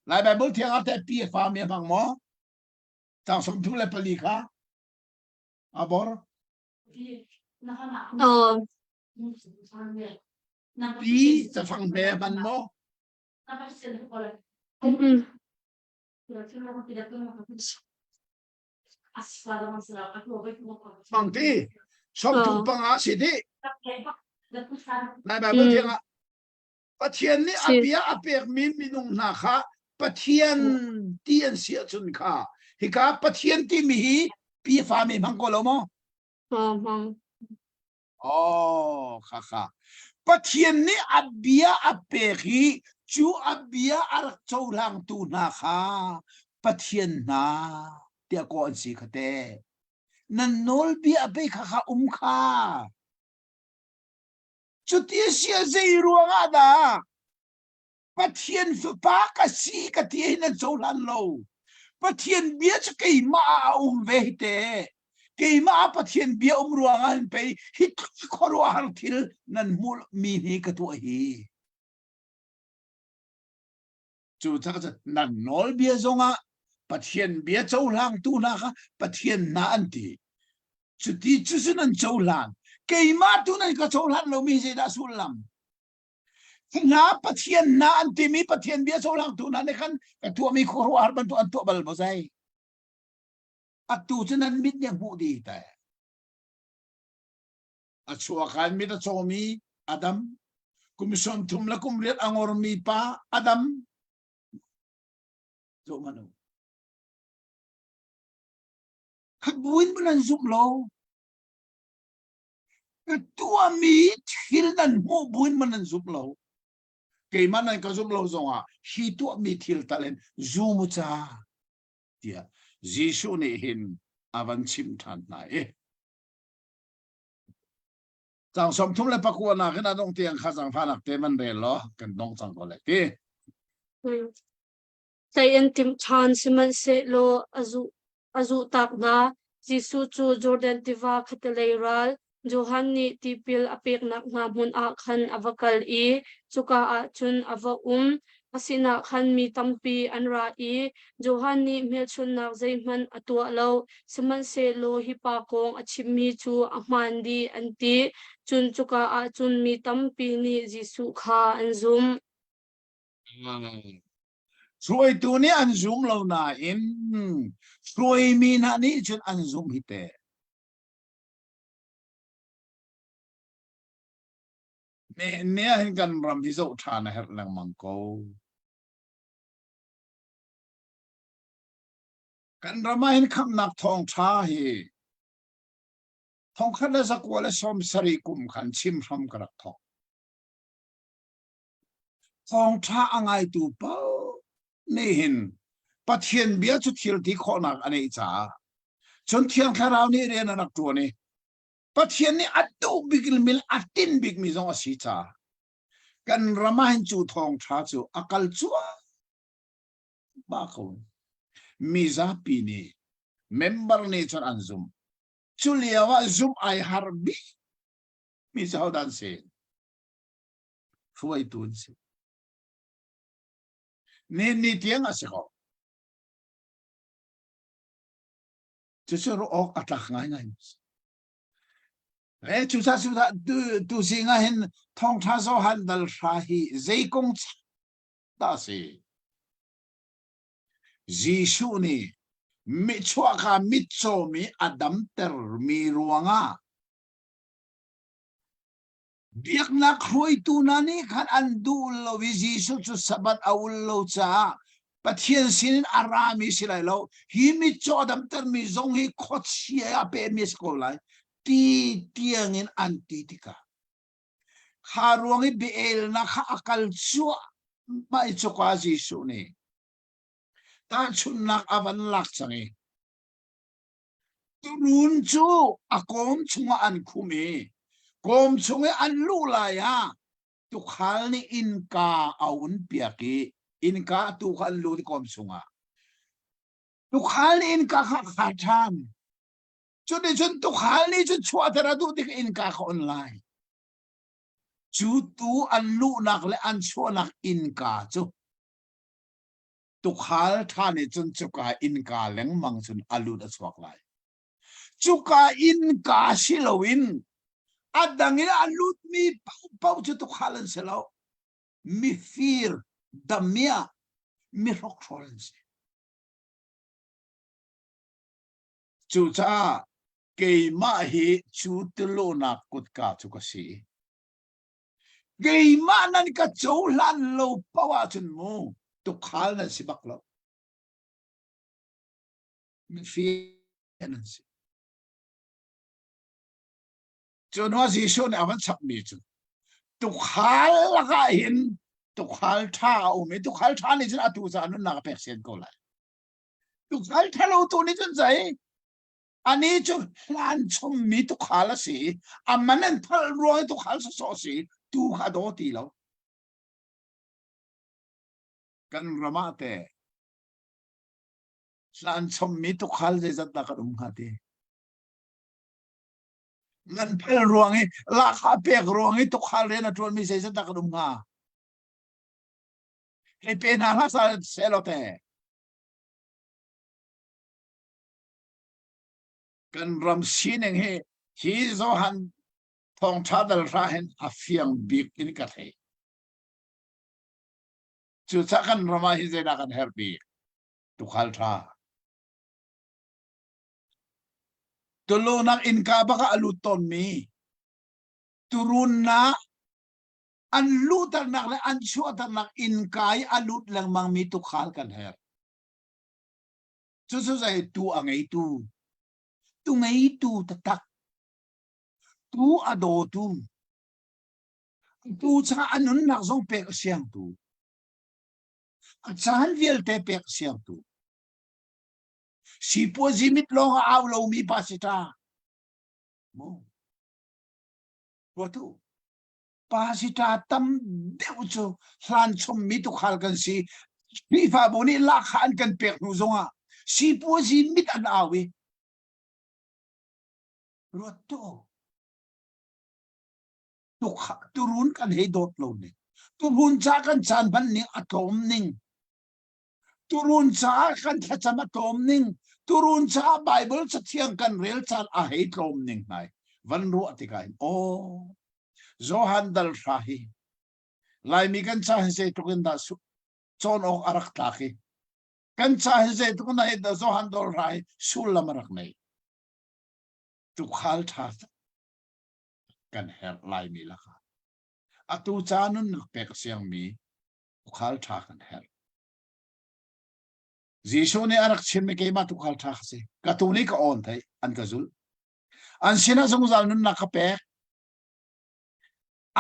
Lai Bible thiang ah teh pi a fami a hmang maw? Caang 34 kha a bor. Uh. Pi cafang hme hman maw? Mangti, 35 si di. Lai Bible thiang ah Pathian nih a bia a pekmi minung hna kha Pathian ti an si ahcun kha hika Pathian timi hi pi fa mi hmang ko lo maw? Hmang. Oh, kha kha. Pathian nih a bia a pek i cu a bia a rak cohlangtu hna kha Pathian hna tiah kawh an si kha te. Nan nawlbia a pe kha kha um kha. Cuti a si ah zei ruangah dah Pathian fapa ka si ka ti hi nan cohlan lo. Pathian bia cu keimah ah a um ve hi te. Keimah ah Pathian bia um ruangah hin pei hi khuaruahhar thil nan hmuh mi hi ka tuah hi. Cu cak nan nawlbia zongah Pathian bia cohlangtu hna kha Pathian hna an ti. Cuti cu cu nan cohlan. Keimah tu nan ka cohlan lomi zeidah sullam? Hna Pathian hna an timi Pathian bia cohlangtu hna nih khan ka tuahmi khuaruahhar bantuk an tuah bal maw zei? Atu cu nan mit nih a hmuh dih te. A chuakhan mit a cawmi Adam, kum 30 le kum riat a ngormi pa Adam. Zoh hmanh u. Khat buin nan zumh lo. Ka tuahmi thil nan hmuh buin man nan zumh lo. Keimah nan ka zumh lo zongah hi tuahmi thil tal in zum u ca tiah Jesuh nih hin a van chimh ṭhan hna i Cang 39 nak in a dong tiang kha zaangfahnak te man rel law kan dong cang ko lai ti. Tei an timh ṭhan sihmanhsehlaw a zuh a zuhtak hna. Jesuh cu Jordan tiva khattelei ral Johan nih tipil a peknak hna hmun ah khan a va kal i cuka ah cun a va um. A sinah khan mi tampi an ra i Johan nih hmelchunhnak zeihmanh a tuah lo, sihmanhsehlaw hi pa kong a chimmi cu a hmaan dih an ti. Cun cuka ah cun mi tampi nih Jesuh kha an zumh. Hruaitu nih an zum lo nain hruaimi hna nih cun an zumh hi teh. Nihin ni ah hin kan ram hi zoh ṭhan a herh lengmang ko. Kan ram ah hin khamhnak thawngṭha hi 1997 kum khan chim hram ka rak thawk. Thawngṭha a ngaitu paoh nih hin Pathian bia cu thil ti khawhnak a neih caah cun Thiang Thlarau nih rian a rak ṭuan i Pathian nih a duh bik le a tinh bikmi zong a si caah kan ram ah hin cu thawngṭha cu a kal cuahmah ko. Mizapi nih member nih cun an zumh. Cu lio ah zumh ai har bik mi cu hodah an si? Hruaitu an si. Ni ni tiang a si ko. Cucu ruah awk a tlak ngaingai. E cuca cuca tu tu zing ah hin thawngtha Johan dal hra hi zei kong dah si? Jesuh nih mi chuahka mitcawmi a damter mi ruangah Biaknak hruaitu hna nih khan an duh lo i Jesuh cu Sabbath a ul lo caah Pathian sinin a rami si lai lo. Hi mitcaw a damtermi zong hi khuachia a pehmi a si ko lai ti tiangin an ti tikah kha ruang i bia-elnak kha a kal cuahmah i cuka Jesuh nih tahchunhnak a van lak cang i Tuurun cu a kawm chungah an khum i kawm chung i an luh lai ah tuukhal nih innka a unpiak i innka tu kha an lut i kawm chungah. Tuukhal nih innka kha a khar ṭhan. Cuticun tuukhal nih cun chuahter a duh tik innka kha on lai. Cu tuu an luhnak le an chuahnak innka cu Tukhal ṭha nih cun cuka innka lengmang cun a lut a chuak lai. Cuka innka si loin. A dang in a lutmi paohpaoh cu tuukhal an si lo. Mifir, damiah, mihrokhrol an si. Cucaah keimah hi cu tulunak kutka cu ka si. Keimah nan ka cohlan lo paoh ahcun mu tukhal nan si bak lo. Mifir nan si. Cu hnuah Jesuh nih a van chapmi cu tukhal lakah hin tukhal ṭha a um i tukhal ṭha nih cun atu caah nunnak a pek sian ko lai. Tukhal ṭhalo tu nih cun zei ani cu hlan chommi tukhal a si a man an phalh ruang i tukhal sawsawh a si tu kha a daw ti lo. Kan ram ah teh hlan chommi tukhal zeizat dah kan um hnga ti? Man phal ruang i lahkhah pek ruang i tukhal rian a ṭuanmi zeizat dah kan um hnga? Hei pe hna hlah seh law teh. Kan ram sining hi hi Johan thawngṭha dal hra hin a fiang bik in ka thei. Cucaah kan ram ah hin zeidah kan herh bik? Tukhal ṭha. Tulunak innka bak ah a lut tawnmi turunnak an luhternak le an chuahternak innka i a lut lengmangmi tukhal kan herh. Cucu zei tu a ngeitu, tu ngeitu taktak, tu a dawtu, tu caah a nunnak zong pek a siangtu, a caan vialte pek a siangtu. Sipuazi mit lawng a au lomi pa si ta. Mu. Ruatu. Pa si ta tam deuh cu hlan chommi tukhal kan si. Khrihfabu nih lahkhah an kan pek hnu zongah sipuazi mit an au i ruat tu turun kan hei dawt lo ning turun ca kan caan hman ning a tlawm ning Turun caah kan thlacam a tlawm ning, turun caah Bible cathiang kan rel caan a hei tlawm ning hnai van ruah tikah hin aw Johan dal hra hi Laimi kan ca hi zeitluk in dah cawn awk a rak tlak i kan ca hi zeitluk in dah Johan dal hra hi sullam a rak nei tukhal ṭha kan herh Laimi lakah atu ca nunnak pek a siangmi tukhal ṭha kan herh. Jesuh nih a rak chimmi keimah tukhal ṭha ka si. Ka tu nih ka awn thei, an ka zulh. An sinah zungzal nunnak ka pek.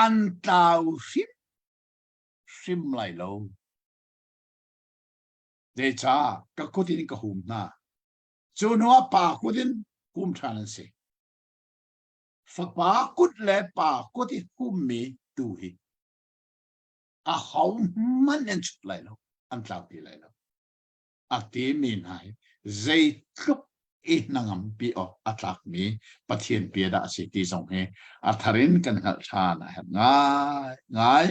An tlau hrim hrim lai lo. Zeicah ka kut in ka hum hna. Cu hnuah pa kut in hum ṭhan an si. Fapa kut le pa kut i hummi tu hi a ho hmanh an chut lai lo an tlau ti lai lo a timi hna hi zeitluk i hnangampi awk a tlakmi Pathian bia dah a si ti zong hi a thar in kan hngalh ṭhan a herh ngai ngai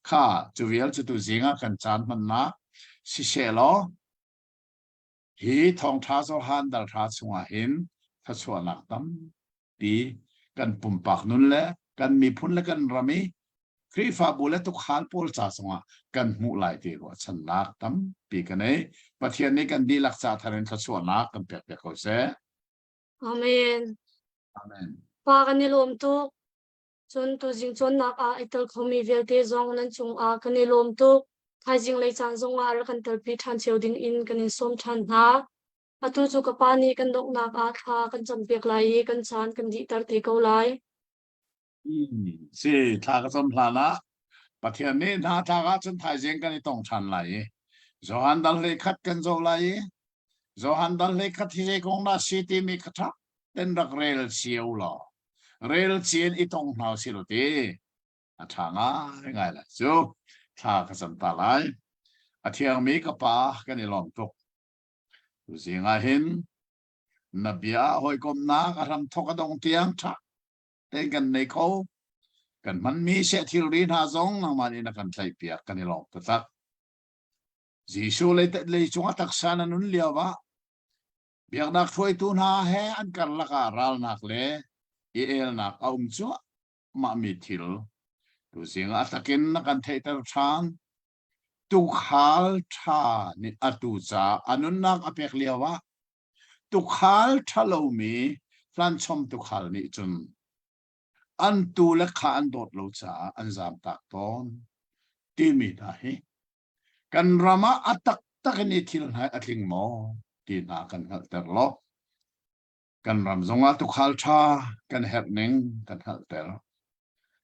kha cu vial cu tu zing ah kan caan hmannak siseh law hi thawngṭha Johan dal hra chungah hin thluachuahnak tampi kan pumpak nun le kan miphun le kan ram i Khrihfabu le tukhal pawl ca zongah kan hmuh lai ti ruahchannak tampi ka nei. Pathian nih kan dihlak ca thar in thluachuahnak kan pek piak ko seh. Amen. Amen. Pa kan i lawm tuk. Cun tuzing cawnnak ah i tel khomi vialte zong nan cungah kan i lawm tuk. Thaizing lei caan zongah rak kan telpi ṭhan cio ding in kan in sawm ṭhan hna. Atu cu ka pa nih kan donghnak ah thla kan campiak lai i kan caan kan dihter te ko lai. Si, thla ka cam hlan ah Pathian nih hna tlak ahcun thaizing kan i tong ṭhan lai i Johan dal hlei khat kan zoh lai i Johan dal hlei khat hi zei kong dah si timi kha ṭha ten rak rel cio law rel cin i tong hna si lo ti a ṭha ngai ngai lai cu thla ka cam ta lai a thiangmi ka pa kan i lawm tuk tuzing ah hin na bia hawikomnak a hram thok a dong tiang ṭha tein kan nei kho kan hmanmi seh thilri hna zong nangmah nih na kan tlaihpiak kan i lawm taktak Jesuh lei lei cungah taksa na nun lio ah biaknak hruaitu hna he an karlak ah ralnak le i elnak a um cuah. mah mi thil tuzing ah a takin na kan theihter ṭhan. Tuukhal ṭha nih a tuu ca a nunnak a pek lio ah tuukhal ṭha lomi hlanchom tuukhal nih cun an tuu le kha an dawt lo caah an zamtak tawn timi hna hi kan ram ah a taktak in i thil hna a tling maw ti hna kan hngalhter law kan ram zongah tukhal ṭha kan herh ning kan hngalhter.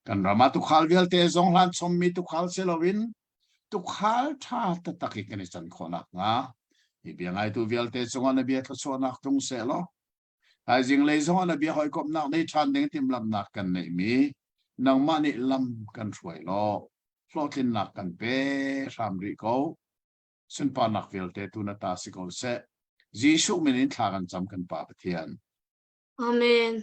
Kan ram ah tukhal vialte zong hlan chommi tukhal si loin tukhal ṭha taktak i kan i can khawh nakhnga hi bia ngaitu vialte cungah na bia thluachuahnak tlung seh law thaizing lei zongah na bia hawikomhnak nei ṭhan ding timhlamhnak kan neihmi nangmah nih lam kan hruai law hlawhtlinnak kan pe hram rih ko. Sunparnak vialte tu na ta si ko seh. Jesuh min in thla kan cam kan Pa Pathian. Amen.